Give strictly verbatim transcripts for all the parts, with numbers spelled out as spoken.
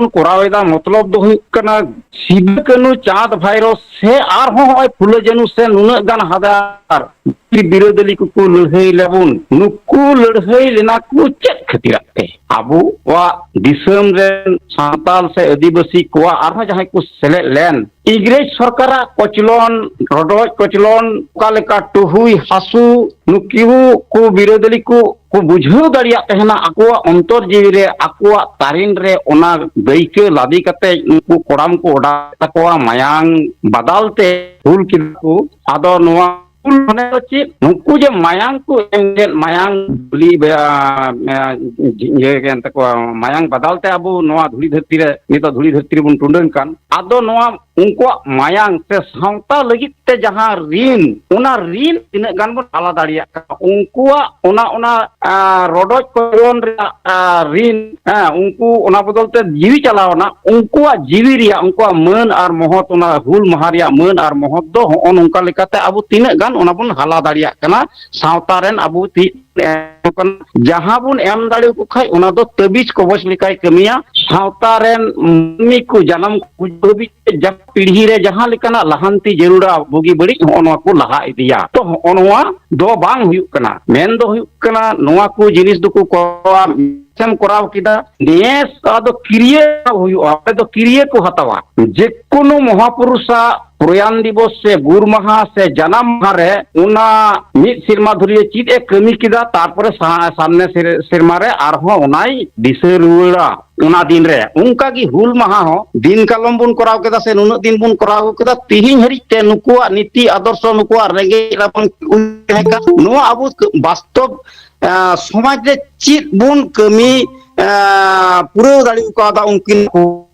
ᱠᱚᱨᱟᱣ ᱮᱫᱟ, ᱢᱚᱛᱞᱚᱵ ᱫᱚ ᱦᱩᱭᱩᱜ ᱠᱟᱱᱟ ᱥᱤᱫᱩ ᱠᱟᱹᱱᱩ ᱪᱟᱸᱫ ᱵᱷᱟᱭᱨᱚ ᱥᱮ ᱟᱨᱦᱚᱸ ᱦᱚᱸᱜᱼᱚᱭ ᱯᱷᱩᱞᱟᱹ ᱡᱟᱹᱱᱩ ᱥᱮ ᱱᱩᱱᱟᱹᱜ ᱜᱟᱱ ᱦᱟᱡᱟᱨ ᱵᱤᱨᱟᱹᱫᱟᱹᱞᱤ ᱠᱚᱠᱚ ᱞᱟᱹᱲᱦᱟᱹᱭ ᱞᱮᱵᱚᱱ, ᱱᱩᱠᱩ ᱞᱟᱹᱲᱦᱟᱹᱭ ᱞᱮᱱᱟ ᱠᱚ ᱪᱮᱫ ᱠᱷᱟᱹᱛᱤᱨᱟᱜ ᱛᱮ? ᱟᱵᱚᱣᱟᱜ ᱫᱤᱥᱚᱢ ᱨᱮᱱ ᱥᱟᱱᱛᱟᱞ ᱥᱮ ᱟᱹᱫᱤᱵᱟᱹᱥᱤ ᱠᱚᱣᱟᱜ ᱟᱨᱦᱚᱸ ᱡᱟᱦᱟᱸᱭ ᱠᱚ ᱥᱮᱞᱮᱫ ᱞᱮᱱ, ᱤᱝᱨᱮᱡᱽ ᱥᱚᱨᱠᱟᱨᱟᱜ ᱠᱚᱪᱞᱚᱱ, ᱨᱚᱰᱚᱡ ᱠᱚᱪᱞᱚᱱ, ᱚᱠᱟ ᱞᱮᱠᱟ ᱴᱩᱦᱩᱭ ᱦᱟᱹᱥᱩ, ᱱᱩᱠᱩ ᱠᱚ ᱵᱤᱨᱟᱹᱫᱟᱹᱞᱤ ᱠᱚ ᱠᱚ ᱵᱩᱡᱷᱟᱹᱣ ᱫᱟᱲᱮᱭᱟᱜ ᱛᱟᱦᱮᱱᱟ ᱟᱠᱚᱣᱟᱜ ᱚᱱᱛᱚᱨ ᱡᱤᱣᱤ ᱨᱮ, ᱟᱠᱚᱣᱟᱜ ᱛᱟᱨᱮᱱ ᱨᱮ ᱚᱱᱟ ᱫᱟᱹᱭᱠᱟᱹ ᱞᱟᱫᱮ ᱠᱟᱛᱮ ᱩᱱᱠᱩ ᱠᱚᱲᱟᱢ ᱠᱚ ᱚᱰᱟᱣ ᱛᱟᱠᱚᱣᱟ, ᱢᱟᱭᱟᱝ ᱵᱟᱫᱟᱞ ᱛᱮ ᱦᱩᱞ ᱠᱮᱫᱟ ᱠᱚ᱾ ᱟᱫᱚ ᱱᱚᱣᱟ ᱦᱩᱞ ᱢᱟᱱᱮ ᱫᱚ ᱪᱮᱫ? ᱱᱩᱠᱩ ᱡᱮ ᱢᱟᱭᱟᱝ ᱠᱚ ᱮᱢ ᱞᱮᱫ, ᱢᱟᱭᱟᱝ ᱵᱚᱞᱤ, ᱤᱭᱟᱹ ᱠᱟᱱ ᱛᱟᱠᱚᱣᱟ, ᱢᱟᱭᱟᱝ ᱵᱟᱫᱟᱞ ᱛᱮ ᱟᱵᱚ ᱱᱚᱣᱟ ᱫᱷᱩᱲᱤ ᱫᱷᱟᱹᱨᱛᱤ ᱨᱮ, ᱱᱤᱛᱚᱜ ᱫᱷᱩᱲᱤ ᱫᱷᱟᱹᱨᱛᱤ ᱨᱮᱵᱚᱱ ᱴᱩᱰᱟᱹᱝ ᱠᱟᱱ, ᱟᱫᱚ ᱱᱚᱣᱟ ᱩᱱᱠᱩᱣᱟᱜ ᱢᱟᱭᱟᱝ ᱥᱮ ᱥᱟᱶᱛᱟ ᱞᱟᱹᱜᱤᱫ ᱛᱮ ᱡᱟᱦᱟᱸ ᱨᱤᱱ, ᱚᱱᱟ ᱨᱤᱱ ᱛᱤᱱᱟᱹᱜ ᱜᱟᱱ ᱵᱚᱱ ᱦᱟᱞᱟ ᱫᱟᱲᱮᱭᱟᱜ ᱠᱟᱱᱟ, ᱩᱱᱠᱩᱣᱟᱜ ᱚᱱᱟ, ᱚᱱᱟ, ᱟ, ᱨᱚᱰᱚᱡ ᱠᱚᱪᱞᱚᱱ ᱨᱮᱭᱟᱜ, ᱟ, ᱨᱤᱱ, ᱦᱮᱸ, ᱩᱱᱠᱩ ᱚᱱᱟ ᱵᱚᱫᱚᱞ ᱛᱮ ᱡᱤᱣᱤ ᱪᱟᱞᱟᱣ ᱮᱱᱟ, ᱩᱱᱠᱩᱣᱟᱜ ᱡᱤᱣᱤ ᱨᱮᱭᱟᱜ, ᱩᱱᱠᱩᱣᱟᱜ ᱢᱟᱹᱱ ᱟᱨ ᱢᱚᱦᱚᱛ, ᱚᱱᱟ ᱦᱩᱞ ᱢᱟᱦᱟ ᱨᱮᱭᱟᱜ ᱢᱟᱹᱱ ᱟᱨ ᱢᱚᱦᱚᱛ ᱫᱚ ᱦᱚᱸᱜᱼᱚ ᱱᱚᱝᱠᱟ ᱞᱮᱠᱟᱛᱮ ᱟᱵᱚ ᱛᱤᱱᱟᱹᱜ ᱜᱟᱱ ᱚᱱᱟ ᱵᱚᱱ ᱦᱟᱞᱟ ᱫᱟᱲᱮᱭᱟᱜ ᱠᱟᱱᱟ, ᱥᱟᱶᱛᱟ ᱨᱮᱱ ᱟᱵᱚ ᱛᱤ-, ᱮᱢ ᱠᱟᱱᱟ᱾ ᱡᱟᱦᱟᱸ ᱵᱚᱱ ᱮᱢ ᱫᱟᱲᱮᱭᱟᱠᱚ ᱠᱷᱟᱡ, ᱚᱱᱟ ᱫᱚ ᱛᱟᱹᱵᱤᱡ ᱠᱚᱵᱚᱡ ᱞᱮᱠᱟᱭ ᱠᱟᱹᱢᱤᱭᱟ᱾ ᱥᱟᱶᱛᱟ ᱨᱮᱱ ᱢᱟᱹᱱᱢᱤ ᱠᱚ ᱡᱟᱱᱟᱢ ᱠᱚ ᱜᱩᱡᱩᱜ ᱦᱟᱹᱵᱤᱡ ᱛᱮ ᱡᱟᱦᱟᱸ ᱯᱤᱲᱦᱤ ᱨᱮ ᱡᱟᱦᱟᱸ ᱞᱮᱠᱟᱱᱟᱜ ᱞᱟᱦᱟᱱᱛᱤ ᱡᱟᱹᱨᱩᱲᱟ, ᱵᱩᱜᱤ ᱵᱟᱹᱲᱤᱡ, ᱦᱚᱸᱜᱼᱚ ᱱᱚᱣᱟ ᱠᱚ ᱞᱟᱦᱟ ᱤᱫᱤᱭᱟ᱾ ᱛᱚ, ᱦᱚᱸᱜᱼᱚ ᱱᱚᱣᱟ ᱫᱚ ᱵᱟᱝ ᱦᱩᱭᱩᱜ ᱠᱟᱱᱟ᱾ ᱢᱮᱱ ᱫᱚ ᱦᱩᱭᱩᱜ ᱠᱟᱱᱟ, ᱱᱚᱣᱟ ᱠᱚ ᱡᱤᱱᱤᱥ ᱫᱚᱠᱚ ᱠᱚᱨᱟᱣᱟ, ᱮᱢ ᱠᱚᱨᱟᱣ ᱠᱮᱫᱟ, ᱱᱮᱥ ᱟᱫᱚ ᱠᱤᱨᱭᱟᱹ ᱦᱩᱭᱩᱜᱼᱟ, ᱚᱸᱰᱮ ᱫᱚ ᱠᱤᱨᱭᱟᱹ ᱠᱚ ᱦᱟᱛᱟᱣᱟ᱾ ᱡᱮᱠᱳᱱᱳ ᱢᱚᱦᱟᱯᱩᱨᱩᱥᱟᱜ ᱯᱨᱚᱭᱟᱱ ᱫᱤᱵᱚᱥ ᱥᱮ ᱜᱩᱨ ᱢᱟᱦᱟ ᱥᱮ ᱡᱟᱱᱟᱢ ᱢᱟᱦᱟ ᱨᱮ ᱚᱱᱟ ᱢᱤᱫ ᱥᱮᱨᱢᱟ ᱫᱷᱩᱨᱤᱭᱟᱹ ᱪᱮᱫ ᱮ ᱠᱟᱹᱢᱤ ᱠᱮᱫᱟ, ᱛᱟᱨᱯᱚᱨᱮ ᱥᱟ-, ᱥᱟᱢᱱᱮ ᱥᱮᱨ-, ᱥᱮᱨᱢᱟ ᱨᱮ ᱟᱨᱦᱚᱸ ᱚᱱᱟᱭ ᱫᱤᱥᱟᱹ ᱨᱩᱣᱟᱹᱲᱟ᱾ ᱚᱱᱟ ᱫᱤᱱ ᱨᱮ ᱚᱱᱠᱟ ᱜᱮ ᱦᱩᱞ ᱢᱟᱦᱟ ᱦᱚᱸ ᱫᱤᱱ ᱠᱟᱞᱚᱢ ᱵᱚᱱ ᱠᱚᱨᱟᱣ ᱠᱮᱫᱟ ᱥᱮ ᱱᱩᱱᱟᱹᱜ ᱫᱤᱱ ᱵᱚᱱ ᱠᱚᱨᱟᱣ ᱟᱹᱜᱩ ᱠᱮᱫᱟ, ᱛᱤᱦᱤᱧ ᱦᱟᱹᱨᱤᱡ ᱛᱮ ᱱᱩᱠᱩᱣᱟᱜ ᱱᱤᱛᱤ ᱟᱫᱚᱨᱥᱚ, ᱱᱩᱠᱩᱣᱟᱜ ᱨᱮᱸᱜᱮᱡ ᱨᱟᱵᱟᱝ ᱛᱟᱦᱮᱸ ᱠᱟᱱ, ᱱᱚᱣᱟ ᱟᱵᱚ ᱵᱟᱥᱛᱚᱵ, ᱮᱸ, ᱥᱚᱢᱟᱡᱽ ᱨᱮ ᱪᱮᱫ ᱵᱚᱱ ᱠᱟᱹᱢᱤ, ᱮᱸ, ᱯᱩᱨᱟᱹᱣ ᱫᱟᱲᱮ ᱠᱟᱣᱫᱟ ᱩᱱᱠᱤᱱ ᱠᱚ,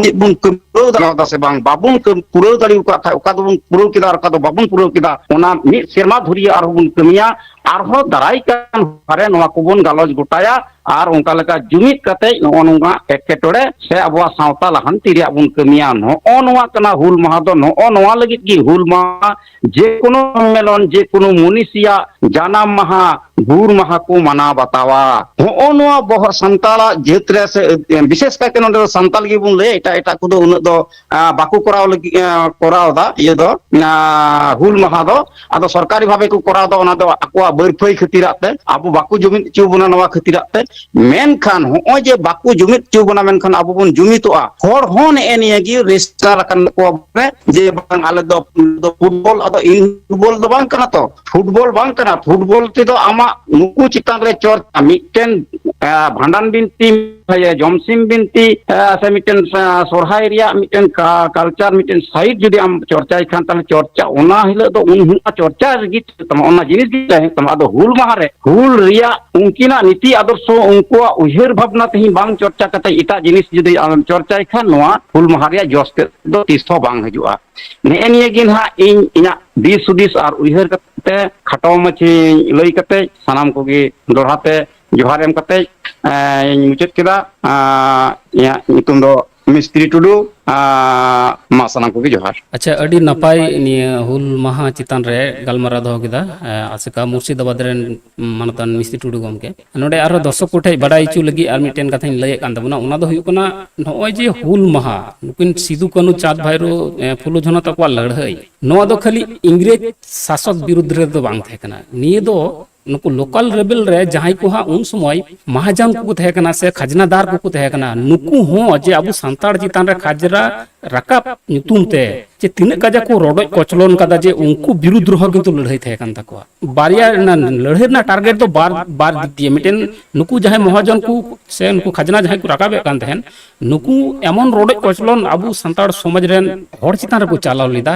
ᱪᱮᱫ ᱵᱚᱱ ᱠᱟᱹᱢᱤ ᱯᱩᱨᱟᱹᱣ ᱫᱟᱲᱮᱭᱟᱫᱟ ᱥᱮ ᱵᱟᱝ, ᱵᱟᱵᱚᱱ ᱠᱟᱹᱢ-, ᱯᱩᱨᱟᱹᱣ ᱫᱟᱲᱮ ᱟᱠᱟᱫ ᱠᱷᱟᱡ, ᱚᱠᱟ ᱫᱚᱵᱚᱱ ᱯᱩᱨᱟᱹᱣ ᱠᱮᱫᱟ ᱟᱨ ᱚᱠᱟ ᱫᱚ ᱵᱟᱵᱚᱱ ᱯᱩᱨᱟᱹᱣ ᱠᱮᱫᱟ, ᱚᱱᱟ ᱢᱤᱫ ᱥᱮᱨᱢᱟ ᱫᱷᱩᱨᱤᱭᱟᱹ ᱟᱨᱦᱚᱸ ᱵᱚᱱ ᱠᱟᱹᱢᱤᱭᱟ᱾ ᱟᱨᱦᱚᱸ ᱫᱟᱨᱟᱭ ᱠᱟᱱ ᱦᱟᱨᱮ ᱱᱚᱣᱟ ᱠᱚᱵᱚᱱ ᱜᱟᱞᱚᱪ ᱜᱚᱴᱟᱭᱟ᱾ ᱟᱨ ᱚᱱᱠᱟ ᱞᱮᱠᱟ ᱡᱩᱢᱤᱫ ᱠᱟᱛᱮ ᱱᱚᱜᱼᱚ ᱱᱚᱣᱟ ᱮᱴᱠᱮᱴᱚᱬᱮ ᱥᱮ ᱟᱵᱚᱣᱟᱜ ᱥᱟᱶᱛᱟ ᱞᱟᱦᱟᱱᱛᱤ ᱨᱮᱭᱟᱜ ᱵᱚᱱ ᱠᱟᱹᱢᱤᱭᱟ᱾ ᱱᱚᱜᱼᱚ ᱱᱚᱣᱟ ᱠᱟᱱᱟ ᱦᱩᱞ ᱢᱟᱦᱟ ᱫᱚ, ᱱᱚᱜᱼᱚ ᱱᱚᱣᱟ ᱞᱟᱹᱜᱤᱫ ᱜᱮ ᱦᱩᱞ ᱢᱟᱦᱟ᱾ ᱡᱮᱠᱳᱱᱳ ᱥᱚᱢᱢᱮᱞᱚᱱ, ᱡᱮᱠᱳᱱᱳ ᱢᱩᱱᱤᱥᱤᱭᱟᱜ ᱡᱟᱱᱟᱢ ᱢᱟᱦᱟ, ᱜᱩᱨ ᱢᱟᱦᱟ ᱠᱚ ᱢᱟᱱᱟᱣ ᱵᱟᱛᱟᱣᱟ᱾ ᱦᱚᱸᱜᱼᱚ ᱱᱚᱣᱟ ᱵᱚᱦᱚᱜ ᱥᱟᱱᱛᱟᱲᱟᱜ ᱡᱟᱹᱛ ᱨᱮ ᱥᱮ, ᱵᱤᱥᱮᱥ ᱠᱟᱭᱛᱮ ᱱᱚᱰᱮ ᱫᱚ ᱥᱟᱱᱛᱟᱲ ᱜᱮᱵᱚᱱ ᱞᱟᱹᱭᱟ, ᱮᱴᱟᱜ ᱮᱴᱟᱜ ᱠᱚᱫᱚ ᱩᱱᱟᱹᱜ ᱫᱚ, ᱟ, ᱵᱟᱠᱚ ᱠᱚᱨᱟᱣ ᱞᱟᱹᱜᱤᱫ, ᱟ, ᱠᱚᱨᱟᱣ ᱮᱫᱟ ᱤᱭᱟᱹ ᱫᱚ, ᱟ, ᱦᱩᱞ ᱢᱟᱦᱟ ᱫᱚ᱾ ᱟᱫᱚ ᱥᱚᱨᱠᱟᱨᱤ ᱵᱷᱟᱵᱮ ᱠᱚ ᱠᱚᱨᱟᱣ ᱮᱫᱟ, ᱚᱱᱟ ᱫᱚ ᱟᱠᱚᱣᱟᱜ ᱵᱟᱹᱨᱯᱷᱟᱹᱭ ᱠᱷᱟᱹᱛᱤᱨᱟᱜ ᱛᱮ, ᱟᱵᱚ ᱵᱟᱠᱚ ᱡᱩᱢᱤᱫ ᱦᱚᱪᱚ ᱵᱚᱱᱟ ᱱᱚᱣᱟ ᱠᱷᱟᱹᱛᱤᱨᱟᱜ ᱛᱮ᱾ ᱢᱮᱱᱠᱷᱟᱱ ᱦᱚᱸᱜᱼᱚᱭ ᱡᱮ ᱵᱟᱠᱚ ᱡᱩᱢᱤᱫ ᱦᱚᱪᱚ ᱵᱚᱱᱟ, ᱢᱮᱱᱠᱷᱟᱱ ᱟᱵᱚ ᱵᱚᱱ ᱡᱩᱢᱤᱫᱚᱜᱼᱟ᱾ ᱦᱚᱲ ᱦᱚᱸ ᱱᱮᱜᱼᱮ ᱱᱤᱭᱟᱹ ᱜᱮ ᱨᱮᱡᱤᱥᱴᱟᱨ ᱟᱠᱟᱱ ᱛᱟᱠᱚᱣᱟ ᱵᱚᱞᱮ, ᱡᱮ ᱵᱟᱝ, ᱟᱞᱮ ᱫᱚ, ᱫᱚ ᱯᱷᱩᱴᱵᱚᱞ, ᱟᱫᱚ ᱤᱧ ᱯᱷᱩᱴᱵᱚᱞ ᱫᱚ ᱵᱟᱝ ᱠᱟᱱᱟ ᱛᱚ, ᱯᱷᱩᱴᱵᱚᱞ ᱵᱟᱝ ᱠᱟᱱᱟ᱾ ᱯᱷᱩᱴᱵᱚᱞ ᱛᱮᱫᱚ ᱟᱢᱟᱜ ᱱᱩᱠᱩ ᱪᱮᱛᱟᱱ ᱨᱮ ᱪᱚᱨᱪᱟ, ᱢᱤᱫᱴᱮᱱ, ᱮ, ᱵᱷᱟᱸᱰᱟᱱ ᱵᱤᱱᱛᱤ, ᱡᱚᱢᱥᱤᱢ ᱵᱤᱱᱛᱤ, ᱮ, ᱥᱮ ᱢᱤᱫᱴᱮᱱ, ᱮ, ᱥᱚᱨᱦᱟᱭ ᱨᱮᱭᱟᱜ ᱢᱤᱫᱴᱮᱱ ᱠᱟ-, ᱠᱟᱞᱪᱟᱨ, ᱢᱤᱫᱴᱮᱱ ᱥᱟᱭᱤᱰ ᱡᱩᱫᱤ ᱟᱢ ᱪᱚᱨᱪᱟᱭ ᱠᱷᱟᱱ, ᱛᱟᱦᱞᱮ ᱪᱚᱨᱪᱟ ᱚᱱᱟ ᱦᱤᱞᱳᱜ ᱫᱚ ᱩᱱ ᱦᱤᱞᱳᱜ ᱪᱚᱨᱪᱟ ᱨᱮᱜᱮ ᱛᱟᱢᱟ, ᱚᱱᱟ ᱡᱤᱱᱤᱥ ᱜᱮ ᱛᱟᱦᱮᱸ ᱛᱟᱢᱟ᱾ ᱟᱫᱚ ᱦᱩᱞ ᱢᱟᱦᱟ ᱨᱮ ᱦᱩᱞ ᱨᱮᱭᱟᱜ ᱩᱱᱠᱤᱱᱟᱜ ᱱᱤᱛᱤ ᱟᱫᱚᱨᱥᱚ, ᱩᱱᱠᱩᱣᱟᱜ ᱩᱭᱦᱟᱹᱨ ᱵᱷᱟᱵᱽᱱᱟ ᱛᱮᱦᱮᱧ ᱵᱟᱝ ᱪᱚᱨᱪᱟ ᱠᱟᱛᱮ ᱮᱴᱟᱜ ᱡᱤᱱᱤᱥ ᱡᱩᱫᱤ ᱟᱢᱮᱢ ᱪᱚᱨᱪᱟᱭ ᱠᱷᱟᱱ, ᱱᱚᱣᱟ ᱦᱩᱞ ᱢᱟᱦᱟ ᱨᱮᱭᱟᱜ ᱡᱚᱥ ᱛᱮᱫ ᱫᱚ ᱛᱤᱥ ᱦᱚᱸ ᱵᱟᱝ ᱦᱤᱡᱩᱜᱼᱟ᱾ ᱱᱮᱜᱼᱮ ᱱᱤᱭᱟᱹ ᱜᱮ ᱱᱟᱦᱟᱜ ᱤᱧ ᱤᱧᱟᱹᱜ ᱫᱤᱥ ᱦᱩᱫᱤᱥ ᱟᱨ ᱩᱭᱦᱟᱹᱨ ᱠᱟᱛᱮ ᱠᱷᱟᱴᱚ ᱢᱟᱪᱷᱟᱧ ᱞᱟᱹᱭ ᱠᱟᱛᱮ ᱥᱟᱱᱟᱢ ᱠᱚᱜᱮ ᱫᱚᱦᱲᱟ ᱛᱮ ᱡᱚᱦᱟᱨ ᱮᱢ ᱠᱟᱛᱮ, ᱮᱸ, ᱤᱧ ᱢᱩᱪᱟᱹᱫ ᱠᱮᱫᱟ᱾ ᱮᱸ, ᱤᱧᱟᱹᱜ ᱧᱩᱛᱩᱢ ᱫᱚ ᱢᱤᱥᱛᱨᱤ ᱴᱩᱰᱩ᱾ ᱮᱸ, ᱢᱟ ᱥᱟᱱᱟᱢ ᱠᱚᱜᱮ ᱡᱚᱦᱟᱨ᱾ ᱟᱪᱪᱷᱟ, ᱟᱹᱰᱤ ᱱᱟᱯᱟᱭ ᱱᱤᱭᱟᱹ ᱦᱩᱞ ᱢᱟᱦᱟ ᱪᱮᱛᱟᱱ ᱨᱮ ᱜᱟᱞᱢᱟᱨᱟᱣ ᱫᱚᱦᱚ ᱠᱮᱫᱟ, ᱮᱸ, ᱟᱥᱮᱠᱟ ᱢᱩᱨᱥᱤᱫᱟᱵᱟᱫᱽ ᱨᱮᱱ ᱢᱟᱱᱚᱛᱟᱱ ᱢᱤᱥᱛᱨᱤ ᱴᱩᱰᱩ ᱜᱚᱢᱠᱮ᱾ ᱱᱚᱰᱮ ᱟᱨᱦᱚᱸ ᱫᱚᱨᱥᱚᱠ ᱠᱚᱴᱷᱮᱱ ᱵᱟᱰᱟᱭ ᱦᱚᱪᱚ ᱞᱟᱹᱜᱤᱫ ᱟᱨ ᱢᱤᱫᱴᱮᱱ ᱠᱟᱛᱷᱟᱧ ᱞᱟᱹᱭᱮᱫ ᱠᱟᱱ ᱛᱟᱵᱚᱱᱟ, ᱚᱱᱟ ᱫᱚ ᱦᱩᱭᱩᱜ ᱠᱟᱱᱟ, ᱱᱚᱜᱼᱚᱭ ᱡᱮ ᱦᱩᱞ ᱢᱟᱦᱟ, ᱱᱩᱠᱤᱱ ᱥᱤᱫᱩ, ᱠᱟᱹᱱᱦᱩ, ᱪᱟᱸᱫᱽ, ᱵᱷᱟᱭᱨᱳ, ᱮ, ᱯᱷᱩᱞᱳ, ᱡᱷᱟᱱᱳ ᱛᱟᱠᱚᱣᱟᱜ ᱞᱟᱹᱲᱦᱟᱹᱭ, ᱱᱚᱣᱟ ᱫᱚ ᱠᱷᱟᱹᱞᱤ ᱤᱝᱨᱮᱡᱽ ᱥᱟᱥᱚᱠ ᱵᱤᱨᱩᱫᱽ ᱨᱮᱫᱚ ᱵᱟᱝ ᱛᱟᱦᱮᱸ ᱠᱟᱱᱟ᱾ ᱱᱤᱭᱟᱹ ᱫᱚ ᱱᱩᱠᱩ ᱞᱳᱠᱟᱞ ᱨᱮᱵᱮᱞ ᱨᱮ ᱡᱟᱦᱟᱸᱭ ᱠᱚ ᱦᱟᱸᱜ ᱩᱱ ᱥᱚᱢᱚᱭ ᱢᱟᱦᱟᱡᱚᱱ ᱠᱚᱠᱚ ᱛᱟᱦᱮᱸ ᱠᱟᱱᱟ ᱥᱮ ᱠᱷᱟᱡᱽᱱᱟᱫᱟᱨ ᱠᱚᱠᱚ ᱛᱟᱦᱮᱸ ᱠᱟᱱᱟ, ᱱᱩᱠᱩ ᱦᱚᱸ ᱡᱮ ᱟᱵᱚ ᱥᱟᱱᱛᱟᱲ ᱪᱮᱛᱟᱱ ᱨᱮ ᱠᱷᱟᱡᱽᱨᱟ ᱨᱟᱠᱟᱵ ᱧᱩᱛᱩᱢ ᱛᱮ ᱡᱮ ᱛᱤᱱᱟᱹᱜ ᱠᱟᱡᱟᱠ ᱠᱚ ᱨᱚᱰᱚᱡ ᱠᱚᱪᱞᱚᱱ ᱠᱟᱫᱟ, ᱡᱮ ᱩᱱᱠᱩ ᱵᱤᱨᱩᱫᱽ ᱨᱮᱦᱚᱸ ᱠᱤᱱᱛᱩ ᱞᱟᱹᱲᱦᱟᱹᱭ ᱛᱟᱦᱮᱸ ᱠᱟᱱ ᱛᱟᱠᱚᱣᱟ᱾ ᱵᱟᱨᱭᱟ ᱨᱮᱱᱟᱜ ᱞᱟᱹᱲᱦᱟᱹᱭ ᱨᱮᱱᱟᱜ ᱴᱟᱨᱜᱮᱴ ᱫᱚ ᱵᱟᱨ, ᱵᱟᱨ ᱫᱤᱠ ᱫᱤᱭᱮ, ᱢᱤᱫᱴᱮᱱ ᱱᱩᱠᱩ ᱡᱟᱦᱟᱸᱭ ᱢᱚᱦᱟᱡᱚᱱ ᱠᱚ ᱥᱮ ᱱᱩᱠᱩ ᱠᱷᱟᱡᱽᱱᱟ ᱡᱟᱦᱟᱸᱭ ᱠᱚ ᱨᱟᱠᱟᱵᱮᱫ ᱠᱟᱱ ᱛᱟᱦᱮᱸᱱ, ᱱᱩᱠᱩ ᱮᱢᱚᱱ ᱨᱚᱰᱚᱡ ᱠᱚᱪᱞᱚᱱ ᱟᱵᱚ ᱥᱟᱱᱛᱟᱲ ᱥᱚᱢᱟᱡᱽ ᱨᱮᱱ ᱦᱚᱲ ᱪᱮᱛᱟᱱ ᱨᱮᱠᱚ ᱪᱟᱞᱟᱣ ᱞᱮᱫᱟ,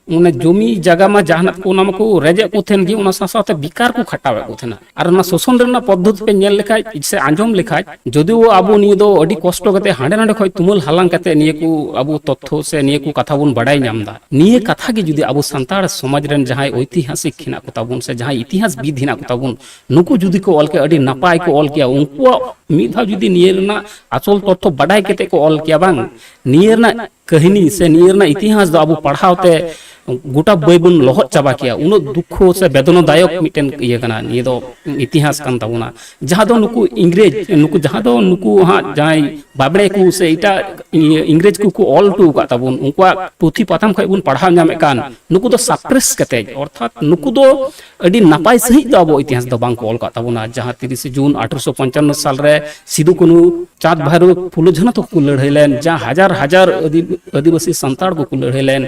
ᱚᱱᱟ ᱡᱚᱢᱤ ᱡᱟᱭᱜᱟ ᱢᱟ ᱡᱟᱦᱟᱱᱟᱜ ᱠᱚ ᱚᱱᱟ ᱢᱟᱠᱚ ᱨᱮᱡᱮᱫ ᱠᱚ ᱛᱟᱦᱮᱱ ᱜᱮ, ᱚᱱᱟ ᱥᱟᱶ ᱥᱟᱶᱛᱮ ᱵᱮᱠᱟᱨ ᱠᱚ ᱠᱷᱟᱴᱟᱣᱮᱫ ᱠᱚ ᱛᱟᱦᱮᱱᱟ᱾ ᱟᱨ ᱚᱱᱟ ᱥᱳᱥᱚᱱ ᱨᱮᱱᱟᱜ ᱯᱚᱫᱽᱫᱷᱚᱛᱤ ᱯᱮ ᱧᱮᱞ ᱞᱮᱠᱷᱟᱡ ᱥᱮ ᱟᱸᱡᱚᱢ ᱞᱮᱠᱷᱟᱡ, ᱡᱚᱫᱤᱣ ᱟᱵᱚ ᱱᱤᱭᱟᱹ ᱫᱚ ᱟᱹᱰᱤ ᱠᱚᱥᱴᱚ ᱠᱟᱛᱮ ᱦᱟᱸᱰᱮ ᱱᱟᱰᱮ ᱠᱷᱚᱡ ᱛᱩᱢᱟᱹᱞ ᱦᱟᱞᱟᱝ ᱠᱟᱛᱮ ᱱᱤᱭᱟᱹ ᱠᱚ ᱟᱵᱚ ᱛᱚᱛᱛᱷᱚ ᱥᱮ ᱱᱤᱭᱟᱹ ᱠᱚ ᱠᱟᱛᱷᱟ ᱵᱚᱱ ᱵᱟᱰᱟᱭ ᱧᱟᱢ ᱮᱫᱟ, ᱱᱤᱭᱟᱹ ᱠᱟᱛᱷᱟ ᱜᱮ ᱡᱩᱫᱤ ᱟᱵᱚ ᱥᱟᱱᱛᱟᱲ ᱥᱚᱢᱟᱡᱽ ᱨᱮᱱ ᱡᱟᱦᱟᱸᱭ ᱳᱭᱛᱤᱦᱟᱥᱤᱠ ᱦᱮᱱᱟᱜ ᱠᱚ ᱛᱟᱵᱚᱱ ᱥᱮ ᱡᱟᱦᱟᱸᱭ ᱤᱛᱤᱦᱟᱥᱵᱤᱫ ᱦᱮᱱᱟᱜ ᱠᱚ ᱛᱟᱵᱚᱱ, ᱱᱩᱠᱩ ᱡᱩᱫᱤ ᱠᱚ ᱚᱞ ᱠᱮᱭᱟ, ᱟᱹᱰᱤ ᱱᱟᱯᱟᱭ ᱠᱚ ᱚᱞ ᱠᱮᱭᱟ᱾ ᱩᱱᱠᱩᱣᱟᱜ ᱢᱤᱫ ᱫᱷᱟᱣ ᱡᱩᱫᱤ ᱱᱤᱭᱟᱹ ᱨᱮᱱᱟᱜ ᱟᱥᱚᱞ ᱛᱚᱛᱛᱷᱚ ᱵᱟᱰᱟᱭ ᱠᱟᱛᱮ ᱠᱚ ᱚᱞ ᱠᱮᱭᱟ, ᱵᱟᱝ, ᱱᱤᱭᱟᱹ ᱨᱮᱱᱟᱜ ᱠᱟᱹᱦᱱᱤ ᱥᱮ ᱱᱤᱭᱟᱹ ᱨᱮᱱᱟᱜ ᱤᱛᱤᱦᱟᱥ ᱫᱚ ᱟᱵᱚ ᱯᱟᱲᱦᱟᱣ ᱛᱮ ᱜᱚᱴᱟ ᱵᱟᱹᱭ ᱵᱚᱱ ᱞᱚᱦᱚᱫ ᱪᱟᱵᱟ ᱠᱮᱭᱟ᱾ ᱩᱱᱟᱹᱜ ᱫᱩᱠᱠᱷᱚ ᱥᱮ ᱵᱮᱫᱚᱱᱟ ᱫᱟᱭᱚᱠ ᱢᱤᱫᱴᱮᱱ ᱤᱭᱟᱹ ᱠᱟᱱᱟ, ᱱᱤᱭᱟᱹ ᱫᱚ ᱤᱛᱤᱦᱟᱥ ᱠᱟᱱ ᱛᱟᱵᱚᱱᱟ᱾ ᱡᱟᱦᱟᱸ ᱫᱚ ᱱᱩᱠᱩ ᱤᱝᱨᱮᱡᱽ, ᱱᱩᱠᱩ ᱡᱟᱦᱟᱸ ᱫᱚ ᱱᱩᱠᱩ ᱦᱟᱸᱜ ᱡᱟᱦᱟᱸᱭ ᱵᱟᱵᱽᱲᱮ ᱠᱚ ᱥᱮ ᱮᱴᱟᱜ ᱤᱭᱟᱹ ᱤᱝᱨᱮᱡᱽ ᱠᱚᱠᱚ ᱚᱞ ᱦᱚᱴᱚ ᱟᱠᱟᱫ ᱛᱟᱵᱚᱱ, ᱩᱱᱠᱩᱣᱟᱜ ᱯᱩᱛᱷᱤ ᱯᱟᱛᱷᱟᱢ ᱠᱷᱚᱱ ᱵᱚᱱ ᱯᱟᱲᱦᱟᱣ ᱧᱟᱢᱮᱫ ᱠᱟᱱ, ᱱᱩᱠᱩ ᱫᱚ ᱥᱟᱯᱨᱮᱥ ᱠᱟᱛᱮ, ᱚᱨᱛᱷᱟᱛ ᱱᱩᱠᱩ ᱫᱚ ᱟᱹᱰᱤ ᱱᱟᱯᱟᱭ ᱥᱟᱺᱦᱤᱡ ᱫᱚ ᱟᱵᱚ ᱤᱛᱤᱦᱟᱥ ᱫᱚ ᱵᱟᱝ ᱠᱚ ᱚᱞ ᱟᱠᱟᱫ ᱛᱟᱵᱚᱱᱟ᱾ ᱡᱟᱦᱟᱸ ᱛᱤᱨᱤᱥᱮ ᱡᱩᱱ ᱟᱴᱷᱨᱚᱥᱚ ᱯᱚᱧᱪᱟᱱᱱᱚ ᱥᱟᱞ ᱨᱮ ᱥᱤᱫᱩ ᱠᱟᱹᱱᱦᱩ, ᱪᱟᱸᱫᱽ ᱵᱷᱟᱭᱨᱳ, ᱯᱷᱩᱞᱳ ᱡᱷᱟᱱᱳ ᱛᱟᱠᱚ ᱠᱚ ᱞᱟᱹᱲᱦᱟᱹᱭ ᱞᱮᱱ, ᱡᱟᱦᱟᱸ ᱦᱟᱡᱟᱨ ᱦᱟᱡᱟᱨ ᱟᱹᱫᱤ-, ᱟᱹᱫᱤᱵᱟᱹᱥᱤ ᱥᱟᱱᱛᱟᱲ ᱠᱚᱠᱚ ᱞᱟᱹᱲᱦᱟᱹᱭ ᱞᱮᱱ,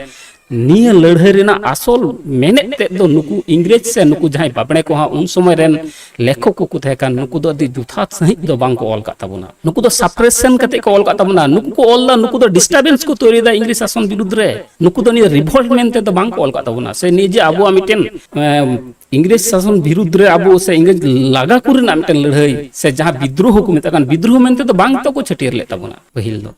ᱱᱤᱭᱟᱹ ᱞᱟᱹᱲᱦᱟᱹᱭ ᱨᱮᱱᱟᱜ ᱟᱥᱚᱞ ᱢᱮᱱᱮᱫ ᱛᱮᱫ ᱫᱚ ᱱᱩᱠᱩ ᱤᱝᱨᱮᱡᱽ ᱥᱮ ᱱᱩᱠᱩ ᱡᱟᱦᱟᱸᱭ ᱵᱟᱵᱽᱲᱮ ᱠᱚ ᱦᱟᱸᱜ ᱩᱱ ᱥᱚᱢᱚᱭ ᱨᱮᱱ ᱞᱮᱠᱷᱚᱠ ᱠᱚᱠᱚ ᱛᱟᱦᱮᱸ ᱠᱟᱱ, ᱱᱩᱠᱩ ᱫᱚ ᱟᱹᱰᱤ ᱡᱚᱛᱷᱟᱛ ᱥᱟᱺᱦᱤᱡ ᱫᱚ ᱵᱟᱝ ᱠᱚ ᱚᱞ ᱠᱟᱜ ᱛᱟᱵᱚᱱᱟ᱾ ᱱᱩᱠᱩ ᱫᱚ ᱥᱟᱯᱨᱮᱥᱮᱱ ᱠᱟᱛᱮ ᱠᱚ ᱚᱞ ᱠᱟᱜ ᱛᱟᱵᱚᱱᱟ᱾ ᱱᱩᱠᱩ ᱠᱚ ᱚᱞ ᱫᱟ, ᱱᱩᱠᱩ ᱫᱚ ᱰᱤᱥᱴᱟᱨᱵᱮᱱᱥ ᱠᱚ ᱛᱳᱭᱨᱤ ᱫᱟ ᱤᱝᱨᱮᱡᱽ ᱥᱟᱥᱚᱱ ᱵᱤᱨᱩᱫᱽ ᱨᱮ᱾ ᱱᱩᱠᱩ ᱫᱚ ᱱᱤᱭᱟᱹ ᱨᱤᱵᱷᱚᱞᱴ ᱢᱮᱱᱛᱮ ᱫᱚ ᱵᱟᱝ ᱠᱚ ᱚᱞ ᱠᱟᱜ ᱛᱟᱵᱚᱱᱟ, ᱥᱮ ᱱᱤᱭᱟᱹ ᱡᱮ ᱟᱵᱚᱣᱟᱜ ᱢᱤᱫᱴᱮᱱ, ᱮᱸ, ᱤᱝᱨᱮᱡᱽ ᱥᱟᱥᱚᱱ ᱵᱤᱨᱩᱫᱽ ᱨᱮ ᱟᱵᱚ ᱥᱮ ᱤᱝᱨᱮᱡᱽ ᱞᱟᱜᱟ ᱠᱚ ᱨᱮᱱᱟᱜ ᱢᱤᱫᱴᱮᱱ ᱞᱟᱹᱲᱦᱟᱹᱭ ᱥᱮ ᱡᱟᱦᱟᱸ ᱵᱤᱫᱽᱨᱳᱦᱚ ᱠᱚ ᱢᱮᱛᱟᱜ ᱠᱟᱱ, ᱵᱤᱫᱽᱨᱳᱦᱚ ᱢᱮᱱᱛᱮ ᱫᱚ ᱵᱟᱝ ᱛᱚ ᱠᱚ ᱪᱷᱟᱹᱴᱭᱟᱹᱨ ᱞᱮᱫ ᱛᱟᱵᱚᱱᱟ ᱯᱟᱹᱦᱤᱞ ᱫᱚ᱾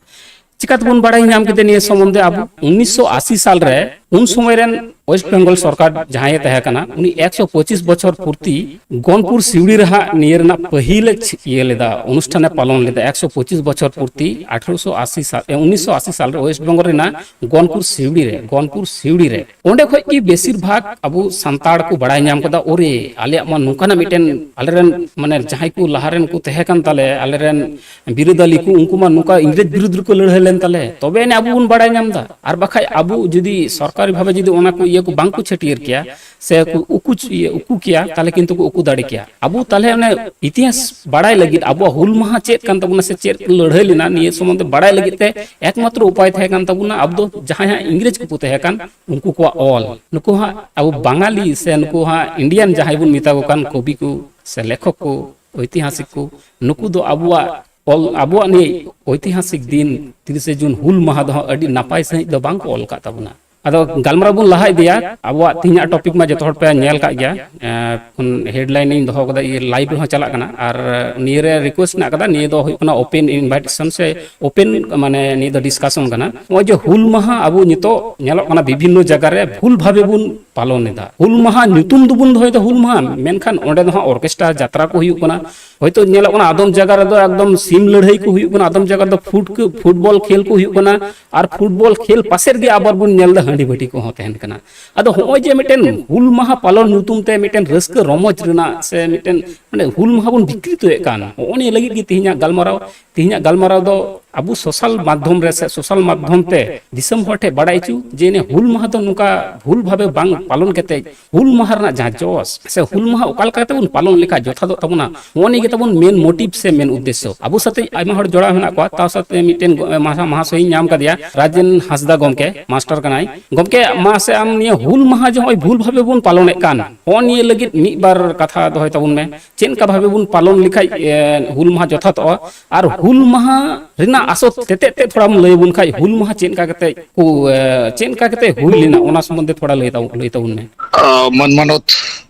ᱪᱤᱠᱟᱹ ᱛᱮᱵᱚᱱ ᱵᱟᱲᱟᱭ ᱧᱟᱢ ᱠᱮᱫᱟ ᱱᱤᱭᱟᱹ ᱥᱚᱢᱵᱚᱱᱫᱷᱮ? ᱟᱵᱚ ᱩᱱᱤᱥᱥᱚ ᱟᱥᱤ ᱥᱟᱞ ᱨᱮ, ᱩᱱ ᱥᱚᱢᱚᱭ ᱨᱮᱱ ᱳᱭᱮᱥᱴ ᱵᱮᱝᱜᱚᱞ ᱥᱚᱨᱠᱟᱨ ᱡᱟᱦᱟᱸᱭᱮ ᱛᱟᱦᱮᱸ ᱠᱟᱱᱟ, ᱩᱱᱤ ᱮᱠᱥᱚ ᱯᱚᱸᱪᱤᱥ ᱵᱚᱪᱷᱚᱨ ᱯᱩᱨᱛᱤ ᱜᱚᱱᱯᱩᱨ ᱥᱤᱣᱲᱤ ᱨᱮ ᱦᱟᱸᱜ ᱱᱤᱭᱟᱹ ᱨᱮᱱᱟᱜ ᱯᱟᱹᱦᱤᱞ ᱮ ᱪᱷ-, ᱤᱭᱟᱹ ᱞᱮᱫᱟ, ᱚᱱᱩᱥᱴᱷᱟᱱ ᱮ ᱯᱟᱞᱚᱱ ᱞᱮᱫᱟ᱾ ᱮᱠᱥᱚ ᱯᱚᱸᱪᱤᱥ ᱵᱚᱪᱷᱚᱨ ᱯᱩᱨᱛᱤ ᱟᱴᱷᱨᱚᱥᱚ ᱟᱥᱤ ᱥᱟᱞ, ᱮ, ᱩᱱᱤᱥᱥᱚ ᱟᱥᱤ ᱥᱟᱞ ᱨᱮ ᱳᱭᱮᱥᱴ ᱵᱮᱝᱜᱚᱞ ᱨᱮᱱᱟᱜ ᱜᱚᱱᱯᱩᱨ ᱥᱤᱣᱲᱤ ᱨᱮ, ᱜᱚᱱᱯᱩᱨ ᱥᱤᱣᱲᱤ ᱨᱮ᱾ ᱚᱸᱰᱮ ᱠᱷᱚᱡ ᱜᱮ ᱵᱮᱥᱤᱨ ᱵᱷᱟᱜᱽ ᱟᱵᱚ ᱥᱟᱱᱛᱟᱲ ᱠᱚ ᱵᱟᱲᱟᱭ ᱧᱟᱢ ᱠᱮᱫᱟ, ᱳᱨᱮ, ᱟᱞᱮᱭᱟᱜ ᱢᱟ ᱱᱚᱝᱠᱟᱱᱟᱜ ᱢᱤᱫᱴᱮᱱ, ᱟᱞᱮᱨᱮᱱ ᱢᱟᱱᱮ ᱡᱟᱦᱟᱸᱭ ᱠᱚ ᱞᱟᱦᱟ ᱨᱮᱱ ᱠᱚ ᱛᱟᱦᱮᱸ ᱠᱟᱱ ᱛᱟᱞᱮ, ᱟᱞᱮᱨᱮᱱ ᱵᱤᱨᱟᱹᱫᱟᱞᱤ ᱠᱚ, ᱩᱱᱠᱩ ᱢᱟ ᱱᱚᱝᱠᱟ ᱤᱝᱨᱮᱡᱽ ᱵᱤᱨᱩᱫᱽ ᱨᱮᱠᱚ ᱞᱟᱹᱲᱦᱟᱹᱭ ᱞᱮᱱ ᱛᱟᱞᱮ, ᱛᱚᱵᱮ ᱟᱹᱱᱤᱡ ᱟᱵᱚ ᱵᱚᱱ ᱵᱟᱲᱟᱭ ᱧᱟᱢ ᱮᱫᱟ᱾ ᱟᱨ ᱵᱟᱠᱷᱟᱡ ᱟᱵᱚ ᱡᱩᱫᱤ ᱥᱚᱨᱠᱟᱨᱤ ᱵᱷᱟᱵᱮ ᱡᱩᱫᱤ ᱚᱱᱟ ᱠᱚ ᱤᱭᱟᱹ ᱠᱚ ᱵᱟᱝ ᱠᱚ ᱪᱷᱟᱹᱴᱭᱟᱹᱨ ᱠᱮᱭᱟ, ᱥᱮ ᱠᱚ ᱩᱠᱩ ᱪ-, ᱤᱭᱟᱹ, ᱩᱠᱩ ᱠᱮᱭᱟ, ᱛᱟᱦᱞᱮ ᱠᱤᱱᱛᱩ ᱠᱚ ᱩᱠᱩ ᱫᱟᱲᱮ ᱠᱮᱭᱟ᱾ ᱟᱵᱚ ᱛᱟᱦᱞᱮ ᱚᱱᱮ ᱤᱛᱤᱦᱟᱥ ᱵᱟᱲᱟᱭ ᱞᱟᱹᱜᱤᱫ, ᱟᱵᱚᱣᱟᱜ ᱦᱩᱞ ᱢᱟᱦᱟ ᱪᱮᱫ ᱠᱟᱱ ᱛᱟᱵᱚᱱᱟ ᱥᱮ ᱪᱮᱫ ᱞᱟᱹᱲᱦᱟᱹᱭ ᱞᱮᱱᱟ, ᱱᱤᱭᱟᱹ ᱥᱚᱢᱵᱚᱱᱫᱷᱮ ᱵᱟᱲᱟᱭ ᱞᱟᱹᱜᱤᱫ ᱛᱮ ᱮᱠᱢᱟᱛᱨᱚ ᱩᱯᱟᱭ ᱛᱟᱦᱮᱸ ᱠᱟᱱ ᱛᱟᱵᱚᱱᱟ ᱟᱵᱚ ᱫᱚ ᱡᱟᱦᱟᱸᱭ ᱦᱟᱸᱜ ᱤᱝᱨᱮᱡᱽ ᱠᱚᱠᱚ ᱛᱟᱦᱮᱸ ᱠᱟᱱ, ᱩᱱᱠᱩ ᱠᱚᱣᱟᱜ ᱚᱞ᱾ ᱱᱩᱠᱩ ᱦᱟᱸᱜ ᱟᱵᱚ ᱵᱟᱝᱟᱞᱤ ᱥᱮ ᱱᱩᱠᱩ ᱦᱟᱸᱜ ᱤᱱᱰᱤᱭᱟᱱ ᱡᱟᱦᱟᱸᱭ ᱵᱚᱱ ᱢᱮᱛᱟ ᱠᱚ ᱠᱟᱱ ᱠᱚᱵᱤ ᱠᱚ ᱥᱮ ᱞᱮᱠᱷᱚᱠ ᱠᱚ, ᱳᱭᱛᱤᱦᱟᱥᱤᱠ ᱠᱚ, ᱱᱩᱠᱩ ᱫᱚ ᱟᱵᱚᱣᱟᱜ ᱚᱞ, ᱟᱵᱚᱣᱟᱜ ᱱᱤᱭᱟᱹ ᱳᱭᱛᱤᱦᱟᱥᱤᱠ ᱫᱤᱱ ᱛᱤᱨᱤᱥᱮ ᱡᱩᱱ ᱦᱩᱞ ᱢᱟᱦᱟ ᱫᱚ ᱦᱟᱸᱜ ᱟᱹᱰᱤ ᱱᱟᱯᱟᱭ ᱥᱟᱺᱦᱤᱡ ᱫᱚ ᱵᱟᱝ ᱠᱚ ᱚᱞ ᱠᱟᱜ ᱛᱟᱵᱚᱱᱟ᱾ ᱟᱫᱚ ᱜᱟᱞᱢᱟᱨᱟᱣ ᱵᱚᱱ ᱞᱟᱦᱟ ᱤᱫᱤᱭᱟ᱾ ᱟᱵᱚᱣᱟᱜ ᱛᱮᱦᱮᱧᱟᱜ ᱴᱚᱯᱤᱠ ᱢᱟ ᱡᱚᱛᱚ ᱦᱚᱲ ᱯᱮ ᱧᱮᱞ ᱠᱟᱜ ᱜᱮᱭᱟ, ᱮᱸ, ᱠᱷᱚᱱ ᱦᱮᱰᱞᱟᱭᱤᱱ ᱤᱧ ᱫᱚᱦᱚ ᱠᱟᱫᱟ, ᱤᱭᱟᱹ, ᱞᱟᱭᱤᱵᱷ ᱨᱮᱦᱚᱸ ᱪᱟᱞᱟᱜ ᱠᱟᱱᱟ᱾ ᱟᱨ ᱱᱤᱭᱟᱹ ᱨᱮ ᱨᱤᱠᱩᱭᱮᱥᱴ ᱢᱮᱱᱟᱜ ᱠᱟᱫᱟ, ᱱᱤᱭᱟᱹ ᱫᱚ ᱦᱩᱭᱩᱜ ᱠᱟᱱᱟ ᱳᱯᱮᱱ ᱤᱱᱵᱷᱟᱭᱴᱮᱥᱚᱱ ᱥᱮ ᱳᱯᱮᱱ, ᱢᱟᱱᱮ, ᱱᱤᱭᱟᱹ ᱫᱚ ᱰᱤᱥᱠᱟᱥᱚᱱ ᱠᱟᱱᱟ᱾ ᱱᱚᱜᱼᱚᱭ ᱡᱮ ᱦᱩᱞ ᱢᱟᱦᱟ ᱟᱵᱚ ᱱᱤᱛᱚᱜ ᱧᱮᱞᱚᱜ ᱠᱟᱱᱟ ᱵᱤᱵᱷᱤᱱᱱᱚ ᱡᱟᱭᱜᱟ ᱨᱮ ᱵᱷᱩᱞ ᱵᱷᱟᱵᱮ ᱵᱚᱱ ᱯᱟᱞᱚᱱ ᱮᱫᱟ᱾ ᱦᱩᱞ ᱢᱟᱦᱟ ᱧᱩᱛᱩᱢ ᱫᱚᱵᱚᱱ ᱫᱚᱦᱚᱭᱮᱫᱟ ᱦᱩᱞ ᱢᱟᱦᱟ, ᱢᱮᱱᱠᱷᱟᱱ ᱚᱸᱰᱮ ᱫᱚ ᱦᱟᱸᱜ ᱚᱨᱠᱮᱥᱴᱨᱟ ᱡᱟᱛᱨᱟ ᱠᱚ ᱦᱩᱭᱩᱜ ᱠᱟᱱᱟ᱾ ᱦᱚᱭᱛᱳ ᱧᱮᱞᱚᱜ ᱠᱟᱱᱟ ᱟᱫᱚᱢ ᱡᱟᱭᱜᱟ ᱨᱮᱫᱚ ᱮᱠᱫᱚᱢ ᱥᱤᱢ ᱞᱟᱹᱲᱦᱟᱹᱭ ᱠᱚ ᱦᱩᱭᱩᱜ ᱠᱟᱱᱟ, ᱟᱫᱚᱢ ᱡᱟᱭᱜᱟ ᱨᱮᱫᱚ ᱯᱷᱩᱴ-, ᱯᱷᱩᱴᱵᱚᱞ ᱠᱷᱮᱞ ᱠᱚ ᱦᱩᱭᱩᱜ ᱠᱟᱱᱟ, ᱟᱨ ᱯᱷᱩᱴᱵᱚᱞ ᱠᱷᱮᱞ ᱯᱟᱥᱮ ᱨᱮᱜᱮ ᱟᱵᱟᱨ ᱵᱚᱱ ᱧᱮᱞ ᱮᱫᱟ ᱦᱟᱺᱰᱤ ᱵᱷᱟᱹᱴᱤ ᱠᱚᱦᱚᱸ ᱛᱟᱦᱮᱱ ᱠᱟᱱᱟ᱾ ᱟᱫᱚ ᱦᱚᱸᱜᱼᱚᱭ ᱡᱮ ᱢᱤᱫᱴᱮᱱ ᱦᱩᱞ ᱢᱟᱦᱟ ᱯᱟᱞᱚᱱ ᱧᱩᱛᱩᱢ ᱛᱮ ᱢᱤᱫᱴᱮᱱ ᱨᱟᱹᱥᱠᱟᱹ ᱨᱚᱢᱚᱡᱽ ᱨᱮᱱᱟᱜ ᱥᱮ ᱢᱤᱫᱴᱮᱱ, ᱢᱟᱱᱮ, ᱦᱩᱞ ᱢᱟᱦᱟ ᱵᱚᱱ ᱵᱤᱠᱨᱤᱛᱚᱭᱮᱫ ᱠᱟᱱ, ᱦᱚᱸᱜᱼᱚ ᱱᱤᱭᱟᱹ ᱞᱟᱹᱜᱤᱫ ᱜᱮ ᱛᱮᱦᱮᱧᱟᱜ ᱜᱟᱞᱢᱟᱨᱟᱣ᱾ ᱛᱮᱦᱮᱧᱟᱜ ᱜᱟᱞᱢᱟᱨᱟᱣ ᱫᱚ ᱟᱵᱚ ᱥᱳᱥᱟᱞ ᱢᱟᱫᱽᱫᱷᱚᱢ ᱨᱮ ᱥᱮ ᱥᱳᱥᱟᱞ ᱢᱟᱫᱽᱫᱷᱚᱢ ᱛᱮ ᱫᱤᱥᱚᱢ ᱦᱚᱲ ᱴᱷᱮᱱ ᱵᱟᱲᱟᱭ ᱦᱚᱪᱚ ᱡᱮ ᱱᱤᱭᱟᱹ ᱦᱩᱞ ᱢᱟᱦᱟ ᱫᱚ ᱱᱚᱝᱠᱟ ᱵᱷᱩᱞ ᱵᱷᱟᱵᱮ ᱵᱟᱝ ᱯᱟᱞᱚᱱ ᱠᱟᱛᱮ ᱦᱩᱞ ᱢᱟᱦᱟ ᱨᱮᱱᱟᱜ ᱡᱟᱦᱟᱸ ᱡᱚᱥ ᱥᱮ ᱦᱩᱞ ᱢᱟᱦᱟ ᱚᱠᱟ ᱞᱮᱠᱟ ᱠᱟᱛᱮ ᱵᱚᱱ ᱯᱟᱞᱚᱱ ᱞᱮᱠᱷᱟᱱ ᱡᱚᱛᱷᱟᱛᱚᱜ ᱛᱟᱵᱚᱱᱟ, ᱱᱚᱜᱼᱚ ᱱᱤᱭᱟᱹ ᱜᱮ ᱛᱟᱵᱚᱱ ᱢᱮᱱ ᱢᱳᱴᱤᱵᱷ ᱥᱮ ᱢᱮᱱ ᱩᱫᱽᱫᱮᱥᱥᱚ᱾ ᱟᱵᱚ ᱥᱟᱛᱮ ᱟᱭᱢᱟ ᱦᱚᱲ ᱡᱚᱲᱟᱣ ᱢᱮᱱᱟᱜ ᱠᱚᱣᱟ, ᱛᱟᱣ ᱥᱟᱛᱮ ᱢᱤᱫᱴᱮᱱ ᱜᱚ-, ᱢᱟᱦᱟ-, ᱢᱟᱦᱟᱥᱚᱭᱤᱧ ᱧᱟᱢ ᱠᱟᱫᱮᱭᱟ, ᱨᱟᱡᱮᱱ ᱦᱟᱸᱥᱫᱟ ᱜᱚᱢᱠᱮ, ᱢᱟᱥᱴᱟᱨ ᱠᱟᱱᱟᱭ᱾ ᱜᱚᱢᱠᱮ, ᱢᱟᱥᱮ ᱟᱢ ᱱᱤᱭᱟᱹ ᱦᱩᱞ ᱢᱟᱦᱟ ᱡᱮ ᱱᱚᱜᱼᱚᱭ ᱵᱷᱩᱞ ᱵᱷᱟᱵᱮ ᱵᱚᱱ ᱯᱟᱞᱚᱱᱮᱫ ᱠᱟᱱ, ᱱᱚᱜᱼᱚ ᱱᱤᱭᱟᱹ ᱞᱟᱹᱜᱤᱫ ᱢᱤᱫ ᱵᱟᱨ ᱠᱟᱛᱷᱟ ᱫᱚᱦᱚᱭ ᱛᱟᱵᱚᱱ ᱢᱮ᱾ ᱪᱮᱫ ᱞᱮᱠᱟ ᱵᱷᱟᱵᱮ ᱵᱚᱱ ᱯᱟᱞᱚᱱ ᱞᱮᱠᱷᱟᱡ, ᱮ, ᱦᱩᱞ ᱢᱟᱦᱟ ᱡᱚᱛᱷᱟᱛᱚᱜᱼᱟ? ᱟᱨ ᱦᱩᱞ ᱢᱟᱦᱟ ᱨᱮᱱᱟᱜ ᱟᱥᱚᱞ ᱛᱮᱛᱮᱫ ᱛᱮ ᱛᱷᱚᱲᱟᱢ ᱞᱟᱹᱭ ᱟᱵᱚᱱ ᱠᱷᱟᱡ, ᱦᱩᱞ ᱢᱟᱦᱟ ᱪᱮᱫ ᱞᱮᱠᱟ ᱠᱟᱛᱮ ᱠᱚ, ᱮ, ᱪᱮᱫ ᱞᱮᱠᱟ ᱠᱟᱛᱮ ᱦᱩᱭ ᱞᱮᱱᱟ, ᱚᱱᱟ ᱥᱚᱢᱵᱚᱱᱫᱷᱮ ᱛᱷᱚᱲᱟ ᱞᱟᱹᱭ ᱛᱟᱵᱚᱱ, ᱞᱟᱹᱭ ᱛᱟᱵᱚᱱ ᱢᱮ᱾ ᱟᱸ, ᱢᱟᱹᱱ ᱢᱟᱱᱚᱛ,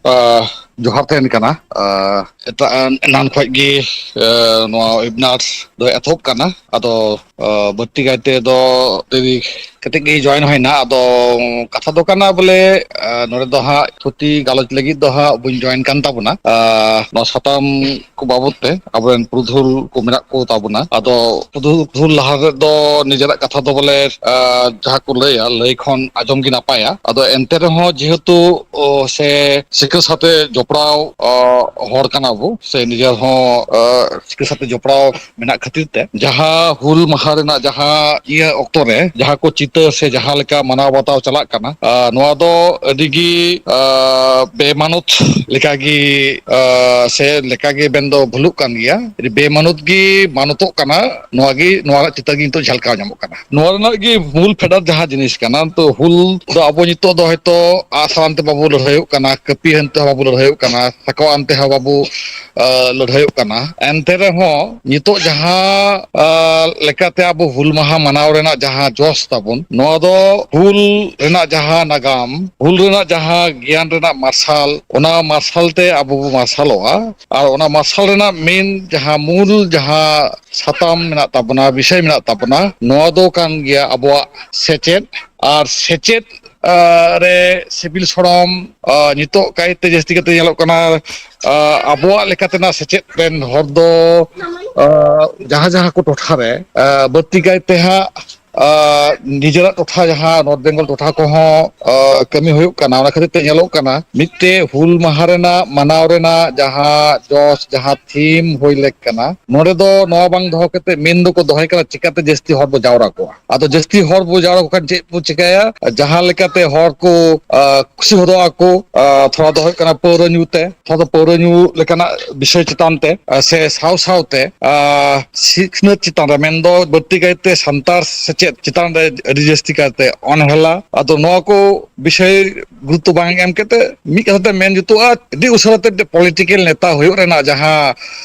ᱟᱸ, ᱡᱚᱦᱟᱨ ᱛᱟᱦᱮᱱ ᱠᱟᱱᱟ᱾ ᱟᱸ, ᱮᱴᱟᱜ, ᱮᱱᱟᱱ ᱠᱷᱚᱡ ᱜᱮ, ᱟᱸ, ᱱᱚᱣᱟ ᱣᱮᱵᱤᱱᱟᱨ ᱫᱚ ᱮᱛᱚᱦᱚᱵ ᱠᱟᱱᱟ᱾ ᱟᱫᱚ, ᱟᱸ, ᱵᱟᱹᱲᱛᱤ ᱠᱟᱭᱛᱮ ᱫᱚ ᱟᱹᱰᱤ ᱠᱟᱹᱴᱤᱡ ᱜᱮ ᱡᱚᱭᱮᱱ ᱦᱩᱭᱱᱟ᱾ ᱟᱫᱚ ᱠᱟᱛᱷᱟ ᱫᱚ ᱠᱟᱱᱟ ᱵᱚᱞᱮ, ᱟᱸ, ᱱᱚᱰᱮ ᱫᱚ ᱦᱟᱸᱜ ᱛᱷᱩᱛᱤ ᱜᱟᱞᱚᱪ ᱞᱟᱹᱜᱤᱫ ᱫᱚ ᱦᱟᱸᱜ ᱵᱟᱹᱧ ᱡᱚᱭᱮᱱ ᱠᱟᱱ ᱛᱟᱵᱚᱱᱟ᱾ ᱟᱸ, ᱱᱚᱣᱟ ᱥᱟᱛᱟᱢ ᱠᱚ ᱵᱟᱵᱚᱛ ᱛᱮ ᱟᱵᱚᱨᱮᱱ ᱯᱩᱨᱩᱫᱷᱩᱞ ᱠᱚ ᱢᱮᱱᱟᱜ ᱠᱚ ᱛᱟᱵᱚᱱᱟ᱾ ᱟᱫᱚ ᱯᱩᱨᱩᱫᱷᱩᱞ ᱞᱟᱦᱟ ᱨᱮᱫᱚ ᱱᱤᱡᱮᱨᱟᱜ ᱠᱟᱛᱷᱟ ᱫᱚ ᱵᱚᱞᱮ, ᱟᱸ, ᱡᱟᱦᱟᱸ ᱠᱚ ᱞᱟᱹᱭᱟ, ᱞᱟᱹᱭ ᱠᱷᱚᱱ ᱟᱸᱡᱚᱢ ᱜᱮ ᱱᱟᱯᱟᱭᱟ᱾ ᱟᱫᱚ ᱮᱱᱛᱮ ᱨᱮᱦᱚᱸ ᱡᱮᱦᱮᱛᱩ, ᱚ, ᱥᱮ ᱥᱤᱠᱷᱟᱹ ᱥᱟᱛᱮ ᱡᱚᱯᱲᱟᱣ, ᱚ, ᱦᱚᱲ ᱠᱟᱱᱟ ᱵᱚ, ᱥᱮ ᱱᱤᱡᱮᱨ ᱦᱚᱸ, ᱚ, ᱥᱤᱠᱷᱟᱹ ᱥᱟᱛᱮ ᱡᱚᱯᱲᱟᱣ ᱢᱮᱱᱟᱜ ᱠᱷᱟᱹᱛᱤᱨ ᱛᱮ, ᱡᱟᱦᱟᱸ ᱦᱩᱞ ᱢᱟᱦᱟ ᱨᱮᱱᱟᱜ ᱡᱟᱦᱟᱸ ᱤᱭᱟᱹ ᱚᱠᱛᱚ ᱨᱮ ᱡᱟᱦᱟᱸ ᱠᱚ ᱪᱤᱛᱟᱹᱨ ᱥᱮ ᱡᱟᱦᱟᱸ ᱞᱮᱠᱟ ᱢᱟᱱᱟᱣ ᱵᱟᱛᱟᱣ ᱪᱟᱞᱟᱜ ᱠᱟᱱᱟ, ᱟᱨ ᱱᱚᱣᱟ ᱫᱚ ᱟᱹᱰᱤ ᱜᱮ, ᱟᱨ, ᱵᱮᱢᱟᱱᱚᱛ ᱞᱮᱠᱟ ᱜᱮ, ᱟᱨ, ᱥᱮ ᱞᱮᱠᱟ ᱜᱮ ᱢᱮᱱ ᱫᱚ ᱵᱷᱩᱞᱩᱜ ᱠᱟᱱ ᱜᱮᱭᱟ᱾ ᱟᱹᱰᱤ ᱵᱮᱢᱟᱱᱚᱛ ᱜᱮ ᱢᱟᱱᱚᱛᱚᱜ ᱠᱟᱱᱟ᱾ ᱱᱚᱣᱟ ᱜᱮ, ᱱᱚᱣᱟ ᱨᱮᱱᱟᱜ ᱪᱤᱛᱟᱹᱨ ᱜᱮ ᱱᱤᱛᱚᱜ ᱡᱷᱟᱞᱠᱟᱣ ᱧᱟᱢᱚᱜ ᱠᱟᱱᱟ᱾ ᱱᱚᱣᱟ ᱨᱮᱱᱟᱜ ᱜᱮ ᱢᱩᱞ ᱯᱷᱮᱰᱟᱛ ᱡᱟᱦᱟᱸ ᱡᱤᱱᱤᱥ ᱠᱟᱱᱟ, ᱛᱚ ᱦᱩᱞ ᱫᱚ ᱟᱵᱚ ᱱᱤᱛᱚᱜ ᱫᱚ ᱦᱚᱭᱛᱚ ᱟᱜ ᱥᱟᱨ ᱟᱱᱛᱮ ᱵᱟᱵᱚ ᱞᱟᱹᱲᱦᱟᱹᱭᱚᱜ ᱠᱟᱱᱟ, ᱠᱟᱹᱯᱤ ᱟᱱᱛᱮ ᱦᱚᱸ ᱵᱟᱵᱚ ᱞᱟᱹᱲᱦᱟᱹᱭᱚᱜ ᱠᱟᱱᱟ, ᱥᱟᱠᱣᱟ ᱟᱱᱛᱮ ᱦᱚᱸ ᱵᱟᱵᱚ, ᱟ, ᱞᱟᱹᱲᱦᱟᱹᱭᱚᱜ ᱠᱟᱱᱟ᱾ ᱮᱱᱛᱮ ᱨᱮᱦᱚᱸ ᱱᱤᱛᱚᱜ ᱡᱟᱦᱟᱸ, ᱟ, ᱞᱮᱠᱟᱛᱮ ᱟᱵᱚ ᱦᱩᱞ ᱢᱟᱦᱟ ᱢᱟᱱᱟᱣ ᱨᱮᱱᱟᱜ ᱡᱟᱦᱟᱸ ᱡᱚᱥ ᱛᱟᱵᱚᱱ, ᱱᱚᱣᱟ ᱫᱚ ᱦᱩᱞ ᱨᱮᱱᱟᱜ ᱡᱟᱦᱟᱸ ᱱᱟᱜᱟᱢ, ᱦᱩᱞ ᱨᱮᱱᱟᱜ ᱡᱟᱦᱟᱸ ᱜᱮᱭᱟᱱ ᱨᱮᱱᱟᱜ ᱢᱟᱨᱥᱟᱞ, ᱚᱱᱟ ᱢᱟᱨᱥᱟᱞ ᱛᱮ ᱟᱵᱚ ᱵᱚ ᱢᱟᱨᱥᱟᱞᱚᱜᱼᱟ᱾ ᱟᱨ ᱚᱱᱟ ᱢᱟᱨᱥᱟᱞ ᱨᱮᱱᱟᱜ ᱢᱮᱱ ᱡᱟᱦᱟᱸ ᱢᱩᱞ ᱡᱟᱦᱟᱸ ᱥᱟᱛᱟᱢ ᱢᱮᱱᱟᱜ ᱛᱟᱵᱚᱱᱟ, ᱵᱤᱥᱚᱭ ᱢᱮᱱᱟᱜ ᱛᱟᱵᱚᱱᱟ, ᱱᱚᱣᱟ ᱫᱚ ᱠᱟᱱ ᱜᱮᱭᱟ ᱟᱵᱚᱣᱟᱜ ᱥᱮᱪᱮᱫ᱾ ᱟᱨ ᱥᱮᱪᱮᱫ, ᱟ, ᱨᱮ ᱥᱤᱵᱤᱞ ᱥᱚᱲᱚᱢ, ᱟ, ᱱᱤᱛᱚᱜ ᱠᱟᱭᱛᱮ ᱡᱟᱹᱥᱛᱤ ᱠᱟᱛᱮ ᱧᱮᱞᱚᱜ ᱠᱟᱱᱟ, ᱟ, ᱟᱵᱚᱣᱟᱜ ᱞᱮᱠᱟᱛᱮᱱᱟᱜ ᱥᱮᱪᱮᱫ ᱨᱮᱱ ᱦᱚᱲ ᱫᱚ, ᱟ, ᱡᱟᱦᱟᱸ ᱡᱟᱦᱟᱸ ᱠᱚ ᱴᱚᱴᱷᱟ ᱨᱮ, ᱟ, ᱵᱟᱹᱲᱛᱤ ᱠᱟᱭᱛᱮ ᱦᱟᱸᱜ, ᱟ, ᱱᱤᱡᱮᱨᱟᱜ ᱴᱚᱴᱷᱟ ᱡᱟᱦᱟᱸ ᱱᱚᱨᱛᱷ ᱵᱮᱝᱜᱚᱞ ᱴᱚᱴᱷᱟ ᱠᱚᱦᱚᱸ, ᱟ, ᱠᱟᱹᱢᱤ ᱦᱩᱭᱩᱜ ᱠᱟᱱᱟ, ᱚᱱᱟ ᱠᱷᱟᱹᱛᱤᱨ ᱛᱮ ᱧᱮᱞᱚᱜ ᱠᱟᱱᱟ ᱢᱤᱫᱴᱮᱡ ᱦᱩᱞ ᱢᱟᱦᱟ ᱨᱮᱱᱟᱜ ᱢᱟᱱᱟᱣ ᱨᱮᱱᱟᱜ ᱡᱟᱦᱟᱸ ᱡᱚᱥ, ᱡᱟᱦᱟᱸ ᱛᱷᱤᱢ ᱦᱩᱭ ᱞᱮᱠ ᱠᱟᱱᱟ, ᱱᱚᱰᱮ ᱫᱚ ᱱᱚᱣᱟ ᱵᱟᱝ ᱫᱚᱦᱚ ᱠᱟᱛᱮ ᱢᱮᱱ ᱫᱚᱠᱚ ᱫᱚᱦᱚᱭ ᱠᱟᱱᱟ ᱪᱤᱠᱟᱛᱮ ᱡᱟᱹᱥᱛᱤ ᱦᱚᱲ ᱵᱚ ᱡᱟᱣᱨᱟ ᱠᱚᱣᱟ᱾ ᱟᱫᱚ ᱡᱟᱹᱥᱛᱤ ᱦᱚᱲ ᱵᱚ ᱡᱟᱣᱨᱟ ᱠᱚ ᱠᱷᱟᱱ ᱪᱮᱫ ᱵᱚ ᱪᱤᱠᱟᱹᱭᱟ? ᱡᱟᱦᱟᱸ ᱞᱮᱠᱟᱛᱮ ᱦᱚᱲ ᱠᱚ, ᱟ, ᱠᱩᱥᱤ ᱦᱚᱫᱚᱜ ᱟᱠᱚ, ᱟ, ᱛᱷᱚᱲᱟ ᱫᱚ ᱦᱩᱭᱩᱜ ᱠᱟᱱᱟ ᱯᱟᱹᱣᱨᱟᱹ ᱧᱩ ᱛᱮ, ᱛᱷᱚᱲᱟ ᱫᱚ ᱯᱟᱹᱣᱨᱟᱹ ᱧᱩ ᱞᱮᱠᱟᱱᱟᱜ ᱵᱤᱥᱚᱭ ᱪᱮᱛᱟᱱ ᱛᱮ, ᱟ, ᱥᱮ ᱥᱟᱶ ᱥᱟᱶᱛᱮ, ᱟ, ᱥᱤᱠᱷᱱᱟᱹᱛ ᱪᱮᱛᱟᱱ ᱨᱮ, ᱢᱮᱱᱫᱚ ᱵᱟᱹᱲᱛᱤ ᱠᱟᱭᱛᱮ ᱥᱟᱱᱛᱟᱲ ᱥᱮᱪᱮᱫ ᱪᱮᱛᱟᱱ ᱨᱮ ᱟᱹᱰᱤ ᱡᱟᱹᱥᱛᱤ ᱠᱟᱭᱛᱮ ᱚᱱᱦᱮᱞᱟ᱾ ᱟᱫᱚ ᱱᱚᱣᱟ ᱠᱚ ᱵᱤᱥᱚᱭ ᱜᱩᱨᱩᱛᱛᱚ ᱵᱟᱝ ᱮᱢ ᱠᱟᱛᱮ ᱢᱤᱫ ᱠᱟᱛᱷᱟ ᱛᱮ ᱢᱮᱱ ᱡᱩᱛᱩᱜᱼᱟ, ᱟᱹᱰᱤ ᱩᱥᱟᱹᱨᱟ ᱛᱮ ᱢᱤᱫᱴᱮᱱ ᱯᱚᱞᱤᱴᱤᱠᱮᱞ ᱱᱮᱛᱟ ᱦᱩᱭᱩᱜ ᱨᱮᱱᱟᱜ ᱡᱟᱦᱟᱸ,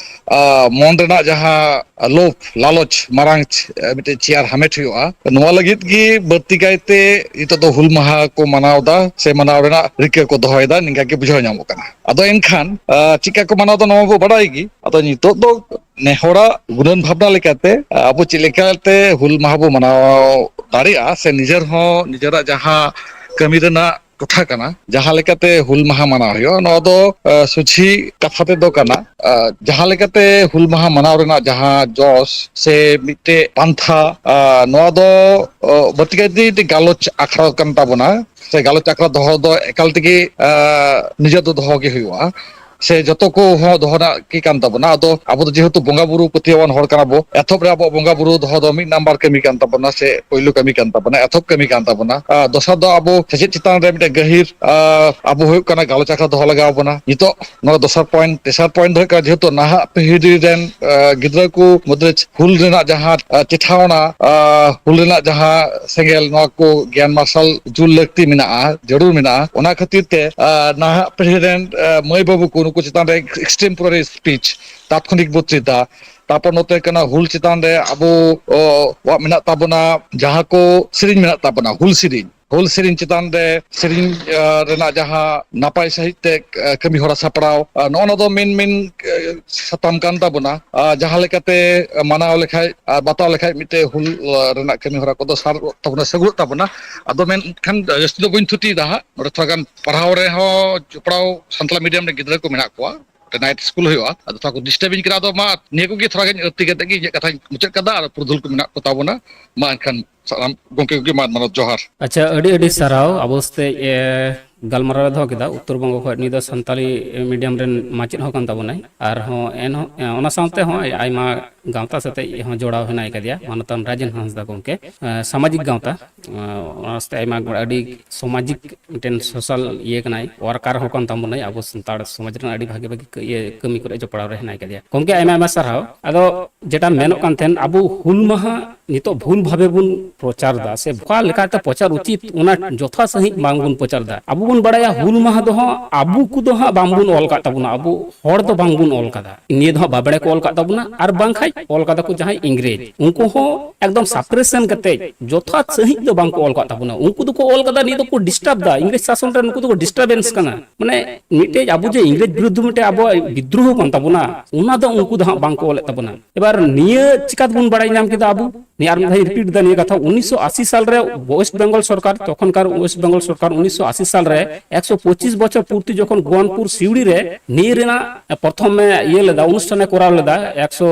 ᱟ, ᱢᱚᱱ ᱨᱮᱱᱟᱜ ᱡᱟᱦᱟᱸ ᱞᱳᱵᱷ ᱞᱟᱞᱚᱪ ᱢᱟᱨᱟᱝ ᱪ-, ᱢᱤᱫᱴᱮᱡ ᱪᱮᱭᱟᱨ ᱦᱟᱢᱮᱴ ᱦᱩᱭᱩᱜᱼᱟ᱾ ᱱᱚᱣᱟ ᱞᱟᱹᱜᱤᱫ ᱜᱮ ᱵᱟᱹᱲᱛᱤ ᱠᱟᱭᱛᱮ ᱱᱤᱛᱚᱜ ᱫᱚ ᱦᱩᱞ ᱢᱟᱦᱟ ᱠᱚ ᱢᱟᱱᱟᱣ ᱮᱫᱟ ᱥᱮ ᱢᱟᱱᱟᱣ ᱨᱮᱱᱟᱜ ᱨᱤᱠᱟᱹ ᱠᱚ ᱫᱚᱦᱚᱭᱮᱫᱟ, ᱱᱤᱝᱠᱟ ᱜᱮ ᱵᱩᱡᱷᱟᱹᱣ ᱧᱟᱢᱚᱜ ᱠᱟᱱᱟ᱾ ᱟᱫᱚ ᱮᱱᱠᱷᱟᱱ, ᱟ, ᱪᱮᱫᱠᱟ ᱠᱚ ᱢᱟᱱᱟᱣ ᱮᱫᱟ ᱱᱚᱣᱟ ᱵᱚ ᱵᱟᱰᱟᱭ ᱜᱮ᱾ ᱟᱫᱚ ᱱᱤᱛᱚᱜ ᱫᱚ ᱱᱮᱦᱚᱲᱟᱜ ᱜᱩᱱᱟᱹᱱ ᱵᱷᱟᱵᱽᱱᱟ ᱞᱮᱠᱟᱛᱮ, ᱟ, ᱟᱵᱚ ᱪᱮᱫ ᱞᱮᱠᱟᱛᱮ ᱦᱩᱞ ᱢᱟᱦᱟ ᱵᱚ ᱢᱟᱱᱟᱣ ᱫᱟᱲᱮᱭᱟᱜᱼᱟ ᱥᱮ ᱱᱤᱡᱮᱨ ᱦᱚᱸ ᱱᱤᱡᱮᱨᱟᱜ ᱡᱟᱦᱟᱸ ᱠᱟᱹᱢᱤ ᱨᱮᱱᱟᱜ ᱴᱚᱴᱷᱟ ᱠᱟᱱᱟ, ᱡᱟᱦᱟᱸ ᱞᱮᱠᱟᱛᱮ ᱦᱩᱞ ᱢᱟᱦᱟ ᱢᱟᱱᱟᱣ ᱦᱩᱭᱩᱜᱼᱟ, ᱱᱚᱣᱟ ᱫᱚ, ᱟ, ᱥᱚᱡᱷᱮ ᱠᱟᱛᱷᱟ ᱛᱮᱫᱚ ᱠᱟᱱᱟ, ᱟ, ᱡᱟᱦᱟᱸ ᱞᱮᱠᱟᱛᱮ ᱦᱩᱞ ᱢᱟᱦᱟ ᱢᱟᱱᱟᱣ ᱨᱮᱱᱟᱜ ᱡᱟᱦᱟᱸ ᱡᱚᱥ ᱥᱮ ᱢᱤᱫᱴᱮᱡ ᱯᱟᱱᱛᱷᱟ, ᱟ, ᱱᱚᱣᱟ ᱫᱚ, ᱟ, ᱵᱟᱹᱲᱛᱤ ᱠᱟᱭᱛᱮ ᱢᱤᱫᱴᱮᱡ ᱜᱟᱞᱚᱪ ᱟᱠᱷᱲᱟ ᱠᱟᱱ ᱛᱟᱵᱚᱱᱟ, ᱥᱮ ᱜᱟᱞᱚᱪ ᱟᱠᱷᱲᱟ ᱫᱚᱦᱚ ᱫᱚ ᱮᱠᱟᱞ ᱛᱮᱜᱮ, ᱟ, ᱱᱤᱡᱮ ᱫᱚ ᱫᱚᱦᱚ ᱜᱮ ᱦᱩᱭᱩᱜᱼᱟ᱾ ᱥᱮ ᱡᱚᱛᱚ ᱠᱚ ᱦᱚᱸ ᱫᱚᱦᱚ ᱨᱮᱱᱟᱜ ᱜᱮ ᱠᱟᱱ ᱛᱟᱵᱚᱱᱟ᱾ ᱟᱫᱚ ᱟᱵᱚ ᱫᱚ ᱡᱮᱦᱮᱛᱩ ᱵᱚᱸᱜᱟ ᱵᱩᱨᱩ ᱯᱟᱹᱛᱭᱟᱹᱣᱟᱱ ᱦᱚᱲ ᱠᱟᱱᱟ ᱵᱚ, ᱮᱛᱚᱦᱚᱵ ᱨᱮ ᱟᱵᱚᱣᱟᱜ ᱵᱚᱸᱜᱟ ᱵᱩᱨᱩ ᱫᱚᱦᱚ ᱫᱚ ᱢᱤᱫ ᱱᱟᱢᱵᱟᱨ ᱠᱟᱹᱢᱤ ᱠᱟᱱ ᱛᱟᱵᱚᱱᱟ, ᱥᱮ ᱯᱳᱭᱞᱳ ᱠᱟᱹᱢᱤ ᱠᱟᱱ ᱛᱟᱵᱚᱱᱟ, ᱮᱛᱚᱦᱚᱵ ᱠᱟᱹᱢᱤ ᱠᱟᱱ ᱛᱟᱵᱚᱱᱟ᱾ ᱟᱨ ᱫᱚᱥᱟᱨ ᱫᱚ ᱟᱵᱚ ᱥᱮᱪᱮᱫ ᱪᱮᱛᱟᱱ ᱨᱮ ᱢᱤᱫᱴᱮᱱ ᱜᱟᱹᱦᱤᱨ, ᱟᱨ ᱟᱵᱚ ᱦᱩᱭᱩᱜ ᱠᱟᱱᱟ ᱜᱟᱞᱚᱪ ᱟᱠᱷᱲᱟ ᱫᱚᱦᱚ ᱞᱟᱜᱟᱣ ᱵᱚᱱᱟ᱾ ᱱᱤᱛᱚᱜ ᱱᱚᱣᱟ ᱫᱚᱥᱟᱨ ᱯᱚᱭᱮᱱᱴ, ᱛᱮᱥᱟᱨ ᱯᱚᱭᱮᱱᱴ ᱫᱚ ᱦᱩᱭᱩᱜ ᱠᱟᱱᱟ, ᱡᱮᱦᱮᱛᱩ ᱱᱟᱦᱟᱜ ᱯᱤᱲᱦᱤ ᱨᱮᱱ, ᱟᱸ, ᱜᱤᱫᱽᱨᱟᱹ ᱠᱚ ᱢᱩᱫᱽᱨᱮ ᱦᱩᱞ ᱨᱮᱱᱟᱜ ᱡᱟᱦᱟᱸ, ᱟᱸ, ᱪᱮᱴᱷᱟᱣᱱᱟ, ᱟᱸ, ᱦᱩᱞ ᱨᱮᱱᱟᱜ ᱡᱟᱦᱟᱸ ᱥᱮᱸᱜᱮᱞ, ᱱᱚᱣᱟ ᱠᱚ ᱜᱮᱭᱟᱱ ᱢᱟᱨᱥᱟᱞ ᱡᱩᱞ ᱞᱟᱹᱠᱛᱤ ᱢᱮᱱᱟᱜᱼᱟ, ᱡᱟᱹᱨᱩᱲ ᱢᱮᱱᱟᱜᱼᱟ᱾ ᱚᱱᱟ ᱠᱷᱟᱹᱛᱤᱨ ᱛᱮ, ᱟᱸ, ᱱᱟᱦᱟᱜ ᱯᱤᱲᱦᱤ ᱨᱮᱱ, ᱟᱸ, ᱢᱟᱹᱭ ᱵᱟᱹᱵᱩ ᱠᱚ ᱱᱩᱠᱩ ᱪᱮᱛᱟᱱ ᱨᱮ ᱮᱠᱥᱴᱨᱤᱢ ᱯᱨᱚᱨᱤ ᱥᱯᱤᱪ, ᱛᱟᱛᱠᱷᱚᱱᱤᱠ ᱵᱚᱠᱛᱨᱤᱛᱟ, ᱛᱟᱨᱯᱚᱨ ᱱᱚᱛᱮ ᱠᱟᱱᱟ ᱦᱩᱞ ᱪᱮᱛᱟᱱ ᱨᱮ ᱟᱵᱚ, ᱚ, ᱣᱟᱜ ᱢᱮᱱᱟᱜ ᱛᱟᱵᱚᱱᱟ, ᱡᱟᱦᱟᱸ ᱠᱚ ᱥᱮᱨᱮᱧ ᱢᱮᱱᱟᱜ ᱛᱟᱵᱚᱱᱟ, ᱦᱩᱞ ᱥᱮᱨᱮᱧ, ᱦᱩᱞ ᱥᱮᱨᱮᱧ ᱪᱮᱛᱟᱱ ᱨᱮ ᱥᱮᱨᱮᱧ, ᱟ, ᱨᱮᱱᱟᱜ ᱡᱟᱦᱟᱸ ᱱᱟᱯᱟᱭ ᱥᱟᱺᱦᱤᱡ ᱛᱮ, ᱟ, ᱠᱟᱹᱢᱤ ᱦᱚᱨᱟ ᱥᱟᱯᱲᱟᱣ, ᱟ, ᱱᱚᱜᱼᱚ ᱱᱚᱣᱟ ᱫᱚ ᱢᱮᱱ, ᱢᱮᱱ, ᱟ, ᱥᱟᱛᱟᱢ ᱠᱟᱱ ᱛᱟᱵᱚᱱᱟ᱾ ᱟ, ᱡᱟᱦᱟᱸ ᱞᱮᱠᱟᱛᱮ ᱢᱟᱱᱟᱣ ᱞᱮᱠᱷᱟᱡ ᱟᱨ ᱵᱟᱛᱟᱣ ᱞᱮᱠᱷᱟᱡ ᱢᱤᱫᱴᱮᱡ ᱦᱩᱞ, ᱟ, ᱨᱮᱱᱟᱜ ᱠᱟᱹᱢᱤ ᱦᱚᱨᱟ ᱠᱚᱫᱚ ᱥᱟᱨᱚᱜ ᱛᱟᱵᱚᱱᱟ, ᱥᱟᱹᱜᱩᱲᱚᱜ ᱛᱟᱵᱚᱱᱟ᱾ ᱟᱫᱚ ᱢᱮᱱᱠᱷᱟᱱ ᱡᱟᱹᱥᱛᱤ ᱫᱚ ᱵᱟᱹᱧ ᱛᱷᱩᱛᱤᱭᱮᱫᱟ ᱦᱟᱸᱜ, ᱱᱚᱰᱮ ᱛᱷᱚᱲᱟ ᱜᱟᱱ ᱯᱟᱲᱦᱟᱣ ᱨᱮᱦᱚᱸ ᱡᱚᱯᱲᱟᱣ ᱥᱟᱱᱛᱟᱲ ᱢᱤᱰᱤᱭᱟᱢ ᱨᱮ ᱜᱤᱫᱽᱨᱟᱹ ᱠᱚ ᱢᱮᱱᱟᱜ ᱠᱚᱣᱟ, ᱱᱟᱭᱤᱴ ᱥᱠᱩᱞ ᱦᱩᱭᱩᱜᱼᱟ᱾ ᱟᱫᱚ ᱛᱷᱚᱲᱟ ᱠᱚ ᱰᱤᱥᱴᱟᱨᱵᱤᱧ ᱠᱟᱱᱟ᱾ ᱟᱫᱚ ᱢᱟ ᱱᱤᱭᱟᱹ ᱠᱚᱜᱮ ᱛᱷᱚᱲᱟ ᱜᱟᱱ ᱟᱹᱲᱛᱤ ᱠᱟᱛᱮ ᱜᱮ ᱤᱧᱟᱹᱜ ᱠᱟᱛᱷᱟᱧ ᱢᱩᱪᱟᱹᱫ ᱠᱟᱫᱟ᱾ ᱟᱨ ᱯᱩᱨᱩᱫᱷᱩᱞ ᱠᱚ ᱢᱮᱱᱟᱜ ᱠᱚ ᱛᱟᱵᱚᱱᱟ, ᱢᱟ ᱮᱱᱠᱷᱟᱱ ᱥᱟᱱᱟᱢ ᱜᱚᱢᱠᱮ ᱠᱚᱜᱮ ᱢᱟ ᱢᱟᱱᱚᱛ ᱡᱚᱦᱟᱨ᱾ ᱟᱪᱪᱷᱟ, ᱟᱹᱰᱤ ᱟᱹᱰᱤ ᱥᱟᱨᱦᱟᱣ ᱟᱵᱚ ᱥᱟᱛᱮ, ᱮ, ᱜᱟᱞᱢᱟᱨᱟᱣ ᱮ ᱫᱚᱦᱚ ᱠᱮᱫᱟ᱾ ᱩᱛᱛᱚᱨ ᱵᱚᱝᱜᱚ ᱠᱷᱚᱱ ᱱᱩᱭ ᱫᱚ ᱥᱟᱱᱛᱟᱲᱤ ᱢᱤᱰᱤᱭᱟᱢ ᱨᱮᱱ ᱢᱟᱪᱮᱫ ᱦᱚᱸ ᱠᱟᱱ ᱛᱟᱵᱚᱱᱟᱭ᱾ ᱟᱨᱦᱚᱸ ᱮᱱᱦᱚᱸ, ᱮ, ᱚᱱᱟ ᱥᱟᱶᱛᱮ ᱦᱚᱸ ᱟᱭᱢᱟ ᱜᱟᱶᱛᱟ ᱥᱟᱛᱮᱜ ᱦᱚᱸ ᱡᱚᱲᱟᱣ ᱦᱮᱱᱟᱭ ᱠᱟᱫᱮᱭᱟ, ᱢᱟᱱᱚᱛᱟᱱ ᱨᱟᱡᱮᱱ ᱦᱟᱸᱥᱫᱟ ᱜᱚᱢᱠᱮ, ᱮ, ᱥᱟᱢᱟᱡᱤᱠ ᱜᱟᱶᱛᱟ, ᱮ, ᱚᱱᱟ ᱥᱟᱛᱮ ᱟᱭᱢᱟ ᱟᱹᱰᱤ ᱥᱟᱢᱟᱡᱤᱠ ᱢᱤᱫᱴᱮᱱ ᱥᱳᱥᱟᱞ ᱤᱭᱟᱹ ᱠᱟᱱᱟᱭ, ᱣᱟᱨᱠᱟᱨ ᱦᱚᱸ ᱠᱟᱱ ᱛᱟᱵᱚᱱᱟᱭ, ᱟᱵᱚ ᱥᱟᱱᱛᱟᱲ ᱥᱚᱢᱟᱡᱽ ᱨᱮᱱᱟᱜ ᱟᱹᱰᱤ ᱵᱷᱟᱜᱮ ᱵᱷᱟᱜᱮ ᱠᱟᱹ-, ᱤᱭᱟᱹ ᱠᱟᱹᱢᱤ ᱠᱚᱨᱮ ᱡᱚᱯᱲᱟᱣ ᱨᱮ ᱦᱮᱱᱟᱭ ᱠᱟᱫᱮᱭᱟ᱾ ᱜᱚᱢᱠᱮ, ᱟᱭᱢᱟ ᱟᱭᱢᱟ ᱥᱟᱨᱦᱟᱣ᱾ ᱟᱫᱚ ᱡᱮᱴᱟ ᱢᱮᱱᱚᱜ ᱠᱟᱱ ᱛᱟᱦᱮᱸᱱ, ᱟᱵᱚ ᱦᱩᱞ ᱢᱟᱦᱟ ᱱᱤᱛᱚᱜ ᱵᱷᱩᱞ ᱵᱷᱟᱵᱮ ᱵᱚᱱ ᱯᱨᱚᱪᱟᱨ ᱫᱟ, ᱥᱮ ᱚᱠᱟ ᱞᱮᱠᱟᱛᱮ ᱯᱨᱚᱪᱟᱨ ᱩᱪᱤᱛ, ᱚᱱᱟ ᱡᱚᱛᱷᱟᱛ ᱥᱟᱺᱦᱤᱡ ᱵᱟᱝ ᱵᱚᱱ ᱯᱨᱚᱪᱟᱨ ᱫᱟ᱾ ᱟᱵᱚ ᱵᱚᱱ ᱵᱟᱲᱟᱭᱟ ᱦᱩᱞ ᱢᱟᱦᱟ ᱫᱚ ᱦᱟᱸᱜ ᱟᱵᱚ ᱠᱚᱫᱚ ᱦᱟᱸᱜ ᱵᱟᱝ ᱵᱚᱱ ᱚᱞ ᱠᱟᱫ ᱛᱟᱵᱚᱱᱟ, ᱟᱵᱚ ᱦᱚᱲ ᱫᱚ ᱵᱟᱝ ᱵᱚᱱ ᱚᱞ ᱠᱟᱫᱟ᱾ ᱱᱤᱭᱟᱹ ᱫᱚ ᱦᱟᱸᱜ ᱵᱟᱵᱲᱮ ᱠᱚ ᱚᱞ ᱠᱟᱫ ᱛᱟᱵᱚᱱᱟ, ᱟᱨ ᱵᱟᱝᱠᱷᱟᱡ ᱚᱞ ᱠᱟᱫᱟ ᱠᱚ ᱡᱟᱦᱟᱸᱭ ᱤᱝᱨᱮᱡᱽ, ᱩᱱᱠᱩ ᱦᱚᱸ ᱮᱠᱫᱚᱢ ᱥᱟᱯᱨᱮᱥᱚᱱ ᱠᱟᱛᱮ ᱡᱚᱛᱷᱟᱛ ᱥᱟᱺᱦᱤᱡ ᱫᱚ ᱵᱟᱝ ᱠᱚ ᱚᱞ ᱠᱟᱫ ᱛᱟᱵᱚᱱᱟ᱾ ᱩᱱᱠᱩ ᱫᱚᱠᱚ ᱚᱞ ᱠᱟᱫᱟ, ᱱᱤᱭᱟᱹ ᱫᱚᱠᱚ ᱰᱤᱥᱴᱟᱨᱵ ᱫᱟ, ᱤᱝᱨᱮᱡᱽ ᱥᱟᱥᱚᱱ ᱨᱮ ᱱᱩᱠᱩ ᱫᱚᱠᱚ ᱰᱤᱥᱴᱟᱨᱵᱮᱱᱥ ᱠᱟᱱᱟ᱾ ᱢᱟᱱᱮ ᱢᱤᱫᱴᱮᱡ ᱟᱵᱚ ᱡᱮ ᱤᱝᱨᱮᱡᱽ ᱵᱤᱨᱩᱫᱽᱫᱷ ᱢᱤᱫᱴᱮᱡ ᱟᱵᱚᱣᱟᱜ ᱵᱤᱫᱽᱫᱨᱳᱦᱚ ᱠᱟᱱ ᱛᱟᱵᱚᱱᱟ, ᱚᱱᱟ ᱫᱚ ᱩᱱᱠᱩ ᱫᱚ ᱦᱟᱸᱜ ᱵᱟᱝ ᱠᱚ ᱚᱞᱮᱫ ᱛᱟᱵᱚᱱᱟ᱾ ᱮᱵᱟᱨ ᱱᱤᱭᱟᱹ ᱪᱤᱠᱟ ᱛᱮᱵᱚᱱ ᱵᱟᱲᱟᱭ ᱧᱟᱢ ᱠᱮᱫᱟ ᱟᱵᱚ? ᱱᱤᱭᱟᱹ ᱟᱨ ᱢᱤᱫ ᱫᱷᱟᱣ ᱤᱧ ᱨᱤᱯᱤᱴ ᱮᱫᱟ, ᱱᱤᱭᱟᱹ ᱠᱟᱛᱷᱟ ᱩᱱᱤᱥᱥᱚ ᱟᱥᱤ ᱥᱟᱞ ᱨᱮ ᱳᱭᱮᱥᱴ ᱵᱮᱝᱜᱚᱞ ᱥᱚᱨᱠᱟᱨ, ᱛᱚᱠᱷᱚᱱᱠᱟᱨ ᱳᱭᱮᱥᱴ ᱵᱮᱝᱜᱚᱞ ᱥᱚᱨᱠᱟᱨ ᱩᱱᱤᱥᱥᱚ ᱟᱥᱤ ᱥᱟᱞ ᱨᱮ ᱮᱠᱥᱚ ᱯᱚᱸᱪᱤᱥ ᱵᱚᱪᱷᱚᱨ ᱯᱩᱨᱛᱤ ᱡᱚᱠᱷᱚᱱ ᱜᱳᱣᱟᱱᱯᱩᱨ ᱥᱤᱣᱲᱤ ᱨᱮ ᱱᱤᱭᱟᱹ ᱨᱮᱱᱟᱜ ᱯᱨᱚᱛᱷᱚᱢ ᱮ ᱤᱭᱟᱹ ᱞᱮᱫᱟ, ᱚᱱᱩᱥᱴᱷᱟᱱ ᱮ ᱠᱚᱨᱟᱣ ᱞᱮᱫᱟ, ᱮᱠᱥᱚ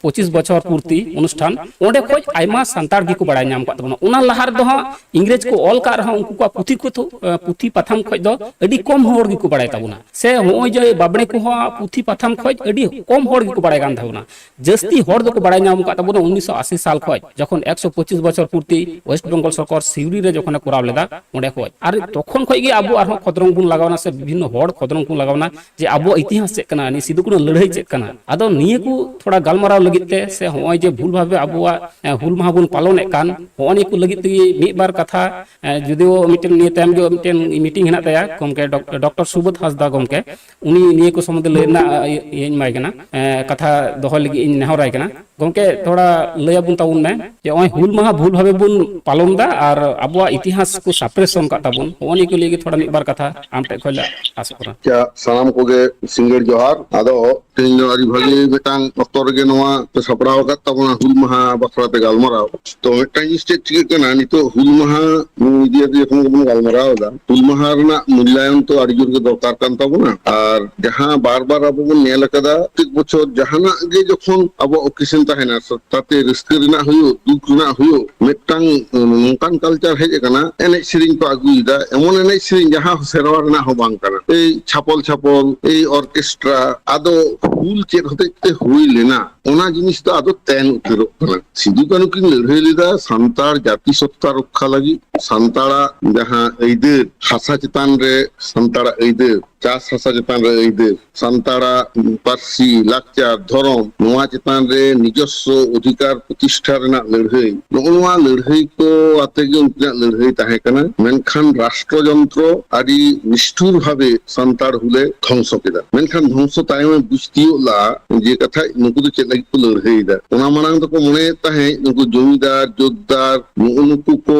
ᱯᱚᱸᱪᱤᱥ ᱵᱚᱪᱷᱚᱨ ᱯᱩᱨᱛᱤ ᱚᱱᱩᱥᱴᱷᱟᱱ, ᱚᱸᱰᱮ ᱠᱷᱚᱱ ᱟᱭᱢᱟ ᱥᱟᱱᱛᱟᱲ ᱜᱮᱠᱚ ᱵᱟᱲᱟᱭ ᱧᱟᱢ ᱟᱠᱟᱫ ᱛᱟᱵᱚᱱᱟ᱾ ᱚᱱᱟ ᱞᱟᱦᱟ ᱨᱮᱫᱚ ᱦᱟᱸᱜ ᱤᱝᱨᱮᱡᱽ ᱠᱚ ᱚᱞ ᱠᱟᱜ ᱨᱮᱦᱚᱸ ᱩᱱᱠᱩ ᱠᱚᱣᱟᱜ ᱯᱩᱛᱷᱤ ᱠᱚ ᱛᱷᱩ-, ᱯᱩᱛᱷᱤ ᱯᱟᱛᱷᱟᱢ ᱠᱷᱚᱱ ᱫᱚ ᱟᱹᱰᱤ ᱠᱚᱢ ᱦᱚᱲ ᱜᱮᱠᱚ ᱵᱟᱲᱟᱭ ᱛᱟᱵᱚᱱᱟ᱾ ᱥᱮ ᱦᱚᱸᱜᱼᱚᱭ ᱡᱮ ᱵᱟᱵᱽᱲᱮ ᱠᱚᱦᱚᱸ ᱯᱩᱛᱷᱤ ᱯᱟᱛᱷᱟᱢ ᱠᱷᱚᱱ ᱟᱹᱰᱤ ᱠᱚᱢ ᱦᱚᱲ ᱜᱮᱠᱚ ᱵᱟᱲᱟᱭ ᱠᱟᱱ ᱛᱟᱵᱚᱱᱟ᱾ ᱡᱟᱹᱥᱛᱤ ᱦᱚᱲ ᱫᱚᱠᱚ ᱵᱟᱲᱟᱭ ᱧᱟᱢ ᱟᱠᱟᱫ ᱛᱟᱵᱚᱱᱟ ᱩᱱᱤᱥᱥᱚ ᱟᱥᱤ ᱥᱟᱞ ᱠᱷᱚᱱ, ᱡᱚᱠᱷᱚᱱ ᱮᱠᱥᱚ ᱯᱚᱸᱪᱤᱥ ᱵᱚᱪᱷᱚᱨ ᱯᱩᱨᱛᱤ ᱳᱭᱮᱥᱴ ᱵᱮᱝᱜᱚᱞ ᱥᱚᱨᱠᱟᱨ ᱥᱤᱣᱲᱤ ᱨᱮ ᱡᱚᱠᱷᱚᱱᱮ ᱠᱚᱨᱟᱣ ᱞᱮᱫᱟ, ᱚᱸᱰᱮ ᱠᱷᱚᱱ᱾ ᱟᱨ ᱛᱚᱠᱷᱚᱱ ᱠᱷᱚᱱ ᱜᱮ ᱟᱵᱚ ᱟᱨᱦᱚᱸ ᱠᱷᱚᱸᱫᱽᱨᱚᱝ ᱵᱚᱱ ᱞᱟᱜᱟᱣᱱᱟ, ᱥᱮ ᱵᱤᱵᱷᱤᱱᱱᱚ ᱦᱚᱲ ᱠᱷᱚᱸᱫᱽᱨᱚᱝ ᱵᱚᱱ ᱞᱟᱜᱟᱣᱱᱟ ᱡᱮ ᱟᱵᱚᱣᱟᱜ ᱤᱛᱤᱦᱟᱥ ᱪᱮᱫ ᱠᱟᱱᱟ, ᱱᱤᱭᱟᱹ ᱥᱤᱫᱩ ᱠᱟᱹᱱᱦᱩ ᱞᱟᱹᱲᱦᱟᱹᱭ ᱪᱮᱫ ᱠᱟᱱᱟ᱾ ᱟᱫᱚ ᱱᱤᱭᱟᱹ ᱠᱚ ᱛᱷᱚᱲᱟ ᱜᱟᱞᱢᱟᱨᱟᱣ ᱞᱟᱹᱜᱤᱫ ᱛᱮ, ᱥᱮ ᱦᱚᱸᱜᱼᱚᱭ ᱡᱮ ᱵᱷᱩᱞ ᱵᱷᱟᱵᱮ ᱟᱵᱚᱣᱟᱜ, ᱮ, ᱦᱩᱞ ᱢᱟᱦᱟ ᱵᱚᱱ ᱯᱟᱞᱚᱱᱮᱫ ᱠᱟᱱ, ᱦᱚᱸᱜᱼᱚ ᱱᱤᱭᱟᱹ ᱠᱚ ᱞᱟᱹᱜᱤᱫ ᱛᱮᱜᱮ ᱢᱤᱫ ᱵᱟᱨ ᱠᱟᱛᱷᱟ, ᱮ, ᱡᱩᱫᱤᱭᱳ ᱢᱤᱫᱴᱮᱱ ᱱᱤᱭᱟᱹ ᱛᱟᱭᱚᱢ ᱜᱮ ᱢᱤᱫᱴᱮᱱ ᱢᱤᱴᱤᱝ ᱦᱮᱱᱟᱜ ᱛᱟᱭᱟ ᱜᱚᱢᱠᱮ, ᱰᱚᱠ-, ᱰᱚᱠᱴᱚᱨ ᱥᱩᱵᱳᱫᱷ ᱦᱟᱸᱥᱫᱟ ᱜᱚᱢᱠᱮ, ᱩᱱᱤ ᱱᱤᱭᱟᱹ ᱠᱚ ᱥᱚᱢᱵᱚᱱᱫᱷᱮ ᱞᱟᱹᱭ ᱨᱮᱱᱟᱜ, ᱮ, ᱤᱭᱟᱹᱧ ᱮᱢᱟᱭ ᱠᱟᱱᱟ, ᱮ, ᱠᱟᱛᱷᱟ ᱫᱚᱦᱚᱭ ᱞᱟᱹᱜᱤᱫ ᱤᱧ ᱱᱮᱦᱚᱨᱟᱭ ᱠᱟᱱᱟ᱾ ᱜᱚᱢᱠᱮ, ᱛᱷᱚᱲᱟ ᱞᱟᱹᱭ ᱟᱵᱚᱱ ᱛᱟᱵᱚᱱ ᱢᱮ ᱡᱮ ᱱᱚᱜᱼᱚᱭ ᱦᱩᱞ ᱢᱟᱦᱟ ᱵᱷᱩᱞ ᱵᱷᱟᱵᱮ ᱵᱚᱱ ᱯᱟᱞᱚᱱ ᱮᱫᱟ ᱟᱨ ᱟᱵᱚᱣᱟᱜ ᱤᱛᱤᱦᱟᱥ ᱠᱚ suppression ᱠᱟᱜ ᱛᱟᱵᱚᱱ, ᱱᱚᱜᱼᱚ ᱱᱤᱭᱟᱹ ᱠᱚ ᱞᱟᱹᱭ ᱜᱮ ᱛᱷᱚᱲᱟ ᱢᱤᱫ ᱵᱟᱨ ᱠᱟᱛᱷᱟ ᱟᱢ ᱴᱷᱮᱱ ᱠᱷᱚᱱ ᱞᱮ ᱟᱥᱚᱜ ᱠᱟᱱᱟ᱾ ᱟᱪᱪᱷᱟ, ᱥᱟᱱᱟᱢ ᱠᱚᱜᱮ ᱥᱤᱸᱜᱟᱹᱲ ᱡᱚᱦᱟᱨ᱾ ᱟᱫᱚ ᱛᱮᱦᱮᱧ ᱫᱚ ᱟᱹᱰᱤ ᱵᱷᱟᱹᱜᱤ ᱢᱤᱫᱴᱟᱝ ᱚᱠᱛᱚ ᱨᱮᱜᱮ ᱱᱚᱣᱟ ᱯᱮ ᱥᱟᱯᱲᱟᱣ ᱟᱠᱟᱫ ᱛᱟᱵᱚᱱᱟ ᱦᱩᱞ ᱢᱟᱦᱟ ᱵᱟᱠᱷᱨᱟ ᱛᱮ ᱜᱟᱞᱢᱟᱨᱟᱣ᱾ ᱛᱚ, ᱢᱤᱫᱴᱟᱝ ᱡᱤᱱᱤᱥ ᱪᱮᱫ ᱪᱤᱠᱟᱹᱜ ᱠᱟᱱᱟ, ᱱᱤᱛᱚᱜ ᱦᱩᱞ ᱢᱟᱦᱟ ᱤᱫᱤ ᱠᱟᱛᱮ ᱡᱚᱠᱷᱚᱱ ᱜᱮᱵᱚᱱ ᱜᱟᱞᱢᱟᱨᱟᱣ ᱮᱫᱟ, ᱦᱩᱞ ᱢᱟᱦᱟ ᱨᱮᱱᱟᱜ ᱢᱩᱞᱞᱟᱭᱚᱱ ᱛᱚ ᱟᱹᱰᱤ ᱡᱳᱨ ᱜᱮ ᱫᱚᱨᱠᱟᱨ ᱠᱟᱱ ᱛᱟᱵᱚᱱᱟ᱾ ᱟᱨ ᱡᱟᱦᱟᱸ ᱵᱟᱨ ᱵᱟᱨ ᱟᱵᱚ ᱵᱚᱱ ᱧᱮᱞ ᱟᱠᱟᱫᱟ, ᱯᱨᱚᱛᱮᱠ ᱵᱚᱪᱷᱚᱨ ᱡᱟᱦᱟᱱᱟᱜ ᱜᱮ ᱡᱚᱠᱷᱚᱱ ᱟᱵᱚᱣᱟᱜ occasion ᱛᱟᱦᱮᱱᱟ, ᱛᱟᱛᱮ ᱨᱟᱹᱥᱠᱟᱹ ᱨᱮᱱᱟᱜ ᱦᱩᱭᱩᱜ, ᱫᱩᱠ ᱨᱮᱱᱟᱜ ᱦᱩᱭᱩᱜ, ᱢᱤᱫᱴᱟᱝ, ᱩᱸ, ᱱᱚᱝᱠᱟᱱ culture ᱦᱮᱡ ᱟᱠᱟᱱᱟ, ᱮᱱᱮᱡ ᱥᱮᱨᱮᱧ ᱠᱚ ᱟᱹᱜᱩᱭᱮᱫᱟ, ᱮᱢᱚᱱ ᱮᱱᱮᱡ ᱥᱮᱨᱮᱧ ᱡᱟᱦᱟᱸ ᱥᱮᱨᱣᱟ ᱨᱮᱱᱟᱜ ᱦᱚᱸ ᱵᱟᱝ ᱠᱟᱱᱟ᱾ ᱮᱭ ᱪᱷᱟᱯᱚᱞ ᱪᱷᱟᱯᱚᱞ, ᱮᱭ orchestra, ᱟᱫᱚ ᱦᱩᱞ ᱪᱮᱫ ᱦᱚᱛᱮᱡ ᱛᱮ ᱦᱩᱭ ᱞᱮᱱᱟ, ᱚᱱᱟ ᱡᱤᱱᱤᱥ ᱫᱚ ᱟᱫᱚ ᱛᱮᱱ ᱩᱛᱟᱹᱨᱚᱜ ᱠᱟᱱᱟ᱾ ᱥᱤᱫᱩ ᱠᱟᱹᱱᱦᱩ ᱠᱤᱱ ᱞᱟᱹᱲᱦᱟᱹᱭ ᱞᱮᱫᱟ ᱥᱟᱱᱛᱟᱲ ᱡᱟᱹᱛᱤ ᱥᱚᱛᱛᱟ ᱨᱚᱠᱠᱷᱟ ᱞᱟᱹᱜᱤᱫ, ᱥᱟᱱᱛᱟᱲᱟᱜ ᱡᱟᱦᱟᱸ ᱟᱹᱭᱫᱟᱹᱨ, ᱦᱟᱥᱟ ᱪᱮᱛᱟᱱ ᱨᱮ ᱥᱟᱱᱛᱟᱲᱟᱜ ᱟᱹᱭᱫᱟᱹᱨ, ᱪᱟᱥ ᱦᱟᱥᱟ ᱪᱮᱛᱟᱱ ᱨᱮ ᱟᱹᱭᱫᱟᱹᱨ, ᱥᱟᱱᱛᱟᱲᱟᱜ ᱯᱟᱹᱨᱥᱤ, ᱞᱟᱠᱪᱟᱨ, ᱫᱷᱚᱨᱚᱢ, ᱱᱚᱣᱟ ᱪᱮᱛᱟᱱ ᱨᱮ ᱱᱤᱡᱚᱥᱥᱚ ᱚᱫᱷᱤᱠᱟᱨ ᱯᱨᱚᱛᱤᱥᱴᱷᱟ ᱨᱮᱱᱟᱜ ᱞᱟᱹᱲᱦᱟᱹᱭ, ᱱᱚᱜᱼᱚ ᱱᱚᱣᱟ ᱞᱟᱹᱲᱦᱟᱹᱭ ᱠᱚ ᱟᱛᱮ ᱜᱮ ᱩᱱᱠᱤᱱᱟᱜ ᱞᱟᱹᱲᱦᱟᱹᱭ ᱛᱟᱦᱮᱸ ᱠᱟᱱᱟ᱾ ᱢᱮᱱᱠᱷᱟᱱ ᱨᱟᱥᱴᱨᱚᱡᱚᱱᱛᱨᱚ ᱟᱹᱰᱤ ᱱᱤᱥᱴᱷᱩᱨ ᱵᱷᱟᱵᱮ ᱥᱟᱱᱛᱟᱲ ᱦᱩᱞᱮ ᱫᱷᱚᱝᱥᱚ ᱠᱮᱫᱟ᱾ ᱢᱮᱱᱠᱷᱟᱱ ᱫᱷᱚᱝᱥᱚ ᱛᱟᱭᱚᱢᱮ ᱵᱩᱡᱽ ᱛᱤᱭᱳᱜ ᱞᱟᱜᱼᱟ ᱡᱮ ᱠᱟᱛᱷᱟ ᱱᱩᱠᱩ ᱫᱚ ᱪᱮᱫ ᱞᱟᱹᱜᱤᱫ ᱠᱚ ᱞᱟᱹᱲᱦᱟᱹᱭ ᱮᱫᱟ᱾ ᱚᱱᱟ ᱢᱟᱲᱟᱝ ᱫᱚᱠᱚ ᱢᱚᱱᱮᱭᱮᱫ ᱛᱟᱦᱮᱸᱫ ᱱᱩᱠᱩ ᱡᱚᱢᱤᱫᱟᱨ, ᱡᱳᱛᱫᱟᱨ, ᱱᱩᱜᱼᱩ ᱱᱩᱠᱩ ᱠᱚ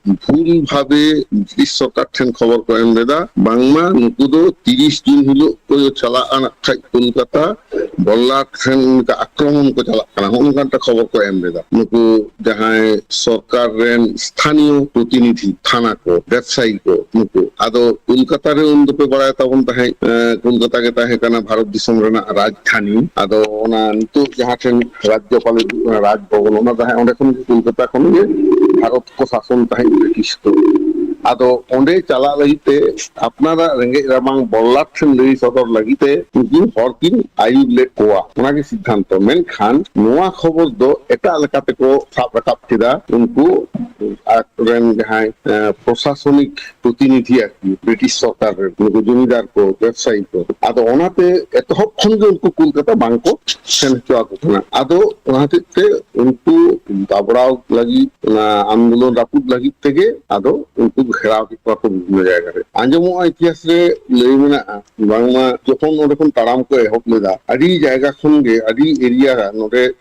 ᱵᱷᱩᱞ ᱵᱷᱟᱵᱮ ᱵᱨᱤᱴᱤᱥ ᱥᱚᱨᱠᱟᱨ ᱴᱷᱮᱱ ᱠᱷᱚᱵᱚᱨ ᱠᱚ ᱮᱢ ᱞᱮᱫᱟ, ᱵᱟᱝᱢᱟ ᱱᱩᱠᱩ ᱫᱚ ᱛᱤᱨᱤᱥ ᱡᱩᱱ ᱦᱤᱞᱳᱜ ᱠᱚ ᱪᱟᱞᱟᱜᱼᱟ ᱱᱟᱜ ᱠᱷᱟᱡ ᱠᱳᱞᱠᱟᱛᱟ, ᱵᱚᱞᱞᱟᱴ ᱴᱷᱮᱱ ᱚᱱᱠᱟ ᱟᱠᱨᱚᱢᱚᱱ ᱠᱚ ᱪᱟᱞᱟᱜ ᱠᱟᱱᱟ, ᱦᱚᱸᱜᱼᱚ ᱱᱚᱝᱠᱟᱱ ᱢᱤᱫᱴᱟᱝ ᱠᱷᱚᱵᱚᱨ ᱠᱚ ᱮᱢ ᱞᱮᱫᱟ ᱱᱩᱠᱩ ᱡᱟᱦᱟᱸᱭ ᱥᱚᱨᱠᱟᱨ ᱨᱮᱱ ᱥᱛᱷᱟᱱᱤᱭᱚ ᱯᱨᱚᱛᱤᱱᱤᱫᱷᱤ, ᱛᱷᱟᱱᱟ ᱠᱚ, ᱵᱮᱵᱽᱥᱟᱭᱤ ᱠᱚ, ᱱᱩᱠᱩ᱾ ᱟᱫᱚ ᱠᱳᱞᱠᱟᱛᱟ ᱨᱮ ᱩᱱ ᱫᱚᱯᱮ ᱵᱟᱲᱟᱭ ᱛᱟᱵᱚᱱ ᱛᱟᱦᱮᱸᱫ, ᱮᱸ, ᱠᱳᱞᱠᱟᱛᱟ ᱜᱮ ᱛᱟᱦᱮᱸ ᱠᱟᱱᱟ ᱵᱷᱟᱨᱚᱛ ᱫᱤᱥᱚᱢ ᱨᱮᱱᱟᱜ ᱨᱟᱡᱽᱫᱷᱟᱱᱤ᱾ ᱟᱫᱚ ᱚᱱᱟ ᱱᱤᱛᱚᱜ ᱡᱟᱦᱟᱸ ᱴᱷᱮᱱ ᱨᱟᱡᱽᱭᱚᱯᱟᱞ ᱦᱤᱡᱩᱜ ᱠᱟᱱᱟ, ᱨᱟᱡᱽ ᱵᱷᱚᱵᱚᱱ, ᱚᱱᱟ ᱛᱟᱦᱮᱸ, ᱚᱸᱰᱮ ᱠᱷᱚᱱ ᱜᱮ ᱠᱳᱞᱠᱟᱛᱟ ᱠᱷᱚᱱ ᱜᱮ ᱵᱷᱟᱨᱚᱛ ᱠᱚ ᱥᱟᱥᱚᱱ ᱛᱟᱦᱮᱸᱫ ᱵᱨᱤᱴᱤᱥ ᱠᱚ᱾ ᱟᱫᱚ ᱚᱸᱰᱮ ᱪᱟᱞᱟᱜ ᱞᱟᱹᱜᱤᱫ ᱛᱮ ᱟᱯᱱᱟᱨᱟᱜ ᱨᱮᱸᱜᱮᱡ ᱨᱟᱵᱟᱝ ᱵᱚᱞᱞᱟᱴ ᱴᱷᱮᱱ ᱞᱟᱹᱭ ᱥᱚᱫᱚᱨ ᱞᱟᱹᱜᱤᱫ ᱛᱮ ᱩᱱᱠᱤᱱ ᱦᱚᱲ ᱠᱤᱱ ᱟᱹᱭᱩᱨ ᱞᱮᱫ ᱠᱚᱣᱟ, ᱚᱱᱟᱜᱮ ᱥᱤᱫᱽᱫᱷᱟᱱᱛᱚ᱾ ᱢᱮᱱᱠᱷᱟᱱ ᱱᱚᱣᱟ ᱠᱷᱚᱵᱚᱨ ᱫᱚ ᱮᱴᱟᱜ ᱞᱮᱠᱟ ᱛᱮᱠᱚ ᱥᱟᱵ ᱨᱟᱠᱟᱵ ᱠᱮᱫᱟ ᱩᱱᱠᱩ ᱟᱠᱚᱨᱮᱱ ᱡᱟᱦᱟᱸᱭ, ᱮ, ᱯᱨᱚᱥᱟᱥᱚᱱᱤᱠ ᱯᱨᱚᱛᱤᱱᱤᱫᱷᱤ ᱟᱨᱠᱤ, ᱵᱨᱤᱴᱤᱥ ᱥᱚᱨᱠᱟᱨ ᱨᱮᱱ ᱱᱩᱠᱩ ᱡᱚᱢᱤᱫᱟᱨ ᱠᱚ, ᱵᱮᱵᱽᱥᱟᱭᱤ ᱠᱚ᱾ ᱟᱫᱚ ᱚᱱᱟᱛᱮ ᱮᱛᱚᱦᱚᱵ ᱠᱷᱚᱱ ᱜᱮ ᱩᱱᱠᱩ ᱠᱳᱞᱠᱟᱛᱟ ᱵᱟᱝ ᱠᱚ ᱥᱮᱱ ᱦᱚᱪᱚ ᱟᱠᱚ ᱠᱟᱱᱟ᱾ ᱟᱫᱚ ᱚᱱᱟ ᱦᱚᱛᱮᱡ ᱛᱮ ᱩᱱᱠᱩ ᱫᱟᱵᱲᱟᱣ ᱞᱟᱹᱜᱤᱫ, ᱚᱱᱟ ᱟᱱᱫᱳᱞᱚᱱ ᱨᱟᱹᱯᱩᱫ ᱞᱟᱹᱜᱤᱫ ᱛᱮᱜᱮ ᱟᱫᱚ ᱩᱱᱠᱩ ᱜᱷᱮᱨᱟᱣ ᱠᱮᱫ ᱠᱚᱣᱟ ᱠᱚ ᱵᱤᱵᱷᱤᱱᱱᱚ ᱡᱟᱭᱜᱟ ᱨᱮ᱾ ᱟᱸᱡᱚᱢᱚᱜᱼᱟ ᱤᱛᱤᱦᱟᱥ ᱨᱮ ᱞᱟᱹᱭ ᱢᱮᱱᱟᱜᱼᱟ, ᱵᱟᱝᱢᱟ ᱡᱚᱠᱷᱚᱱ ᱚᱸᱰᱮ ᱠᱷᱚᱱ ᱛᱟᱲᱟᱢ ᱠᱚ ᱮᱦᱚᱵ ᱞᱮᱫᱟ, ᱟᱹᱰᱤ ᱡᱟᱭᱜᱟ ᱠᱷᱚᱱ ᱜᱮ, ᱟᱹᱰᱤ ᱮᱨᱤᱭᱟ ᱱᱚᱰᱮ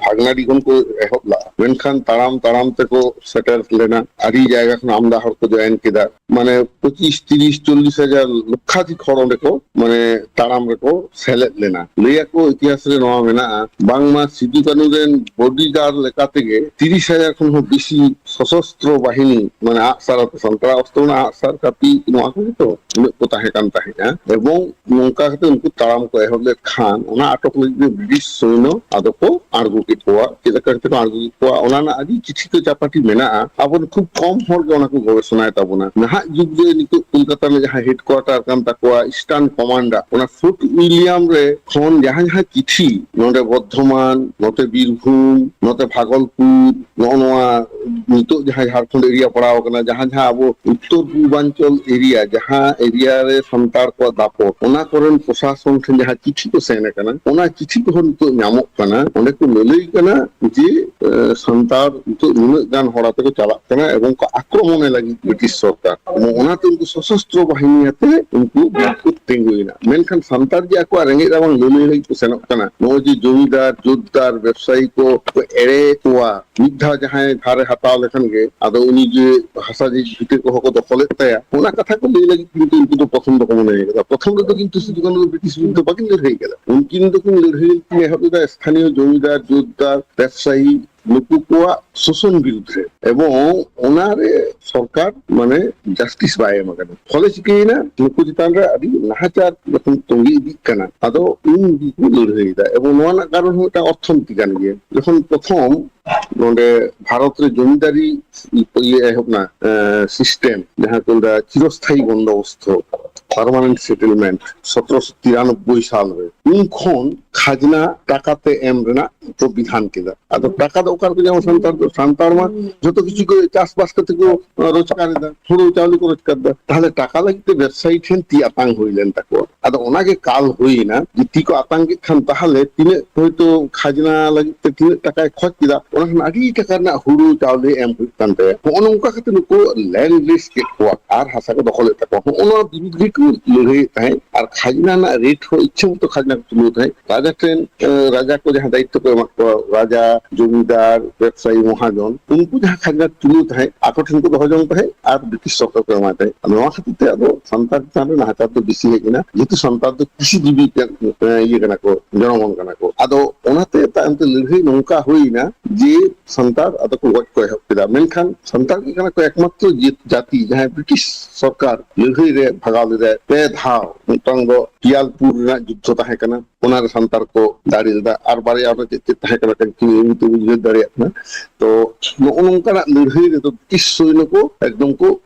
ᱵᱷᱟᱜᱽᱱᱟᱰᱤ ᱠᱷᱚᱱ ᱠᱚ ᱮᱦᱚᱵ ᱞᱟᱜᱼᱟ, ᱢᱮᱱᱠᱷᱟᱱ ᱛᱟᱲᱟᱢ ᱛᱟᱲᱟᱢ ᱛᱮᱠᱚ ᱥᱮᱴᱮᱨ ᱞᱮᱱᱟ᱾ ᱟᱹᱰᱤ ᱡᱟᱭᱜᱟ ᱠᱷᱚᱱ ᱟᱢᱫᱟ ᱦᱚᱲ ᱠᱚ ᱡᱚᱭᱮᱱ ᱠᱮᱫᱟ, ᱢᱟᱱᱮ ᱯᱚᱸᱪᱤᱥ, ᱛᱤᱨᱤᱥ, ᱪᱚᱞᱞᱤᱥ ᱦᱟᱡᱟᱨ ᱞᱚᱠᱠᱷᱟᱫᱷᱤᱠ ᱦᱚᱲ ᱚᱸᱰᱮ ᱠᱚ, ᱢᱟᱱᱮ, ᱛᱟᱲᱟᱢ ᱨᱮᱠᱚ ᱥᱮᱞᱮᱫ ᱞᱮᱱᱟ᱾ ᱞᱟᱹᱭᱟᱠᱚ ᱤᱛᱤᱦᱟᱥ ᱨᱮ ᱱᱚᱣᱟ ᱢᱮᱱᱟᱜᱼᱟ, ᱵᱟᱝᱢᱟ ᱥᱤᱫᱩ ᱠᱟᱹᱱᱩ ᱨᱮᱱ ᱵᱚᱰᱤᱜᱟᱨᱰ ᱞᱮᱠᱟ ᱛᱮᱜᱮ ᱛᱤᱨᱤᱥ ᱦᱟᱡᱟᱨ ᱠᱷᱚᱱ ᱦᱚᱸ ᱵᱮᱥᱤ ᱥᱚᱥᱚᱥᱛᱨᱚ ᱵᱟᱦᱤᱱᱤ, ᱢᱟᱱᱮ ᱟᱜᱼᱥᱟᱨ ᱟᱛᱮ, ᱥᱟᱱᱛᱟᱲᱟᱜ ᱚᱥᱛᱨᱚ ᱨᱮᱱᱟᱜ ᱟᱜᱼᱥᱟᱨ, ᱠᱟᱹᱯᱤ, ᱱᱚᱣᱟ ᱠᱚᱜᱮ ᱛᱚ ᱩᱱᱟᱹᱜ ᱠᱚ ᱛᱟᱦᱮᱸ ᱠᱟᱱ ᱛᱟᱦᱮᱸᱫᱼᱟ᱾ ᱮᱵᱚᱝ ᱱᱚᱝᱠᱟ ᱠᱟᱛᱮ ᱩᱱᱠᱩ ᱛᱟᱲᱟᱢ ᱠᱚ ᱮᱦᱚᱵ ᱞᱮᱫ ᱠᱷᱟᱱ, ᱚᱱᱟ ᱟᱴᱚᱠ ᱞᱟᱹᱜᱤᱫ ᱛᱮ ᱵᱨᱤᱴᱤᱥ ᱥᱚᱭᱱᱚ ᱟᱫᱚ ᱠᱚ ᱟᱬᱜᱚ ᱠᱮᱫ ᱠᱚᱣᱟ᱾ ᱪᱮᱫ ᱞᱮᱠᱟ ᱠᱟᱛᱮ ᱠᱚ ᱟᱬᱜᱚ ᱠᱮᱫ ᱠᱚᱣᱟ, ᱚᱱᱟ ᱨᱮᱱᱟᱜ ᱟᱹᱰᱤ ᱪᱤᱴᱷᱤ ᱠᱚ ᱪᱟᱯᱟᱴᱤ ᱢᱮᱱᱟᱜᱼᱟ᱾ ᱟᱵᱚ ᱠᱷᱩᱵ ᱠᱚᱢ ᱦᱚᱲ ᱜᱮ ᱚᱱᱟ ᱠᱚ ᱜᱚᱵᱮᱥᱚᱱᱟᱭ ᱛᱟᱵᱚᱱᱟ᱾ ᱱᱟᱦᱟᱜ ᱡᱩᱜᱽ ᱨᱮ ᱱᱤᱛᱚᱜ ᱠᱳᱞᱠᱟᱛᱟ ᱨᱮ ᱡᱟᱦᱟᱸ ᱦᱮᱰᱠᱩᱣᱟᱴᱟᱨ ᱠᱟᱱ ᱛᱟᱠᱚᱣᱟ, ᱤᱥᱴᱟᱨᱱ ᱠᱚᱢᱟᱱᱰ, ᱚᱱᱟ ᱯᱷᱳᱨᱴ ᱩᱭᱞᱤᱭᱟᱢ ᱨᱮ ᱠᱷᱚᱱ ᱡᱟᱦᱟᱸ ᱡᱟᱦᱟᱸ ᱪᱤᱴᱷᱤ ᱱᱚᱰᱮ ᱵᱚᱨᱫᱷᱚᱢᱟᱱ, ᱱᱚᱛᱮ ᱵᱤᱨᱵᱷᱩᱢ, ᱱᱚᱛᱮ ᱵᱷᱟᱜᱚᱞᱯᱩᱨ, ᱱᱚᱜᱼᱚ ᱱᱚᱣᱟ ᱱᱤᱛᱚᱜ ᱡᱟᱦᱟᱸ ᱡᱷᱟᱲᱠᱷᱚᱸᱰ ᱮᱨᱤᱭᱟ ᱯᱟᱲᱟᱣ ᱟᱠᱟᱱᱟ, ᱡᱟᱦᱟᱸ ᱡᱟᱦᱟᱸ ᱟᱵᱚ ᱩᱛᱛᱚᱨ ᱯᱩᱨᱵᱟᱧᱪᱚᱞ ᱮᱨᱤᱭᱟ, ᱡᱟᱦᱟᱸ ᱮᱨᱤᱭᱟ ᱨᱮ ᱥᱟᱱᱛᱟᱲ ᱠᱚᱣᱟᱜ ᱫᱟᱯᱚᱴ, ᱚᱱᱟ ᱠᱚᱨᱮᱱ ᱯᱨᱚᱥᱟᱥᱚᱱ ᱴᱷᱮᱱ ᱡᱟᱦᱟᱸ ᱪᱤᱴᱷᱤ ᱠᱚ ᱥᱮᱱ ᱟᱠᱟᱱᱟ, ᱚᱱᱟ ᱪᱤᱴᱷᱤ ᱠᱚᱦᱚᱸ ᱱᱤᱛᱚᱜ ᱧᱟᱢᱚᱜ ᱠᱟᱱᱟ᱾ ᱚᱸᱰᱮ ᱠᱚ ᱞᱟᱹᱞᱟᱹᱭ ᱠᱟᱱᱟ ᱡᱮ, ᱮ, ᱥᱟᱱᱛᱟᱲ ᱱᱤᱛᱚᱜ ᱱᱩᱱᱟᱹᱜ ᱜᱟᱱ ᱦᱚᱲ ᱟᱛᱮ ᱠᱚ ᱪᱟᱞᱟᱜ ᱠᱟᱱᱟ ᱮᱵᱚᱝ ᱠᱚ ᱟᱠᱨᱚᱢᱚᱱᱮ ᱞᱟᱹᱜᱤᱫ ᱵᱨᱤᱴᱤᱥ ᱥᱚᱨᱠᱟᱨ᱾ ᱮᱵᱚᱝ ᱚᱱᱟᱛᱮ ᱩᱱᱠᱩ ᱥᱚᱥᱚᱥᱛᱨᱚ ᱵᱟᱦᱤᱱᱤ ᱟᱛᱮ ᱩᱱᱠᱩ ᱵᱤᱨ ᱠᱚ ᱛᱤᱸᱜᱩᱭᱮᱱᱟ᱾ ᱢᱮᱱᱠᱷᱟᱱ ᱥᱟᱱᱛᱟᱲ ᱡᱮ ᱟᱠᱚᱣᱟᱜ ᱨᱮᱸᱜᱮᱡ ᱨᱟᱵᱟᱝ ᱞᱟᱹᱞᱟᱹᱭ ᱞᱟᱹᱜᱤᱫ ᱠᱚ ᱥᱮᱱᱚᱜ ᱠᱟᱱᱟ, ᱱᱚᱜᱼᱚᱭ ᱡᱮ ᱡᱚᱢᱤᱫᱟᱨ, ᱡᱳᱛᱫᱟᱨ, ᱵᱮᱵᱽᱥᱟᱭᱤ ᱠᱚ, ᱠᱚ ᱮᱲᱮ ᱠᱚᱣᱟ, ᱢᱤᱫ ᱫᱷᱟᱣ ᱡᱟᱦᱟᱸᱭ ᱫᱷᱟᱨᱮ ᱦᱟᱛᱟᱣ ᱞᱮᱠᱷᱟᱱ ᱜᱮ ᱟᱫᱚ ᱩᱱᱤ ᱡᱮ ᱦᱟᱥᱟ ᱡᱮ ᱵᱷᱤᱴᱟᱹ ᱠᱚᱦᱚᱸ ᱠᱚ ᱫᱚᱠᱷᱚᱞᱮᱫ ᱛᱟᱭᱟ, ᱚᱱᱟ ᱠᱟᱛᱷᱟ ᱠᱚ ᱞᱟᱹᱭ ᱞᱟᱹᱜᱤᱫ ᱠᱤᱱᱛᱩ ᱩᱱᱠᱩ ᱫᱚ ᱯᱨᱚᱛᱷᱚᱢ ᱫᱚᱠᱚ ᱢᱚᱱᱮ ᱠᱟᱫᱟ᱾ ᱯᱨᱚᱛᱷᱚᱢ ᱨᱮᱫᱚ ᱠᱤᱱᱛᱩ ᱥᱤᱫᱩ ᱠᱟᱹᱱᱩ ᱫᱚ ᱵᱨᱤᱴᱤᱥ ᱵᱤᱨᱩᱫᱷ ᱫᱚ ᱵᱟᱠᱤᱱ ᱞᱟᱹᱲᱦᱟᱹᱭ ᱠᱟᱫᱟ᱾ ᱩᱱᱠᱤᱱ ᱫᱚᱠᱤᱱ ᱞᱟᱹᱲᱦᱟᱹᱭ ᱠᱤᱱ ᱮᱦᱚᱵ ᱞᱮᱫᱟ ᱥᱛᱷᱟᱱᱤᱭᱚ ᱡᱚᱢᱤᱫᱟᱨ, ᱡᱳᱛᱫᱟᱨ, ᱵᱮᱵᱽᱥᱟᱭᱤ, ᱱᱩᱠᱩ ᱠᱚᱣᱟᱜ ᱥᱳᱥᱚᱱ ᱵᱤᱨᱩᱫᱷ ᱨᱮ, ᱮᱵᱚᱝ ᱚᱱᱟᱨᱮ ᱥᱚᱨᱠᱟᱨ ᱢᱟᱱᱮ ᱡᱟᱥᱴᱤᱥ ᱵᱟᱭ ᱮᱢ ᱟᱠᱟᱫᱟ᱾ ᱯᱷᱚᱞᱮ ᱪᱤᱠᱟᱹᱭᱮᱱᱟ? ᱱᱩᱠᱩ ᱪᱮᱛᱟᱱ ᱨᱮ ᱟᱹᱰᱤ ᱱᱟᱦᱟᱪᱟᱨ ᱡᱚᱠᱷᱚᱱ ᱛᱚᱸᱜᱮ ᱤᱫᱤᱜ ᱠᱟᱱᱟ, ᱟᱫᱚ ᱩᱱ ᱜᱮᱠᱚ ᱞᱟᱹᱲᱦᱟᱹᱭᱮᱫᱟ᱾ ᱮᱵᱚᱝ ᱱᱚᱣᱟ ᱨᱮᱱᱟᱜ ᱠᱟᱨᱚᱱ ᱦᱚᱸ ᱢᱤᱫᱴᱟᱝ ᱚᱨᱛᱷᱚᱱᱤᱛᱤ ᱠᱟᱱ ᱜᱮᱭᱟ᱾ ᱡᱚᱠᱷᱚᱱ ᱯᱨᱚᱛᱷᱚᱢ ᱱᱚᱰᱮ ᱵᱷᱟᱨᱚᱛ ᱨᱮ ᱡᱚᱢᱤᱫᱟᱨᱤ ᱤᱭᱟᱹ ᱮᱦᱚᱵ ᱮᱱᱟ, ᱥᱤᱥᱴᱮᱢ ᱡᱟᱦᱟᱸ ᱠᱚ ᱞᱟᱹᱭᱫᱟ ᱪᱤᱨᱚᱥᱛᱷᱟᱭᱤ ᱵᱚᱱᱫᱳᱵᱚᱥᱛᱚ, ᱯᱟᱨᱢᱟᱱᱮᱱᱴ ᱥᱮᱴᱮᱞᱢᱮᱱᱴ, ᱥᱚᱛᱨᱚᱥᱚ ᱛᱤᱨᱟᱱᱚᱵᱵᱳᱭ ᱥᱟᱞ ᱨᱮ, ᱩᱱ ᱠᱷᱚᱱ ᱠᱷᱟᱡᱽᱱᱟ ᱴᱟᱠᱟᱛᱮ ᱮᱢ ᱨᱮᱱᱟᱜ ᱠᱚ ᱵᱤᱫᱷᱟᱱ ᱠᱮᱫᱟ᱾ ᱟᱫᱚ ᱴᱟᱠᱟ ᱫᱚ ᱚᱠᱟ ᱨᱮᱠᱚ ᱧᱟᱢᱟ ᱥᱟᱱᱛᱟᱲ ᱫᱚ? ᱥᱟᱱᱛᱟᱲ ᱢᱟ ᱡᱚᱛᱚ ᱠᱤᱪᱷᱩ ᱠᱚ ᱪᱟᱥᱵᱟᱥ ᱠᱟᱛᱮ ᱠᱚ ᱨᱳᱡᱽᱜᱟᱨ ᱮᱫᱟ, ᱦᱩᱲᱩ ᱪᱟᱣᱞᱮ ᱠᱚ ᱨᱳᱡᱽᱜᱟᱨ ᱮᱫᱟ᱾ ᱛᱟᱦᱚᱞᱮ ᱴᱟᱠᱟ ᱞᱟᱹᱜᱤᱫ ᱛᱮ ᱵᱮᱵᱽᱥᱟᱭᱤ ᱴᱷᱮᱱ ᱛᱤ ᱟᱛᱟᱝ ᱦᱩᱭ ᱞᱮᱱ ᱛᱟᱠᱚᱣᱟ᱾ ᱟᱫᱚ ᱚᱱᱟᱜᱮ ᱠᱟᱞ ᱦᱩᱭᱱᱟ ᱡᱮ ᱛᱤ ᱠᱚ ᱟᱛᱟᱝ ᱠᱮᱫ ᱠᱷᱟᱱ ᱛᱟᱦᱚᱞᱮ ᱛᱤᱱᱟᱹᱜ ᱦᱚᱭᱛᱳ ᱠᱷᱟᱡᱽᱱᱟ ᱞᱟᱹᱜᱤᱫ ᱛᱮ ᱛᱤᱱᱟᱹᱜ ᱴᱟᱠᱟᱭ ᱠᱷᱚᱡ ᱠᱮᱫᱟ, ᱚᱱᱟ ᱠᱷᱚᱱ ᱟᱹᱰᱤ ᱴᱟᱠᱟ ᱨᱮᱱᱟᱜ ᱦᱩᱲᱩ ᱪᱟᱣᱞᱮ ᱮᱢ ᱦᱩᱭᱩᱜ ᱠᱟᱱ ᱛᱟᱭᱟ᱾ ᱦᱚᱸᱜᱼᱚ ᱱᱚᱝᱠᱟ ᱠᱟᱛᱮ ᱱᱩᱠᱩ ᱞᱮᱱᱰ ᱞᱤᱥ ᱠᱮᱫ ᱠᱚᱣᱟ ᱟᱨ ᱦᱟᱥᱟ ᱠᱚ ᱫᱚᱠᱷᱚᱞᱮᱫ ᱛᱟᱠᱚᱣᱟ᱾ ᱦᱚᱸᱜᱼᱚ ᱱᱚᱣᱟ ᱵᱤᱨᱩᱫᱷ ᱜᱮᱠᱚ ᱞᱟᱹᱲᱦᱟᱹᱭᱮᱫ ᱛᱟᱦᱮᱸᱫ᱾ ᱟᱨ ᱠᱷᱟᱡᱽᱱᱟ ᱨᱮᱱᱟᱜ ᱨᱮᱴ ᱦᱚᱸ ᱤᱪᱪᱷᱟᱹ ᱢᱚᱛᱚ ᱠᱷᱟᱡᱽᱱᱟ ᱠᱚ ᱛᱩᱞᱟᱹᱣ ᱛᱟᱦᱮᱸᱫ᱾ ᱨᱟᱡᱟ ᱴᱷᱮᱱ, ᱮ, ᱨᱟᱡᱟ ᱠᱚ ᱡᱟᱦᱟᱸ ᱫᱟᱭᱤᱛᱛᱚ ᱠᱚ ᱮᱢᱟᱜ ᱠᱚᱣᱟ, ᱨᱟᱡᱟ, ᱡᱚᱢᱤᱫᱟᱨ, ᱵᱮᱵᱽᱥᱟᱭᱤ, ᱢᱚᱦᱟᱡᱚᱱ, ᱩᱱᱠᱩ ᱡᱟᱦᱟᱸ ᱠᱷᱟᱡᱽᱱᱟ ᱛᱩᱞᱟᱹᱣ ᱛᱟᱦᱮᱸᱫ, ᱟᱠᱚ ᱴᱷᱮᱱ ᱠᱚ ᱫᱚᱦᱚ ᱡᱚᱝ ᱛᱟᱦᱮᱸᱫ ᱟᱨ ᱵᱨᱤᱴᱤᱥ ᱥᱚᱨᱠᱟᱨ ᱠᱚ ᱮᱢᱟᱭ ᱛᱟᱦᱮᱸᱫ᱾ ᱱᱚᱣᱟ ᱠᱷᱟᱹᱛᱤᱨ ᱛᱮ ᱟᱫᱚ ᱥᱟᱱᱛᱟᱲ ᱪᱮᱛᱟᱱ ᱨᱮ ᱱᱟᱦᱟᱪᱟᱨ ᱫᱚ ᱵᱮᱥᱤ ᱦᱮᱡ ᱮᱱᱟ, ᱡᱮᱦᱮᱛᱩ ᱥᱟᱱᱛᱟᱲ ᱫᱚ ᱠᱨᱤᱥᱤ ᱡᱤᱵᱤ ᱠᱟᱱ, ᱮ, ᱤᱭᱟᱹ ᱠᱟᱱᱟ ᱠᱚ, ᱡᱚᱱᱚᱜᱚᱱ ᱠᱟᱱᱟ ᱠᱚ᱾ ᱟᱫᱚ ᱚᱱᱟᱛᱮ ᱛᱟᱭᱚᱢ ᱛᱮ ᱞᱟᱹᱲᱦᱟᱹᱭ ᱱᱚᱝᱠᱟ ᱦᱩᱭᱱᱟ ᱡᱮ ᱥᱟᱱᱛᱟᱲ ᱟᱫᱚ ᱠᱚ ᱜᱚᱡ ᱠᱚ ᱮᱦᱚᱵ ᱠᱮᱫᱟ᱾ ᱢᱮᱱᱠᱷᱟᱱ ᱥᱟᱱᱛᱟᱲ ᱜᱮ ᱠᱟᱱᱟ ᱠᱚ ᱮᱠᱢᱟᱛᱨᱚ ᱡᱟᱹᱛ, ᱡᱟᱹᱛᱤ ᱡᱟᱦᱟᱸᱭ ᱵᱨᱤᱴᱤᱥ ᱥᱚᱨᱠᱟᱨ ᱞᱟᱹᱲᱦᱟᱹᱭ ᱨᱮ ᱵᱷᱟᱜᱟᱣ ᱞᱮᱫᱟᱭ ᱯᱮ ᱫᱷᱟᱣ᱾ ᱢᱤᱫᱴᱟᱝ ᱫᱚ ᱯᱤᱭᱟᱞᱯᱩᱨ ᱨᱮᱱᱟᱜ ᱡᱩᱫᱽᱫᱷᱚ ᱛᱟᱦᱮᱸ ᱠᱟᱱᱟ, ᱚᱱᱟᱨᱮ ᱥᱟᱱᱛᱟᱲ ᱠᱚ ᱫᱟᱲᱮ ᱞᱮᱫᱟ, ᱟᱨ ᱵᱟᱨᱭᱟ ᱚᱱᱟ ᱪᱮᱫ ᱪᱮᱫ ᱛᱟᱦᱮᱸ ᱠᱟᱱᱟ ᱠᱤᱱᱛᱩ ᱵᱩᱡᱷᱟᱹᱣ ᱫᱟᱲᱮᱭᱟᱜ ᱠᱟᱱᱟ᱾ ᱛᱚ ᱱᱚᱜᱼᱚ ᱱᱚᱝᱠᱟᱱᱟᱜ ᱞᱟᱹᱲᱦᱟᱹᱭ ᱨᱮᱫᱚ ᱵᱨᱤᱴᱤᱥ ᱥᱚᱭᱱᱚ ᱠᱚ ᱮᱠᱫᱚᱢ ᱠᱚ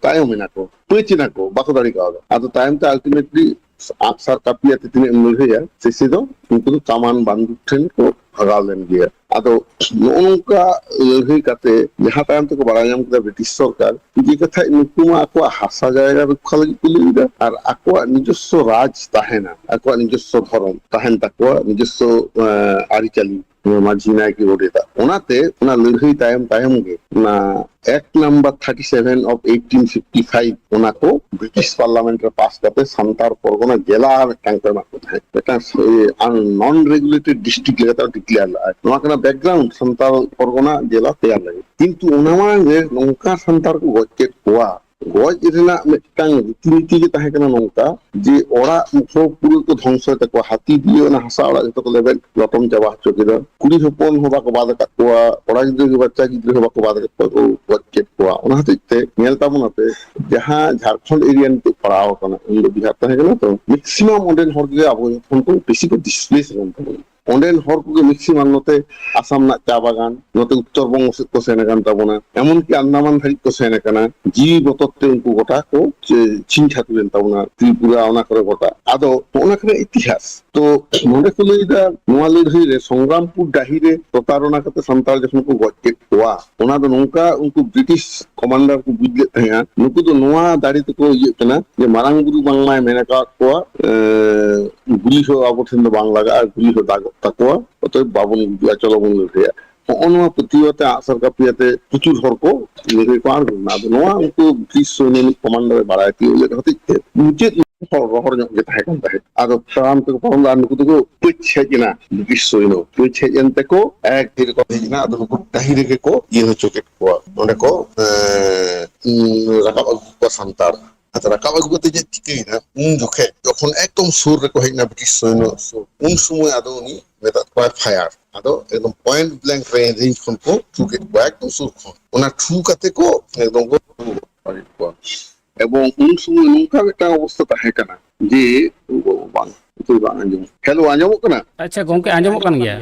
ᱛᱟᱭᱚᱢ ᱮᱱᱟ ᱠᱚ, ᱯᱟᱹᱪ ᱮᱱᱟ ᱠᱚ, ᱵᱟᱠᱚ ᱫᱟᱲᱮ ᱠᱟᱣᱫᱟ᱾ ᱟᱫᱚ ᱛᱟᱭᱚᱢ ᱛᱮ ᱟᱞᱴᱤᱢᱮᱴᱞᱤ ᱟᱜᱼᱥᱟᱨ ᱠᱟᱹᱯᱤ ᱟᱛᱮ ᱛᱤᱱᱟᱹᱜ ᱮᱢ ᱞᱟᱹᱲᱦᱟᱹᱭᱟ, ᱥᱮᱥᱮ ᱫᱚ ᱩᱱᱠᱩ ᱫᱚ ᱠᱟᱢᱟᱱ ᱵᱟᱱᱫᱩᱠ ᱴᱷᱮᱱ ᱠᱚ ᱵᱷᱟᱜᱟᱣ ᱞᱮᱱ ᱜᱮᱭᱟ᱾ ᱟᱫᱚ ᱱᱚᱜᱼᱚ ᱱᱚᱝᱠᱟ ᱞᱟᱹᱲᱦᱟᱹᱭ ᱠᱟᱛᱮ ᱡᱟᱦᱟᱸ ᱛᱟᱭᱚᱢ ᱛᱮᱠᱚ ᱵᱟᱲᱟᱭ ᱧᱟᱢ ᱠᱮᱫᱟ ᱵᱨᱤᱴᱤᱥ ᱥᱚᱨᱠᱟᱨ, ᱡᱮ ᱠᱟᱛᱷᱟ ᱱᱩᱠᱩ ᱢᱟ ᱟᱠᱚᱣᱟᱜ ᱦᱟᱥᱟ ᱡᱟᱭᱜᱟ ᱨᱚᱠᱠᱷᱟ ᱞᱟᱹᱜᱤᱫ ᱠᱚ ᱞᱟᱹᱭ ᱮᱫᱟ ᱟᱨ ᱟᱠᱚᱣᱟᱜ ᱱᱤᱡᱚᱥᱥᱚ ᱨᱟᱡᱽ ᱛᱟᱦᱮᱱᱟ, ᱟᱠᱚᱣᱟᱜ ᱱᱤᱡᱚᱥᱥᱚ ᱫᱷᱚᱨᱚᱢ ᱛᱟᱦᱮᱱ ᱛᱟᱠᱚᱣᱟ, ᱱᱤᱡᱚᱥᱥᱚ, ᱮᱸ, ᱟᱹᱨᱤᱪᱟᱹᱞᱤ, ᱢᱟᱹᱡᱷᱤ ᱱᱟᱭᱠᱮ ᱜᱚᱰᱮᱛᱟᱜ᱾ ᱚᱱᱟᱛᱮ ᱚᱱᱟ ᱞᱟᱹᱲᱦᱟᱹᱭ ᱛᱟᱭᱚᱢ ᱛᱟᱭᱚᱢ ᱜᱮ ᱚᱱᱟ Act number thirty seven of eighteen fifty five, ᱚᱱᱟ ᱠᱚ ᱵᱨᱤᱴᱤᱥ ᱯᱟᱨᱞᱟᱢᱮᱱᱴ ᱨᱮ ᱯᱟᱥ ᱠᱟᱛᱮ ᱥᱟᱱᱛᱟᱲ ᱯᱚᱨᱜᱚᱱᱟ ᱡᱮᱞᱟ ᱢᱤᱫᱴᱟᱝ ᱠᱚ ᱮᱢᱟᱜ ᱠᱚ ᱛᱟᱦᱮᱸᱫ, ᱢᱤᱫᱴᱟᱝ ᱱᱚᱱ ᱨᱮᱜᱩᱞᱮᱴᱮᱰ ᱰᱤᱥᱴᱨᱤᱠᱴ ᱞᱮᱠᱟᱛᱮ ᱢᱤᱫᱴᱟᱝ ᱰᱤᱠᱞᱮᱭᱟᱨ ᱞᱮᱫᱼᱟᱭ᱾ ᱱᱚᱣᱟ ᱠᱟᱱᱟ ᱵᱮᱠᱜᱨᱟᱣᱩᱱᱰ ᱥᱟᱱᱛᱟᱲ ᱯᱚᱨᱜᱚᱱᱟ ᱡᱮᱞᱟ ᱛᱮᱭᱟᱨ ᱞᱟᱹᱜᱤᱫ᱾ ᱠᱤᱱᱛᱩ ᱚᱱᱟ ᱢᱟᱲᱟᱝ ᱨᱮ ᱱᱚᱝᱠᱟ ᱥᱟᱱᱛᱟᱲ ᱠᱚ ᱜᱚᱡ ᱠᱮᱫ ᱠᱚᱣᱟ, ᱜᱚᱡ ᱨᱮᱱᱟᱜ ᱢᱤᱫᱴᱟᱝ ᱨᱤᱛᱤᱱᱤᱛᱤ ᱜᱮ ᱛᱟᱦᱮᱸ ᱠᱟᱱᱟ ᱱᱚᱝᱠᱟ ᱡᱮ ᱚᱲᱟᱜ ᱠᱚ ᱯᱩᱨᱟᱹ ᱠᱚ ᱫᱷᱚᱝᱥᱚᱭ ᱛᱟᱠᱚᱣᱟ, ᱦᱟᱹᱛᱤ ᱫᱤᱭᱮ ᱚᱱᱟ ᱦᱟᱥᱟ ᱚᱲᱟᱜ ᱡᱚᱛᱚ ᱠᱚ ᱞᱮᱵᱮᱫ ᱞᱚᱴᱚᱢ ᱪᱟᱵᱟ ᱦᱚᱪᱚ ᱠᱮᱫᱟ᱾ ᱠᱩᱲᱤ ᱦᱚᱯᱚᱱ ᱦᱚᱸ ᱵᱟᱠᱚ ᱵᱟᱫ ᱟᱠᱟᱫ ᱠᱚᱣᱟ, ᱠᱚᱲᱟ ᱜᱤᱫᱽᱨᱟᱹ ᱜᱮ, ᱵᱟᱪᱪᱟ ᱜᱤᱫᱽᱨᱟᱹ ᱦᱚᱸ ᱵᱟᱠᱚ ᱵᱟᱫ ᱟᱠᱟᱫ ᱠᱚᱣᱟ, ᱠᱚ ᱜᱚᱡ ᱠᱮᱫ ᱠᱚᱣᱟ᱾ ᱚᱱᱟ ᱦᱚᱛᱮᱡ ᱛᱮ ᱧᱮᱞ ᱛᱟᱵᱚᱱᱟᱯᱮ, ᱡᱟᱦᱟᱸ ᱡᱷᱟᱲᱠᱷᱚᱸᱰ ᱮᱨᱤᱭᱟ ᱱᱤᱛᱚᱜ ᱯᱟᱲᱟᱣ ᱟᱠᱟᱱᱟ, ᱩᱱ ᱫᱚ ᱵᱤᱦᱟᱨ ᱛᱟᱦᱮᱸ ᱠᱟᱱᱟ ᱛᱚ, ᱢᱮᱠᱥᱤᱢᱟᱢ ᱚᱸᱰᱮᱱ ᱦᱚᱲ ᱜᱮ ᱟᱵᱚ ᱡᱚᱛᱚ ᱠᱷᱚᱱ ᱠᱚ ᱵᱮᱥᱤ ᱠᱚ ᱰᱤᱥᱯᱞᱮᱥ ᱟᱠᱟᱱ ᱛᱟᱵᱚᱱᱟ᱾ ᱚᱸᱰᱮᱱ ᱦᱚᱲ ᱠᱚᱜᱮ ᱢᱮᱠᱥᱤᱢᱟᱢ ᱱᱚᱛᱮ ᱟᱥᱟᱢ ᱨᱮᱱᱟᱜ ᱪᱟ ᱵᱟᱜᱟᱱ, ᱱᱚᱛᱮ ᱩᱛᱛᱚᱨ ᱵᱚᱝᱜᱚ ᱥᱮᱫ ᱠᱚ ᱥᱮᱱ ᱟᱠᱟᱱ ᱛᱟᱵᱚᱱᱟ, ᱮᱢᱚᱱᱠᱤ ᱟᱱᱫᱟᱢᱟᱱ ᱫᱷᱟᱹᱨᱤᱡ ᱠᱚ ᱥᱮᱱ ᱟᱠᱟᱱᱟ᱾ ᱡᱤᱣᱤ ᱵᱚᱛᱚᱨ ᱛᱮ ᱩᱱᱠᱩ ᱜᱚᱴᱟ ᱠᱚ ᱪᱮ-, ᱪᱷᱤᱝ ᱪᱷᱟᱹᱛᱩᱨ ᱮᱱ ᱛᱟᱵᱚᱱᱟ, ᱛᱨᱤᱯᱩᱨᱟ, ᱚᱱᱟ ᱠᱚᱨᱮ ᱜᱚᱴᱟ᱾ ᱟᱫᱚ ᱱᱚᱜᱼᱚ ᱱᱟ ᱠᱟᱱᱟ ᱤᱛᱤᱦᱟᱥ᱾ ᱛᱚ ᱱᱚᱸᱰᱮ ᱠᱚ ᱞᱟᱹᱭ ᱮᱫᱟ, ᱱᱚᱣᱟ ᱞᱟᱹᱲᱦᱟᱹᱭ ᱨᱮ ᱥᱚᱝᱜᱨᱟᱢᱯᱩᱨ ᱰᱟᱹᱦᱤ ᱨᱮ ᱯᱨᱚᱛᱟᱨᱚᱱᱟ ᱠᱟᱛᱮ ᱥᱟᱱᱛᱟᱲ ᱡᱚᱠᱷᱚᱱ ᱠᱚ ᱜᱚᱡ ᱠᱮᱫ ᱠᱚᱣᱟ, ᱚᱱᱟ ᱫᱚ ᱱᱚᱝᱠᱟ, ᱩᱱᱠᱩ ᱵᱨᱤᱴᱤᱥ ᱠᱚᱢᱟᱱᱰᱟᱨ ᱠᱚ ᱵᱩᱡᱽ ᱞᱮᱫ ᱛᱟᱦᱮᱸᱜᱼᱟ, ᱱᱩᱠᱩ ᱫᱚ ᱱᱚᱣᱟ ᱫᱟᱲᱮ ᱛᱮᱠᱚ ᱤᱭᱟᱹᱜ ᱠᱟᱱᱟ ᱡᱮ ᱢᱟᱨᱟᱝ ᱵᱩᱨᱩ ᱵᱟᱝᱢᱟᱭ ᱢᱮᱱ ᱟᱠᱟᱫ ᱠᱚᱣᱟ, ᱮᱸ, ᱜᱩᱞᱤ ᱦᱚᱸ ᱟᱵᱚ ᱴᱷᱮᱱ ᱫᱚ ᱵᱟᱝ ᱞᱟᱜᱟᱜᱼᱟ, ᱜᱩᱞᱤ ᱦᱚᱸ ᱫᱟᱜᱚᱜ ᱛᱟᱠᱚᱣᱟ, ᱚᱛᱚᱭᱮᱵ ᱵᱟᱵᱚᱱ ᱜᱩᱡᱩᱜᱼᱟ, ᱪᱚᱞᱚ ᱵᱚᱱ ᱞᱟᱹᱲᱦᱟᱹᱭᱟ᱾ ᱦᱚᱸᱜᱼᱚ ᱱᱚᱣᱟ ᱯᱟᱹᱛᱭᱟᱹᱣ ᱟᱛᱮ ᱟᱸᱜᱼᱥᱟᱨ ᱠᱟᱹᱯᱤ ᱟᱛᱮ ᱯᱨᱚᱪᱩᱨ ᱦᱚᱲ ᱠᱚ ᱞᱟᱹᱲᱦᱟᱹᱭ ᱠᱚ ᱟᱬᱜᱚ ᱞᱮᱱᱟ᱾ ᱟᱫᱚ ᱱᱚᱣᱟ ᱩᱱᱠᱩ ᱵᱨᱤᱴᱤᱥ ᱥᱚᱭᱱᱤᱠ ᱠᱚᱢᱟᱱᱰᱟᱨ ᱮ ᱵᱟᱲᱟᱭ ᱛᱤᱭᱳᱜ ᱞᱮᱫ ᱦᱚᱛᱮᱡ ᱛᱮ ᱢᱩᱪᱟᱹᱫ ᱦᱚᱲ ᱨᱚᱦᱚᱲ ᱧᱚᱜ ᱜᱮ ᱛᱟᱦᱮᱸ ᱠᱟᱱ ᱛᱟᱦᱮᱸᱫ᱾ ᱟᱫᱚ ᱛᱟᱲᱟᱢ ᱛᱮᱠᱚ ᱯᱟᱨᱚᱢ ᱞᱮᱫᱟ, ᱟᱨ ᱱᱩᱠᱩ ᱫᱚᱠᱚ ᱯᱟᱹᱪ ᱦᱮᱡ ᱮᱱᱟ, ᱵᱨᱤᱴᱤᱥ ᱥᱚᱭᱱᱚ ᱯᱟᱹᱪ ᱦᱮᱡ ᱮᱱ ᱛᱮᱠᱚ ᱮᱠ ᱛᱤ ᱨᱮᱠᱚ ᱦᱮᱡ ᱮᱱᱟ᱾ ᱟᱫᱚ ᱱᱩᱠᱩ ᱰᱟᱹᱦᱤ ᱨᱮᱜᱮ ᱠᱚ ᱤᱭᱟᱹ ᱦᱚᱪᱚ ᱠᱮᱫ ᱠᱚᱣᱟ, ᱚᱸᱰᱮ ᱠᱚ, ᱮᱸ, ᱩᱸ, ᱨᱟᱠᱟᱵ ᱟᱹᱜᱩ ᱠᱚᱣᱟ ᱥᱟᱱᱛᱟᱲ᱾ ᱟᱫᱚ ᱨᱟᱠᱟᱵ ᱟᱹᱜᱩ ᱠᱟᱛᱮ ᱪᱮᱫ ᱪᱤᱠᱟᱹᱭᱮᱱᱟ, ᱩᱱ ᱡᱚᱠᱷᱮᱡ ᱡᱚᱠᱷᱚᱱ ᱮᱠᱫᱚᱢ ᱥᱩᱨ ᱨᱮᱠᱚ ᱦᱮᱡ ᱮᱱᱟ ᱵᱨᱤᱴᱤᱥ ᱥᱚᱭᱱᱚ ᱥᱩᱨ, ᱩᱱ ᱥᱚᱢᱚᱭ ᱟᱫᱚ ᱩᱱᱤ ᱢᱮᱛᱟᱫ ᱠᱚᱣᱟᱭ ᱯᱷᱟᱭᱟᱨ᱾ ᱟᱫᱚ ᱮᱠᱫᱚᱢ ᱯᱚᱭᱮᱱᱴ ᱵᱞᱮᱝᱠ ᱨᱮᱧᱡᱽ ᱠᱷᱚᱱ ᱠᱚ ᱴᱷᱩ ᱠᱮᱫ ᱠᱚᱣᱟ, ᱮᱠᱫᱚᱢ ᱥᱩᱨ ᱠᱷᱚᱱ᱾ ᱚᱱᱟ ᱴᱷᱩ ᱠᱟᱛᱮ ᱠᱚ ᱮᱠᱫᱚᱢ ᱠᱚ ᱜᱚᱡ ᱠᱮᱫ ᱠᱚᱣᱟ᱾ ᱮᱵᱚᱝ ᱩᱱ ᱥᱚᱢᱚᱭ ᱱᱚᱝᱠᱟ ᱢᱤᱫᱴᱟᱝ ᱚᱵᱚᱥᱛᱟ ᱛᱟᱦᱮᱸ ᱠᱟᱱᱟ ᱡᱮ, ᱳ ᱵᱟᱵᱟ, ᱵᱟᱝ, ᱱᱤᱛᱚᱜ ᱵᱟᱝ ᱟᱸᱡᱚᱢᱚᱜ᱾ ᱦᱮᱞᱳ, ᱟᱸᱡᱚᱢᱚᱜ ᱠᱟᱱᱟ? ᱟᱪᱪᱷᱟ ᱜᱚᱝᱠᱮ, ᱟᱸᱡᱚᱢᱚᱜ ᱠᱟᱱ ᱜᱮᱭᱟ᱾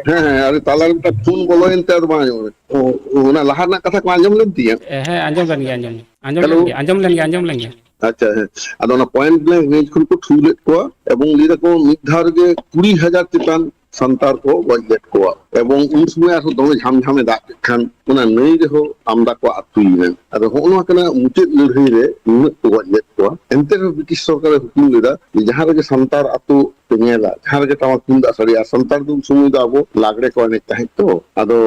ᱦᱮᱸ, ᱦᱮᱸ, ᱟᱨ ᱛᱟᱞᱟᱨᱮ ᱢᱤᱫᱴᱟᱝ ᱯᱷᱳᱱ ᱵᱚᱞᱚᱭᱮᱱ ᱛᱮ ᱟᱫᱚ ᱵᱟᱝ ᱟᱸᱡᱚᱢᱚᱜ ᱠᱟᱱᱟ᱾ ᱳ, ᱳ, ᱚᱱᱟ ᱞᱟᱦᱟ ᱨᱮᱱᱟᱜ ᱠᱟᱛᱷᱟ ᱠᱚ ᱟᱸᱡᱚᱢ ᱞᱮᱱ ᱛᱤᱧᱟ? ᱮ, ᱦᱮᱸ, ᱟᱸᱡᱚᱢ ᱞᱮᱱ ᱜᱮᱭᱟ, ᱟᱸᱡᱚᱢ᱾ ᱟᱸᱡᱚᱢ ᱦᱮᱞᱳ? ᱞᱮᱱ ᱜᱮᱭᱟ, ᱟᱸᱡᱚᱢ ᱞᱮᱱ ᱜᱮᱭᱟ, ᱟᱸᱡᱚᱢ ᱞᱮᱱ ᱜᱮᱭᱟ᱾ ᱟᱪᱪᱷᱟ, ᱦᱮᱸ᱾ ᱟᱫᱚ ᱚᱱᱟ ᱯᱚᱭᱮᱱᱴ ᱵᱞᱮᱝᱠ ᱨᱮᱧᱡᱽ ᱠᱷᱚᱱ ᱠᱚ ᱴᱷᱩ ᱞᱮᱫ ᱠᱚᱣᱟ ᱮᱵᱚᱝ ᱞᱟᱹᱭ ᱫᱟᱠᱚ ᱢᱤᱫ ᱫᱷᱟᱣ ᱨᱮᱜᱮ ᱠᱩᱲᱤ ᱦᱟᱡᱟᱨ ᱪᱮᱛᱟᱱ ᱥᱟᱱᱛᱟᱲ ᱠᱚ ᱜᱚᱡ ᱞᱮᱫ ᱠᱚᱣᱟ᱾ ᱮᱵᱚᱝ ᱩᱱ ᱥᱚᱢᱚᱭ ᱟᱨᱦᱚᱸ ᱫᱚᱢᱮ ᱡᱷᱟᱢ ᱡᱷᱟᱢᱮ ᱫᱟᱜ ᱠᱮᱫ ᱠᱷᱟᱱ ᱚᱱᱟ ᱱᱟᱹᱭ ᱨᱮᱦᱚᱸ ᱟᱢᱫᱟ ᱠᱚ ᱟᱹᱛᱩᱭᱮᱱᱟ᱾ ᱟᱫᱚ ᱦᱚᱸᱜᱼᱚ ᱱᱚᱣᱟ ᱠᱟᱱᱟ ᱢᱩᱪᱟᱹᱫ ᱞᱟᱹᱲᱦᱟᱹᱭ ᱨᱮ ᱱᱩᱱᱟᱹᱜ ᱠᱚ ᱜᱚᱡ ᱞᱮᱫ ᱠᱚᱣᱟ᱾ ᱮᱱᱛᱮ ᱨᱮᱦᱚᱸ ᱵᱨᱤᱴᱤᱥ ᱥᱚᱨᱠᱟᱨᱮ ᱦᱩᱠᱩᱢ ᱞᱮᱫᱟ ᱡᱮ ᱡᱟᱦᱟᱸ ᱨᱮᱜᱮ ᱥᱟᱱᱛᱟᱲ ᱟᱹᱛᱩ ᱯᱮ ᱧᱮᱞᱟ, ᱡᱟᱦᱟᱸ ᱨᱮᱜᱮ ᱴᱟᱢᱟᱠ ᱛᱩᱢᱫᱟᱜ ᱥᱟᱰᱮᱭᱟ, ᱥᱟᱱᱛᱟᱲ ᱫᱚ ᱩᱱ ᱥᱚᱢᱚᱭ ᱫᱚ ᱟᱵᱚ ᱞᱟᱜᱽᱲᱮ ᱠᱚ ᱮᱱᱮᱡ ᱛᱟᱦᱮᱸᱫ ᱛᱚ᱾ ᱟᱫᱚ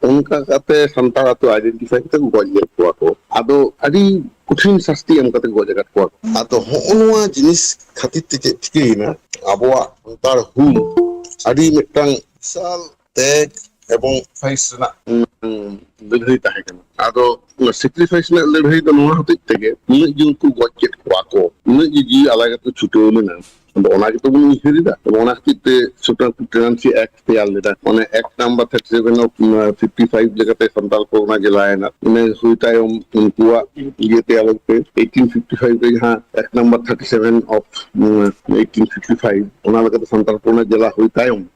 ᱚᱱᱠᱟ ᱠᱟᱛᱮ ᱥᱟᱱᱛᱟᱲ ᱟᱹᱛᱩ ᱟᱭᱰᱮᱱᱴᱤᱯᱷᱟᱭ ᱠᱟᱛᱮ ᱠᱚ ᱜᱚᱡ ᱞᱮᱫ ᱠᱚᱣᱟ ᱠᱚ᱾ ᱟᱫᱚ ᱟᱹᱰᱤ ᱠᱚᱴᱷᱤᱱ ᱥᱟᱥᱛᱤ ᱮᱢ ᱠᱟᱛᱮ ᱠᱚ ᱜᱚᱡ ᱟᱠᱟᱫ ᱠᱚᱣᱟ᱾ ᱟᱫᱚ ᱦᱚᱸᱜᱼᱚ ᱱᱚᱣᱟ ᱡᱤᱱᱤᱥ ᱠᱷᱟᱹᱛᱤᱨ ᱛᱮ ᱪᱮᱫ ᱪᱤᱠᱟᱹᱭᱮᱱᱟ, ᱟᱵᱚᱣᱟᱜ ᱥᱟᱱᱛᱟᱲ ᱦᱩᱞ ᱟᱹᱰᱤ ᱢᱤᱫᱴᱟᱝ ᱵᱤᱥᱟᱞ ᱛᱮᱡᱽ ᱮᱵᱚᱝ ᱥᱟᱦᱤᱥ ᱨᱮᱱᱟᱜ, ᱩᱸ, ᱞᱟᱹᱲᱦᱟᱹᱭ ᱛᱟᱦᱮᱸ ᱠᱟᱱᱟ᱾ ᱟᱫᱚ ᱚᱱᱟ ᱥᱮᱠᱨᱤᱯᱷᱟᱭᱤᱥ ᱨᱮᱱᱟᱜ ᱞᱟᱹᱲᱦᱟᱹᱭ ᱫᱚ ᱱᱚᱣᱟ ᱦᱚᱛᱮᱡ ᱛᱮᱜᱮ ᱩᱱᱟᱹᱜ ᱡᱮ ᱩᱱᱠᱩ ᱜᱚᱡ ᱠᱮᱫ ᱠᱚᱣᱟ ᱠᱚ, ᱩᱱᱟᱹᱜ ᱡᱮ ᱡᱤᱣᱤ ᱟᱞᱟᱭ ᱠᱟᱛᱮ ᱪᱷᱩᱴᱟᱹᱣ ᱞᱮᱱᱟ᱾ ᱟᱫᱚ ᱚᱱᱟ ᱜᱮᱛᱚ ᱵᱚᱱ ᱩᱭᱦᱟᱹᱨ ᱮᱫᱟ᱾ ᱟᱫᱚ ᱚᱱᱟ ᱠᱷᱟᱹᱛᱤᱨ ᱛᱮ ᱥᱩᱛᱚᱨᱟᱝ ᱯᱨᱤᱯᱴᱮᱱᱟᱱᱥᱤ ᱮᱠᱴ ᱛᱮᱭᱟᱨ ᱞᱮᱫᱟ᱾ ᱚᱱᱮ act number thirty seven of fifty five ᱞᱮᱠᱟᱛᱮ ᱥᱟᱱᱛᱟᱲ ᱯᱚᱨᱜᱚᱱᱟ ᱡᱮᱞᱟ ᱮᱱᱟ᱾ ᱤᱱᱟᱹ ᱦᱩᱭ ᱛᱟᱭᱚᱢ ᱩᱱᱠᱩᱣᱟᱜ ᱤᱭᱟᱹ ᱛᱮᱭᱟᱨ ᱞᱮᱫ ᱛᱮ ᱮᱭᱤᱴᱤᱱ ᱯᱷᱤᱯᱴᱤ ᱯᱷᱟᱭᱤᱵᱷ ᱨᱮ ᱡᱟᱦᱟᱸ act number thirty seven of eighteen fifty five, ᱚᱱᱟ ᱞᱮᱠᱟᱛᱮ ᱥᱟᱱᱛᱟᱲ ᱯᱚᱨᱜᱚᱱᱟ ᱡᱮᱞᱟ ᱦᱩᱭ ᱛᱟᱭᱚᱢ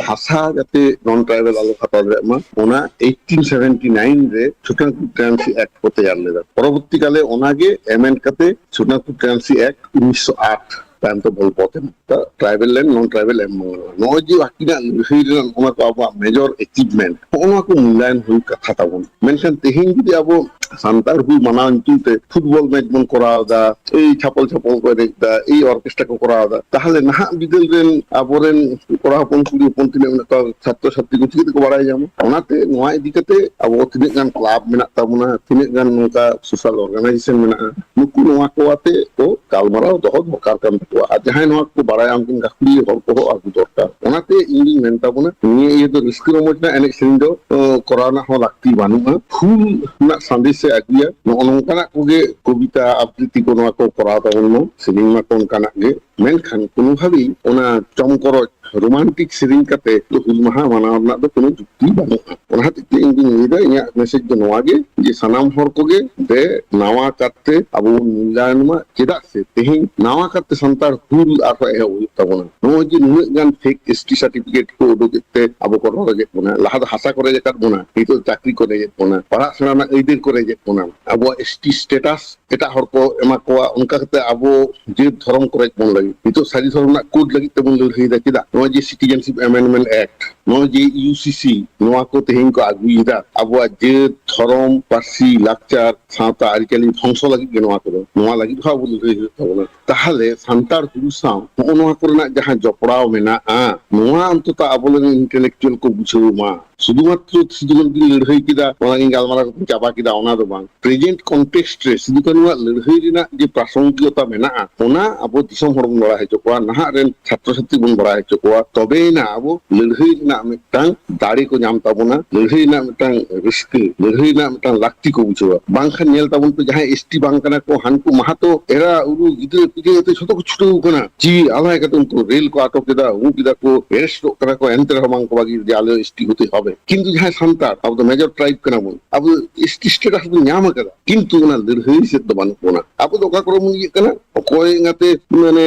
ᱦᱟᱥᱟ ᱡᱟᱛᱮ ᱱᱚᱱ ᱴᱨᱟᱭᱵᱟᱞ ᱟᱞᱚ ᱦᱟᱛᱟᱣ ᱫᱟᱲᱮᱭᱟᱜ ᱢᱟ, ᱚᱱᱟ ᱮᱭᱤᱴᱤᱱ ᱥᱮᱵᱷᱮᱱᱴᱤ ᱱᱟᱭᱤᱱ ᱨᱮ ᱥᱩᱛᱚᱨᱟᱝ ᱯᱨᱤᱯᱴᱮᱱᱟᱱᱥᱤ ᱮᱠᱴ ᱠᱚ ᱛᱮᱭᱟᱨ ᱞᱮᱫᱟ᱾ ᱯᱚᱨᱚᱵᱚᱨᱛᱤ ᱠᱟᱞᱮ ᱚᱱᱟᱜᱮ ᱮᱢᱮᱱᱰ ᱠᱟᱛᱮ ᱥᱩᱛᱚᱨᱟᱝ ᱯᱨᱤᱯᱴᱮᱱᱟᱱᱥᱤ ᱮᱠᱴ ᱩᱱᱤᱥᱥᱚ ᱟᱴ ᱛᱟᱭᱚᱢ ᱛᱮ ᱵᱚᱞ ᱯᱚᱛ ᱮᱱᱟ᱾ ᱴᱨᱟᱭᱵᱟᱞ ᱞᱮᱱᱰ, ᱱᱚᱱ ᱴᱨᱟᱭᱵᱟᱞ ᱮᱢ ᱵᱟᱝ ᱜᱟᱱᱚᱜᱼᱟ᱾ ᱱᱚᱜᱼᱚᱭ ᱡᱮ ᱟᱹᱠᱤᱱᱟᱜ ᱞᱟᱹᱲᱦᱟᱹᱭ ᱨᱮᱱᱟᱜ ᱚᱱᱟ ᱠᱚ ᱟᱵᱚᱣᱟᱜ ᱢᱮᱡᱚᱨ ᱮᱪᱤᱵᱷᱢᱮᱱᱴ, ᱱᱚᱜᱼᱚ ᱱᱚᱣᱟ ᱠᱚ ᱢᱩᱞᱞᱟᱭᱚᱱ ᱦᱩᱭ ᱠᱟᱛᱷᱟ ᱛᱟᱵᱚᱱ᱾ ᱢᱮᱱᱠᱷᱟᱱ ᱛᱮᱦᱮᱧ ᱡᱩᱫᱤ ᱟᱵᱚ ᱥᱟᱱᱛᱟᱲ ᱦᱩᱞ ᱢᱟᱱᱟᱣ ᱧᱩᱛᱩᱢ ᱛᱮ ᱯᱷᱩᱴᱵᱚᱞ ᱢᱮᱪ ᱵᱚᱱ ᱠᱚᱨᱟᱣ ᱮᱫᱟ, ᱮᱭ ᱪᱷᱟᱯᱚᱞ ᱪᱷᱟᱯᱚᱞ ᱠᱚ ᱮᱱᱮᱡ ᱮᱫᱟ, ᱮᱭ ᱚᱨᱠᱮᱥᱴᱨᱟ ᱠᱚ ᱠᱚᱨᱟᱣ ᱮᱫᱟ, ᱛᱟᱦᱚᱞᱮ ᱱᱟᱦᱟᱜ ᱵᱤᱫᱟᱹᱞ ᱨᱮᱱ ᱟᱵᱚᱨᱮᱱ ᱠᱚᱲᱟ ᱦᱚᱯᱚᱱ ᱠᱩᱲᱤ ᱦᱚᱯᱚᱱ ᱛᱤᱱᱟᱹᱜ ᱢᱮᱱᱟᱜ ᱠᱚᱣᱟ, ᱪᱷᱟᱛᱨᱚ ᱪᱷᱟᱛᱨᱤ ᱠᱚ ᱪᱤᱠᱟᱹ ᱛᱮᱠᱚ ᱵᱟᱲᱟᱭ ᱧᱟᱢᱟ? ᱚᱱᱟᱛᱮ ᱱᱚᱣᱟ ᱤᱫᱤ ᱠᱟᱛᱮ ᱟᱵᱚ ᱛᱤᱱᱟᱹᱜ ᱜᱟᱱ ᱠᱞᱟᱵᱽ ᱢᱮᱱᱟᱜ ᱛᱟᱵᱚᱱᱟ, ᱛᱤᱱᱟᱹᱜ ᱜᱟᱱ ᱱᱚᱝᱠᱟ ᱥᱳᱥᱟᱞ ᱚᱨᱜᱟᱱᱟᱭᱡᱮᱥᱚᱱ ᱢᱮᱱᱟᱜᱼᱟ, ᱱᱩᱠᱩ ᱱᱚᱣᱟ ᱠᱚ ᱟᱛᱮ ᱠᱚ ᱜᱟᱞᱢᱟᱨᱟᱣ ᱫᱚᱦᱚ ᱫᱚᱨᱠᱟᱨ ᱠᱟᱱ ᱛᱟᱠᱚᱣᱟ᱾ ᱟᱨ ᱡᱟᱦᱟᱸᱭ ᱱᱚᱣᱟ ᱠᱚ ᱵᱟᱲᱟᱭᱟ, ᱩᱱᱠᱤᱱ ᱜᱟᱹᱠᱷᱩᱲᱤᱭᱟᱹ ᱦᱚᱲ ᱠᱚᱦᱚᱸ ᱟᱹᱜᱩ ᱫᱚᱨᱠᱟᱨ᱾ ᱚᱱᱟᱛᱮ ᱤᱧ ᱫᱩᱧ ᱢᱮᱱ ᱛᱟᱵᱚᱱᱟ, ᱱᱤᱭᱟᱹ ᱤᱭᱟᱹ ᱫᱚ ᱨᱟᱹᱥᱠᱟᱹ ᱨᱚᱢᱚᱡᱽ ᱨᱮᱱᱟᱜ ᱮᱱᱮᱡ ᱥᱮᱨᱮᱧ ᱫᱚ, ᱚ, ᱠᱚᱨᱟᱣ ᱨᱮᱱᱟᱜ ᱦᱚᱸ ᱞᱟᱹᱠᱛᱤ ᱵᱟᱹᱱᱩᱜᱼᱟ᱾ ᱦᱩᱞ ᱨᱮᱱᱟᱜ ᱥᱟᱸᱫᱮᱥ ᱮ ᱟᱹᱜᱩᱭᱟ, ᱱᱚᱜᱼᱚ ᱱᱚᱝᱠᱟᱱᱟᱜ ᱠᱚᱜᱮ ᱠᱚᱵᱤᱛᱟ ᱟᱵᱨᱤᱛᱤ ᱠᱚ ᱱᱚᱣᱟ ᱠᱚ ᱠᱚᱨᱟᱣ ᱛᱟᱵᱚᱱ ᱢᱟ, ᱥᱮᱨᱮᱧ ᱢᱟ ᱠᱚ ᱚᱱᱠᱟᱱᱟᱜ ᱜᱮ᱾ ᱢᱮᱱᱠᱷᱟᱱ ᱠᱳᱱᱳ ᱵᱷᱟᱵᱮ ᱚᱱᱟ ᱪᱚᱢᱠᱚᱨᱚᱡ ᱨᱳᱢᱟᱱᱴᱤᱠ ᱥᱮᱨᱮᱧ ᱠᱟᱛᱮ ᱫᱚ ᱦᱩᱞ ᱢᱟᱦᱟ ᱢᱟᱱᱟᱣ ᱨᱮᱱᱟᱜ ᱫᱚ ᱠᱳᱱᱳ ᱡᱩᱠᱛᱤ ᱵᱟᱹᱱᱩᱜᱼᱟ᱾ ᱚᱱᱟ ᱦᱚᱛᱮᱡ ᱛᱮ ᱤᱧ ᱫᱩᱧ ᱞᱟᱹᱭᱫᱟ, ᱤᱧᱟᱹᱜ ᱢᱮᱥᱮᱡᱽ ᱫᱚ ᱱᱚᱣᱟ ᱜᱮ ᱡᱮ ᱥᱟᱱᱟᱢ ᱦᱚᱲ ᱠᱚᱜᱮ ᱫᱮ ᱱᱟᱣᱟ ᱠᱟᱨᱛᱮ ᱟᱵᱚ ᱵᱚᱱ ᱢᱩᱞᱞᱟᱭᱚᱱ ᱢᱟ᱾ ᱪᱮᱫᱟᱜ ᱥᱮ ᱛᱮᱦᱮᱧ ᱱᱟᱣᱟ ᱠᱟᱨᱛᱮ ᱥᱟᱱᱛᱟᱲ ᱦᱩᱞ ᱟᱨᱦᱚᱸ ᱮᱦᱚᱵ ᱦᱩᱭᱩᱜ ᱛᱟᱵᱚᱱᱟ᱾ ᱱᱚᱜᱼᱚᱭ ᱡᱮ ᱱᱩᱱᱟᱹᱜ ᱜᱟᱱ ᱯᱷᱮᱠ ᱮᱥ ᱴᱤ ᱥᱟᱨᱴᱤᱯᱷᱤᱠᱮᱴ ᱠᱚ ᱩᱰᱩᱠᱮᱫ ᱛᱮ ᱟᱵᱚ ᱠᱚ ᱨᱚᱰᱚᱡᱮᱫ ᱵᱚᱱᱟ, ᱞᱟᱦᱟ ᱫᱚ ᱦᱟᱥᱟ ᱠᱚ ᱨᱮᱡ ᱟᱠᱟᱫ ᱵᱚᱱᱟ, ᱱᱤᱛᱚᱜ ᱪᱟᱹᱠᱨᱤ ᱠᱚ ᱨᱮᱡᱮᱫ ᱵᱚᱱᱟ, ᱯᱟᱲᱦᱟᱜ ᱥᱮᱬᱟ ᱨᱮᱱᱟᱜ ᱟᱹᱭᱫᱟᱹᱨ ᱠᱚ ᱨᱮᱡᱮᱫ ᱵᱚᱱᱟ, ᱟᱵᱚᱣᱟᱜ ᱮᱥ ᱴᱤ ᱥᱴᱮᱴᱟᱥ ᱮᱴᱟᱜ ᱦᱚᱲ ᱠᱚ ᱮᱢᱟ ᱠᱚᱣᱟ, ᱚᱱᱠᱟ ᱠᱟᱛᱮ ᱟᱵᱚ ᱡᱟᱹᱛ ᱫᱷᱚᱨᱚᱢ ᱠᱚ ᱨᱮᱡ ᱵᱚᱱ ᱞᱟᱹᱜᱤᱫ᱾ ᱱᱤᱛᱚᱜ ᱥᱟᱹᱨᱤ ᱫᱷᱚᱨᱚᱢ ᱨᱮᱱᱟᱜ ᱠᱳᱰ ᱞᱟᱹᱜᱤᱫ ᱛᱮᱵᱚᱱ ᱞᱟᱹᱲᱦᱟᱹᱭᱮᱫᱟ᱾ ᱪᱮᱫᱟᱜ? ᱱᱚᱜᱼᱚᱭ ᱡᱮ ᱥᱤᱴᱤᱡᱮᱱᱥᱤᱯ ᱮᱢᱮᱱᱰᱢᱮᱱᱴ ᱮᱠᱴ, ᱱᱚᱜᱼᱚᱭ ᱡᱮ ᱤᱭᱩ ᱥᱤ ᱥᱤ ᱱᱚᱣᱟ ᱠᱚ ᱛᱮᱦᱮᱧ ᱠᱚ ᱟᱹᱜᱩᱭᱮᱫᱟ, ᱟᱵᱚᱣᱟᱜ ᱡᱟᱹᱛ, ᱫᱷᱚᱨᱚᱢ, ᱯᱟᱹᱨᱥᱤ, ᱞᱟᱠᱪᱟᱨ, ᱥᱟᱶᱛᱟ, ᱟᱹᱨᱤᱪᱟᱹᱞᱤ ᱫᱷᱚᱝᱥᱚ ᱞᱟᱹᱜᱤᱫ ᱜᱮ ᱱᱚᱣᱟ ᱠᱚᱫᱚ, ᱱᱚᱣᱟ ᱞᱟᱹᱜᱤᱫ ᱦᱚᱸ ᱟᱵᱚ ᱞᱟᱹᱲᱦᱟᱹᱭ ᱦᱩᱭᱩᱜ ᱛᱟᱵᱚᱱᱟ᱾ ᱛᱟᱦᱚᱞᱮ ᱥᱟᱱᱛᱟᱲ ᱦᱩᱞ ᱥᱟᱶ ᱱᱚᱜᱼᱚ ᱱᱚᱣᱟ ᱠᱚᱨᱮᱱᱟᱜ ᱡᱟᱦᱟᱸ ᱡᱚᱯᱲᱟᱣ ᱢᱮᱱᱟᱜᱼᱟ, ᱱᱚᱣᱟ ᱚᱱᱛᱚᱛᱚ ᱟᱵᱚᱨᱮᱱ ᱤᱱᱴᱮᱞᱮᱠᱪᱩᱣᱟᱞ ᱠᱚ ᱵᱩᱡᱷᱟᱹᱣ ᱢᱟ᱾ ᱥᱩᱫᱷᱩᱢᱟᱛᱨᱚ ᱥᱤᱫᱩ ᱠᱟᱹᱱᱩ ᱠᱤᱱ ᱞᱟᱹᱲᱦᱟᱹᱭ ᱠᱮᱫᱟ, ᱚᱱᱟ ᱤᱧ ᱜᱟᱞᱢᱟᱨᱟᱣ ᱠᱟᱛᱮᱧ ᱪᱟᱵᱟ ᱠᱮᱫᱟ, ᱚᱱᱟ ᱫᱚ ᱵᱟᱝ᱾ ᱯᱨᱮᱡᱮᱱᱴ ᱠᱚᱱᱴᱮᱠᱥᱴ ᱨᱮ ᱥᱤᱫᱩ ᱠᱟᱹᱱᱩᱣᱟᱜ ᱞᱟᱹᱲᱦᱟᱹᱭ ᱨᱮᱱᱟᱜ ᱡᱮ ᱯᱨᱟᱥᱚᱝᱜᱤᱠᱚᱛᱟ ᱢᱮᱱᱟᱜᱼᱟ, ᱚᱱᱟ ᱟᱵᱚ ᱫᱤᱥᱚᱢ ᱦᱚᱲ ᱵᱚᱱ ᱵᱟᱲᱟᱭ ᱦᱚᱪᱚ ᱠᱚᱣᱟ, ᱱᱟᱦᱟᱜ ᱨᱮᱱ ᱪᱷᱟᱛᱨᱚ ᱪᱷᱟᱛᱨᱤ ᱵᱚᱱ ᱵᱟᱲᱟᱭ ᱦᱚᱪᱚ ᱠᱚᱣᱟ, ᱛᱚᱵᱮᱭᱮᱱᱟ ᱟᱵᱚ ᱞᱟᱹᱲᱦᱟᱹᱭ ᱨᱮᱱᱟᱜ ᱢᱤᱫᱴᱟᱝ ᱫᱟᱲᱮ ᱠᱚ ᱧᱟᱢ ᱛᱟᱵᱚᱱᱟ, ᱞᱟᱹᱲᱦᱟᱹᱭ ᱨᱮᱱᱟᱜ ᱢᱤᱫᱴᱟᱝ ᱨᱟᱹᱥᱠᱟᱹ, ᱞᱟᱹᱲᱦᱟᱹᱭ ᱨᱮᱱᱟᱜ ᱢᱤᱫᱴᱟᱝ ᱞᱟᱹᱠᱛᱤ ᱠᱚ ᱵᱩᱡᱷᱟᱹᱣᱟ᱾ ᱵᱟᱝᱠᱷᱟᱱ ᱧᱮᱞ ᱛᱟᱵᱚᱱ ᱯᱮ, ᱡᱟᱦᱟᱸᱭ ᱮᱥ ᱴᱤ ᱵᱟᱝ ᱠᱟᱱᱟ ᱠᱚ, ᱦᱟᱱᱠᱩ ᱢᱟᱦᱟᱛᱚ ᱮᱨᱟ ᱩᱨᱩ ᱜᱤᱫᱽᱨᱟᱹ ᱯᱤᱫᱽᱨᱟᱹ ᱟᱛᱮ ᱡᱷᱚᱛᱚ ᱠᱚ ᱪᱷᱩᱴᱟᱹᱣ ᱠᱟᱱᱟ, ᱡᱤᱣᱤ ᱟᱞᱟᱭ ᱠᱟᱛᱮ ᱩᱱᱠᱩ ᱨᱮᱞ ᱠᱚ ᱟᱴᱚᱠ ᱮᱫᱟ, ᱩᱢᱩᱜ ᱮᱫᱟ ᱠᱚ, ᱮᱨᱮᱥᱴᱚᱜ ᱠᱟᱱᱟ ᱠᱚ, ᱮᱱᱛᱮ ᱨᱮᱦᱚᱸ ᱵᱟᱝ ᱠᱚ ᱵᱟᱹᱜᱤ, ᱡᱮ ᱟᱞᱮ ᱮᱥ ᱴᱤ ᱦᱚᱛᱮ ᱦᱚᱵᱮ᱾ ᱠᱤᱱᱛᱩ ᱡᱟᱦᱟᱸᱭ ᱥᱟᱱᱛᱟᱲ, ᱟᱵᱚ ᱫᱚ ᱢᱮᱡᱚᱨ ᱴᱨᱟᱭᱤᱵᱽ ᱠᱟᱱᱟ ᱵᱚᱱ, ᱟᱵᱚ ᱫᱚ ᱮᱥ ᱴᱤ ᱥᱴᱮᱴᱟᱥ ᱵᱚᱱ ᱧᱟᱢ ᱟᱠᱟᱫᱟ, ᱠᱤᱱᱛᱩ ᱚᱱᱟ ᱞᱟᱹᱲᱦᱟᱹᱭ ᱥᱮᱫ ᱫᱚ ᱵᱟᱹᱱᱩᱜ ᱵᱚᱱᱟ᱾ ᱟᱵᱚ ᱫᱚ ᱚᱠᱟ ᱠᱚᱨᱮ ᱵᱚᱱ ᱤᱭᱟᱹᱜ ᱠᱟᱱᱟ, ᱚᱠᱚᱭ ᱮᱸᱜᱟᱛᱮ ᱢᱟᱱᱮ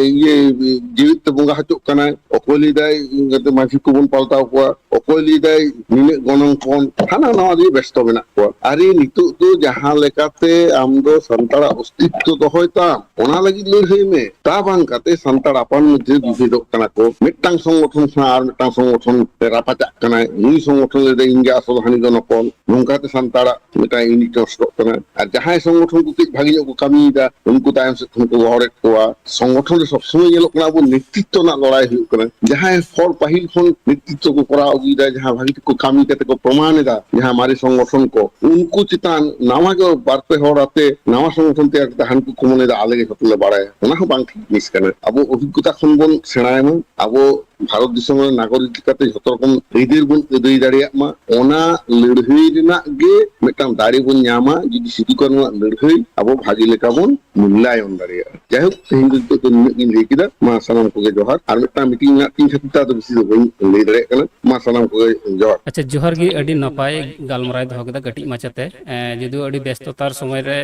ᱤᱭᱟᱹ ᱡᱤᱣᱮᱫ ᱛᱮ ᱵᱚᱸᱜᱟ ᱦᱚᱪᱚᱜ ᱠᱟᱱᱟᱭ, ᱚᱠᱚᱭ ᱞᱟᱹᱭᱫᱟᱭ ᱮᱸᱜᱟᱛᱮ ᱢᱟᱹᱡᱷᱤ ᱠᱚᱵᱚᱱ ᱯᱟᱞᱴᱟᱣ ᱠᱚᱣᱟ, ᱚᱠᱚᱭ ᱞᱟᱹᱭᱫᱟᱭ ᱱᱤᱱᱟᱹᱜ ᱜᱚᱱᱚᱝ ᱯᱚᱱ, ᱦᱟᱱᱟ ᱱᱟᱣᱟ ᱨᱮᱜᱮ ᱵᱮᱥᱛᱚ ᱢᱮᱱᱟᱜ ᱠᱚᱣᱟ᱾ ᱟᱨᱮ, ᱱᱤᱛᱚᱜ ᱫᱚ ᱡᱟᱦᱟᱸ ᱞᱮᱠᱟᱛᱮ ᱟᱢ ᱫᱚ ᱥᱟᱱᱛᱟᱲᱟᱜ ᱚᱥᱛᱤᱛᱛᱚ ᱫᱚᱦᱚᱭ ᱛᱟᱢ, ᱚᱱᱟ ᱞᱟᱹᱜᱤᱫ ᱞᱟᱹᱲᱦᱟᱹᱭ ᱢᱮ᱾ ᱛᱟ ᱵᱟᱝ ᱠᱟᱛᱮ ᱥᱟᱱᱛᱟᱲ ᱟᱯᱟᱱ ᱢᱚᱫᱽᱫᱷᱮ ᱵᱤᱵᱷᱮᱫᱚᱜ ᱠᱟᱱᱟ ᱠᱚ, ᱢᱤᱫᱴᱟᱝ ᱥᱚᱝᱜᱚᱴᱷᱚᱱ ᱥᱟᱶ ᱟᱨ ᱢᱤᱫᱴᱟᱝ ᱥᱚᱝᱜᱚᱴᱷᱚᱱ ᱨᱟᱯᱟᱪᱟᱜ ᱠᱟᱱᱟᱭ, ᱱᱩᱭ ᱥᱚᱝᱜᱚᱴᱷᱚᱱ ᱞᱟᱹᱭᱫᱟᱭ ᱤᱧ ᱜᱮ ᱟᱥᱚᱞ, ᱦᱟᱹᱱᱤ ᱫᱚ ᱱᱚᱠᱚᱞ᱾ ᱱᱚᱝᱠᱟᱛᱮ ᱥᱟᱱᱛᱟᱲᱟᱜ ᱢᱤᱫᱴᱟᱝ ᱤᱭᱩᱱᱤᱴ ᱱᱚᱥᱴᱚᱜ ᱠᱟᱱᱟ᱾ ᱟᱨ ᱡᱟᱦᱟᱸᱭ ᱥᱚᱝᱜᱚᱴᱷᱚᱱ ᱠᱚ ᱠᱟᱹᱡ ᱵᱷᱟᱜᱮ ᱧᱚᱜ ᱠᱚ ᱠᱟᱹᱢᱤᱭᱮᱫᱟ, ᱩᱱᱠᱩ ᱛᱟᱭᱚᱢ ᱥᱮᱫ ᱠᱷᱚᱱ ᱠᱚ ᱜᱚᱦᱚᱲᱮᱫ ᱠᱚᱣᱟ᱾ ᱥᱚᱝᱜᱚᱴᱷᱚᱱ ᱨᱮ ᱥᱚᱵᱥᱚᱢᱚᱭ ᱧᱮᱞᱚᱜ ᱠᱟᱱᱟ ᱟᱵᱚ ᱱᱮᱛᱨᱤᱛᱛᱚ ᱨᱮᱱᱟᱜ ᱞᱟᱹᱲᱦᱟᱹᱭ ᱦᱩᱭᱩᱜ ᱠᱟᱱᱟ᱾ ᱡᱟᱦᱟᱸᱭ ᱦᱚᱲ ᱯᱟᱹᱦᱤᱞ ᱠᱷᱚᱱ ᱱᱮᱛᱨᱤᱛᱛᱚ ᱠᱚ ᱠᱚᱨᱟᱣ ᱟᱹᱜᱩᱭᱮᱫᱟ, ᱡᱟᱦᱟᱸ ᱵᱷᱟᱜᱮ ᱴᱷᱤᱠ ᱠᱚ ᱠᱟᱹᱢᱤ ᱠᱟᱛᱮ ᱠᱚ ᱯᱨᱚᱢᱟᱱ ᱮᱫᱟ, ᱡᱟᱦᱟᱸ ᱢᱟᱨᱮ ᱥᱚᱝᱜᱚᱴᱷᱚᱱ ᱠᱚ, ᱩᱱᱠᱩ ᱪᱮᱛᱟᱱ ᱱᱟᱣᱟ ᱜᱮ ᱵᱟᱨ ᱯᱮ ᱦᱚᱲ ᱟᱛᱮ ᱱᱟᱣᱟ ᱥᱚᱝᱜᱚᱴᱷᱚᱱ ᱛᱮᱭᱟᱨ ᱠᱟᱛᱮ ᱦᱟᱱᱠᱩ ᱠᱚ ᱢᱚᱱᱮᱭᱮᱫᱟ ᱟᱞᱮ ᱜᱮ ᱡᱷᱚᱛᱚ ᱞᱮ ᱵᱟᱲᱟᱭᱟ᱾ ᱚᱱᱟ ᱦᱚᱸ ᱵᱟᱝ ᱴᱷᱤᱠ ᱡᱤᱱᱤᱥ ᱠᱟᱱᱟ᱾ ᱟᱵᱚ ᱚᱵᱷᱤᱜᱽᱜᱚᱛᱟ ᱠᱷᱚᱱ ᱵᱚᱱ ᱥᱮᱬᱟᱭ ᱢᱟ᱾ ᱟᱵᱚ ᱵᱷᱟᱨᱚᱛ ᱫᱤᱥᱚᱢ ᱨᱮᱱ ᱱᱟᱜᱚᱨᱤᱠ ᱞᱮᱠᱟᱛᱮ ᱡᱷᱚᱛᱚ ᱨᱚᱠᱚᱢ ᱟᱹᱭᱫᱟᱹᱨ ᱵᱚᱱ ᱟᱹᱫᱟᱹᱭ ᱫᱟᱲᱮᱭᱟᱜ ᱢᱟ, ᱚᱱᱟ ᱞᱟᱹᱲᱦᱟᱹᱭ ᱨᱮᱱᱟᱜ ᱜᱮ ᱢᱤᱫᱴᱟᱝ ᱫᱟᱲᱮ ᱵᱚᱱ ᱧᱟᱢᱟ, ᱡᱩᱫᱤ ᱥᱤᱫᱩ ᱠᱟᱹᱱᱩᱣᱟᱜ ᱞᱟᱹᱲᱦᱟᱹᱭ ᱟᱵᱚ ᱵᱷᱟᱜᱮ ᱞᱮᱠᱟ ᱵᱚᱱ ᱢᱩᱞᱞᱟᱭᱚᱱ ᱫᱟᱲᱮᱭᱟᱜᱼᱟ᱾ ᱡᱟᱭᱦᱳᱠ, ᱛᱮᱦᱮᱧ ᱫᱚ ᱱᱤᱛᱚᱜ ᱫᱚ ᱱᱤᱱᱟᱹᱜ ᱜᱤᱧ ᱞᱟᱹᱭ ᱠᱮᱫᱟ᱾ ᱢᱟ ᱥᱟᱱᱟᱢ ᱠᱚᱜᱮ ᱡᱚᱦᱟᱨ᱾ ᱟᱨ ᱢᱤᱫᱴᱟᱝ ᱢᱤᱴᱤᱝ ᱢᱮᱱᱟᱜ ᱛᱤᱧ ᱠᱷᱟᱹᱛᱤᱨ ᱛᱮ ᱟᱫᱚ ᱵᱮᱥᱤ ᱫᱚ ᱵᱟᱹᱧ ᱞᱟᱹᱭ ᱫᱟᱲᱮᱭᱟᱜ ᱠᱟᱱᱟ᱾ ᱢᱟ ᱥᱟᱱᱟᱢ ᱠᱚᱜᱮ ᱡᱚᱦᱟᱨ᱾ ᱟᱪᱪᱷᱟ, ᱡᱚᱦᱟᱨ ᱜᱮ, ᱟᱹᱰᱤ ᱱᱟᱯᱟᱭ ᱜᱟᱞᱢᱟᱨᱟᱣ ᱫᱚᱦᱚ ᱠᱮᱫᱟ ᱠᱟᱹᱴᱤᱡ ᱢᱟᱪᱷᱟᱛᱮ᱾ ᱮᱸ, ᱡᱩᱫᱤ ᱟᱹᱰᱤ ᱵᱮᱥᱛᱚᱛᱟᱨ ᱥᱚᱢᱚᱭ ᱨᱮ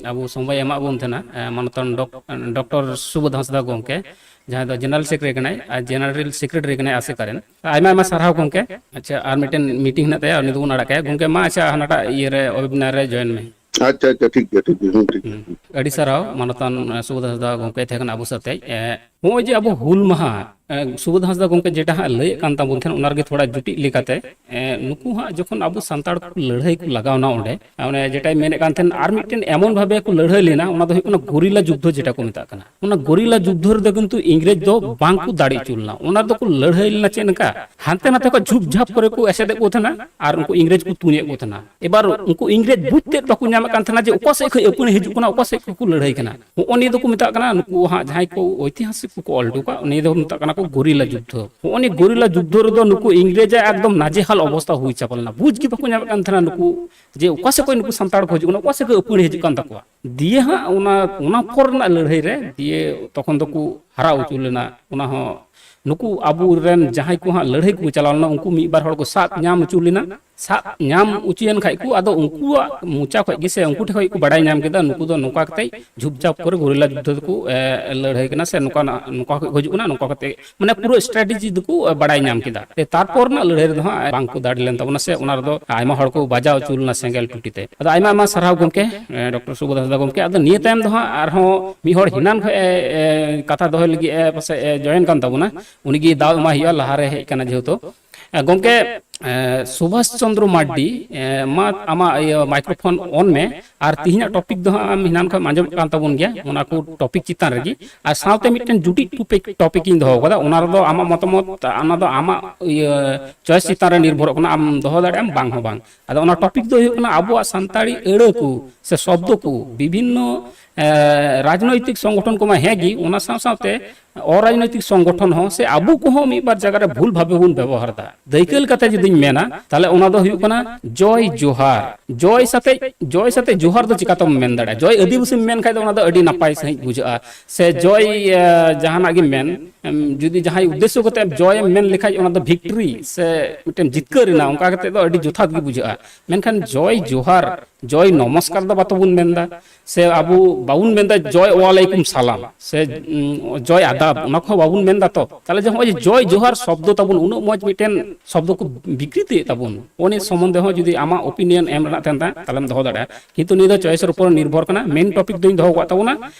ᱟᱵᱚ ᱥᱚᱢᱚᱭ ᱮᱢᱟᱜ ᱵᱚᱱ ᱛᱟᱦᱮᱱᱟ, ᱮᱸ, ᱢᱟᱱᱚᱛᱟᱱ ᱰᱚᱠ-, ᱰᱚᱠᱴᱚᱨ ᱥᱩᱵᱳᱫᱷ ᱦᱟᱸᱥᱫᱟ ᱜᱚᱢᱠᱮ, ᱡᱟᱦᱟᱸᱭ ᱫᱚ ᱡᱮᱱᱟᱨᱟᱞ ᱥᱮᱠᱨᱮᱴᱟᱨᱤ ᱠᱟᱱᱟᱭ ᱟᱨ ᱡᱮᱱᱟᱨᱟᱞ ᱥᱮᱠᱨᱮᱴᱟᱨᱤ ᱠᱟᱱᱟᱭ ᱟᱥᱮᱠᱟ ᱨᱮᱱ᱾ ᱟᱭᱢᱟ ᱟᱭᱢᱟ ᱥᱟᱨᱦᱟᱣ ᱜᱚᱢᱠᱮ᱾ ᱟᱪᱪᱷᱟ, ᱟᱨ ᱢᱤᱫᱴᱮᱱ ᱢᱤᱴᱤᱝ ᱦᱮᱱᱟᱜ ᱛᱟᱭᱟ, ᱩᱱᱤ ᱫᱚᱵᱚᱱ ᱟᱲᱟᱜ ᱠᱟᱭᱟ᱾ ᱜᱚᱢᱠᱮ, ᱢᱟ ᱟᱪᱪᱷᱟ, ᱦᱟᱱᱟᱴᱟᱜ ᱤᱭᱟᱹ ᱨᱮ ᱳᱭᱮᱵᱤᱱᱟᱨ ᱨᱮ ᱡᱚᱭᱮᱱ ᱢᱮ᱾ ᱟᱪᱪᱷᱟ, ᱟᱪᱪᱷᱟ, ᱴᱷᱤᱠ ᱜᱮᱭᱟ, ᱴᱷᱤᱠ ᱜᱮᱭᱟ, ᱦᱩᱸ, ᱴᱷᱤᱠ ᱜᱮᱭᱟ᱾ ᱦᱩᱸ᱾ ᱟᱹᱰᱤ ᱥᱟᱨᱦᱟᱣ, ᱢᱟᱱᱚᱛᱟᱱ, ᱮᱸ, ᱥᱩᱵᱳᱫᱷ ᱦᱟᱸᱥᱫᱟ ᱜᱚᱢᱠᱮ ᱛᱟᱦᱮᱸ ᱠᱟᱱᱟ ᱟᱵᱚ ᱥᱟᱛᱮ᱾ ᱮᱸ, ᱱᱚᱜᱼᱚᱭ ᱡᱮ ᱟᱵᱚ ᱦᱩᱞ ᱢᱟᱦᱟ, ᱮ, ᱥᱩᱵᱳᱫᱷ ᱦᱟᱸᱥᱫᱟ ᱜᱚᱢᱠᱮ ᱡᱮᱴᱟ ᱦᱟᱸᱜ ᱞᱟᱹᱭᱮᱫ ᱠᱟᱱ ᱛᱟᱵᱚᱱ ᱛᱟᱦᱮᱸᱱ, ᱚᱱᱟ ᱨᱮᱜᱮ ᱛᱷᱚᱲᱟ ᱡᱩᱴᱤᱡ ᱞᱮᱠᱟᱛᱮ, ᱮ, ᱱᱩᱠᱩ ᱦᱟᱸᱜ ᱡᱚᱠᱷᱚᱱ ᱟᱵᱚ ᱥᱟᱱᱛᱟᱲ ᱠᱚ ᱞᱟᱹᱲᱦᱟᱹᱭ ᱠᱚ ᱞᱟᱜᱟᱣᱱᱟ ᱚᱸᱰᱮ, ᱚᱱᱮ ᱡᱮᱴᱟᱭ ᱢᱮᱱᱮᱫ ᱠᱟᱱ ᱛᱟᱦᱮᱸᱱ, ᱟᱨ ᱢᱤᱫᱴᱮᱱ ᱮᱢᱚᱱ ᱵᱷᱟᱵᱮ ᱠᱚ ᱞᱟᱹᱲᱦᱟᱹᱭ ᱞᱮᱱᱟ, ᱚᱱᱟ ᱫᱚ ᱦᱩᱭᱩᱜ ᱠᱟᱱᱟ ᱜᱚᱨᱤᱞᱟ ᱡᱩᱫᱽᱫᱷᱚ ᱡᱮᱴᱟ ᱠᱚ ᱢᱮᱛᱟᱜ ᱠᱟᱱᱟ᱾ ᱚᱱᱟ ᱜᱚᱨᱤᱞᱟ ᱡᱩᱫᱽᱫᱷᱚ ᱨᱮᱫᱚ ᱠᱤᱱᱛᱩ ᱤᱝᱨᱮᱡᱽ ᱫᱚ ᱵᱟᱝ ᱠᱚ ᱫᱟᱲᱮ ᱦᱚᱪᱚ ᱞᱮᱱᱟ᱾ ᱚᱱᱟ ᱨᱮᱫᱚ ᱠᱚ ᱞᱟᱹᱲᱦᱟᱹᱭ ᱞᱮᱱᱟ ᱪᱮᱫ ᱞᱮᱠᱟ, ᱦᱟᱱᱛᱮ ᱱᱟᱛᱮ ᱠᱷᱚᱱ ᱡᱷᱩᱯ ᱡᱷᱟᱯ ᱠᱚᱨᱮ ᱠᱚ ᱮᱥᱮᱫᱮᱫ ᱠᱚ ᱛᱟᱦᱮᱸᱱᱟ ᱟᱨ ᱩᱱᱠᱩ ᱤᱝᱨᱮᱡᱽ ᱠᱚ ᱛᱩᱧᱮᱫ ᱠᱚ ᱛᱟᱦᱮᱸᱱᱟ᱾ ᱮᱵᱟᱨ ᱩᱱᱠᱩ ᱤᱝᱨᱮᱡᱽ ᱵᱩᱡᱽ ᱛᱮᱫ ᱵᱟᱠᱚ ᱧᱟᱢᱮᱫ ᱠᱟᱱ ᱛᱟᱦᱮᱸᱱᱟ ᱡᱮ ᱚᱠᱟ ᱥᱮᱫ ᱠᱷᱚᱱ ᱟᱹᱯᱟᱹᱲᱤ ᱦᱤᱡᱩᱜ ᱠᱟᱱᱟ, ᱚᱠᱟ ᱥᱮᱫ ᱠᱷᱚᱱ ᱠᱚ ᱞᱟᱹᱲᱦᱟᱹᱭ ᱠᱟᱱᱟ᱾ ᱦᱚᱸᱜᱼᱚ ᱱᱤᱭᱟᱹ ᱫᱚᱠᱚ ᱢᱮᱛᱟᱜ ᱠᱟᱱᱟ, ᱱᱩᱠᱩ ᱦᱟᱸᱜ ᱡᱟᱦᱟᱸᱭ ᱠᱚ ᱳᱭᱛᱤᱦᱟᱥᱤᱠ ᱠᱚᱠᱚ ᱚᱞ ᱦᱚᱴᱚ ᱠᱟᱜ, ᱱᱤᱭᱟᱹ ᱫᱚ ᱢᱮᱛᱟᱜ ᱠᱟᱱᱟ ᱠᱚ ᱜᱚᱨᱤᱞᱟ ᱡᱩᱫᱽᱫᱷᱚ᱾ ᱦᱚᱸᱜᱼᱚ ᱱᱤᱭᱟᱹ ᱜᱚᱨᱤᱞᱟ ᱡᱩᱫᱽᱫᱷᱚ ᱨᱮᱫᱚ ᱱᱩᱠᱩ ᱤᱝᱨᱮᱡᱽ ᱟᱜ ᱮᱠᱫᱚᱢ ᱱᱟᱡᱮᱦᱟᱞ ᱚᱵᱚᱥᱛᱟ ᱦᱩᱭ ᱪᱟᱵᱟ ᱞᱮᱱᱟ᱾ ᱵᱩᱡᱽ ᱜᱮ ᱵᱟᱠᱚ ᱧᱟᱢᱮᱫ ᱠᱟᱱ ᱛᱟᱦᱮᱸᱱᱟ ᱱᱩᱠᱩ ᱡᱮ ᱚᱠᱟ ᱥᱮᱫ ᱠᱷᱚᱱ ᱱᱩᱠᱩ ᱥᱟᱱᱛᱟᱲ ᱠᱚ ᱦᱤᱡᱩᱜ ᱠᱟᱱᱟ, ᱚᱠᱟ ᱥᱮᱫ ᱠᱷᱚᱱ ᱟᱹᱯᱟᱹᱲᱤ ᱦᱤᱡᱩᱜ ᱠᱟᱱ ᱛᱟᱠᱚᱣᱟ᱾ ᱫᱤᱭᱮ ᱦᱟᱸᱜ ᱚᱱᱟ, ᱚᱱᱟ ᱯᱚᱨ ᱨᱮᱱᱟᱜ ᱞᱟᱹᱲᱦᱟᱹᱭ ᱨᱮ ᱫᱤᱭᱮ ᱛᱚᱠᱷᱚᱱ ᱫᱚᱠᱚ ᱦᱟᱨᱟ ᱦᱚᱪᱚ ᱞᱮᱱᱟ᱾ ᱚᱱᱟ ᱦᱚᱸ ᱱᱩᱠᱩ ᱟᱵᱚᱨᱮᱱ ᱡᱟᱦᱟᱸᱭ ᱠᱚ ᱦᱟᱸᱜ ᱞᱟᱹᱲᱦᱟᱹᱭ ᱠᱚ ᱪᱟᱞᱟᱣ ᱞᱮᱱᱟ, ᱩᱱᱠᱩ ᱢᱤᱫ ᱵᱟᱨ ᱦᱚᱲ ᱠᱚ ᱥᱟᱵ ᱧᱟᱢ ᱦᱚᱪᱚ ᱞᱮᱱᱟ᱾ ᱥᱟᱵ ᱧᱟᱢ ᱦᱚᱪᱚᱭᱮᱱ ᱠᱷᱟᱡ ᱠᱚ, ᱟᱫᱚ ᱩᱱᱠᱩᱣᱟᱜ ᱢᱚᱪᱟ ᱠᱷᱚᱡ ᱜᱮ ᱥᱮ ᱩᱱᱠᱩ ᱴᱷᱮᱱ ᱠᱷᱚᱡ ᱠᱚ ᱵᱟᱲᱟᱭ ᱧᱟᱢ ᱠᱮᱫᱟ, ᱱᱩᱠᱩ ᱫᱚ ᱱᱚᱝᱠᱟ ᱠᱟᱛᱮ ᱡᱷᱩᱯ ᱡᱷᱟᱯ ᱠᱚᱨᱮ ᱜᱚᱨᱤᱞᱟ ᱡᱩᱫᱽᱫᱷᱚ ᱫᱚᱠᱚ, ᱮ, ᱞᱟᱹᱲᱦᱟᱹᱭ ᱠᱟᱱᱟ ᱥᱮ ᱱᱚᱝᱠᱟ, ᱱᱚᱝᱠᱟ ᱠᱷᱚᱡ ᱠᱚ ᱦᱤᱡᱩᱜ ᱠᱟᱱᱟ, ᱱᱚᱝᱠᱟ ᱠᱟᱛᱮ ᱢᱟᱱᱮ ᱯᱩᱨᱟᱹ strategy ᱫᱚᱠᱚ, ᱮ, ᱵᱟᱲᱟᱭ ᱧᱟᱢ ᱠᱮᱫᱟ᱾ ᱛᱮ ᱛᱟᱨᱯᱚᱨ ᱨᱮᱱᱟᱜ ᱞᱟᱹᱲᱦᱟᱹᱭ ᱨᱮᱫᱚ ᱦᱟᱸᱜ ᱵᱟᱝ ᱠᱚ ᱫᱟᱲᱮ ᱞᱮᱱ ᱛᱟᱵᱚᱱᱟ ᱥᱮ ᱚᱱᱟ ᱨᱮᱫᱚ ᱟᱭᱢᱟ ᱦᱚᱲ ᱠᱚ ᱵᱟᱡᱟᱣ ᱦᱚᱪᱚ ᱞᱮᱱᱟ ᱥᱮᱸᱜᱮᱞ ᱴᱩᱴᱤ ᱛᱮ᱾ ᱟᱫᱚ ᱟᱭᱢᱟ ᱟᱭᱢᱟ ᱥᱟᱨᱦᱟᱣ ᱜᱚᱢᱠᱮ, ᱮ, ᱰᱚᱠᱴᱚᱨ ᱥᱩᱵᱳᱫᱷ ᱦᱟᱸᱥᱫᱟ ᱜᱚᱢᱠᱮ᱾ ᱟᱫᱚ ᱱᱤᱭᱟᱹ ᱛᱟᱭᱚᱢ ᱫᱚ ᱦᱟᱸᱜ ᱟᱨᱦᱚᱸ ᱢᱤᱫ ᱦᱚᱲ ᱦᱮᱱᱟᱱ ᱠᱷᱚᱡ ᱮ, ᱮ, ᱠᱟᱛᱷᱟ ᱫᱚᱦᱚᱭ ᱞᱟᱹᱜᱤᱫ ᱮ ᱯᱟᱥᱮᱡ ᱮ join ᱠᱟᱱ ᱛᱟᱵᱚᱱᱟ, ᱩᱱᱤ ᱜᱮ ᱫᱟᱣ ᱮᱢᱟᱭ ᱦᱩᱭᱩᱜᱼᱟ, ᱞᱟᱦᱟ ᱨᱮ ᱦᱮᱡ ᱠᱟᱱᱟ ᱡᱮᱦᱮᱛᱩ᱾ ᱮ, ᱜᱚᱢᱠᱮ, ᱮ, ᱥᱩᱵᱷᱟᱥ ᱪᱚᱱᱫᱨᱚ ᱢᱟᱨᱰᱤ, ᱮ, ᱢᱟ ᱟᱢᱟᱜ ᱤᱭᱟᱹ microphone on ᱢᱮ᱾ ᱟᱨ ᱛᱤᱦᱤᱧᱟᱜ topic ᱫᱚ ᱦᱟᱸᱜ ᱟᱢ ᱦᱮᱱᱟᱱ ᱠᱷᱚᱡ ᱟᱸᱡᱚᱢᱚᱜ ᱠᱟᱱ ᱛᱟᱵᱚᱱ ᱜᱮᱭᱟ, ᱚᱱᱟ ᱠᱚ topic ᱪᱮᱛᱟᱱ ᱨᱮᱜᱮ᱾ ᱟᱨ ᱥᱟᱶᱛᱮ ᱢᱤᱫᱴᱮᱱ ᱡᱩᱴᱤᱡ topic, topic ᱤᱧ ᱫᱚᱦᱚ ᱠᱟᱫᱟ, ᱚᱱᱟ ᱨᱮᱫᱚ ᱟᱢᱟᱜ ᱢᱚᱛᱟᱢᱚᱛ, ᱚᱱᱟ ᱫᱚ ᱟᱢᱟᱜ ᱤᱭᱟᱹ choice ᱪᱮᱛᱟᱱ ᱨᱮ ᱱᱤᱨᱵᱷᱚᱨᱚᱜ ᱠᱟᱱᱟ, ᱟᱢ ᱫᱚᱦᱚ ᱫᱟᱲᱮᱭᱟᱜ ᱟᱢ ᱵᱟᱝ ᱦᱚᱸ ᱵᱟᱝ᱾ ᱟᱫᱚ ᱚᱱᱟ topic ᱫᱚ ᱦᱩᱭᱩᱜ ᱠᱟᱱᱟ ᱟᱵᱚᱣᱟᱜ ᱥᱟᱱᱛᱟᱲᱤ ᱟᱹᱲᱟᱹ ᱠᱚ ᱥᱮ ᱥᱚᱵᱫᱚ ᱠᱚ ᱵᱤᱵᱷᱤᱱᱱᱚ, ᱮ, ᱨᱟᱡᱽᱱᱳᱭᱛᱤᱠ ᱥᱚᱝᱜᱚᱴᱷᱚᱱ ᱠᱚᱢᱟ ᱦᱮᱸ ᱜᱮ, ᱚᱱᱟ ᱥᱟᱶ ᱥᱟᱶᱛᱮ ᱚᱨᱟᱡᱽᱱᱳᱭᱛᱤᱠ ᱥᱚᱝᱜᱚᱴᱷᱚᱱ ᱦᱚᱸ ᱥᱮ ᱟᱵᱚ ᱠᱚᱦᱚᱸ ᱢᱤᱫ ᱵᱟᱨ ᱡᱟᱭᱜᱟ ᱨᱮ ᱵᱷᱩᱞ ᱵᱷᱟᱵᱮ ᱵᱚᱱ ᱵᱮᱵᱚᱦᱟᱨ ᱮᱫᱟ᱾ ᱫᱟᱹᱭᱠᱟᱹ ᱞᱮᱠᱟᱛᱮ ᱡᱩᱫᱤᱧ ᱢᱮᱱᱟ, ᱛᱟᱦᱞᱮ ᱚᱱᱟ ᱫᱚ ᱦᱩᱭᱩᱜ ᱠᱟᱱᱟ ᱡᱚᱭ ᱡᱚᱦᱟᱨ᱾ ᱡᱚᱭ ᱥᱟᱛᱮ, ᱡᱚᱭ ᱥᱟᱛᱮ ᱡᱚᱦᱟᱨ ᱫᱚ ᱪᱤᱠᱟᱛᱮᱢ ᱢᱮᱱ ᱫᱟᱲᱮᱭᱟᱜᱼᱟ? ᱡᱚᱭ ᱟᱹᱫᱤᱵᱟᱹᱥᱤᱢ ᱢᱮᱱ ᱠᱷᱟᱡ ᱫᱚ ᱚᱱᱟ ᱫᱚ ᱟᱹᱰᱤ ᱱᱟᱯᱟᱭ ᱥᱟᱺᱦᱤᱡ ᱵᱩᱡᱷᱟᱹᱜᱼᱟ᱾ ᱥᱮ ᱡᱚᱭ, ᱮ, ᱡᱟᱦᱟᱱᱟᱜ ᱜᱮᱢ ᱢᱮᱱ, ᱮᱢ, ᱡᱩᱫᱤ ᱡᱟᱦᱟᱸᱭ ᱩᱫᱽᱫᱮᱥᱥᱚ ᱠᱟᱛᱮ ᱡᱚᱭ ᱮᱢ ᱢᱮᱱ ᱞᱮᱠᱷᱟᱡ, ᱚᱱᱟ ᱫᱚ victory ᱥᱮ ᱢᱤᱫᱴᱮᱱ ᱡᱤᱛᱠᱟᱹᱨ ᱮᱱᱟ, ᱚᱱᱠᱟ ᱠᱟᱛᱮ ᱫᱚ ᱟᱹᱰᱤ ᱡᱚᱛᱷᱟᱛ ᱜᱮ ᱵᱩᱡᱷᱟᱹᱜᱼᱟ᱾ ᱢᱮᱱᱠᱷᱟᱱ ᱡᱚᱭ ᱡᱚᱦᱟᱨ, ᱡᱚᱭ ᱱᱚᱢᱚᱥᱠᱟᱨ ᱫᱚ ᱵᱟᱛᱚ ᱵᱚᱱ ᱢᱮᱱᱫᱟ, ᱥᱮ ᱟᱵᱚ ᱵᱟᱵᱚᱱ ᱢᱮᱱᱫᱟ ᱡᱚᱭ ᱣᱟᱞᱟᱭᱠᱩᱢ ᱥᱟᱞᱟᱢ ᱥᱮ, ᱩᱸ, ᱡᱚᱭ ᱟᱫᱟᱵ, ᱚᱱᱟ ᱠᱚᱦᱚᱸ ᱵᱟᱵᱚᱱ ᱢᱮᱱᱫᱟ ᱛᱚ᱾ ᱛᱟᱦᱞᱮ ᱡᱮ ᱱᱚᱜᱼᱚᱭ ᱡᱮ ᱡᱚᱭ ᱡᱚᱦᱟᱨ ᱥᱚᱵᱫᱚ ᱛᱟᱵᱚᱱ, ᱩᱱᱟᱹᱜ ᱢᱚᱡᱽ ᱢᱤᱫᱴᱮᱱ ᱥᱚᱵᱫᱚ ᱠᱚ ᱵᱤᱠᱨᱤᱛᱤᱭᱮᱫ ᱛᱟᱵᱚᱱ, ᱚᱱᱮ ᱥᱚᱢᱚᱱᱫᱷᱮ ᱦᱚᱸ ᱡᱩᱫᱤ ᱟᱢᱟᱜ ᱚᱯᱤᱱᱤᱭᱚᱱ ᱮᱢ ᱨᱮᱱᱟᱜ ᱛᱟᱦᱮᱱ ᱛᱟᱢ, ᱛᱟᱦᱞᱮᱢ ᱫᱚᱦᱚ ᱫᱟᱲᱮᱭᱟᱜᱼᱟ᱾ ᱠᱤᱱᱛᱩ ᱱᱤᱭᱟᱹ ᱫᱚ ᱪᱚᱭᱮᱥ ᱩᱯᱚᱨ ᱱᱤᱨᱵᱷᱚᱨ ᱠᱟᱱᱟ᱾ ᱢᱮᱱ ᱴᱚᱯᱤᱠ ᱫᱚᱧ ᱫᱚᱦᱚ ᱟᱠᱟᱫ ᱛᱟᱵᱚᱱᱟ,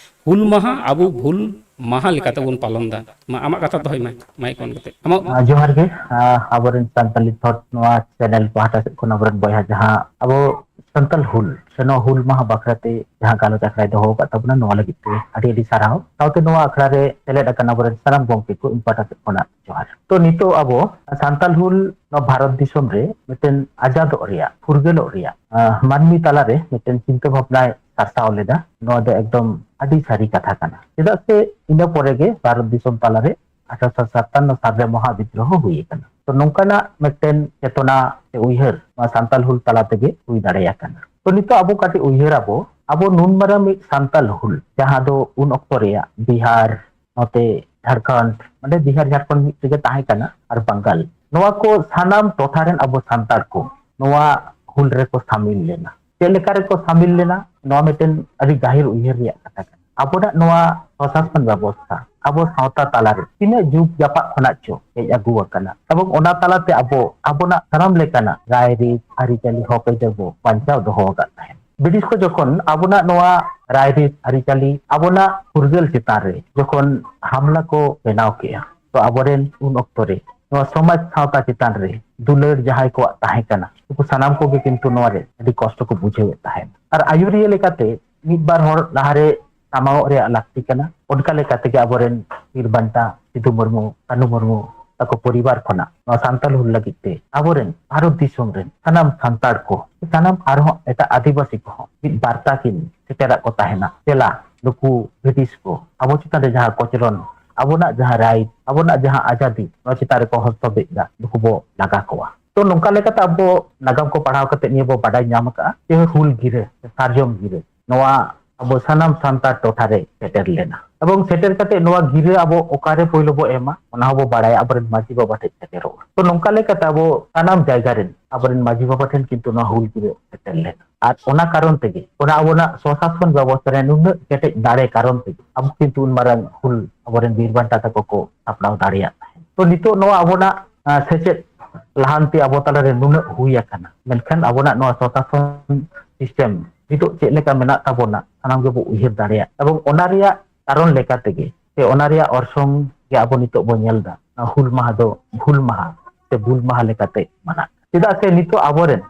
ᱦᱩᱞ ᱢᱟᱦᱟ ᱟᱵᱚ ᱵᱷᱩᱞ ᱢᱟᱦᱟ ᱞᱮᱠᱟ ᱛᱮᱵᱚᱱ ᱯᱟᱞᱚᱱ ᱫᱟ᱾ ᱢᱟ, ᱟᱢᱟᱜ ᱠᱟᱛᱷᱟ ᱫᱚᱦᱚᱭ ᱢᱮ, ᱢᱟᱭᱤᱠ ᱚᱱ ᱠᱟᱛᱮ᱾ ᱟᱢᱟᱜ ᱟᱸ, ᱡᱚᱦᱟᱨ ᱜᱮ᱾ ᱟᱸ, ᱟᱵᱚᱨᱮᱱ ᱥᱟᱱᱛᱟᱞᱤ ᱛᱷᱚᱴ ᱱᱚᱣᱟ ᱪᱮᱱᱮᱞ ᱯᱟᱦᱴᱟ ᱥᱮᱫ ᱠᱷᱚᱱ ᱟᱵᱚᱨᱮᱱ ᱵᱚᱭᱦᱟ ᱡᱟᱦᱟᱸ ᱟᱵᱚ ᱥᱟᱱᱛᱟᱞ ᱦᱩᱞ ᱥᱮ ᱱᱚᱣᱟ ᱦᱩᱞ ᱢᱟᱦᱟ ᱵᱟᱠᱷᱨᱟᱛᱮ ᱡᱟᱦᱟᱸ ᱜᱟᱞᱚᱪ ᱟᱠᱷᱲᱟᱭ ᱫᱚᱦᱚ ᱟᱠᱟᱫ ᱛᱟᱵᱚᱱᱟ, ᱱᱚᱣᱟ ᱞᱟᱹᱜᱤᱫ ᱛᱮ ᱟᱹᱰᱤ ᱟᱹᱰᱤ ᱥᱟᱨᱦᱟᱣ᱾ ᱥᱟᱶᱛᱮ ᱱᱚᱣᱟ ᱟᱠᱷᱲᱟ ᱨᱮ ᱥᱮᱞᱮᱫ ᱟᱠᱟᱱ ᱟᱵᱚᱨᱮᱱ ᱥᱟᱱᱟᱢ ᱜᱚᱢᱠᱮ ᱠᱚ ᱤᱧ ᱯᱟᱦᱴᱟ ᱥᱮᱫ ᱠᱷᱚᱱᱟᱜ ᱡᱚᱦᱟᱨ᱾ ᱛᱚ ᱱᱤᱛᱚᱜ ᱟᱵᱚ ᱥᱟᱱᱛᱟᱞ ᱦᱩᱞ ᱱᱚᱣᱟ ᱵᱷᱟᱨᱚᱛ ᱫᱤᱥᱚᱢ ᱨᱮ ᱢᱤᱫᱴᱮᱱ ᱟᱡᱟᱫᱚᱜ ᱨᱮᱭᱟᱜ, ᱯᱷᱩᱨᱜᱟᱹᱞᱚᱜ ᱨᱮᱭᱟᱜ, ᱟᱸ, ᱢᱟᱹᱱᱢᱤ ᱛᱟᱞᱟᱨᱮ ᱢᱤᱫᱴᱮᱱ ᱪᱤᱱᱛᱟᱹ ᱵᱷᱟᱵᱽᱱᱟᱭ ᱥᱟᱨᱥᱟᱣ ᱞᱮᱫᱟ᱾ ᱱᱚᱣᱟ ᱫᱚ ᱮᱠᱫᱚᱢ ᱟᱹᱰᱤ ᱥᱟᱹᱨᱤ ᱠᱟᱛᱷᱟ ᱠᱟᱱᱟ, ᱪᱮᱫᱟᱜ ᱥᱮ ᱤᱱᱟᱹ ᱯᱚᱨᱮ ᱜᱮ ᱵᱷᱟᱨᱚᱛ ᱫᱤᱥᱚᱢ ᱛᱟᱞᱟᱨᱮ ᱟᱴᱷᱨᱚᱥᱚ ᱥᱟᱛᱟᱱᱱᱚ ᱥᱟᱞ ᱨᱮ ᱢᱚᱦᱟ ᱵᱤᱫᱽᱨᱳᱦᱚ ᱦᱩᱭ ᱟᱠᱟᱱᱟ᱾ ᱛᱚ ᱱᱚᱝᱠᱟᱱᱟᱜ ᱢᱤᱫᱴᱮᱱ ᱪᱮᱛᱚᱱᱟ ᱥᱮ ᱩᱭᱦᱟᱹᱨ ᱱᱚᱣᱟ ᱥᱟᱱᱛᱟᱞ ᱦᱩᱞ ᱛᱟᱞᱟ ᱛᱮᱜᱮ ᱦᱩᱭ ᱫᱟᱲᱮ ᱟᱠᱟᱱᱟ᱾ ᱛᱚ ᱱᱤᱛᱚᱜ ᱟᱵᱚ ᱠᱟᱹᱴᱤᱡ ᱩᱭᱦᱟᱹᱨ ᱟᱵᱚ, ᱟᱵᱚ ᱱᱩᱱ ᱢᱟᱨᱟᱝ ᱢᱤᱫ ᱥᱟᱱᱛᱟᱞ ᱦᱩᱞ, ᱡᱟᱦᱟᱸ ᱫᱚ ᱩᱱ ᱚᱠᱛᱚ ᱨᱮᱭᱟᱜ ᱵᱤᱦᱟᱨ, ᱱᱚᱛᱮ ᱡᱷᱟᱲᱠᱷᱚᱸᱰ, ᱢᱟᱱᱮ ᱵᱤᱦᱟᱨ ᱡᱷᱟᱲᱠᱷᱚᱸᱰ ᱢᱤᱫ ᱨᱮᱜᱮ ᱛᱟᱦᱮᱸ ᱠᱟᱱᱟ, ᱟᱨ ᱵᱟᱝᱜᱟᱞ, ᱱᱚᱣᱟ ᱠᱚ ᱥᱟᱱᱟᱢ ᱴᱚᱴᱷᱟ ᱨᱮᱱ ᱟᱵᱚ ᱥᱟᱱᱛᱟᱲ ᱠᱚ ᱱᱚᱣᱟ ᱦᱩᱞ ᱨᱮᱠᱚ ᱥᱟᱢᱤᱞ ᱞᱮᱱᱟ᱾ ᱪᱮᱫ ᱞᱮᱠᱟ ᱨᱮᱠᱚ ᱥᱟᱢᱤᱞ ᱞᱮᱱᱟ, ᱱᱚᱣᱟ ᱢᱤᱫᱴᱮᱱ ᱟᱹᱰᱤ ᱜᱟᱹᱦᱤᱨ ᱩᱭᱦᱟᱹᱨ ᱨᱮᱭᱟᱜ ᱠᱟᱛᱷᱟ ᱠᱟᱱᱟ᱾ ᱟᱵᱚᱱᱟᱜ ᱱᱚᱣᱟ ᱥᱚᱥᱟᱥᱚᱱ ᱵᱮᱵᱚᱥᱛᱷᱟ, ᱟᱵᱚ ᱥᱟᱶᱛᱟ ᱛᱟᱞᱟᱨᱮ ᱛᱤᱱᱟᱹᱜ ᱡᱩᱜᱽ ᱡᱟᱯᱟᱜ ᱠᱷᱚᱱᱟᱜ ᱪᱚ ᱦᱮᱡ ᱟᱹᱜᱩ ᱟᱠᱟᱱᱟ, ᱮᱵᱚᱝ ᱚᱱᱟ ᱛᱟᱞᱟᱛᱮ ᱟᱵᱚ ᱟᱵᱚᱱᱟᱜ ᱥᱟᱱᱟᱢ ᱞᱮᱠᱟᱱᱟᱜ ᱨᱟᱭᱨᱤᱛ, ᱟᱹᱨᱤᱪᱟᱹᱞᱤ, ᱦᱚᱠ ᱟᱹᱭᱫᱟᱹᱨ ᱵᱚ ᱵᱟᱧᱪᱟᱣ ᱫᱚᱦᱚ ᱟᱠᱟᱫ ᱛᱟᱦᱮᱸᱫ᱾ ᱵᱨᱤᱴᱤᱥ ᱠᱚ ᱡᱚᱠᱷᱚᱱ ᱟᱵᱚᱱᱟᱜ ᱱᱚᱣᱟ ᱨᱟᱭᱨᱤᱛ, ᱟᱹᱨᱤᱪᱟᱹᱞᱤ, ᱟᱵᱚᱱᱟᱜ ᱯᱷᱩᱨᱜᱟᱹᱞ ᱪᱮᱛᱟᱱ ᱨᱮ ᱡᱚᱠᱷᱚᱱ ᱦᱟᱢᱞᱟ ᱠᱚ ᱵᱮᱱᱟᱣ ᱠᱮᱜᱼᱟ, ᱛᱚ ᱟᱵᱚᱨᱮᱱ ᱩᱱ ᱚᱠᱛᱚ ᱨᱮ ᱱᱚᱣᱟ ᱥᱚᱢᱟᱡᱽ ᱥᱟᱶᱛᱟ ᱪᱮᱛᱟᱱ ᱨᱮ ᱫᱩᱞᱟᱹᱲ ᱡᱟᱦᱟᱸᱭ ᱠᱚᱣᱟᱜ ᱛᱟᱦᱮᱸ ᱠᱟᱱᱟ, ᱩᱱᱠᱩ ᱥᱟᱱᱟᱢ ᱠᱚᱜᱮ ᱠᱤᱱᱛᱩ ᱱᱚᱣᱟ ᱨᱮ ᱟᱹᱰᱤ ᱠᱚᱥᱴᱚ ᱠᱚ ᱵᱩᱡᱷᱟᱹᱣᱮᱫ ᱛᱟᱦᱮᱸᱫ᱾ ᱟᱨ ᱟᱹᱭᱩᱨᱤᱭᱟᱹ ᱞᱮᱠᱟᱛᱮ ᱢᱤᱫ ᱵᱟᱨ ᱦᱚᱲ ᱞᱟᱦᱟᱨᱮ ᱥᱟᱢᱟᱝᱚᱜ ᱨᱮᱭᱟᱜ ᱞᱟᱹᱠᱛᱤ ᱠᱟᱱᱟ᱾ ᱚᱱᱠᱟ ᱞᱮᱠᱟ ᱛᱮᱜᱮ ᱟᱵᱚᱨᱮᱱ ᱵᱤᱨ ᱵᱟᱱᱴᱟ ᱥᱤᱫᱩ ᱢᱩᱨᱢᱩ, ᱠᱟᱹᱱᱩ ᱢᱩᱨᱢᱩ ᱛᱟᱠᱚ ᱯᱚᱨᱤᱵᱟᱨ ᱠᱷᱚᱱᱟᱜ ᱱᱚᱣᱟ ᱥᱟᱱᱛᱟᱲ ᱦᱩᱞ ᱞᱟᱹᱜᱤᱫ ᱛᱮ ᱟᱵᱚᱨᱮᱱ ᱵᱷᱟᱨᱚᱛ ᱫᱤᱥᱚᱢ ᱨᱮᱱ ᱥᱟᱱᱟᱢ ᱥᱟᱱᱛᱟᱲ ᱠᱚ, ᱥᱟᱱᱟᱢ ᱟᱨᱦᱚᱸ ᱮᱴᱟᱜ ᱟᱹᱫᱤᱵᱟᱹᱥᱤ ᱠᱚᱦᱚᱸ ᱢᱤᱫ ᱵᱟᱨᱛᱟ ᱠᱤᱱ ᱥᱮᱴᱮᱨᱟᱜ ᱠᱚ ᱛᱟᱦᱮᱱᱟ, ᱫᱮᱞᱟ ᱱᱩᱠᱩ ᱵᱨᱤᱴᱤᱥ ᱠᱚ ᱟᱵᱚ ᱪᱮᱛᱟᱱ ᱨᱮ ᱡᱟᱦᱟᱸ ᱠᱚᱪᱞᱚᱱ, ᱟᱵᱚᱱᱟᱜ ᱡᱟᱦᱟᱸ ᱨᱟᱭᱤᱴ, ᱟᱵᱚᱱᱟᱜ ᱡᱟᱦᱟᱸ ᱟᱡᱟᱫᱤ, ᱱᱚᱣᱟ ᱪᱮᱛᱟᱱ ᱨᱮᱠᱚ ᱦᱚᱥᱛᱚᱵᱮᱫ ᱮᱫᱟ, ᱱᱩᱠᱩ ᱵᱚ ᱞᱟᱜᱟ ᱠᱚᱣᱟ᱾ ᱛᱚ ᱱᱚᱝᱠᱟ ᱞᱮᱠᱟᱛᱮ ᱟᱵᱚ ᱱᱟᱜᱟᱢ ᱠᱚ ᱯᱟᱲᱦᱟᱣ ᱠᱟᱛᱮ ᱱᱤᱭᱟᱹ ᱵᱚ ᱵᱟᱰᱟᱭ ᱧᱟᱢ ᱟᱠᱟᱫᱼᱟ ᱡᱮ ᱦᱩᱞ ᱜᱤᱨᱟᱹ, ᱥᱟᱨᱡᱚᱢ ᱜᱤᱨᱟᱹ, ᱱᱚᱣᱟ ᱟᱵᱚ ᱥᱟᱱᱟᱢ ᱥᱟᱱᱛᱟᱲ ᱴᱚᱴᱷᱟ ᱨᱮ ᱥᱮᱴᱮᱨ ᱞᱮᱱᱟ᱾ ᱮᱵᱚᱝ ᱥᱮᱴᱮᱨ ᱠᱟᱛᱮ ᱱᱚᱣᱟ ᱜᱤᱨᱟᱹ ᱟᱵᱚ ᱚᱠᱟᱨᱮ ᱯᱳᱭᱞᱳ ᱵᱚ ᱮᱢᱟ, ᱚᱱᱟ ᱦᱚᱸᱵᱚ ᱵᱟᱲᱟᱭᱟ, ᱟᱵᱚᱨᱮᱱ ᱢᱟᱹᱡᱷᱤ ᱵᱟᱵᱟ ᱴᱷᱮᱱ ᱥᱮᱴᱮᱨᱚᱜᱼᱟ᱾ ᱛᱚ ᱱᱚᱝᱠᱟ ᱞᱮᱠᱟᱛᱮ ᱟᱵᱚ ᱥᱟᱱᱟᱢ ᱡᱟᱭᱜᱟ ᱨᱮᱱ ᱟᱵᱚᱨᱮᱱ ᱢᱟᱹᱡᱷᱤ ᱵᱟᱵᱟ ᱴᱷᱮᱱ ᱠᱤᱱᱛᱩ ᱱᱚᱣᱟ ᱦᱩᱞ ᱜᱤᱨᱟᱹ ᱥᱮᱴᱮᱨ ᱞᱮᱱᱟ᱾ ᱟᱨ ᱚᱱᱟ ᱠᱟᱨᱚᱱ ᱛᱮᱜᱮ, ᱚᱱᱟ ᱟᱵᱚᱱᱟᱜ ᱥᱚᱥᱟᱥᱚᱱ ᱵᱮᱵᱚᱥᱛᱷᱟ ᱨᱮ ᱱᱩᱱᱟᱹᱜ ᱠᱮᱴᱮᱡ ᱫᱟᱲᱮ ᱠᱟᱨᱚᱱ ᱛᱮᱜᱮ ᱟᱵᱚ ᱠᱤᱱᱛᱩ ᱩᱱ ᱢᱟᱨᱟᱝ ᱦᱩᱞ ᱟᱵᱚᱨᱮᱱ ᱵᱤᱨ ᱵᱟᱱᱴᱟ ᱛᱟᱠᱚ ᱠᱚ ᱥᱟᱯᱲᱟᱣ ᱫᱟᱲᱮᱭᱟᱜ ᱛᱟᱦᱮᱸᱫ᱾ ᱛᱚ ᱱᱤᱛᱚᱜ ᱱᱚᱣᱟ ᱟᱵᱚᱱᱟᱜ, ᱟᱸ, ᱥᱮᱪᱮᱫ ᱞᱟᱦᱟᱱᱛᱤ ᱟᱵᱚ ᱛᱟᱞᱟᱨᱮ ᱱᱩᱱᱟᱹᱜ ᱦᱩᱭ ᱟᱠᱟᱱᱟ, ᱢᱮᱱᱠᱷᱟᱱ ᱟᱵᱚᱱᱟᱜ ᱱᱚᱣᱟ ᱥᱚᱥᱟᱥᱚᱱ ᱥᱤᱥᱴᱮᱢ ᱱᱤᱛᱚᱜ ᱪᱮᱫ ᱞᱮᱠᱟ ᱢᱮᱱᱟᱜ ᱛᱟᱵᱚᱱᱟ, ᱥᱟᱱᱟᱢ ᱜᱮᱵᱚ ᱩᱭᱦᱟᱹᱨ ᱫᱟᱲᱮᱭᱟᱜ᱾ ᱮᱵᱚᱝ ᱚᱱᱟ ᱨᱮᱭᱟᱜ ᱠᱟᱨᱚᱱ ᱞᱮᱠᱟ ᱛᱮᱜᱮ ᱥᱮ ᱚᱱᱟ ᱨᱮᱭᱟᱜ ᱚᱨᱥᱚᱝ ᱜᱮ ᱟᱵᱚ ᱱᱤᱛᱚᱜ ᱵᱚᱱ ᱧᱮᱞ ᱮᱫᱟ᱾ ᱦᱩᱞ ᱢᱟᱦᱟ ᱫᱚ ᱵᱷᱩᱞ ᱢᱟᱦᱟ ᱥᱮ ᱵᱩᱞ ᱢᱟᱦᱟ ᱞᱮᱠᱟᱛᱮ ᱢᱟᱱᱟᱜ, ᱪᱮᱫᱟᱜ ᱥᱮ ᱱᱤᱛᱚᱜ ᱟᱵᱚᱨᱮᱱ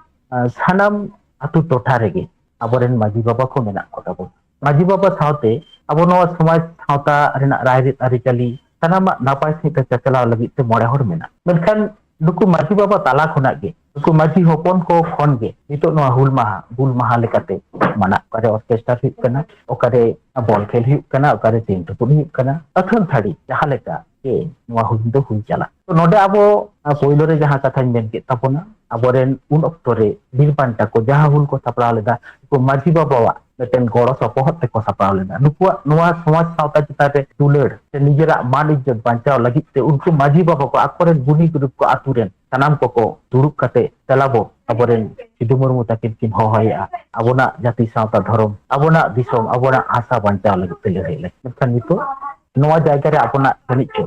ᱥᱟᱱᱟᱢ ᱟᱹᱛᱩ ᱴᱚᱴᱷᱟ ᱨᱮᱜᱮ ᱟᱵᱚᱨᱮᱱ ᱢᱟᱹᱡᱷᱤ ᱵᱟᱵᱟ ᱠᱚ ᱢᱮᱱᱟᱜ ᱠᱚ ᱛᱟᱵᱚᱱᱟ᱾ ᱢᱟᱹᱡᱷᱤ ᱵᱟᱵᱟ ᱥᱟᱶᱛᱮ ᱟᱵᱚ ᱱᱚᱣᱟ ᱥᱚᱢᱟᱡᱽ ᱥᱟᱶᱛᱟ ᱨᱮᱱᱟᱜ ᱨᱟᱭᱨᱤᱛ ᱟᱹᱨᱤᱪᱟᱹᱞᱤ ᱥᱟᱱᱟᱢᱟᱜ ᱱᱟᱯᱟᱭ ᱥᱟᱺᱦᱤᱡ ᱛᱮ ᱪᱟᱪᱞᱟᱣ ᱞᱟᱹᱜᱤᱫ ᱛᱮ ᱢᱚᱬᱮ ᱦᱚᱲ ᱢᱮᱱᱟᱜ, ᱢᱮᱱᱠᱷᱟᱱ ᱱᱩᱠᱩ ᱢᱟᱹᱡᱷᱤ ᱵᱟᱵᱟ ᱛᱟᱞᱟ ᱠᱷᱚᱱᱟᱜ ᱜᱮ, ᱱᱩᱠᱩ ᱢᱟᱹᱡᱷᱤ ᱦᱚᱯᱚᱱ ᱠᱚ ᱠᱷᱚᱱ ᱜᱮ ᱱᱤᱛᱚᱜ ᱱᱚᱣᱟ ᱦᱩᱞ ᱢᱟᱦᱟ ᱵᱩᱞ ᱢᱟᱦᱟ ᱞᱮᱠᱟᱛᱮ ᱢᱟᱱᱟᱜ, ᱚᱠᱟᱨᱮ ᱚᱨᱠᱮᱥᱴᱟᱨ ᱦᱩᱭᱩᱜ ᱠᱟᱱᱟ, ᱚᱠᱟᱨᱮ ᱵᱚᱞ ᱠᱷᱮᱞ ᱦᱩᱭᱩᱜ ᱠᱟᱱᱟ, ᱚᱠᱟᱨᱮ ᱥᱤᱢ ᱛᱩᱯᱩᱫ ᱦᱩᱭᱩᱜ ᱠᱟᱱᱟ, ᱟᱹᱛᱷᱟᱹᱱ ᱛᱷᱟᱹᱲᱤ ᱡᱟᱦᱟᱸ ᱞᱮᱠᱟ ᱜᱮ ᱱᱚᱣᱟ ᱦᱩᱞ ᱫᱚ ᱦᱩᱭ ᱪᱟᱞᱟᱜ᱾ ᱛᱚ ᱱᱚᱰᱮ ᱟᱵᱚ ᱯᱳᱭᱞᱳ ᱨᱮ ᱡᱟᱦᱟᱸ ᱠᱟᱛᱷᱟᱧ ᱢᱮᱱ ᱠᱮᱫ ᱛᱟᱵᱚᱱᱟ, ᱟᱵᱚᱨᱮᱱ ᱩᱱ ᱚᱠᱛᱚ ᱨᱮ ᱵᱤᱨ ᱵᱟᱱᱴᱟ ᱠᱚ ᱡᱟᱦᱟᱸ ᱦᱩᱞ ᱠᱚ ᱥᱟᱯᱲᱟᱣ ᱞᱮᱫᱟ, ᱩᱱᱠᱩ ᱢᱟᱹᱡᱷᱤ ᱵᱟᱵᱟᱣᱟᱜ ᱢᱤᱫᱴᱮᱱ ᱜᱚᱲᱚ ᱥᱚᱯᱚᱦᱚᱫ ᱛᱮᱠᱚ ᱥᱟᱯᱲᱟᱣ ᱞᱮᱫᱟ᱾ ᱱᱩᱠᱩᱣᱟᱜ ᱱᱚᱣᱟ ᱥᱚᱢᱟᱡᱽ ᱥᱟᱶᱛᱟ ᱪᱮᱛᱟᱱ ᱨᱮ ᱫᱩᱞᱟᱹᱲ ᱥᱮ ᱱᱤᱡᱮᱨᱟᱜ ᱢᱟᱱ ᱤᱡᱽᱡᱚᱛ ᱵᱟᱧᱪᱟᱣ ᱞᱟᱹᱜᱤᱫ ᱛᱮ ᱩᱱᱠᱩ ᱢᱟᱹᱡᱷᱤ ᱵᱟᱵᱟ ᱠᱚ ᱟᱠᱚᱨᱮᱱ ᱜᱩᱱᱤ ᱜᱩᱨᱤᱵ ᱠᱚ ᱟᱛᱩ ᱨᱮᱱ ᱥᱟᱱᱟᱢ ᱠᱚᱠᱚ ᱫᱩᱲᱩᱵ ᱠᱟᱛᱮ ᱫᱮᱞᱟᱵᱚ ᱟᱵᱚᱨᱮᱱ ᱥᱤᱫᱩ ᱢᱩᱨᱢᱩ ᱛᱟᱹᱠᱤᱱ ᱠᱤᱱ ᱦᱚᱦᱚᱭᱮᱫᱼᱟ, ᱟᱵᱚᱱᱟᱜ ᱡᱟᱹᱛᱤ ᱥᱟᱶᱛᱟ ᱫᱷᱚᱨᱚᱢ, ᱟᱵᱚᱱᱟᱜ ᱫᱤᱥᱚᱢ, ᱟᱵᱚᱱᱟᱜ ᱦᱟᱥᱟ ᱵᱟᱧᱪᱟᱣ ᱞᱟᱹᱜᱤᱫ ᱛᱮ ᱞᱟᱹᱲᱦᱟᱹᱭ ᱞᱟᱹᱜᱤᱫ᱾ ᱢᱮᱱᱠᱷᱟᱱ ᱱᱤᱛᱚᱜ ᱱᱚᱣᱟ ᱡᱟᱭᱜᱟ ᱨᱮ ᱟᱵᱚᱱᱟᱜ ᱡᱟᱹᱱᱤᱡ ᱪᱚ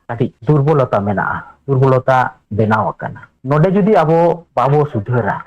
ᱠᱟᱹᱴᱤᱡ ᱫᱩᱨᱵᱚᱞᱚᱛᱟ ᱢᱮᱱᱟᱜᱼᱟ, ᱫᱩᱨᱵᱚᱞᱚᱛᱟ ᱵᱮᱱᱟᱣ ᱟᱠᱟᱱᱟ᱾ ᱱᱚᱰᱮ ᱡᱩᱫᱤ ᱟᱵᱚ ᱵᱟᱵᱚ ᱥᱩᱫᱷᱟᱹᱨᱟ,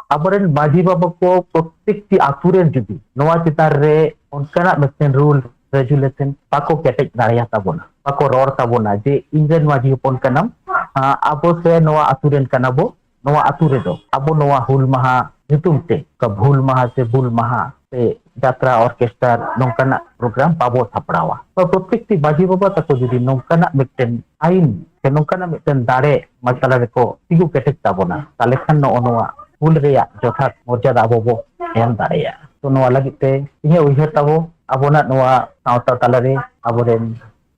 ᱟᱵᱚᱨᱮᱱ ᱢᱟᱹᱡᱷᱤ ᱵᱟᱵᱟ ᱠᱚ ᱯᱨᱚᱛᱮᱠᱴᱤ ᱟᱛᱩ ᱨᱮᱱ ᱡᱩᱫᱤ ᱱᱚᱣᱟ ᱪᱮᱛᱟᱱ ᱨᱮ ᱚᱱᱠᱟᱱᱟᱜ ᱢᱤᱫᱴᱮᱱ ᱨᱩᱞ ᱨᱮᱜᱩᱞᱮᱥᱚᱱ ᱵᱟᱠᱚ ᱠᱮᱴᱮᱡ ᱫᱟᱲᱮᱭᱟᱛᱟᱵᱚᱱᱟ, ᱵᱟᱠᱚ ᱨᱚᱲ ᱛᱟᱵᱚᱱᱟ ᱡᱮ ᱤᱧ ᱨᱮᱱ ᱢᱟᱹᱡᱷᱤ ᱦᱚᱯᱚᱱ ᱠᱟᱱᱟᱢ, ᱟᱸ, ᱟᱵᱚ ᱥᱮ ᱱᱚᱣᱟ ᱟᱛᱩ ᱨᱮᱱ ᱠᱟᱱᱟ ᱵᱚ, ᱱᱚᱣᱟ ᱟᱛᱩ ᱨᱮᱫᱚ ᱟᱵᱚ ᱱᱚᱣᱟ ᱦᱩᱞ ᱢᱟᱦᱟ ᱧᱩᱛᱩᱢ ᱛᱮ ᱚᱠᱟ ᱵᱷᱩᱞ ᱢᱟᱦᱟ ᱥᱮ ᱵᱩᱞ ᱢᱟᱦᱟ ᱥᱮ ᱡᱟᱛᱨᱟ, ᱚᱨᱠᱮᱥᱴᱟᱨ ᱱᱚᱝᱠᱟᱱᱟᱜ ᱯᱨᱳᱜᱨᱟᱢ ᱵᱟᱵᱚ ᱥᱟᱯᱲᱟᱣᱟ᱾ ᱛᱚ ᱯᱨᱚᱛᱮᱠᱴᱤ ᱢᱟᱹᱡᱷᱤ ᱵᱟᱵᱟ ᱛᱟᱠᱚ ᱡᱩᱫᱤ ᱱᱚᱝᱠᱟᱱᱟᱜ ᱢᱤᱫᱴᱮᱱ ᱟᱭᱤᱱ ᱥᱮ ᱱᱚᱝᱠᱟᱱᱟᱜ ᱢᱤᱫᱴᱮᱱ ᱫᱟᱲᱮ ᱢᱟᱨᱥᱟᱞ ᱨᱮᱠᱚ ᱛᱤᱸᱜᱩ ᱠᱮᱴᱮᱡ ᱛᱟᱵᱚᱱᱟ, ᱛᱟᱦᱞᱮ ᱠᱷᱟᱱ ᱱᱚᱜᱼᱚ ᱱᱚᱣᱟ ᱦᱩᱞ ᱨᱮᱭᱟᱜ ᱡᱚᱛᱷᱟᱛ ᱢᱚᱨᱡᱟᱫᱟ ᱟᱵᱚ ᱵᱚ ᱮᱢ ᱫᱟᱲᱮᱭᱟᱜᱼᱟ᱾ ᱛᱚ ᱱᱚᱣᱟ ᱞᱟᱹᱜᱤᱫ ᱛᱮ ᱤᱧᱟᱹᱜ ᱩᱭᱦᱟᱹᱨ ᱛᱟᱵᱚ ᱟᱵᱚᱱᱟᱜ ᱱᱚᱣᱟ ᱥᱟᱶᱛᱟ ᱛᱟᱞᱟᱨᱮ ᱟᱵᱚᱨᱮᱱ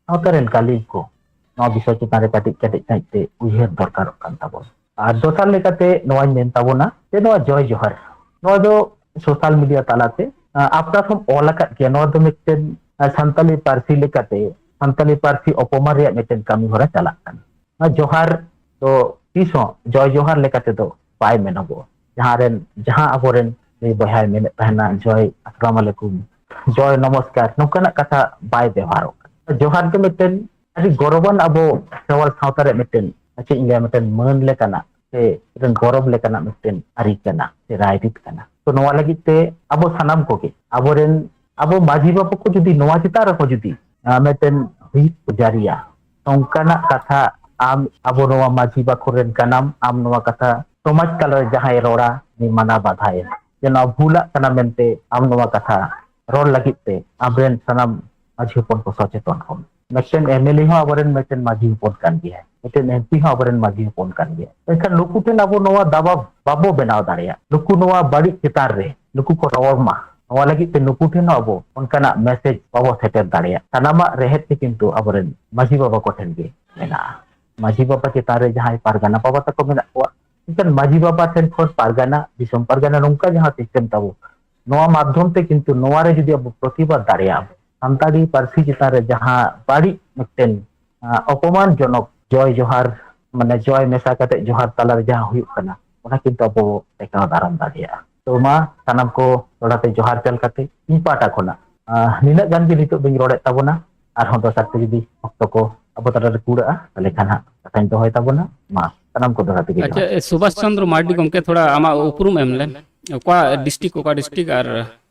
ᱥᱟᱶᱛᱟ ᱨᱮᱱ ᱜᱟᱹᱞᱤᱢ ᱠᱚ ᱱᱚᱣᱟ ᱵᱤᱥᱚᱭ ᱪᱮᱛᱟᱱ ᱨᱮ ᱠᱟᱹᱴᱤᱡ ᱠᱟᱹᱴᱤᱡ ᱥᱟᱺᱦᱤᱡ ᱛᱮ ᱩᱭᱦᱟᱹᱨ ᱫᱚᱨᱠᱟᱨᱚᱜ ᱠᱟᱱ ᱛᱟᱵᱚᱱᱟ᱾ ᱟᱨ ᱫᱚᱥᱟᱨ ᱞᱮᱠᱟᱛᱮ ᱱᱚᱣᱟᱧ ᱢᱮᱱ ᱛᱟᱵᱚᱱᱟ ᱡᱮ ᱱᱚᱣᱟ ᱡᱚᱭ ᱡᱚᱦᱟᱨ, ᱱᱚᱣᱟ ᱫᱚ ᱥᱳᱥᱟᱞ ᱢᱤᱰᱤᱭᱟ ᱛᱟᱞᱟᱛᱮ, ᱟᱸ, ᱟᱯᱱᱟᱨ ᱦᱚᱸᱢ ᱚᱞ ᱟᱠᱟᱫ ᱜᱮᱭᱟ᱾ ᱱᱚᱣᱟ ᱫᱚ ᱢᱤᱫᱴᱮᱱ, ᱟᱸ, ᱥᱟᱱᱛᱟᱞᱤ ᱯᱟᱹᱨᱥᱤ ᱞᱮᱠᱟᱛᱮ ᱥᱟᱱᱛᱟᱞᱤ ᱯᱟᱹᱨᱥᱤ ᱚᱯᱚᱢᱟᱱ ᱨᱮᱭᱟᱜ ᱢᱤᱫᱴᱮᱱ ᱠᱟᱹᱢᱤ ᱦᱚᱨᱟ ᱪᱟᱞᱟᱜ ᱠᱟᱱᱟ᱾ ᱱᱚᱣᱟ ᱡᱚᱦᱟᱨ ᱫᱚ ᱛᱤᱥ ᱦᱚᱸ ᱡᱚᱭ ᱡᱚᱦᱟᱨ ᱞᱮᱠᱟ ᱛᱮᱫᱚ ᱵᱟᱭ ᱢᱮᱱᱚᱜᱚᱜᱼᱟ᱾ ᱡᱟᱦᱟᱸ ᱨᱮᱱ, ᱡᱟᱦᱟᱸ ᱟᱵᱚᱨᱮᱱ ᱱᱩᱭ ᱵᱚᱭᱦᱟᱭ ᱢᱮᱱᱮᱫ ᱛᱟᱦᱮᱱᱟ, "ᱡᱚᱭ ᱟᱥᱟᱞᱟᱢ ᱟᱞᱮᱠᱩᱢ, ᱡᱚᱭ ᱱᱚᱢᱚᱥᱠᱟᱨ", ᱱᱚᱝᱠᱟᱱᱟᱜ ᱠᱟᱛᱷᱟ ᱵᱟᱭ ᱵᱮᱣᱦᱟᱨᱚᱜ ᱠᱟᱱᱟ᱾ ᱡᱚᱦᱟᱨ ᱫᱚ ᱢᱤᱫᱴᱮᱱ ᱟᱹᱰᱤ ᱜᱚᱨᱚᱵᱟᱱ ᱟᱵᱚ ᱠᱷᱮᱨᱣᱟᱞ ᱥᱟᱶᱛᱟ ᱨᱮ ᱢᱤᱫᱴᱮᱱ ᱪᱮᱫ ᱤᱧ ᱞᱟᱹᱭᱟ, ᱢᱤᱫᱴᱮᱱ ᱢᱟᱹᱱ ᱞᱮᱠᱟᱱᱟᱜ ᱥᱮ ᱢᱤᱫᱴᱮᱱ ᱜᱚᱨᱚᱵᱽ ᱞᱮᱠᱟᱱᱟᱜ ᱢᱤᱫᱴᱮᱱ ᱟᱹᱨᱤ ᱠᱟᱱᱟ ᱥᱮ ᱨᱟᱭᱨᱤᱛ ᱠᱟᱱᱟ᱾ ᱛᱚ ᱱᱚᱣᱟ ᱞᱟᱹᱜᱤᱫ ᱛᱮ ᱟᱵᱚ ᱥᱟᱱᱟᱢ ᱠᱚᱜᱮ, ᱟᱵᱚᱨᱮᱱ, ᱟᱵᱚ ᱢᱟᱹᱡᱷᱤ ᱵᱟᱵᱟ ᱠᱚ ᱡᱩᱫᱤ ᱱᱚᱣᱟ ᱪᱮᱛᱟᱱ ᱨᱮᱦᱚᱸ ᱡᱩᱫᱤ, ᱟᱸ, ᱢᱤᱫᱴᱮᱱ ᱦᱩᱭᱤᱥ ᱠᱚ ᱡᱟᱹᱨᱤᱭᱟ, ᱱᱚᱝᱠᱟᱱᱟᱜ ᱠᱟᱛᱷᱟ ᱟᱢ, ᱟᱵᱚ ᱱᱚᱣᱟ ᱢᱟᱹᱡᱷᱤ ᱵᱟᱠᱷᱳᱞ ᱨᱮᱱ ᱠᱟᱱᱟᱢ, ᱟᱢ ᱱᱚᱣᱟ ᱠᱟᱛᱷᱟ ᱥᱚᱢᱟᱡᱽ ᱛᱟᱞᱟᱨᱮ ᱡᱟᱦᱟᱸᱭ ᱨᱚᱲᱟ, ᱩᱱᱤ ᱢᱟᱱᱟ ᱵᱟᱫᱷᱟᱭᱮᱢ, ᱡᱮ ᱱᱚᱣᱟ ᱵᱷᱩᱞᱟᱜ ᱠᱟᱱᱟ ᱢᱮᱱᱛᱮ ᱟᱢ ᱱᱚᱣᱟ ᱠᱟᱛᱷᱟ ᱨᱚᱲ ᱞᱟᱹᱜᱤᱫ ᱛᱮ ᱟᱢᱨᱮᱱ ᱥᱟᱱᱟᱢ ᱢᱟᱹᱡᱷᱤ ᱦᱚᱯᱚᱱ ᱠᱚ ᱥᱚᱪᱮᱛᱚᱱ ᱠᱚᱢ᱾ ᱢᱤᱫᱴᱮᱱ ᱮᱢ ᱮᱞ ᱮ ᱦᱚᱸ ᱟᱵᱚᱨᱮᱱ ᱢᱤᱫᱴᱮᱱ ᱢᱟᱹᱡᱷᱤ ᱦᱚᱯᱚᱱ ᱠᱟᱱ ᱜᱮᱭᱟᱭ, ᱢᱤᱫᱴᱮᱱ ᱮᱢ ᱯᱤ ᱦᱚᱸ ᱟᱵᱚᱨᱮᱱ ᱢᱟᱹᱡᱷᱤ ᱦᱚᱯᱚᱱ ᱠᱟᱱ ᱜᱮᱭᱟᱭ᱾ ᱢᱮᱱᱠᱷᱟᱱ ᱱᱩᱠᱩ ᱴᱷᱮᱱ ᱟᱵᱚ ᱱᱚᱣᱟ ᱫᱟᱵᱟᱣ ᱵᱟᱵᱚ ᱵᱮᱱᱟᱣ ᱫᱟᱲᱮᱭᱟᱜ, ᱱᱩᱠᱩ ᱱᱚᱣᱟ ᱵᱟᱹᱲᱤᱡ ᱪᱮᱛᱟᱱ ᱨᱮ ᱱᱩᱠᱩ ᱠᱚ ᱨᱚᱲ ᱢᱟ, ᱱᱚᱣᱟ ᱞᱟᱹᱜᱤᱫ ᱛᱮ ᱱᱩᱠᱩ ᱴᱷᱮᱱ ᱦᱚᱸ ᱟᱵᱚ ᱚᱱᱠᱟᱱᱟᱜ ᱢᱮᱥᱮᱡᱽ ᱵᱟᱵᱚ ᱥᱮᱴᱮᱨ ᱫᱟᱲᱮᱭᱟᱜ᱾ ᱥᱟᱱᱟᱢᱟᱜ ᱨᱮᱦᱮᱫ ᱜᱮ ᱠᱤᱱᱛᱩ ᱟᱵᱚᱨᱮᱱ ᱢᱟᱹᱡᱷᱤ ᱵᱟᱵᱟ ᱠᱚᱴᱷᱮᱱ ᱜᱮ ᱢᱮᱱᱟᱜᱼᱟ᱾ ᱢᱟᱹᱡᱷᱤ ᱵᱟᱵᱟ ᱪᱮᱛᱟᱱ ᱨᱮ ᱡᱟᱦᱟᱸᱭ ᱯᱟᱨᱜᱟᱱᱟ ᱵᱟᱵᱟ ᱛᱟᱠᱚ ᱢᱮᱱᱟᱜ ᱠᱚᱣᱟ, ᱢᱮᱱᱠᱷᱟᱱ ᱢᱟᱹᱡᱷᱤ ᱵᱟᱵᱟ ᱴᱷᱮᱱ ᱠᱷᱚᱱ ᱯᱟᱨᱜᱟᱱᱟ, ᱫᱤᱥᱚᱢ ᱯᱟᱨᱜᱟᱱᱟ, ᱱᱚᱝᱠᱟ ᱡᱟᱦᱟᱸ ᱥᱤᱥᱴᱮᱢ ᱛᱟᱵᱚ, ᱱᱚᱣᱟ ᱢᱟᱫᱽᱫᱷᱚᱢ ᱛᱮ ᱠᱤᱱᱛᱩ ᱱᱚᱣᱟ ᱨᱮ ᱡᱩᱫᱤ ᱟᱵᱚ ᱯᱨᱚᱛᱤᱵᱟᱫ ᱫᱟᱲᱮᱭᱟᱜᱼᱟ, ᱥᱟᱱᱛᱟᱲᱤ ᱯᱟᱹᱨᱥᱤ ᱪᱮᱛᱟᱱ ᱨᱮ ᱡᱟᱦᱟᱸ ᱵᱟᱹᱲᱤᱡ ᱢᱤᱫᱴᱮᱱ, ᱟᱸ, ᱚᱯᱚᱢᱟᱱ ᱡᱚᱱᱚᱠ ᱡᱚᱭ ᱡᱚᱦᱟᱨ, ᱢᱟᱱᱮ ᱡᱚᱭ ᱢᱮᱥᱟ ᱠᱟᱛᱮ ᱡᱚᱦᱟᱨ ᱛᱟᱞᱟᱨᱮ ᱡᱟᱦᱟᱸ ᱦᱩᱭᱩᱜ ᱠᱟᱱᱟ, ᱚᱱᱟ ᱠᱤᱱᱛᱩ ᱟᱵᱚ ᱴᱮᱠᱟᱣ ᱫᱟᱨᱟᱢ ᱫᱟᱲᱮᱭᱟᱜᱼᱟ᱾ ᱛᱚ ᱢᱟ ᱥᱟᱱᱟᱢ ᱠᱚ ᱫᱚᱦᱲᱟ ᱛᱮ ᱡᱚᱦᱟᱨ ᱪᱟᱞ ᱠᱟᱛᱮ ᱤᱧ ᱯᱟᱦᱴᱟ ᱠᱷᱚᱱᱟᱜ, ᱟᱸ, ᱱᱤᱱᱟᱹᱜ ᱜᱟᱱ ᱜᱮ ᱱᱤᱛᱚᱜ ᱫᱚᱧ ᱨᱚᱲᱮᱫ ᱛᱟᱵᱚᱱᱟ᱾ ᱟᱨᱦᱚᱸ ᱫᱚᱥᱟᱨ ᱛᱮ ᱡᱩᱫᱤ ᱚᱠᱛᱚ ᱠᱚ ᱟᱵᱚ ᱛᱟᱞᱟᱨᱮ ᱠᱩᱲᱟᱹᱜᱼᱟ, ᱛᱟᱦᱚᱞᱮ ᱠᱷᱟᱱ ᱦᱟᱸᱜ ᱠᱟᱛᱷᱟᱧ ᱫᱚᱦᱚᱭ ᱛᱟᱵᱚᱱᱟ᱾ ᱢᱟ ᱥᱟᱱᱟᱢ ᱠᱚ ᱫᱚᱦᱲᱟ ᱛᱮᱜᱮ ᱟᱪᱪᱷᱟ, ᱡᱚᱦᱟᱨ᱾ ᱮ, ᱥᱩᱵᱷᱟᱥ ᱪᱚᱱᱫᱨᱚ ᱢᱟᱨᱰᱤ ᱜᱚᱢᱠᱮ, ᱛᱷᱚᱲᱟ ᱟᱢᱟᱜ ᱩᱯᱨᱩᱢ ᱮᱢ ᱞᱮᱢ᱾ ᱚᱠᱟ ᱰᱤᱥᱴᱨᱤᱠᱴ, ᱚᱠᱟ ᱰᱤᱥᱴᱨᱤᱠᱴ ᱟᱨ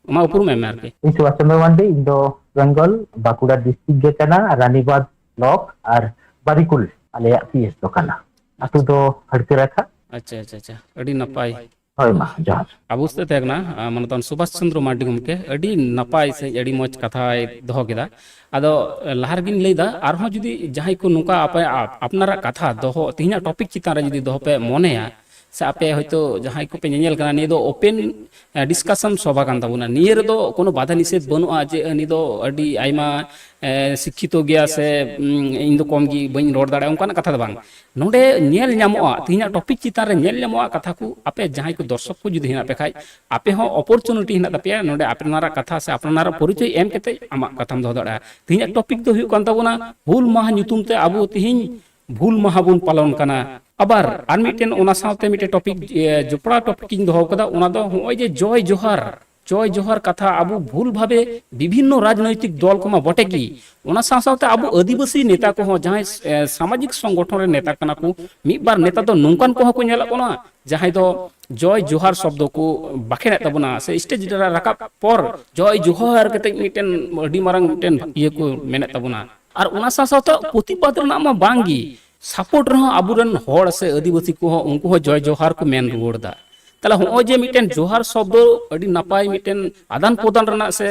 ᱟᱢᱟᱜ ᱩᱯᱨᱩᱢ ᱮᱢ ᱢᱮ ᱟᱨᱠᱤ᱾ ᱤᱧ ᱥᱩᱵᱷᱟᱥ ᱪᱚᱱᱫᱨᱚ ᱢᱟᱨᱰᱤ, ᱤᱧ ᱫᱚ ᱵᱮᱝᱜᱚᱞ, ᱵᱟᱸᱠᱩᱲᱟ ᱰᱤᱥᱴᱨᱤᱠᱴ ᱜᱮ ᱠᱟᱱᱟ, ᱨᱟᱱᱤᱵᱟᱸᱫᱷ ᱵᱞᱚᱠ ᱟᱨ ᱵᱟᱨᱤᱠᱩᱞ ᱟᱞᱮᱭᱟᱜ ᱯᱤ ᱮᱥ ᱫᱚ ᱠᱟᱱᱟ᱾ ᱟᱹᱛᱩ ᱫᱚ ᱦᱟᱹᱲᱠᱟᱹ ᱨᱟᱠᱷᱟ᱾ ᱟᱪᱪᱷᱟ, ᱟᱪᱪᱷᱟ, ᱟᱪᱪᱷᱟ, ᱟᱹᱰᱤ ᱱᱟᱯᱟᱭ᱾ ᱦᱳᱭ, ᱢᱟ ᱡᱚᱦᱟᱨ᱾ ᱟᱵᱚ ᱥᱮᱫ ᱛᱟᱦᱮᱸ ᱠᱟᱱᱟ, ᱟ, ᱢᱟᱱᱚᱛᱟᱱ ᱥᱩᱵᱷᱟᱥ ᱪᱚᱱᱫᱨᱚ ᱢᱟᱨᱰᱤ ᱜᱚᱢᱠᱮ, ᱟᱹᱰᱤ ᱱᱟᱯᱟᱭ ᱥᱮ ᱟᱹᱰᱤ ᱢᱚᱡᱽ ᱠᱟᱛᱷᱟᱭ ᱫᱚᱦᱚ ᱠᱮᱫᱟ᱾ ᱟᱫᱚ, ᱮ, ᱞᱟᱦᱟ ᱨᱮᱜᱤᱧ ᱞᱟᱹᱭᱫᱟ, ᱟᱨᱦᱚᱸ ᱡᱩᱫᱤ ᱡᱟᱦᱟᱸᱭ ᱠᱚ ᱱᱚᱝᱠᱟ ᱟᱯᱮ, ᱟᱯ-, ᱟᱯᱱᱟᱨᱟᱜ ᱠᱟᱛᱷᱟ ᱫᱚᱦᱚ, ᱛᱮᱦᱮᱧᱟᱜ ᱴᱚᱯᱤᱠ ᱪᱮᱛᱟᱱ ᱨᱮ ᱡᱩᱫᱤ ᱫᱚᱦᱚ ᱯᱮ ᱢᱚᱱᱮᱭᱟ, ᱥᱮ ᱟᱯᱮ ᱦᱚᱭᱛᱳ ᱡᱟᱦᱟᱸᱭ ᱠᱚᱯᱮ ᱧᱮᱧᱮᱞ ᱠᱟᱱᱟ, ᱱᱤᱭᱟᱹ ᱫᱚ ᱳᱯᱮᱱ, ᱮ, ᱰᱤᱥᱠᱟᱥᱚᱱ ᱥᱚᱵᱷᱟ ᱠᱟᱱ ᱛᱟᱵᱚᱱᱟ᱾ ᱱᱤᱭᱟᱹ ᱨᱮᱫᱚ ᱠᱳᱱᱳ ᱵᱟᱫᱷᱟ ᱱᱤᱥᱮᱫᱷ ᱵᱟᱹᱱᱩᱜᱼᱟ ᱡᱮ ᱩᱱᱤ ᱫᱚ ᱟᱹᱰᱤ ᱟᱭᱢᱟ, ᱮ, ᱥᱤᱠᱠᱷᱤᱛᱚ ᱜᱮᱭᱟ ᱥᱮ, ᱩᱢ, ᱤᱧ ᱫᱚ ᱠᱚᱢ ᱜᱮ, ᱵᱟᱹᱧ ᱨᱚᱲ ᱫᱟᱲᱮᱭᱟᱜᱼᱟ, ᱚᱱᱠᱟᱱᱟᱜ ᱠᱟᱛᱷᱟ ᱫᱚ ᱵᱟᱝ᱾ ᱱᱚᱰᱮ ᱧᱮᱞ ᱧᱟᱢᱚᱜᱼᱟ, ᱛᱮᱦᱮᱧᱟᱜ ᱴᱚᱯᱤᱠ ᱪᱮᱛᱟᱱ ᱨᱮ ᱧᱮᱞ ᱧᱟᱢᱚᱜᱼᱟ ᱠᱟᱛᱷᱟ ᱠᱚ, ᱟᱯᱮ ᱡᱟᱦᱟᱸᱭ ᱠᱚ ᱫᱚᱨᱥᱚᱠ ᱠᱚ ᱡᱩᱫᱤ ᱦᱮᱱᱟᱜ ᱯᱮ ᱠᱷᱟᱡ, ᱟᱯᱮ ᱦᱚᱸ ᱚᱯᱚᱨᱪᱩᱱᱤᱴᱤ ᱦᱮᱱᱟᱜ ᱛᱟᱯᱮᱭᱟ ᱱᱚᱰᱮ ᱟᱯᱱᱟᱨᱟᱜ ᱠᱟᱛᱷᱟ ᱥᱮ ᱟᱯᱱᱟᱨᱟᱜ ᱯᱚᱨᱤᱪᱚᱭ ᱮᱢ ᱠᱟᱛᱮ ᱟᱢᱟᱜ ᱠᱟᱛᱷᱟᱢ ᱫᱚᱦᱚ ᱫᱟᱲᱮᱭᱟᱜᱼᱟ᱾ ᱛᱮᱦᱮᱧᱟᱜ ᱴᱚᱯᱤᱠ ᱫᱚ ᱦᱩᱭᱩᱜ ᱠᱟᱱ ᱛᱟᱵᱚᱱᱟ ᱦᱩᱞ ᱢᱟᱦᱟ ᱧᱩᱛᱩᱢ ᱛᱮ ᱟᱵᱚ ᱛᱮᱦᱮᱧ ᱦᱩᱞ ᱢᱟᱦᱟ ᱵᱚᱱ ᱯᱟᱞᱚᱱ ᱠᱟᱱᱟ᱾ ᱟᱵᱟᱨ ᱟᱨ ᱢᱤᱫᱴᱮᱱ ᱚᱱᱟ ᱥᱟᱶᱛᱮ ᱢᱤᱫᱴᱮᱱ ᱴᱚᱯᱤᱠ, ᱮ, ᱡᱚᱯᱲᱟᱣ ᱴᱚᱯᱤᱠ ᱤᱧ ᱫᱚᱦᱚ ᱠᱟᱫᱟ, ᱚᱱᱟ ᱫᱚ ᱱᱚᱜᱼᱚᱭ ᱡᱮ ᱡᱚᱭ ᱡᱚᱦᱟᱨ, ᱡᱚᱭ ᱡᱚᱦᱟᱨ ᱠᱟᱛᱷᱟ ᱟᱵᱚ ᱵᱷᱩᱞ ᱵᱷᱟᱵᱮ ᱵᱤᱵᱷᱤᱱᱱᱚ ᱨᱟᱡᱽᱱᱳᱭᱛᱤᱠ ᱫᱚᱞ ᱠᱚᱢᱟ ᱵᱚᱴᱮ ᱜᱮ, ᱚᱱᱟ ᱥᱟᱶ ᱥᱟᱶᱛᱮ ᱟᱵᱚ ᱟᱹᱫᱤᱵᱟᱹᱥᱤ ᱱᱮᱛᱟ ᱠᱚᱦᱚᱸ ᱡᱟᱦᱟᱸᱭ, ᱮ, ᱥᱟᱢᱟᱡᱤᱠ ᱥᱚᱝᱜᱚᱴᱷᱚᱱ ᱨᱮ ᱱᱮᱛᱟ ᱠᱟᱱᱟ ᱠᱚ, ᱢᱤᱫ ᱵᱟᱨ ᱱᱮᱛᱟ ᱫᱚ ᱱᱚᱝᱠᱟᱱ ᱠᱚᱦᱚᱸ ᱠᱚ ᱧᱮᱞᱚᱜ ᱠᱟᱱᱟ, ᱡᱟᱦᱟᱸᱭ ᱫᱚ ᱡᱚᱭ ᱡᱚᱦᱟᱨ ᱥᱚᱵᱫᱚ ᱠᱚ ᱵᱟᱠᱷᱮᱲᱮᱫ ᱛᱟᱵᱚᱱᱟ, ᱥᱮ ᱥᱴᱮᱡ ᱨᱮ ᱨᱟᱠᱟᱵ ᱯᱚᱨ ᱡᱚᱭ ᱡᱚᱦᱟᱨ ᱠᱟᱛᱮ ᱢᱤᱫᱴᱮᱱ ᱟᱹᱰᱤ ᱢᱟᱨᱟᱝ ᱢᱤᱫᱴᱮᱱ ᱤᱭᱟᱹ ᱠᱚ ᱢᱮᱱᱮᱫ ᱛᱟᱵᱚᱱᱟ᱾ ᱟᱨ ᱚᱱᱟ ᱥᱟᱶ ᱥᱟᱶᱛᱮ ᱯᱨᱚᱛᱤᱵᱟᱫ ᱨᱮᱱᱟᱜ ᱢᱟ ᱵᱟᱝ ᱜᱮ, ᱥᱟᱯᱳᱨᱴ ᱨᱮᱦᱚᱸ ᱟᱵᱚᱨᱮᱱ ᱦᱚᱲ ᱥᱮ ᱟᱹᱫᱤᱵᱟᱹᱥᱤ ᱠᱚᱦᱚᱸ, ᱩᱱᱠᱩ ᱦᱚᱸ ᱡᱚᱭ ᱡᱚᱦᱟᱨ ᱠᱚ ᱢᱮᱱ ᱨᱩᱣᱟᱹᱲ ᱮᱫᱟ᱾ ᱛᱟᱦᱞᱮ ᱦᱚᱸᱜᱼᱚᱭ ᱡᱮ ᱢᱤᱫᱴᱮᱱ ᱡᱚᱦᱟᱨ ᱥᱚᱵᱫᱚ ᱟᱹᱰᱤ ᱱᱟᱯᱟᱭ ᱢᱤᱫᱴᱮᱱ ᱟᱫᱟᱱ ᱯᱨᱚᱫᱟᱱ ᱨᱮᱱᱟᱜ ᱥᱮ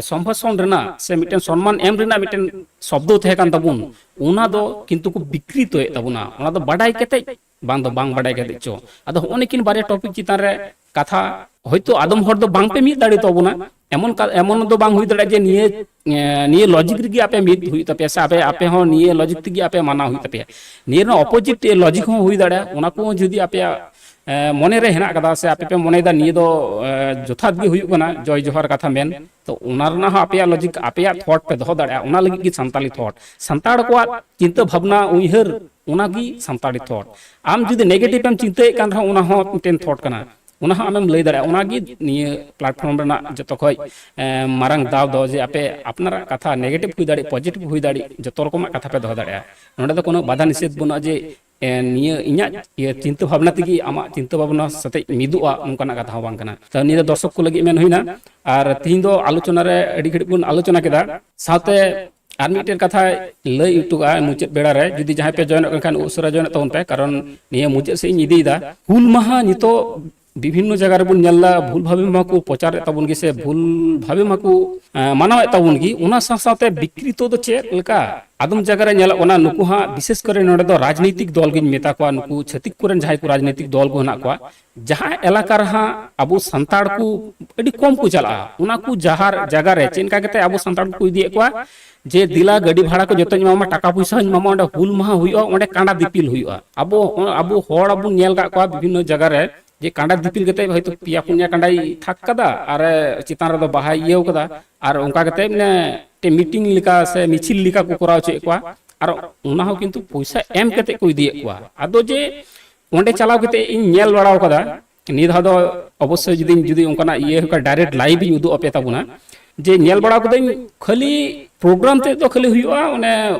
ᱥᱚᱢᱵᱷᱟᱥᱚᱱ ᱨᱮᱱᱟᱜ ᱥᱮ ᱢᱤᱫᱴᱮᱱ ᱥᱚᱱᱢᱟᱱ ᱮᱢ ᱨᱮᱱᱟᱜ ᱢᱤᱫᱴᱮᱱ ᱥᱚᱵᱫᱚ ᱛᱟᱦᱮᱸ ᱠᱟᱱ ᱛᱟᱵᱚᱱ, ᱚᱱᱟ ᱫᱚ ᱠᱤᱱᱛᱩ ᱠᱚ ᱵᱤᱠᱨᱤᱛᱚᱭᱮᱫ ᱛᱟᱵᱚᱱᱟ᱾ ᱚᱱᱟ ᱫᱚ ᱵᱟᱰᱟᱭ ᱠᱟᱛᱮ ᱵᱟᱝ ᱫᱚ ᱵᱟᱝ ᱵᱟᱰᱟᱭ ᱠᱟᱛᱮ ᱪᱚ᱾ ᱟᱫᱚ ᱦᱚᱸᱜᱼᱚ ᱱᱤᱠᱤᱱ ᱵᱟᱨᱭᱟ ᱴᱚᱯᱤᱠ ᱪᱮᱛᱟᱱ ᱨᱮ ᱠᱟᱛᱷᱟ, ᱦᱚᱭᱛᱳ ᱟᱫᱚᱢ ᱦᱚᱲ ᱫᱚ ᱵᱟᱝ ᱯᱮ ᱢᱤᱫ ᱫᱟᱲᱮ ᱛᱟᱵᱚᱱᱟ, ᱮᱢᱚᱱ ᱠᱟ-, ᱮᱢᱚᱱ ᱫᱚ ᱵᱟᱝ ᱦᱩᱭ ᱫᱟᱲᱮᱭᱟᱜᱼᱟ ᱡᱮ ᱱᱤᱭᱟᱹ, ᱮ, ᱱᱤᱭᱟᱹ ᱞᱚᱡᱤᱠ ᱨᱮᱜᱮ ᱟᱯᱮ ᱢᱤᱫ ᱦᱩᱭᱩᱜ ᱛᱟᱯᱮᱭᱟ ᱥᱮ ᱟᱯᱮ, ᱟᱯᱮ ᱦᱚᱸ ᱱᱤᱭᱟᱹ ᱞᱚᱡᱤᱠ ᱛᱮᱜᱮ ᱟᱯᱮ ᱢᱟᱱᱟᱣ ᱦᱩᱭᱩᱜ ᱛᱟᱯᱮᱭᱟ᱾ ᱱᱤᱭᱟᱹ ᱨᱮᱱᱟᱜ ᱚᱯᱳᱡᱤᱴ ᱞᱚᱡᱤᱠ ᱦᱚᱸ ᱦᱩᱭ ᱫᱟᱲᱮᱭᱟᱜᱼᱟ᱾ ᱚᱱᱟ ᱠᱚ ᱡᱩᱫᱤ ᱟᱯᱮᱭᱟᱜ, ᱮ, ᱢᱚᱱᱮ ᱨᱮ ᱦᱮᱱᱟᱜ ᱠᱟᱫᱟ ᱥᱮ ᱟᱯᱮ ᱯᱮ ᱢᱚᱱᱮᱭᱮᱫᱟ ᱱᱤᱭᱟᱹ ᱫᱚ, ᱮ, ᱡᱚᱛᱷᱟᱛ ᱜᱮ ᱦᱩᱭᱩᱜ ᱠᱟᱱᱟ ᱡᱚᱭ ᱡᱚᱦᱟᱨ ᱠᱟᱛᱷᱟ ᱢᱮᱱ, ᱛᱚ ᱚᱱᱟ ᱨᱮᱱᱟᱜ ᱦᱚᱸ ᱟᱯᱮᱭᱟᱜ ᱞᱚᱡᱤᱠ, ᱟᱯᱮᱭᱟᱜ ᱛᱷᱚᱴ ᱯᱮ ᱫᱚᱦᱚ ᱫᱟᱲᱮᱭᱟᱜᱼᱟ᱾ ᱚᱱᱟ ᱞᱟᱹᱜᱤᱫ ᱜᱮ ᱥᱟᱱᱛᱟᱲᱤ ᱛᱷᱚᱴ, ᱥᱟᱱᱛᱟᱲ ᱠᱚᱣᱟᱜ ᱪᱤᱱᱛᱟᱹ ᱵᱷᱟᱵᱽᱱᱟ ᱩᱭᱦᱟᱹᱨ, ᱚᱱᱟᱜᱮ ᱥᱟᱱᱛᱟᱲᱤ ᱛᱷᱚᱴ᱾ ᱟᱢ ᱡᱩᱫᱤ ᱱᱮᱜᱮᱴᱤᱵᱷ ᱮᱢ ᱪᱤᱱᱛᱟᱹᱭᱮᱫ ᱠᱟᱱ ᱨᱮᱦᱚᱸ, ᱚᱱᱟ ᱦᱚᱸ ᱢᱤᱫᱴᱮᱱ ᱛᱷᱚᱴ ᱠᱟᱱᱟ, ᱚᱱᱟ ᱦᱚᱸ ᱟᱢᱮᱢ ᱞᱟᱹᱭ ᱫᱟᱲᱮᱭᱟᱜᱼᱟ᱾ ᱚᱱᱟᱜᱮ ᱱᱤᱭᱟᱹ ᱯᱞᱟᱴᱯᱷᱚᱨᱢ ᱨᱮᱱᱟᱜ ᱡᱚᱛᱚ ᱠᱷᱚᱡ, ᱮ, ᱢᱟᱨᱟᱝ ᱫᱟᱣ ᱫᱚ, ᱡᱮ ᱟᱯᱮ ᱟᱯᱱᱟᱨᱟᱜ ᱠᱟᱛᱷᱟ ᱱᱮᱜᱮᱴᱤᱵᱷ ᱦᱩᱭ ᱫᱟᱲᱮᱭᱟᱜ, ᱯᱚᱡᱤᱴᱤᱵᱷ ᱦᱩᱭ ᱫᱟᱲᱮᱭᱟᱜ, ᱡᱚᱛᱚ ᱨᱚᱠᱚᱢᱟᱜ ᱠᱟᱛᱷᱟ ᱯᱮ ᱫᱚᱦᱚ ᱫᱟᱲᱮᱭᱟᱜᱼᱟ᱾ ᱱᱚᱸᱰᱮ ᱫᱚ ᱠᱳᱱᱳ ᱵᱟᱫᱷᱟ ᱱᱤᱥᱮᱫᱷ ᱵᱟᱹᱱᱩᱜᱼᱟ ᱡᱮ, ᱮ, ᱱᱤᱭᱟᱹ ᱤᱧᱟᱹᱜ ᱤᱭᱟᱹ ᱪᱤᱱᱛᱟᱹ ᱵᱷᱟᱵᱽᱱᱟ ᱛᱮᱜᱮ ᱟᱢᱟᱜ ᱪᱤᱱᱛᱟᱹ ᱵᱷᱟᱵᱽᱱᱟ ᱥᱟᱛᱮᱜ ᱢᱤᱫᱚᱜᱼᱟ, ᱱᱚᱝᱠᱟᱱᱟᱜ ᱠᱟᱛᱷᱟ ᱦᱚᱸ ᱵᱟᱝ ᱠᱟᱱᱟ᱾ ᱛᱚ ᱱᱤᱭᱟᱹ ᱫᱚ ᱫᱚᱨᱥᱚᱠ ᱠᱚ ᱞᱟᱹᱜᱤᱫ ᱢᱮᱱ ᱦᱩᱭᱱᱟ᱾ ᱟᱨ ᱛᱤᱦᱤᱧ ᱫᱚ ᱟᱞᱳᱪᱚᱱᱟ ᱨᱮ ᱟᱹᱰᱤ ᱜᱷᱟᱹᱲᱤᱡ ᱵᱚᱱ ᱟᱞᱳᱪᱚᱱᱟ ᱠᱮᱫᱟ᱾ ᱥᱟᱶᱛᱮ ᱟᱨ ᱢᱤᱫᱴᱮᱱ ᱠᱟᱛᱷᱟ ᱞᱟᱹᱭ ᱦᱚᱴᱚ ᱠᱟᱜᱼᱟ, ᱢᱩᱪᱟᱹᱫ ᱵᱮᱲᱟ ᱨᱮ ᱡᱩᱫᱤ ᱡᱟᱦᱟᱸᱭ ᱯᱮ ᱡᱚᱭᱮᱱᱚᱜ ᱠᱟᱱ ᱠᱷᱟᱱ ᱩᱥᱟᱹᱨᱟ ᱡᱚᱭᱮᱱᱚᱜ ᱛᱟᱵᱚᱱ ᱯᱮ, ᱠᱟᱨᱚᱱ ᱱᱤᱭᱟᱹ ᱢᱩᱪᱟᱹᱫ ᱥᱮᱫ ᱤᱧ ᱤᱫᱤᱭᱮᱫᱟ᱾ ᱦᱩᱞ ᱢᱟᱦᱟ ᱱᱤᱛᱚᱜ ᱵᱤᱵᱷᱤᱱᱱᱚ ᱡᱟᱭᱜᱟ ᱨᱮᱵᱚᱱ ᱧᱮᱞ ᱮᱫᱟ, ᱵᱷᱩᱞ ᱵᱷᱟᱵᱮ ᱢᱟᱠᱚ ᱯᱨᱚᱪᱟᱨᱮᱫ ᱛᱟᱵᱚᱱ ᱜᱮ ᱥᱮ ᱵᱷᱩᱞ ᱵᱷᱟᱵᱮ ᱢᱟᱠᱚ, ᱮᱸ, ᱢᱟᱱᱟᱣᱮᱫ ᱛᱟᱵᱚᱱ ᱜᱮ᱾ ᱚᱱᱟ ᱥᱟᱶ ᱥᱟᱶᱛᱮ ᱵᱤᱠᱨᱤᱛᱚ ᱫᱚ ᱪᱮᱫ ᱞᱮᱠᱟ? ᱟᱫᱚᱢ ᱡᱟᱭᱜᱟ ᱨᱮ ᱧᱮᱞᱚᱜ ᱠᱟᱱᱟ, ᱱᱩᱠᱩ ᱦᱟᱸᱜ ᱵᱤᱥᱮᱥ ᱠᱚᱨᱮ ᱱᱚᱰᱮ ᱫᱚ ᱨᱟᱡᱽᱱᱤᱛᱤᱠ ᱫᱚᱞ ᱜᱤᱧ ᱢᱮᱛᱟ ᱠᱚᱣᱟ, ᱱᱩᱠᱩ ᱪᱷᱟᱹᱛᱤᱠ ᱠᱚᱨᱮᱱ ᱡᱟᱦᱟᱸᱭ ᱠᱚ ᱨᱟᱡᱽᱱᱤᱛᱤᱠ ᱫᱚᱞ ᱠᱚ ᱦᱮᱱᱟᱜ ᱠᱚᱣᱟ, ᱡᱟᱦᱟᱸ ᱮᱞᱟᱠᱟ ᱨᱮᱦᱟᱸᱜ ᱟᱵᱚ ᱥᱟᱱᱛᱟᱲ ᱠᱚ ᱟᱹᱰᱤ ᱠᱚᱢ ᱠᱚ ᱪᱟᱞᱟᱜᱼᱟ, ᱚᱱᱟ ᱠᱚ ᱡᱟᱦᱟᱨ ᱡᱟᱭᱜᱟ ᱨᱮ ᱪᱮᱫ ᱞᱮᱠᱟ ᱠᱟᱛᱮ ᱟᱵᱚ ᱥᱟᱱᱛᱟᱲ ᱠᱚᱠᱚ ᱤᱫᱤᱭᱮᱫ ᱠᱚᱣᱟ ᱡᱮ ᱫᱮᱞᱟ ᱜᱟᱹᱰᱤ ᱵᱷᱟᱲᱟ ᱠᱚ ᱡᱚᱛᱚᱧ ᱮᱢᱟᱢᱟ, ᱴᱟᱠᱟ ᱯᱚᱭᱥᱟ ᱦᱚᱸᱧ ᱮᱢᱟᱢᱟ, ᱚᱸᱰᱮ ᱦᱩᱞ ᱢᱟᱦᱟ ᱦᱩᱭᱩᱜᱼᱟ, ᱚᱸᱰᱮ ᱠᱟᱸᱰᱟ ᱫᱤᱯᱤᱞ ᱦᱩᱭᱩᱜᱼᱟ᱾ ᱟᱵᱚ, ᱟᱵᱚ ᱦᱚᱲ ᱵᱚᱱ ᱧᱮᱞ ᱠᱟᱜ ᱠᱚᱣᱟ ᱵᱤᱵᱷᱤᱱᱱᱚ ᱡᱟᱭᱜᱟ ᱨᱮ ᱡᱮ ᱠᱟᱸᱰᱟ ᱫᱤᱯᱤᱞ ᱠᱟᱛᱮ ᱦᱚᱭᱛᱳ ᱯᱮᱭᱟ ᱯᱩᱱᱭᱟ ᱠᱟᱸᱰᱟᱭ ᱛᱷᱟᱠ ᱠᱟᱫᱟ ᱟᱨ ᱪᱮᱛᱟᱱ ᱨᱮᱫᱚ ᱵᱟᱦᱟᱭ ᱤᱭᱟᱹᱣ ᱠᱟᱫᱟ, ᱟᱨ ᱚᱱᱠᱟ ᱠᱟᱛᱮ ᱢᱟᱱᱮ ᱢᱤᱫᱴᱮᱱ ᱢᱤᱴᱤᱝ ᱞᱮᱠᱟ ᱥᱮ ᱢᱤᱪᱷᱤᱞ ᱞᱮᱠᱟ ᱠᱚ ᱠᱚᱨᱟᱣ ᱦᱚᱪᱚᱭᱮᱫ ᱠᱚᱣᱟ᱾ ᱟᱨ ᱚᱱᱟ ᱦᱚᱸ ᱠᱤᱱᱛᱩ ᱯᱚᱭᱥᱟ ᱮᱢ ᱠᱟᱛᱮ ᱠᱚ ᱤᱫᱤᱭᱮᱫ ᱠᱚᱣᱟ᱾ ᱟᱫᱚ ᱡᱮ ᱚᱸᱰᱮ ᱪᱟᱞᱟᱣ ᱠᱟᱛᱮ ᱤᱧ ᱧᱮᱞ ᱵᱟᱲᱟᱣ ᱠᱟᱫᱟ, ᱱᱤᱭᱟᱹ ᱫᱷᱟᱣ ᱫᱚ ᱚᱵᱚᱥᱥᱳᱭ ᱡᱩᱫᱤ ᱡᱩᱫᱤ ᱚᱱᱠᱟᱱᱟᱜ ᱤᱭᱟᱹ ᱦᱩᱭᱩᱜ ᱠᱷᱟᱱ, ᱰᱟᱭᱨᱮᱠᱴ ᱞᱟᱭᱤᱵᱷ ᱤᱧ ᱩᱫᱩᱜ ᱟᱯᱮ ᱛᱟᱵᱚᱱᱟ᱾ ᱡᱮ ᱧᱮᱞ ᱵᱟᱲᱟ ᱠᱟᱹᱫᱟᱹᱧ, ᱠᱷᱟᱹᱞᱤ ᱯᱨᱳᱜᱨᱟᱢ ᱛᱮᱫ ᱫᱚ ᱠᱷᱟᱹᱞᱤ ᱦᱩᱭᱩᱜᱼᱟ, ᱚᱱᱮ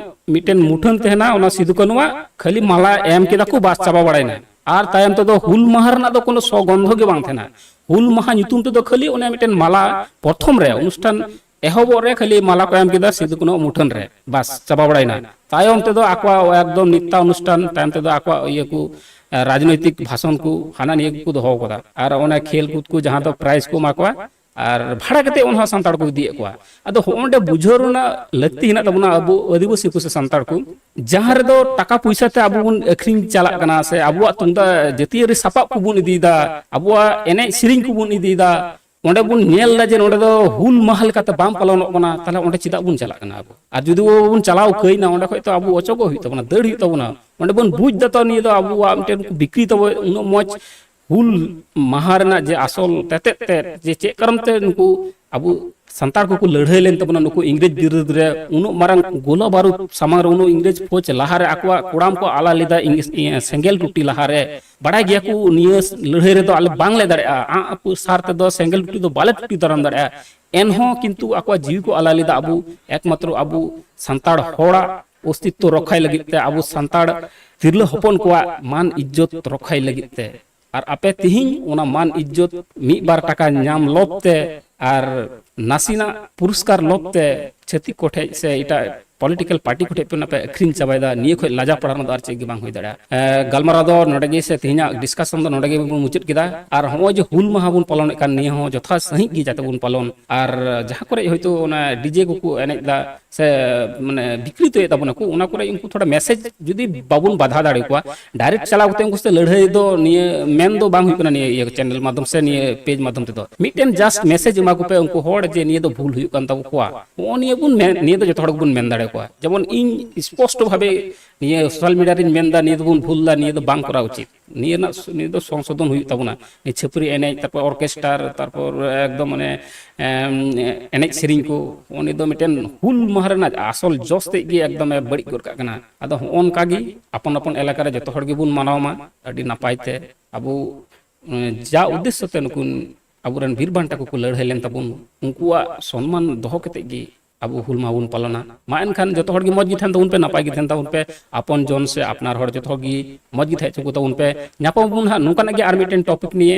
ᱢᱤᱫᱴᱮᱱ ᱢᱩᱴᱷᱟᱹᱱ ᱛᱟᱦᱮᱱᱟ, ᱚᱱᱟ ᱥᱤᱫᱩ ᱠᱟᱹᱱᱩᱣᱟᱜ ᱠᱷᱟᱹᱞᱤ ᱢᱟᱞᱟ ᱮᱢ ᱠᱮᱫᱟ ᱠᱚ, ᱵᱟᱥ, ᱪᱟᱵᱟ ᱵᱟᱲᱟᱭᱱᱟ᱾ ᱟᱨ ᱛᱟᱭᱚᱢ ᱛᱮᱫᱚ ᱦᱩᱞ ᱢᱟᱦᱟ ᱨᱮᱱᱟᱜ ᱫᱚ ᱠᱳᱱᱳ ᱥᱚᱜᱚᱱᱫᱷᱚ ᱜᱮ ᱵᱟᱝ ᱛᱟᱦᱮᱱᱟ᱾ ᱦᱩᱞ ᱢᱟᱦᱟ ᱧᱩᱛᱩᱢ ᱛᱮᱫᱚ ᱠᱷᱟᱹᱞᱤ ᱚᱱᱮ ᱢᱤᱫᱴᱮᱱ ᱢᱟᱞᱟ, ᱯᱨᱚᱛᱷᱚᱢ ᱨᱮ ᱚᱱᱩᱥᱴᱷᱟᱱ ᱮᱦᱚᱵᱚᱜ ᱨᱮ ᱠᱷᱟᱹᱞᱤ ᱢᱟᱞᱟ ᱠᱚ ᱮᱢ ᱠᱮᱫᱟ ᱥᱤᱫᱩ ᱠᱟᱹᱱᱩ ᱢᱩᱴᱷᱟᱹᱱ ᱨᱮ, ᱵᱟᱥ, ᱪᱟᱵᱟ ᱵᱟᱲᱟᱭᱱᱟ᱾ ᱛᱟᱭᱚᱢ ᱛᱮᱫᱚ ᱟᱠᱚᱣᱟᱜ ᱮᱠᱫᱚᱢ ᱱᱤᱛᱛᱟ ᱚᱱᱩᱥᱴᱷᱟᱱ, ᱛᱟᱭᱚᱢ ᱛᱮᱫᱚ ᱟᱠᱚᱣᱟᱜ ᱤᱭᱟᱹ ᱠᱚ, ᱨᱟᱡᱽᱱᱳᱭᱛᱤᱠ ᱵᱷᱟᱥᱚᱱ ᱠᱚ, ᱦᱟᱱᱟ ᱱᱤᱭᱟᱹ ᱠᱚᱠᱚ ᱫᱚᱦᱚ ᱠᱟᱫᱟ᱾ ᱟᱨ ᱚᱱᱟ ᱠᱷᱮᱞ ᱠᱩᱫ ᱠᱚ ᱡᱟᱦᱟᱸ ᱫᱚ ᱯᱨᱟᱭᱤᱡᱽ ᱠᱚ ᱮᱢᱟ ᱠᱚᱣᱟ, ᱟᱨ ᱵᱷᱟᱲᱟ ᱠᱟᱛᱮ ᱚᱱᱟ ᱥᱟᱱᱛᱟᱲ ᱠᱚ ᱤᱫᱤᱭᱮᱫ ᱠᱚᱣᱟ᱾ ᱟᱫᱚ ᱦᱚᱸᱜᱼᱚ ᱱᱚᱸᱰᱮ ᱵᱩᱡᱷᱟᱹᱣ ᱨᱮᱱᱟᱜ ᱞᱟᱹᱠᱛᱤ ᱦᱮᱱᱟᱜ ᱛᱟᱵᱚᱱᱟ ᱟᱵᱚ ᱟᱹᱫᱤᱵᱟᱹᱥᱤ ᱠᱚ ᱥᱮ ᱥᱟᱱᱛᱟᱲ ᱠᱚ, ᱡᱟᱦᱟᱸ ᱨᱮᱫᱚ ᱴᱟᱠᱟ ᱯᱚᱭᱥᱟ ᱛᱮ ᱟᱵᱚ ᱵᱚᱱ ᱟᱹᱠᱷᱨᱤᱧ ᱪᱟᱞᱟᱜ ᱠᱟᱱᱟ ᱥᱮ ᱟᱵᱚᱣᱟᱜ ᱛᱩᱢᱫᱟᱜ ᱡᱟᱹᱛᱤᱭᱟᱹᱨᱤ ᱥᱟᱯᱟᱵ ᱠᱚᱵᱚᱱ ᱤᱫᱤᱭᱮᱫᱟ, ᱟᱵᱚᱣᱟᱜ ᱮᱱᱮᱡ ᱥᱮᱨᱮᱧ ᱠᱚᱵᱚᱱ ᱤᱫᱤᱭᱮᱫᱟ, ᱚᱸᱰᱮ ᱵᱚᱱ ᱧᱮᱞ ᱮᱫᱟ ᱡᱮ ᱱᱚᱸᱰᱮ ᱫᱚ ᱦᱩᱞ ᱢᱟᱦᱟ ᱞᱮᱠᱟᱛᱮ ᱵᱟᱝ ᱯᱟᱞᱚᱱᱚᱜ ᱠᱟᱱᱟ, ᱛᱟᱦᱞᱮ ᱚᱸᱰᱮ ᱪᱮᱫᱟᱜ ᱵᱚᱱ ᱪᱟᱞᱟᱜ ᱠᱟᱱᱟ ᱟᱵᱚ? ᱟᱨ ᱡᱩᱫᱤ ᱵᱚᱱ ᱪᱟᱞᱟᱣ ᱠᱟᱹᱭᱱᱟ, ᱚᱸᱰᱮ ᱠᱷᱚᱡ ᱛᱚ ᱟᱵᱚ ᱚᱪᱚᱜᱚᱜ ᱦᱩᱭᱩᱜ ᱛᱟᱵᱚᱱᱟ, ᱫᱟᱹᱲ ᱦᱩᱭᱩᱜ ᱛᱟᱵᱚᱱᱟ᱾ ᱚᱸᱰᱮ ᱵᱚᱱ ᱵᱩᱡᱽ ᱫᱟ ᱛᱚ ᱱᱤᱭᱟᱹ ᱫᱚ ᱟᱵᱚᱣᱟᱜ ᱢᱤᱫᱴᱮᱱ ᱵᱤᱠᱨᱤ ᱛᱟᱵᱚ ᱩᱱᱟᱹᱜ ᱢᱚᱡᱽ ᱦᱩᱞ ᱢᱟᱦᱟ ᱨᱮᱱᱟᱜ ᱡᱮ ᱟᱥᱚᱞ ᱛᱮᱛᱮᱫ ᱛᱮᱫ, ᱡᱮ ᱪᱮᱫ ᱠᱟᱨᱚᱱ ᱛᱮ ᱱᱩᱠᱩ ᱟᱵᱚ ᱥᱟᱱᱛᱟᱲ ᱠᱚᱠᱚ ᱞᱟᱹᱲᱦᱟᱹᱭ ᱞᱮᱱ ᱛᱟᱵᱚᱱᱟ ᱱᱩᱠᱩ ᱤᱝᱨᱮᱡᱽ ᱵᱤᱨᱩᱫᱽ ᱨᱮ, ᱩᱱᱟᱹᱜ ᱢᱟᱨᱟᱝ ᱜᱳᱞᱟ ᱵᱟᱹᱨᱩᱫᱽ ᱥᱟᱢᱟᱝ ᱨᱮ, ᱩᱱᱟᱹᱜ ᱤᱝᱨᱮᱡᱽ ᱯᱷᱳᱡᱽ ᱞᱟᱦᱟᱨᱮ ᱟᱠᱚᱣᱟᱜ ᱠᱚᱲᱟᱢ ᱠᱚ ᱟᱞᱟ ᱞᱮᱫᱟ ᱤᱝ-, ᱤᱭᱟᱹ, ᱥᱮᱸᱜᱮᱞ ᱴᱩᱴᱤ ᱞᱟᱦᱟᱨᱮ᱾ ᱵᱟᱲᱟᱭ ᱜᱮᱭᱟ ᱠᱚ ᱱᱤᱭᱟᱹ ᱞᱟᱹᱲᱦᱟᱹᱭ ᱨᱮᱫᱚ ᱟᱞᱮ ᱵᱟᱝᱞᱮ ᱫᱟᱲᱮᱭᱟᱜᱼᱟ, ᱟᱸᱜ ᱟᱹᱯᱩ ᱥᱟᱨ ᱛᱮᱫᱚ ᱥᱮᱸᱜᱮᱞ ᱴᱩᱴᱤ ᱫᱚ ᱵᱟᱞᱮ ᱴᱩᱴᱤ ᱫᱟᱨᱟᱢ ᱫᱟᱲᱮᱭᱟᱜᱼᱟ᱾ ᱮᱱᱦᱚᱸ ᱠᱤᱱᱛᱩ ᱟᱠᱚᱣᱟᱜ ᱡᱤᱣᱤ ᱠᱚ ᱟᱞᱟ ᱞᱮᱫᱟ ᱟᱵᱚ, ᱮᱠᱢᱟᱛᱨᱚ ᱟᱵᱚ ᱥᱟᱱᱛᱟᱲ ᱦᱚᱲᱟᱜ ᱚᱥᱛᱤᱛᱛᱚ ᱨᱚᱠᱷᱟᱭ ᱞᱟᱹᱜᱤᱫ ᱛᱮ, ᱟᱵᱚ ᱥᱟᱱᱛᱟᱲ ᱛᱤᱨᱞᱟᱹ ᱦᱚᱯᱚᱱ ᱠᱚᱣᱟᱜ ᱢᱟᱱ ᱤᱡᱽᱡᱚᱛ ᱨᱚᱠᱷᱟᱭ ᱞᱟᱹᱜᱤᱫ ᱛᱮ᱾ ᱟᱨ ᱟᱯᱮ ᱛᱤᱦᱤᱧ ᱚᱱᱟ ᱢᱟᱱ ᱤᱡᱽᱡᱚᱛ ᱢᱤᱫ ᱵᱟᱨ ᱴᱟᱠᱟ ᱧᱟᱢ ᱞᱚᱵ ᱛᱮ ᱟᱨ ᱱᱟᱥᱮᱱᱟᱜ ᱯᱩᱨᱚᱥᱠᱟᱨ ᱞᱚᱵ ᱛᱮ ᱪᱷᱟᱹᱛᱤᱠ ᱠᱚᱴᱷᱮᱡ ᱥᱮ ᱮᱴᱟᱜ ᱯᱚᱞᱤᱴᱤᱠᱮᱞ ᱯᱟᱨᱴᱤ ᱠᱚᱴᱷᱮᱡ ᱯᱮ ᱚᱱᱟ ᱯᱮ ᱟᱹᱠᱷᱨᱤᱧ ᱪᱟᱵᱟᱭᱮᱫᱟ᱾ ᱱᱤᱭᱟᱹ ᱠᱷᱚᱡ ᱞᱟᱡᱟ ᱯᱟᱲᱟᱣ ᱨᱮᱱᱟᱜ ᱫᱚ ᱟᱨ ᱪᱮᱫ ᱜᱮ ᱵᱟᱝ ᱦᱩᱭ ᱫᱟᱲᱮᱭᱟᱜᱼᱟ᱾ ᱮ, ᱜᱟᱞᱢᱟᱨᱟᱣ ᱫᱚ ᱱᱚᱰᱮ ᱜᱮ ᱥᱮ ᱛᱮᱦᱮᱧᱟᱜ ᱰᱤᱥᱠᱟᱥᱚᱱ ᱫᱚ ᱱᱚᱰᱮ ᱜᱮᱵᱚᱱ ᱢᱩᱪᱟᱹᱫ ᱠᱮᱫᱟ᱾ ᱟᱨ ᱦᱚᱸᱜᱼᱚᱭ ᱡᱮ ᱦᱩᱞ ᱢᱟᱦᱟ ᱵᱚᱱ ᱯᱟᱞᱚᱱᱮᱫ ᱠᱟᱱ, ᱱᱤᱭᱟᱹ ᱦᱚᱸ ᱡᱚᱛᱷᱟᱛ ᱥᱟᱺᱦᱤᱡ ᱜᱮ ᱡᱟᱛᱮ ᱵᱚᱱ ᱯᱟᱞᱚᱱ᱾ ᱟᱨ ᱡᱟᱦᱟᱸ ᱠᱚᱨᱮ ᱦᱚᱭᱛᱳ ᱚᱱᱟ ᱰᱤᱡᱮ ᱠᱚᱠᱚ ᱮᱱᱮᱡ ᱮᱫᱟ ᱥᱮ ᱢᱟᱱᱮ ᱵᱤᱠᱨᱤᱛᱚᱭᱮᱫ ᱛᱟᱵᱚᱱᱟ ᱠᱚ, ᱚᱱᱟ ᱠᱚᱨᱮ ᱩᱱᱠᱩ ᱛᱷᱚᱲᱟ ᱢᱮᱥᱮᱡᱽ ᱡᱩᱫᱤ ᱵᱟᱵᱚᱱ ᱵᱟᱫᱷᱟ ᱫᱟᱲᱮ ᱟᱠᱚᱣᱟ, ᱰᱟᱭᱨᱮᱠᱴ ᱪᱟᱞᱟᱣ ᱠᱟᱛᱮ ᱩᱱᱠᱩ ᱥᱟᱛᱮ ᱞᱟᱹᱲᱦᱟᱹᱭ ᱫᱚ ᱱᱤᱭᱟᱹ ᱢᱮᱱ ᱫᱚ ᱵᱟᱝ ᱦᱩᱭᱩᱜ ᱠᱟᱱᱟ ᱱᱤᱭᱟᱹ ᱤᱭᱟᱹ ᱪᱮᱱᱮᱞ ᱢᱟᱫᱽᱫᱷᱚᱢ ᱥᱮ ᱱᱤᱭᱟᱹ ᱯᱮᱡᱽ ᱢᱟᱫᱽᱫᱷᱚᱢ ᱛᱮᱫᱚ᱾ ᱢᱤᱫᱴᱮᱱ ᱡᱟᱥᱴ ᱢᱮᱥᱮᱡᱽ ᱮᱢᱟ ᱠᱚᱯᱮ ᱩᱱᱠᱩ ᱦᱚᱲ ᱡᱮ ᱱᱤᱭᱟᱹ ᱫᱚ ᱵᱷᱩᱞ ᱦᱩᱭᱩᱜ ᱠᱟᱱ ᱛᱟᱵᱚ ᱠᱚᱣᱟ᱾ ᱱᱚᱜᱼᱚ ᱱᱤᱭᱟᱹ ᱵᱚᱱ ᱢᱮᱱ, ᱱᱤᱭᱟᱹ ᱫᱚ ᱡᱚᱛᱚ ᱦᱚᱲ ᱜᱮᱵᱚᱱ ᱢᱮᱱ ᱫᱟᱲᱮ ᱟᱠᱚᱣᱟ᱾ ᱡᱮᱢᱚᱱ ᱤᱧ ᱥᱯᱚᱥᱴᱚ ᱵᱷᱟᱵᱮ ᱱᱤᱭᱟᱹ ᱥᱳᱥᱟᱞ ᱢᱤᱰᱤᱭᱟ ᱨᱤᱧ ᱢᱮᱱ ᱮᱫᱟ, ᱱᱤᱭᱟᱹ ᱫᱚᱵᱚᱱ ᱵᱷᱩᱞ ᱮᱫᱟ, ᱱᱤᱭᱟᱹ ᱫᱚ ᱵᱟᱝ ᱠᱚᱨᱟᱣ ᱩᱪᱤᱛ᱾ ᱱᱤᱭᱟᱹ ᱨᱮᱱᱟᱜ ᱥ-, ᱱᱤᱭᱟᱹ ᱫᱚ ᱥᱚᱝᱥᱳᱫᱷᱚᱱ ᱦᱩᱭᱩᱜ ᱛᱟᱵᱚᱱᱟ᱾ ᱱᱤᱭᱟᱹ ᱪᱷᱟᱹᱯᱨᱤ ᱮᱱᱮᱡ, ᱛᱟᱨᱯᱚᱨ ᱚᱨᱠᱮᱥᱴᱟᱨ, ᱛᱟᱨᱯᱚᱨ ᱮᱠᱫᱚᱢ ᱢᱟᱱᱮ, ᱮᱢ, ᱮᱱᱮᱡ ᱥᱮᱨᱮᱧ ᱠᱚ, ᱱᱚᱜᱼᱚ ᱱᱤᱭᱟᱹ ᱫᱚ ᱢᱤᱫᱴᱮᱱ ᱦᱩᱞ ᱢᱟᱦᱟ ᱨᱮᱱᱟᱜ ᱟᱥᱚᱞ ᱡᱚᱥ ᱛᱮᱫ ᱜᱮ ᱮᱠᱫᱚᱢᱮ ᱵᱟᱹᱲᱤᱡ ᱜᱚᱫ ᱠᱟᱜ ᱠᱟᱱᱟ᱾ ᱟᱫᱚ ᱦᱚᱸᱜᱼᱚ ᱱᱚᱝᱠᱟ ᱜᱮ ᱟᱯᱚᱱ ᱟᱯᱚᱱ ᱮᱞᱟᱠᱟ ᱨᱮ ᱡᱚᱛᱚ ᱦᱚᱲ ᱜᱮᱵᱚᱱ ᱢᱟᱱᱟᱣ ᱢᱟ ᱟᱹᱰᱤ ᱱᱟᱯᱟᱭ ᱛᱮ᱾ ᱟᱵᱚ ᱮᱸ, ᱡᱟ ᱩᱫᱽᱫᱮᱥᱥᱚ ᱛᱮ ᱱᱩᱠᱩ ᱟᱵᱚᱨᱮᱱ ᱵᱤᱨ ᱵᱟᱱᱴᱟ ᱠᱚᱠᱚ ᱞᱟᱹᱲᱦᱟᱹᱭ ᱞᱮᱱ ᱛᱟᱵᱚᱱ, ᱩᱱᱠᱩᱣᱟᱜ ᱥᱚᱱᱢᱟᱱ ᱫᱚᱦᱚ ᱠᱟᱛᱮ ᱜᱮ ᱟᱵᱚ ᱦᱩᱞ ᱢᱟᱦᱟ ᱵᱚᱱ ᱯᱟᱞᱚᱱᱟ᱾ ᱢᱟ ᱮᱱᱠᱷᱟᱱ ᱡᱚᱛᱚ ᱦᱚᱲ ᱜᱮ ᱢᱚᱡᱽ ᱜᱮ ᱛᱟᱦᱮᱱ ᱛᱟᱵᱚᱱ ᱯᱮ, ᱱᱟᱯᱟᱭ ᱜᱮ ᱛᱟᱦᱮᱱ ᱛᱟᱵᱚᱱ ᱯᱮ, ᱟᱯᱚᱱ ᱡᱚᱱ ᱥᱮ ᱟᱯᱱᱟᱨ ᱦᱚᱲ ᱡᱚᱛᱚ ᱦᱚᱲ ᱜᱮ ᱢᱚᱡᱽ ᱜᱮ ᱛᱟᱦᱮᱸ ᱦᱚᱪᱚ ᱠᱚ ᱛᱟᱵᱚᱱ ᱯᱮ᱾ ᱧᱟᱯᱟᱢ ᱟᱵᱚᱱ ᱦᱟᱸᱜ ᱱᱚᱝᱠᱟᱱᱟᱜ ᱜᱮ ᱟᱨ ᱢᱤᱫᱴᱮᱱ ᱴᱚᱯᱤᱠ ᱱᱤᱭᱮ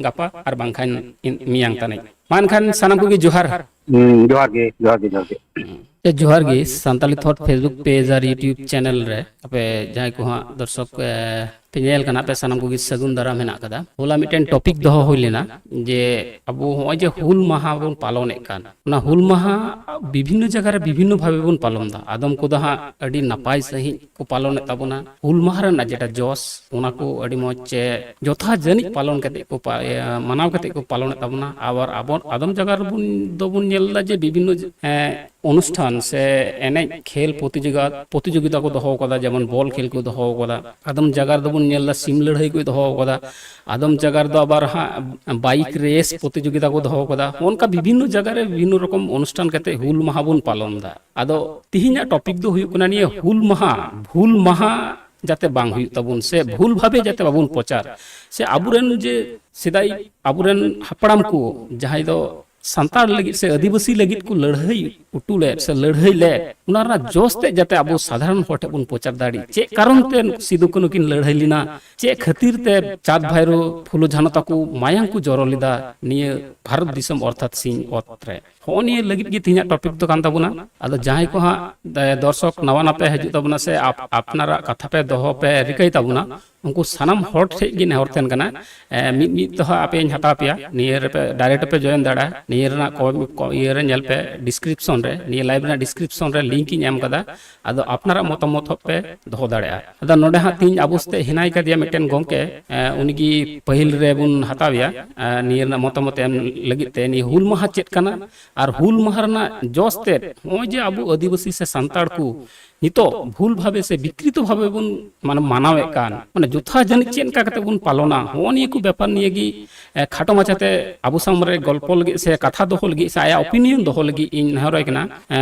ᱜᱟᱯᱟ ᱟᱨ ᱵᱟᱝᱠᱷᱟᱱ ᱤᱱ-, ᱢᱮᱭᱟᱝ ᱛᱟᱹᱱᱤᱡ᱾ ᱢᱟ ᱮᱱᱠᱷᱟᱱ ᱥᱟᱱᱟᱢ ᱠᱚᱜᱮ ᱡᱚᱦᱟᱨ᱾ ᱦᱩᱸ, ᱡᱚᱦᱟᱨ ᱜᱮ, ᱡᱚᱦᱟᱨ ᱜᱮ, ᱡᱚᱦᱟᱨ ᱜᱮ᱾ ᱦᱩᱸ᱾ ᱡᱚᱦᱟᱨ ᱜᱮ, ᱥᱟᱱᱛᱟᱞᱤ ᱛᱷᱚᱴ Facebook ᱯᱮᱡᱽ ᱟᱨ YouTube ᱪᱮᱱᱮᱞ ᱨᱮ ᱟᱯᱮ ᱡᱟᱦᱟᱸᱭ ᱠᱚ ᱦᱟᱸᱜ ᱫᱚᱨᱥᱚᱠ, ᱮ, ᱯᱮ ᱧᱮᱞ ᱠᱟᱱᱟ, ᱟᱯᱮ ᱥᱟᱱᱟᱢ ᱠᱚᱜᱮ ᱥᱟᱹᱜᱩᱱ ᱫᱟᱨᱟᱢ ᱦᱮᱱᱟᱜ ᱟᱠᱟᱫᱟ᱾ ᱦᱚᱞᱟ ᱢᱤᱫᱴᱮᱱ ᱴᱚᱯᱤᱠ ᱫᱚᱦᱚ ᱦᱩᱭ ᱞᱮᱱᱟ ᱡᱮ ᱟᱵᱚ ᱦᱚᱸᱜᱼᱚᱭ ᱡᱮ ᱦᱩᱞ ᱢᱟᱦᱟ ᱵᱚᱱ ᱯᱟᱞᱚᱱᱮᱫ ᱠᱟᱱ, ᱚᱱᱟ ᱦᱩᱞ ᱢᱟᱦᱟ ᱵᱤᱵᱷᱤᱱᱱᱚ ᱡᱟᱭᱜᱟ ᱨᱮ ᱵᱤᱵᱷᱤᱱᱱᱚ ᱵᱷᱟᱵᱮ ᱵᱚᱱ ᱯᱟᱞᱚᱱ ᱮᱫᱟ᱾ ᱟᱫᱚᱢ ᱠᱚᱫᱚ ᱦᱟᱸᱜ ᱟᱹᱰᱤ ᱱᱟᱯᱟᱭ ᱥᱟᱺᱦᱤᱡ ᱠᱚ ᱯᱟᱞᱚᱱᱮᱫ ᱛᱟᱵᱚᱱᱟ᱾ ᱦᱩᱞ ᱢᱟᱦᱟ ᱨᱮᱱᱟᱜ ᱡᱮᱴᱟ ᱡᱚᱥ, ᱚᱱᱟ ᱠᱚ ᱟᱹᱰᱤ ᱢᱚᱡᱽ ᱪᱮ ᱡᱚᱛᱷᱟ ᱡᱟᱹᱱᱤᱡ ᱯᱟᱞᱚᱱ ᱠᱟᱛᱮ ᱠᱚ ᱯᱟ-, ᱤᱭᱟᱹ, ᱢᱟᱱᱟᱣ ᱠᱟᱛᱮ ᱠᱚ ᱯᱟᱞᱚᱱᱮᱫ ᱛᱟᱵᱚᱱᱟ᱾ ᱟᱵᱟᱨ ᱟᱵᱚ ᱟᱫᱚᱢ ᱡᱟᱭᱜᱟ ᱨᱮᱵᱚᱱ ᱫᱚᱵᱚᱱ ᱧᱮᱞ ᱮᱫᱟ ᱡᱮ ᱵᱤᱵᱷᱤᱱᱱᱚ ᱡᱮ, ᱮᱸ, ᱚᱱᱩᱥᱴᱷᱟᱱ ᱥᱮ ᱮᱱᱮᱡ ᱠᱷᱮᱞ ᱯᱨᱚᱛᱤᱡᱳᱜᱤ-, ᱯᱨᱚᱛᱤᱡᱳᱜᱤᱛᱟ ᱠᱚ ᱫᱚᱦᱚ ᱟᱠᱟᱫᱟ, ᱡᱮᱢᱚᱱ ᱵᱚᱞ ᱠᱷᱮᱞ ᱠᱚ ᱫᱚᱦᱚ ᱟᱠᱟᱫᱟ᱾ ᱟᱫᱚᱢ ᱡᱟᱭᱜᱟ ᱨᱮᱫᱚ ᱵᱚᱱ ᱧᱮᱞ ᱮᱫᱟ ᱥᱤᱢ ᱞᱟᱹᱲᱦᱟᱹᱭ ᱠᱚ ᱫᱚᱦᱚ ᱟᱠᱟᱫᱟ᱾ ᱟᱫᱚᱢ ᱡᱟᱭᱜᱟ ᱨᱮᱫᱚ ᱟᱵᱟᱨ ᱦᱟᱸᱜ ᱵᱟᱭᱤᱠ ᱨᱮᱥ ᱯᱨᱚᱛᱤᱡᱳᱜᱤᱛᱟ ᱠᱚ ᱫᱚᱦᱚ ᱟᱠᱟᱫᱟ᱾ ᱚᱱᱠᱟ ᱵᱤᱵᱷᱤᱱᱱᱚ ᱡᱟᱭᱜᱟ ᱨᱮ ᱵᱤᱵᱷᱤᱱᱱᱚ ᱨᱚᱠᱚᱢ ᱚᱱᱩᱥᱴᱷᱟᱱ ᱠᱟᱛᱮ ᱦᱩᱞ ᱢᱟᱦᱟ ᱵᱚᱱ ᱯᱟᱞᱚᱱ ᱮᱫᱟ᱾ ᱟᱫᱚ ᱛᱤᱦᱤᱧᱟᱜ ᱴᱚᱯᱤᱠ ᱫᱚ ᱦᱩᱭᱩᱜ ᱠᱟᱱᱟ ᱱᱤᱭᱟᱹ ᱦᱩᱞ ᱢᱟᱦᱟ, ᱦᱩᱞ ᱢᱟᱦᱟ ᱡᱟᱛᱮ ᱵᱟᱝ ᱦᱩᱭᱩᱜ ᱛᱟᱵᱚᱱ ᱥᱮ ᱵᱷᱩᱞ ᱵᱷᱟᱵᱮ ᱡᱟᱛᱮ ᱵᱟᱵᱚᱱ ᱯᱨᱚᱪᱟᱨ, ᱥᱮ ᱟᱵᱚᱨᱮᱱ ᱡᱮ ᱥᱮᱫᱟᱭ ᱟᱵᱚᱨᱮᱱ ᱦᱟᱯᱲᱟᱢ ᱠᱚ ᱡᱟᱦᱟᱸᱭ ᱫᱚ ᱥᱟᱱᱛᱟᱲ ᱞᱟᱹᱜᱤᱫ ᱥᱮ ᱟᱹᱫᱤᱵᱟᱹᱥᱤ ᱞᱟᱹᱜᱤᱫ ᱠᱚ ᱞᱟᱹᱲᱦᱟᱹᱭ ᱦᱚᱴᱚ ᱞᱮᱫ ᱥᱮ ᱞᱟᱹᱲᱦᱟᱹᱭ ᱞᱮᱫ, ᱚᱱᱟ ᱨᱮᱱᱟᱜ ᱡᱚᱥ ᱛᱮᱫ ᱡᱟᱛᱮ ᱟᱵᱚ ᱥᱟᱫᱷᱟᱨᱚᱱ ᱦᱚᱲ ᱴᱷᱮᱱ ᱵᱚᱱ ᱯᱨᱚᱪᱟᱨ ᱫᱟᱲᱮᱜ᱾ ᱪᱮᱫ ᱠᱟᱨᱚᱱ ᱛᱮ ᱥᱤᱫᱩ ᱠᱟᱹᱱᱦᱩ ᱠᱤᱱ ᱞᱟᱹᱲᱦᱟᱹᱭ ᱞᱮᱱᱟ, ᱪᱮᱫ ᱠᱷᱟᱹᱛᱤᱨ ᱛᱮ ᱪᱟᱸᱫᱽ ᱵᱷᱟᱭᱨᱳ, ᱯᱷᱩᱞᱳ ᱡᱷᱟᱱᱚ ᱛᱟᱠᱚ ᱢᱟᱭᱟᱝ ᱠᱚ ᱡᱚᱨᱚ ᱞᱮᱫᱟ ᱱᱤᱭᱟᱹ ᱵᱷᱟᱨᱚᱛ ᱫᱤᱥᱚᱢ ᱚᱨᱛᱷᱟᱛ ᱥᱤᱧ ᱚᱛ ᱨᱮ᱾ ᱦᱚᱸᱜᱼᱚ ᱱᱤᱭᱟᱹ ᱞᱟᱹᱜᱤᱫ ᱜᱮ ᱛᱮᱦᱮᱧᱟᱜ ᱴᱚᱯᱤᱠ ᱫᱚ ᱠᱟᱱ ᱛᱟᱵᱚᱱᱟ᱾ ᱟᱫᱚ ᱡᱟᱦᱟᱸᱭ ᱠᱚ ᱦᱟᱸᱜ, ᱮ, ᱫᱚᱨᱥᱚᱠ ᱱᱟᱣᱟ ᱱᱟᱯᱮ ᱦᱤᱡᱩᱜ ᱛᱟᱵᱚᱱᱟ ᱥᱮ ᱟᱯ-, ᱟᱯᱱᱟᱨᱟᱜ ᱠᱟᱛᱷᱟ ᱯᱮ ᱫᱚᱦᱚ ᱯᱮ ᱨᱤᱠᱟᱹᱭ ᱛᱟᱵᱚᱱᱟ, ᱩᱱᱠᱩ ᱥᱟᱱᱟᱢ ᱦᱚᱲ ᱴᱷᱮᱱ ᱜᱮ ᱱᱮᱦᱚᱨ ᱛᱟᱦᱮᱱ ᱠᱟᱱᱟ, ᱮ, ᱢᱤᱫ ᱢᱤᱫ ᱛᱮᱦᱚᱸ ᱟᱯᱮᱧ ᱦᱟᱛᱟᱣ ᱯᱮᱭᱟ, ᱱᱤᱭᱟᱹ ᱨᱮᱯᱮ direct ᱯᱮ join ᱫᱟᱲᱮᱭᱟᱜᱼᱟ᱾ ᱱᱤᱭᱟᱹ ᱨᱮᱱᱟᱜ ᱠᱚ-, ᱠᱚ-, ᱤᱭᱟᱹ ᱨᱮ ᱧᱮᱞ ᱯᱮ, description ᱨᱮ, ᱱᱤᱭᱟᱹ live ᱨᱮᱱᱟᱜ description ᱨᱮ link ᱤᱧ ᱮᱢ ᱠᱟᱫᱟ᱾ ᱟᱫᱚ ᱟᱯᱱᱟᱨᱟᱜ ᱢᱚᱛᱟᱢᱚᱛ ᱦᱚᱸ ᱯᱮ ᱫᱚᱦᱚ ᱫᱟᱲᱮᱭᱟᱜᱼᱟ᱾ ᱟᱫᱚ ᱱᱚᱰᱮ ᱦᱟᱸᱜ ᱛᱤᱦᱤᱧ ᱟᱵᱚ ᱥᱟᱛᱮ ᱦᱮᱱᱟᱭ ᱠᱟᱫᱮᱭᱟ ᱢᱤᱫᱴᱮᱱ ᱜᱚᱢᱠᱮ, ᱮ, ᱩᱱᱤᱜᱮ ᱯᱟᱹᱦᱤᱞ ᱨᱮᱵᱚᱱ ᱦᱟᱛᱟᱣᱮᱭᱟ, ᱮ, ᱱᱤᱭᱟᱹ ᱨᱮᱱᱟᱜ ᱢᱚᱛᱟᱢᱚᱛ ᱮᱢ ᱞᱟᱹᱜᱤᱫ ᱛᱮ᱾ ᱱᱤᱭᱟᱹ ᱦᱩᱞ ᱢᱟᱦᱟ ᱪᱮᱫ ᱠᱟᱱᱟ ᱟᱨ ᱦᱩᱞ ᱢᱟᱦᱟ ᱨᱮᱱᱟᱜ ᱡᱚᱥ ᱛᱮᱫ ᱱᱚᱜᱼᱚᱭ ᱡᱮ ᱟᱵᱚ ᱟᱹᱫᱤᱵᱟᱹᱥᱤ ᱥᱮ ᱥᱟᱱᱛᱟᱲ ᱠᱚ ᱱᱤᱛᱚᱜ ᱵᱷᱩᱞ ᱵᱷᱟᱵᱮ ᱥᱮ ᱵᱤᱠᱨᱤᱛᱚ ᱵᱷᱟᱵᱮ ᱵᱚᱱ ᱢᱟᱱᱮ ᱢᱟᱱᱟᱣᱮᱫ ᱠᱟᱱ, ᱢᱟᱱᱮ ᱡᱚᱛᱷᱟ ᱡᱟᱹᱱᱤᱡ ᱪᱮᱫ ᱞᱮᱠᱟ ᱠᱟᱛᱮ ᱵᱚᱱ ᱯᱟᱞᱚᱱᱟ, ᱦᱚᱸᱜᱼᱚ ᱱᱤᱭᱟᱹ ᱠᱚ ᱵᱮᱯᱟᱨ ᱱᱤᱭᱮ ᱜᱮ ᱮ, ᱠᱷᱟᱴᱚ ᱢᱟᱪᱷᱟᱛᱮ ᱟᱵᱚ ᱥᱟᱢᱟᱝ ᱨᱮ ᱜᱚᱞᱯᱚ ᱞᱟᱹᱜᱤᱫ ᱥᱮ ᱠᱟᱛᱷᱟ ᱫᱚᱦᱚ ᱞᱟᱹᱜᱤᱫ ᱥᱮ ᱟᱭᱟᱜ opinion ᱫᱚᱦᱚ ᱞᱟᱹᱜᱤᱫ ᱤᱧ ᱱᱮᱦᱚᱨᱟᱭ ᱠᱟᱱᱟ, ᱮ,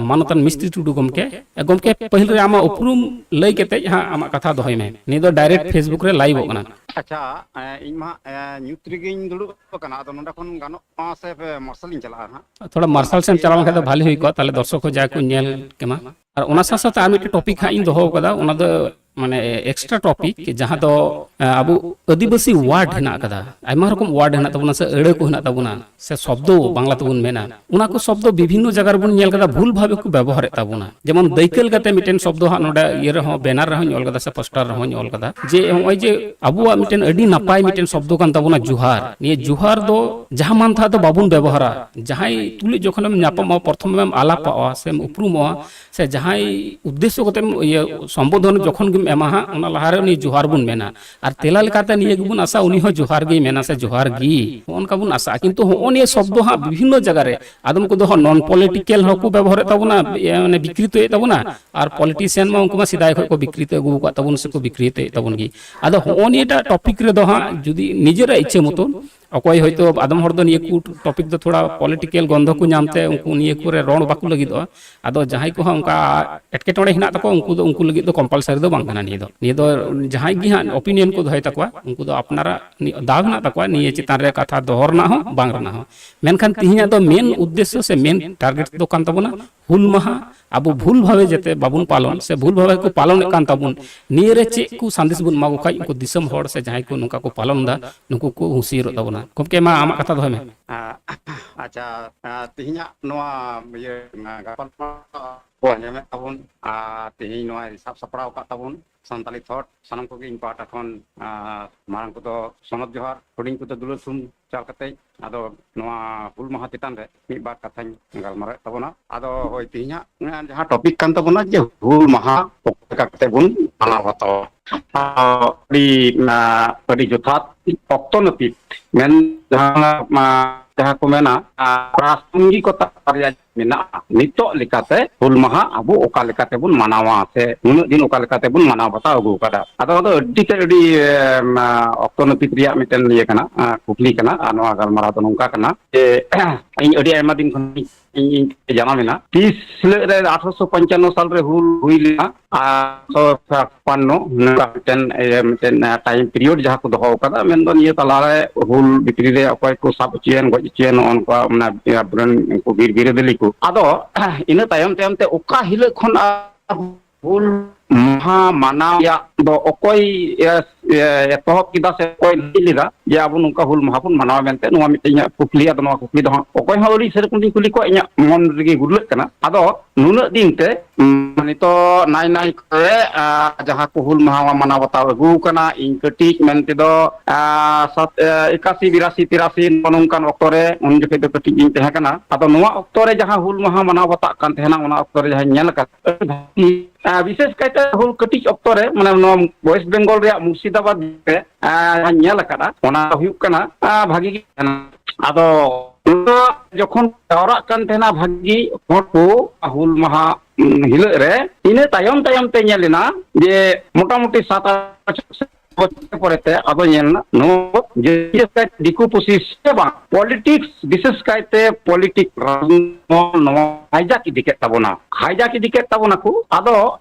ᱢᱟᱱᱚᱛᱟᱱ ᱢᱤᱥᱛᱨᱤ ᱴᱩᱰᱩ ᱜᱚᱢᱠᱮ᱾ ᱮ, ᱜᱚᱢᱠᱮ, ᱯᱟᱹᱦᱤᱞ ᱨᱮ ᱟᱢᱟᱜ ᱩᱯᱨᱩᱢ ᱞᱟᱹᱭ ᱠᱟᱛᱮ ᱦᱟᱸᱜ ᱟᱢᱟᱜ ᱠᱟᱛᱷᱟ ᱫᱚᱦᱚᱭ ᱢᱮ᱾ ᱱᱤᱭᱟᱹ ᱫᱚ direct Facebook ᱨᱮ liveᱚᱜ ᱠᱟᱱᱟ᱾ ᱟᱪᱪᱷᱟ, ᱮ, ᱤᱧ ᱢᱟ ᱦᱟᱸᱜ, ᱮ, ᱧᱩᱛ ᱨᱮᱜᱮᱧ ᱫᱩᱲᱩᱵ ᱟᱠᱟᱱᱟ, ᱟᱫᱚ ᱱᱚᱸᱰᱮ ᱠᱷᱚᱱ ᱜᱟᱱᱚᱜᱼᱟ ᱥᱮ ᱯᱮ ᱢᱟᱨᱥᱟᱞᱤᱧ ᱪᱟᱞᱟᱜᱼᱟ ᱦᱟᱸᱜ? ᱛᱷᱚᱲᱟ ᱢᱟᱨᱥᱟᱞ ᱥᱮᱫ ᱮᱢ ᱪᱟᱞᱟᱣ ᱞᱮᱱᱠᱷᱟᱱ ᱫᱚ ᱵᱷᱟᱞᱤ ᱦᱩᱭ ᱠᱚᱜᱼᱟ, ᱛᱟᱦᱞᱮ ᱫᱚᱨᱥᱚᱠ ᱦᱚᱸ ᱡᱟ ᱠᱚ ᱧᱮᱞ ᱠᱮᱢᱟ᱾ ᱟᱨ ᱚᱱᱟ ᱥᱟᱶ ᱥᱟᱶᱛᱮ ᱟᱨ ᱢᱤᱫᱴᱮᱱ topic ᱦᱟᱸᱜ ᱤᱧ ᱫᱚᱦᱚ ᱠᱟᱫᱟ, ᱚᱱᱟ ᱫᱚ ᱢᱟᱱᱮ extra topic, ᱡᱟᱦᱟᱸ ᱫᱚ, ᱮ, ᱟᱵᱚ ᱟᱹᱫᱤᱵᱟᱹᱥᱤ word ᱦᱮᱱᱟᱜ ᱠᱟᱫᱟ, ᱟᱭᱢᱟ ᱨᱚᱠᱚᱢ word ᱦᱮᱱᱟᱜ ᱛᱟᱵᱚᱱᱟ ᱥᱮ ᱟᱹᱲᱟᱹ ᱠᱚ ᱦᱮᱱᱟᱜ ᱛᱟᱵᱚᱱᱟ ᱥᱮ ᱥᱚᱵᱫᱚ ᱵᱟᱝᱞᱟ ᱛᱮᱵᱚᱱ ᱢᱮᱱᱟ, ᱚᱱᱟ ᱠᱚ ᱥᱚᱵᱫᱚ ᱵᱤᱵᱷᱤᱱᱱᱚ ᱡᱟᱭᱜᱟ ᱨᱮᱵᱚᱱ ᱧᱮᱞ ᱠᱟᱫᱟ ᱵᱷᱩᱞ ᱵᱷᱟᱵᱮ ᱠᱚ ᱵᱮᱵᱚᱦᱟᱨᱮᱫ ᱛᱟᱵᱚᱱᱟ᱾ ᱡᱮᱢᱚᱱ ᱫᱟᱹᱭᱠᱟᱹ ᱞᱮᱠᱟᱛᱮ ᱢᱤᱫᱴᱮᱱ ᱥᱚᱵᱫᱚ ᱦᱟᱸᱜ ᱱᱚᱰᱮ ᱤᱭᱟᱹ ᱨᱮᱦᱚᱸ, banner ᱨᱮᱦᱚᱸᱧ ᱚᱞ ᱠᱟᱫᱟ ᱥᱮ poster ᱨᱮᱦᱚᱸᱧ ᱚᱞ ᱠᱟᱫᱟ, ᱡᱮ ᱱᱚᱜᱼᱚᱭ ᱡᱮ ᱟᱵᱚᱣᱟᱜ ᱢᱤᱫᱴᱮᱱ ᱟᱹᱰᱤ ᱱᱟᱯᱟᱭ ᱢᱤᱫᱴᱮᱱ ᱥᱚᱵᱫᱚ ᱠᱟᱱ ᱛᱟᱵᱚᱱᱟ ᱡᱚᱦᱟᱨ᱾ ᱱᱤᱭᱟᱹ ᱡᱚᱦᱟᱨ ᱫᱚ ᱡᱟᱦᱟᱸ ᱢᱟᱱ ᱛᱟᱦᱟ ᱫᱚ ᱵᱟᱵᱚᱱ ᱵᱮᱵᱚᱦᱟᱨᱟ᱾ ᱡᱟᱦᱟᱸᱭ ᱛᱩᱞᱩᱡ ᱡᱚᱠᱷᱚᱱᱮᱢ ᱧᱟᱯᱟᱢᱚᱜᱼᱟ, ᱯᱨᱚᱛᱷᱚᱢᱮᱢ ᱟᱞᱟᱯᱚᱜᱼᱟ ᱥᱮᱢ ᱩᱯᱨᱩᱢᱚᱜᱼᱟ, ᱥᱮ ᱡᱟᱦᱟᱸᱭ ᱩᱫᱽᱫᱮᱥᱥᱚ ᱠᱟᱛᱮᱢ ᱤᱭᱟᱹ ᱥᱚᱢᱵᱳᱫᱷᱚᱱ ᱡᱚᱠᱷᱚᱱ ᱜᱮᱢ ᱮᱢᱟ ᱦᱟᱸᱜ, ᱚᱱᱟ ᱞᱟᱦᱟᱨᱮ ᱩᱱᱤ ᱡᱚᱦᱟᱨ ᱵᱚᱱ ᱢᱮᱱᱟ᱾ ᱟᱨ ᱛᱮᱞᱟ ᱞᱮᱠᱟᱛᱮ ᱱᱤᱭᱟᱹ ᱜᱮᱵᱚᱱ ᱟᱥᱟ, ᱩᱱᱤ ᱦᱚᱸ ᱡᱚᱦᱟᱨ ᱜᱮᱭ ᱢᱮᱱᱟ ᱥᱮ ᱡᱚᱦᱟᱨ ᱜᱮ, ᱱᱚᱜᱼᱚ ᱱᱚᱝᱠᱟ ᱵᱚᱱ ᱟᱥᱟᱜᱼᱟ᱾ ᱠᱤᱱᱛᱩ ᱦᱚᱸᱜᱼᱚ ᱱᱤᱭᱟᱹ ᱥᱚᱵᱫᱚ ᱦᱟᱸᱜ ᱵᱤᱵᱷᱤᱱᱱᱚ ᱡᱟᱭᱜᱟ ᱨᱮ, ᱟᱫᱚᱢ ᱠᱚᱫᱚ ᱦᱚᱸ non political ᱦᱚᱸᱠᱚ ᱵᱮᱵᱚᱦᱟᱨᱮᱫ ᱛᱟᱵᱚᱱᱟ, ᱤᱭᱟᱹ, ᱢᱟᱱᱮ ᱵᱤᱠᱨᱤᱛᱚᱭᱮᱫ ᱛᱟᱵᱚᱱᱟ, ᱟᱨ politician ᱢᱟ ᱩᱱᱠᱩ ᱢᱟ ᱥᱮᱫᱟᱭ ᱠᱷᱚᱱ ᱠᱚ ᱵᱤᱠᱨᱤᱛᱚ ᱟᱹᱜᱩ ᱟᱠᱟᱫ ᱛᱟᱵᱚᱱ ᱥᱮᱠᱚ ᱵᱤᱠᱨᱤᱛᱚᱭᱮᱫ ᱛᱟᱵᱚᱱ ᱜᱮ᱾ ᱟᱫᱚ ᱦᱚᱸᱜᱼᱚ ᱱᱤᱭᱟᱹᱴᱟᱜ topic ᱨᱮᱫᱚ ᱦᱟᱸᱜ ᱡᱩᱫᱤ ᱱᱤᱡᱮᱨᱟᱜ ᱤᱪᱪᱷᱟᱹ ᱢᱚᱛᱚᱱ, ᱚᱠᱚᱭ ᱦᱚᱭᱛᱳ ᱟᱫᱚᱢ ᱦᱚᱲ ᱫᱚ ᱱᱤᱭᱟᱹ ᱠᱚ topic ᱫᱚ ᱛᱷᱚᱲᱟ political ᱜᱚᱱᱫᱷᱚ ᱠᱚ ᱧᱟᱢ ᱛᱮ ᱩᱱᱠᱩ ᱱᱤᱭᱟᱹ ᱠᱚᱨᱮ ᱨᱚᱲ ᱵᱟᱠᱚ ᱞᱟᱹᱜᱤᱫᱚᱜᱼᱟ᱾ ᱟᱫᱚ ᱡᱟᱦᱟᱸᱭ ᱠᱚ ᱦᱟᱸᱜ ᱚᱱᱠᱟ ᱮᱴᱠᱮᱴᱚᱬᱮ ᱦᱮᱱᱟᱜ ᱛᱟᱠᱚᱣᱟ, ᱩᱱᱠᱩ ᱫᱚ, ᱩᱱᱠᱩ ᱞᱟᱹᱜᱤᱫ ᱫᱚ compulsory ᱫᱚ ᱵᱟᱝ ᱠᱟᱱᱟ ᱱᱤᱭᱟᱹ ᱫᱚ᱾ ᱱᱤᱭᱟᱹ ᱫᱚ ᱡᱟᱦᱟᱸᱭ ᱜᱮ ᱦᱟᱸᱜ opinion ᱠᱚ ᱫᱚᱦᱚᱭ ᱛᱟᱠᱚᱣᱟ, ᱩᱱᱠᱩ ᱫᱚ ᱟᱯᱱᱟᱨᱟᱜ ᱱᱤ-, ᱫᱟᱣ ᱦᱮᱱᱟᱜ ᱛᱟᱠᱚᱣᱟ ᱱᱤᱭᱟᱹ ᱪᱮᱛᱟᱱ ᱨᱮ ᱠᱟᱛᱷᱟ ᱫᱚᱦᱚ ᱨᱮᱱᱟᱜ ᱦᱚᱸ, ᱵᱟᱝ ᱨᱮᱱᱟᱜ ᱦᱚᱸ᱾ ᱢᱮᱱᱠᱷᱟᱱ ᱛᱤᱦᱤᱧᱟᱜ ᱫᱚ main ᱩᱫᱽᱫᱮᱥᱥᱚ ᱥᱮ main target ᱫᱚ ᱠᱟᱱ ᱛᱟᱵᱚᱱᱟ ᱦᱩᱞ ᱢᱟᱦᱟ ᱟᱵᱚ ᱵᱷᱩᱞ ᱵᱷᱟᱵᱮ ᱡᱟᱛᱮ ᱵᱟᱵᱚᱱ ᱯᱟᱞᱚᱱ, ᱥᱮ ᱵᱷᱩᱞ ᱵᱷᱟᱵᱮ ᱠᱚ ᱯᱟᱞᱚᱱᱮᱫ ᱠᱟᱱ ᱛᱟᱵᱚᱱ, ᱱᱤᱭᱟᱹ ᱨᱮ ᱪᱮᱫ ᱠᱚ ᱥᱟᱸᱫᱮᱥ ᱵᱚᱱ ᱮᱢᱟ ᱠᱚ ᱠᱷᱟᱡ ᱩᱱᱠᱩ ᱫᱤᱥᱚᱢ ᱦᱚᱲ ᱥᱮ ᱡᱟᱦᱟᱸᱭ ᱠᱚ ᱱᱚᱝᱠᱟ ᱠᱚ ᱯᱟᱞᱚᱱ ᱮᱫᱟ, ᱱᱩᱠᱩ ᱠᱚ ᱦᱩᱸᱥᱤᱭᱟᱹᱨᱚᱜ ᱛᱟᱵᱚᱱᱟ᱾ ᱜᱚᱢᱠᱮ, ᱢᱟ ᱟᱢᱟᱜ ᱠᱟᱛᱷᱟ ᱫᱚᱦᱚᱭ ᱢᱮ᱾ ᱟ-, ᱟᱪᱪᱷᱟ, ᱟ, ᱛᱮᱦᱮᱧᱟᱜ ᱱᱚᱣᱟ ᱤᱭᱟᱹ, ᱟ, ᱜᱟᱯᱟᱞᱢᱟᱨᱟᱣ ᱠᱚ ᱟᱸᱡᱚᱢᱮᱫ ᱛᱟᱵᱚᱱ, ᱟᱨ ᱛᱮᱦᱮᱧ ᱱᱚᱣᱟ ᱥᱟᱵ ᱥᱟᱯᱲᱟᱣ ᱟᱠᱟᱫ ᱛᱟᱵᱚᱱ ᱥᱟᱱᱛᱟᱞᱤ ᱛᱷᱚᱴ, ᱥᱟᱱᱟᱢ ᱠᱚᱜᱮ ᱤᱧ ᱯᱟᱦᱴᱟ ᱠᱷᱚᱱ, ᱟ, ᱢᱟᱨᱟᱝ ᱠᱚᱫᱚ ᱥᱚᱱᱚᱛ ᱡᱚᱦᱟᱨ, ᱦᱩᱰᱤᱧ ᱠᱚᱫᱚ ᱫᱩᱞᱟᱹᱲ ᱥᱩᱢ ᱪᱟᱞ ᱠᱟᱛᱮ, ᱟᱫᱚ ᱱᱚᱣᱟ ᱦᱩᱞ ᱢᱟᱦᱟ ᱪᱮᱛᱟᱱ ᱨᱮ ᱢᱤᱫ ᱵᱟᱨ ᱠᱟᱛᱷᱟᱧ ᱜᱟᱞᱢᱟᱨᱟᱣᱮᱫ ᱛᱟᱵᱚᱱᱟ᱾ ᱟᱫᱚ ᱦᱳᱭ, ᱛᱮᱦᱮᱧᱟᱜ ᱡᱟᱦᱟᱸ topic ᱠᱟᱱ ᱛᱟᱵᱚᱱᱟ ᱡᱮ ᱦᱩᱞ ᱢᱟᱦᱟ ᱚᱠᱟ ᱞᱮᱠᱟ ᱠᱟᱛᱮ ᱵᱚᱱ ᱢᱟᱱᱟᱣ ᱵᱟᱛᱟᱣᱟ, ᱟᱹᱰᱤ, ᱟ, ᱟᱹᱰᱤ ᱡᱚᱛᱷᱟᱛ ᱚᱠᱛᱚ ᱱᱟᱹᱯᱤᱛ ᱢᱮᱱ ᱡᱟᱦᱟᱸ, ᱟ, ᱡᱟᱦᱟᱸ ᱠᱚ ᱢᱮᱱᱟ, ᱟᱨ ᱯᱨᱟᱥᱚᱝᱜᱤᱠᱚᱛᱟ ᱵᱟᱨᱭᱟ ᱢᱮᱱᱟᱜᱼᱟ᱾ ᱱᱤᱛᱚᱜ ᱞᱮᱠᱟᱛᱮ ᱦᱩᱞ ᱢᱟᱦᱟ ᱟᱵᱚ ᱚᱠᱟ ᱞᱮᱠᱟᱛᱮᱵᱚᱱ ᱢᱟᱱᱟᱣᱟ ᱥᱮ ᱱᱩᱱᱟᱹᱜ ᱫᱤᱱ ᱚᱠᱟ ᱞᱮᱠᱟᱛᱮᱵᱚᱱ ᱢᱟᱱᱟᱣ ᱵᱟᱛᱟᱣ ᱟᱹᱜᱩ ᱟᱠᱟᱫᱟ, ᱟᱫᱚ ᱚᱱᱟ ᱫᱚ ᱟᱹᱰᱤ ᱛᱮ ᱟᱹᱰᱤ, ᱮᱢ, ᱚᱠᱛᱚ ᱱᱟᱹᱯᱤᱛ ᱨᱮᱭᱟᱜ ᱢᱤᱫᱴᱮᱱ ᱤᱭᱟᱹ ᱠᱟᱱᱟ, ᱟᱸ, ᱠᱩᱠᱞᱤ ᱠᱟᱱᱟ᱾ ᱟᱨ ᱱᱚᱣᱟ ᱜᱟᱞᱢᱟᱨᱟᱣ ᱫᱚ ᱱᱚᱝᱠᱟ ᱠᱟᱱᱟ ᱡᱮ ᱤᱧ ᱟᱹᱰᱤ ᱟᱭᱢᱟ ᱫᱤᱱ ᱠᱷᱚᱱ ᱤᱧ, ᱤᱧ ᱡᱟᱱᱟᱢ ᱮᱱᱟ᱾ ᱛᱤᱥ ᱦᱤᱞᱳᱜ ᱨᱮ ᱟᱴᱷᱨᱚᱥᱚ ᱯᱚᱧᱪᱟᱱᱱᱚ ᱥᱟᱞ ᱨᱮ ᱦᱩᱞ ᱦᱩᱭ ᱞᱮᱱᱟ, ᱟᱨ ᱟᱴᱷᱨᱚᱥᱚ ᱪᱷᱟᱯᱟᱱᱱᱚ ᱱᱚᱝᱠᱟ ᱢᱤᱫᱴᱮᱱ, ᱤᱭᱟᱹ, ᱢᱤᱫᱴᱮᱱ, ᱟᱸ, time period ᱡᱟᱦᱟᱸ ᱠᱚ ᱫᱚᱦᱚ ᱟᱠᱟᱫᱟ, ᱢᱮᱱᱫᱚ ᱱᱤᱭᱟᱹ ᱛᱟᱞᱟᱨᱮ ᱦᱩᱞ ᱵᱷᱤᱛᱨᱤ ᱨᱮ ᱚᱠᱚᱭ ᱠᱚ ᱥᱟᱵ ᱦᱚᱪᱚᱭᱮᱱ, ᱜᱚᱡ ᱦᱚᱪᱚᱭᱮᱱ, ᱱᱚᱜᱼᱚ ᱱᱚᱝᱠᱟ, ᱢᱟᱱᱮ, ᱟᱵᱚᱨᱮᱱ ᱩᱱᱠᱩ ᱵᱤᱨ ᱵᱤᱨᱟᱹᱫᱟᱹᱞᱤ ᱠᱚ᱾ ᱟᱫᱚ ᱤᱱᱟᱹ ᱛᱟᱭᱚᱢ ᱛᱟᱭᱚᱢ ᱛᱮ ᱚᱠᱟ ᱦᱤᱞᱳᱜ ᱠᱷᱚᱱ ᱟᱨ ᱦᱩᱞ ᱢᱟᱦᱟ ᱢᱟᱱᱟᱣ ᱨᱮᱭᱟᱜ ᱫᱚ ᱚᱠᱚᱭ, ᱮ, ᱮ, ᱮᱛᱚᱦᱚᱵ ᱠᱮᱫᱟ ᱥᱮ ᱚᱠᱚᱭ ᱞᱟᱹᱭ ᱞᱮᱫᱟ ᱡᱮ ᱟᱵᱚ ᱱᱚᱝᱠᱟ ᱦᱩᱞ ᱢᱟᱦᱟ ᱵᱚᱱ ᱢᱟᱱᱟᱣᱟ ᱢᱮᱱᱛᱮ? ᱱᱚᱣᱟ ᱢᱤᱫᱴᱮᱱ ᱤᱧᱟᱹᱜ ᱠᱩᱠᱞᱤ᱾ ᱟᱫᱚ ᱱᱚᱣᱟ ᱠᱩᱠᱞᱤ ᱫᱚ ᱦᱟᱸᱜ ᱚᱠᱚᱭ ᱦᱚᱸ ᱟᱹᱣᱨᱤ ᱥᱮᱨᱚᱠᱚᱢ ᱞᱤᱧ ᱠᱩᱞᱤ ᱠᱚᱣᱟ, ᱤᱧᱟᱹᱜ ᱢᱚᱱ ᱨᱮᱜᱮ ᱜᱩᱨᱞᱟᱹᱜ ᱠᱟᱱᱟ᱾ ᱟᱫᱚ ᱱᱩᱱᱟᱹᱜ ᱫᱤᱱ ᱛᱮ, ᱩᱸ, ᱱᱤᱛᱚᱜ ᱱᱟᱭ ᱱᱟᱭ ᱠᱚᱨᱮ, ᱟ, ᱡᱟᱦᱟᱸ ᱠᱚ ᱦᱩᱞ ᱢᱟᱦᱟ ᱢᱟᱱᱟᱣ ᱵᱟᱛᱟᱣ ᱟᱹᱜᱩ ᱟᱠᱟᱱᱟ, ᱤᱧ ᱠᱟᱹᱴᱤᱡ ᱢᱮᱱ ᱛᱮᱫᱚ, ᱟ, ᱥᱟᱛ, ᱮ, ᱮᱠᱟᱥᱤ, ᱵᱤᱨᱟᱥᱤ, ᱛᱤᱨᱟᱥᱤ, ᱱᱚᱜᱼᱚ ᱱᱚᱝᱠᱟᱱ ᱚᱠᱛᱚ ᱨᱮ, ᱩᱱ ᱡᱚᱠᱷᱮᱡ ᱫᱚ ᱠᱟᱹᱴᱤᱡ ᱜᱤᱧ ᱛᱟᱦᱮᱸ ᱠᱟᱱᱟ᱾ ᱟᱫᱚ ᱱᱚᱣᱟ ᱚᱠᱛᱚ ᱨᱮ ᱡᱟᱦᱟᱸ ᱦᱩᱞ ᱢᱟᱦᱟ ᱢᱟᱱᱟᱣ ᱵᱟᱛᱟᱜ ᱠᱟᱱ ᱛᱟᱦᱮᱱᱟ, ᱚᱱᱟ ᱚᱠᱛᱚ ᱨᱮ ᱡᱟᱦᱟᱸᱧ ᱧᱮᱞ ᱟᱠᱟᱫ, ᱟᱹᱰᱤ ᱵᱷᱟᱹᱜᱤ, ᱟ, ᱵᱤᱥᱮᱥ ᱠᱟᱭᱛᱮ ᱦᱩᱞ ᱠᱟᱹᱴᱤᱡ ᱚᱠᱛᱚ ᱨᱮ, ᱢᱟᱱᱮ, ᱱᱚᱣᱟ ᱣᱮᱥᱴ ᱵᱮᱝᱜᱚᱞ ᱨᱮᱭᱟᱜ ᱢᱩᱨᱥᱤᱫᱟᱵᱟᱫᱽ ᱨᱮ, ᱟ, ᱡᱟᱦᱟᱸᱧ ᱧᱮᱞ ᱟᱠᱟᱫᱟ, ᱚᱱᱟ ᱦᱩᱭᱩᱜ ᱠᱟᱱᱟ, ᱟ, ᱵᱷᱟᱹᱜᱤ ᱜᱮ ᱛᱟᱦᱮᱱᱟ᱾ ᱟᱫᱚ ᱚᱱᱟ ᱡᱚᱠᱷᱚᱱ ᱡᱟᱣᱨᱟᱜ ᱠᱟᱱ ᱛᱟᱦᱮᱱᱟ ᱵᱷᱟᱹᱜᱤ ᱦᱚᱲ ᱠᱚ ᱦᱩᱞ ᱢᱟᱦᱟ, ᱩᱸ, ᱦᱤᱞᱳᱜ ᱨᱮ, ᱤᱱᱟᱹ ᱛᱟᱭᱚᱢ ᱛᱟᱭᱚᱢ ᱛᱮ ᱧᱮᱞ ᱮᱱᱟ ᱡᱮ ᱢᱚᱴᱟᱢᱩᱴᱤ ᱥᱟᱛ ᱟᱴ ᱵᱚᱪᱷᱚᱨ ᱯᱚᱨᱮ ᱛᱮ ᱟᱫᱚ ᱧᱮᱞ ᱮᱱᱟ, ᱱᱚᱣᱟ ᱡᱟᱹᱥᱛᱤ ᱠᱟᱭᱛᱮ ᱫᱤᱠᱩ ᱯᱩᱥᱤ ᱥᱮ ᱵᱟᱝ, politics, ᱵᱤᱥᱮᱥ ᱠᱟᱭᱛᱮ politics, ᱨᱟᱡᱽᱱᱤᱛᱤ ᱱᱚᱣᱟ hijack ᱤᱫᱤ ᱠᱮᱫ ᱛᱟᱵᱚᱱᱟ, hijack ᱤᱫᱤ ᱠᱮᱫ ᱛᱟᱵᱚᱱᱟ ᱠᱚ᱾ ᱟᱫᱚ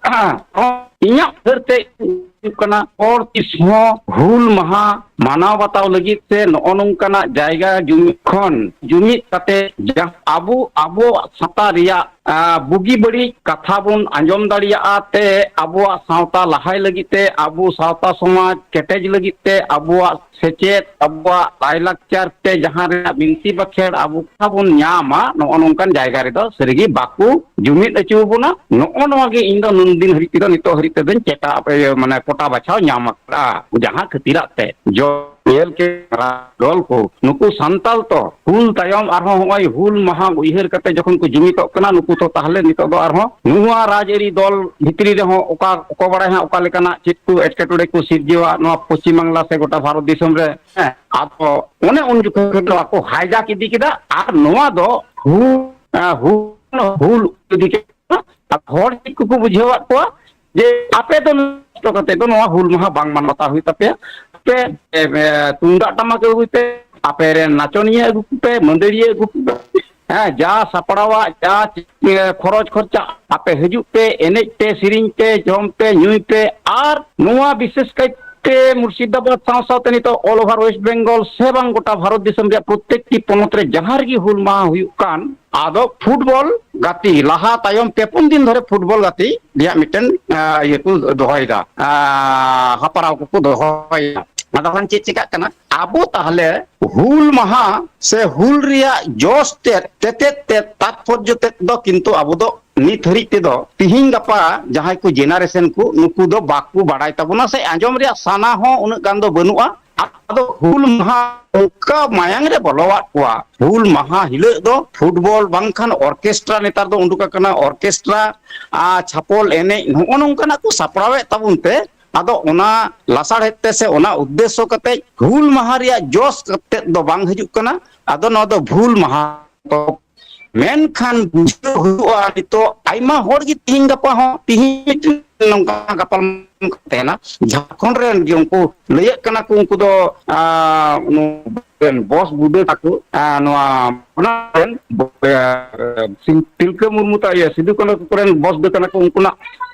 ᱤᱧᱟᱹᱜ ᱩᱭᱦᱟᱹᱨ ᱛᱮ ᱦᱩᱭᱩᱜ ᱠᱟᱱᱟ, ᱦᱚᱲ ᱛᱤᱥ ᱦᱚᱸ ᱦᱩᱞ ᱢᱟᱦᱟ ᱢᱟᱱᱟᱣ ᱵᱟᱛᱟᱣ ᱞᱟᱹᱜᱤᱫ ᱛᱮ ᱱᱚᱜᱼᱚ ᱱᱚᱝᱠᱟᱱᱟᱜ ᱡᱟᱭᱜᱟ ᱡᱩᱢᱤᱫ ᱠᱷᱚᱱ ᱡᱩᱢᱤᱫ ᱠᱟᱛᱮ ᱡᱟᱦᱟᱸ ᱟᱵᱚ, ᱟᱵᱚᱣᱟᱜ ᱥᱟᱶᱛᱟ ᱨᱮᱭᱟᱜ, ᱟ, ᱵᱩᱜᱤ ᱵᱟᱹᱲᱤᱡ ᱠᱟᱛᱷᱟ ᱵᱚᱱ ᱟᱸᱡᱚᱢ ᱫᱟᱲᱮᱭᱟᱜᱼᱟ ᱛᱮ, ᱟᱵᱚᱣᱟᱜ ᱥᱟᱶᱛᱟ ᱞᱟᱦᱟᱭ ᱞᱟᱹᱜᱤᱫ ᱛᱮ, ᱟᱵᱚ ᱥᱟᱶᱛᱟ ᱥᱚᱢᱟᱡᱽ ᱠᱮᱴᱮᱡ ᱞᱟᱹᱜᱤᱫ ᱛᱮ, ᱟᱵᱚᱣᱟᱜ ᱥᱮᱪᱮᱫ, ᱟᱵᱚᱣᱟᱜ ᱞᱟᱭᱼᱞᱟᱠᱪᱟᱨ ᱛᱮ ᱡᱟᱦᱟᱸ ᱨᱮᱱᱟᱜ ᱵᱤᱱᱛᱤ ᱵᱟᱠᱷᱮᱲ ᱟᱵᱚ ᱠᱚ ᱵᱚᱱ ᱧᱟᱢᱟ, ᱱᱚᱜᱼᱚ ᱱᱚᱝᱠᱟᱱ ᱡᱟᱭᱜᱟ ᱨᱮᱫᱚ ᱥᱟᱹᱨᱤᱜᱮ ᱵᱟᱠᱚ ᱡᱩᱢᱤᱫ ᱦᱚᱪᱚ ᱵᱚᱱᱟ᱾ ᱱᱚᱜᱼᱚ ᱱᱚᱣᱟ ᱜᱮ ᱤᱧ ᱫᱚ ᱱᱩᱱ ᱫᱤᱱ ᱦᱟᱹᱵᱤᱡ ᱛᱮᱫᱚ, ᱱᱤᱛᱚᱜ ᱦᱟᱹᱵᱤᱡ ᱛᱮᱫᱚᱧ ᱪᱮᱴᱟ, ᱤᱭᱟᱹ, ᱢᱟᱱᱮ ᱠᱚᱴᱟ ᱵᱟᱪᱷᱟᱣ ᱧᱟᱢ ᱟᱠᱟᱫᱟ, ᱡᱟᱦᱟᱸ ᱠᱷᱟᱹᱛᱤᱨᱟᱜ ᱛᱮ ᱡᱚ ᱧᱮᱞ ᱠᱮ ᱫᱚᱞ ᱠᱚ, ᱱᱩᱠᱩ ᱥᱟᱱᱛᱟᱞ ᱛᱚ ᱦᱩᱞ ᱛᱟᱭᱚᱢ ᱟᱨᱦᱚᱸ ᱦᱚᱸᱜᱼᱚᱭ ᱦᱩᱞ ᱢᱟᱦᱟ ᱩᱭᱦᱟᱹᱨ ᱠᱟᱛᱮ ᱡᱚᱠᱷᱚᱱ ᱠᱚ ᱡᱩᱢᱤᱫᱚᱜ ᱠᱟᱱᱟ, ᱱᱩᱠᱩ ᱛᱚ ᱛᱟᱦᱞᱮ ᱱᱤᱛᱚᱜ ᱫᱚ ᱟᱨᱦᱚᱸ ᱱᱚᱣᱟ ᱨᱟᱡᱽᱟᱹᱨᱤ ᱫᱚᱞ ᱵᱷᱤᱛᱨᱤ ᱨᱮᱦᱚᱸ ᱚᱠᱟ, ᱚᱠᱚᱭ ᱵᱟᱲᱟᱭ ᱦᱟᱸᱜ ᱚᱠᱟ ᱞᱮᱠᱟᱱᱟᱜ ᱪᱮᱫ ᱠᱚ ᱮᱴᱠᱮᱴᱚᱬᱮ ᱠᱚ ᱥᱤᱨᱡᱟᱹᱣᱟ ᱱᱚᱣᱟ ᱯᱚᱥᱪᱤᱢ ᱵᱟᱝᱞᱟ ᱥᱮ ᱜᱚᱴᱟ ᱵᱷᱟᱨᱚᱛ ᱫᱤᱥᱚᱢ ᱨᱮ᱾ ᱦᱮᱸ, ᱟᱫᱚ ᱚᱱᱮ ᱩᱱ ᱡᱚᱠᱷᱚᱱ ᱫᱚ ᱟᱠᱚ hijack ᱤᱫᱤ ᱠᱮᱫᱟ, ᱟᱨ ᱱᱚᱣᱟ ᱫᱚ ᱦᱩᱞ, ᱦᱩᱞ, ᱦᱩᱞ ᱤᱫᱤ ᱠᱮᱫᱟ᱾ ᱟᱨ ᱦᱚᱲ ᱪᱮᱫ ᱠᱚᱠᱚ ᱵᱩᱡᱷᱟᱹᱣᱟᱫ ᱠᱚᱣᱟ ᱡᱮ ᱟᱯᱮ ᱫᱚ ᱱᱚᱥᱴᱚ ᱠᱟᱛᱮ ᱫᱚ ᱱᱚᱣᱟ ᱦᱩᱞ ᱢᱟᱦᱟ ᱵᱟᱝ ᱢᱟᱱᱟᱣ ᱵᱟᱛᱟᱣ ᱦᱩᱭᱩᱜ ᱛᱟᱯᱮᱭᱟ᱾ ᱟᱯᱮ, ᱮ, ᱮ, ᱛᱩᱢᱫᱟᱜ ᱴᱟᱢᱟᱠ ᱟᱹᱜᱩᱭ ᱯᱮ, ᱟᱯᱮ ᱨᱮᱱ ᱱᱟᱪᱚᱱᱤᱭᱟᱹ ᱟᱹᱜᱩ ᱠᱚᱯᱮ, ᱢᱟᱹᱫᱟᱹᱲᱤᱭᱟᱹ ᱟᱹᱜᱩ ᱠᱚᱯᱮ, ᱦᱮᱸ, ᱡᱟ ᱥᱟᱯᱲᱟᱣᱟᱜ, ᱡᱟ, ᱮ, ᱠᱷᱚᱨᱚᱪ ᱠᱷᱚᱨᱪᱟ, ᱟᱯᱮ ᱦᱤᱡᱩᱜ ᱯᱮ, ᱮᱱᱮᱡ ᱯᱮ, ᱥᱮᱨᱮᱧ ᱯᱮ, ᱡᱚᱢ ᱯᱮ, ᱧᱩᱭ ᱯᱮ, ᱟᱨ ᱱᱚᱣᱟ ᱵᱤᱥᱮᱥ ᱠᱟᱭᱛᱮ ᱢᱩᱨᱥᱤᱫᱟᱵᱟᱫᱽ ᱥᱟᱶ ᱥᱟᱶᱛᱮ ᱱᱤᱛᱚᱜ all over West Bengal ᱥᱮ ᱵᱟᱝ ᱜᱚᱴᱟ ᱵᱷᱟᱨᱚᱛ ᱫᱤᱥᱚᱢ ᱨᱮᱭᱟᱜ ᱯᱨᱚᱛᱮᱠᱴᱤ ᱯᱚᱱᱚᱛ ᱨᱮ ᱡᱟᱦᱟᱸ ᱨᱮᱜᱮ ᱦᱩᱞ ᱢᱟᱦᱟ ᱦᱩᱭᱩᱜ ᱠᱟᱱ, ᱟᱫᱚ ᱯᱷᱩᱴᱵᱚᱞ ᱜᱟᱛᱮ ᱞᱟᱦᱟ ᱛᱟᱭᱚᱢ ᱯᱮ ᱯᱩᱱ ᱫᱤᱱ ᱫᱷᱚᱨᱮ ᱯᱷᱩᱴᱵᱚᱞ ᱜᱟᱛᱮ ᱨᱮᱭᱟᱜ ᱢᱤᱫᱴᱮᱱ, ᱟ, ᱤᱭᱟᱹ ᱠᱚ ᱫᱚᱦᱚᱭᱮᱫᱟ, ᱟ, ᱦᱟᱯᱲᱟᱣ ᱠᱚᱠᱚ ᱫᱚᱦᱚᱭᱮᱫᱟ᱾ ᱟᱫᱚ ᱠᱷᱟᱱ ᱪᱮᱫ ᱪᱤᱠᱟᱹᱜ ᱠᱟᱱᱟ? ᱟᱵᱚ ᱛᱟᱦᱞᱮ ᱦᱩᱞ ᱢᱟᱦᱟ ᱥᱮ ᱦᱩᱞ ᱨᱮᱭᱟᱜ ᱡᱚᱥ ᱛᱮᱫ, ᱛᱮᱛᱮᱫ ᱛᱮᱫ, ᱛᱟᱛᱯᱚᱨᱡᱚ ᱛᱮᱫ ᱫᱚ ᱠᱤᱱᱛᱩ ᱟᱵᱚ ᱫᱚ ᱱᱤᱛ ᱦᱟᱹᱨᱤᱡ ᱛᱮᱫᱚ ᱛᱤᱦᱤᱧ ᱜᱟᱯᱟ ᱡᱟᱦᱟᱸᱭ ᱠᱚ generation ᱠᱚ, ᱱᱩᱠᱩ ᱫᱚ ᱵᱟᱠᱚ ᱵᱟᱲᱟᱭ ᱛᱟᱵᱚᱱᱟ ᱥᱮ ᱟᱸᱡᱚᱢ ᱨᱮᱭᱟᱜ ᱥᱟᱱᱟ ᱦᱚᱸ ᱩᱱᱟᱹᱜ ᱜᱟᱱ ᱫᱚ ᱵᱟᱹᱱᱩᱜᱼᱟ᱾ ᱟᱫᱚ ᱦᱩᱞ ᱢᱟᱦᱟ ᱚᱱᱠᱟ ᱢᱟᱭᱟᱝ ᱨᱮ ᱵᱚᱞᱚᱣᱟᱫ ᱠᱚᱣᱟ, ᱦᱩᱞ ᱢᱟᱦᱟ ᱦᱤᱞᱳᱜ ᱫᱚ ᱯᱷᱩᱴᱵᱚᱞ ᱵᱟᱝᱠᱷᱟᱱ ᱚᱨᱠᱮᱥᱴᱨᱟ, ᱱᱮᱛᱟᱨ ᱫᱚ ᱩᱰᱩᱠ ᱟᱠᱟᱱᱟ ᱚᱨᱠᱮᱥᱴᱨᱟ, ᱟᱨ ᱪᱷᱟᱯᱚᱞ ᱮᱱᱮᱡ, ᱱᱚᱜᱼᱚ ᱱᱚᱝᱠᱟᱱᱟᱜ ᱠᱚ ᱥᱟᱯᱲᱟᱣᱮᱫ ᱛᱟᱵᱚᱱ ᱛᱮ, ᱟᱫᱚ ᱚᱱᱟ ᱞᱟᱥᱟᱲᱦᱮᱫ ᱛᱮ ᱥᱮ ᱚᱱᱟ ᱩᱫᱽᱫᱮᱥᱥᱚ ᱠᱟᱛᱮ ᱦᱩᱞ ᱢᱟᱦᱟ ᱨᱮᱭᱟᱜ ᱡᱚᱥ ᱠᱟᱛᱮ ᱫᱚ ᱵᱟᱝ ᱦᱤᱡᱩᱜ ᱠᱟᱱᱟ᱾ ᱟᱫᱚ ᱱᱚᱣᱟ ᱫᱚ ᱵᱷᱩᱞ ᱢᱟᱦᱟ᱾ ᱢᱮᱱᱠᱷᱟᱱ ᱵᱩᱡᱷᱟᱹᱣ ᱦᱩᱭᱩᱜᱼᱟ, ᱱᱤᱛᱚᱜ ᱟᱭᱢᱟ ᱦᱚᱲ ᱜᱮ ᱛᱤᱦᱤᱧ ᱜᱟᱯᱟ ᱦᱚᱸ, ᱛᱤᱦᱤᱧ ᱢᱤᱫᱴᱮᱱ ᱱᱚᱝᱠᱟ ᱜᱟᱯᱟᱞ ᱛᱟᱦᱮᱱᱟ, ᱡᱷᱟᱲᱠᱷᱚᱸᱰ ᱨᱮᱱ ᱜᱮ ᱩᱱᱠᱩ ᱞᱟᱹᱭᱟᱹᱜ ᱠᱟᱱᱟ ᱠᱚ, ᱩᱱᱠᱩ ᱫᱚ, ᱟᱸ, ᱱᱩᱠᱩ ᱨᱮᱱ ᱵᱚᱥ ᱵᱩᱫᱟᱹ ᱛᱟᱠᱚ, ᱟᱸ, ᱱᱚᱣᱟ ᱚᱱᱟ ᱨᱮᱱ, ᱟᱸ, ᱛᱤᱞᱠᱟᱹ ᱢᱩᱨᱢᱩ ᱛᱟ-, ᱤᱭᱟᱹ, ᱥᱤᱫᱩ ᱠᱟᱹᱱᱦᱩ ᱛᱟᱠᱚ ᱨᱮᱱ ᱵᱚᱥ ᱫᱚ ᱠᱟᱱᱟ ᱠᱚ, ᱩᱱᱠᱩᱱᱟᱜ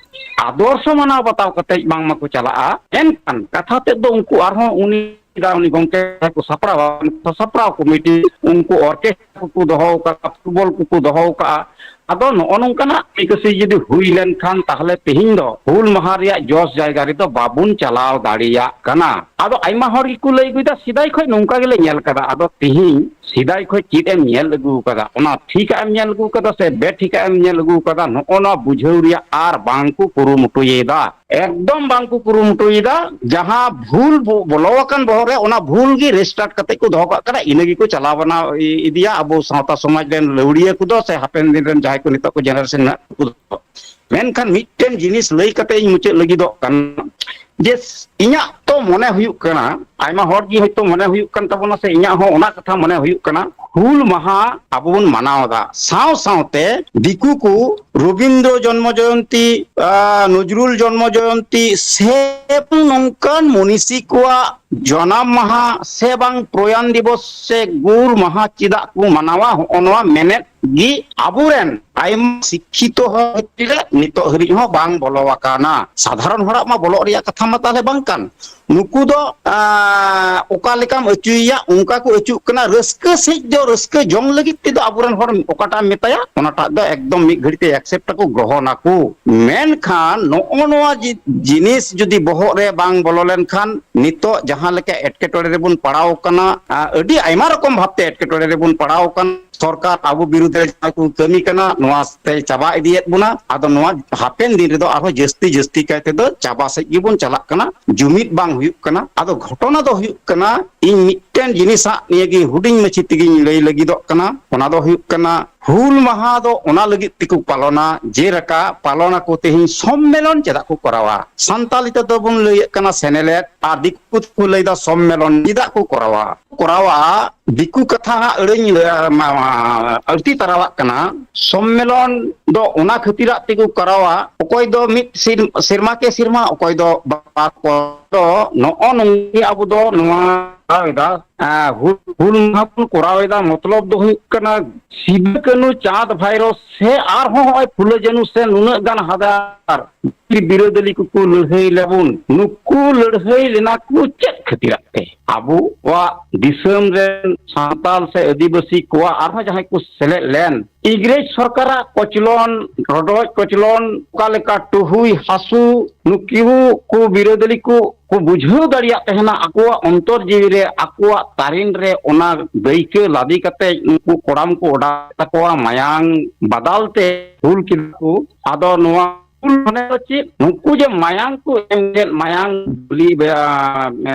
ᱟᱫᱚᱨᱥᱚ ᱢᱟᱱᱟᱣ ᱵᱟᱛᱟᱣ ᱠᱟᱛᱮ ᱵᱟᱝ ᱢᱟᱠᱚ ᱪᱟᱞᱟᱜᱼᱟ᱾ ᱮᱱᱠᱷᱟᱱ ᱠᱟᱛᱷᱟ ᱛᱮᱫ ᱫᱚ ᱩᱱᱠᱩ ᱟᱨᱦᱚᱸ ᱩᱱᱤ ᱩᱱᱤ ᱜᱚᱢᱠᱮ ᱠᱚ ᱥᱟᱯᱲᱟᱣᱟ, ᱥᱟᱯᱲᱟᱣ ᱠᱚᱢᱤᱴᱤ, ᱩᱱᱠᱩ ᱚᱨᱠᱮᱥᱴᱨᱟ ᱠᱚᱠᱚ ᱫᱚᱦᱚ ᱟᱠᱟᱫᱼᱟ, ᱯᱷᱩᱴᱵᱚᱞ ᱠᱚᱠᱚ ᱫᱚᱦᱚ ᱟᱠᱟᱫᱼᱟ᱾ ᱟᱫᱚ ᱱᱚᱜᱼᱚ ᱱᱚᱝᱠᱟᱱᱟᱜ ᱠᱟᱹᱢᱤ ᱠᱟᱹᱥᱤ ᱡᱩᱫᱤ ᱦᱩᱭ ᱞᱮᱱᱠᱷᱟᱱ, ᱛᱟᱦᱚᱞᱮ ᱛᱮᱦᱮᱧ ᱫᱚ ᱦᱩᱞ ᱢᱟᱦᱟ ᱨᱮᱭᱟᱜ ᱡᱚᱥ ᱡᱟᱭᱜᱟ ᱨᱮᱫᱚ ᱵᱟᱵᱚᱱ ᱪᱟᱞᱟᱣ ᱫᱟᱲᱮᱭᱟᱜ ᱠᱟᱱᱟ᱾ ᱟᱫᱚ ᱟᱭᱢᱟ ᱦᱚᱲ ᱜᱮᱠᱚ ᱞᱟᱹᱭ ᱟᱹᱜᱩᱭᱮᱫᱟ, ᱥᱮᱫᱟᱭ ᱠᱷᱚᱱ ᱱᱚᱝᱠᱟ ᱜᱮᱞᱮ ᱧᱮᱞ ᱠᱟᱫᱟ᱾ ᱟᱫᱚ ᱛᱮᱦᱮᱧ ᱥᱮᱫᱟᱭ ᱠᱷᱚᱱ ᱪᱮᱫ ᱮᱢ ᱧᱮᱞ ᱟᱹᱜᱩ ᱟᱠᱟᱫᱟ, ᱚᱱᱟ ᱴᱷᱤᱠᱟᱜ ᱮᱢ ᱧᱮᱞ ᱟᱹᱜᱩ ᱟᱠᱟᱫᱟ ᱥᱮ ᱵᱮᱴᱷᱤᱠᱟᱜ ᱮᱢ ᱧᱮᱞ ᱟᱹᱜᱩ ᱟᱠᱟᱫᱟ, ᱱᱚᱜᱼᱚ ᱱᱚᱣᱟ ᱵᱩᱡᱷᱟᱹᱣ ᱨᱮᱭᱟᱜ ᱟᱨ ᱵᱟᱝ ᱠᱚ ᱠᱩᱨᱩᱢᱩᱴᱩᱭᱮᱫᱟ᱾ ᱮᱠᱫᱚᱢ ᱵᱟᱝ ᱠᱚ ᱠᱩᱨᱩᱢᱩᱴᱩᱭᱮᱫᱟ᱾ ᱡᱟᱦᱟᱸ ᱵᱷᱩᱞ ᱵᱚ-, ᱵᱚᱞᱚ ᱟᱠᱟᱱ ᱵᱚᱦᱚᱜ ᱨᱮ, ᱚᱱᱟ ᱵᱷᱩᱞ ᱜᱮ ᱨᱮᱥᱴᱟᱨᱴ ᱠᱟᱛᱮ ᱠᱚ ᱫᱚᱦᱚ ᱠᱟᱜ ᱠᱟᱱᱟ, ᱤᱱᱟᱹ ᱜᱮᱠᱚ ᱪᱟᱞᱟᱣ ᱵᱟᱱᱟᱣ ᱤ-, ᱤᱫᱤᱭᱟ᱾ ᱟᱵᱚ ᱥᱟᱶᱛᱟ ᱥᱚᱢᱟᱡᱽ ᱨᱮᱱ ᱞᱟᱹᱣᱲᱤᱭᱟᱹ ᱠᱚᱫᱚ ᱥᱮ ᱦᱟᱯᱮᱱ ᱫᱤᱱ ᱨᱮᱱ ᱡᱟᱦᱟᱸᱭ ᱠᱚ ᱱᱤᱛᱚᱜ ᱠᱚ ᱡᱮᱱᱟᱨᱮᱥᱚᱱ ᱢᱮᱱᱟᱜ ᱠᱚ᱾ ᱢᱮᱱᱠᱷᱟᱱ ᱢᱤᱫᱴᱮᱱ ᱡᱤᱱᱤᱥ ᱞᱟᱹᱭ ᱠᱟᱛᱮ ᱤᱧ ᱢᱩᱪᱟᱹᱫ ᱞᱟᱹᱜᱤᱫᱚᱜ ᱠᱟᱱᱟ, ᱡᱮ ᱤᱧᱟᱹᱜ ᱛᱚ ᱢᱚᱱᱮ ᱦᱩᱭᱩᱜ ᱠᱟᱱᱟ, ᱟᱭᱢᱟ ᱦᱚᱲ ᱜᱮ ᱦᱚᱭᱛᱳ ᱢᱚᱱᱮ ᱦᱩᱭᱩᱜ ᱠᱟᱱ ᱛᱟᱵᱚᱱᱟ, ᱥᱮ ᱤᱧᱟᱹᱜ ᱦᱚᱸ ᱚᱱᱟ ᱠᱟᱛᱷᱟ ᱢᱚᱱᱮ ᱦᱩᱭᱩᱜ ᱠᱟᱱᱟ, ᱦᱩᱞ ᱢᱟᱦᱟ ᱟᱵᱚ ᱵᱚᱱ ᱢᱟᱱᱟᱣ ᱮᱫᱟ, ᱥᱟᱶ ᱥᱟᱶᱛᱮ ᱫᱤᱠᱩ ᱠᱚ ᱨᱚᱵᱤᱱᱫᱨᱚ ᱡᱚᱱᱢᱚ ᱡᱚᱭᱚᱱᱛᱤ, ᱟ, ᱱᱚᱡᱨᱩᱞ ᱡᱚᱱᱢᱚ ᱡᱚᱭᱚᱱᱛᱤ ᱥᱮ ᱱᱚᱝᱠᱟᱱ ᱢᱚᱱᱤᱥᱤ ᱠᱚᱣᱟᱜ ᱡᱟᱱᱟᱢ ᱢᱟᱦᱟ ᱥᱮ ᱵᱟᱝ ᱯᱨᱚᱭᱟᱱ ᱫᱤᱵᱚᱥ ᱥᱮ ᱜᱩᱨ ᱢᱟᱦᱟ ᱪᱮᱫᱟᱜ ᱠᱚ ᱢᱟᱱᱟᱣᱟ? ᱦᱚᱸᱜᱼᱚ ᱱᱚᱣᱟ ᱢᱮᱱᱮᱫ ᱜᱮ ᱟᱵᱚᱨᱮᱱ ᱟᱭᱢᱟ ᱥᱤᱠᱠᱷᱤᱛᱚ ᱦᱚᱲ ᱵᱷᱤᱛᱨᱤ ᱨᱮ ᱱᱤᱛᱚᱜ ᱦᱟᱹᱵᱤᱡ ᱦᱚᱸ ᱵᱟᱝ ᱵᱚᱞᱚ ᱟᱠᱟᱱᱟ᱾ ᱥᱟᱫᱷᱟᱨᱚᱱ ᱦᱚᱲᱟᱜ ᱢᱟ ᱵᱚᱞᱚᱜ ᱨᱮᱭᱟᱜ ᱠᱟᱛᱷᱟ ᱢᱟ ᱛᱟᱦᱞᱮ ᱵᱟᱝ ᱠᱟᱱ᱾ ᱱᱩᱠᱩ ᱫᱚ, ᱟᱸ, ᱚᱠᱟ ᱞᱮᱠᱟᱢ ᱟᱹᱪᱩᱭᱮᱭᱟ, ᱚᱱᱠᱟ ᱠᱚ ᱟᱹᱪᱩᱜ ᱠᱟᱱᱟ᱾ ᱨᱟᱹᱥᱠᱟᱹ ᱥᱮᱡ ᱫᱚ ᱨᱟᱹᱥᱠᱟᱹ ᱡᱚᱝ ᱞᱟᱹᱜᱤᱫ ᱛᱮᱫᱚ ᱟᱵᱚᱨᱮᱱ ᱦᱚᱲ ᱚᱠᱟᱴᱟᱜ ᱮᱢ ᱢᱮᱛᱟᱭᱟ, ᱚᱱᱟᱴᱟᱜ ᱫᱚ ᱮᱠᱫᱚᱢ ᱢᱤᱫ ᱜᱷᱟᱹᱲᱤ ᱛᱮ ᱮᱠᱥᱮᱯᱴ ᱟᱠᱚ, ᱜᱨᱚᱦᱚᱱ ᱟᱠᱚ᱾ ᱢᱮᱱᱠᱷᱟᱱ ᱱᱚᱜᱼᱚ ᱱᱚᱣᱟ ᱡᱤ-, ᱡᱤᱱᱤᱥ ᱡᱩᱫᱤ ᱵᱚᱦᱚᱜ ᱨᱮ ᱵᱟᱝ ᱵᱚᱞᱚ ᱞᱮᱱᱠᱷᱟᱱ, ᱱᱤᱛᱚᱜ ᱡᱟᱦᱟᱸ ᱞᱮᱠᱟ ᱮᱴᱠᱮᱴᱚᱬᱮ ᱨᱮᱵᱚᱱ ᱯᱟᱲᱟᱣ ᱟᱠᱟᱱᱟ, ᱟ, ᱟᱹᱰᱤ ᱟᱭᱢᱟ ᱨᱚᱠᱚᱢ ᱵᱷᱟᱵᱛᱮ ᱮᱴᱠᱮᱴᱚᱬᱮ ᱨᱮᱵᱚᱱ ᱯᱟᱲᱟᱣ ᱟᱠᱟᱱᱟ᱾ ᱥᱚᱨᱠᱟᱨ ᱟᱵᱚ ᱵᱤᱨᱩᱫᱷ ᱨᱮ ᱡᱟᱦᱟᱸ ᱠᱚ ᱠᱟᱹᱢᱤ ᱠᱟᱱᱟ, ᱱᱚᱣᱟ ᱛᱮ ᱪᱟᱵᱟ ᱤᱫᱤᱭᱮᱫ ᱵᱚᱱᱟ᱾ ᱟᱫᱚ ᱱᱚᱣᱟ ᱦᱟᱯᱮᱱ ᱫᱤᱱ ᱨᱮᱫᱚ ᱟᱨᱦᱚᱸ ᱡᱟᱹᱥᱛᱤ, ᱡᱟᱹᱥᱛᱤ ᱠᱟᱭ ᱛᱮᱫᱚ ᱪᱟᱵᱟ ᱥᱮᱫ ᱜᱮᱵᱚᱱ ᱪᱟᱞᱟᱜ ᱠᱟᱱᱟ, ᱡᱩᱢᱤᱫ ᱵᱟᱝ ᱦᱩᱭᱩᱜ ᱠᱟᱱᱟ᱾ ᱟᱫᱚ ᱜᱷᱚᱴᱚᱱᱟ ᱫᱚ ᱦᱩᱭᱩᱜ ᱠᱟᱱᱟ, ᱤᱧ ᱢᱤᱫᱴᱮᱱ ᱡᱤᱱᱤᱥᱟᱜ ᱱᱤᱭᱟᱹ ᱜᱮ ᱦᱩᱰᱤᱧ ᱢᱟᱹᱪᱷᱤ ᱛᱮᱜᱮᱧ ᱞᱟᱹᱭ ᱞᱟᱹᱜᱤᱫᱚᱜ ᱠᱟᱱᱟ᱾ ᱚᱱᱟ ᱫᱚ ᱦᱩᱭᱩᱜ ᱠᱟᱱᱟ, ᱦᱩᱞ ᱢᱟᱦᱟ ᱫᱚ ᱚᱱᱟ ᱞᱟᱹᱜᱤᱫ ᱛᱮᱠᱚ ᱯᱟᱞᱚᱱᱟ, ᱡᱮᱞᱮᱠᱟ ᱯᱟᱞᱚᱱ ᱟᱠᱚ ᱛᱮᱦᱮᱧ ᱥᱚᱢᱢᱮᱞᱚᱱ ᱪᱮᱫᱟᱜ ᱠᱚ ᱠᱚᱨᱟᱣᱟ? ᱥᱟᱱᱛᱟᱞᱤ ᱛᱮᱫᱚ ᱵᱚᱱ ᱞᱟᱹᱭᱮᱫ ᱠᱟᱱᱟ ᱥᱮᱱᱮᱞᱮᱫ, ᱟᱨ ᱫᱤᱠᱩ ᱛᱮᱠᱚ ᱞᱟᱹᱭᱫᱟ ᱥᱚᱢᱢᱮᱞᱚᱱ᱾ ᱪᱮᱫᱟᱜ ᱠᱚ ᱠᱚᱨᱟᱣᱟ? ᱠᱚᱨᱟᱣᱟ, ᱫᱤᱠᱩ ᱠᱟᱛᱷᱟ ᱦᱟᱸᱜ ᱟᱹᱲᱟᱹᱧ ᱞᱟᱹ-, ᱢᱟ-, ᱢᱟ-, ᱟᱹᱲᱛᱤ ᱛᱟᱨᱟᱣᱟᱜ ᱠᱟᱱᱟ᱾ ᱥᱚᱢᱢᱮᱞᱚᱱ ᱫᱚ ᱚᱱᱟ ᱠᱷᱟᱹᱛᱤᱨᱟᱜ ᱛᱮᱠᱚ ᱠᱚᱨᱟᱣᱟ, ᱚᱠᱚᱭ ᱫᱚ ᱢᱤᱫ ᱥᱤᱨ-, ᱥᱮᱨᱢᱟ ᱠᱮ ᱥᱮᱨᱢᱟ, ᱚᱠᱚᱭ ᱫᱚ ᱵᱟᱨ ᱠᱚ᱾ ᱫᱚ ᱱᱚᱜᱼᱚ ᱱᱚᱝᱠᱟ ᱟᱵᱚ ᱫᱚ ᱱᱚᱣᱟ ᱠᱚᱨᱟᱣ ᱮᱫᱟ, ᱟᱸ, ᱦᱩᱞ, ᱦᱩᱞ ᱢᱟᱦᱟ ᱵᱚᱱ ᱠᱚᱨᱟᱣ ᱮᱫᱟ, ᱢᱚᱛᱞᱚᱵ ᱫᱚ ᱦᱩᱭᱩᱜ ᱠᱟᱱᱟ ᱥᱤᱫᱩ ᱠᱟᱹᱱᱦᱩ ᱪᱟᱸᱫ ᱵᱷᱟᱭᱨᱚ ᱥᱮ ᱟᱨᱦᱚᱸ ᱦᱚᱸᱜᱼᱚᱭ ᱯᱷᱩᱞᱟᱹ ᱡᱟᱹᱱᱩ ᱥᱮ ᱱᱩᱱᱟᱹᱜ ᱜᱟᱱ ᱦᱟᱡᱟᱨ ᱵᱤᱨᱟᱹᱫᱟᱹᱞᱤ ᱠᱚᱠᱚ ᱞᱟᱹᱲᱦᱟᱹᱭ ᱞᱮᱵᱚᱱ, ᱱᱩᱠᱩ ᱞᱟᱹᱲᱦᱟᱹᱭ ᱞᱮᱱᱟ ᱠᱚ ᱪᱮᱫ ᱠᱷᱟᱹᱛᱤᱨᱟᱜ ᱛᱮ? ᱟᱵᱚᱣᱟᱜ ᱫᱤᱥᱚᱢ ᱨᱮᱱ ᱥᱟᱱᱛᱟᱞ ᱥᱮ ᱟᱹᱫᱤᱵᱟᱹᱥᱤ ᱠᱚᱣᱟᱜ ᱟᱨᱦᱚᱸ ᱡᱟᱦᱟᱸᱭ ᱠᱚ ᱥᱮᱞᱮᱫ ᱞᱮᱱ, ᱤᱝᱨᱮᱡᱽ ᱥᱚᱨᱠᱟᱨᱟᱜ ᱠᱚᱪᱞᱚᱱ, ᱨᱚᱰᱚᱡ ᱠᱚᱪᱞᱚᱱ, ᱚᱠᱟ ᱞᱮᱠᱟ ᱴᱩᱦᱩᱭ ᱦᱟᱹᱥᱩ, ᱱᱩᱠᱩ ᱠᱚ ᱵᱤᱨᱟᱹᱫᱟᱹᱞᱤ ᱠᱚ ᱠᱚ ᱵᱩᱡᱷᱟᱹᱣ ᱫᱟᱲᱮᱭᱟᱜ ᱛᱟᱦᱮᱱᱟ, ᱟᱠᱚᱣᱟᱜ ᱚᱱᱛᱚᱨ ᱡᱤᱣᱤ ᱨᱮ, ᱟᱠᱚᱣᱟᱜ ᱛᱟᱨᱤᱱ ᱨᱮ ᱚᱱᱟ ᱫᱟᱹᱭᱠᱟᱹ ᱞᱟᱫᱮ ᱠᱟᱛᱮ ᱩᱱᱠᱩ ᱠᱚᱲᱟᱢ ᱠᱚ ᱚᱰᱟᱣ ᱛᱟᱠᱚᱣᱟ, ᱢᱟᱭᱟᱝ ᱵᱟᱫᱟᱞ ᱛᱮ ᱦᱩᱞ ᱠᱮᱫᱟ ᱠᱚ᱾ ᱟᱫᱚ ᱱᱚᱣᱟ ᱦᱩᱞ ᱢᱟᱱᱮ ᱫᱚ ᱪᱮᱫ? ᱱᱩᱠᱩ ᱡᱮ ᱢᱟᱭᱟᱝ ᱠᱚ ᱮᱢ ᱞᱮᱫ, ᱢᱟᱭᱟᱝ ᱫᱷᱩᱞᱤ, ᱮ, ᱮ,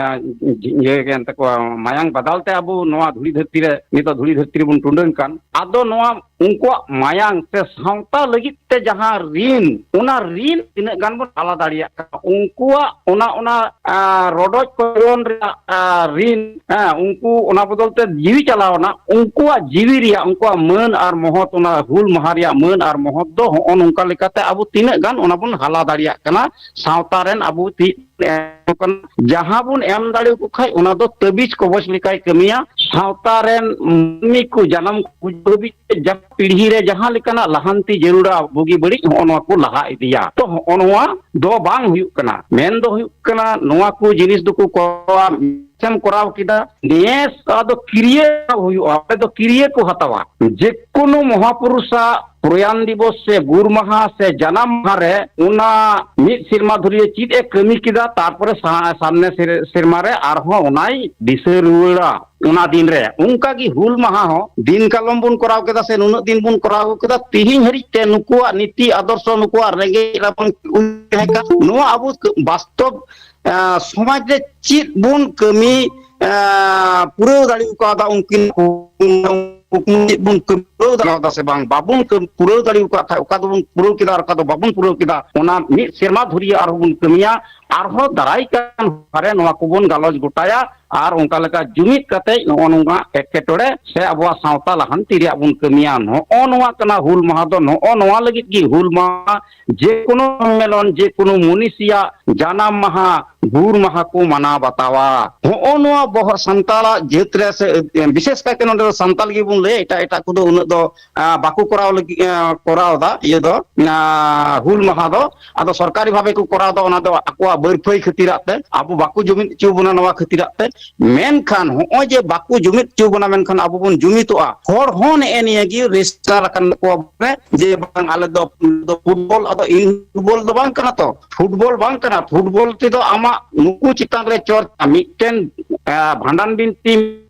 ᱤᱭᱟᱹ ᱠᱟᱱ ᱛᱟᱠᱚᱣᱟ, ᱢᱟᱭᱟᱝ ᱵᱟᱫᱟᱞ ᱛᱮ ᱟᱵᱚ ᱱᱚᱣᱟ ᱫᱷᱩᱲᱤ ᱫᱷᱟᱹᱨᱛᱤ ᱨᱮ, ᱱᱤᱛᱚᱜ ᱫᱷᱩᱲᱤ ᱫᱷᱟᱹᱨᱛᱤ ᱨᱮᱵᱚᱱ ᱴᱩᱰᱟᱹᱝ ᱠᱟᱱ, ᱟᱫᱚ ᱱᱚᱣᱟ ᱩᱱᱠᱩᱣᱟᱜ ᱢᱟᱭᱟᱝ ᱥᱮ ᱥᱟᱶᱛᱟ ᱞᱟᱹᱜᱤᱫ ᱛᱮ ᱡᱟᱦᱟᱸ ᱨᱤᱱ, ᱚᱱᱟ ᱨᱤᱱ ᱛᱤᱱᱟᱹᱜ ᱜᱟᱱ ᱵᱚᱱ ᱦᱟᱞᱟ ᱫᱟᱲᱮᱭᱟᱜ ᱠᱟᱱᱟ, ᱩᱱᱠᱩᱣᱟᱜ ᱚᱱᱟ, ᱚᱱᱟ, ᱟ, ᱨᱚᱰᱚᱡ ᱠᱚᱪᱞᱚᱱ ᱨᱮᱭᱟᱜ, ᱟ, ᱨᱤᱱ, ᱦᱮᱸ, ᱩᱱᱠᱩ ᱚᱱᱟ ᱵᱚᱫᱚᱞ ᱛᱮ ᱡᱤᱣᱤ ᱪᱟᱞᱟᱣ ᱮᱱᱟ, ᱩᱱᱠᱩᱣᱟᱜ ᱡᱤᱣᱤ ᱨᱮᱭᱟᱜ, ᱩᱱᱠᱩᱣᱟᱜ ᱢᱟᱹᱱ ᱟᱨ ᱢᱚᱦᱚᱛ, ᱚᱱᱟ ᱦᱩᱞ ᱢᱟᱦᱟ ᱨᱮᱭᱟᱜ ᱢᱟᱹᱱ ᱟᱨ ᱢᱚᱦᱚᱛ ᱫᱚ ᱦᱚᱸᱜᱼᱚ ᱱᱚᱝᱠᱟ ᱞᱮᱠᱟᱛᱮ ᱟᱵᱚ ᱛᱤᱱᱟᱹᱜ ᱜᱟᱱ ᱚᱱᱟ ᱵᱚᱱ ᱦᱟᱞᱟ ᱫᱟᱲᱮᱭᱟᱜ ᱠᱟᱱᱟ, ᱥᱟᱶᱛᱟ ᱨᱮᱱ ᱟᱵᱚ ᱛᱤ ᱮᱢ ᱠᱟᱱᱟ᱾ ᱡᱟᱦᱟᱸ ᱵᱚᱱ ᱮᱢ ᱫᱟᱲᱮᱭᱟᱠᱚ ᱠᱷᱟᱡ, ᱚᱱᱟ ᱫᱚ ᱛᱟᱹᱵᱤᱡ ᱠᱚᱵᱚᱡ ᱞᱮᱠᱟᱭ ᱠᱟᱹᱢᱤᱭᱟ᱾ ᱥᱟᱶᱛᱟ ᱨᱮᱱ ᱢᱟᱹᱱᱢᱤ ᱠᱚ ᱡᱟᱱᱟᱢ ᱜᱩᱡᱩᱜ ᱦᱟᱹᱵᱤᱡ ᱛᱮ ᱡᱟᱦᱟᱸ ᱯᱤᱲᱦᱤ ᱨᱮ ᱡᱟᱦᱟᱸ ᱞᱮᱠᱟᱱᱟᱜ ᱞᱟᱦᱟᱱᱛᱤ ᱡᱟᱹᱨᱩᱲᱟ, ᱵᱩᱜᱤ ᱵᱟᱹᱲᱤᱡ, ᱦᱚᱸᱜᱼᱚ ᱱᱚᱣᱟ ᱠᱚ ᱞᱟᱦᱟ ᱤᱫᱤᱭᱟ᱾ ᱛᱚ, ᱦᱚᱸᱜᱼᱚ ᱱᱚᱣᱟ ᱫᱚ ᱵᱟᱝ ᱦᱩᱭᱩᱜ ᱠᱟᱱᱟ᱾ ᱢᱮᱱ ᱫᱚ ᱦᱩᱭᱩᱜ ᱠᱟᱱᱟ, ᱱᱚᱣᱟ ᱠᱚ ᱡᱤᱱᱤᱥ ᱫᱚᱠᱚ ᱠᱚᱨᱟᱣᱟ, ᱥᱮᱢ ᱠᱚᱨᱟᱣ ᱠᱮᱫᱟ, ᱱᱮᱥ ᱟᱫᱚ ᱠᱤᱨᱭᱟᱹ ᱦᱩᱭᱩᱜᱼᱟ, ᱚᱸᱰᱮ ᱫᱚ ᱠᱤᱨᱭᱟᱹ ᱠᱚ ᱦᱟᱛᱟᱣᱟ᱾ ᱡᱮᱠᱳᱱᱳ ᱢᱚᱦᱟᱯᱩᱨᱩᱥᱟᱜ ᱯᱨᱚᱭᱟᱱ ᱫᱤᱵᱚᱥ ᱥᱮ ᱜᱩᱨ ᱢᱟᱦᱟ ᱥᱮ ᱡᱟᱱᱟᱢ ᱢᱟᱦᱟ ᱨᱮ ᱚᱱᱟ ᱢᱤᱫ ᱥᱮᱨᱢᱟ ᱫᱷᱩᱨᱤᱭᱟᱹ ᱪᱮᱫ ᱮ ᱠᱟᱹᱢᱤ ᱠᱮᱫᱟ, ᱛᱟᱨᱯᱚᱨᱮ ᱥᱟ-, ᱥᱟᱢᱱᱮ ᱥᱮᱨ-, ᱥᱮᱨᱢᱟ ᱨᱮ ᱟᱨᱦᱚᱸ ᱚᱱᱟᱭ ᱫᱤᱥᱟᱹ ᱨᱩᱣᱟᱹᱲᱟ᱾ ᱚᱱᱟ ᱫᱤᱱ ᱨᱮ ᱚᱱᱠᱟ ᱜᱮ ᱦᱩᱞ ᱢᱟᱦᱟ ᱦᱚᱸ ᱫᱤᱱ ᱠᱟᱞᱚᱢ ᱵᱚᱱ ᱠᱚᱨᱟᱣ ᱠᱮᱫᱟ ᱥᱮ ᱱᱩᱱᱟᱹᱜ ᱫᱤᱱ ᱵᱚᱱ ᱠᱚᱨᱟᱣ ᱟᱹᱜᱩ ᱠᱮᱫᱟ, ᱛᱤᱦᱤᱧ ᱦᱟᱹᱨᱤᱡ ᱛᱮ ᱱᱩᱠᱩᱣᱟᱜ ᱱᱤᱛᱤ ᱟᱫᱚᱨᱥᱚ, ᱱᱩᱠᱩᱣᱟᱜ ᱨᱮᱸᱜᱮᱡ ᱨᱟᱵᱟᱝ ᱛᱟᱦᱮᱸ ᱠᱟᱱ, ᱱᱚᱣᱟ ᱟᱵᱚ ᱵᱟᱥᱛᱚᱵ, ᱮ, ᱥᱚᱢᱟᱡᱽ ᱨᱮ ᱪᱮᱫ ᱵᱚᱱ ᱠᱟᱹᱢᱤ, ᱮ, ᱯᱩᱨᱟᱹᱣ ᱫᱟᱲᱮ ᱠᱟᱣᱫᱟ, ᱩᱱᱠᱤᱱ ᱠᱩᱠᱢᱩ ᱪᱮᱫ ᱵᱚᱱ ᱠᱟᱹᱢᱤ ᱯᱩᱨᱟᱹᱣ ᱫᱟᱲᱮ ᱠᱟᱣᱫᱟ ᱥᱮ ᱵᱟᱝ, ᱵᱟᱵᱚᱱ ᱠᱟᱹᱢᱤ ᱯᱩᱨᱟᱹᱣ ᱫᱟᱲᱮ ᱟᱠᱟᱫ ᱠᱷᱟᱡ, ᱚᱠᱟ ᱫᱚᱵᱚᱱ ᱯᱩᱨᱟᱹᱣ ᱠᱮᱫᱟ ᱟᱨ ᱚᱠᱟ ᱫᱚ ᱵᱟᱵᱚᱱ ᱯᱩᱨᱟᱹᱣ ᱠᱮᱫᱟ, ᱚᱱᱟ ᱢᱤᱫ ᱥᱮᱨᱢᱟ ᱫᱷᱩᱨᱤᱭᱟᱹ ᱟᱨᱦᱚᱸ ᱵᱚᱱ ᱠᱟᱹᱢᱤᱭᱟ᱾ ᱟᱨᱦᱚᱸ ᱫᱟᱨᱟᱭ ᱠᱟᱱ ᱦᱟᱯᱛᱟ ᱨᱮ ᱱᱚᱣᱟ ᱠᱚᱵᱚᱱ ᱜᱟᱞᱚᱪ ᱜᱚᱴᱟᱭᱟ᱾ ᱟᱨ ᱚᱱᱠᱟ ᱞᱮᱠᱟ ᱡᱩᱢᱤᱫ ᱠᱟᱛᱮ ᱱᱚᱜᱼᱚ ᱱᱚᱣᱟ ᱮᱴᱠᱮᱴᱚᱬᱮ ᱥᱮ ᱟᱵᱚᱣᱟᱜ ᱥᱟᱶᱛᱟ ᱞᱟᱦᱟᱱᱛᱤ ᱨᱮᱭᱟᱜ ᱵᱚᱱ ᱠᱟᱹᱢᱤᱭᱟ᱾ ᱱᱚᱜᱼᱚ ᱱᱚᱣᱟ ᱠᱟᱱᱟ ᱦᱩᱞ ᱢᱟᱦᱟ ᱫᱚ, ᱱᱚᱜᱼᱚ ᱱᱚᱣᱟ ᱞᱟᱹᱜᱤᱫ ᱜᱮ ᱦᱩᱞ ᱢᱟᱦᱟ, ᱡᱮᱠᱳᱱᱳ ᱥᱚᱢᱢᱮᱞᱚᱱ, ᱡᱮᱠᱳᱱᱳ ᱢᱩᱱᱤᱥᱤᱭᱟᱜ ᱡᱟᱱᱟᱢ ᱢᱟᱦᱟ, ᱜᱩᱨ ᱢᱟᱦᱟ ᱠᱚ ᱢᱟᱱᱟᱣ ᱵᱟᱛᱟᱣᱟ᱾ ᱦᱚᱸᱜᱼᱚ ᱱᱚᱣᱟ ᱵᱚᱦᱚᱜ ᱥᱟᱱᱛᱟᱲᱟᱜ ᱡᱟᱹᱛ ᱨᱮ ᱥᱮ, ᱵᱤᱥᱮᱥ ᱠᱟᱭᱛᱮ ᱱᱚᱰᱮ ᱫᱚ ᱥᱟᱱᱛᱟᱲ ᱜᱮᱵᱚᱱ ᱞᱟᱹᱭᱟ, ᱮᱴᱟᱜ ᱮᱴᱟᱜ ᱠᱚᱫᱚ ᱩᱱᱟᱹᱜ ᱫᱚ, ᱟ, ᱵᱟᱠᱚ ᱠᱚᱨᱟᱣ ᱞᱟᱹᱜᱤᱫ, ᱟ, ᱠᱚᱨᱟᱣ ᱮᱫᱟ ᱤᱭᱟᱹ ᱫᱚ, ᱟ, ᱦᱩᱞ ᱢᱟᱦᱟ ᱫᱚ᱾ ᱟᱫᱚ ᱥᱚᱨᱠᱟᱨᱤ ᱵᱷᱟᱵᱮ ᱠᱚ ᱠᱚᱨᱟᱣ ᱮᱫᱟ, ᱚᱱᱟ ᱫᱚ ᱟᱠᱚᱣᱟᱜ ᱵᱟᱹᱨᱯᱷᱟᱹᱭ ᱠᱷᱟᱹᱛᱤᱨᱟᱜ ᱛᱮ, ᱟᱵᱚ ᱵᱟᱠᱚ ᱡᱩᱢᱤᱫ ᱦᱚᱪᱚ ᱵᱚᱱᱟ ᱱᱚᱣᱟ ᱠᱷᱟᱹᱛᱤᱨᱟᱜ ᱛᱮ᱾ ᱢᱮᱱᱠᱷᱟᱱ ᱦᱚᱸᱜᱼᱚᱭ ᱡᱮ ᱵᱟᱠᱚ ᱡᱩᱢᱤᱫ ᱦᱚᱪᱚ ᱵᱚᱱᱟ, ᱢᱮᱱᱠᱷᱟᱱ ᱟᱵᱚ ᱵᱚᱱ ᱡᱩᱢᱤᱫᱚᱜᱼᱟ᱾ ᱦᱚᱲ ᱦᱚᱸ ᱱᱮᱜᱼᱮ ᱱᱤᱭᱟᱹ ᱜᱮ ᱨᱮᱡᱤᱥᱴᱟᱨ ᱟᱠᱟᱱ ᱛᱟᱠᱚᱣᱟ ᱵᱚᱞᱮ ᱡᱮ ᱵᱟᱝ, ᱟᱞᱮ ᱫᱚ, ᱫᱚ ᱯᱷᱩᱴᱵᱚᱞ, ᱟᱫᱚ ᱤᱧ ᱯᱷᱩᱴᱵᱚᱞ ᱫᱚ ᱵᱟᱝ ᱠᱟᱱᱟ ᱛᱚ᱾ ᱯᱷᱩᱴᱵᱚᱞ ᱵᱟᱝ ᱠᱟᱱᱟ, ᱯᱷᱩᱴᱵᱚᱞ ᱛᱮᱫᱚ ᱟᱢᱟᱜ ᱱᱩᱠᱩ ᱪᱮᱛᱟᱱ ᱨᱮ ᱪᱚᱨᱪᱟ, ᱢᱤᱫᱴᱮᱱ, ᱟᱸ, ᱵᱷᱟᱸᱰᱟᱱ ᱵᱤᱱᱛᱤ,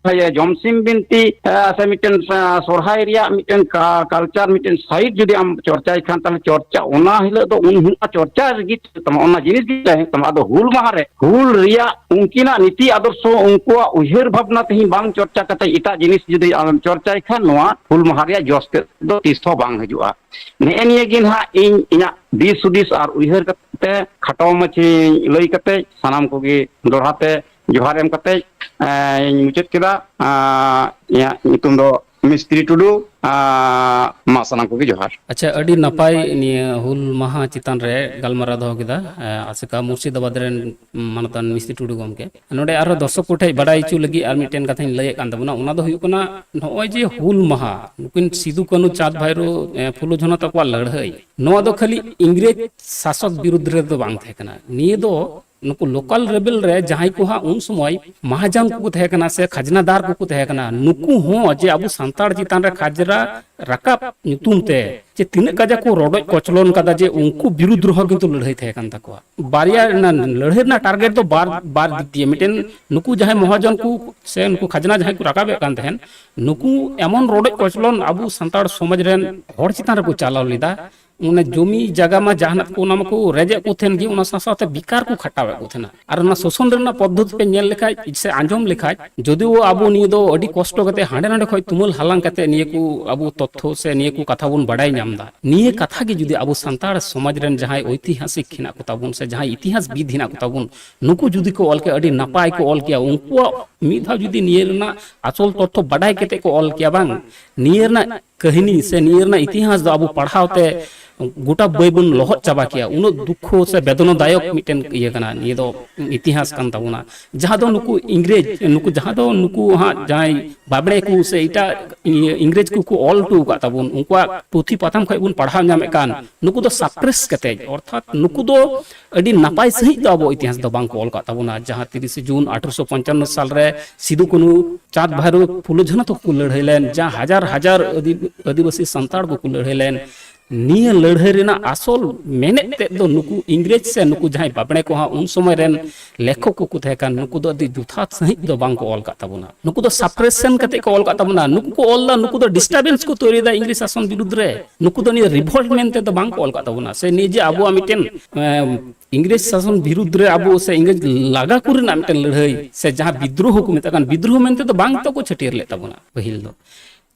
ᱡᱚᱢᱥᱤᱢ ᱵᱤᱱᱛᱤ, ᱟᱸ, ᱥᱮ ᱢᱤᱫᱴᱮᱱ, ᱟᱸ, ᱥᱚᱨᱦᱟᱭ ᱨᱮᱭᱟᱜ ᱢᱤᱫᱴᱮᱱ ᱠᱟ-, ᱠᱟᱞᱪᱟᱨ ᱢᱤᱫᱴᱮᱱ ᱥᱟᱭᱤᱰ ᱡᱩᱫᱤ ᱟᱢ ᱪᱚᱨᱪᱟᱭ ᱠᱷᱟᱱ, ᱛᱟᱦᱞᱮ ᱪᱚᱨᱪᱟ ᱚᱱᱟ ᱦᱤᱞᱳᱜ ᱫᱚ ᱩᱱ ᱦᱤᱞᱳᱜ ᱪᱚᱨᱪᱟ ᱨᱮᱜᱮ ᱛᱟᱢᱟ, ᱚᱱᱟ ᱡᱤᱱᱤᱥ ᱜᱮ ᱛᱟᱦᱮᱸ ᱛᱟᱢᱟ᱾ ᱟᱫᱚ ᱦᱩᱞ ᱢᱟᱦᱟ ᱨᱮ ᱦᱩᱞ ᱨᱮᱭᱟᱜ ᱩᱱᱠᱤᱱᱟᱜ ᱱᱤᱛᱤ ᱟᱫᱚᱨᱥᱚ, ᱩᱱᱠᱩᱣᱟᱜ ᱩᱭᱦᱟᱹᱨ ᱵᱷᱟᱵᱽᱱᱟ ᱛᱮᱦᱮᱧ ᱵᱟᱝ ᱪᱚᱨᱪᱟ ᱠᱟᱛᱮ ᱮᱴᱟᱜ ᱡᱤᱱᱤᱥ ᱡᱩᱫᱤ ᱟᱢᱮᱢ ᱪᱚᱨᱪᱟᱭ ᱠᱷᱟᱱ, ᱱᱚᱣᱟ ᱦᱩᱞ ᱢᱟᱦᱟ ᱨᱮᱭᱟᱜ ᱡᱚᱥ ᱛᱮᱫ ᱫᱚ ᱛᱤᱥ ᱦᱚᱸ ᱵᱟᱝ ᱦᱤᱡᱩᱜᱼᱟ᱾ ᱱᱮᱜᱼᱮ ᱱᱤᱭᱟᱹ ᱜᱮ ᱱᱟᱦᱟᱜ ᱤᱧ ᱤᱧᱟᱹᱜ ᱫᱤᱥ ᱦᱩᱫᱤᱥ ᱟᱨ ᱩᱭᱦᱟᱹᱨ ᱠᱟᱛᱮ ᱠᱷᱟᱴᱚ ᱢᱟᱹᱪᱷᱟᱧ ᱞᱟᱹᱭ ᱠᱟᱛᱮ ᱥᱟᱱᱟᱢ ᱠᱚᱜᱮ ᱫᱚᱲᱦᱟ ᱛᱮ ᱡᱚᱦᱟᱨ ᱮᱢ ᱠᱟᱛᱮ, ᱮᱸ, ᱤᱧ ᱢᱩᱪᱟᱹᱫ ᱠᱮᱫᱟ᱾ ᱟᱸ, ᱤᱧᱟᱹᱜ ᱧᱩᱛᱩᱢ ᱫᱚ ᱢᱤᱥᱛᱨᱤ ᱴᱩᱰᱩ᱾ ᱟᱸ, ᱢᱟ ᱥᱟᱱᱟᱢ ᱠᱚᱜᱮ ᱡᱚᱦᱟᱨ᱾ ᱟᱪᱪᱷᱟ, ᱟᱹᱰᱤ ᱱᱟᱯᱟᱭ ᱱᱤᱭᱟᱹ ᱦᱩᱞ ᱢᱟᱦᱟ ᱪᱮᱛᱟᱱ ᱨᱮ ᱜᱟᱞᱢᱟᱨᱟᱣ ᱫᱚᱦᱚ ᱠᱮᱫᱟ, ᱮᱸ, ᱟᱥᱮᱠᱟ ᱢᱩᱨᱥᱤᱫᱟᱵᱟᱫᱽ ᱨᱮᱱ ᱢᱟᱱᱚᱛᱟᱱ ᱢᱤᱥᱛᱨᱤ ᱴᱩᱰᱩ ᱜᱚᱢᱠᱮ᱾ ᱱᱚᱰᱮ ᱟᱨᱦᱚᱸ ᱫᱚᱨᱥᱚᱠ ᱠᱚᱴᱷᱮᱱ ᱵᱟᱰᱟᱭ ᱦᱚᱪᱚ ᱞᱟᱹᱜᱤᱫ ᱟᱨ ᱢᱤᱫᱴᱮᱱ ᱠᱟᱛᱷᱟᱧ ᱞᱟᱹᱭᱮᱫ ᱠᱟᱱ ᱛᱟᱵᱚᱱᱟ, ᱚᱱᱟ ᱫᱚ ᱦᱩᱭᱩᱜ ᱠᱟᱱᱟ, ᱱᱚᱜᱼᱚᱭ ᱡᱮ ᱦᱩᱞ ᱢᱟᱦᱟ, ᱱᱩᱠᱤᱱ ᱥᱤᱫᱩ, ᱠᱟᱹᱱᱦᱩ, ᱪᱟᱸᱫᱽ, ᱵᱷᱟᱭᱨᱳ, ᱮᱸ, ᱯᱷᱩᱞᱳ, ᱡᱷᱟᱱᱳ ᱛᱟᱠᱚᱣᱟᱜ ᱞᱟᱹᱲᱦᱟᱹᱭ, ᱱᱚᱣᱟ ᱫᱚ ᱠᱷᱟᱹᱞᱤ ᱤᱝᱨᱮᱡᱽ ᱥᱟᱥᱚᱠ ᱵᱤᱨᱩᱫᱽ ᱨᱮᱫᱚ ᱵᱟᱝ ᱛᱟᱦᱮᱸ ᱠᱟᱱᱟ᱾ ᱱᱤᱭᱟᱹ ᱫᱚ ᱱᱩᱠᱩ ᱞᱳᱠᱟᱞ ᱨᱮᱵᱮᱞ ᱨᱮ ᱡᱟᱦᱟᱸᱭ ᱠᱚ ᱦᱟᱸᱜ ᱩᱱ ᱥᱚᱢᱚᱭ ᱢᱟᱦᱟᱡᱚᱱ ᱠᱚᱠᱚ ᱛᱟᱦᱮᱸ ᱠᱟᱱᱟ ᱥᱮ ᱠᱷᱟᱡᱽᱱᱟᱫᱟᱨ ᱠᱚᱠᱚ ᱛᱟᱦᱮᱸ ᱠᱟᱱᱟ, ᱱᱩᱠᱩ ᱦᱚᱸ ᱡᱮ ᱟᱵᱚ ᱥᱟᱱᱛᱟᱲ ᱪᱮᱛᱟᱱ ᱨᱮ ᱠᱷᱟᱡᱽᱨᱟ ᱨᱟᱠᱟᱵ ᱧᱩᱛᱩᱢ ᱛᱮ ᱡᱮ ᱛᱤᱱᱟᱹᱜ ᱠᱟᱡᱟᱠ ᱠᱚ ᱨᱚᱰᱚᱡ ᱠᱚᱪᱞᱚᱱ ᱠᱟᱫᱟ, ᱡᱮ ᱩᱱᱠᱩ ᱵᱤᱨᱩᱫᱽ ᱨᱮᱦᱚᱸ ᱠᱤᱱᱛᱩ ᱞᱟᱹᱲᱦᱟᱹᱭ ᱛᱟᱦᱮᱸ ᱠᱟᱱ ᱛᱟᱠᱚᱣᱟ᱾ ᱵᱟᱨᱭᱟ ᱨᱮᱱᱟᱜ ᱞᱟᱹᱲᱦᱟᱹᱭ ᱨᱮᱱᱟᱜ ᱴᱟᱨᱜᱮᱴ ᱫᱚ ᱵᱟᱨ, ᱵᱟᱨ ᱫᱤᱠ ᱫᱤᱭᱮ, ᱢᱤᱫᱴᱮᱱ ᱱᱩᱠᱩ ᱡᱟᱦᱟᱸᱭ ᱢᱚᱦᱟᱡᱚᱱ ᱠᱚ ᱥᱮ ᱱᱩᱠᱩ ᱠᱷᱟᱡᱽᱱᱟ ᱡᱟᱦᱟᱸᱭ ᱠᱚ ᱨᱟᱠᱟᱵᱮᱫ ᱠᱟᱱ ᱛᱟᱦᱮᱸᱱ, ᱱᱩᱠᱩ ᱮᱢᱚᱱ ᱨᱚᱰᱚᱡ ᱠᱚᱪᱞᱚᱱ ᱟᱵᱚ ᱥᱟᱱᱛᱟᱲ ᱥᱚᱢᱟᱡᱽ ᱨᱮᱱ ᱦᱚᱲ ᱪᱮᱛᱟᱱ ᱨᱮᱠᱚ ᱪᱟᱞᱟᱣ ᱞᱮᱫᱟ, ᱚᱱᱟ ᱡᱚᱢᱤ ᱡᱟᱭᱜᱟ ᱢᱟ ᱡᱟᱦᱟᱱᱟᱜ ᱠᱚ, ᱚᱱᱟ ᱢᱟᱠᱚ ᱨᱮᱡᱮᱫ ᱠᱚ ᱛᱟᱦᱮᱱ ᱜᱮ, ᱚᱱᱟ ᱥᱟᱶ ᱥᱟᱶᱛᱮ ᱵᱮᱠᱟᱨ ᱠᱚ ᱠᱷᱟᱴᱟᱣᱮᱫ ᱠᱚ ᱛᱟᱦᱮᱱᱟ᱾ ᱟᱨ ᱚᱱᱟ ᱥᱳᱥᱚᱱ ᱨᱮᱱᱟᱜ ᱯᱚᱫᱽᱫᱷᱚᱛᱤ ᱯᱮ ᱧᱮᱞ ᱞᱮᱠᱷᱟᱡ ᱥᱮ ᱟᱸᱡᱚᱢ ᱞᱮᱠᱷᱟᱡ, ᱡᱚᱫᱤᱳ ᱟᱵᱚ ᱱᱤᱭᱟᱹ ᱫᱚ ᱟᱹᱰᱤ ᱠᱚᱥᱴᱚ ᱠᱟᱛᱮ ᱦᱟᱸᱰᱮ ᱱᱟᱰᱮ ᱠᱷᱚᱡ ᱛᱩᱢᱟᱹᱞ ᱦᱟᱞᱟᱝ ᱠᱟᱛᱮ ᱱᱤᱭᱟᱹ ᱠᱚ ᱟᱵᱚ ᱛᱚᱛᱛᱷᱚ ᱥᱮ ᱱᱤᱭᱟᱹ ᱠᱚ ᱠᱟᱛᱷᱟ ᱵᱚᱱ ᱵᱟᱰᱟᱭ ᱧᱟᱢ ᱮᱫᱟ, ᱱᱤᱭᱟᱹ ᱠᱟᱛᱷᱟ ᱜᱮ ᱡᱩᱫᱤ ᱟᱵᱚ ᱥᱟᱱᱛᱟᱲ ᱥᱚᱢᱟᱡᱽ ᱨᱮᱱ ᱡᱟᱦᱟᱸᱭ ᱳᱭᱛᱤᱦᱟᱥᱤᱠ ᱦᱮᱱᱟᱜ ᱠᱚ ᱛᱟᱵᱚᱱ ᱥᱮ ᱡᱟᱦᱟᱸᱭ ᱤᱛᱤᱦᱟᱥᱵᱤᱫ ᱦᱮᱱᱟᱜ ᱠᱚ ᱛᱟᱵᱚᱱ, ᱱᱩᱠᱩ ᱡᱩᱫᱤ ᱠᱚ ᱚᱞ ᱠᱮᱭᱟ, ᱟᱹᱰᱤ ᱱᱟᱯᱟᱭ ᱠᱚ ᱚᱞ ᱠᱮᱭᱟ᱾ ᱩᱱᱠᱩᱣᱟᱜ ᱢᱤᱫ ᱫᱷᱟᱣ ᱡᱩᱫᱤ ᱱᱤᱭᱟᱹ ᱨᱮᱱᱟᱜ ᱟᱥᱚᱞ ᱛᱚᱛᱛᱷᱚ ᱵᱟᱰᱟᱭ ᱠᱟᱛᱮ ᱠᱚ ᱚᱞ ᱠᱮᱭᱟ, ᱵᱟᱝ, ᱱᱤᱭᱟᱹ ᱨᱮᱱᱟᱜ ᱠᱟᱹᱦᱱᱤ ᱥᱮ ᱱᱤᱭᱟᱹ ᱨᱮᱱᱟᱜ ᱤᱛᱤᱦᱟᱥ ᱫᱚ ᱟᱵᱚ ᱯᱟᱲᱦᱟᱣ ᱛᱮ ᱜᱚᱴᱟ ᱵᱟᱹᱭ ᱵᱚᱱ ᱞᱚᱦᱚᱫ ᱪᱟᱵᱟ ᱠᱮᱭᱟ᱾ ᱩᱱᱟᱹᱜ ᱫᱩᱠᱠᱷᱚ ᱥᱮ ᱵᱮᱫᱚᱱᱟ ᱫᱟᱭᱚᱠ ᱢᱤᱫᱴᱮᱱ ᱤᱭᱟᱹ ᱠᱟᱱᱟ, ᱱᱤᱭᱟᱹ ᱫᱚ ᱤᱛᱤᱦᱟᱥ ᱠᱟᱱ ᱛᱟᱵᱚᱱᱟ᱾ ᱡᱟᱦᱟᱸ ᱫᱚ ᱱᱩᱠᱩ ᱤᱝᱨᱮᱡᱽ, ᱱᱩᱠᱩ ᱡᱟᱦᱟᱸ ᱫᱚ ᱱᱩᱠᱩ ᱦᱟᱸᱜ ᱡᱟᱦᱟᱸᱭ ᱵᱟᱵᱽᱲᱮ ᱠᱚ ᱥᱮ ᱮᱴᱟᱜ ᱤᱭᱟᱹ ᱤᱝᱨᱮᱡᱽ ᱠᱚᱠᱚ ᱚᱞ ᱦᱚᱴᱚ ᱟᱠᱟᱫ ᱛᱟᱵᱚᱱ, ᱩᱱᱠᱩᱣᱟᱜ ᱯᱩᱛᱷᱤ ᱯᱟᱛᱷᱟᱢ ᱠᱷᱚᱱ ᱵᱚᱱ ᱯᱟᱲᱦᱟᱣ ᱧᱟᱢᱮᱫ ᱠᱟᱱ, ᱱᱩᱠᱩ ᱫᱚ ᱥᱟᱯᱨᱮᱥ ᱠᱟᱛᱮ, ᱚᱨᱛᱷᱟᱛ ᱱᱩᱠᱩ ᱫᱚ ᱟᱹᱰᱤ ᱱᱟᱯᱟᱭ ᱥᱟᱺᱦᱤᱡ ᱫᱚ ᱟᱵᱚ ᱤᱛᱤᱦᱟᱥ ᱫᱚ ᱵᱟᱝ ᱠᱚ ᱚᱞ ᱟᱠᱟᱫ ᱛᱟᱵᱚᱱᱟ᱾ ᱡᱟᱦᱟᱸ ᱛᱤᱨᱤᱥᱮ ᱡᱩᱱ ᱟᱴᱷᱨᱚᱥᱚ ᱯᱚᱧᱪᱟᱱᱱᱚ ᱥᱟᱞ ᱨᱮ ᱥᱤᱫᱩ ᱠᱟᱹᱱᱦᱩ, ᱪᱟᱸᱫᱽ ᱵᱷᱟᱭᱨᱳ, ᱯᱷᱩᱞᱳ ᱡᱷᱟᱱᱳ ᱛᱟᱠᱚ ᱠᱚ ᱞᱟᱹᱲᱦᱟᱹᱭ ᱞᱮᱱ, ᱡᱟᱦᱟᱸ ᱦᱟᱡᱟᱨ ᱦᱟᱡᱟᱨ ᱟᱹᱫᱤ-, ᱟᱹᱫᱤᱵᱟᱹᱥᱤ ᱥᱟᱱᱛᱟᱲ ᱠᱚᱠᱚ ᱞᱟᱹᱲᱦᱟᱹᱭ ᱞᱮᱱ, ᱱᱤᱭᱟᱹ ᱞᱟᱹᱲᱦᱟᱹᱭ ᱨᱮᱱᱟᱜ ᱟᱥᱚᱞ ᱢᱮᱱᱮᱫ ᱛᱮᱫ ᱫᱚ ᱱᱩᱠᱩ ᱤᱝᱨᱮᱡᱽ ᱥᱮ ᱱᱩᱠᱩ ᱡᱟᱦᱟᱸᱭ ᱵᱟᱵᱽᱲᱮ ᱠᱚ ᱦᱟᱸᱜ ᱩᱱ ᱥᱚᱢᱚᱭ ᱨᱮᱱ ᱞᱮᱠᱷᱚᱠ ᱠᱚᱠᱚ ᱛᱟᱦᱮᱸ ᱠᱟᱱ, ᱱᱩᱠᱩ ᱫᱚ ᱟᱹᱰᱤ ᱡᱚᱛᱷᱟᱛ ᱥᱟᱺᱦᱤᱡ ᱫᱚ ᱵᱟᱝ ᱠᱚ ᱚᱞ ᱠᱟᱜ ᱛᱟᱵᱚᱱᱟ᱾ ᱱᱩᱠᱩ ᱫᱚ ᱥᱟᱯᱨᱮᱥᱮᱱ ᱠᱟᱛᱮ ᱠᱚ ᱚᱞ ᱠᱟᱜ ᱛᱟᱵᱚᱱᱟ᱾ ᱱᱩᱠᱩ ᱠᱚ ᱚᱞ ᱫᱟ, ᱱᱩᱠᱩ ᱫᱚ ᱰᱤᱥᱴᱟᱨᱵᱮᱱᱥ ᱠᱚ ᱛᱳᱭᱨᱤ ᱫᱟ ᱤᱝᱨᱮᱡᱽ ᱥᱟᱥᱚᱱ ᱵᱤᱨᱩᱫᱽ ᱨᱮ᱾ ᱱᱩᱠᱩ ᱫᱚ ᱱᱤᱭᱟᱹ ᱨᱤᱵᱷᱚᱞᱴ ᱢᱮᱱᱛᱮ ᱫᱚ ᱵᱟᱝ ᱠᱚ ᱚᱞ ᱠᱟᱜ ᱛᱟᱵᱚᱱᱟ᱾ ᱥᱮ ᱱᱤᱭᱟᱹ ᱡᱮ ᱟᱵᱚᱣᱟᱜ ᱢᱤᱫᱴᱮᱱ, ᱮᱸ, ᱤᱝᱨᱮᱡᱽ ᱥᱟᱥᱚᱱ ᱵᱤᱨᱩᱫᱽ ᱨᱮ ᱟᱵᱚ ᱥᱮ ᱤᱝᱨᱮᱡᱽ ᱞᱟᱜᱟ ᱠᱚ ᱨᱮᱱᱟᱜ ᱢᱤᱫᱴᱮᱱ ᱞᱟᱹᱲᱦᱟᱹᱭ ᱥᱮ ᱡᱟᱦᱟᱸ ᱵᱤᱫᱽᱨᱳᱦᱚ ᱠᱚ ᱢᱮᱛᱟᱜ ᱠᱟᱱ, ᱵᱤᱫᱽᱨᱳᱦᱚ ᱢᱮᱱᱛᱮ ᱫᱚ ᱵᱟᱝ ᱛᱚ ᱠᱚ ᱪᱷᱟᱹᱴᱭᱟᱹᱨ ᱞᱮᱫ ᱛᱟᱵᱚᱱᱟ ᱯᱟᱹᱦᱤᱞ ᱫᱚ᱾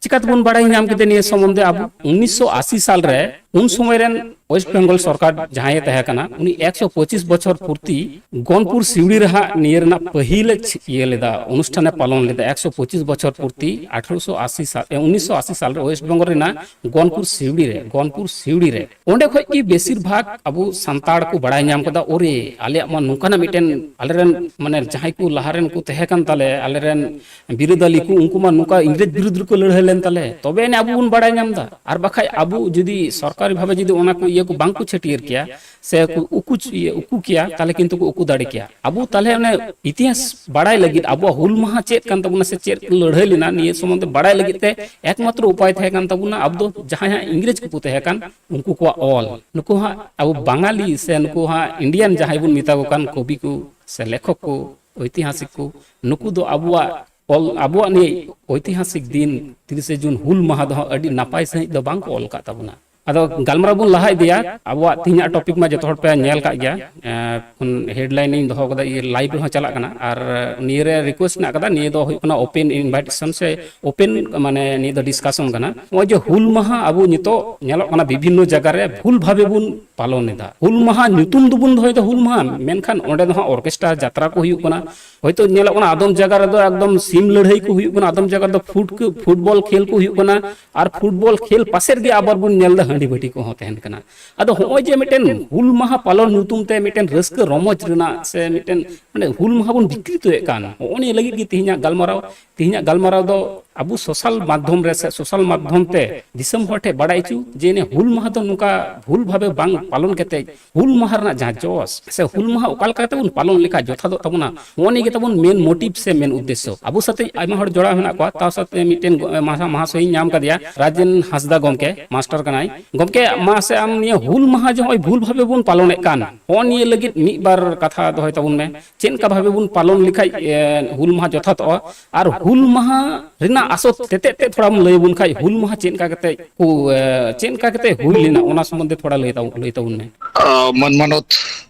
ᱪᱤᱠᱟᱹ ᱛᱮᱵᱚᱱ ᱵᱟᱲᱟᱭ ᱧᱟᱢ ᱠᱮᱫᱟ ᱱᱤᱭᱟᱹ ᱥᱚᱢᱵᱚᱱᱫᱷᱮ? ᱟᱵᱚ ᱩᱱᱤᱥᱥᱚ ᱟᱥᱤ ᱥᱟᱞ ᱨᱮ, ᱩᱱ ᱥᱚᱢᱚᱭ ᱨᱮᱱ ᱳᱭᱮᱥᱴ ᱵᱮᱝᱜᱚᱞ ᱥᱚᱨᱠᱟᱨ ᱡᱟᱦᱟᱸᱭᱮ ᱛᱟᱦᱮᱸ ᱠᱟᱱᱟ, ᱩᱱᱤ ᱮᱠᱥᱚ ᱯᱚᱸᱪᱤᱥ ᱵᱚᱪᱷᱚᱨ ᱯᱩᱨᱛᱤ ᱜᱚᱱᱯᱩᱨ ᱥᱤᱣᱲᱤ ᱨᱮ ᱦᱟᱸᱜ ᱱᱤᱭᱟᱹ ᱨᱮᱱᱟᱜ ᱯᱟᱹᱦᱤᱞ ᱤᱭᱟᱹ ᱞᱮᱫᱟ, ᱚᱱᱩᱥᱴᱷᱟᱱᱮ ᱯᱟᱞᱚᱱ ᱞᱮᱫᱟ᱾ ᱮᱠᱥᱚ ᱯᱚᱸᱪᱤᱥ ᱵᱚᱪᱷᱚᱨ ᱯᱩᱨᱛᱤ ᱟᱴᱷᱨᱚᱥᱚ ᱟᱥᱤ ᱥᱟᱞ, ᱮ, ᱩᱱᱤᱥᱥᱚ ᱟᱥᱤ ᱥᱟᱞ ᱨᱮ ᱳᱭᱮᱥᱴ ᱵᱮᱝᱜᱚᱞ ᱨᱮᱱᱟᱜ ᱜᱚᱱᱯᱩᱨ ᱥᱤᱣᱲᱤ ᱨᱮ, ᱜᱚᱱᱯᱩᱨ ᱥᱤᱣᱲᱤ ᱨᱮ᱾ ᱚᱸᱰᱮ ᱠᱷᱚᱡ ᱜᱮ ᱵᱮᱥᱤᱨ ᱵᱷᱟᱜᱽ ᱟᱵᱚ ᱥᱟᱱᱛᱟᱲ ᱠᱚ ᱵᱟᱲᱟᱭ ᱧᱟᱢ ᱠᱮᱫᱟ, ᱳᱨᱮ, ᱟᱞᱮᱭᱟᱜ ᱢᱟ ᱱᱚᱝᱠᱟᱱᱟᱜ ᱢᱤᱫᱴᱮᱱ, ᱟᱞᱮᱨᱮᱱ ᱢᱟᱱᱮ ᱡᱟᱦᱟᱸᱭ ᱠᱚ ᱞᱟᱦᱟ ᱨᱮᱱ ᱠᱚ ᱛᱟᱦᱮᱸ ᱠᱟᱱ ᱛᱟᱞᱮ, ᱟᱞᱮᱨᱮᱱ ᱵᱤᱨᱟᱹᱫᱟᱞᱤ ᱠᱚ, ᱩᱱᱠᱩ ᱢᱟ ᱱᱚᱝᱠᱟ ᱤᱝᱨᱮᱡᱽ ᱵᱤᱨᱩᱫᱽ ᱨᱮᱠᱚ ᱞᱟᱹᱲᱦᱟᱹᱭ ᱞᱮᱱ ᱛᱟᱞᱮ, ᱛᱚᱵᱮ ᱟᱹᱱᱤᱡ ᱟᱵᱚ ᱵᱚᱱ ᱵᱟᱲᱟᱭ ᱧᱟᱢ ᱮᱫᱟ᱾ ᱟᱨ ᱵᱟᱠᱷᱟᱡ ᱟᱵᱚ ᱡᱩᱫᱤ ᱥᱚᱨᱠᱟᱨᱤ ᱵᱷᱟᱵᱮ ᱡᱩᱫᱤ ᱚᱱᱟ ᱠᱚ ᱤᱭᱟᱹ ᱠᱚ ᱵᱟᱝ ᱠᱚ ᱪᱷᱟᱹᱴᱭᱟᱹᱨ ᱠᱮᱭᱟ, ᱥᱮ ᱠᱚ ᱩᱠᱩ ᱪ-, ᱤᱭᱟᱹ, ᱩᱠᱩ ᱠᱮᱭᱟ, ᱛᱟᱦᱞᱮ ᱠᱤᱱᱛᱩ ᱠᱚ ᱩᱠᱩ ᱫᱟᱲᱮ ᱠᱮᱭᱟ᱾ ᱟᱵᱚ ᱛᱟᱦᱞᱮ ᱚᱱᱮ ᱤᱛᱤᱦᱟᱥ ᱵᱟᱲᱟᱭ ᱞᱟᱹᱜᱤᱫ, ᱟᱵᱚᱣᱟᱜ ᱦᱩᱞ ᱢᱟᱦᱟ ᱪᱮᱫ ᱠᱟᱱ ᱛᱟᱵᱚᱱᱟ ᱥᱮ ᱪᱮᱫ ᱞᱟᱹᱲᱦᱟᱹᱭ ᱞᱮᱱᱟ, ᱱᱤᱭᱟᱹ ᱥᱚᱢᱵᱚᱱᱫᱷᱮ ᱵᱟᱲᱟᱭ ᱞᱟᱹᱜᱤᱫ ᱛᱮ ᱮᱠᱢᱟᱛᱨᱚ ᱩᱯᱟᱭ ᱛᱟᱦᱮᱸ ᱠᱟᱱ ᱛᱟᱵᱚᱱᱟ ᱟᱵᱚ ᱫᱚ ᱡᱟᱦᱟᱸᱭ ᱦᱟᱸᱜ ᱤᱝᱨᱮᱡᱽ ᱠᱚᱠᱚ ᱛᱟᱦᱮᱸ ᱠᱟᱱ, ᱩᱱᱠᱩ ᱠᱚᱣᱟᱜ ᱚᱞ᱾ ᱱᱩᱠᱩ ᱦᱟᱸᱜ ᱟᱵᱚ ᱵᱟᱝᱟᱞᱤ ᱥᱮ ᱱᱩᱠᱩ ᱦᱟᱸᱜ ᱤᱱᱰᱤᱭᱟᱱ ᱡᱟᱦᱟᱸᱭ ᱵᱚᱱ ᱢᱮᱛᱟ ᱠᱚ ᱠᱟᱱ, ᱠᱚᱵᱤ ᱠᱚ ᱥᱮ ᱞᱮᱠᱷᱚᱠ ᱠᱚ, ᱳᱭᱛᱤᱦᱟᱥᱤᱠ ᱠᱚ, ᱱᱩᱠᱩ ᱫᱚ ᱟᱵᱚᱣᱟᱜ ᱚᱞ, ᱟᱵᱚᱣᱟᱜ ᱱᱤᱭᱟᱹ ᱳᱭᱛᱤᱦᱟᱥᱤᱠ ᱫᱤᱱ ᱛᱤᱨᱤᱥᱮ ᱡᱩᱱ ᱦᱩᱞ ᱢᱟᱦᱟ ᱫᱚ ᱦᱟᱸᱜ ᱟᱹᱰᱤ ᱱᱟᱯᱟᱭ ᱥᱟᱺᱦᱤᱡ ᱫᱚ ᱵᱟᱝ ᱠᱚ ᱚᱞ ᱟᱠᱟᱫ ᱛᱟᱵᱚᱱᱟ᱾ ᱟᱫᱚ ᱜᱟᱞᱢᱟᱨᱟᱣ ᱵᱚᱱ ᱞᱟᱦᱟ ᱤᱫᱤᱭᱟ᱾ ᱟᱵᱚᱣᱟᱜ ᱛᱮᱦᱮᱧᱟᱜ ᱴᱚᱯᱤᱠ ᱢᱟ ᱡᱚᱛᱚ ᱦᱚᱲ ᱯᱮ ᱧᱮᱞ ᱠᱟᱜ ᱜᱮᱭᱟ, ᱮᱸ, ᱠᱷᱚᱱ ᱦᱮᱰᱞᱟᱭᱤᱱ ᱤᱧ ᱫᱚᱦᱚ ᱠᱟᱫᱟ, ᱤᱭᱟᱹ, ᱞᱟᱭᱤᱵᱷ ᱨᱮᱦᱚᱸ ᱪᱟᱞᱟᱜ ᱠᱟᱱᱟ᱾ ᱟᱨ ᱱᱤᱭᱟᱹ ᱨᱮ ᱨᱤᱠᱩᱭᱮᱥᱴ ᱢᱮᱱᱟᱜ ᱠᱟᱫᱟ, ᱱᱤᱭᱟᱹ ᱫᱚ ᱦᱩᱭᱩᱜ ᱠᱟᱱᱟ ᱳᱯᱮᱱ ᱤᱱᱵᱷᱟᱭᱴᱮᱥᱚᱱ ᱥᱮ ᱳᱯᱮᱱ, ᱢᱟᱱᱮ, ᱱᱤᱭᱟᱹ ᱫᱚ ᱰᱤᱥᱠᱟᱥᱚᱱ ᱠᱟᱱᱟ᱾ ᱱᱚᱜᱼᱚᱭ ᱡᱮ ᱦᱩᱞ ᱢᱟᱦᱟ ᱟᱵᱚ ᱱᱤᱛᱚᱜ ᱧᱮᱞᱚᱜ ᱠᱟᱱᱟ ᱵᱤᱵᱷᱤᱱᱱᱚ ᱡᱟᱭᱜᱟ ᱨᱮ ᱵᱷᱩᱞ ᱵᱷᱟᱵᱮ ᱵᱚᱱ ᱯᱟᱞᱚᱱ ᱮᱫᱟ᱾ ᱦᱩᱞ ᱢᱟᱦᱟ ᱧᱩᱛᱩᱢ ᱫᱚᱵᱚᱱ ᱫᱚᱦᱚᱭᱮᱫᱟ ᱦᱩᱞ ᱢᱟᱦᱟ, ᱢᱮᱱᱠᱷᱟᱱ ᱚᱸᱰᱮ ᱫᱚ ᱦᱟᱸᱜ ᱚᱨᱠᱮᱥᱴᱨᱟ ᱡᱟᱛᱨᱟ ᱠᱚ ᱦᱩᱭᱩᱜ ᱠᱟᱱᱟ᱾ ᱦᱚᱭᱛᱳ ᱧᱮᱞᱚᱜ ᱠᱟᱱᱟ ᱟᱫᱚᱢ ᱡᱟᱭᱜᱟ ᱨᱮᱫᱚ ᱮᱠᱫᱚᱢ ᱥᱤᱢ ᱞᱟᱹᱲᱦᱟᱹᱭ ᱠᱚ ᱦᱩᱭᱩᱜ ᱠᱟᱱᱟ, ᱟᱫᱚᱢ ᱡᱟᱭᱜᱟ ᱨᱮᱫᱚ ᱯᱷᱩᱴ-, ᱯᱷᱩᱴᱵᱚᱞ ᱠᱷᱮᱞ ᱠᱚ ᱦᱩᱭᱩᱜ ᱠᱟᱱᱟ᱾ ᱟᱨ ᱯᱷᱩᱴᱵᱚᱞ ᱠᱷᱮᱞ ᱯᱟᱥᱮ ᱨᱮᱜᱮ ᱟᱵᱟᱨ ᱵᱚᱱ ᱧᱮᱞ ᱮᱫᱟ ᱦᱟᱺᱰᱤ ᱵᱷᱟᱹᱴᱤ ᱠᱚᱦᱚᱸ ᱛᱟᱦᱮᱱ ᱠᱟᱱᱟ᱾ ᱟᱫᱚ ᱦᱚᱸᱜᱼᱚᱭ ᱡᱮ ᱢᱤᱫᱴᱮᱱ ᱦᱩᱞ ᱢᱟᱦᱟ ᱯᱟᱞᱚᱱ ᱧᱩᱛᱩᱢ ᱛᱮ ᱢᱤᱫᱴᱮᱱ ᱨᱟᱹᱥᱠᱟᱹ ᱨᱚᱢᱚᱡᱽ ᱨᱮᱱᱟᱜ ᱥᱮ ᱢᱤᱫᱴᱮᱱ ᱢᱟᱱᱮ ᱦᱩᱞ ᱢᱟᱦᱟ ᱵᱚᱱ ᱵᱤᱠᱨᱤᱛᱚᱭᱮᱫ ᱠᱟᱱ, ᱦᱚᱸᱜᱼᱚ ᱱᱤᱭᱟᱹ ᱞᱟᱹᱜᱤᱫ ᱜᱮ ᱛᱮᱦᱮᱧᱟᱜ ᱜᱟᱞᱢᱟᱨᱟᱣ᱾ ᱛᱮᱦᱮᱧᱟᱜ ᱜᱟᱞᱢᱟᱨᱟᱣ ᱫᱚ ᱟᱵᱚ ᱥᱳᱥᱟᱞ ᱢᱟᱫᱽᱫᱷᱚᱢ ᱨᱮ ᱥᱮ ᱥᱳᱥᱟᱞ ᱢᱟᱫᱽᱫᱷᱚᱢ ᱛᱮ ᱫᱤᱥᱚᱢ ᱦᱚᱲ ᱴᱷᱮᱱ ᱵᱟᱲᱟᱭ ᱦᱚᱪᱚ ᱡᱮ ᱱᱤᱭᱟᱹ ᱦᱩᱞ ᱢᱟᱦᱟ ᱫᱚ ᱱᱚᱝᱠᱟ ᱵᱷᱩᱞ ᱵᱷᱟᱵᱮ ᱵᱟᱝ ᱯᱟᱞᱚᱱ ᱠᱟᱛᱮ ᱦᱩᱞ ᱢᱟᱦᱟ ᱨᱮᱱᱟᱜ ᱡᱟᱦᱟᱸ ᱡᱚᱥ ᱥᱮ ᱦᱩᱞ ᱢᱟᱦᱟ ᱚᱠᱟ ᱞᱮᱠᱟ ᱠᱟᱛᱮ ᱵᱚᱱ ᱯᱟᱞᱚᱱ ᱞᱮᱠᱷᱟᱱ ᱡᱚᱛᱷᱟᱛᱚᱜ ᱛᱟᱵᱚᱱᱟ, ᱱᱚᱜᱼᱚ ᱱᱤᱭᱟᱹ ᱜᱮ ᱛᱟᱵᱚᱱ ᱢᱮᱱ ᱢᱳᱴᱤᱵᱷ ᱥᱮ ᱢᱮᱱ ᱩᱫᱽᱫᱮᱥᱥᱚ᱾ ᱟᱵᱚ ᱥᱟᱛᱮ ᱟᱭᱢᱟ ᱦᱚᱲ ᱡᱚᱲᱟᱣ ᱢᱮᱱᱟᱜ ᱠᱚᱣᱟ, ᱛᱟᱣ ᱥᱟᱛᱮ ᱢᱤᱫᱴᱮᱱ ᱜᱚ-, ᱢᱟᱦᱟ-, ᱢᱟᱦᱟᱥᱚᱭᱤᱧ ᱧᱟᱢ ᱠᱟᱫᱮᱭᱟ, ᱨᱟᱡᱮᱱ ᱦᱟᱸᱥᱫᱟ ᱜᱚᱢᱠᱮ, ᱢᱟᱥᱴᱟᱨ ᱠᱟᱱᱟᱭ᱾ ᱜᱚᱢᱠᱮ, ᱢᱟᱥᱮ ᱟᱢ ᱱᱤᱭᱟᱹ ᱦᱩᱞ ᱢᱟᱦᱟ ᱡᱮ ᱱᱚᱜᱼᱚᱭ ᱵᱷᱩᱞ ᱵᱷᱟᱵᱮ ᱵᱚᱱ ᱯᱟᱞᱚᱱᱮᱫ ᱠᱟᱱ, ᱱᱚᱜᱼᱚ ᱱᱤᱭᱟᱹ ᱞᱟᱹᱜᱤᱫ ᱢᱤᱫ ᱵᱟᱨ ᱠᱟᱛᱷᱟ ᱫᱚᱦᱚᱭ ᱛᱟᱵᱚᱱ ᱢᱮ᱾ ᱪᱮᱫ ᱞᱮᱠᱟ ᱵᱷᱟᱵᱮ ᱵᱚᱱ ᱯᱟᱞᱚᱱ ᱞᱮᱠᱷᱟᱡ, ᱮ, ᱦᱩᱞ ᱢᱟᱦᱟ ᱡᱚᱛᱷᱟᱛᱚᱜᱼᱟ? ᱟᱨ ᱦᱩᱞ ᱢᱟᱦᱟ ᱨᱮᱱᱟᱜ ᱟᱥᱚᱞ ᱛᱮᱛᱮᱫ ᱛᱮ ᱛᱷᱚᱲᱟᱢ ᱞᱟᱹᱭ ᱟᱵᱚᱱ ᱠᱷᱟᱡ, ᱦᱩᱞ ᱢᱟᱦᱟ ᱪᱮᱫ ᱞᱮᱠᱟ ᱠᱟᱛᱮ ᱠᱚ, ᱮ, ᱪᱮᱫ ᱞᱮᱠᱟ ᱠᱟᱛᱮ ᱦᱩᱭ ᱞᱮᱱᱟ, ᱚᱱᱟ ᱥᱚᱢᱵᱚᱱᱫᱷᱮ ᱛᱷᱚᱲᱟ ᱞᱟᱹᱭ ᱛᱟᱵᱚᱱ, ᱞᱟᱹᱭ ᱛᱟᱵᱚᱱ ᱢᱮ᱾ ᱟᱸ, ᱢᱟᱹᱱ ᱢᱟᱱᱚᱛ,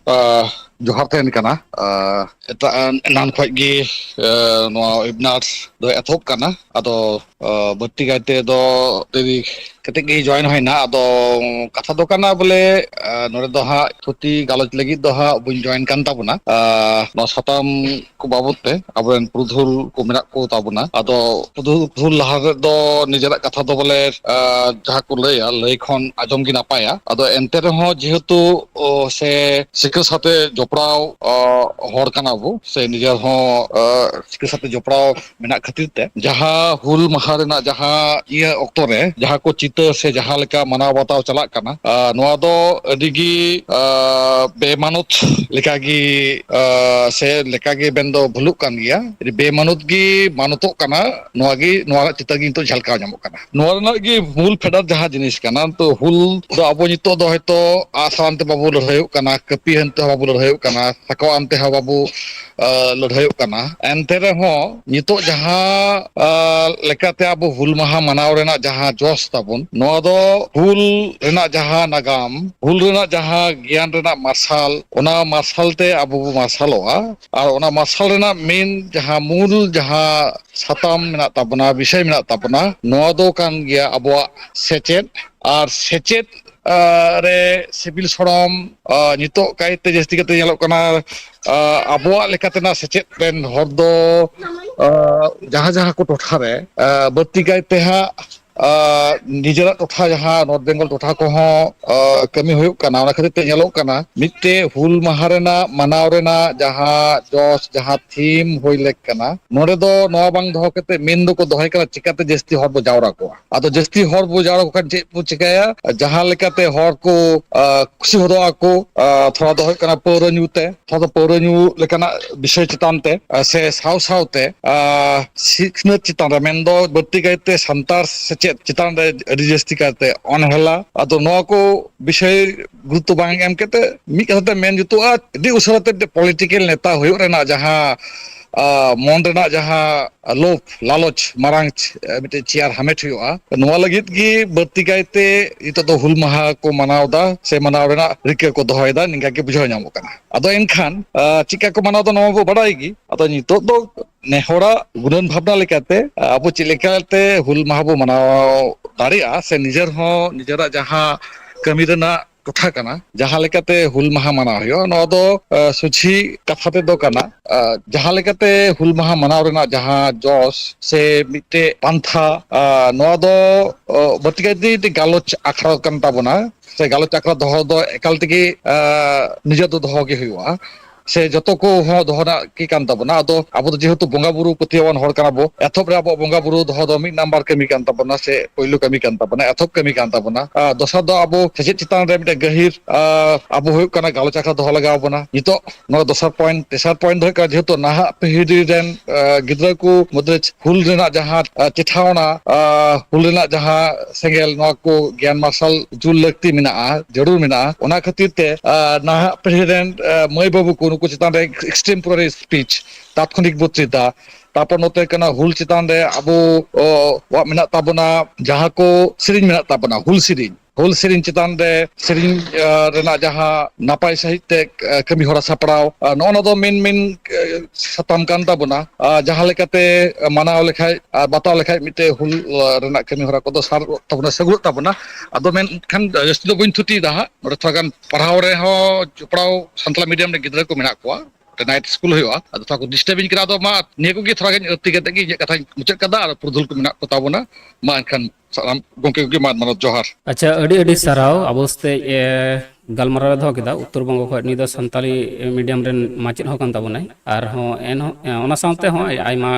ᱟᱸ, ᱡᱚᱦᱟᱨ ᱛᱟᱦᱮᱱ ᱠᱟᱱᱟ᱾ ᱟᱸ, ᱮᱴᱟᱜ, ᱮᱱᱟᱱ ᱠᱷᱚᱡ ᱜᱮ, ᱟᱸ, ᱱᱚᱣᱟ webinar ᱫᱚ ᱮᱛᱚᱦᱚᱵ ᱠᱟᱱᱟ᱾ ᱟᱫᱚ, ᱟᱸ, ᱵᱟᱹᱲᱛᱤ ᱠᱟᱭᱛᱮ ᱫᱚ ᱫᱮᱨᱤ ᱠᱟᱛᱮ ᱜᱮ join ᱦᱩᱭᱱᱟ᱾ ᱟᱫᱚ ᱠᱟᱛᱷᱟ ᱫᱚ ᱠᱟᱱᱟ ᱵᱚᱞᱮ, ᱟᱸ, ᱱᱚᱰᱮ ᱫᱚ ᱦᱟᱸᱜ ᱛᱷᱩᱛᱤ ᱜᱟᱞᱚᱪ ᱞᱟᱹᱜᱤᱫ ᱫᱚ ᱦᱟᱸᱜ ᱵᱟᱹᱧ join ᱠᱟᱱ ᱛᱟᱵᱚᱱᱟ᱾ ᱟᱸ, ᱱᱚᱣᱟ ᱥᱟᱛᱟᱢ ᱠᱚ ᱵᱟᱵᱚᱛ ᱛᱮ ᱟᱵᱚᱨᱮᱱ ᱯᱩᱨᱩᱫᱷᱩᱞ ᱠᱚ ᱢᱮᱱᱟᱜ ᱠᱚ ᱛᱟᱵᱚᱱᱟ᱾ ᱟᱫᱚ ᱯᱩᱨᱩᱫᱷᱩᱞ, ᱯᱩᱨᱩᱫᱷᱩᱞ ᱞᱟᱦᱟ ᱨᱮᱫᱚ ᱱᱤᱡᱮᱨᱟᱜ ᱠᱟᱛᱷᱟ ᱫᱚ ᱵᱚᱞᱮ, ᱟᱸ, ᱡᱟᱦᱟᱸ ᱠᱚ ᱞᱟᱹᱭᱟ, ᱞᱟᱹᱭ ᱠᱷᱚᱱ ᱟᱸᱡᱚᱢ ᱜᱮ ᱱᱟᱯᱟᱭᱟ᱾ ᱟᱫᱚ ᱮᱱᱛᱮ ᱨᱮᱦᱚᱸ ᱡᱮᱦᱮᱛᱩ, ᱚ, ᱥᱮ ᱥᱤᱠᱷᱟᱹ ᱥᱟᱛᱮ ᱡᱚᱯᱲᱟᱣ, ᱚ, ᱦᱚᱲ ᱠᱟᱱᱟ ᱵᱚ, ᱥᱮ ᱱᱤᱡᱮᱨ ᱦᱚᱸ, ᱚ, ᱥᱤᱠᱷᱟᱹ ᱥᱟᱛᱮ ᱡᱚᱯᱲᱟᱣ ᱢᱮᱱᱟᱜ ᱠᱷᱟᱹᱛᱤᱨ ᱛᱮ, ᱡᱟᱦᱟᱸ ᱦᱩᱞ ᱢᱟᱦᱟ ᱨᱮᱱᱟᱜ ᱡᱟᱦᱟᱸ ᱤᱭᱟᱹ ᱚᱠᱛᱚ ᱨᱮ ᱡᱟᱦᱟᱸ ᱠᱚ ᱪᱤᱛᱟᱹ ᱥᱮ ᱡᱟᱦᱟᱸ ᱞᱮᱠᱟ ᱢᱟᱱᱟᱣ ᱵᱟᱛᱟᱣ ᱪᱟᱞᱟᱜ ᱠᱟᱱᱟ, ᱟᱨ ᱱᱚᱣᱟ ᱫᱚ ᱟᱹᱰᱤ ᱜᱮ, ᱟᱨ, ᱵᱮᱢᱟᱱᱚᱛ ᱞᱮᱠᱟ ᱜᱮ, ᱟᱨ, ᱥᱮ ᱞᱮᱠᱟ ᱜᱮ ᱢᱮᱱ ᱫᱚ ᱵᱷᱩᱞᱩᱜ ᱠᱟᱱ ᱜᱮᱭᱟ᱾ ᱟᱹᱰᱤ ᱵᱮᱢᱟᱱᱚᱛ ᱜᱮ ᱢᱟᱱᱚᱛᱚᱜ ᱠᱟᱱᱟ᱾ ᱱᱚᱣᱟ ᱜᱮ, ᱱᱚᱣᱟ ᱨᱮᱱᱟᱜ ᱪᱤᱛᱟᱹᱨ ᱜᱮ ᱱᱤᱛᱚᱜ ᱡᱷᱟᱞᱠᱟᱣ ᱧᱟᱢᱚᱜ ᱠᱟᱱᱟ᱾ ᱱᱚᱣᱟ ᱨᱮᱱᱟᱜ ᱜᱮ ᱢᱩᱞ ᱯᱷᱮᱰᱟᱛ ᱡᱟᱦᱟᱸ ᱡᱤᱱᱤᱥ ᱠᱟᱱᱟ, ᱛᱚ ᱦᱩᱞ ᱫᱚ ᱟᱵᱚ ᱱᱤᱛᱚᱜ ᱫᱚ ᱦᱚᱭᱛᱚ ᱟᱜᱼᱥᱟᱨ ᱟᱱᱛᱮ ᱵᱟᱵᱚ ᱞᱟᱹᱲᱦᱟᱹᱭᱚᱜ ᱠᱟᱱᱟ, ᱠᱟᱹᱯᱤ ᱟᱱᱛᱮ ᱦᱚᱸ ᱵᱟᱵᱚ ᱞᱟᱹᱲᱦᱟᱹᱭᱚᱜ ᱠᱟᱱᱟ, ᱥᱟᱠᱣᱟ ᱟᱱᱛᱮ ᱦᱚᱸ ᱵᱟᱵᱚ, ᱟᱸ, ᱞᱟᱹᱲᱦᱟᱹᱭᱚᱜ ᱠᱟᱱᱟ᱾ ᱮᱱᱛᱮ ᱨᱮᱦᱚᱸ ᱱᱤᱛᱚᱜ ᱡᱟᱦᱟᱸ, ᱟᱸ, ᱞᱮᱠᱟᱛᱮ ᱟᱵᱚ ᱦᱩᱞ ᱢᱟᱦᱟ ᱢᱟᱱᱟᱣ ᱨᱮᱱᱟᱜ ᱡᱟᱦᱟᱸ ᱡᱚᱥ ᱛᱟᱵᱚᱱ, ᱱᱚᱣᱟ ᱫᱚ ᱦᱩᱞ ᱨᱮᱱᱟᱜ ᱡᱟᱦᱟᱸ ᱱᱟᱜᱟᱢ, ᱦᱩᱞ ᱨᱮᱱᱟᱜ ᱡᱟᱦᱟᱸ ᱜᱮᱭᱟᱱ ᱨᱮᱱᱟᱜ ᱢᱟᱨᱥᱟᱞ, ᱚᱱᱟ ᱢᱟᱨᱥᱟᱞ ᱛᱮ ᱟᱵᱚ ᱵᱚ ᱢᱟᱨᱥᱟᱞᱚᱜᱼᱟ᱾ ᱟᱨ ᱚᱱᱟ ᱢᱟᱨᱥᱟᱞ ᱨᱮᱱᱟᱜ ᱢᱮᱱ ᱡᱟᱦᱟᱸ ᱢᱩᱞ ᱡᱟᱦᱟᱸ ᱥᱟᱛᱟᱢ ᱢᱮᱱᱟᱜ ᱛᱟᱵᱚᱱᱟ, ᱵᱤᱥᱚᱭ ᱢᱮᱱᱟᱜ ᱛᱟᱵᱚᱱᱟ, ᱱᱚᱣᱟ ᱫᱚ ᱠᱟᱱ ᱜᱮᱭᱟ ᱟᱵᱚᱣᱟᱜ ᱥᱮᱪᱮᱫ᱾ ᱟᱨ ᱥᱮᱪᱮᱫ, ᱟᱸ, ᱨᱮ ᱥᱤᱵᱤᱞ ᱥᱚᱲᱚᱢ, ᱟᱸ, ᱱᱤᱛᱚᱜ ᱠᱟᱭᱛᱮ ᱡᱟᱹᱥᱛᱤ ᱠᱟᱛᱮ ᱧᱮᱞᱚᱜ ᱠᱟᱱᱟ, ᱟᱸ, ᱟᱵᱚᱣᱟᱜ ᱞᱮᱠᱟᱛᱮᱱᱟᱜ ᱥᱮᱪᱮᱫ ᱨᱮᱱ ᱦᱚᱲ ᱫᱚ, ᱟᱸ, ᱡᱟᱦᱟᱸ ᱡᱟᱦᱟᱸ ᱠᱚ ᱴᱚᱴᱷᱟ ᱨᱮ, ᱟᱸ, ᱵᱟᱹᱲᱛᱤ ᱠᱟᱭᱛᱮ ᱦᱟᱸᱜ ᱟᱨ ᱱᱤᱡᱮᱨᱟᱜ ᱴᱚᱴᱷᱟ ᱡᱟᱦᱟᱸ ᱱᱚᱨᱛᱷ ᱵᱮᱝᱜᱚᱞ ᱴᱚᱴᱷᱟ ᱠᱚᱦᱚᱸ, ᱟᱨ ᱠᱟᱹᱢᱤ ᱦᱩᱭᱩᱜ ᱠᱟᱱᱟ, ᱚᱱᱟ ᱠᱷᱟᱹᱛᱤᱨ ᱛᱮ ᱧᱮᱞᱚᱜ ᱠᱟᱱᱟ ᱢᱤᱫᱴᱮᱡ ᱦᱩᱞ ᱢᱟᱦᱟ ᱨᱮᱱᱟᱜ ᱢᱟᱱᱟᱣ ᱨᱮᱱᱟᱜ ᱡᱟᱦᱟᱸ ᱡᱚᱥ, ᱡᱟᱦᱟᱸ ᱛᱷᱤᱢ ᱦᱩᱭ ᱞᱮᱠ ᱠᱟᱱᱟ, ᱱᱚᱰᱮ ᱫᱚ ᱱᱚᱣᱟ ᱵᱟᱝ ᱫᱚᱦᱚ ᱠᱟᱛᱮ ᱢᱮᱱ ᱫᱚᱠᱚ ᱫᱚᱦᱚᱭ ᱠᱟᱱᱟ ᱪᱤᱠᱟᱛᱮ ᱡᱟᱹᱥᱛᱤ ᱦᱚᱲ ᱵᱚ ᱡᱟᱣᱨᱟ ᱠᱚᱣᱟ᱾ ᱟᱫᱚ ᱡᱟᱹᱥᱛᱤ ᱦᱚᱲ ᱵᱚ ᱡᱟᱣᱨᱟ ᱠᱚ ᱠᱷᱟᱱ ᱪᱮᱫ ᱵᱚ ᱪᱤᱠᱟᱹᱭᱟ? ᱡᱟᱦᱟᱸ ᱞᱮᱠᱟᱛᱮ ᱦᱚᱲ ᱠᱚ, ᱟᱨ ᱠᱩᱥᱤ ᱦᱚᱫᱚᱜ ᱟᱠᱚ, ᱟᱨ ᱛᱷᱚᱲᱟ ᱫᱚ ᱦᱩᱭᱩᱜ ᱠᱟᱱᱟ ᱯᱟᱹᱣᱨᱟᱹ ᱧᱩ ᱛᱮ᱾ ᱛᱷᱚᱲᱟ ᱫᱚ ᱯᱟᱹᱣᱨᱟᱹ ᱧᱩ ᱞᱮᱠᱟᱱᱟᱜ ᱵᱤᱥᱚᱭ ᱪᱮᱛᱟᱱ ᱛᱮ, ᱟᱨ ᱥᱮ ᱥᱟᱶ ᱥᱟᱶᱛᱮ, ᱟᱨ ᱥᱤᱠᱷᱱᱟᱹᱛ ᱪᱮᱛᱟᱱ ᱨᱮ, ᱢᱮᱱᱫᱚ ᱵᱟᱹᱲᱛᱤ ᱠᱟᱭᱛᱮ ᱥᱟᱱᱛᱟᱲ ᱥᱮᱪᱮᱫ ᱪᱮᱛᱟᱱ ᱨᱮ ᱟᱹᱰᱤ ᱡᱟᱹᱥᱛᱤ ᱠᱟᱭᱛᱮ ᱚᱱᱦᱮᱞᱟ᱾ ᱟᱫᱚ ᱱᱚᱣᱟ ᱠᱚ ᱵᱤᱥᱚᱭ ᱜᱩᱨᱩᱛᱛᱚ ᱵᱟᱝ ᱮᱢ ᱠᱟᱛᱮ ᱢᱤᱫ ᱠᱟᱛᱷᱟ ᱛᱮ ᱢᱮᱱ ᱡᱩᱛᱩᱜᱼᱟ, ᱟᱹᱰᱤ ᱩᱥᱟᱹᱨᱟ ᱛᱮ ᱯᱚᱞᱤᱴᱤᱠᱮᱞ ᱱᱮᱛᱟ ᱦᱩᱭᱩᱜ ᱨᱮᱱᱟᱜ ᱡᱟᱦᱟᱸ, ᱟᱨ ᱢᱚᱱ ᱨᱮᱱᱟᱜ ᱡᱟᱦᱟᱸ ᱞᱳᱵᱷ ᱞᱟᱞᱚᱪ, ᱢᱟᱨᱟᱝ ᱪ-, ᱢᱤᱫᱴᱮᱡ ᱪᱮᱭᱟᱨ ᱦᱟᱢᱮᱴ ᱦᱩᱭᱩᱜᱼᱟ, ᱱᱚᱣᱟ ᱞᱟᱹᱜᱤᱫ ᱜᱮ ᱵᱟᱹᱲᱛᱤ ᱠᱟᱭᱛᱮ ᱱᱤᱛᱚᱜ ᱫᱚ ᱦᱩᱞ ᱢᱟᱦᱟ ᱠᱚ ᱢᱟᱱᱟᱣ ᱮᱫᱟ ᱥᱮ ᱢᱟᱱᱟᱣ ᱨᱮᱱᱟᱜ ᱨᱤᱠᱟᱹ ᱠᱚ ᱫᱚᱦᱚᱭᱮᱫᱟ, ᱱᱤᱝᱠᱟ ᱜᱮ ᱵᱩᱡᱷᱟᱹᱣ ᱧᱟᱢᱚᱜ ᱠᱟᱱᱟ᱾ ᱟᱫᱚ ᱮᱱᱠᱷᱟᱱ, ᱟᱨ ᱪᱮᱫᱠᱟ ᱠᱚ ᱢᱟᱱᱟᱣ ᱮᱫᱟ ᱱᱚᱣᱟ ᱵᱚ ᱵᱟᱰᱟᱭ ᱜᱮ᱾ ᱟᱫᱚ ᱱᱤᱛᱚᱜ ᱫᱚ ᱱᱮᱦᱚᱲᱟᱜ ᱜᱩᱱᱟᱹᱱ ᱵᱷᱟᱵᱽᱱᱟ ᱞᱮᱠᱟᱛᱮ ᱟᱵᱚ ᱪᱮᱫ ᱞᱮᱠᱟᱛᱮ ᱦᱩᱞ ᱢᱟᱦᱟ ᱵᱚ ᱢᱟᱱᱟᱣ ᱫᱟᱲᱮᱭᱟᱜᱼᱟ ᱥᱮ ᱱᱤᱡᱮᱨ ᱦᱚᱸ ᱱᱤᱡᱮᱨᱟᱜ ᱡᱟᱦᱟᱸ ᱠᱟᱹᱢᱤ ᱨᱮᱱᱟᱜ ᱴᱚᱴᱷᱟ ᱠᱟᱱᱟ, ᱡᱟᱦᱟᱸ ᱞᱮᱠᱟᱛᱮ ᱦᱩᱞ ᱢᱟᱦᱟ ᱢᱟᱱᱟᱣ ᱦᱩᱭᱩᱜᱼᱟ, ᱱᱚᱣᱟ ᱫᱚ, ᱟᱨ ᱥᱚᱡᱷᱮ ᱠᱟᱛᱷᱟ ᱛᱮᱫᱚ ᱠᱟᱱᱟ, ᱟᱨ ᱡᱟᱦᱟᱸ ᱞᱮᱠᱟᱛᱮ ᱦᱩᱞ ᱢᱟᱦᱟ ᱢᱟᱱᱟᱣ ᱨᱮᱱᱟᱜ ᱡᱟᱦᱟᱸ ᱡᱚᱥ ᱥᱮ ᱢᱤᱫᱴᱮᱡ ᱯᱟᱱᱛᱷᱟ, ᱟᱨ ᱱᱚᱣᱟ ᱫᱚ, ᱚ, ᱵᱟᱹᱲᱛᱤ ᱠᱟᱭᱛᱮ ᱢᱤᱫᱴᱮᱡ ᱜᱟᱞᱚᱪ ᱟᱠᱷᱲᱟ ᱠᱟᱱ ᱛᱟᱵᱚᱱᱟ᱾ ᱥᱮ ᱜᱟᱞᱚᱪ ᱟᱠᱷᱲᱟ ᱫᱚᱦᱚ ᱫᱚ ᱮᱠᱟᱞ ᱛᱮᱜᱮ, ᱟᱨ ᱱᱤᱡᱮ ᱫᱚ ᱫᱚᱦᱚ ᱜᱮ ᱦᱩᱭᱩᱜᱼᱟ᱾ ᱥᱮ ᱡᱚᱛᱚ ᱠᱚ ᱦᱚᱸ ᱫᱚᱦᱚ ᱨᱮᱱᱟᱜ ᱜᱮ ᱠᱟᱱ ᱛᱟᱵᱚᱱᱟ᱾ ᱟᱫᱚ ᱟᱵᱚ ᱫᱚ ᱡᱮᱦᱮᱛᱩ ᱵᱚᱸᱜᱟ ᱵᱩᱨᱩ ᱯᱟᱹᱛᱭᱟᱹᱣᱟᱱ ᱦᱚᱲ ᱠᱟᱱᱟ ᱵᱚ, ᱮᱛᱚᱦᱚᱵ ᱨᱮ ᱟᱵᱚᱣᱟᱜ ᱵᱚᱸᱜᱟ ᱵᱩᱨᱩ ᱫᱚᱦᱚ ᱫᱚ ᱢᱤᱫ ᱱᱟᱢᱵᱟᱨ ᱠᱟᱹᱢᱤ ᱠᱟᱱ ᱛᱟᱵᱚᱱᱟ ᱥᱮ ᱯᱳᱭᱞᱳ ᱠᱟᱹᱢᱤ ᱠᱟᱱ ᱛᱟᱵᱚᱱᱟ, ᱮᱛᱚᱦᱚᱵ ᱠᱟᱹᱢᱤ ᱠᱟᱱ ᱛᱟᱵᱚᱱᱟ᱾ ᱟᱨ ᱫᱚᱥᱟᱨ ᱫᱚ ᱟᱵᱚ ᱥᱮᱪᱮᱫ ᱪᱮᱛᱟᱱ ᱨᱮ ᱢᱤᱫᱴᱮᱱ ᱜᱟᱹᱦᱤᱨ, ᱟᱨ ᱟᱵᱚ ᱦᱩᱭᱩᱜ ᱠᱟᱱᱟ ᱜᱟᱞᱚᱪ ᱟᱠᱷᱲᱟ ᱫᱚᱦᱚ ᱞᱟᱜᱟᱣ ᱵᱚᱱᱟ᱾ ᱱᱤᱛᱚᱜ ᱱᱚᱣᱟ ᱫᱚᱥᱟᱨ ᱯᱚᱭᱮᱱᱴ, ᱛᱮᱥᱟᱨ ᱯᱚᱭᱮᱱᱴ ᱫᱚ ᱦᱩᱭᱩᱜ ᱠᱟᱱᱟ ᱡᱮᱦᱮᱛᱩ ᱱᱟᱦᱟᱜ ᱯᱤᱲᱦᱤ ᱨᱮᱱ, ᱟᱨ ᱜᱤᱫᱽᱨᱟᱹ ᱠᱚ ᱢᱩᱫᱽᱨᱮ ᱦᱩᱞ ᱨᱮᱱᱟᱜ ᱡᱟᱦᱟᱸ, ᱟᱨ ᱪᱮᱴᱷᱟᱣᱱᱟ, ᱟᱨ ᱦᱩᱞ ᱨᱮᱱᱟᱜ ᱡᱟᱦᱟᱸ ᱥᱮᱸᱜᱮᱞ, ᱱᱚᱣᱟ ᱠᱚ ᱜᱮᱭᱟᱱ ᱢᱟᱨᱥᱟᱞ ᱡᱩᱞ ᱞᱟᱹᱠᱛᱤ ᱢᱮᱱᱟᱜᱼᱟ, ᱡᱟᱹᱨᱩᱲ ᱢᱮᱱᱟᱜᱼᱟ᱾ ᱚᱱᱟ ᱠᱷᱟᱹᱛᱤᱨ ᱛᱮ, ᱟᱨ ᱱᱟᱦᱟᱜ ᱯᱤᱲᱦᱤ ᱨᱮᱱ, ᱟᱨ ᱢᱟᱹᱭ ᱵᱟᱹᱵᱩ ᱠᱚ ᱱᱩᱠᱩ ᱪᱮᱛᱟᱱ ᱨᱮ extempore speech, ᱛᱟᱛᱠᱷᱚᱱᱤᱠ ᱵᱚᱠᱛᱨᱤᱛᱟ, ᱛᱟᱨᱯᱚᱨ ᱱᱚᱛᱮ ᱠᱟᱱᱟ ᱦᱩᱞ ᱪᱮᱛᱟᱱ ᱨᱮ ᱟᱵᱚ, ᱚ, ᱣᱟᱜ ᱢᱮᱱᱟᱜ ᱛᱟᱵᱚᱱᱟ, ᱡᱟᱦᱟᱸ ᱠᱚ ᱥᱮᱨᱮᱧ ᱢᱮᱱᱟᱜ ᱛᱟᱵᱚᱱᱟ, ᱦᱩᱞ ᱥᱮᱨᱮᱧ, ᱦᱩᱞ ᱥᱮᱨᱮᱧ ᱪᱮᱛᱟᱱ ᱨᱮ ᱥᱮᱨᱮᱧ, ᱟᱨ ᱨᱮᱱᱟᱜ ᱡᱟᱦᱟᱸ ᱱᱟᱯᱟᱭ ᱥᱟᱺᱦᱤᱡ ᱛᱮ, ᱟᱨ ᱠᱟᱹᱢᱤ ᱦᱚᱨᱟ ᱥᱟᱯᱲᱟᱣ, ᱟᱨ ᱱᱚᱜᱼᱚ ᱱᱚᱣᱟ ᱫᱚ ᱢᱮᱱ, ᱢᱮᱱ, ᱟᱨ ᱥᱟᱛᱟᱢ ᱠᱟᱱ ᱛᱟᱵᱚᱱᱟ᱾ ᱟᱨ ᱡᱟᱦᱟᱸ ᱞᱮᱠᱟᱛᱮ ᱢᱟᱱᱟᱣ ᱞᱮᱠᱷᱟᱡ ᱟᱨ ᱵᱟᱛᱟᱣ ᱞᱮᱠᱷᱟᱡ ᱢᱤᱫᱴᱮᱡ ᱦᱩᱞ, ᱟᱨ ᱨᱮᱱᱟᱜ ᱠᱟᱹᱢᱤ ᱦᱚᱨᱟ ᱠᱚᱫᱚ ᱥᱟᱨᱚᱜ ᱛᱟᱵᱚᱱᱟ, ᱥᱟᱹᱜᱩᱲᱚᱜ ᱛᱟᱵᱚᱱᱟ᱾ ᱟᱫᱚ ᱢᱮᱱᱠᱷᱟᱱ ᱡᱟᱹᱥᱛᱤ ᱫᱚ ᱵᱟᱹᱧ ᱛᱷᱩᱛᱤᱭᱮᱫᱟ ᱦᱟᱸᱜ, ᱱᱚᱰᱮ ᱛᱷᱚᱲᱟ ᱜᱟᱱ ᱯᱟᱲᱦᱟᱣ ᱨᱮᱦᱚᱸ ᱡᱚᱯᱲᱟᱣ ᱥᱟᱱᱛᱟᱲ ᱢᱤᱰᱤᱭᱟᱢ ᱨᱮ ᱜᱤᱫᱽᱨᱟᱹ ᱠᱚ ᱢᱮᱱᱟᱜ ᱠᱚᱣᱟ, ᱱᱟᱭᱤᱴ ᱥᱠᱩᱞ ᱦᱩᱭᱩᱜᱼᱟ, ᱟᱫᱚ ᱛᱷᱚᱲᱟ ᱠᱚ ᱰᱤᱥᱴᱟᱨᱵᱤᱧ ᱠᱟᱱᱟ᱾ ᱟᱫᱚ ᱢᱟ ᱱᱤᱭᱟᱹ ᱠᱚᱜᱮ ᱛᱷᱚᱲᱟ ᱜᱟᱱ ᱟᱹᱲᱛᱤ ᱠᱟᱛᱮ ᱜᱮ ᱤᱧᱟᱹᱜ ᱠᱟᱛᱷᱟᱧ ᱢᱩᱪᱟᱹᱫ ᱠᱟᱫᱟ᱾ ᱟᱨ ᱯᱩᱨᱩᱫᱷᱩᱞ ᱠᱚ ᱢᱮᱱᱟᱜ ᱠᱚ ᱛᱟᱵᱚᱱᱟ, ᱢᱟ ᱮᱱᱠᱷᱟᱱ ᱥᱟᱱᱟᱢ ᱜᱚᱢᱠᱮ ᱠᱚᱜᱮ ᱢᱟ ᱢᱟᱱᱚᱛ ᱡᱚᱦᱟᱨ᱾ ᱟᱪᱪᱷᱟ, ᱟᱹᱰᱤ ᱟᱹᱰᱤ ᱥᱟᱨᱦᱟᱣ᱾ ᱟᱵᱚ ᱥᱟᱛᱮ, ᱮ, ᱜᱟᱞᱢᱟᱨᱟᱣ ᱮ ᱫᱚᱦᱚ ᱠᱮᱫᱟ ᱩᱛᱛᱚᱨ ᱵᱚᱝᱜᱚ ᱠᱷᱚᱱ᱾ ᱱᱩᱭ ᱫᱚ ᱥᱟᱱᱛᱟᱞᱤ ᱢᱤᱰᱤᱭᱟᱢ ᱨᱮᱱ ᱢᱟᱪᱮᱫ ᱦᱚᱸ ᱠᱟᱱ ᱛᱟᱵᱚᱱᱟᱭ᱾ ᱟᱨᱦᱚᱸ ᱮᱱᱦᱚᱸ, ᱮ, ᱚᱱᱟ ᱥᱟᱶᱛᱮ ᱦᱚᱸ ᱟᱭᱢᱟ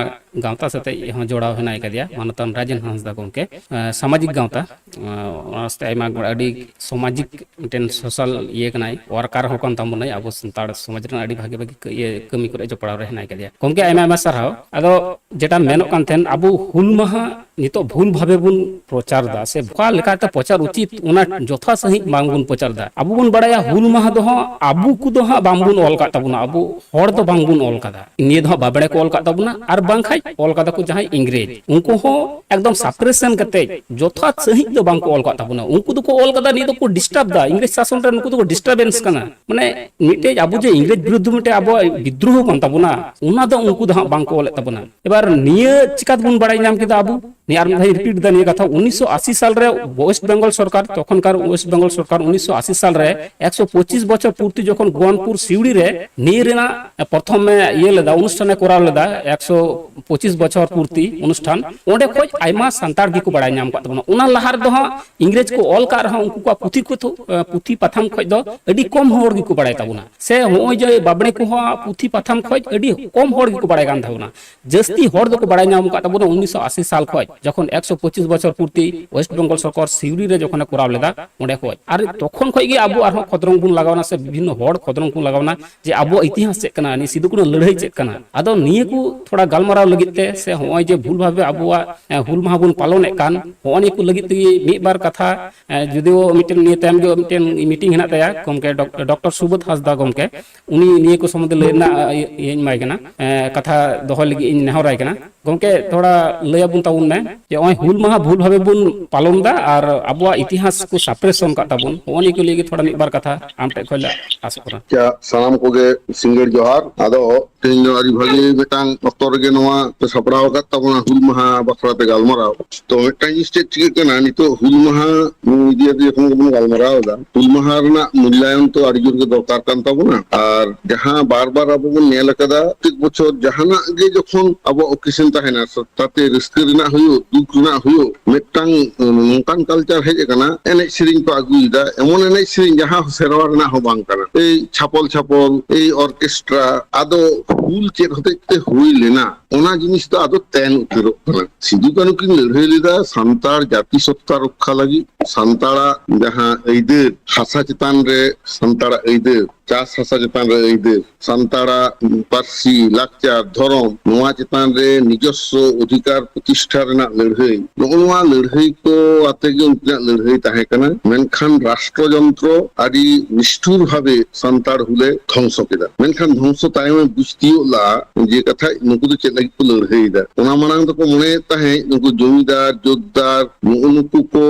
ᱜᱟᱶᱛᱟ ᱥᱟᱛᱮ ᱦᱚᱸ ᱡᱚᱲᱟᱣ ᱦᱮᱱᱟᱭ ᱠᱟᱫᱮᱭᱟ, ᱢᱟᱱᱚᱛᱟᱱ ᱨᱟᱡᱮᱱ ᱦᱟᱸᱥᱫᱟ ᱜᱚᱢᱠᱮ, ᱮ, ᱥᱟᱢᱟᱡᱤᱠ ᱜᱟᱶᱛᱟ, ᱮ, ᱚᱱᱟ ᱥᱟᱛᱮ ᱟᱭᱢᱟ ᱟᱹᱰᱤ ᱥᱟᱢᱟᱡᱤᱠ ᱢᱤᱫᱴᱮᱱ ᱥᱳᱥᱟᱞ ᱤᱭᱟᱹ ᱠᱟᱱᱟᱭ, ᱣᱟᱨᱠᱟᱨ ᱦᱚᱸ ᱠᱟᱱ ᱛᱟᱵᱚᱱᱟᱭ᱾ ᱟᱵᱚ ᱥᱟᱱᱛᱟᱲ ᱥᱚᱢᱟᱡᱽ ᱨᱮᱱᱟᱜ ᱟᱹᱰᱤ ᱵᱷᱟᱜᱮ ᱵᱷᱟᱜᱮ ᱠᱟᱹ-, ᱤᱭᱟᱹ ᱠᱟᱹᱢᱤ ᱠᱚᱨᱮ ᱡᱚᱯᱲᱟᱣ ᱨᱮ ᱦᱮᱱᱟᱭ ᱠᱟᱫᱮᱭᱟ᱾ ᱜᱚᱢᱠᱮ, ᱟᱭᱢᱟ ᱟᱭᱢᱟ ᱥᱟᱨᱦᱟᱣ᱾ ᱟᱫᱚ ᱡᱮᱴᱟ ᱢᱮᱱᱚᱜ ᱠᱟᱱ ᱛᱟᱦᱮᱸᱱ, ᱟᱵᱚ ᱦᱩᱞ ᱢᱟᱦᱟ ᱱᱤᱛᱚᱜ ᱵᱷᱩᱞ ᱵᱷᱟᱵᱮ ᱵᱚᱱ ᱯᱨᱚᱪᱟᱨ ᱫᱟ, ᱥᱮ ᱚᱠᱟ ᱞᱮᱠᱟᱛᱮ ᱯᱨᱚᱪᱟᱨ ᱩᱪᱤᱛ, ᱚᱱᱟ ᱡᱚᱛᱷᱟᱛ ᱥᱟᱺᱦᱤᱡ ᱵᱟᱝᱵᱚᱱ ᱯᱨᱚᱪᱟᱨ ᱫᱟ᱾ ᱟᱵᱚ ᱵᱚᱱ ᱵᱟᱲᱟᱭᱟ ᱦᱩᱞ ᱢᱟᱦᱟ ᱫᱚ ᱦᱟᱸᱜ ᱟᱵᱚ ᱠᱚᱫᱚ ᱦᱟᱸᱜ ᱵᱟᱝᱵᱚᱱ ᱚᱞ ᱠᱟᱫ ᱛᱟᱵᱚᱱᱟ, ᱟᱵᱚ ᱦᱚᱲ ᱫᱚ ᱵᱟᱝᱵᱚᱱ ᱚᱞ ᱠᱟᱫᱟ᱾ ᱱᱤᱭᱟᱹ ᱫᱚ ᱦᱟᱸᱜ ᱵᱟᱵᱲᱮ ᱠᱚ ᱚᱞ ᱠᱟᱫ ᱛᱟᱵᱚᱱᱟ, ᱟᱨ ᱵᱟᱝᱠᱷᱟᱡ ᱚᱞ ᱠᱟᱫᱟ ᱠᱚ ᱡᱟᱦᱟᱸᱭ ᱤᱝᱨᱮᱡᱽ, ᱩᱱᱠᱩ ᱦᱚᱸ ᱮᱠᱫᱚᱢ ᱥᱟᱯᱨᱮᱥᱚᱱ ᱠᱟᱛᱮ ᱡᱚᱛᱷᱟᱛ ᱥᱟᱺᱦᱤᱡ ᱫᱚ ᱵᱟᱝ ᱠᱚ ᱚᱞ ᱠᱟᱫ ᱛᱟᱵᱚᱱᱟ᱾ ᱩᱱᱠᱩ ᱫᱚᱠᱚ ᱚᱞ ᱠᱟᱫᱟ, ᱱᱤᱭᱟᱹ ᱫᱚᱠᱚ ᱰᱤᱥᱴᱟᱨᱵ ᱫᱟ, ᱤᱝᱨᱮᱡᱽ ᱥᱟᱥᱚᱱ ᱨᱮ ᱱᱩᱠᱩ ᱫᱚᱠᱚ ᱰᱤᱥᱴᱟᱨᱵᱮᱱᱥ ᱠᱟᱱᱟ᱾ ᱢᱟᱱᱮ ᱢᱤᱫᱴᱮᱡ ᱟᱵᱚ ᱡᱮ ᱤᱝᱨᱮᱡᱽ ᱵᱤᱨᱩᱫᱽᱫᱷ ᱢᱤᱫᱴᱮᱡ ᱟᱵᱚᱣᱟᱜ ᱵᱤᱫᱽᱫᱨᱳᱦᱚ ᱠᱟᱱ ᱛᱟᱵᱚᱱᱟ, ᱚᱱᱟ ᱫᱚ ᱩᱱᱠᱩ ᱫᱚ ᱦᱟᱸᱜ ᱵᱟᱝ ᱠᱚ ᱚᱞᱮᱫ ᱛᱟᱵᱚᱱᱟ᱾ ᱮᱵᱟᱨ ᱱᱤᱭᱟᱹ ᱪᱤᱠᱟᱛᱮᱵᱚᱱ ᱵᱟᱲᱟᱭ ᱧᱟᱢ ᱠᱮᱫᱟ ᱟᱵᱚ? ᱱᱤᱭᱟᱹ ᱟᱨ ᱢᱤᱫ ᱫᱷᱟᱣ ᱤᱧ ᱨᱤᱯᱤᱴ ᱫᱟ ᱱᱤᱭᱟᱹ ᱠᱟᱛᱷᱟ, ᱩᱱᱤᱥᱥᱚ ᱟᱥᱤ ᱥᱟᱞ ᱨᱮ ᱳᱭᱮᱥᱴ ᱵᱮᱝᱜᱚᱞ ᱥᱚᱨᱠᱟᱨ, ᱛᱚᱠᱷᱚᱱᱠᱟᱨ ᱳᱭᱮᱥᱴ ᱵᱮᱝᱜᱚᱞ ᱥᱚᱨᱠᱟᱨ ᱩᱱᱤᱥᱥᱚ ᱟᱥᱤ ᱥᱟᱞ ᱨᱮ ᱮᱠᱥᱚ ᱯᱚᱸᱪᱤᱥ ᱵᱚᱪᱷᱚᱨ ᱯᱩᱨᱛᱤ ᱡᱚᱠᱷᱚᱱ ᱜᱳᱣᱟᱱᱯᱩᱨ ᱥᱤᱣᱲᱤ ᱨᱮ ᱱᱤᱭᱟᱹ ᱨᱮᱱᱟᱜ ᱯᱨᱚᱛᱷᱚᱢ ᱮ ᱤᱭᱟᱹ ᱞᱮᱫᱟ, ᱚᱱᱩᱥᱴᱷᱟᱱ ᱮ ᱠᱚᱨᱟᱣ ᱞᱮᱫᱟ, ᱮᱠᱥᱚ ᱯᱚᱸᱪᱤᱥ ᱵᱚᱪᱷᱚᱨ ᱯᱩᱨᱛᱤ ᱚᱱᱩᱥᱴᱷᱟᱱ, ᱚᱸᱰᱮ ᱠᱷᱚᱡ ᱟᱭᱢᱟ ᱥᱟᱱᱛᱟᱲ ᱜᱮᱠᱚ ᱵᱟᱲᱟᱭ ᱧᱟᱢ ᱠᱟᱫ ᱛᱟᱵᱚᱱᱟ᱾ ᱚᱱᱟ ᱞᱟᱦᱟ ᱨᱮᱫᱚ ᱦᱟᱸᱜ ᱤᱝᱨᱮᱡᱽ ᱠᱚ ᱚᱞ ᱠᱟᱜ ᱨᱮᱦᱚᱸ ᱩᱱᱠᱩ ᱠᱚᱣᱟᱜ ᱯᱩᱛᱷᱤ ᱠᱚ ᱛᱷᱚ-, ᱯᱩᱛᱷᱤ ᱯᱟᱛᱷᱟᱢ ᱠᱷᱚᱡ ᱫᱚ ᱟᱹᱰᱤ ᱠᱚᱢ ᱦᱚᱲ ᱜᱮᱠᱚ ᱵᱟᱲᱟᱭ ᱛᱟᱵᱚᱱᱟ᱾ ᱥᱮ ᱦᱚᱸᱜᱼᱚᱭ ᱡᱮ ᱵᱟᱵᱲᱮ ᱠᱚᱦᱚᱸ ᱯᱩᱛᱷᱤ ᱯᱟᱛᱷᱟᱢ ᱠᱷᱚᱡ ᱟᱹᱰᱤ ᱠᱚᱢ ᱦᱚᱲ ᱜᱮᱠᱚ ᱵᱟᱲᱟᱭ ᱠᱟᱱ ᱛᱟᱵᱚᱱᱟ᱾ ᱡᱟᱹᱥᱛᱤ ᱦᱚᱲ ᱫᱚᱠᱚ ᱵᱟᱲᱟᱭ ᱧᱟᱢ ᱟᱠᱟᱫ ᱛᱟᱵᱚᱱᱟ ᱩᱱᱤᱥᱥᱚ ᱟᱥᱤ ᱥᱟᱞ ᱠᱷᱚᱡ, ᱡᱚᱠᱷᱚᱱ ᱮᱠᱥᱚ ᱯᱚᱸᱪᱤᱥ ᱵᱚᱪᱷᱚᱨ ᱯᱩᱨᱛᱤ ᱳᱭᱮᱥᱴ ᱵᱮᱝᱜᱚᱞ ᱥᱚᱨᱠᱟᱨ ᱥᱤᱣᱲᱤ ᱨᱮ ᱡᱚᱠᱷᱚᱱᱮ ᱠᱚᱨᱟᱣ ᱞᱮᱫᱟ, ᱚᱸᱰᱮ ᱠᱷᱚᱡ᱾ ᱟᱨ ᱛᱚᱠᱷᱚᱱ ᱠᱷᱚᱡ ᱜᱮ ᱟᱵᱚ ᱟᱨᱦᱚᱸ ᱠᱷᱚᱸᱫᱽᱨᱚᱝ ᱵᱚᱱ ᱞᱟᱜᱟᱣᱱᱟ, ᱥᱮ ᱵᱤᱵᱷᱤᱱᱱᱚ ᱦᱚᱲ ᱠᱷᱚᱸᱫᱽᱨᱚᱝ ᱠᱚ ᱞᱟᱜᱟᱣᱱᱟ ᱡᱮ ᱟᱵᱚᱣᱟᱜ ᱤᱛᱤᱦᱟᱥ ᱪᱮᱫ ᱠᱟᱱᱟ, ᱱᱤᱭᱟᱹ ᱥᱤᱫᱩ ᱠᱟᱹᱱᱦᱩ ᱞᱟᱹᱲᱦᱟᱹᱭ ᱪᱮᱫ ᱠᱟᱱᱟ᱾ ᱟᱫᱚ ᱱᱤᱭᱟᱹ ᱠᱚ ᱛᱷᱚᱲᱟ ᱜᱟᱞᱢᱟᱨᱟᱣ ᱞᱟᱹᱜᱤᱫ ᱛᱮ, ᱥᱮ ᱦᱚᱸᱜᱼᱚᱭ ᱡᱮ ᱵᱷᱩᱞ ᱵᱷᱟᱵᱮ ᱟᱵᱚᱣᱟᱜ, ᱮ, ᱦᱩᱞ ᱢᱟᱦᱟ ᱵᱚᱱ ᱯᱟᱞᱚᱱᱮᱫ ᱠᱟᱱ, ᱦᱚᱸᱜᱼᱚ ᱱᱤᱭᱟᱹ ᱠᱚ ᱞᱟᱹᱜᱤᱫ ᱛᱮᱜᱮ ᱢᱤᱫ ᱵᱟᱨ ᱠᱟᱛᱷᱟ, ᱮ, ᱡᱩᱫᱤᱭᱳ ᱢᱤᱫᱴᱮᱱ ᱱᱤᱭᱟᱹ ᱛᱟᱭᱚᱢ ᱜᱮ ᱢᱤᱫᱴᱮᱱ ᱢᱤᱴᱤᱝ ᱦᱮᱱᱟᱜ ᱛᱟᱭᱟ ᱜᱚᱢᱠᱮ ᱰᱚᱠ-, ᱰᱚᱠᱴᱚᱨ ᱥᱩᱵᱳᱫᱷ ᱦᱟᱸᱥᱫᱟ ᱜᱚᱢᱠᱮ, ᱩᱱᱤ ᱱᱤᱭᱟᱹ ᱠᱚ ᱥᱚᱢᱵᱚᱱᱫᱷᱮ ᱞᱟᱹᱭ ᱨᱮᱱᱟᱜ, ᱮ, ᱤᱭᱟᱹᱧ ᱮᱢᱟᱭ ᱠᱟᱱᱟ, ᱮ, ᱠᱟᱛᱷᱟ ᱫᱚᱦᱚᱭ ᱞᱟᱹᱜᱤᱫ ᱤᱧ ᱱᱮᱦᱚᱨᱟᱭ ᱠᱟᱱᱟ᱾ ᱜᱚᱢᱠᱮ, ᱛᱷᱚᱲᱟ ᱞᱟᱹᱭ ᱟᱵᱚᱱ ᱛᱟᱵᱚᱱ ᱢᱮ ᱡᱮ ᱱᱚᱜᱼᱚᱭ ᱦᱩᱞ ᱢᱟᱦᱟ ᱵᱷᱩᱞ ᱵᱷᱟᱵᱮ ᱵᱚᱱ ᱯᱟᱞᱚᱱ ᱮᱫᱟ ᱟᱨ ᱟᱵᱚᱣᱟᱜ ᱤᱛᱤᱦᱟᱥ ᱠᱚ ᱥᱟᱯᱨᱮᱥᱚᱱ ᱠᱟᱜ ᱛᱟᱵᱚᱱ, ᱦᱚᱸᱜᱼᱚ ᱱᱤᱭᱟᱹ ᱠᱚ ᱞᱟᱹᱭ ᱜᱮ ᱛᱷᱚᱲᱟ ᱢᱤᱫ ᱵᱟᱨ ᱠᱟᱛᱷᱟ ᱟᱢ ᱴᱷᱮᱡ ᱠᱷᱚᱱ ᱞᱮ ᱟᱥᱚᱜ ᱠᱟᱱᱟ᱾ ᱟᱪᱪᱷᱟ, ᱥᱟᱱᱟᱢ ᱠᱚᱜᱮ ᱥᱤᱸᱜᱟᱹᱲ ᱡᱚᱦᱟᱨ᱾ ᱟᱫᱚ ᱛᱮᱦᱮᱧ ᱫᱚ ᱟᱹᱰᱤ ᱵᱷᱟᱹᱜᱤ ᱢᱤᱫᱴᱟᱝ ᱚᱠᱛᱚ ᱨᱮᱜᱮ ᱱᱚᱣᱟ ᱯᱮ ᱥᱟᱯᱲᱟᱣ ᱟᱠᱟᱫ ᱛᱟᱵᱚᱱᱟ, ᱦᱩᱞ ᱢᱟᱦᱟ ᱵᱟᱠᱷᱨᱟ ᱛᱮ ᱜᱟᱞᱢᱟᱨᱟᱣ᱾ ᱛᱚ, ᱢᱤᱫᱴᱟᱝ ᱡᱤᱱᱤᱥ ᱪᱮᱫ ᱪᱤᱠᱟᱹᱜ ᱠᱟᱱᱟ, ᱱᱤᱛᱚᱜ ᱦᱩᱞ ᱢᱟᱦᱟ ᱤᱫᱤ ᱠᱟᱛᱮ ᱡᱚᱠᱷᱚᱱ ᱜᱮᱵᱚᱱ ᱜᱟᱞᱢᱟᱨᱟᱣ ᱮᱫᱟ, ᱦᱩᱞ ᱢᱟᱦᱟ ᱨᱮᱱᱟᱜ ᱢᱩᱞᱞᱟᱭᱚᱱ ᱛᱚ ᱟᱹᱰᱤ ᱡᱳᱨ ᱜᱮ ᱫᱚᱨᱠᱟᱨ ᱠᱟᱱ ᱛᱟᱵᱚᱱᱟ᱾ ᱟᱨ ᱡᱟᱦᱟᱸ ᱵᱟᱨ ᱵᱟᱨ ᱟᱵᱚ ᱵᱚᱱ ᱧᱮᱞ ᱟᱠᱟᱫᱟ, ᱯᱨᱚᱛᱮᱠ ᱵᱚᱪᱷᱚᱨ ᱡᱟᱦᱟᱱᱟᱜ ᱜᱮ ᱡᱚᱠᱷᱚᱱ ᱟᱵᱚᱣᱟᱜ ᱚᱠᱮᱥᱚᱱ ᱛᱟᱦᱮᱱᱟ, ᱛᱟᱛᱮ ᱨᱟᱹᱥᱠᱟᱹ ᱨᱮᱱᱟᱜ ᱦᱩᱭᱩᱜ, ᱫᱩᱠ ᱨᱮᱱᱟᱜ ᱦᱩᱭᱩᱜ, ᱢᱤᱫᱴᱟᱝ ᱱᱚᱝᱠᱟᱱ ᱠᱟᱞᱪᱟᱨ ᱦᱮᱡ ᱟᱠᱟᱱᱟ, ᱮᱱᱮᱡ ᱥᱮᱨᱮᱧ ᱠᱚ ᱟᱹᱜᱩᱭᱮᱫᱟ, ᱮᱢᱚᱱ ᱮᱱᱮᱡ ᱥᱮᱨᱮᱧ ᱡᱟᱦᱟᱸ ᱥᱮᱨᱣᱟ ᱨᱮᱱᱟᱜ ᱦᱚᱸ ᱵᱟᱝ ᱠᱟᱱᱟ, ᱮᱭ ᱪᱷᱟᱯᱚᱞ ᱪᱷᱟᱯᱚᱞ, ᱮᱭ ᱚᱨᱠᱮᱥᱴᱨᱟ᱾ ᱟᱫᱚ ᱦᱩᱞ ᱪᱮᱫ ᱦᱚᱛᱮᱡ ᱛᱮ ᱦᱩᱭ ᱞᱮᱱᱟ, ᱚᱱᱟ ᱡᱤᱱᱤᱥ ᱫᱚ ᱟᱫᱚ ᱛᱮᱱ ᱩᱛᱟᱹᱨᱚᱜ ᱠᱟᱱᱟ᱾ ᱥᱤᱫᱩ ᱠᱟᱹᱱᱩ ᱠᱤᱱ ᱞᱟᱹᱲᱦᱟᱹᱭ ᱞᱮᱫᱟ ᱥᱟᱱᱛᱟᱲ ᱡᱟᱹᱛᱤ ᱥᱚᱛᱛᱟ ᱨᱚᱠᱠᱷᱟ ᱞᱟᱹᱜᱤᱫ, ᱥᱟᱱᱛᱟᱲᱟᱜ ᱡᱟᱦᱟᱸ ᱟᱹᱭᱫᱟᱹᱨ, ᱦᱟᱥᱟ ᱪᱮᱛᱟᱱ ᱨᱮ ᱥᱟᱱᱛᱟᱲᱟᱜ ᱟᱹᱭᱫᱟᱹᱨ, ᱪᱟᱥ ᱦᱟᱥᱟ ᱪᱮᱛᱟᱱ ᱨᱮ ᱟᱹᱭᱫᱟᱹᱨ, ᱥᱟᱱᱛᱟᱲᱟᱜ ᱯᱟᱹᱨᱥᱤ, ᱞᱟᱠᱪᱟᱨ, ᱫᱷᱚᱨᱚᱢ, ᱱᱚᱣᱟ ᱪᱮᱛᱟᱱ ᱨᱮ ᱱᱤᱡᱚᱥᱥᱚ ᱚᱫᱷᱤᱠᱟᱨ ᱯᱨᱚᱛᱤᱥᱴᱷᱟ ᱨᱮᱱᱟᱜ ᱞᱟᱹᱲᱦᱟᱹᱭ, ᱱᱚᱜᱼᱚ ᱱᱚᱣᱟ ᱞᱟᱹᱲᱦᱟᱹᱭ ᱠᱚ ᱟᱛᱮ ᱜᱮ ᱩᱱᱠᱤᱱᱟᱜ ᱞᱟᱹᱲᱦᱟᱹᱭ ᱛᱟᱦᱮᱸ ᱠᱟᱱᱟ᱾ ᱢᱮᱱᱠᱷᱟᱱ ᱨᱟᱥᱴᱨᱚᱡᱚᱱᱛᱨᱚ ᱟᱹᱰᱤ ᱱᱤᱥᱴᱷᱩᱨ ᱵᱷᱟᱵᱮ ᱥᱟᱱᱛᱟᱲ ᱦᱩᱞᱮ ᱫᱷᱚᱝᱥᱚ ᱠᱮᱫᱟ᱾ ᱢᱮᱱᱠᱷᱟᱱ ᱫᱷᱚᱝᱥᱚ ᱛᱟᱭᱚᱢᱮ ᱵᱩᱡᱽ ᱛᱤᱭᱳᱜ ᱞᱟᱜᱼᱟ ᱡᱮ ᱠᱟᱛᱷᱟ ᱱᱩᱠᱩ ᱫᱚ ᱪᱮᱫ ᱞᱟᱹᱜᱤᱫ ᱠᱚ ᱞᱟᱹᱲᱦᱟᱹᱭᱮᱫᱟ᱾ ᱚᱱᱟ ᱢᱟᱲᱟᱝ ᱫᱚᱠᱚ ᱢᱚᱱᱮᱭᱮᱫ ᱛᱟᱦᱮᱸᱫ ᱱᱩᱠᱩ ᱡᱚᱢᱤᱫᱟᱨ, ᱡᱳᱛᱫᱟᱨ, ᱱᱩᱜᱼᱩ ᱱᱩᱠᱩ ᱠᱚ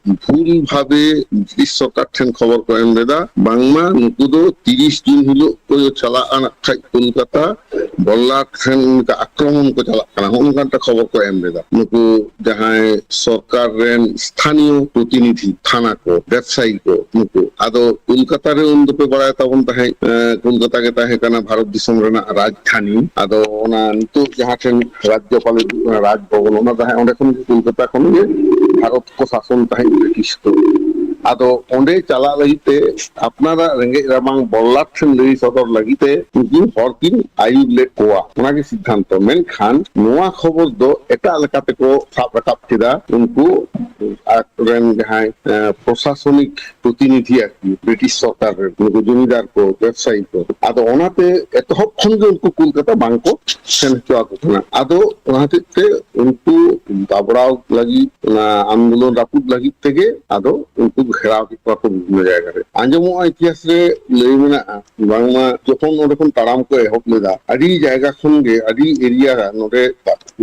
ᱵᱷᱩᱞ ᱵᱷᱟᱵᱮ ᱵᱨᱤᱴᱤᱥ ᱥᱚᱨᱠᱟᱨ ᱴᱷᱮᱱ ᱠᱷᱚᱵᱚᱨ ᱠᱚ ᱮᱢ ᱞᱮᱫᱟ, ᱵᱟᱝᱢᱟ ᱱᱩᱠᱩ ᱫᱚ ᱛᱤᱨᱤᱥ ᱡᱩᱱ ᱦᱤᱞᱳᱜ ᱠᱚ ᱪᱟᱞᱟᱜᱼᱟ ᱱᱟᱜ ᱠᱷᱟᱡ ᱠᱳᱞᱠᱟᱛᱟ, ᱵᱚᱞᱞᱟᱴ ᱴᱷᱮᱱ ᱚᱱᱠᱟ ᱟᱠᱨᱚᱢᱚᱱ ᱠᱚ ᱪᱟᱞᱟᱜ ᱠᱟᱱᱟ, ᱦᱚᱸᱜᱼᱚ ᱱᱚᱝᱠᱟᱱ ᱢᱤᱫᱴᱟᱝ ᱠᱷᱚᱵᱚᱨ ᱠᱚ ᱮᱢ ᱞᱮᱫᱟ᱾ ᱱᱩᱠᱩ ᱡᱟᱦᱟᱸᱭ ᱥᱚᱨᱠᱟᱨ ᱨᱮᱱ ᱥᱛᱷᱟᱱᱤᱭᱚ ᱯᱨᱚᱛᱤᱱᱤᱫᱷᱤ, ᱛᱷᱟᱱᱟ ᱠᱚ, ᱵᱮᱵᱽᱥᱟᱭᱤ ᱠᱚ, ᱱᱩᱠᱩ᱾ ᱟᱫᱚ ᱠᱳᱞᱠᱟᱛᱟ ᱨᱮ ᱩᱱ ᱫᱚᱯᱮ ᱵᱟᱲᱟᱭ ᱛᱟᱵᱚᱱ ᱛᱟᱦᱮᱸᱫ, ᱮᱸ, ᱠᱳᱞᱠᱟᱛᱟ ᱜᱮ ᱛᱟᱦᱮᱸ ᱠᱟᱱᱟ ᱵᱷᱟᱨᱚᱛ ᱫᱤᱥᱚᱢ ᱨᱮᱱᱟᱜ ᱨᱟᱡᱽᱫᱷᱟᱱᱤ᱾ ᱟᱫᱚ ᱚᱱᱟ ᱱᱤᱛᱚᱜ ᱡᱟᱦᱟᱸ ᱴᱷᱮᱱ ᱨᱟᱡᱽᱭᱚᱯᱟᱞ ᱨᱟᱡᱽ ᱵᱷᱚᱵᱚᱱ, ᱚᱱᱟ ᱛᱟᱦᱮᱸ, ᱚᱸᱰᱮ ᱠᱷᱚᱱ ᱜᱮ ᱠᱳᱞᱠᱟᱛᱟ ᱠᱷᱚᱱ ᱜᱮ ᱵᱷᱟᱨᱚᱛ ᱠᱚ ᱥᱟᱥᱚᱱ ᱛᱟᱦᱮᱸᱫ ᱵᱨᱤᱴᱤᱥ ᱠᱚ᱾ ᱟᱫᱚ ᱚᱸᱰᱮ ᱪᱟᱞᱟᱜ ᱞᱟᱹᱜᱤᱫ ᱛᱮ ᱟᱯᱱᱟᱨᱟᱜ ᱨᱮᱸᱜᱮᱡ ᱨᱟᱵᱟᱝ ᱵᱚᱞᱞᱟᱴ ᱴᱷᱮᱱ ᱞᱟᱹᱭ ᱥᱚᱫᱚᱨ ᱞᱟᱹᱜᱤᱫ ᱛᱮ ᱩᱱᱠᱤᱱ ᱦᱚᱲ ᱠᱤᱱ ᱟᱹᱭᱩᱨ ᱞᱮᱫ ᱠᱚᱣᱟ, ᱚᱱᱟᱜᱮ ᱥᱤᱫᱽᱫᱷᱟᱱᱛᱚ᱾ ᱢᱮᱱᱠᱷᱟᱱ ᱱᱚᱣᱟ ᱠᱷᱚᱵᱚᱨ ᱫᱚ ᱮᱴᱟᱜ ᱞᱮᱠᱟ ᱛᱮᱠᱚ ᱥᱟᱵ ᱨᱟᱠᱟᱵ ᱠᱮᱫᱟ ᱩᱱᱠᱩ ᱟᱠᱚᱨᱮᱱ ᱡᱟᱦᱟᱸᱭ, ᱮ, ᱯᱨᱚᱥᱟᱥᱚᱱᱤᱠ ᱯᱨᱚᱛᱤᱱᱤᱫᱷᱤ ᱟᱨᱠᱤ, ᱵᱨᱤᱴᱤᱥ ᱥᱚᱨᱠᱟᱨ ᱨᱮᱱ ᱱᱩᱠᱩ ᱡᱚᱢᱤᱫᱟᱨ ᱠᱚ, ᱵᱮᱵᱽᱥᱟᱭᱤ ᱠᱚ᱾ ᱟᱫᱚ ᱚᱱᱟᱛᱮ ᱮᱛᱚᱦᱚᱵ ᱠᱷᱚᱱ ᱜᱮ ᱩᱱᱠᱩ ᱠᱳᱞᱠᱟᱛᱟ ᱵᱟᱝᱠᱚ ᱥᱮᱱ ᱦᱚᱪᱚ ᱟᱠᱚ ᱠᱟᱱᱟ᱾ ᱟᱫᱚ ᱚᱱᱟ ᱦᱚᱛᱮᱡ ᱛᱮ ᱩᱱᱠᱩ ᱫᱟᱵᱲᱟᱣ ᱞᱟᱹᱜᱤᱫ, ᱚᱱᱟ ᱟᱱᱫᱳᱞᱚᱱ ᱨᱟᱹᱯᱩᱫ ᱞᱟᱹᱜᱤᱫ ᱛᱮᱜᱮ ᱟᱫᱚ ᱩᱱᱠᱩ ᱜᱷᱮᱨᱟᱣ ᱠᱮᱫ ᱠᱚᱣᱟ ᱠᱚ ᱵᱤᱵᱷᱤᱱᱱᱚ ᱡᱟᱭᱜᱟ ᱨᱮ᱾ ᱟᱸᱡᱚᱢᱚᱜᱼᱟ, ᱤᱛᱤᱦᱟᱥ ᱨᱮ ᱞᱟᱹᱭ ᱢᱮᱱᱟᱜᱼᱟ, ᱵᱟᱝᱢᱟ ᱡᱚᱠᱷᱚᱱ ᱱᱚᱸᱰᱮ ᱠᱷᱚᱱ ᱛᱟᱲᱟᱢ ᱠᱚ ᱮᱦᱚᱵ ᱞᱮᱫᱟ, ᱟᱹᱰᱤ ᱡᱟᱭᱜᱟ ᱠᱷᱚᱱ ᱜᱮ, ᱟᱹᱰᱤ ᱮᱨᱤᱭᱟ ᱱᱚᱸᱰᱮ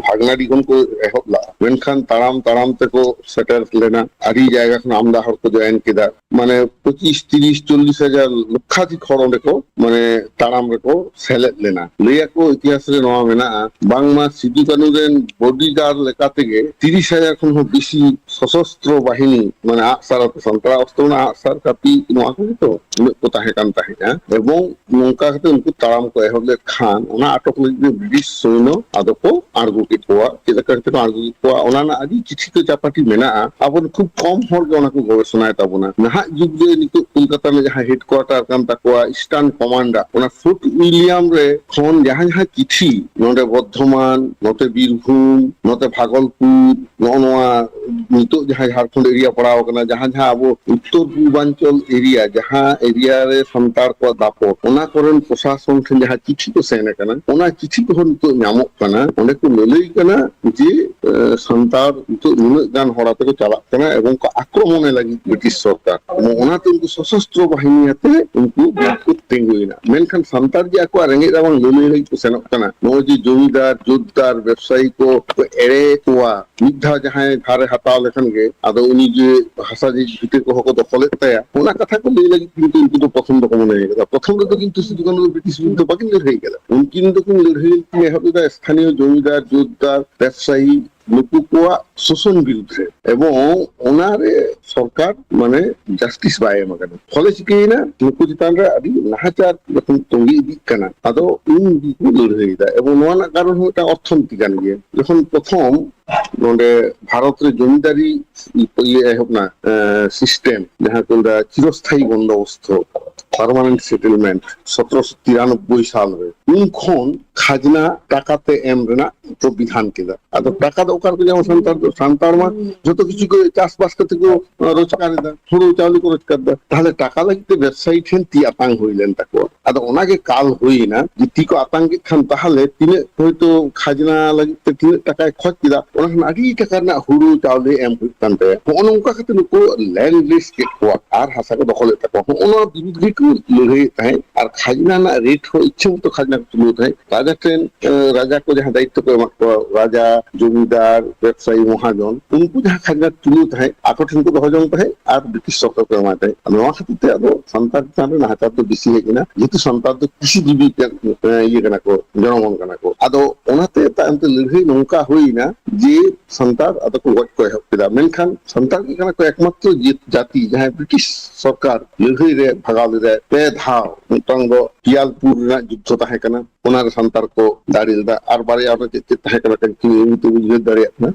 ᱵᱷᱟᱜᱽᱱᱟᱰᱤ ᱠᱷᱚᱱ ᱠᱚ ᱮᱦᱚᱵ ᱞᱟᱜᱼᱟ, ᱢᱮᱱᱠᱷᱟᱱ ᱛᱟᱲᱟᱢ ᱛᱟᱲᱟᱢ ᱛᱮᱠᱚ ᱥᱮᱴᱮᱨ ᱥᱮᱴᱮᱨ ᱞᱮᱱᱟ᱾ ᱟᱹᱰᱤ ᱡᱟᱭᱜᱟ ᱠᱷᱚᱱ ᱟᱢᱫᱟ ᱦᱚᱲ ᱠᱚ ᱡᱚᱭᱮᱱ ᱠᱮᱫᱟ᱾ ᱢᱟᱱᱮ ᱯᱚᱸᱪᱤᱥ, ᱛᱤᱨᱤᱥ, ᱪᱚᱞᱞᱤᱥ ᱦᱟᱡᱟᱨ, ᱞᱚᱠᱠᱷᱟᱫᱷᱤᱠ ᱦᱚᱲ ᱚᱸᱰᱮ ᱠᱚ ᱢᱟᱱᱮ ᱛᱟᱲᱟᱢ ᱨᱮᱠᱚ ᱥᱮᱞᱮᱫ ᱞᱮᱱᱟ᱾ ᱞᱟᱹᱭᱟᱠᱚ ᱤᱛᱤᱦᱟᱥ ᱨᱮ ᱱᱚᱣᱟ ᱢᱮᱱᱟᱜᱼᱟ, ᱵᱟᱝᱢᱟ ᱥᱤᱫᱩ ᱠᱟᱹᱱᱩ ᱨᱮᱱ ᱵᱚᱰᱤᱜᱟᱨᱰ ᱞᱮᱠᱟ ᱛᱮᱜᱮ ᱛᱤᱨᱤᱥ ᱦᱟᱡᱟᱨ ᱠᱷᱚᱱ ᱦᱚᱸ ᱵᱮᱥᱤ ᱥᱚᱥᱚᱥᱛᱨᱚ ᱵᱟᱦᱤᱱᱤ, ᱢᱟᱱᱮ ᱟᱜᱼᱥᱟᱨ ᱟᱛᱮ, ᱥᱟᱱᱛᱟᱲᱟᱜ ᱚᱥᱛᱨᱚ ᱢᱮᱱᱟᱜᱼᱟ, ᱟᱜᱼᱥᱟᱨ, ᱠᱟᱹᱯᱤ, ᱱᱚᱣᱟ ᱠᱚᱜᱮ ᱛᱚ ᱩᱱᱟᱹᱜ ᱠᱚ ᱛᱟᱦᱮᱸ ᱠᱟᱱ ᱛᱟᱦᱮᱸᱫᱼᱟ᱾ ᱮᱵᱚᱝ ᱱᱚᱝᱠᱟ ᱠᱟᱛᱮ ᱩᱱᱠᱩ ᱛᱟᱲᱟᱢ ᱠᱚ ᱮᱦᱚᱵ ᱞᱮᱫ ᱠᱷᱟᱱ, ᱚᱱᱟ ᱟᱴᱚᱠ ᱞᱟᱹᱜᱤᱫ ᱛᱮ ᱵᱨᱤᱴᱤᱥ ᱥᱚᱭᱱᱚ ᱟᱫᱚ ᱠᱚ ᱟᱬᱜᱚ ᱠᱮᱫ ᱠᱚᱣᱟ᱾ ᱪᱮᱫ ᱞᱮᱠᱟ ᱠᱟᱛᱮ ᱠᱚ ᱟᱬᱜᱚ ᱠᱮᱫ ᱠᱚᱣᱟ, ᱚᱱᱟ ᱨᱮᱱᱟᱜ ᱟᱹᱰᱤ ᱪᱤᱴᱷᱤ ᱠᱚ ᱪᱟᱯᱟᱴᱤ ᱢᱮᱱᱟᱜᱼᱟ᱾ ᱟᱵᱚ ᱠᱷᱩᱵ ᱠᱚᱢ ᱦᱚᱲ ᱜᱮ ᱚᱱᱟ ᱠᱚ ᱜᱚᱵᱮᱥᱚᱱᱟᱭ ᱛᱟᱵᱚᱱᱟ᱾ ᱱᱟᱦᱟᱜ ᱡᱩᱜᱽ ᱨᱮ ᱱᱤᱛᱚᱜ ᱠᱳᱞᱠᱟᱛᱟ ᱨᱮ ᱡᱟᱦᱟᱸ ᱦᱮᱰᱠᱩᱣᱟᱴᱟᱨ ᱠᱟᱱ ᱛᱟᱠᱚᱣᱟ, ᱤᱥᱴᱟᱨᱱ ᱠᱚᱢᱟᱱᱰ, ᱚᱱᱟ ᱯᱷᱳᱨᱴ ᱩᱭᱞᱤᱭᱟᱢ ᱨᱮ ᱠᱷᱚᱱ ᱡᱟᱦᱟᱸ ᱡᱟᱦᱟᱸ ᱪᱤᱴᱷᱤ ᱱᱚᱰᱮ ᱵᱚᱨᱫᱷᱚᱢᱟᱱ, ᱱᱚᱛᱮ ᱵᱤᱨᱵᱷᱩᱢ, ᱱᱚᱛᱮ ᱵᱷᱟᱜᱚᱞᱯᱩᱨ, ᱱᱚᱜᱼᱚ ᱱᱚᱣᱟ ᱱᱤᱛᱚᱜ ᱡᱟᱦᱟᱸ ᱡᱷᱟᱲᱠᱷᱚᱸᱰ ᱮᱨᱤᱭᱟ ᱯᱟᱲᱟᱣ ᱟᱠᱟᱱᱟ, ᱡᱟᱦᱟᱸ ᱡᱟᱦᱟᱸ ᱟᱵᱚ ᱩᱛᱛᱚᱨ ᱯᱩᱨᱵᱟᱧᱪᱚᱞ ᱮᱨᱤᱭᱟ, ᱡᱟᱦᱟᱸ ᱮᱨᱤᱭᱟ ᱨᱮ ᱥᱟᱱᱛᱟᱲ ᱠᱚᱣᱟᱜ ᱫᱟᱯᱚᱴ, ᱚᱱᱟ ᱠᱚᱨᱮᱱ ᱯᱨᱚᱥᱟᱥᱚᱱ ᱴᱷᱮᱱ ᱡᱟᱦᱟᱸ ᱪᱤᱴᱷᱤ ᱠᱚ ᱥᱮᱱ ᱟᱠᱟᱱᱟ, ᱚᱱᱟ ᱪᱤᱴᱷᱤ ᱠᱚᱦᱚᱸ ᱱᱤᱛᱚᱜ ᱧᱟᱢᱚᱜ ᱠᱟᱱᱟ᱾ ᱚᱸᱰᱮ ᱠᱚ ᱞᱟᱹᱞᱟᱹᱭ ᱠᱟᱱᱟ ᱡᱮ, ᱮ, ᱥᱟᱱᱛᱟᱲ ᱱᱤᱛᱚᱜ ᱱᱩᱱᱟᱹᱜ ᱜᱟᱱ ᱦᱚᱲ ᱟᱛᱮ ᱠᱚ ᱪᱟᱞᱟᱜ ᱠᱟᱱᱟ ᱮᱵᱚᱝ ᱠᱚ ᱟᱠᱨᱚᱢᱚᱱᱮ ᱞᱟᱹᱜᱤᱫ ᱵᱨᱤᱴᱤᱥ ᱥᱚᱨᱠᱟᱨ᱾ ᱚᱱᱟᱛᱮ ᱩᱱᱠᱩ ᱥᱚᱥᱚᱥᱛᱨᱚ ᱵᱟᱦᱤᱱᱤ ᱟᱛᱮ ᱩᱱᱠᱩ ᱠᱚ ᱛᱤᱸᱜᱩᱭᱮᱱᱟ᱾ ᱢᱮᱱᱠᱷᱟᱱ ᱥᱟᱱᱛᱟᱲ ᱡᱮ ᱟᱠᱚᱣᱟᱜ ᱨᱮᱸᱜᱮᱡ ᱨᱟᱵᱟᱝ ᱞᱟᱹᱞᱟᱹᱭ ᱞᱟᱹᱜᱤᱫ ᱠᱚ ᱥᱮᱱᱚᱜ ᱠᱟᱱᱟ, ᱱᱚᱜᱼᱚᱭ ᱡᱮ ᱡᱚᱢᱤᱫᱟᱨ, ᱡᱳᱛᱫᱟᱨ, ᱵᱮᱵᱽᱥᱟᱭᱤ ᱠᱚ ᱠᱚ ᱮᱲᱮ ᱠᱚᱣᱟ, ᱢᱤᱫ ᱫᱷᱟᱣ ᱡᱟᱦᱟᱸᱭ ᱫᱷᱟᱨᱮ ᱦᱟᱛᱟᱣ ᱞᱮᱠᱷᱟᱱ ᱜᱮ ᱟᱫᱚ ᱩᱱᱤ ᱡᱮ ᱦᱟᱥᱟ ᱡᱮ ᱵᱷᱤᱴᱟᱹ ᱠᱚᱦᱚᱸ ᱠᱚ ᱫᱚᱠᱷᱚᱞᱮᱫ ᱛᱟᱭᱟ, ᱚᱱᱟ ᱠᱟᱛᱷᱟ ᱠᱚ ᱞᱟᱹᱭ ᱞᱟᱹᱜᱤᱫ ᱠᱤᱱᱛᱩ ᱩᱱᱠᱩ ᱫᱚ ᱯᱨᱚᱛᱷᱚᱢ ᱫᱚᱠᱚ ᱢᱚᱱᱮ ᱠᱟᱫᱟ᱾ ᱯᱨᱚᱛᱷᱚᱢ ᱨᱮᱫᱚ ᱠᱤᱱᱛᱩ ᱥᱤᱫᱩ ᱠᱟᱹᱱᱩ ᱫᱚ ᱵᱨᱤᱴᱤᱥ ᱵᱤᱨᱩᱫᱷ ᱫᱚ ᱵᱟᱠᱤᱱ ᱞᱟᱹᱲᱦᱟᱹᱭ ᱠᱟᱫᱟ᱾ ᱩᱱᱠᱤᱱ ᱫᱚᱠᱤᱱ ᱞᱟᱹᱲᱦᱟᱹᱭ ᱠᱤᱱ ᱮᱦᱚᱵ ᱞᱮᱫᱟ ᱥᱛᱷᱟᱱᱤᱭᱚ ᱡᱚᱢᱤᱫᱟᱨ, ᱡᱳᱛᱫᱟᱨ, ᱵᱮᱵᱽᱥᱟᱭᱤ, ᱱᱩᱠᱩ ᱠᱚᱣᱟᱜ ᱥᱳᱥᱚᱱ ᱵᱤᱨᱩᱫᱽ ᱨᱮ᱾ ᱮᱵᱚᱝ ᱚᱱᱟᱨᱮ ᱥᱚᱨᱠᱟᱨ ᱢᱟᱱᱮ ᱡᱟᱥᱴᱤᱥ ᱵᱟᱭ ᱮᱢ ᱟᱠᱟᱫᱟ᱾ ᱯᱷᱚᱞᱮ ᱪᱤᱠᱟᱹᱭᱮᱱᱟ? ᱱᱩᱠᱩ ᱪᱮᱛᱟᱱ ᱨᱮ ᱟᱹᱰᱤ ᱱᱟᱦᱟᱪᱟᱨ ᱡᱚᱠᱷᱚᱱ ᱛᱚᱸᱜᱮ ᱤᱫᱤᱜ ᱠᱟᱱᱟ, ᱟᱫᱚ ᱩᱱ ᱜᱮᱠᱚ ᱞᱟᱹᱲᱦᱟᱹᱭᱮᱫᱟ᱾ ᱮᱵᱚᱝ ᱱᱚᱣᱟ ᱨᱮᱱᱟᱜ ᱠᱟᱨᱚᱱ ᱦᱚᱸ ᱢᱤᱫᱴᱟᱝ ᱚᱨᱛᱷᱚᱱᱤᱛᱤ ᱠᱟᱱ ᱜᱮᱭᱟ᱾ ᱡᱚᱠᱷᱚᱱ ᱯᱨᱚᱛᱷᱚᱢ ᱱᱚᱰᱮ ᱵᱷᱟᱨᱚᱛ ᱨᱮ ᱡᱚᱢᱤᱫᱟᱨᱤ ᱤᱭᱟᱹ ᱮᱦᱚᱵ ᱮᱱᱟ, ᱮ, ᱥᱤᱥᱴᱮᱢ, ᱡᱟᱦᱟᱸ ᱠᱚ ᱢᱮᱛᱟᱜᱼᱟ ᱪᱤᱨᱚᱥᱛᱷᱟᱭᱤ ᱵᱚᱱᱫᱚᱵᱚᱥᱛᱷᱚ, ᱯᱟᱨᱢᱟᱱᱮᱱᱴ ᱥᱮᱴᱮᱞᱢᱮᱱᱴ, ᱥᱚᱛᱨᱚᱥᱚ ᱛᱤᱨᱟᱱᱚᱵᱵᱳᱭ ᱥᱟᱞ ᱨᱮ, ᱩᱱ ᱠᱷᱚᱱ ᱠᱷᱟᱡᱽᱱᱟ ᱴᱟᱠᱟ ᱛᱮ ᱮᱢ ᱨᱮᱱᱟᱜ ᱠᱚ ᱵᱤᱫᱷᱟᱱ ᱠᱮᱫᱟ᱾ ᱟᱫᱚ ᱴᱟᱠᱟ ᱫᱚ ᱚᱠᱟ ᱨᱮᱠᱚ ᱧᱟᱢᱟ ᱥᱟᱱᱛᱟᱲ ᱫᱚ? ᱥᱟᱱᱛᱟᱲ ᱢᱟ ᱡᱚᱛᱚ ᱠᱤᱪᱷᱩ ᱠᱚ ᱪᱟᱥᱵᱟᱥ ᱠᱟᱛᱮ ᱠᱚ, ᱟᱸ, ᱨᱳᱡᱽᱜᱟᱨ ᱮᱫᱟ, ᱦᱩᱲᱩ ᱪᱟᱣᱞᱮ ᱠᱚ ᱨᱳᱡᱽᱜᱟᱨ ᱮᱫᱟ᱾ ᱛᱟᱦᱞᱮ ᱴᱟᱠᱟ ᱞᱟᱹᱜᱤᱫ ᱛᱮ ᱵᱮᱵᱽᱥᱟᱭᱤ ᱴᱷᱮᱱ ᱛᱤ ᱟᱛᱟᱝ ᱦᱩᱭ ᱞᱮᱱ ᱛᱟᱠᱚᱣᱟ᱾ ᱟᱫᱚ ᱚᱱᱟ ᱜᱮ ᱠᱟᱞ ᱦᱩᱭ ᱮᱱᱟ, ᱡᱮ ᱛᱤ ᱠᱚ ᱟᱛᱟᱝ ᱠᱮᱫ ᱠᱷᱟᱱ ᱛᱟᱦᱞᱮ ᱛᱤᱱᱟᱹᱜ ᱦᱚᱭᱛᱳ ᱠᱷᱟᱡᱽᱱᱟ ᱞᱟᱹᱜᱤᱫ ᱛᱮ ᱛᱤᱱᱟᱹᱜ ᱴᱟᱠᱟᱭ ᱠᱷᱚᱡ ᱠᱮᱫᱟ, ᱚᱱᱟ ᱠᱷᱚᱱ ᱟᱹᱰᱤ ᱴᱟᱠᱟ ᱨᱮᱱᱟᱜ ᱦᱩᱲᱩ ᱪᱟᱣᱞᱮ ᱮᱢ ᱦᱩᱭᱩᱜ ᱠᱟᱱ ᱛᱟᱭᱟ᱾ ᱦᱚᱸᱜᱼᱚ ᱱᱚᱝᱠᱟ ᱠᱟᱛᱮ ᱱᱩᱠᱩ ᱞᱮᱱᱰ ᱞᱤᱥ ᱠᱮᱫ ᱠᱚᱣᱟ ᱟᱨ ᱦᱟᱥᱟ ᱠᱚ ᱫᱚᱠᱷᱚᱞᱮᱫ ᱛᱟᱠᱚᱣᱟ᱾ ᱦᱚᱸᱜᱼᱚ ᱱᱚᱣᱟ ᱵᱤᱨᱩᱫᱽ ᱜᱮᱠᱚ ᱞᱟᱹᱲᱦᱟᱹᱭᱮᱫ ᱛᱟᱦᱮᱸᱫ ᱟᱨ ᱠᱷᱟᱡᱽᱱᱟ ᱨᱮᱱᱟᱜ ᱨᱮᱴ ᱦᱚᱸ ᱤᱪᱪᱷᱟᱹ ᱢᱚᱛᱚ ᱠᱷᱟᱡᱽᱱᱟ ᱠᱚ ᱛᱩᱞᱟᱹᱣ ᱛᱟᱦᱮᱸᱫ᱾ ᱨᱮᱱ ᱨᱟᱡᱟ ᱠᱚ ᱡᱟᱦᱟᱸ ᱫᱟᱭᱤᱛᱛᱚ ᱠᱚ ᱮᱢᱟᱜ ᱠᱚᱣᱟ, ᱨᱟᱡᱟ, ᱡᱚᱢᱤᱫᱟᱨ, ᱵᱮᱵᱽᱥᱟᱭᱤ, ᱢᱚᱦᱟᱡᱚᱱ, ᱩᱱᱠᱩ ᱡᱟᱦᱟᱸ ᱠᱷᱟᱡᱽᱱᱟ ᱛᱩᱞᱟᱹᱣ ᱛᱟᱦᱮᱸᱫ ᱟᱠᱚ ᱴᱷᱮᱱ ᱠᱚ ᱫᱚᱦᱚ ᱡᱚᱝ ᱛᱟᱦᱮᱸᱫ ᱟᱨ ᱵᱨᱤᱴᱤᱥ ᱥᱚᱨᱠᱟᱨ ᱠᱚ ᱮᱢᱟᱭ ᱛᱟᱦᱮᱸᱫ᱾ ᱱᱚᱣᱟ ᱠᱷᱟᱹᱛᱤᱨ ᱛᱮ ᱟᱫᱚ ᱥᱟᱱᱛᱟᱲ ᱪᱮᱛᱟᱱ ᱨᱮ ᱱᱟᱦᱟᱪᱟᱨ ᱫᱚ ᱵᱮᱥᱤ ᱦᱮᱡ ᱮᱱᱟ, ᱡᱮᱦᱮᱛᱩ ᱥᱟᱱᱛᱟᱲ ᱫᱚ ᱠᱨᱤᱥᱤ ᱡᱤᱵᱤ ᱠᱟᱱ, ᱤᱭᱟᱹ ᱠᱟᱱᱟ ᱠᱚ, ᱡᱚᱱᱚᱜᱚᱱ ᱠᱟᱱᱟ ᱠᱚ᱾ ᱟᱫᱚ ᱚᱱᱟᱛᱮ ᱛᱟᱭᱚᱢ ᱛᱮ ᱞᱟᱹᱲᱦᱟᱹᱭ ᱱᱚᱝᱠᱟ ᱦᱩᱭ ᱮᱱᱟ ᱡᱮ ᱥᱟᱱᱛᱟᱲ ᱟᱫᱚ ᱠᱚ ᱜᱚᱡ ᱠᱚ ᱮᱦᱚᱵ ᱠᱮᱫᱟ᱾ ᱢᱮᱱᱠᱷᱟᱱ ᱥᱟᱱᱛᱟᱲ ᱜᱮ ᱠᱟᱱᱟ ᱠᱚ ᱮᱠᱢᱟᱛᱨᱚ ᱡᱟᱹᱛ-, ᱡᱟᱹᱛᱤ ᱡᱟᱦᱟᱸᱭ ᱵᱨᱤᱴᱤᱥ ᱥᱚᱨᱠᱟᱨ ᱞᱟᱹᱲᱦᱟᱹᱭ ᱨᱮ ᱵᱷᱟᱜᱟᱣ ᱞᱮᱫᱟᱭ ᱯᱮ ᱫᱷᱟᱣ᱾ ᱢᱤᱫᱴᱟᱝ ᱫᱚ ᱯᱤᱭᱟᱞᱯᱩᱨ ᱨᱮᱱᱟᱜ ᱡᱩᱫᱽᱫᱷᱚ ᱛᱟᱦᱮᱸ ᱠᱟᱱᱟ, ᱚᱱᱟᱨᱮ ᱥᱟᱱᱛᱟᱲ ᱠᱚ ᱫᱟᱲᱮ ᱞᱮᱫᱟ, ᱟᱨ ᱵᱟᱨᱭᱟ ᱚᱱᱟ ᱪᱮᱫ ᱪᱮᱫ ᱛᱟᱦᱮᱸ ᱠᱟᱱᱟ ᱠᱟᱹᱴᱤᱡ ᱧᱩᱛᱩᱢ ᱵᱟᱹᱧ ᱩᱭᱦᱟᱹᱨ ᱫᱟᱲᱮᱭᱟᱜ ᱠᱟᱱᱟ᱾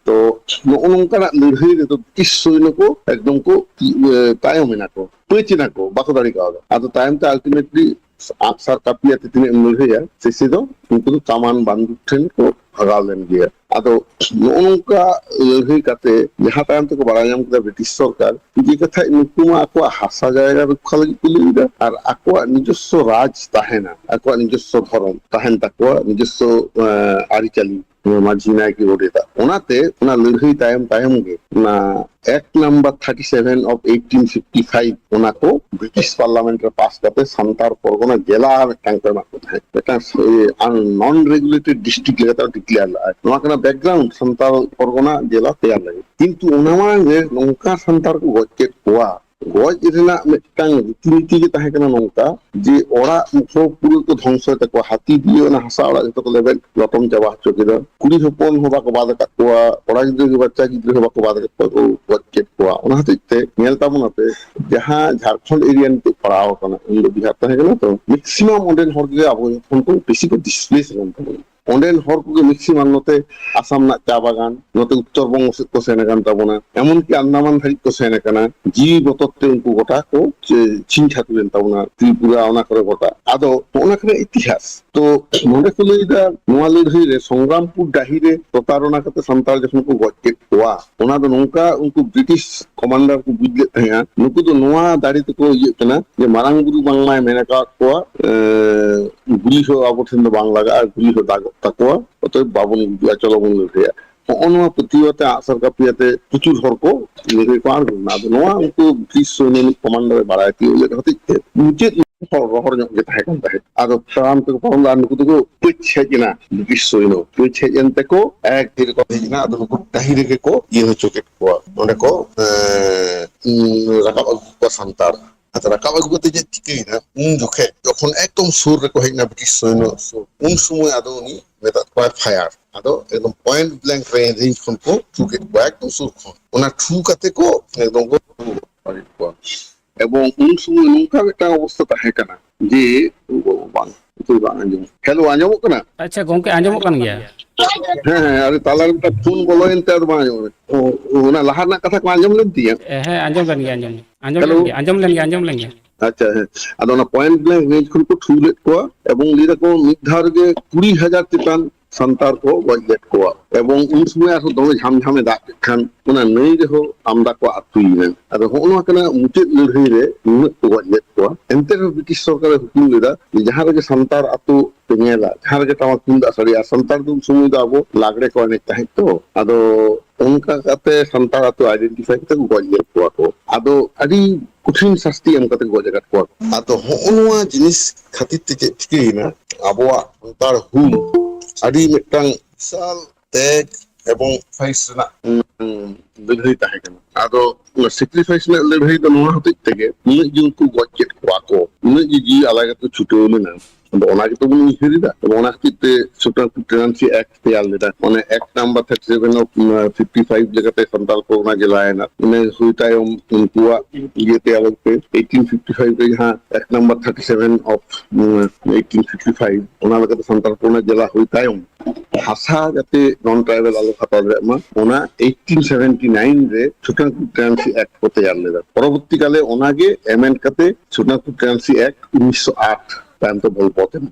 ᱛᱚ ᱱᱚᱜᱼᱚ ᱱᱚᱝᱠᱟᱱᱟᱜ ᱞᱟᱹᱲᱦᱟᱹᱭ ᱨᱮᱫᱚ ᱵᱨᱤᱴᱤᱥ ᱥᱚᱭᱱᱚ ᱠᱚ ᱮᱠᱫᱚᱢ ᱠᱚ ᱛᱟᱭᱚᱢ ᱮᱱᱟ ᱠᱚ, ᱯᱟᱹᱪ ᱮᱱᱟ ᱠᱚ, ᱵᱟᱠᱚ ᱫᱟᱲᱮ ᱠᱟᱣᱫᱟ᱾ ᱟᱫᱚ ᱛᱟᱭᱚᱢ ᱛᱮ ᱟᱞᱴᱤᱢᱮᱴᱞᱤ ᱟᱜᱼᱥᱟᱨ ᱠᱟᱹᱯᱤ ᱟᱛᱮ ᱛᱤᱱᱟᱹᱜ ᱮᱢ ᱞᱟᱹᱲᱦᱟᱹᱭᱟ, ᱥᱮᱥᱮ ᱫᱚ ᱩᱱᱠᱩ ᱫᱚ ᱠᱟᱢᱟᱱ ᱵᱟᱱᱫᱩᱠ ᱴᱷᱮᱱ ᱠᱚ ᱵᱷᱟᱜᱟᱣ ᱞᱮᱱ ᱜᱮᱭᱟ᱾ ᱟᱫᱚ ᱱᱚᱜᱼᱚ ᱱᱚᱝᱠᱟ ᱞᱟᱹᱲᱦᱟᱹᱭ ᱠᱟᱛᱮ ᱡᱟᱦᱟᱸ ᱛᱟᱭᱚᱢ ᱛᱮᱠᱚ ᱵᱟᱲᱟᱭ ᱧᱟᱢ ᱠᱮᱫᱟ ᱵᱨᱤᱴᱤᱥ ᱥᱚᱨᱠᱟᱨ, ᱡᱮ ᱠᱟᱛᱷᱟ ᱱᱩᱠᱩ ᱢᱟ ᱟᱠᱚᱣᱟᱜ ᱦᱟᱥᱟ ᱡᱟᱭᱜᱟ ᱨᱚᱠᱠᱷᱟ ᱞᱟᱹᱜᱤᱫ ᱠᱚ ᱞᱟᱹᱭ ᱮᱫᱟ ᱟᱨ ᱟᱠᱚᱣᱟᱜ ᱱᱤᱡᱚᱥᱥᱚ ᱨᱟᱡᱽ ᱛᱟᱦᱮᱱᱟ, ᱟᱠᱚᱣᱟᱜ ᱱᱤᱡᱚᱥᱥᱚ ᱫᱷᱚᱨᱚᱢ ᱛᱟᱦᱮᱱ ᱛᱟᱠᱚᱣᱟ, ᱱᱤᱡᱚᱥᱥᱚ ᱟᱹᱨᱤᱪᱟᱹᱞᱤ, ᱢᱟᱹᱡᱷᱤ ᱱᱟᱭᱠᱮ ᱜᱚᱰᱮᱛᱟᱜ᱾ ᱚᱱᱟᱛᱮ ᱚᱱᱟ ᱞᱟᱹᱲᱦᱟᱹᱭ ᱛᱟᱭᱚᱢ ᱛᱟᱭᱚᱢ ᱜᱮ ᱚᱱᱟ Act number thirty seven of eighteen fifty five ᱚᱱᱟ ᱠᱚ ᱵᱨᱤᱴᱤᱥ ᱯᱟᱨᱞᱟᱢᱮᱱᱴ ᱨᱮ ᱯᱟᱥ ᱠᱟᱛᱮ ᱥᱟᱱᱛᱟᱲ ᱯᱚᱨᱜᱚᱱᱟ ᱡᱮᱞᱟ ᱢᱤᱫᱴᱟᱝ ᱠᱚ ᱮᱢᱟᱜ ᱠᱚ ᱛᱟᱦᱮᱸᱫ, ᱢᱤᱫᱴᱟᱝ ᱱᱚᱱ ᱨᱮᱜᱩᱞᱮᱴᱮᱰ ᱰᱤᱥᱴᱨᱤᱠᱴ ᱞᱮᱠᱟᱛᱮ ᱰᱤᱠᱞᱮᱭᱟᱨ ᱞᱮᱫᱟᱭ᱾ ᱱᱚᱣᱟ ᱠᱟᱱᱟ ᱵᱮᱠᱜᱨᱟᱣᱩᱱᱰ ᱥᱟᱱᱛᱟᱲ ᱯᱚᱨᱜᱚᱱᱟ ᱡᱮᱞᱟ ᱛᱮᱭᱟᱨ ᱞᱟᱹᱜᱤᱫ᱾ ᱠᱤᱱᱛᱩ ᱚᱱᱟ ᱢᱟᱲᱟᱝ ᱨᱮ ᱱᱚᱝᱠᱟ ᱥᱟᱱᱛᱟᱲ ᱠᱚ ᱜᱚᱡ ᱠᱮᱫ ᱠᱚᱣᱟ, ᱜᱚᱡ ᱨᱮᱱᱟᱜ ᱢᱤᱫᱴᱟᱝ ᱨᱤᱛᱤᱱᱤᱛᱤ ᱜᱮ ᱛᱟᱦᱮᱸ ᱠᱟᱱᱟ ᱱᱚᱝᱠᱟ ᱡᱮ ᱚᱲᱟᱜ ᱠᱚ ᱯᱩᱨᱟᱹ ᱠᱚ ᱫᱷᱚᱝᱥᱚᱭ ᱛᱟᱠᱚᱣᱟ, ᱦᱟᱹᱛᱤ ᱫᱤᱭᱮ ᱚᱱᱟ ᱦᱟᱥᱟ ᱚᱲᱟᱜ ᱡᱚᱛᱚ ᱠᱚ ᱞᱮᱵᱮᱫ ᱞᱚᱴᱚᱢ ᱪᱟᱵᱟ ᱦᱚᱪᱚ ᱠᱮᱫᱟ᱾ ᱠᱩᱲᱤ ᱦᱚᱯᱚᱱ ᱦᱚᱸ ᱵᱟᱠᱚ ᱵᱟᱫ ᱟᱠᱟᱫ ᱠᱚᱣᱟ, ᱠᱚᱲᱟ ᱜᱤᱫᱽᱨᱟᱹ ᱜᱮ, ᱵᱟᱪᱪᱟ ᱜᱤᱫᱽᱨᱟᱹ ᱦᱚᱸ ᱵᱟᱠᱚ ᱵᱟᱫ ᱟᱠᱟᱫ ᱠᱚᱣᱟ, ᱠᱚ ᱜᱚᱡ ᱠᱮᱫ ᱠᱚᱣᱟ᱾ ᱚᱱᱟ ᱦᱚᱛᱮᱡ ᱛᱮ ᱧᱮᱞ ᱛᱟᱵᱚᱱ ᱟᱯᱮ, ᱡᱟᱦᱟᱸ ᱡᱷᱟᱲᱠᱷᱚᱸᱰ ᱮᱨᱤᱭᱟ ᱱᱤᱛᱚᱜ ᱯᱟᱲᱟᱣ ᱟᱠᱟᱱᱟ, ᱩᱱ ᱫᱚ ᱵᱤᱦᱟᱨ ᱛᱟᱦᱮᱸ ᱠᱟᱱᱟ, ᱛᱚ ᱢᱮᱠᱥᱤᱢᱟᱢ ᱚᱸᱰᱮᱱ ᱦᱚᱲ ᱜᱮ ᱟᱵᱚ ᱠᱷᱚᱱ ᱠᱚ ᱵᱮᱥᱤ ᱠᱚ ᱰᱤᱥᱯᱞᱮᱥ ᱞᱮᱱ ᱛᱟᱵᱚᱱᱟ᱾ ᱚᱸᱰᱮᱱ ᱦᱚᱲ ᱠᱚᱜᱮ ᱢᱮᱠᱥᱤᱢᱟᱢ ᱱᱚᱛᱮ ᱟᱥᱟᱢ ᱨᱮᱱᱟᱜ ᱪᱟ ᱵᱟᱜᱟᱱ, ᱱᱚᱛᱮ ᱩᱛᱛᱚᱨ ᱵᱚᱝᱜᱚ ᱥᱮᱫ ᱠᱚ ᱥᱮᱱ ᱟᱠᱟᱱ ᱛᱟᱵᱚᱱᱟ, ᱮᱢᱚᱱᱠᱤ ᱟᱱᱫᱟᱢᱟᱱ ᱫᱷᱟᱹᱨᱤᱡ ᱠᱚ ᱥᱮᱱ ᱟᱠᱟᱱᱟ᱾ ᱡᱤᱣᱤ ᱵᱚᱛᱚᱨ ᱛᱮ ᱩᱱᱠᱩ ᱜᱚᱴᱟ ᱠᱚ ᱪᱮ-, ᱪᱷᱤᱝ ᱪᱷᱟᱹᱛᱩᱨ ᱮᱱ ᱛᱟᱵᱚᱱᱟ, ᱛᱨᱤᱯᱩᱨᱟ ᱚᱱᱟ ᱠᱚᱨᱮ ᱜᱚᱴᱟ᱾ ᱟᱫᱚ ᱱᱚᱜᱼᱚ ᱱᱟ ᱠᱚᱨᱮ ᱤᱛᱤᱦᱟᱥ᱾ ᱛᱚ ᱱᱚᱰᱮ ᱠᱚ ᱞᱟᱹᱭ ᱮᱫᱟ, ᱱᱚᱣᱟ ᱞᱟᱹᱲᱦᱟᱹᱭ ᱨᱮ ᱥᱚᱝᱜᱨᱟᱢᱯᱩᱨ ᱰᱟᱹᱦᱤ ᱨᱮ ᱯᱨᱚᱛᱟᱨᱚᱱᱟ ᱠᱟᱛᱮ ᱥᱟᱱᱛᱟᱲ ᱡᱚᱠᱷᱚᱱ ᱠᱚ ᱜᱚᱡ ᱠᱮᱫ ᱠᱚᱣᱟ, ᱚᱱᱟ ᱫᱚ ᱱᱚᱝᱠᱟ ᱩᱱᱠᱩ ᱵᱨᱤᱴᱤᱥ ᱠᱚᱢᱟᱱᱰᱟᱨ ᱠᱚ ᱵᱩᱡᱽ ᱞᱮᱫ ᱛᱟᱦᱮᱸᱜᱼᱟ, ᱱᱩᱠᱩ ᱫᱚ ᱱᱚᱣᱟ ᱫᱟᱲᱮ ᱛᱮᱠᱚ ᱤᱭᱟᱹᱜ ᱠᱟᱱᱟ ᱡᱮ ᱢᱟᱨᱟᱝ ᱵᱩᱨᱩ ᱵᱟᱝᱢᱟᱭ ᱢᱮᱱ ᱟᱠᱟᱫ ᱠᱚᱣᱟ, ᱮᱸ, ᱜᱩᱞᱤ ᱦᱚᱸ ᱟᱵᱚ ᱴᱷᱮᱱ ᱫᱚ ᱵᱟᱝ ᱞᱟᱜᱟᱜᱼᱟ, ᱜᱩᱞᱤ ᱦᱚᱸ ᱫᱟᱜᱚᱜ ᱛᱟᱠᱚᱣᱟ, ᱚᱛᱚᱮᱵ ᱵᱟᱵᱚᱱ ᱜᱩᱡᱩᱜᱼᱟ, ᱪᱚᱞᱚ ᱵᱚᱱ ᱞᱟᱹᱲᱦᱟᱹᱭᱟ᱾ ᱦᱚᱸᱜᱼᱚ ᱱᱚᱣᱟ ᱯᱟᱹᱛᱭᱟᱹᱣ ᱟᱛᱮ ᱟᱜᱼᱥᱟᱨ ᱠᱟᱹᱯᱤ ᱟᱛᱮ ᱯᱨᱚᱪᱩᱨ ᱦᱚᱲ ᱠᱚ ᱞᱟᱹᱲᱦᱟᱹᱭ ᱠᱚ ᱟᱬᱜᱚ ᱞᱮᱱᱟ᱾ ᱟᱫᱚ ᱱᱚᱣᱟ ᱩᱱᱠᱩ ᱵᱨᱤᱴᱤᱥ ᱥᱚᱭᱱᱤᱠ ᱠᱚᱢᱟᱱᱰᱟᱨ ᱮ ᱵᱟᱲᱟᱭ ᱛᱤᱭᱳᱜ ᱞᱮᱫ ᱦᱚᱛᱮᱡ ᱛᱮ ᱢᱩᱪᱟᱹᱫ ᱦᱚᱲ ᱨᱚᱦᱚᱲ ᱧᱚᱜ ᱜᱮ ᱛᱟᱦᱮᱸ ᱠᱟᱱ ᱛᱟᱦᱮᱸᱫ᱾ ᱟᱫᱚ ᱛᱟᱲᱟᱢ ᱛᱮᱠᱚ ᱯᱟᱨᱚᱢ ᱞᱮᱫᱟ, ᱱᱩᱠᱩ ᱫᱚᱠᱚ ᱯᱟᱹᱪ ᱦᱮᱡ ᱮᱱᱟ, ᱵᱨᱤᱴᱤᱥ ᱥᱚᱭᱱᱚ ᱯᱟᱹᱪ ᱦᱮᱡ ᱮᱱ ᱛᱮᱠᱚ ᱮᱠ ᱛᱤ ᱨᱮᱠᱚ ᱦᱮᱡ ᱮᱱᱟ᱾ ᱟᱫᱚ ᱱᱩᱠᱩ ᱰᱟᱹᱦᱤ ᱨᱮᱜᱮ ᱠᱚ ᱤᱭᱟᱹ ᱦᱚᱪᱚ ᱠᱮᱫ ᱠᱚᱣᱟ, ᱚᱸᱰᱮ ᱠᱚ ᱮᱸ, ᱩᱸ, ᱨᱟᱠᱟᱵ ᱟᱹᱜᱩ ᱠᱚᱣᱟ ᱥᱟᱱᱛᱟᱲ᱾ ᱟᱫᱚ ᱨᱟᱠᱟᱵ ᱟᱹᱜᱩ ᱠᱟᱛᱮ ᱪᱮᱫ ᱪᱤᱠᱟᱹᱭᱮᱱᱟ? ᱩᱱ ᱡᱚᱠᱷᱮᱡ ᱡᱚᱠᱷᱚᱱ ᱮᱠᱫᱚᱢ ᱥᱩᱨ ᱨᱮᱠᱚ ᱦᱮᱡ ᱮᱱᱟ ᱵᱨᱤᱴᱤᱥ ᱥᱚᱭᱱᱚ ᱥᱩᱨ, ᱩᱱ ᱥᱚᱢᱚᱭ ᱟᱫᱚ ᱩᱱᱤ ᱢᱮᱛᱟᱫ ᱠᱚᱣᱟᱭ ᱯᱷᱟᱭᱟᱨ᱾ ᱟᱫᱚ ᱮᱠᱫᱚᱢ ᱯᱚᱭᱮᱱᱴ ᱵᱞᱮᱝᱠ ᱨᱮᱧᱡᱽ ᱠᱷᱚᱱ ᱠᱚ ᱴᱷᱩ ᱠᱮᱫ ᱠᱚᱣᱟ, ᱮᱠᱫᱚᱢ ᱥᱩᱨ ᱠᱷᱚᱱ᱾ ᱚᱱᱟ ᱴᱷᱩ ᱠᱟᱛᱮ ᱠᱚ ᱮᱠᱫᱚᱢ ᱠᱚ ᱜᱚᱡ ᱠᱮᱫ ᱠᱚᱣᱟ᱾ ᱮᱵᱚᱝ ᱩᱱ ᱥᱚᱢᱚᱭ ᱱᱚᱝᱠᱟ ᱢᱤᱫᱴᱟᱝ ᱚᱵᱚᱥᱛᱟ ᱛᱟᱦᱮᱸ ᱠᱟᱱᱟ ᱡᱮ, ᱳ ᱵᱟᱵᱟ, ᱵᱟᱝ, ᱱᱤᱛᱚᱜ ᱵᱟᱝ ᱟᱸᱡᱚᱢᱚᱜ᱾ ᱦᱮᱞᱳ, ᱟᱸᱡᱚᱢᱚᱜ ᱠᱟᱱᱟ? ᱟᱪᱪᱷᱟ ᱜᱚᱝᱠᱮ, ᱟᱸᱡᱚᱢᱚᱜ ᱠᱟᱱ ᱜᱮᱭᱟ᱾ ᱦᱮᱸ, ᱦᱮᱸ, ᱟᱨ ᱛᱟᱞᱟᱨᱮ ᱢᱤᱫᱴᱟᱝ ᱯᱷᱳᱱ ᱵᱚᱞᱚᱭᱮᱱ ᱛᱮ ᱟᱫᱚ ᱵᱟᱝ ᱟᱸᱡᱚᱢᱚᱜ ᱠᱟᱱᱟ᱾ ᱳ, ᱳ, ᱚᱱᱟ ᱞᱟᱦᱟ ᱨᱮᱱᱟᱜ ᱠᱟᱛᱷᱟ ᱠᱚ ᱟᱸᱡᱚᱢ ᱞᱮᱱ ᱛᱤᱧᱟ? ᱦᱮᱸ, ᱟᱸᱡᱚᱢ ᱞᱮᱱ ᱜᱮᱭᱟ, ᱟᱸᱡᱚᱢ ᱞᱮᱱ ᱜᱮᱭᱟ᱾ ᱟᱪᱪᱷᱟ, ᱦᱮᱸ᱾ ᱟᱫᱚ ᱚᱱᱟ ᱯᱚᱭᱮᱱᱴ ᱵᱞᱮᱝᱠ ᱨᱮᱧᱡᱽ ᱠᱷᱚᱱ ᱠᱚ ᱴᱷᱩ ᱞᱮᱫ ᱠᱚᱣᱟ ᱮᱵᱚᱝ ᱞᱟᱹᱭ ᱫᱟᱠᱚ ᱢᱤᱫ ᱫᱷᱟᱣ ᱨᱮᱜᱮ ᱠᱩᱲᱤ ᱦᱟᱡᱟᱨ ᱪᱮᱛᱟᱱ ᱥᱟᱱᱛᱟᱲ ᱠᱚ ᱜᱚᱡ ᱞᱮᱫ ᱠᱚᱣᱟ᱾ ᱮᱵᱚᱝ ᱩᱱ ᱥᱚᱢᱚᱭ ᱟᱨᱦᱚᱸ ᱫᱚᱢᱮ ᱡᱷᱟᱢ ᱡᱷᱟᱢᱮ ᱫᱟᱜ ᱠᱮᱫ ᱠᱷᱟᱱ ᱚᱱᱟ ᱱᱟᱹᱭ ᱨᱮᱦᱚᱸ ᱟᱢᱫᱟ ᱠᱚ ᱟᱹᱛᱩᱭᱮᱱᱟ᱾ ᱟᱫᱚ ᱦᱚᱸᱜᱼᱚ ᱱᱚᱣᱟ ᱠᱟᱱᱟ ᱢᱩᱪᱟᱹᱫ ᱞᱟᱹᱲᱦᱟᱹᱭ ᱨᱮ ᱱᱩᱱᱟᱹᱜ ᱠᱚ ᱜᱚᱡ ᱞᱮᱫ ᱠᱚᱣᱟ᱾ ᱮᱱᱛᱮ ᱨᱮᱦᱚᱸ ᱵᱨᱤᱴᱤᱥ ᱥᱚᱨᱠᱟᱨᱮ ᱦᱩᱠᱩᱢ ᱞᱮᱫᱟ ᱡᱮ ᱡᱟᱦᱟᱸ ᱨᱮᱜᱮ ᱥᱟᱱᱛᱟᱲ ᱟᱹᱛᱩ ᱯᱮ ᱧᱮᱞᱟ, ᱡᱟᱦᱟᱸ ᱨᱮᱜᱮ ᱴᱟᱢᱟᱠ ᱛᱩᱢᱫᱟᱜ ᱥᱟᱰᱮᱭᱟ, ᱥᱟᱱᱛᱟᱲ ᱫᱚ ᱩᱱ ᱥᱚᱢᱚᱭ ᱫᱚ ᱟᱵᱚ ᱞᱟᱜᱽᱲᱮ ᱠᱚ ᱮᱱᱮᱡ ᱛᱟᱦᱮᱸᱫ ᱛᱚ᱾ ᱟᱫᱚ ᱚᱱᱠᱟ ᱠᱟᱛᱮ ᱥᱟᱱᱛᱟᱲ ᱟᱹᱛᱩ ᱟᱭᱰᱮᱱᱴᱤᱯᱷᱟᱭ ᱠᱟᱛᱮ ᱠᱚ ᱜᱚᱡ ᱞᱮᱫ ᱠᱚᱣᱟ ᱠᱚ᱾ ᱟᱫᱚ ᱟᱹᱰᱤ ᱠᱚᱴᱷᱤᱱ ᱥᱟᱥᱛᱤ ᱮᱢ ᱠᱟᱛᱮ ᱠᱚ ᱜᱚᱡ ᱟᱠᱟᱫ ᱠᱚᱣᱟ᱾ ᱟᱫᱚ ᱦᱚᱸᱜᱼᱚ ᱱᱚᱣᱟ ᱡᱤᱱᱤᱥ ᱠᱷᱟᱹᱛᱤᱨ ᱛᱮ ᱪᱮᱫ ᱪᱤᱠᱟᱹᱭᱮᱱᱟ, ᱟᱵᱚᱣᱟᱜ ᱥᱟᱱᱛᱟᱲ ᱦᱩᱞ ᱟᱹᱰᱤ ᱢᱤᱫᱴᱟᱝ ᱵᱤᱥᱟᱞ ᱛᱮᱜ ᱮᱵᱚᱝ ᱥᱮᱠᱨᱤᱯᱷᱟᱭᱤᱥ ᱨᱮᱱᱟᱜ, ᱩᱸ, ᱞᱟᱹᱲᱦᱟᱹᱭ ᱛᱟᱦᱮᱸ ᱠᱟᱱᱟ᱾ ᱟᱫᱚ ᱚᱱᱟ ᱥᱮᱠᱨᱤᱯᱷᱟᱭᱤᱥ ᱨᱮᱱᱟᱜ ᱞᱟᱹᱲᱦᱟᱹᱭ ᱫᱚ ᱱᱚᱣᱟ ᱦᱚᱛᱮᱡ ᱛᱮᱜᱮ ᱩᱱᱟᱹᱜ ᱡᱮ ᱩᱱᱠᱩ ᱜᱚᱡ ᱠᱮᱫ ᱠᱚᱣᱟ ᱠᱚ, ᱩᱱᱟᱹᱜ ᱡᱮ ᱡᱤᱣᱤ ᱟᱞᱟᱭ ᱠᱟᱛᱮ ᱪᱷᱩᱴᱟᱹᱣ ᱞᱮᱱᱟ᱾ ᱟᱫᱚ ᱚᱱᱟ ᱜᱮᱛᱚ ᱵᱚᱱ ᱩᱭᱦᱟᱹᱨ ᱮᱫᱟ᱾ ᱮᱵᱚᱝ ᱚᱱᱟ ᱠᱷᱟᱹᱛᱤᱨ ᱛᱮ ᱥᱩᱯᱨᱤᱢ ᱠᱳᱨᱴ ᱴᱮᱱᱟᱱᱥᱤ ᱮᱠᱴ ᱛᱮᱭᱟᱨ ᱞᱮᱫᱟ᱾ ᱚᱱᱮ act number thirty seven of fifty five ᱞᱮᱠᱟᱛᱮ ᱥᱟᱱᱛᱟᱲ ᱯᱚᱨᱜᱚᱱᱟ ᱡᱮᱞᱟᱭᱮᱱᱟ᱾ ᱤᱱᱟᱹ ᱦᱩᱭ ᱛᱟᱭᱚᱢ ᱩᱱᱠᱩᱣᱟᱜ ᱤᱭᱟᱹ ᱛᱮᱭᱟᱨ ᱞᱮᱫ ᱛᱮ ᱮᱭᱤᱴᱤᱱ ᱯᱷᱤᱯᱴᱤ ᱯᱷᱟᱭᱤᱵᱷ ᱨᱮ ᱡᱟᱦᱟᱸ act number thirty seven of eighteen fifty five, ᱚᱱᱟ ᱞᱮᱠᱟᱛᱮ ᱥᱟᱱᱛᱟᱲ ᱯᱚᱨᱜᱚᱱᱟ ᱡᱮᱞᱟ ᱦᱩᱭ ᱛᱟᱭᱚᱢ ᱦᱟᱥᱟ ᱡᱟᱛᱮ ᱱᱚᱱ ᱴᱨᱟᱭᱵᱟᱞ ᱟᱞᱚ ᱦᱟᱛᱟᱣ ᱫᱟᱲᱮᱭᱟᱜ ᱢᱟ, ᱚᱱᱟ ᱮᱭᱤᱴᱤᱱ ᱥᱮᱵᱷᱮᱱᱴᱤ ᱱᱟᱭᱤᱱ ᱨᱮ ᱥᱩᱯᱨᱤᱢ ᱠᱳᱨᱴ ᱴᱮᱱᱟᱱᱥᱤ ᱮᱠᱴ ᱠᱚ ᱛᱮᱭᱟᱨ ᱞᱮᱫᱟ᱾ ᱯᱚᱨᱚᱵᱚᱨᱛᱤ ᱠᱟᱞᱮ ᱚᱱᱟᱜᱮ ᱮᱢᱮᱱᱰ ᱠᱟᱛᱮ ᱥᱩᱯᱨᱤᱢ ᱠᱳᱨᱴ ᱴᱮᱱᱟᱱᱥᱤ ᱮᱠᱴ ᱩᱱᱤᱥᱥᱚ ᱟᱴ ᱛᱟᱭᱚᱢ ᱛᱮ ᱵᱚᱞ ᱯᱚᱛ ᱮᱢ,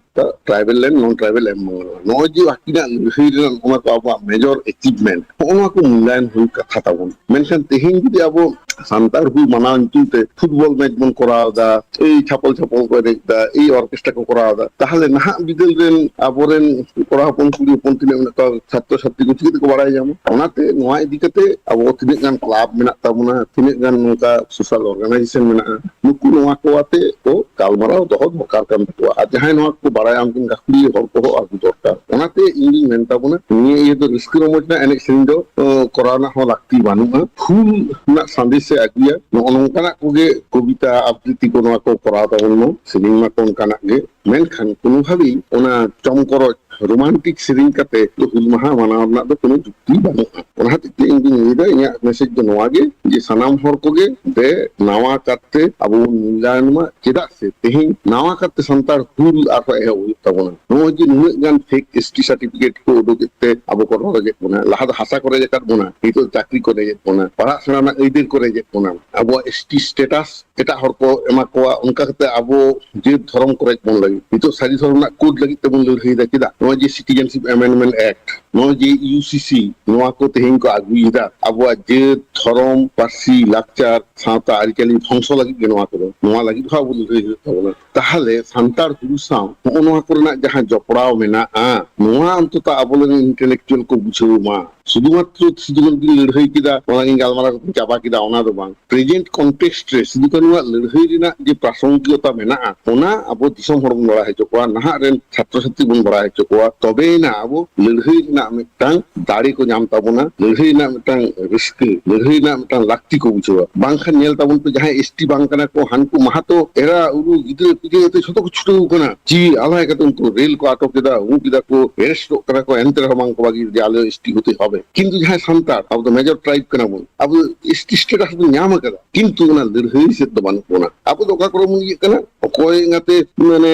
ᱴᱨᱟᱭᱵᱮᱞ ᱞᱮᱱᱰ, ᱱᱚᱱ ᱴᱨᱟᱭᱵᱮᱞ ᱮᱢ ᱵᱟᱝ ᱜᱟᱱᱚᱜᱼᱟ᱾ ᱱᱚᱜᱼᱚᱭ ᱡᱮ ᱟᱹᱠᱤᱱᱟᱜ ᱞᱟᱹᱲᱦᱟᱹᱭ ᱨᱮᱱᱟᱜ ᱱᱚᱜᱼᱚ ᱱᱟ ᱠᱚ ᱟᱵᱚᱣᱟᱜ ᱢᱮᱡᱚᱨ ᱮᱪᱤᱵᱷᱢᱮᱱᱴ, ᱱᱚᱜᱼᱚ ᱱᱚᱣᱟ ᱠᱚ ᱢᱩᱞᱞᱟᱭᱚᱱ ᱦᱩᱭ ᱠᱟᱛᱷᱟ ᱛᱟᱵᱚᱱ᱾ ᱢᱮᱱᱠᱷᱟᱱ ᱛᱮᱦᱮᱧ ᱡᱩᱫᱤ ᱟᱵᱚ ᱥᱟᱱᱛᱟᱲ ᱦᱩᱞ ᱢᱟᱱᱟᱣ ᱧᱩᱛᱩᱢ ᱛᱮ ᱯᱷᱩᱴᱵᱚᱞ ᱢᱮᱪ ᱵᱚᱱ ᱠᱚᱨᱟᱣ ᱮᱫᱟ, ᱮᱭ ᱪᱷᱟᱯᱚᱞ ᱪᱷᱟᱯᱚᱞ ᱠᱚ ᱮᱱᱮᱡ ᱮᱫᱟ, ᱮᱭ ᱚᱨᱠᱮᱥᱴᱨᱟ ᱠᱚ ᱠᱚᱨᱟᱣ ᱮᱫᱟ, ᱛᱟᱦᱚᱞᱮ ᱱᱟᱦᱟᱜ ᱵᱤᱫᱟᱹᱞ ᱨᱮᱱ ᱟᱵᱚᱨᱮᱱ ᱠᱚᱲᱟ ᱦᱚᱯᱚᱱ ᱠᱩᱲᱤ ᱦᱚᱯᱚᱱ ᱛᱤᱱᱟᱹᱜ ᱢᱮᱱᱟᱜ ᱠᱚᱣᱟ, ᱪᱷᱟᱛᱨᱚ ᱪᱷᱟᱛᱨᱤ ᱠᱚ ᱪᱤᱠᱟᱹ ᱛᱮᱠᱚ ᱵᱟᱲᱟᱭ ᱧᱟᱢᱟ? ᱚᱱᱟᱛᱮ ᱱᱚᱣᱟ ᱤᱫᱤ ᱠᱟᱛᱮ ᱟᱵᱚ ᱛᱤᱱᱟᱹᱜ ᱜᱟᱱ ᱠᱞᱟᱵᱽ ᱢᱮᱱᱟᱜ ᱛᱟᱵᱚᱱᱟ, ᱛᱤᱱᱟᱹᱜ ᱜᱟᱱ ᱱᱚᱝᱠᱟ ᱥᱳᱥᱟᱞ ᱚᱨᱜᱟᱱᱟᱭᱡᱮᱥᱚᱱ ᱢᱮᱱᱟᱜᱼᱟ, ᱱᱩᱠᱩ ᱱᱚᱣᱟ ᱠᱚ ᱟᱛᱮ ᱠᱚ ᱜᱟᱞᱢᱟᱨᱟᱣ ᱫᱚᱦᱚ ᱫᱚᱨᱠᱟᱨ ᱠᱟᱱ ᱛᱟᱠᱚᱣᱟ᱾ ᱟᱨ ᱡᱟᱦᱟᱸᱭ ᱱᱚᱣᱟ ᱠᱚ ᱵᱟᱲᱟᱭᱟ, ᱩᱱᱠᱩ ᱜᱟᱹᱠᱷᱩᱲᱤᱭᱟᱹ ᱦᱚᱲ ᱠᱚᱦᱚᱸ ᱟᱹᱜᱩ ᱫᱚᱨᱠᱟᱨ᱾ ᱚᱱᱟᱛᱮ ᱤᱧ ᱫᱩᱧ ᱢᱮᱱ ᱛᱟᱵᱚᱱᱟ, ᱱᱤᱭᱟᱹ ᱤᱭᱟᱹ ᱫᱚ ᱨᱟᱹᱥᱠᱟᱹ ᱨᱚᱢᱚᱡᱽ ᱨᱮᱱᱟᱜ ᱮᱱᱮᱡ ᱥᱮᱨᱮᱧ ᱫᱚ, ᱚ, ᱠᱚᱨᱟᱣ ᱨᱮᱱᱟᱜ ᱦᱚᱸ ᱞᱟᱹᱠᱛᱤ ᱵᱟᱹᱱᱩᱜᱼᱟ᱾ ᱦᱩᱞ ᱨᱮᱱᱟᱜ ᱥᱟᱸᱫᱮᱥ ᱮ ᱟᱹᱜᱩᱭᱟ, ᱱᱚᱜᱼᱚ ᱱᱚᱝᱠᱟᱱᱟᱜ ᱠᱚᱜᱮ ᱠᱚᱵᱤᱛᱟ ᱟᱵᱨᱤᱛᱤ ᱠᱚ ᱱᱚᱣᱟ ᱠᱚ ᱠᱚᱨᱟᱣ ᱛᱟᱵᱚᱱ ᱢᱟ, ᱥᱮᱨᱮᱧ ᱢᱟᱠᱚ ᱚᱱᱠᱟᱱᱟᱜ ᱜᱮ᱾ ᱢᱮᱱᱠᱷᱟᱱ ᱠᱳᱱᱳ ᱵᱷᱟᱵᱮ ᱚᱱᱟ ᱪᱚᱢᱠᱚᱨᱚᱡ ᱨᱳᱢᱟᱱᱴᱤᱠ ᱥᱮᱨᱮᱧ ᱠᱟᱛᱮ ᱫᱚ ᱦᱩᱞ ᱢᱟᱦᱟ ᱢᱟᱱᱟᱣ ᱨᱮᱱᱟᱜ ᱫᱚ ᱠᱳᱱᱳ ᱡᱩᱠᱛᱤ ᱵᱟᱹᱱᱩᱜᱼᱟ᱾ ᱚᱱᱟ ᱦᱚᱛᱮᱡ ᱛᱮ ᱤᱧ ᱫᱩᱧ ᱞᱟᱹᱭᱫᱟ, ᱤᱧᱟᱹᱜ ᱢᱮᱥᱮᱡᱽ ᱫᱚ ᱱᱚᱣᱟ ᱜᱮ ᱡᱮ ᱥᱟᱱᱟᱢ ᱦᱚᱲ ᱠᱚᱜᱮ ᱫᱮ ᱱᱟᱣᱟ ᱠᱟᱨᱛᱮ ᱟᱵᱚ ᱵᱚᱱ ᱢᱩᱞᱞᱟᱭᱚᱱ ᱢᱟ᱾ ᱪᱮᱫᱟᱜ ᱥᱮ ᱛᱮᱦᱮᱧ ᱱᱟᱣᱟ ᱠᱟᱨᱛᱮ ᱥᱟᱱᱛᱟᱲ ᱦᱩᱞ ᱟᱨᱦᱚᱸ ᱮᱦᱚᱵ ᱦᱩᱭᱩᱜ ᱛᱟᱵᱚᱱᱟ᱾ ᱱᱚᱜᱼᱚᱭ ᱡᱮ ᱱᱩᱱᱟᱹᱜ ᱜᱟᱱ ᱯᱷᱮᱠ ᱮᱥ ᱴᱤ ᱥᱟᱨᱴᱤᱯᱷᱤᱠᱮᱴ ᱠᱚ ᱩᱰᱩᱠᱮᱫ ᱛᱮ ᱟᱵᱚ ᱠᱚ ᱨᱚᱰᱚᱡᱮᱫ ᱵᱚᱱᱟ, ᱞᱟᱦᱟ ᱫᱚ ᱦᱟᱥᱟ ᱠᱚ ᱨᱮᱡ ᱟᱠᱟᱫ ᱵᱚᱱᱟ, ᱱᱤᱛᱚᱜ ᱪᱟᱹᱠᱨᱤ ᱠᱚ ᱨᱮᱡᱮᱫ ᱵᱚᱱᱟ, ᱯᱟᱲᱦᱟᱜ ᱥᱮᱬᱟ ᱨᱮᱱᱟᱜ ᱟᱹᱭᱫᱟᱹᱨ ᱠᱚ ᱨᱮᱡᱮᱫ ᱵᱚᱱᱟ, ᱟᱵᱚᱣᱟᱜ ᱮᱥ ᱴᱤ ᱥᱴᱮᱴᱟᱥ ᱮᱴᱟᱜ ᱦᱚᱲ ᱠᱚ ᱮᱢᱟ ᱠᱚᱣᱟ, ᱚᱱᱠᱟ ᱠᱟᱛᱮ ᱟᱵᱚ ᱡᱟᱹᱛ ᱫᱷᱚᱨᱚᱢ ᱠᱚ ᱨᱮᱡ ᱵᱚᱱ ᱞᱟᱹᱜᱤᱫ᱾ ᱱᱤᱛᱚᱜ ᱥᱟᱹᱨᱤ ᱫᱷᱚᱨᱚᱢ ᱨᱮᱱᱟᱜ ᱠᱳᱰ ᱞᱟᱹᱜᱤᱫ ᱛᱮᱵᱚᱱ ᱞᱟᱹᱲᱦᱟᱹᱭ ᱮᱫᱟ᱾ ᱪᱮᱫᱟᱜ? ᱱᱚᱜᱼᱚᱭ ᱡᱮ ᱥᱤᱴᱤᱡᱮᱱᱥᱤᱯ ᱮᱢᱮᱱᱰᱢᱮᱱᱴ ᱮᱠᱴ, ᱱᱚᱜᱼᱚᱭ ᱡᱮ ᱤᱭᱩ ᱥᱤ ᱥᱤ, ᱱᱚᱣᱟ ᱠᱚ ᱛᱮᱦᱮᱧ ᱠᱚ ᱟᱹᱜᱩᱭᱮᱫᱟ ᱟᱵᱚᱣᱟᱜ ᱡᱟᱹᱛ, ᱫᱷᱚᱨᱚᱢ, ᱯᱟᱹᱨᱥᱤ, ᱞᱟᱠᱪᱟᱨ, ᱥᱟᱶᱛᱟ, ᱟᱹᱨᱤᱪᱟᱹᱞᱤ ᱫᱷᱚᱝᱥᱚ ᱞᱟᱹᱜᱤᱫ ᱜᱮ ᱱᱚᱣᱟ ᱠᱚᱫᱚ, ᱱᱚᱣᱟ ᱞᱟᱹᱜᱤᱫ ᱦᱚᱸ ᱟᱵᱚ ᱞᱟᱹᱲᱦᱟᱹᱭ ᱦᱩᱭᱩᱜ ᱛᱟᱵᱚᱱᱟ᱾ ᱛᱟᱦᱚᱞᱮ ᱥᱟᱱᱛᱟᱲ ᱦᱩᱞ ᱥᱟᱶ ᱱᱚᱜᱼᱚ ᱱᱚᱣᱟ ᱠᱚᱨᱮᱱᱟᱜ ᱡᱟᱦᱟᱸ ᱡᱚᱯᱲᱟᱣ ᱢᱮᱱᱟᱜᱼᱟ, ᱱᱚᱣᱟ ᱚᱱᱛᱚᱛᱚ ᱟᱵᱚᱨᱮᱱ ᱤᱱᱴᱮᱞᱮᱠᱪᱩᱣᱟᱞ ᱠᱚ ᱵᱩᱡᱷᱟᱹᱣ ᱢᱟ᱾ ᱥᱩᱫᱷᱩᱢᱟᱛᱨᱚ ᱥᱤᱫᱩ ᱠᱟᱹᱱᱦᱩ ᱠᱤᱱ ᱞᱟᱹᱲᱦᱟᱹᱭ ᱠᱮᱫᱟ, ᱚᱱᱟ ᱠᱤᱱ ᱜᱟᱞᱢᱟᱨᱟᱣ ᱠᱟᱛᱮ ᱪᱟᱵᱟ ᱠᱮᱫᱟ, ᱚᱱᱟ ᱫᱚ ᱵᱟᱝ᱾ ᱯᱨᱮᱡᱮᱱᱴ ᱠᱚᱱᱴᱮᱠᱥᱴ ᱨᱮ ᱥᱤᱫᱩ ᱠᱟᱹᱱᱦᱩᱣᱟᱜ ᱞᱟᱹᱲᱦᱟᱹᱭ ᱨᱮᱱᱟᱜ ᱡᱮ ᱯᱨᱟᱥᱚᱝᱜᱤᱠᱚᱛᱟ ᱢᱮᱱᱟᱜᱼᱟ, ᱚᱱᱟ ᱟᱵᱚ ᱫᱤᱥᱚᱢ ᱦᱚᱲ ᱵᱚᱱ ᱵᱟᱲᱟᱭ ᱦᱚᱪᱚ ᱠᱚᱣᱟ, ᱱᱟᱦᱟᱜ ᱨᱮᱱ ᱪᱷᱟᱛᱨᱚ ᱪᱷᱟᱛᱨᱤ ᱵᱚᱱ ᱵᱟᱲᱟᱭ ᱦᱚᱪᱚ ᱠᱚᱣᱟ᱾ ᱛᱚᱵᱮᱭᱮᱱᱟ ᱟᱵᱚ ᱞᱟᱹᱲᱦᱟᱹᱭ ᱨᱮᱱᱟᱜ ᱢᱤᱫᱴᱟᱝ ᱫᱟᱲᱮ ᱠᱚ ᱧᱟᱢ ᱛᱟᱵᱚᱱᱟ, ᱞᱟᱹᱲᱦᱟᱹᱭ ᱨᱮᱱᱟᱜ ᱢᱤᱫᱴᱟᱝ ᱨᱟᱹᱥᱠᱟᱹ, ᱞᱟᱹᱲᱦᱟᱹᱭ ᱨᱮᱱᱟᱜ ᱢᱤᱫᱴᱟᱝ ᱞᱟᱹᱠᱛᱤ ᱠᱚ ᱵᱩᱡᱷᱟᱹᱣᱟ᱾ ᱵᱟᱝᱠᱷᱟᱱ ᱧᱮᱞ ᱛᱟᱵᱚᱱ ᱯᱮ, ᱡᱟᱦᱟᱸᱭ ᱮᱥ ᱴᱤ ᱵᱟᱝ ᱠᱟᱱᱟ ᱠᱚ, ᱦᱟᱱᱠᱩ ᱢᱟᱦᱟᱛᱚ ᱮᱨᱟ ᱩᱨᱩ ᱜᱤᱫᱽᱨᱟᱹ ᱯᱤᱫᱽᱨᱟᱹ ᱟᱛᱮ ᱡᱷᱚᱛᱚ ᱠᱚ ᱪᱷᱩᱴᱟᱹᱣ ᱠᱟᱱᱟ, ᱡᱤᱣᱤ ᱟᱞᱟᱭ ᱠᱟᱛᱮ ᱩᱱᱠᱩ ᱨᱮᱞ ᱠᱚ ᱟᱴᱚᱠ ᱮᱫᱟ, ᱩᱢᱩᱠ ᱮᱫᱟ ᱠᱚ, ᱮᱨᱮᱥᱴᱚᱜ ᱠᱟᱱᱟ ᱠᱚ, ᱮᱱᱛᱮ ᱨᱮᱦᱚᱸ ᱵᱟᱝ ᱠᱚ ᱵᱟᱹᱜᱤ, ᱡᱮ ᱟᱞᱮ ᱮᱥ ᱴᱤ ᱦᱚᱛᱮ ᱦᱚᱵᱮ᱾ ᱠᱤᱱᱛᱩ ᱡᱟᱦᱟᱸᱭ ᱥᱟᱱᱛᱟᱲ, ᱟᱵᱚ ᱫᱚ ᱢᱮᱡᱚᱨ ᱴᱨᱟᱭᱤᱵᱽ ᱠᱟᱱᱟ ᱵᱚᱱ, ᱟᱵᱚ ᱮᱥ ᱴᱤ ᱥᱴᱮᱴᱟᱥ ᱵᱚᱱ ᱧᱟᱢ ᱟᱠᱟᱫᱟ, ᱠᱤᱱᱛᱩ ᱚᱱᱟ ᱞᱟᱹᱲᱦᱟᱹᱭ ᱥᱮᱫ ᱫᱚ ᱵᱟᱹᱱᱩᱜ ᱵᱚᱱᱟ᱾ ᱟᱵᱚ ᱫᱚ ᱚᱠᱟ ᱠᱚᱨᱮ ᱵᱚᱱ ᱤᱭᱟᱹᱜ ᱠᱟᱱᱟ, ᱚᱠᱚᱭ ᱮᱸᱜᱟᱛᱮ ᱢᱟᱱᱮ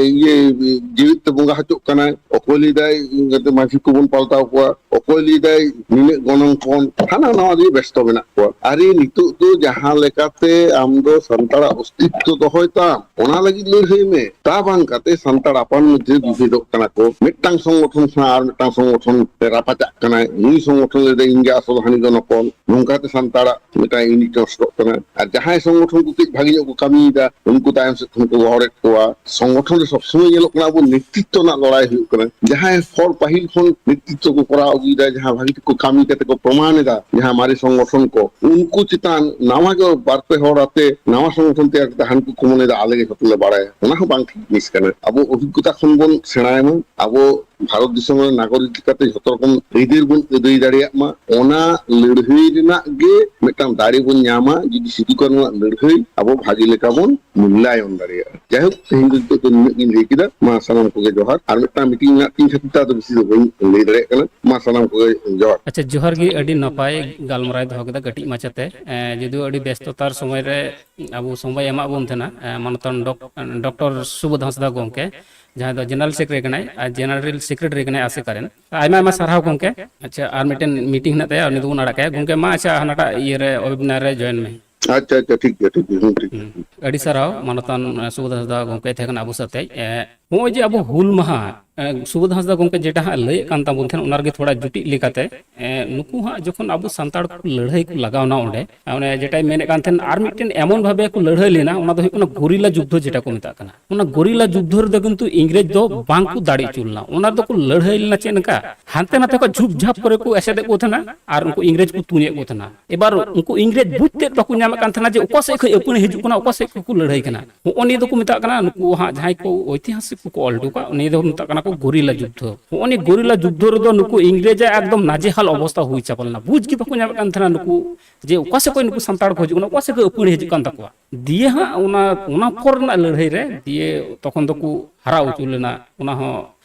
ᱤᱭᱟᱹ ᱡᱤᱣᱮᱫ ᱛᱮ ᱵᱚᱸᱜᱟ ᱦᱚᱪᱚᱜ ᱠᱟᱱᱟᱭ, ᱚᱠᱚᱭ ᱞᱟᱹᱭᱫᱟᱭ ᱮᱸᱜᱟᱛᱮ ᱢᱟᱹᱡᱷᱤ ᱠᱚᱵᱚᱱ ᱯᱟᱞᱴᱟᱣ ᱠᱚᱣᱟ, ᱚᱠᱚᱭ ᱞᱟᱹᱭᱫᱟᱭ ᱱᱤᱱᱟᱹᱜ ᱜᱚᱱᱚᱝ ᱯᱚᱱ, ᱦᱟᱱᱟ ᱱᱟᱣᱟ ᱨᱮᱜᱮ ᱵᱮᱥᱛᱚ ᱢᱮᱱᱟᱜ ᱠᱚᱣᱟ᱾ ᱟᱨᱮ, ᱱᱤᱛᱚᱜ ᱫᱚ ᱡᱟᱦᱟᱸ ᱞᱮᱠᱟᱛᱮ ᱟᱢ ᱫᱚ ᱥᱟᱱᱛᱟᱲᱟᱜ ᱚᱥᱛᱤᱛᱛᱚ ᱫᱚᱦᱚᱭ ᱛᱟᱢ, ᱚᱱᱟ ᱞᱟᱹᱜᱤᱫ ᱞᱟᱹᱲᱦᱟᱹᱭ ᱢᱮ᱾ ᱛᱟ ᱵᱟᱝ ᱠᱟᱛᱮ ᱥᱟᱱᱛᱟᱲ ᱟᱯᱟᱱ ᱢᱚᱫᱽᱫᱷᱮ ᱵᱤᱵᱷᱮᱫᱚᱜ ᱠᱟᱱᱟ ᱠᱚ, ᱢᱤᱫᱴᱟᱝ ᱥᱚᱝᱜᱚᱴᱷᱚᱱ ᱥᱟᱶ ᱟᱨ ᱢᱤᱫᱴᱟᱝ ᱥᱚᱝᱜᱚᱴᱷᱚᱱ ᱨᱟᱯᱟᱪᱟᱜ ᱠᱟᱱᱟᱭ, ᱱᱩᱭ ᱥᱚᱝᱜᱚᱴᱷᱚᱱ ᱞᱟᱹᱭᱫᱟ ᱤᱧ ᱜᱮ ᱟᱥᱚᱞ, ᱦᱟᱹᱱᱤ ᱫᱚ ᱱᱚᱠᱚᱞ, ᱱᱚᱝᱠᱟᱛᱮ ᱥᱟᱱᱛᱟᱲᱟᱜ ᱢᱤᱫᱴᱟᱝ ᱤᱢᱮᱡᱽ ᱱᱚᱥᱴᱚᱜ ᱠᱟᱱᱟ᱾ ᱟᱨ ᱡᱟᱦᱟᱸᱭ ᱥᱚᱝᱜᱚᱴᱷᱚᱱ ᱠᱚ ᱠᱟᱹᱡ ᱵᱷᱟᱜᱮ ᱧᱚᱜ ᱠᱚ ᱠᱟᱹᱢᱤᱭᱮᱫᱟ, ᱩᱱᱠᱩ ᱛᱟᱭᱚᱢ ᱥᱮᱫ ᱠᱷᱚᱱ ᱠᱚ ᱜᱚᱦᱚᱲᱮᱫ ᱠᱚᱣᱟ᱾ ᱥᱚᱝᱜᱚᱴᱷᱚᱱ ᱨᱮ ᱥᱚᱵᱥᱚᱢᱚᱭ ᱧᱮᱞᱚᱜ ᱠᱟᱱᱟ ᱟᱵᱚ ᱱᱮᱛᱨᱤᱛᱛᱚ ᱨᱮᱱᱟᱜ ᱞᱟᱲᱟᱭ ᱦᱩᱭᱩᱜ ᱠᱟᱱᱟ᱾ ᱡᱟᱦᱟᱸᱭ ᱦᱚᱲ ᱯᱟᱹᱦᱤᱞ ᱠᱷᱚᱱ ᱱᱮᱛᱨᱤᱛᱛᱚ ᱠᱚ ᱠᱚᱨᱟᱣ ᱟᱹᱜᱩᱭᱮᱫᱟ, ᱡᱟᱦᱟᱸ ᱵᱷᱟᱜᱮ ᱴᱷᱤᱠ ᱠᱚ ᱠᱟᱹᱢᱤ ᱠᱟᱛᱮ ᱠᱚ ᱯᱨᱚᱢᱟᱱ ᱮᱫᱟ, ᱡᱟᱦᱟᱸ ᱢᱟᱨᱮ ᱥᱚᱝᱜᱚᱴᱷᱚᱱ ᱠᱚ, ᱩᱱᱠᱩ ᱪᱮᱛᱟᱱ ᱱᱟᱣᱟ ᱜᱮ ᱵᱟᱨ ᱯᱮ ᱦᱚᱲ ᱟᱛᱮ ᱱᱟᱣᱟ ᱥᱚᱝᱜᱚᱴᱷᱚᱱ ᱛᱮᱭᱟᱨ ᱠᱟᱛᱮ ᱦᱟᱱᱠᱩ ᱠᱚ ᱢᱚᱱᱮᱭᱮᱫᱟ ᱟᱞᱮ ᱜᱮ ᱡᱷᱚᱛᱚ ᱞᱮ ᱵᱟᱲᱟᱭᱟ᱾ ᱚᱱᱟ ᱦᱚᱸ ᱵᱟᱝ ᱴᱷᱤᱠ ᱡᱤᱱᱤᱥ ᱠᱟᱱᱟ᱾ ᱟᱵᱚ ᱚᱵᱷᱤᱜᱽᱜᱚᱛᱟ ᱠᱷᱚᱱ ᱵᱚᱱ ᱥᱮᱬᱟᱭ ᱢᱟ᱾ ᱟᱵᱚ ᱵᱷᱟᱨᱚᱛ ᱫᱤᱥᱚᱢ ᱨᱮᱱ ᱱᱟᱜᱚᱨᱤᱠ ᱞᱮᱠᱟᱛᱮ ᱡᱷᱚᱛᱚ ᱨᱚᱠᱚᱢ ᱟᱹᱭᱫᱟᱹᱨ ᱵᱚᱱ ᱟᱹᱫᱟᱹᱭ ᱫᱟᱲᱮᱭᱟᱜ ᱢᱟ, ᱚᱱᱟ ᱞᱟᱹᱲᱦᱟᱹᱭ ᱨᱮᱱᱟᱜ ᱜᱮ ᱢᱤᱫᱴᱟᱝ ᱫᱟᱲᱮ ᱵᱚᱱ ᱧᱟᱢᱟ᱾ ᱡᱩᱫᱤ ᱥᱤᱫᱩ ᱠᱟᱹᱱᱩᱣᱟᱜ ᱞᱟᱹᱲᱦᱟᱹᱭ ᱟᱵᱚ ᱵᱷᱟᱜᱮ ᱞᱮᱠᱟ ᱵᱚᱱ ᱢᱩᱞᱞᱟᱭᱚᱱ ᱫᱟᱲᱮᱭᱟᱜᱼᱟ᱾ ᱡᱟᱭᱦᱳᱠ, ᱛᱮᱦᱮᱧ ᱫᱚ ᱱᱤᱛᱚᱜ ᱫᱚ ᱱᱤᱱᱟᱹᱜ ᱜᱤᱧ ᱞᱟᱹᱭ ᱠᱮᱫᱟ᱾ ᱢᱟ ᱥᱟᱱᱟᱢ ᱠᱚᱜᱮ ᱡᱚᱦᱟᱨ᱾ ᱟᱨ ᱢᱤᱫᱴᱟᱝ ᱢᱤᱴᱤᱝ ᱢᱮᱱᱟᱜ ᱛᱤᱧ ᱠᱷᱟᱹᱛᱤᱨ ᱛᱮ ᱟᱫᱚ ᱵᱮᱥᱤ ᱫᱚ ᱵᱟᱹᱧ ᱞᱟᱹᱭ ᱫᱟᱲᱮᱭᱟᱜ ᱠᱟᱱᱟ᱾ ᱢᱟ ᱥᱟᱱᱟᱢ ᱠᱚᱜᱮ ᱡᱚᱦᱟᱨ᱾ ᱟᱪᱪᱷᱟ, ᱡᱚᱦᱟᱨ ᱜᱮ᱾ ᱟᱹᱰᱤ ᱱᱟᱯᱟᱭ ᱜᱟᱞᱢᱟᱨᱟᱣ ᱫᱚᱦᱚ ᱠᱮᱫᱟ ᱠᱟᱹᱴᱤᱡ ᱢᱟᱪᱷᱟᱛᱮ᱾ ᱮᱸ, ᱡᱩᱫᱤ ᱟᱹᱰᱤ ᱵᱮᱥᱛᱚᱛᱟ ᱥᱚᱢᱚᱭ ᱨᱮ ᱟᱵᱚ ᱥᱚᱢᱚᱭ ᱮᱢᱟᱜ ᱵᱚᱱ ᱛᱟᱦᱮᱱᱟ, ᱮᱸ, ᱢᱟᱱᱚᱛᱟᱱ ᱰᱚᱠ-, ᱰᱚᱠᱴᱚᱨ ᱥᱩᱵᱳᱫᱷ ᱦᱟᱸᱥᱫᱟ ᱜᱚᱢᱠᱮ, ᱡᱟᱦᱟᱸᱭ ᱫᱚ ᱡᱮᱱᱟᱨᱮᱞ ᱥᱮᱠᱨᱮᱴᱟᱨᱤ ᱠᱟᱱᱟᱭ ᱟᱨ ᱡᱮᱱᱟᱨᱮᱞ ᱥᱮᱠᱨᱮᱴᱟᱨᱤ ᱠᱟᱱᱟᱭ ᱟᱥᱮᱠᱟ ᱨᱮᱱ᱾ ᱟᱭᱢᱟ ᱟᱭᱢᱟ ᱥᱟᱨᱦᱟᱣ ᱜᱚᱢᱠᱮ᱾ ᱟᱪᱪᱷᱟ, ᱟᱨ ᱢᱤᱫᱴᱮᱱ ᱢᱤᱴᱤᱝ ᱦᱮᱱᱟᱜ ᱛᱟᱭᱟ, ᱩᱱᱤ ᱫᱚᱵᱚᱱ ᱟᱲᱟᱜ ᱠᱟᱭᱟ᱾ ᱜᱚᱢᱠᱮ, ᱢᱟ ᱟᱪᱪᱷᱟ, ᱦᱟᱱᱟᱴᱟᱜ ᱤᱭᱟᱹ ᱨᱮ, ᱳᱭᱮᱵᱤᱱᱟᱨ ᱨᱮ ᱡᱚᱭᱮᱱ ᱢᱮ᱾ ᱟᱪᱪᱷᱟ, ᱟᱪᱪᱷᱟ, ᱴᱷᱤᱠ ᱜᱮᱭᱟ, ᱴᱷᱤᱠ ᱜᱮᱭᱟ, ᱦᱩᱸ, ᱴᱷᱤᱠ ᱜᱮᱭᱟ᱾ ᱦᱩᱸ᱾ ᱟᱹᱰᱤ ᱥᱟᱨᱦᱟᱣ, ᱢᱟᱱᱚᱛᱟᱱ, ᱮ, ᱥᱩᱵᱳᱫᱷ ᱦᱟᱸᱥᱫᱟ ᱜᱚᱢᱠᱮ ᱛᱟᱦᱮᱸ ᱠᱟᱱᱟ ᱟᱵᱚ ᱥᱟᱛᱮᱡ᱾ ᱮ, ᱱᱚᱜᱼᱚᱭ ᱡᱮ ᱟᱵᱚ ᱦᱩᱞ ᱢᱟᱦᱟ, ᱮ, ᱥᱩᱵᱳᱫᱷ ᱦᱟᱸᱥᱫᱟ ᱜᱚᱢᱠᱮ ᱡᱮᱴᱟ ᱦᱟᱸᱜ ᱞᱟᱹᱭᱮᱫ ᱠᱟᱱ ᱛᱟᱵᱚᱱ ᱛᱟᱦᱮᱸᱱ, ᱚᱱᱟ ᱨᱮᱜᱮ ᱛᱷᱚᱲᱟ ᱡᱩᱴᱤᱡ ᱞᱮᱠᱟᱛᱮ, ᱮ, ᱱᱩᱠᱩ ᱦᱟᱸᱜ ᱡᱚᱠᱷᱚᱱ ᱟᱵᱚ ᱥᱟᱱᱛᱟᱲ ᱠᱚ ᱞᱟᱹᱲᱦᱟᱹᱭ ᱠᱚ ᱞᱟᱜᱟᱣᱱᱟ ᱚᱸᱰᱮ, ᱚᱱᱮ ᱡᱮᱴᱟᱭ ᱢᱮᱱᱮᱫ ᱠᱟᱱ ᱛᱟᱦᱮᱸᱱ, ᱟᱨ ᱢᱤᱫᱴᱮᱱ ᱮᱢᱚᱱ ᱵᱷᱟᱵᱮ ᱠᱚ ᱞᱟᱹᱲᱦᱟᱹᱭ ᱞᱮᱱᱟ, ᱚᱱᱟ ᱫᱚ ᱦᱩᱭᱩᱜ ᱠᱟᱱᱟ ᱜᱚᱨᱤᱞᱟ ᱡᱩᱫᱽᱫᱷᱚ ᱡᱮᱴᱟ ᱠᱚ ᱢᱮᱛᱟᱜ ᱠᱟᱱᱟ᱾ ᱚᱱᱟ ᱜᱚᱨᱤᱞᱟ ᱡᱩᱫᱽᱫᱷᱚ ᱨᱮᱫᱚ ᱠᱤᱱᱛᱩ ᱤᱝᱨᱮᱡᱽ ᱫᱚ ᱵᱟᱝ ᱠᱚ ᱫᱟᱲᱮ ᱦᱚᱪᱚ ᱞᱮᱱᱟ᱾ ᱚᱱᱟ ᱫᱚᱠᱚ ᱞᱟᱹᱲᱦᱟᱹᱭ ᱞᱮᱱᱟ ᱪᱮᱫ ᱞᱮᱠᱟ, ᱦᱟᱱᱛᱮ ᱱᱟᱛᱮ ᱠᱷᱚᱱ ᱡᱷᱩᱯ ᱡᱷᱟᱯ ᱠᱚᱨᱮ ᱠᱚ ᱮᱥᱮᱫᱮᱫ ᱠᱚ ᱛᱟᱦᱮᱸᱱᱟ ᱟᱨ ᱩᱱᱠᱩ ᱤᱝᱨᱮᱡᱽ ᱠᱚ ᱛᱩᱧᱮᱫ ᱠᱚ ᱛᱟᱦᱮᱸᱱᱟ᱾ ᱮᱵᱟᱨ ᱩᱱᱠᱩ ᱤᱝᱨᱮᱡᱽ ᱵᱩᱡᱽ ᱛᱮᱫ ᱵᱟᱠᱚ ᱧᱟᱢᱮᱫ ᱠᱟᱱ ᱛᱟᱦᱮᱸᱱᱟ ᱡᱮ ᱚᱠᱟ ᱥᱮᱫ ᱠᱷᱚᱱ ᱟᱹᱯᱟᱹᱲᱤ ᱦᱤᱡᱩᱜ ᱠᱟᱱᱟ, ᱚᱠᱟ ᱥᱮᱫ ᱠᱷᱚᱱ ᱠᱚ ᱞᱟᱹᱲᱦᱟᱹᱭ ᱠᱟᱱᱟ᱾ ᱦᱚᱸᱜᱼᱚ ᱱᱤᱭᱟᱹ ᱫᱚᱠᱚ ᱢᱮᱛᱟᱜ ᱠᱟᱱᱟ, ᱱᱩᱠᱩ ᱦᱟᱸᱜ ᱡᱟᱦᱟᱸᱭ ᱠᱚ ᱳᱭᱛᱤᱦᱟᱥᱤᱠ ᱠᱚᱠᱚ ᱚᱞ ᱦᱚᱴᱚ ᱠᱟᱜ, ᱱᱤᱭᱟᱹ ᱫᱚᱠᱚ ᱢᱮᱛᱟᱜ ᱠᱟᱱᱟ ᱠᱚ ᱜᱚᱨᱤᱞᱟ ᱡᱩᱫᱽᱫᱷᱚ᱾ ᱦᱚᱸᱜᱼᱚ ᱱᱤᱭᱟᱹ ᱜᱚᱨᱤᱞᱟ ᱡᱩᱫᱽᱫᱷᱚ ᱨᱮᱫᱚ ᱱᱩᱠᱩ ᱤᱝᱨᱮᱡᱽ ᱟᱜ ᱮᱠᱫᱚᱢ ᱱᱟᱡᱮᱦᱟᱞ ᱚᱵᱚᱥᱛᱟ ᱦᱩᱭ ᱪᱟᱵᱟ ᱞᱮᱱᱟ᱾ ᱵᱩᱡᱽ ᱜᱮ ᱵᱟᱠᱚ ᱧᱟᱢᱮᱫ ᱠᱟᱱ ᱛᱟᱦᱮᱸᱱᱟ ᱱᱩᱠᱩ ᱡᱮ ᱚᱠᱟ ᱥᱮᱫ ᱠᱷᱚᱱ ᱱᱩᱠᱩ ᱥᱟᱱᱛᱟᱲ ᱠᱚ ᱦᱤᱡᱩᱜ ᱠᱟᱱᱟ, ᱚᱠᱟ ᱥᱮᱫ ᱠᱷᱚᱱ ᱟᱹᱯᱟᱹᱲᱤ ᱦᱤᱡᱩᱜ ᱠᱟᱱ ᱛᱟᱠᱚᱣᱟ᱾ ᱫᱤᱭᱮ ᱦᱟᱸᱜ ᱚᱱᱟ, ᱚᱱᱟ ᱯᱚᱨ ᱨᱮᱱᱟᱜ ᱞᱟᱹᱲᱦᱟᱹᱭ ᱨᱮ ᱫᱤᱭᱮ ᱛᱚᱠᱷᱚᱱ ᱫᱚᱠᱚ ᱦᱟᱨᱟ ᱦᱚᱪᱚ ᱞᱮᱱᱟ᱾ ᱚᱱᱟ ᱦᱚᱸ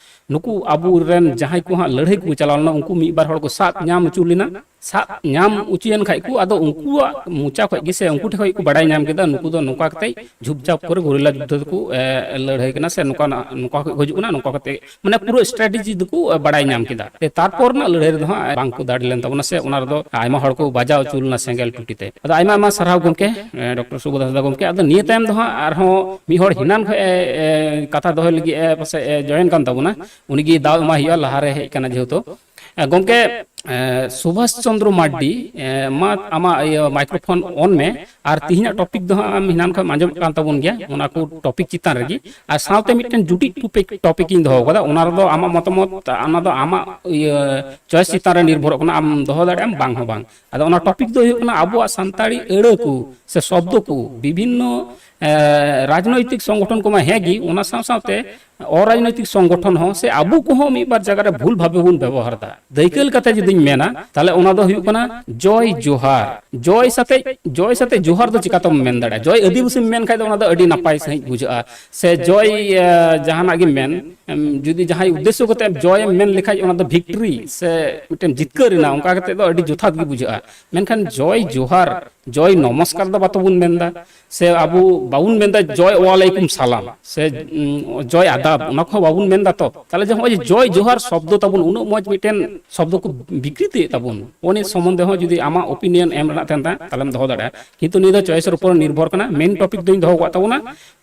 ᱱᱩᱠᱩ ᱟᱵᱚᱨᱮᱱ ᱡᱟᱦᱟᱸᱭ ᱠᱚ ᱦᱟᱸᱜ ᱞᱟᱹᱲᱦᱟᱹᱭ ᱠᱚ ᱪᱟᱞᱟᱣ ᱞᱮᱱᱟ, ᱩᱱᱠᱩ ᱢᱤᱫ ᱵᱟᱨ ᱦᱚᱲ ᱠᱚ ᱥᱟᱵ ᱧᱟᱢ ᱦᱚᱪᱚ ᱞᱮᱱᱟ᱾ ᱥᱟᱵ ᱧᱟᱢ ᱦᱚᱪᱚᱭᱮᱱ ᱠᱷᱟᱡ ᱠᱚ, ᱟᱫᱚ ᱩᱱᱠᱩᱣᱟᱜ ᱢᱚᱪᱟ ᱠᱷᱚᱡ ᱜᱮ ᱥᱮ ᱩᱱᱠᱩ ᱴᱷᱮᱱ ᱠᱷᱚᱡ ᱠᱚ ᱵᱟᱲᱟᱭ ᱧᱟᱢ ᱠᱮᱫᱟ, ᱱᱩᱠᱩ ᱫᱚ ᱱᱚᱝᱠᱟ ᱠᱟᱛᱮ ᱡᱷᱩᱯ ᱡᱷᱟᱯ ᱠᱚᱨᱮ ᱜᱚᱨᱤᱞᱟ ᱡᱩᱫᱽᱫᱷᱚ ᱛᱮᱠᱚ, ᱮ, ᱞᱟᱹᱲᱦᱟᱹᱭ ᱠᱟᱱᱟ ᱥᱮ ᱱᱚᱝᱠᱟ, ᱱᱚᱝᱠᱟ ᱠᱷᱚᱡ ᱠᱚ ᱦᱤᱡᱩᱜ ᱠᱟᱱᱟ, ᱱᱚᱝᱠᱟ ᱠᱟᱛᱮ ᱢᱟᱱᱮ ᱯᱩᱨᱟᱹ strategy ᱫᱚᱠᱚ, ᱮ, ᱵᱟᱲᱟᱭ ᱧᱟᱢ ᱠᱮᱫᱟ᱾ ᱛᱮ ᱛᱟᱨᱯᱚᱨ ᱨᱮᱱᱟᱜ ᱞᱟᱹᱲᱦᱟᱹᱭ ᱨᱮᱫᱚ ᱦᱟᱸᱜ ᱵᱟᱝ ᱠᱚ ᱫᱟᱲᱮ ᱞᱮᱱ ᱛᱟᱵᱚᱱᱟ ᱥᱮ ᱚᱱᱟ ᱨᱮᱫᱚ ᱟᱭᱢᱟ ᱦᱚᱲ ᱠᱚ ᱵᱟᱡᱟᱣ ᱦᱚᱪᱚ ᱞᱮᱱᱟ ᱥᱮᱸᱜᱮᱞ ᱴᱩᱴᱤ ᱛᱮ᱾ ᱟᱫᱚ ᱟᱭᱢᱟ ᱟᱭᱢᱟ ᱥᱟᱨᱦᱟᱣ ᱜᱚᱢᱠᱮ, ᱮ, ᱰᱚᱠᱴᱚᱨ ᱥᱩᱵᱳᱫᱷ ᱦᱟᱸᱥᱫᱟ ᱜᱚᱢᱠᱮ᱾ ᱟᱫᱚ ᱱᱤᱭᱟᱹ ᱛᱟᱭᱚᱢ ᱫᱚ ᱦᱟᱸᱜ ᱟᱨᱦᱚᱸ ᱢᱤᱫ ᱦᱚᱲ ᱦᱮᱱᱟᱱ ᱠᱷᱚᱡ ᱮ, ᱮ, ᱠᱟᱛᱷᱟ ᱫᱚᱦᱚᱭ ᱞᱟᱹᱜᱤᱫ ᱮ ᱯᱟᱥᱮᱡ ᱮ join ᱠᱟᱱ ᱛᱟᱵᱚᱱᱟ, ᱩᱱᱤ ᱜᱮ ᱫᱟᱣ ᱮᱢᱟᱭ ᱦᱩᱭᱩᱜᱼᱟ, ᱞᱟᱦᱟ ᱨᱮ ᱦᱮᱡ ᱠᱟᱱᱟ ᱡᱮᱦᱮᱛᱩ᱾ ᱮ, ᱜᱚᱢᱠᱮ, ᱮ, ᱥᱩᱵᱷᱟᱥ ᱪᱚᱱᱫᱨᱚ ᱢᱟᱨᱰᱤ, ᱮ, ᱢᱟ ᱟᱢᱟᱜ ᱤᱭᱟᱹ microphone on ᱢᱮ᱾ ᱟᱨ ᱛᱤᱦᱤᱧᱟᱜ topic ᱫᱚ ᱦᱟᱸᱜ ᱟᱢ ᱦᱮᱱᱟᱱ ᱠᱷᱚᱱ ᱟᱸᱡᱚᱢᱚᱜ ᱠᱟᱱ ᱛᱟᱵᱚᱱ ᱜᱮᱭᱟ, ᱚᱱᱟ ᱠᱚ topic ᱪᱮᱛᱟᱱ ᱨᱮᱜᱮ᱾ ᱟᱨ ᱥᱟᱶᱛᱮ ᱢᱤᱫᱴᱮᱱ ᱡᱩᱴᱤᱡ topic, topic ᱤᱧ ᱫᱚᱦᱚ ᱠᱟᱫᱟ, ᱚᱱᱟ ᱨᱮᱫᱚ ᱟᱢᱟᱜ ᱢᱚᱛᱟᱢᱚᱛ, ᱚᱱᱟ ᱫᱚ ᱟᱢᱟᱜ ᱤᱭᱟᱹ choice ᱪᱮᱛᱟᱱ ᱨᱮ ᱱᱤᱨᱵᱷᱚᱨᱚᱜ ᱠᱟᱱᱟ, ᱟᱢ ᱫᱚᱦᱚ ᱫᱟᱲᱮᱭᱟᱜ ᱟᱢ ᱵᱟᱝ ᱦᱚᱸ ᱵᱟᱝ᱾ ᱟᱫᱚ ᱚᱱᱟ topic ᱫᱚ ᱦᱩᱭᱩᱜ ᱠᱟᱱᱟ ᱟᱵᱚᱣᱟᱜ ᱥᱟᱱᱛᱟᱲᱤ ᱟᱹᱲᱟᱹ ᱠᱚ ᱥᱮ ᱥᱚᱵᱫᱚ ᱠᱚ ᱵᱤᱵᱷᱤᱱᱱᱚ, ᱮ, ᱨᱟᱡᱽᱱᱳᱭᱛᱤᱠ ᱥᱚᱝᱜᱚᱴᱷᱚᱱ ᱠᱚᱢᱟ ᱦᱮᱸ ᱜᱮ, ᱚᱱᱟ ᱥᱟᱶ ᱥᱟᱶᱛᱮ ᱚᱨᱟᱡᱽᱱᱳᱭᱛᱤᱠ ᱥᱚᱝᱜᱚᱴᱷᱚᱱ ᱦᱚᱸ ᱥᱮ ᱟᱵᱚ ᱠᱚᱦᱚᱸ ᱢᱤᱫ ᱵᱟᱨ ᱡᱟᱭᱜᱟ ᱨᱮ ᱵᱷᱩᱞ ᱵᱷᱟᱵᱮ ᱵᱚᱱ ᱵᱮᱵᱚᱦᱟᱨ ᱮᱫᱟ᱾ ᱫᱟᱹᱭᱠᱟᱹ ᱞᱮᱠᱟᱛᱮ ᱡᱩᱫᱤᱧ ᱢᱮᱱᱟ, ᱛᱟᱦᱞᱮ ᱚᱱᱟ ᱫᱚ ᱦᱩᱭᱩᱜ ᱠᱟᱱᱟ ᱡᱚᱭ ᱡᱚᱦᱟᱨ᱾ ᱡᱚᱭ ᱥᱟᱛᱮ, ᱡᱚᱭ ᱥᱟᱛᱮ ᱡᱚᱦᱟᱨ ᱫᱚ ᱪᱤᱠᱟᱛᱮᱢ ᱢᱮᱱ ᱫᱟᱲᱮᱭᱟᱜᱼᱟ? ᱡᱚᱭ ᱟᱹᱫᱤᱵᱟᱹᱥᱤᱢ ᱢᱮᱱ ᱠᱷᱟᱡ ᱫᱚ ᱚᱱᱟ ᱫᱚ ᱟᱹᱰᱤ ᱱᱟᱯᱟᱭ ᱥᱟᱺᱦᱤᱡ ᱵᱩᱡᱷᱟᱹᱜᱼᱟ᱾ ᱥᱮ ᱡᱚᱭ, ᱮ, ᱡᱟᱦᱟᱱᱟᱜ ᱜᱮᱢ ᱢᱮᱱ, ᱮᱢ, ᱡᱩᱫᱤ ᱡᱟᱦᱟᱸᱭ ᱩᱫᱽᱫᱮᱥᱥᱚ ᱠᱟᱛᱮ ᱡᱚᱭ ᱮᱢ ᱢᱮᱱ ᱞᱮᱠᱷᱟᱡ ᱚᱱᱟ ᱫᱚ victory ᱥᱮ ᱢᱤᱫᱴᱮᱱ ᱡᱤᱛᱠᱟᱹᱨ ᱨᱮᱱᱟᱜ, ᱚᱱᱠᱟ ᱠᱟᱛᱮ ᱫᱚ ᱟᱹᱰᱤ ᱡᱚᱛᱷᱟᱛ ᱜᱮ ᱵᱩᱡᱷᱟᱹᱜᱼᱟ᱾ ᱢᱮᱱᱠᱷᱟᱱ ᱡᱚᱭ ᱡᱚᱦᱟᱨ, ᱡᱚᱭ ᱱᱚᱢᱚᱥᱠᱟᱨ ᱫᱚ ᱵᱟᱛᱚ ᱵᱚᱱ ᱢᱮᱱ ᱮᱫᱟ᱾ ᱥᱮ ᱟᱵᱚ ᱵᱟᱵᱚᱱ ᱢᱮᱱᱫᱟ ᱡᱚᱭ ᱣᱟᱞᱟᱭᱠᱩᱢ ᱥᱟᱞᱟᱢ ᱥᱮ, ᱩᱸ, ᱡᱚᱭ ᱟᱫᱟᱵ, ᱚᱱᱟ ᱠᱚᱦᱚᱸ ᱵᱟᱵᱚᱱ ᱢᱮᱱᱫᱟ ᱛᱚ᱾ ᱛᱟᱦᱞᱮ ᱡᱮ ᱱᱚᱜᱼᱚᱭ ᱡᱮ ᱡᱚᱭ ᱡᱚᱦᱟᱨ ᱥᱚᱵᱫᱚ ᱛᱟᱵᱚᱱ, ᱩᱱᱟᱹᱜ ᱢᱚᱡᱽ ᱢᱤᱫᱴᱮᱱ ᱥᱚᱵᱫᱚ ᱠᱚ ᱵᱤᱠᱨᱤᱛᱤᱭᱮᱫ ᱛᱟᱵᱚᱱ, ᱚᱱᱟ ᱥᱚᱢᱵᱚᱱᱫᱷᱮ ᱦᱚᱸ ᱡᱩᱫᱤ ᱟᱢᱟᱜ opinion ᱮᱢ ᱨᱮᱱᱟᱜ ᱛᱟᱦᱮᱱ ᱛᱟᱢ, ᱛᱟᱦᱞᱮᱢ ᱫᱚᱦᱚ ᱫᱟᱲᱮᱭᱟᱜᱼᱟ᱾ ᱠᱤᱱᱛᱩ ᱱᱤᱭᱟᱹ ᱫᱚ choice ᱩᱯᱚᱨ ᱱᱤᱨᱵᱷᱚᱨ ᱠᱟᱱᱟ᱾ Main topic ᱫᱚᱧ ᱫᱚᱦᱚ ᱟᱠᱟᱫ ᱛᱟᱵᱚᱱᱟ,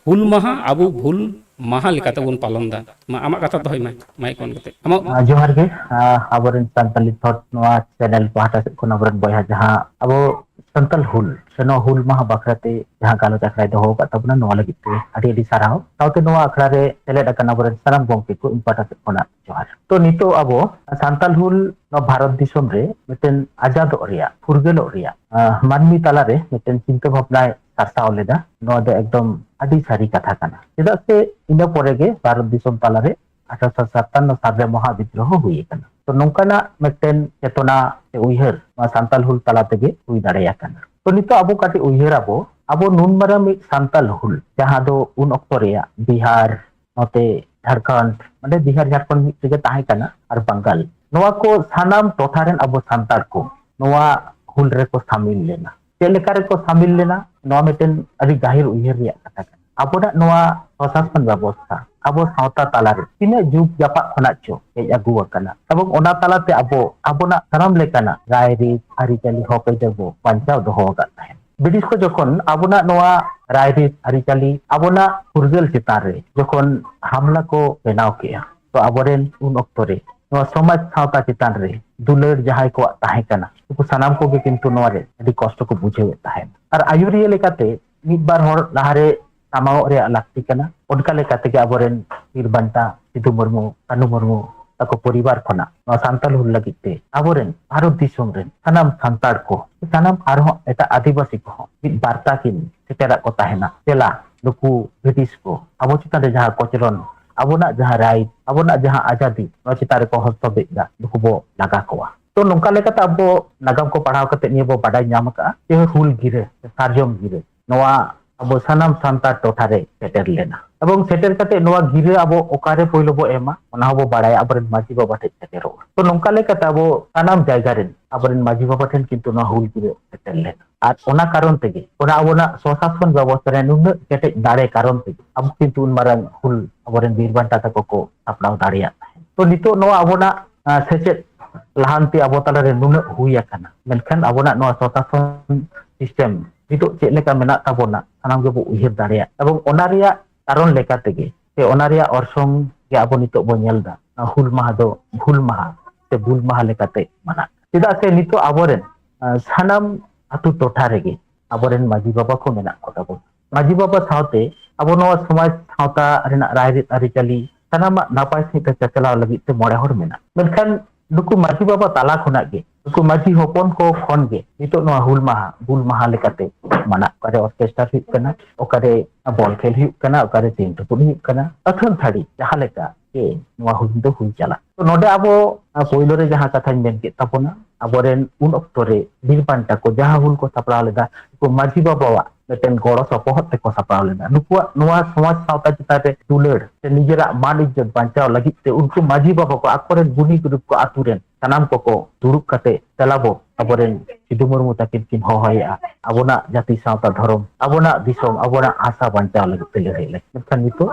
ᱦᱩᱞ ᱢᱟᱦᱟ ᱟᱵᱚ ᱦᱩᱞ ᱢᱟᱦᱟ ᱞᱮᱠᱟ ᱛᱮᱵᱚᱱ ᱯᱟᱞᱚᱱ ᱮᱫᱟ᱾ ᱢᱟ ᱟᱢᱟᱜ ᱠᱟᱛᱷᱟ ᱫᱚᱦᱚᱭ ᱢᱮ, ᱢᱟᱭᱤᱠ on ᱠᱟᱛᱮ᱾ ᱟᱢᱟᱜ ᱟᱨ ᱡᱚᱦᱟᱨ ᱜᱮ, ᱟᱨ ᱟᱵᱚᱨᱮᱱ ᱥᱟᱱᱛᱟᱞᱤ ᱛᱷᱚᱴ ᱱᱚᱣᱟ channel ᱯᱟᱦᱴᱟ ᱥᱮᱫ ᱠᱷᱚᱱ ᱟᱵᱚᱨᱮᱱ ᱵᱚᱭᱦᱟ ᱡᱟᱦᱟᱸ ᱟᱵᱚ ᱥᱟᱱᱛᱟᱞ ᱦᱩᱞ ᱥᱮ ᱱᱚᱣᱟ ᱦᱩᱞ ᱢᱟᱦᱟ ᱵᱟᱠᱷᱨᱟ ᱛᱮ ᱡᱟᱦᱟᱸ ᱜᱟᱞᱚᱪ ᱟᱠᱷᱲᱟᱭ ᱫᱚᱦᱚ ᱟᱠᱟᱫ ᱛᱟᱵᱚᱱᱟ, ᱱᱚᱣᱟ ᱞᱟᱹᱜᱤᱫ ᱛᱮ ᱟᱹᱰᱤ ᱟᱹᱰᱤ ᱥᱟᱨᱦᱟᱣ᱾ ᱥᱟᱶᱛᱮ ᱱᱚᱣᱟ ᱟᱠᱷᱲᱟ ᱨᱮ ᱥᱮᱞᱮᱫ ᱟᱠᱟᱱ ᱟᱵᱚᱨᱮᱱ ᱥᱟᱱᱟᱢ ᱜᱚᱢᱠᱮ ᱠᱚ ᱤᱧ ᱯᱟᱦᱴᱟ ᱥᱮᱫ ᱠᱷᱚᱱᱟᱜ ᱡᱚᱦᱟᱨ᱾ ᱛᱚ, ᱱᱤᱛᱚᱜ ᱟᱵᱚ ᱥᱟᱱᱛᱟᱞ ᱦᱩᱞ ᱱᱚᱣᱟ ᱵᱷᱟᱨᱚᱛ ᱫᱤᱥᱚᱢ ᱨᱮ ᱢᱤᱫᱴᱮᱱ ᱟᱡᱟᱫᱚᱜ ᱨᱮᱭᱟᱜ, ᱯᱷᱩᱨᱜᱟᱹᱞᱚᱜ ᱨᱮᱭᱟᱜ, ᱟᱸ, ᱢᱟᱹᱱᱢᱤ ᱛᱟᱞᱟᱨᱮ ᱢᱤᱫᱴᱮᱱ ᱪᱤᱱᱛᱟᱹ ᱵᱷᱟᱵᱽᱱᱟᱭ ᱥᱟᱨᱥᱟᱣ ᱞᱮᱫᱟ᱾ ᱱᱚᱣᱟ ᱫᱚ ᱮᱠᱫᱚᱢ ᱟᱹᱰᱤ ᱥᱟᱹᱨᱤ ᱠᱟᱛᱷᱟ ᱠᱟᱱᱟ, ᱪᱮᱫᱟᱜ ᱥᱮ ᱤᱱᱟᱹ ᱯᱚᱨᱮ ᱜᱮ ᱵᱷᱟᱨᱚᱛ ᱫᱤᱥᱚᱢ ᱛᱟᱞᱟᱨᱮ ᱟᱴᱷᱨᱚᱥᱚ ᱥᱟᱛᱟᱱᱱᱚ ᱥᱟᱞ ᱨᱮ ᱢᱚᱦᱟ ᱵᱤᱫᱽᱨᱳᱦᱚ ᱦᱩᱭ ᱟᱠᱟᱱᱟ᱾ ᱛᱚ, ᱱᱚᱝᱠᱟᱱᱟᱜ ᱢᱤᱫᱴᱮᱱ ᱪᱮᱛᱚᱱᱟ ᱥᱮ ᱩᱭᱦᱟᱹᱨ ᱱᱚᱣᱟ ᱥᱟᱱᱛᱟᱞ ᱦᱩᱞ ᱛᱟᱞᱟ ᱛᱮᱜᱮ ᱦᱩᱭ ᱫᱟᱲᱮ ᱟᱠᱟᱱᱟ᱾ ᱛᱚ, ᱱᱤᱛᱚᱜ ᱟᱵᱚ ᱠᱟᱹᱴᱤᱡ ᱩᱭᱦᱟᱹᱨ ᱟᱵᱚ, ᱟᱵᱚ ᱱᱩᱱ ᱢᱟᱨᱟᱝ ᱢᱤᱫ ᱥᱟᱱᱛᱟᱞ ᱦᱩᱞ, ᱡᱟᱦᱟᱸ ᱫᱚ ᱩᱱ ᱚᱠᱛᱚ ᱨᱮᱭᱟᱜ ᱵᱤᱦᱟᱨ, ᱱᱚᱛᱮ ᱡᱷᱟᱲᱠᱷᱚᱸᱰ, ᱢᱟᱱᱮ ᱵᱤᱦᱟᱨ ᱡᱷᱟᱲᱠᱷᱚᱸᱰ ᱢᱤᱫ ᱨᱮᱜᱮ ᱛᱟᱦᱮᱸ ᱠᱟᱱᱟ, ᱟᱨ ᱵᱟᱝᱜᱟᱞ᱾ ᱱᱚᱣᱟ ᱠᱚ ᱥᱟᱱᱟᱢ ᱴᱚᱴᱷᱟ ᱨᱮᱱ ᱟᱵᱚ ᱥᱟᱱᱛᱟᱲ ᱠᱚ ᱱᱚᱣᱟ ᱦᱩᱞ ᱨᱮᱠᱚ ᱥᱟᱢᱤᱞ ᱞᱮᱱᱟ᱾ ᱪᱮᱫ ᱞᱮᱠᱟ ᱨᱮᱠᱚ ᱥᱟᱢᱤᱞ ᱞᱮᱱᱟ, ᱱᱚᱣᱟ ᱢᱤᱫᱴᱮᱱ ᱟᱹᱰᱤ ᱜᱟᱹᱦᱤᱨ ᱩᱭᱦᱟᱹᱨ ᱨᱮᱭᱟᱜ ᱠᱟᱛᱷᱟ ᱠᱟᱱᱟ᱾ ᱟᱵᱚᱱᱟᱜ ᱱᱚᱣᱟ ᱯᱨᱚᱥᱟᱥᱚᱱ ᱵᱮᱵᱚᱥᱛᱷᱟ ᱟᱵᱚ ᱥᱟᱶᱛᱟ ᱛᱟᱞᱟᱨᱮ ᱛᱤᱱᱟᱹᱜ ᱡᱩᱜᱽ ᱡᱟᱯᱟᱜ ᱠᱷᱚᱱᱟᱜ ᱪᱚ ᱦᱮᱡ ᱟᱹᱜᱩ ᱟᱠᱟᱱᱟ, ᱮᱵᱚᱝ ᱚᱱᱟ ᱛᱟᱞᱟᱛᱮ ᱟᱵᱚ ᱟᱵᱚᱱᱟᱜ ᱥᱟᱱᱟᱢ ᱞᱮᱠᱟᱱᱟᱜ ᱨᱟᱭᱨᱤᱛ, ᱟᱹᱨᱤᱪᱟᱹᱞᱤ, ᱦᱚᱠ ᱟᱹᱭᱫᱟᱹᱨ ᱵᱚ ᱵᱟᱧᱪᱟᱣ ᱫᱚᱦᱚ ᱟᱠᱟᱫ ᱛᱟᱦᱮᱸᱫ᱾ ᱵᱨᱤᱴᱤᱥ ᱠᱚ ᱡᱚᱠᱷᱚᱱ ᱟᱵᱚᱱᱟᱜ ᱱᱚᱣᱟ ᱨᱟᱭᱨᱤᱛ, ᱟᱹᱨᱤᱪᱟᱹᱞᱤ, ᱟᱵᱚᱱᱟᱜ ᱯᱷᱩᱨᱜᱟᱹᱞ ᱪᱮᱛᱟᱱ ᱨᱮ ᱡᱚᱠᱷᱚᱱ ᱦᱟᱢᱞᱟ ᱠᱚ ᱵᱮᱱᱟᱣ ᱠᱮᱜᱼᱟ, ᱛᱚ ᱟᱵᱚᱨᱮᱱ ᱩᱱ ᱚᱠᱛᱚ ᱨᱮ ᱱᱚᱣᱟ ᱥᱚᱢᱟᱡᱽ ᱥᱟᱶᱛᱟ ᱪᱮᱛᱟᱱ ᱨᱮ ᱫᱩᱞᱟᱹᱲ ᱡᱟᱦᱟᱸᱭ ᱠᱚᱣᱟᱜ ᱛᱟᱦᱮᱸ ᱠᱟᱱᱟ, ᱩᱱᱠᱩ ᱥᱟᱱᱟᱢ ᱠᱚᱜᱮ ᱠᱤᱱᱛᱩ ᱱᱚᱣᱟ ᱨᱮ ᱟᱹᱰᱤ ᱠᱚᱥᱴᱚ ᱠᱚ ᱵᱩᱡᱷᱟᱹᱣᱮᱫ ᱛᱟᱦᱮᱸᱫ᱾ ᱟᱨ ᱟᱹᱭᱩᱨᱤᱭᱟᱹ ᱞᱮᱠᱟᱛᱮ ᱢᱤᱫ ᱵᱟᱨ ᱦᱚᱲ ᱞᱟᱦᱟᱨᱮ ᱥᱟᱢᱟᱝᱚᱜ ᱨᱮᱭᱟᱜ ᱞᱟᱹᱠᱛᱤ ᱠᱟᱱᱟ᱾ ᱚᱱᱠᱟ ᱞᱮᱠᱟ ᱛᱮᱜᱮ ᱟᱵᱚᱨᱮᱱ ᱵᱤᱨ ᱵᱟᱱᱴᱟ ᱥᱤᱫᱩ ᱢᱩᱨᱢᱩ, ᱠᱟᱹᱱᱩ ᱢᱩᱨᱢᱩ ᱛᱟᱠᱚ ᱯᱚᱨᱤᱵᱟᱨ ᱠᱷᱚᱱᱟᱜ ᱱᱚᱣᱟ ᱥᱟᱱᱛᱟᱞ ᱦᱩᱞ ᱞᱟᱹᱜᱤᱫ ᱛᱮ ᱟᱵᱚᱨᱮᱱ ᱵᱷᱟᱨᱚᱛ ᱫᱤᱥᱚᱢ ᱨᱮᱱ ᱥᱟᱱᱟᱢ ᱥᱟᱱᱛᱟᱲ ᱠᱚ, ᱥᱟᱱᱟᱢ ᱟᱨᱦᱚᱸ ᱮᱴᱟᱜ ᱟᱹᱫᱤᱵᱟᱹᱥᱤ ᱠᱚᱦᱚᱸ ᱢᱤᱫ ᱵᱟᱨᱛᱟ ᱠᱤᱱ ᱥᱮᱴᱮᱨᱟᱜ ᱠᱚ ᱛᱟᱦᱮᱱᱟ, ᱫᱮᱞᱟ ᱱᱩᱠᱩ ᱵᱨᱤᱴᱤᱥ ᱠᱚ ᱟᱵᱚ ᱪᱮᱛᱟᱱ ᱨᱮ ᱡᱟᱦᱟᱸ ᱠᱚᱪᱞᱚᱱ, ᱟᱵᱚᱱᱟᱜ ᱡᱟᱦᱟᱸ ᱨᱟᱭᱤᱴ, ᱟᱵᱚᱱᱟᱜ ᱡᱟᱦᱟᱸ ᱟᱡᱟᱫᱤ, ᱱᱚᱣᱟ ᱪᱮᱛᱟᱱ ᱨᱮᱠᱚ ᱦᱚᱥᱛᱚᱵᱮᱫ ᱮᱫᱟ, ᱱᱩᱠᱩ ᱵᱚ ᱞᱟᱜᱟ ᱠᱚᱣᱟ᱾ ᱛᱚ ᱱᱚᱝᱠᱟ ᱞᱮᱠᱟᱛᱮ ᱟᱵᱚ ᱱᱟᱜᱟᱢ ᱠᱚ ᱯᱟᱲᱦᱟᱣ ᱠᱟᱛᱮ ᱱᱤᱭᱟᱹ ᱵᱚ ᱵᱟᱰᱟᱭ ᱧᱟᱢ ᱟᱠᱟᱫᱼᱟ ᱡᱮ ᱦᱩᱞ ᱜᱤᱨᱟᱹ, ᱥᱟᱨᱡᱚᱢ ᱜᱤᱨᱟᱹ, ᱱᱚᱣᱟ ᱟᱵᱚ ᱥᱟᱱᱟᱢ ᱥᱟᱱᱛᱟᱲ ᱴᱚᱴᱷᱟ ᱨᱮ ᱥᱮᱴᱮᱨ ᱞᱮᱱᱟ᱾ ᱮᱵᱚᱝ ᱥᱮᱴᱮᱨ ᱠᱟᱛᱮ ᱱᱚᱣᱟ ᱜᱤᱨᱟᱹ ᱟᱵᱚ ᱚᱠᱟᱨᱮ ᱯᱳᱭᱞᱳ ᱵᱚ ᱮᱢᱟ, ᱚᱱᱟ ᱦᱚᱸᱵᱚ ᱵᱟᱲᱟᱭᱟ, ᱟᱵᱚᱨᱮᱱ ᱢᱟᱹᱡᱷᱤ ᱵᱟᱵᱟ ᱴᱷᱮᱱ ᱥᱮᱴᱮᱨᱚᱜᱼᱟ᱾ ᱛᱚ ᱱᱚᱝᱠᱟ ᱞᱮᱠᱟᱛᱮ ᱟᱵᱚ ᱥᱟᱱᱟᱢ ᱡᱟᱭᱜᱟ ᱨᱮᱱ ᱟᱵᱚᱨᱮᱱ ᱢᱟᱹᱡᱷᱤ ᱵᱟᱵᱟ ᱴᱷᱮᱱ ᱠᱤᱱᱛᱩ ᱱᱚᱣᱟ ᱦᱩᱞ ᱜᱤᱨᱟᱹ ᱥᱮᱴᱮᱨ ᱞᱮᱱᱟ᱾ ᱟᱨ ᱚᱱᱟ ᱠᱟᱨᱚᱱ ᱛᱮᱜᱮ, ᱚᱱᱟ ᱟᱵᱚᱱᱟᱜ ᱥᱚᱥᱟᱥᱚᱱ ᱵᱮᱵᱚᱥᱛᱷᱟ ᱨᱮ ᱱᱩᱱᱟᱹᱜ ᱠᱮᱴᱮᱡ ᱫᱟᱲᱮ ᱠᱟᱨᱚᱱ ᱛᱮᱜᱮ ᱟᱵᱚ ᱠᱤᱱᱛᱩ ᱩᱱ ᱢᱟᱨᱟᱝ ᱦᱩᱞ ᱟᱵᱚᱨᱮᱱ ᱵᱤᱨ ᱵᱟᱱᱴᱟ ᱛᱟᱠᱚ ᱠᱚ ᱥᱟᱯᱲᱟᱣ ᱫᱟᱲᱮᱭᱟᱜ ᱛᱟᱦᱮᱸᱫ᱾ ᱛᱚ ᱱᱤᱛᱚᱜ ᱱᱚᱣᱟ ᱟᱵᱚᱱᱟᱜ, ᱟᱸ, ᱥᱮᱪᱮᱫ ᱞᱟᱦᱟᱱᱛᱤ ᱟᱵᱚ ᱛᱟᱞᱟᱨᱮ ᱱᱩᱱᱟᱹᱜ ᱦᱩᱭ ᱟᱠᱟᱱᱟ, ᱢᱮᱱᱠᱷᱟᱱ ᱟᱵᱚᱱᱟᱜ ᱱᱚᱣᱟ ᱥᱚᱥᱟᱥᱚᱱ ᱥᱤᱥᱴᱮᱢ ᱱᱤᱛᱚᱜ ᱪᱮᱫ ᱞᱮᱠᱟ ᱢᱮᱱᱟᱜ ᱛᱟᱵᱚᱱᱟ, ᱥᱟᱱᱟᱢ ᱜᱮᱵᱚ ᱩᱭᱦᱟᱹᱨ ᱫᱟᱲᱮᱭᱟᱜ᱾ ᱮᱵᱚᱝ ᱚᱱᱟ ᱨᱮᱭᱟᱜ ᱠᱟᱨᱚᱱ ᱞᱮᱠᱟ ᱛᱮᱜᱮ, ᱥᱮ ᱚᱱᱟ ᱨᱮᱭᱟᱜ ᱚᱨᱥᱚᱝ ᱜᱮ ᱟᱵᱚ ᱱᱤᱛᱚᱜ ᱵᱚ ᱧᱮᱞ ᱮᱫᱟ᱾ ᱚᱱᱟ ᱦᱩᱞ ᱢᱟᱦᱟ ᱫᱚ ᱦᱩᱞ ᱢᱟᱦᱟ ᱥᱮ ᱵᱩᱞ ᱢᱟᱦᱟ ᱞᱮᱠᱟᱛᱮ ᱢᱟᱱᱟᱜ᱾ ᱪᱮᱫᱟᱜ ᱥᱮ ᱱᱤᱛᱚᱜ ᱟᱵᱚᱨᱮᱱ, ᱟᱸ, ᱥᱟᱱᱟᱢ ᱟᱹᱛᱩ ᱴᱚᱴᱷᱟ ᱨᱮᱜᱮ ᱟᱵᱚᱨᱮᱱ ᱢᱟᱹᱡᱷᱤ ᱵᱟᱵᱟ ᱠᱚ ᱢᱮᱱᱟᱜ ᱠᱚ ᱛᱟᱵᱚᱱᱟ᱾ ᱢᱟᱹᱡᱷᱤ ᱵᱟᱵᱟ ᱥᱟᱶᱛᱮ ᱟᱵᱚ ᱱᱚᱣᱟ ᱥᱚᱢᱟᱡᱽ ᱥᱟᱶᱛᱟ ᱨᱮᱱᱟᱜ ᱨᱟᱭᱨᱤᱛ ᱟᱹᱨᱤᱪᱟᱹᱞᱤ ᱥᱟᱱᱟᱢᱟᱜ ᱱᱟᱯᱟᱭ ᱥᱟᱺᱦᱤᱡ ᱛᱮ ᱪᱟᱪᱞᱟᱣ ᱞᱟᱹᱜᱤᱫ ᱛᱮ ᱢᱚᱬᱮ ᱦᱚᱲ ᱢᱮᱱᱟᱜ᱾ ᱢᱮᱱᱠᱷᱟᱱ ᱱᱩᱠᱩ ᱢᱟᱹᱡᱷᱤ ᱵᱟᱵᱟ ᱛᱟᱞᱟ ᱠᱷᱚᱱᱟᱜ ᱜᱮ, ᱱᱩᱠᱩ ᱢᱟᱹᱡᱷᱤ ᱦᱚᱯᱚᱱ ᱠᱚ ᱠᱷᱚᱱ ᱜᱮ ᱱᱤᱛᱚᱜ ᱱᱚᱣᱟ ᱦᱩᱞ ᱢᱟᱦᱟ, ᱵᱩᱞ ᱢᱟᱦᱟ ᱞᱮᱠᱟᱛᱮ ᱢᱟᱱᱟᱜ᱾ ᱚᱠᱟᱨᱮ ᱚᱨᱠᱮᱥᱴᱟᱨ ᱦᱩᱭᱩᱜ ᱠᱟᱱᱟ, ᱚᱠᱟᱨᱮ ᱵᱚᱞ ᱠᱷᱮᱞ ᱦᱩᱭᱩᱜ ᱠᱟᱱᱟ, ᱚᱠᱟᱨᱮ ᱥᱤᱢ ᱛᱩᱯᱩᱫ ᱦᱩᱭᱩᱜ ᱠᱟᱱᱟ, ᱟᱹᱛᱷᱟᱹᱱ ᱛᱷᱟᱹᱲᱤ ᱡᱟᱦᱟᱸ ᱞᱮᱠᱟ ᱜᱮ ᱱᱚᱣᱟ ᱦᱩᱞ ᱫᱚ ᱦᱩᱭ ᱪᱟᱞᱟᱜ᱾ ᱛᱚ ᱱᱚᱰᱮ ᱟᱵᱚ, ᱟ, ᱯᱳᱭᱞᱳ ᱨᱮ ᱡᱟᱦᱟᱸ ᱠᱟᱛᱷᱟᱧ ᱢᱮᱱ ᱠᱮᱫ ᱛᱟᱵᱚᱱᱟ, ᱟᱵᱚᱨᱮᱱ ᱩᱱ ᱚᱠᱛᱚ ᱨᱮ ᱵᱤᱨ ᱵᱟᱱᱴᱟ ᱠᱚ ᱡᱟᱦᱟᱸ ᱦᱩᱞ ᱠᱚ ᱥᱟᱯᱲᱟᱣ ᱞᱮᱫᱟ, ᱩᱱᱠᱩ ᱢᱟᱹᱡᱷᱤ ᱵᱟᱵᱟᱣᱟᱜ ᱢᱤᱫᱴᱮᱱ ᱜᱚᱲᱚ ᱥᱚᱯᱚᱦᱚᱫ ᱛᱮᱠᱚ ᱥᱟᱯᱲᱟᱣ ᱞᱮᱱᱟ᱾ ᱱᱩᱠᱩᱣᱟᱜ ᱱᱚᱣᱟ ᱥᱚᱢᱟᱡᱽ ᱥᱟᱶᱛᱟ ᱪᱮᱛᱟᱱ ᱨᱮ ᱫᱩᱞᱟᱹᱲ ᱥᱮ ᱱᱤᱡᱮᱨᱟᱜ ᱢᱟᱱ ᱤᱡᱽᱡᱚᱛ ᱵᱟᱧᱪᱟᱣ ᱞᱟᱹᱜᱤᱫ ᱛᱮ ᱩᱱᱠᱩ ᱢᱟᱹᱡᱷᱤ ᱵᱟᱵᱟ ᱠᱚ ᱟᱠᱚᱨᱮᱱ ᱜᱩᱱᱤ ᱜᱩᱨᱤᱵ ᱠᱚ ᱟᱛᱩ ᱨᱮᱱ ᱥᱟᱱᱟᱢ ᱠᱚᱠᱚ ᱫᱩᱲᱩᱵ ᱠᱟᱛᱮ ᱫᱮᱞᱟ ᱵᱚ ᱟᱵᱚᱨᱮᱱ ᱥᱤᱫᱩ ᱢᱩᱨᱢᱩ ᱛᱟᱹᱠᱤᱱ ᱠᱤᱱ ᱦᱚᱦᱚᱭᱮᱫᱼᱟ, ᱟᱵᱚᱱᱟᱜ ᱡᱟᱹᱛᱤ ᱥᱟᱶᱛᱟ ᱫᱷᱚᱨᱚᱢ, ᱟᱵᱚᱱᱟᱜ ᱫᱤᱥᱚᱢ, ᱟᱵᱚᱱᱟᱜ ᱦᱟᱥᱟ ᱵᱟᱧᱪᱟᱣ ᱞᱟᱹᱜᱤᱫ ᱛᱮ ᱞᱟᱹᱲᱦᱟᱹᱭ ᱞᱟᱹᱜᱤᱫ᱾ ᱢᱮᱱᱠᱷᱟᱱ ᱱᱤᱛᱚᱜ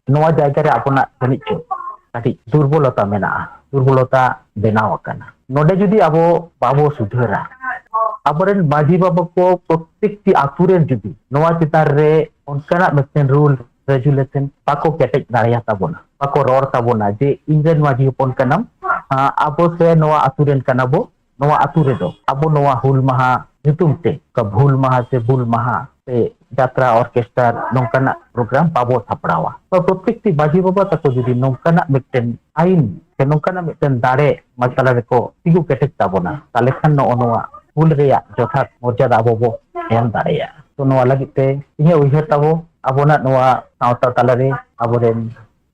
ᱱᱚᱣᱟ ᱡᱟᱭᱜᱟ ᱨᱮ ᱟᱵᱚᱱᱟᱜ ᱡᱟᱹᱱᱤᱡ ᱪᱚ ᱠᱟᱹᱴᱤᱡ ᱫᱩᱨᱵᱚᱞᱚᱛᱟ ᱢᱮᱱᱟᱜᱼᱟ, ᱫᱩᱨᱵᱚᱞᱚᱛᱟ ᱵᱮᱱᱟᱣ ᱟᱠᱟᱱᱟ᱾ ᱱᱚᱰᱮ ᱡᱩᱫᱤ ᱟᱵᱚ ᱵᱟᱵᱚ ᱥᱩᱫᱷᱟᱹᱨᱟ, ᱟᱵᱚᱨᱮᱱ ᱢᱟᱹᱡᱷᱤ ᱵᱟᱵᱟ ᱠᱚ ᱯᱨᱚᱛᱮᱠᱴᱤ ᱟᱛᱩ ᱨᱮᱱ ᱡᱩᱫᱤ ᱱᱚᱣᱟ ᱪᱮᱛᱟᱱ ᱨᱮ ᱚᱱᱠᱟᱱᱟᱜ ᱢᱤᱫᱴᱮᱱ ᱨᱩᱞ ᱨᱮᱡᱩᱞᱮᱥᱚᱱ ᱵᱟᱠᱚ ᱠᱮᱴᱮᱡ ᱫᱟᱲᱮᱭᱟᱛᱟ ᱵᱚᱱᱟ, ᱵᱟᱠᱚ ᱨᱚᱲ ᱛᱟᱵᱚᱱᱟ ᱡᱮ ᱤᱧ ᱨᱮᱱ ᱢᱟᱹᱡᱷᱤ ᱦᱚᱯᱚᱱ ᱠᱟᱱᱟᱢ, ᱟᱸ, ᱟᱵᱚ ᱥᱮ ᱱᱚᱣᱟ ᱟᱛᱩ ᱨᱮᱱ ᱠᱟᱱᱟ ᱵᱚ, ᱱᱚᱣᱟ ᱟᱛᱩ ᱨᱮᱫᱚ ᱟᱵᱚ ᱱᱚᱣᱟ ᱦᱩᱞ ᱢᱟᱦᱟ ᱧᱩᱛᱩᱢ ᱛᱮ ᱚᱠᱟ ᱵᱷᱩᱞ ᱢᱟᱦᱟ ᱥᱮ ᱵᱩᱞ ᱢᱟᱦᱟ ᱥᱮ ᱡᱟᱛᱨᱟ, ᱚᱨᱠᱮᱥᱴᱟᱨ ᱱᱚᱝᱠᱟᱱᱟᱜ ᱯᱨᱳᱜᱨᱟᱢ ᱵᱟᱵᱚ ᱥᱟᱯᱲᱟᱣᱟ᱾ ᱛᱚ ᱯᱨᱚᱛᱮᱠᱴᱤ ᱢᱟᱹᱡᱷᱤ ᱵᱟᱵᱟ ᱛᱟᱠᱚ ᱡᱩᱫᱤ ᱱᱚᱝᱠᱟᱱᱟᱜ ᱢᱤᱫᱴᱮᱱ ᱟᱹᱭᱤᱱ ᱥᱮ ᱱᱚᱝᱠᱟᱱᱟᱜ ᱢᱤᱫᱴᱮᱱ ᱫᱟᱲᱮ ᱢᱟᱡᱽ ᱛᱟᱞᱟ ᱨᱮᱠᱚ ᱛᱤᱸᱜᱩ ᱠᱮᱴᱮᱡ ᱛᱟᱵᱚᱱᱟ, ᱛᱟᱦᱞᱮ ᱠᱷᱟᱱ ᱱᱚᱜᱼᱚ ᱱᱚᱣᱟ ᱦᱩᱞ ᱨᱮᱭᱟᱜ ᱡᱚᱛᱷᱟᱛ ᱢᱚᱨᱡᱟᱫᱟ ᱟᱵᱚ ᱵᱚ ᱮᱢ ᱫᱟᱲᱮᱭᱟᱜᱼᱟ᱾ ᱛᱚ ᱱᱚᱣᱟ ᱞᱟᱹᱜᱤᱫ ᱛᱮ ᱤᱧᱟᱹᱜ ᱩᱭᱦᱟᱹᱨ ᱛᱟᱵᱚ ᱟᱵᱚᱱᱟᱜ ᱱᱚᱣᱟ ᱥᱟᱶᱛᱟ ᱛᱟᱞᱟᱨᱮ ᱟᱵᱚᱨᱮᱱ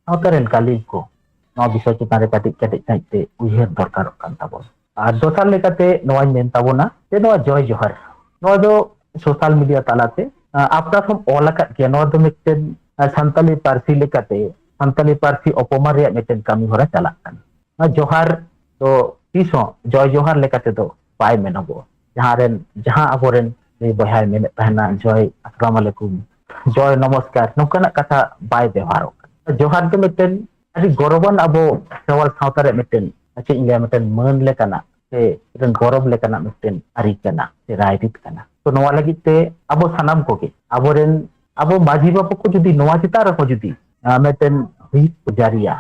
ᱥᱟᱶᱛᱟ ᱨᱮᱱ ᱜᱟᱹᱞᱤᱢ ᱠᱚ ᱱᱚᱣᱟ ᱵᱤᱥᱚᱭ ᱪᱮᱛᱟᱱ ᱨᱮ ᱠᱟᱹᱴᱤᱡ ᱠᱟᱹᱴᱤᱡ ᱥᱟᱺᱦᱤᱡ ᱛᱮ ᱩᱭᱦᱟᱹᱨ ᱫᱚᱨᱠᱟᱨᱚᱜ ᱠᱟᱱ ᱛᱟᱵᱚᱱᱟ᱾ ᱟᱨ ᱫᱚᱥᱟᱨ ᱞᱮᱠᱟᱛᱮ ᱱᱚᱣᱟᱧ ᱢᱮᱱ ᱛᱟᱵᱚᱱᱟ ᱡᱮ ᱱᱚᱣᱟ ᱡᱚᱭ ᱡᱚᱦᱟᱨ, ᱱᱚᱣᱟ ᱫᱚ ᱥᱳᱥᱟᱞ ᱢᱤᱰᱤᱭᱟ ᱛᱟᱞᱟᱛᱮ, ᱟᱸ, ᱟᱯᱱᱟᱨ ᱦᱚᱸᱢ ᱚᱞ ᱟᱠᱟᱫ ᱜᱮᱭᱟ᱾ ᱱᱚᱣᱟ ᱫᱚ ᱢᱤᱫᱴᱮᱱ, ᱟᱸ, ᱥᱟᱱᱛᱟᱞᱤ ᱯᱟᱹᱨᱥᱤ ᱞᱮᱠᱟᱛᱮ, ᱥᱟᱱᱛᱟᱞᱤ ᱯᱟᱹᱨᱥᱤ ᱚᱯᱚᱢᱟᱱ ᱨᱮᱭᱟᱜ ᱢᱤᱫᱴᱮᱱ ᱠᱟᱹᱢᱤ ᱦᱚᱨᱟ ᱪᱟᱞᱟᱜ ᱠᱟᱱᱟ᱾ ᱱᱚᱣᱟ ᱡᱚᱦᱟᱨ ᱫᱚ ᱛᱤᱥ ᱦᱚᱸ ᱡᱚᱭ ᱡᱚᱦᱟᱨ ᱞᱮᱠᱟ ᱛᱮᱫᱚ ᱵᱟᱭ ᱢᱮᱱᱚᱜᱚᱜᱼᱟ᱾ ᱡᱟᱦᱟᱸ ᱨᱮᱱ, ᱡᱟᱦᱟᱸ ᱟᱵᱚᱨᱮᱱ ᱱᱩᱭ ᱵᱚᱭᱦᱟᱭ ᱢᱮᱱᱮᱫ ᱛᱟᱦᱮᱱᱟ, "ᱡᱚᱭ ᱟᱥᱟᱞᱟᱢ ᱟᱞᱮᱠᱩᱢ, ᱡᱚᱭ ᱱᱚᱢᱚᱥᱠᱟᱨ", ᱱᱚᱝᱠᱟᱱᱟᱜ ᱠᱟᱛᱷᱟ ᱵᱟᱭ ᱵᱮᱣᱦᱟᱨᱚᱜ ᱠᱟᱱᱟ᱾ ᱡᱚᱦᱟᱨ ᱫᱚ ᱢᱤᱫᱴᱮᱱ ᱟᱹᱰᱤ ᱜᱚᱨᱚᱵᱟᱱ ᱟᱵᱚ ᱠᱷᱮᱨᱣᱟᱞ ᱥᱟᱶᱛᱟ ᱨᱮ ᱢᱤᱫᱴᱮᱱ, ᱪᱮᱫ ᱤᱧ ᱞᱟᱹᱭᱟ, ᱢᱤᱫᱴᱮᱱ ᱢᱟᱹᱱ ᱞᱮᱠᱟᱱᱟᱜ ᱥᱮ ᱢᱤᱫᱴᱮᱱ ᱜᱚᱨᱚᱵ ᱞᱮᱠᱟᱱᱟᱜ ᱢᱤᱫᱴᱮᱱ ᱟᱹᱨᱤ ᱠᱟᱱᱟ ᱥᱮ ᱨᱟᱭᱨᱤᱛ ᱠᱟᱱᱟ᱾ ᱛᱚ ᱱᱚᱣᱟ ᱞᱟᱹᱜᱤᱫ ᱛᱮ ᱟᱵᱚ ᱥᱟᱱᱟᱢ ᱠᱚᱜᱮ ᱟᱵᱚᱨᱮᱱ, ᱟᱵᱚ ᱢᱟᱹᱡᱷᱤ ᱵᱟᱵᱟ ᱠᱚ ᱡᱩᱫᱤ ᱱᱚᱣᱟ ᱪᱮᱛᱟᱱ ᱨᱮᱦᱚᱸ ᱡᱩᱫᱤ, ᱟᱸ, ᱢᱤᱫᱴᱮᱱ ᱦᱩᱭᱤᱥ ᱠᱚ ᱡᱟᱹᱨᱤᱭᱟ,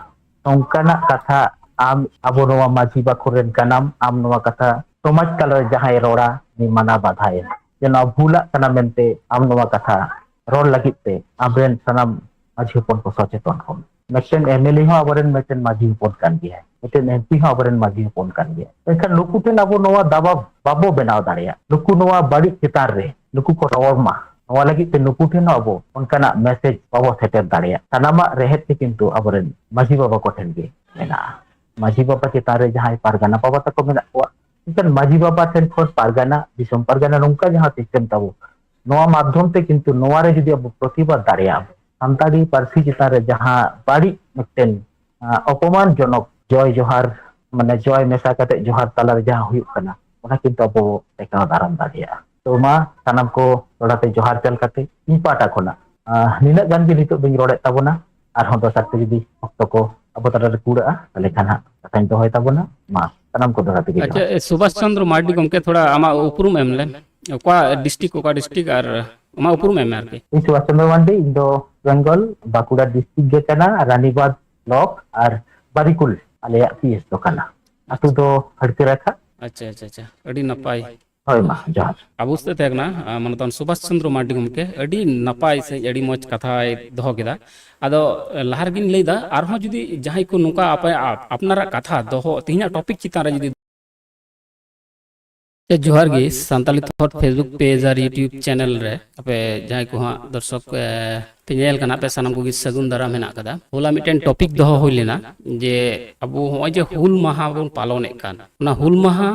ᱱᱚᱝᱠᱟᱱᱟᱜ ᱠᱟᱛᱷᱟ ᱟᱢ ᱟᱵᱚ ᱱᱚᱣᱟ ᱢᱟᱹᱡᱷᱤ ᱵᱟᱠᱷᱳᱞ ᱨᱮᱱ ᱠᱟᱱᱟᱢ, ᱟᱢ ᱱᱚᱣᱟ ᱠᱟᱛᱷᱟ ᱥᱚᱢᱟᱡᱽ ᱛᱟᱞᱟᱨᱮ ᱡᱟᱦᱟᱸᱭ ᱨᱚᱲᱟ ᱩᱱᱤ ᱢᱟᱱᱟ ᱵᱟᱫᱷᱟᱭᱮᱢ ᱡᱮ ᱱᱚᱣᱟ ᱵᱷᱩᱞᱟᱜ ᱠᱟᱱᱟ ᱢᱮᱱᱛᱮ ᱟᱢ ᱱᱚᱣᱟ ᱠᱟᱛᱷᱟ ᱨᱚᱲ ᱞᱟᱹᱜᱤᱫ ᱛᱮ ᱟᱵᱚᱨᱮᱱ ᱥᱟᱱᱟᱢ ᱢᱟᱹᱡᱷᱤ ᱦᱚᱯᱚᱱ ᱠᱚ ᱥᱚᱪᱮᱛᱚᱱ ᱠᱚᱢ᱾ ᱢᱤᱫᱴᱮᱱ ᱮᱢᱮᱞᱮ ᱦᱚᱸ ᱟᱵᱚᱨᱮᱱ ᱢᱤᱫᱴᱮᱱ ᱢᱟᱹᱡᱷᱤ ᱦᱚᱯᱚᱱ ᱠᱟᱱ ᱜᱮᱭᱟᱭ, ᱢᱤᱫᱴᱮᱱ ᱮᱢᱯᱤ ᱦᱚᱸ ᱟᱵᱚᱨᱮᱱ ᱢᱟᱹᱡᱷᱤ ᱦᱚᱯᱚᱱ ᱠᱟᱱ ᱜᱮᱭᱟᱭ᱾ ᱢᱮᱱᱠᱷᱟᱱ ᱱᱩᱠᱩ ᱴᱷᱮᱱ ᱟᱵᱚ ᱱᱚᱣᱟ ᱫᱟᱵᱟᱣ ᱵᱟᱵᱚ ᱵᱮᱱᱟᱣ ᱫᱟᱲᱮᱭᱟᱜ, ᱱᱩᱠᱩ ᱱᱚᱣᱟ ᱵᱟᱹᱲᱤᱡ ᱪᱮᱛᱟᱱ ᱨᱮ ᱱᱩᱠᱩ ᱠᱚ ᱨᱚᱲ ᱢᱟ, ᱱᱚᱣᱟ ᱞᱟᱹᱜᱤᱫ ᱛᱮ ᱱᱩᱠᱩ ᱴᱷᱮᱱ ᱦᱚᱸ ᱟᱵᱚ ᱚᱱᱠᱟᱱᱟᱜ ᱢᱮᱥᱮᱡᱽ ᱵᱟᱵᱚ ᱥᱮᱴᱮᱨ ᱫᱟᱲᱮᱭᱟᱜ᱾ ᱥᱟᱱᱟᱢᱟᱜ ᱨᱮᱦᱮᱫ ᱜᱮ ᱠᱤᱱᱛᱩ ᱟᱵᱚᱨᱮᱱ ᱢᱟᱹᱡᱷᱤ ᱵᱟᱵᱟ ᱠᱚᱴᱷᱮᱱ ᱜᱮ ᱢᱮᱱᱟᱜᱼᱟ᱾ ᱢᱟᱹᱡᱷᱤ ᱵᱟᱵᱟ ᱪᱮᱛᱟᱱ ᱨᱮ ᱡᱟᱦᱟᱸᱭ ᱯᱟᱨᱜᱟᱱᱟ ᱵᱟᱵᱟ ᱛᱟᱠᱚ ᱢᱮᱱᱟᱜ ᱠᱚᱣᱟ, ᱢᱮᱱᱠᱷᱟᱱ ᱢᱟᱹᱡᱷᱤ ᱵᱟᱵᱟ ᱴᱷᱮᱱ ᱠᱷᱚᱱ ᱯᱟᱨᱜᱟᱱᱟ, ᱫᱤᱥᱚᱢ ᱯᱟᱨᱜᱟᱱᱟ, ᱱᱚᱝᱠᱟ ᱡᱟᱦᱟᱸ ᱥᱤᱥᱴᱮᱢ ᱛᱟᱵᱚ, ᱱᱚᱣᱟ ᱢᱟᱫᱽᱫᱷᱚᱢ ᱛᱮ ᱠᱤᱱᱛᱩ ᱱᱚᱣᱟ ᱨᱮ ᱡᱩᱫᱤ ᱟᱵᱚ ᱯᱨᱚᱛᱤᱵᱟᱫ ᱫᱟᱲᱮᱭᱟᱜᱼᱟ, ᱥᱟᱱᱛᱟᱲᱤ ᱯᱟᱹᱨᱥᱤ ᱪᱮᱛᱟᱱ ᱨᱮ ᱡᱟᱦᱟᱸ ᱵᱟᱹᱲᱤᱡ ᱢᱤᱫᱴᱮᱱ, ᱟᱸ, ᱚᱯᱚᱢᱟᱱ ᱡᱚᱱᱚᱠ ᱡᱚᱭ ᱡᱚᱦᱟᱨ, ᱢᱟᱱᱮ ᱡᱚᱭ ᱢᱮᱥᱟ ᱠᱟᱛᱮ ᱡᱚᱦᱟᱨ ᱛᱟᱞᱟᱨᱮ ᱡᱟᱦᱟᱸ ᱦᱩᱭᱩᱜ ᱠᱟᱱᱟ, ᱚᱱᱟ ᱠᱤᱱᱛᱩ ᱟᱵᱚ ᱴᱮᱠᱟᱣ ᱫᱟᱨᱟᱢ ᱫᱟᱲᱮᱭᱟᱜᱼᱟ᱾ ᱛᱚ ᱢᱟ ᱥᱟᱱᱟᱢ ᱠᱚ ᱫᱚᱦᱲᱟ ᱛᱮ ᱡᱚᱦᱟᱨ ᱪᱟᱞ ᱠᱟᱛᱮ ᱤᱧ ᱯᱟᱦᱴᱟ ᱠᱷᱚᱱᱟᱜ, ᱟᱸ, ᱱᱤᱱᱟᱹᱜ ᱜᱟᱱ ᱜᱮ ᱱᱤᱛᱚᱜ ᱫᱚᱧ ᱨᱚᱲᱮᱫ ᱛᱟᱵᱚᱱᱟ᱾ ᱟᱨᱦᱚᱸ ᱫᱚᱥᱟᱨ ᱛᱮ ᱡᱩᱫᱤ ᱚᱠᱛᱚ ᱠᱚ ᱟᱵᱚ ᱛᱟᱞᱟᱨᱮ ᱠᱩᱲᱟᱹᱜᱼᱟ, ᱛᱟᱦᱚᱞᱮ ᱠᱷᱟᱱ ᱦᱟᱸᱜ ᱠᱟᱛᱷᱟᱧ ᱫᱚᱦᱚᱭ ᱛᱟᱵᱚᱱᱟ᱾ ᱢᱟ ᱥᱟᱱᱟᱢ ᱠᱚ ᱫᱚᱦᱲᱟ ᱛᱮᱜᱮ ᱟᱪᱪᱷᱟ, ᱡᱚᱦᱟᱨ᱾ ᱮ, ᱥᱩᱵᱷᱟᱥ ᱪᱚᱱᱫᱨᱚ ᱢᱟᱨᱰᱤ ᱜᱚᱢᱠᱮ, ᱛᱷᱚᱲᱟ ᱟᱢᱟᱜ ᱩᱯᱨᱩᱢ ᱮᱢ ᱞᱮᱢ᱾ ᱚᱠᱟ ᱰᱤᱥᱴᱨᱤᱠᱴ, ᱚᱠᱟ ᱰᱤᱥᱴᱨᱤᱠᱴ ᱟᱨ ᱟᱢᱟᱜ ᱩᱯᱨᱩᱢ ᱮᱢ ᱢᱮ ᱟᱨᱠᱤ᱾ ᱤᱧ ᱥᱩᱵᱷᱟᱥ ᱪᱚᱱᱫᱨᱚ ᱢᱟᱨᱰᱤ, ᱤᱧ ᱫᱚ ᱵᱮᱝᱜᱚᱞ, ᱵᱟᱸᱠᱩᱲᱟ ᱰᱤᱥᱴᱨᱤᱠᱴ ᱜᱮ ᱠᱟᱱᱟ, ᱨᱟᱱᱤᱵᱟᱸᱫᱷ ᱵᱞᱚᱠ ᱟᱨ ᱵᱟᱨᱤᱠᱩᱞ ᱟᱞᱮᱭᱟᱜ ᱯᱤ ᱮᱥ ᱫᱚ ᱠᱟᱱᱟ᱾ ᱟᱹᱛᱩ ᱫᱚ ᱦᱟᱹᱲᱠᱟᱹ ᱨᱟᱠᱷᱟ᱾ ᱟᱪᱪᱷᱟ, ᱟᱪᱪᱷᱟ, ᱟᱪᱪᱷᱟ, ᱟᱹᱰᱤ ᱱᱟᱯᱟᱭ᱾ ᱦᱳᱭ, ᱢᱟ ᱡᱚᱦᱟᱨ᱾ ᱟᱵᱚ ᱥᱟᱛᱮ ᱛᱟᱦᱮᱸ ᱠᱟᱱᱟ, ᱟᱸ, ᱢᱟᱱᱚᱛᱟᱱ ᱥᱩᱵᱷᱟᱥ ᱪᱚᱱᱫᱨᱚ ᱢᱟᱨᱰᱤ ᱜᱚᱢᱠᱮ, ᱟᱹᱰᱤ ᱱᱟᱯᱟᱭ ᱥᱮ ᱟᱹᱰᱤ ᱢᱚᱡᱽ ᱠᱟᱛᱷᱟᱭ ᱫᱚᱦᱚ ᱠᱮᱫᱟ᱾ ᱟᱫᱚ, ᱮ, ᱞᱟᱦᱟ ᱨᱮᱜᱤᱧ ᱞᱟᱹᱭᱫᱟ, ᱟᱨᱦᱚᱸ ᱡᱩᱫᱤ ᱡᱟᱦᱟᱸᱭ ᱠᱚ ᱱᱚᱝᱠᱟ ᱟᱯᱮ, ᱟᱯ-, ᱟᱯᱱᱟᱨᱟᱜ ᱠᱟᱛᱷᱟ ᱫᱚᱦᱚ, ᱛᱮᱦᱮᱧᱟᱜ ᱴᱚᱯᱤᱠ ᱪᱮᱛᱟᱱ ᱨᱮ ᱡᱩᱫᱤ ᱡᱚᱦᱟᱨ ᱜᱮ, ᱥᱟᱱᱛᱟᱞᱤ ᱛᱷᱚᱴ Facebook ᱯᱮᱡᱽ ᱟᱨ YouTube ᱪᱮᱱᱮᱞ ᱨᱮ ᱟᱯᱮ ᱡᱟᱦᱟᱸᱭ ᱠᱚ ᱦᱟᱸᱜ ᱫᱚᱨᱥᱚᱠ, ᱮ, ᱯᱮ ᱧᱮᱞ ᱠᱟᱱᱟ, ᱟᱯᱮ ᱥᱟᱱᱟᱢ ᱠᱚᱜᱮ ᱥᱟᱹᱜᱩᱱ ᱫᱟᱨᱟᱢ ᱦᱮᱱᱟᱜ ᱟᱠᱟᱫᱟ᱾ ᱦᱚᱞᱟ ᱢᱤᱫᱴᱮᱱ ᱴᱚᱯᱤᱠ ᱫᱚᱦᱚ ᱦᱩᱭ ᱞᱮᱱᱟ ᱡᱮ ᱟᱵᱚ ᱦᱚᱸᱜᱼᱚᱭ ᱡᱮ ᱦᱩᱞ ᱢᱟᱦᱟ ᱵᱚᱱ ᱯᱟᱞᱚᱱᱮᱫ ᱠᱟᱱ, ᱚᱱᱟ ᱦᱩᱞ ᱢᱟᱦᱟ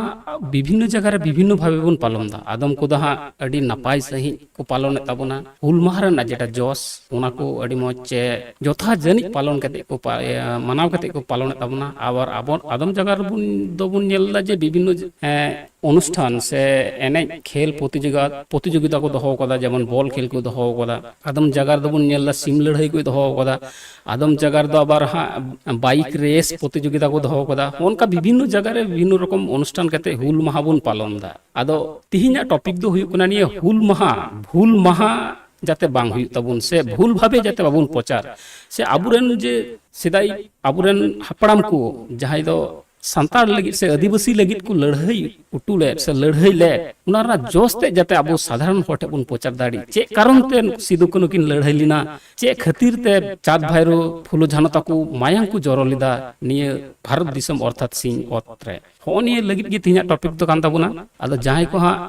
ᱵᱤᱵᱷᱤᱱᱱᱚ ᱡᱟᱭᱜᱟ ᱨᱮ ᱵᱤᱵᱷᱤᱱᱱᱚ ᱵᱷᱟᱵᱮ ᱵᱚᱱ ᱯᱟᱞᱚᱱ ᱮᱫᱟ᱾ ᱟᱫᱚᱢ ᱠᱚᱫᱚ ᱦᱟᱸᱜ ᱟᱹᱰᱤ ᱱᱟᱯᱟᱭ ᱥᱟᱺᱦᱤᱡ ᱠᱚ ᱯᱟᱞᱚᱱᱮᱫ ᱛᱟᱵᱚᱱᱟ᱾ ᱦᱩᱞ ᱢᱟᱦᱟ ᱨᱮᱱᱟᱜ ᱡᱮᱴᱟ ᱡᱚᱥ, ᱚᱱᱟ ᱠᱚ ᱟᱹᱰᱤ ᱢᱚᱡᱽ ᱪᱮ ᱡᱚᱛᱷᱟᱛ ᱡᱟᱹᱱᱤᱡ ᱯᱟᱞᱚᱱ ᱠᱟᱛᱮ ᱠᱚ ᱯᱟ-, ᱤᱭᱟᱹ, ᱢᱟᱱᱟᱣ ᱠᱟᱛᱮ ᱠᱚ ᱯᱟᱞᱚᱱᱮᱫ ᱛᱟᱵᱚᱱᱟ᱾ ᱟᱵᱟᱨ ᱟᱵᱚ ᱟᱫᱚᱢ ᱡᱟᱭᱜᱟ ᱨᱮᱵᱚᱱ, ᱫᱚᱵᱚᱱ ᱧᱮᱞ ᱮᱫᱟ ᱡᱮ ᱵᱤᱵᱷᱤᱱᱱᱚ, ᱮᱸ, ᱚᱱᱩᱥᱴᱷᱟᱱ ᱥᱮ ᱮᱱᱮᱡ ᱠᱷᱮᱞ ᱯᱨᱚᱛᱤᱡᱳᱜᱤ-, ᱯᱨᱚᱛᱤᱡᱳᱜᱤᱛᱟ ᱠᱚ ᱫᱚᱦᱚ ᱟᱠᱟᱫᱟ, ᱡᱮᱢᱚᱱ ᱵᱚᱞ ᱠᱷᱮᱞ ᱠᱚ ᱫᱚᱦᱚ ᱟᱠᱟᱫᱟ᱾ ᱟᱫᱚᱢ ᱡᱟᱭᱜᱟ ᱨᱮᱫᱚ ᱵᱚᱱ ᱧᱮᱞ ᱮᱫᱟ ᱥᱤᱢ ᱞᱟᱹᱲᱦᱟᱹᱭ ᱠᱚ ᱫᱚᱦᱚ ᱟᱠᱟᱫᱟ᱾ ᱟᱫᱚᱢ ᱡᱟᱭᱜᱟ ᱨᱮᱫᱚ ᱟᱵᱟᱨ ᱦᱟᱸᱜ ᱵᱟᱭᱤᱠ ᱨᱮᱥ ᱯᱨᱚᱛᱤᱡᱳᱜᱤᱛᱟ ᱠᱚ ᱫᱚᱦᱚ ᱟᱠᱟᱫᱟ᱾ ᱚᱱᱠᱟ ᱵᱤᱵᱷᱤᱱᱱᱚ ᱡᱟᱭᱜᱟ ᱨᱮ ᱵᱤᱵᱷᱤᱱᱱᱚ ᱨᱚᱠᱚᱢ ᱚᱱᱩᱥᱴᱷᱟᱱ ᱠᱟᱛᱮ ᱦᱩᱞ ᱢᱟᱦᱟ ᱵᱚᱱ ᱯᱟᱞᱚᱱ ᱮᱫᱟ᱾ ᱟᱫᱚ ᱛᱤᱦᱤᱧᱟᱜ ᱴᱚᱯᱤᱠ ᱫᱚ ᱦᱩᱭᱩᱜ ᱠᱟᱱᱟ ᱱᱤᱭᱟᱹ ᱦᱩᱞ ᱢᱟᱦᱟ, ᱦᱩᱞ ᱢᱟᱦᱟ ᱡᱟᱛᱮ ᱵᱟᱝ ᱦᱩᱭᱩᱜ ᱛᱟᱵᱚᱱ ᱥᱮ ᱵᱷᱩᱞ ᱵᱷᱟᱵᱮ ᱡᱟᱛᱮ ᱵᱟᱵᱚᱱ ᱯᱨᱚᱪᱟᱨ, ᱥᱮ ᱟᱵᱚᱨᱮᱱ ᱡᱮ ᱥᱮᱫᱟᱭ ᱟᱵᱚᱨᱮᱱ ᱦᱟᱯᱲᱟᱢ ᱠᱚ ᱡᱟᱦᱟᱸᱭ ᱫᱚ ᱥᱟᱱᱛᱟᱲ ᱞᱟᱹᱜᱤᱫ ᱥᱮ ᱟᱹᱫᱤᱵᱟᱹᱥᱤ ᱞᱟᱹᱜᱤᱫ ᱠᱚ ᱞᱟᱹᱲᱦᱟᱹᱭ ᱦᱚᱴᱚ ᱞᱮᱫ ᱥᱮ ᱞᱟᱹᱲᱦᱟᱹᱭ ᱞᱮᱫ, ᱚᱱᱟ ᱨᱮᱱᱟᱜ ᱡᱚᱥ ᱛᱮᱫ ᱡᱟᱛᱮ ᱟᱵᱚ ᱥᱟᱫᱷᱟᱨᱚᱱ ᱦᱚᱲ ᱴᱷᱮᱱ ᱵᱚᱱ ᱯᱨᱚᱪᱟᱨ ᱫᱟᱲᱮᱜ᱾ ᱪᱮᱫ ᱠᱟᱨᱚᱱ ᱛᱮ ᱥᱤᱫᱩ ᱠᱟᱹᱱᱦᱩ ᱠᱤᱱ ᱞᱟᱹᱲᱦᱟᱹᱭ ᱞᱮᱱᱟ? ᱪᱮᱫ ᱠᱷᱟᱹᱛᱤᱨ ᱛᱮ ᱪᱟᱸᱫᱽ ᱵᱷᱟᱭᱨᱳ ᱯᱷᱩᱞᱳ ᱡᱷᱟᱱᱚ ᱛᱟᱠᱚ ᱢᱟᱭᱟᱝ ᱠᱚ ᱡᱚᱨᱚ ᱞᱮᱫᱟ ᱱᱤᱭᱟᱹ ᱵᱷᱟᱨᱚᱛ ᱫᱤᱥᱚᱢ ᱚᱨᱛᱷᱟᱛ ᱥᱤᱧ ᱚᱛ ᱨᱮ? ᱦᱚᱸᱜᱼᱚ ᱱᱤᱭᱟᱹ ᱞᱟᱹᱜᱤᱫ ᱜᱮ ᱛᱮᱦᱮᱧᱟᱜ ᱴᱚᱯᱤᱠ ᱫᱚ ᱠᱟᱱ ᱛᱟᱵᱚᱱᱟ᱾ ᱟᱫᱚ ᱡᱟᱦᱟᱸᱭ ᱠᱚ ᱦᱟᱸᱜ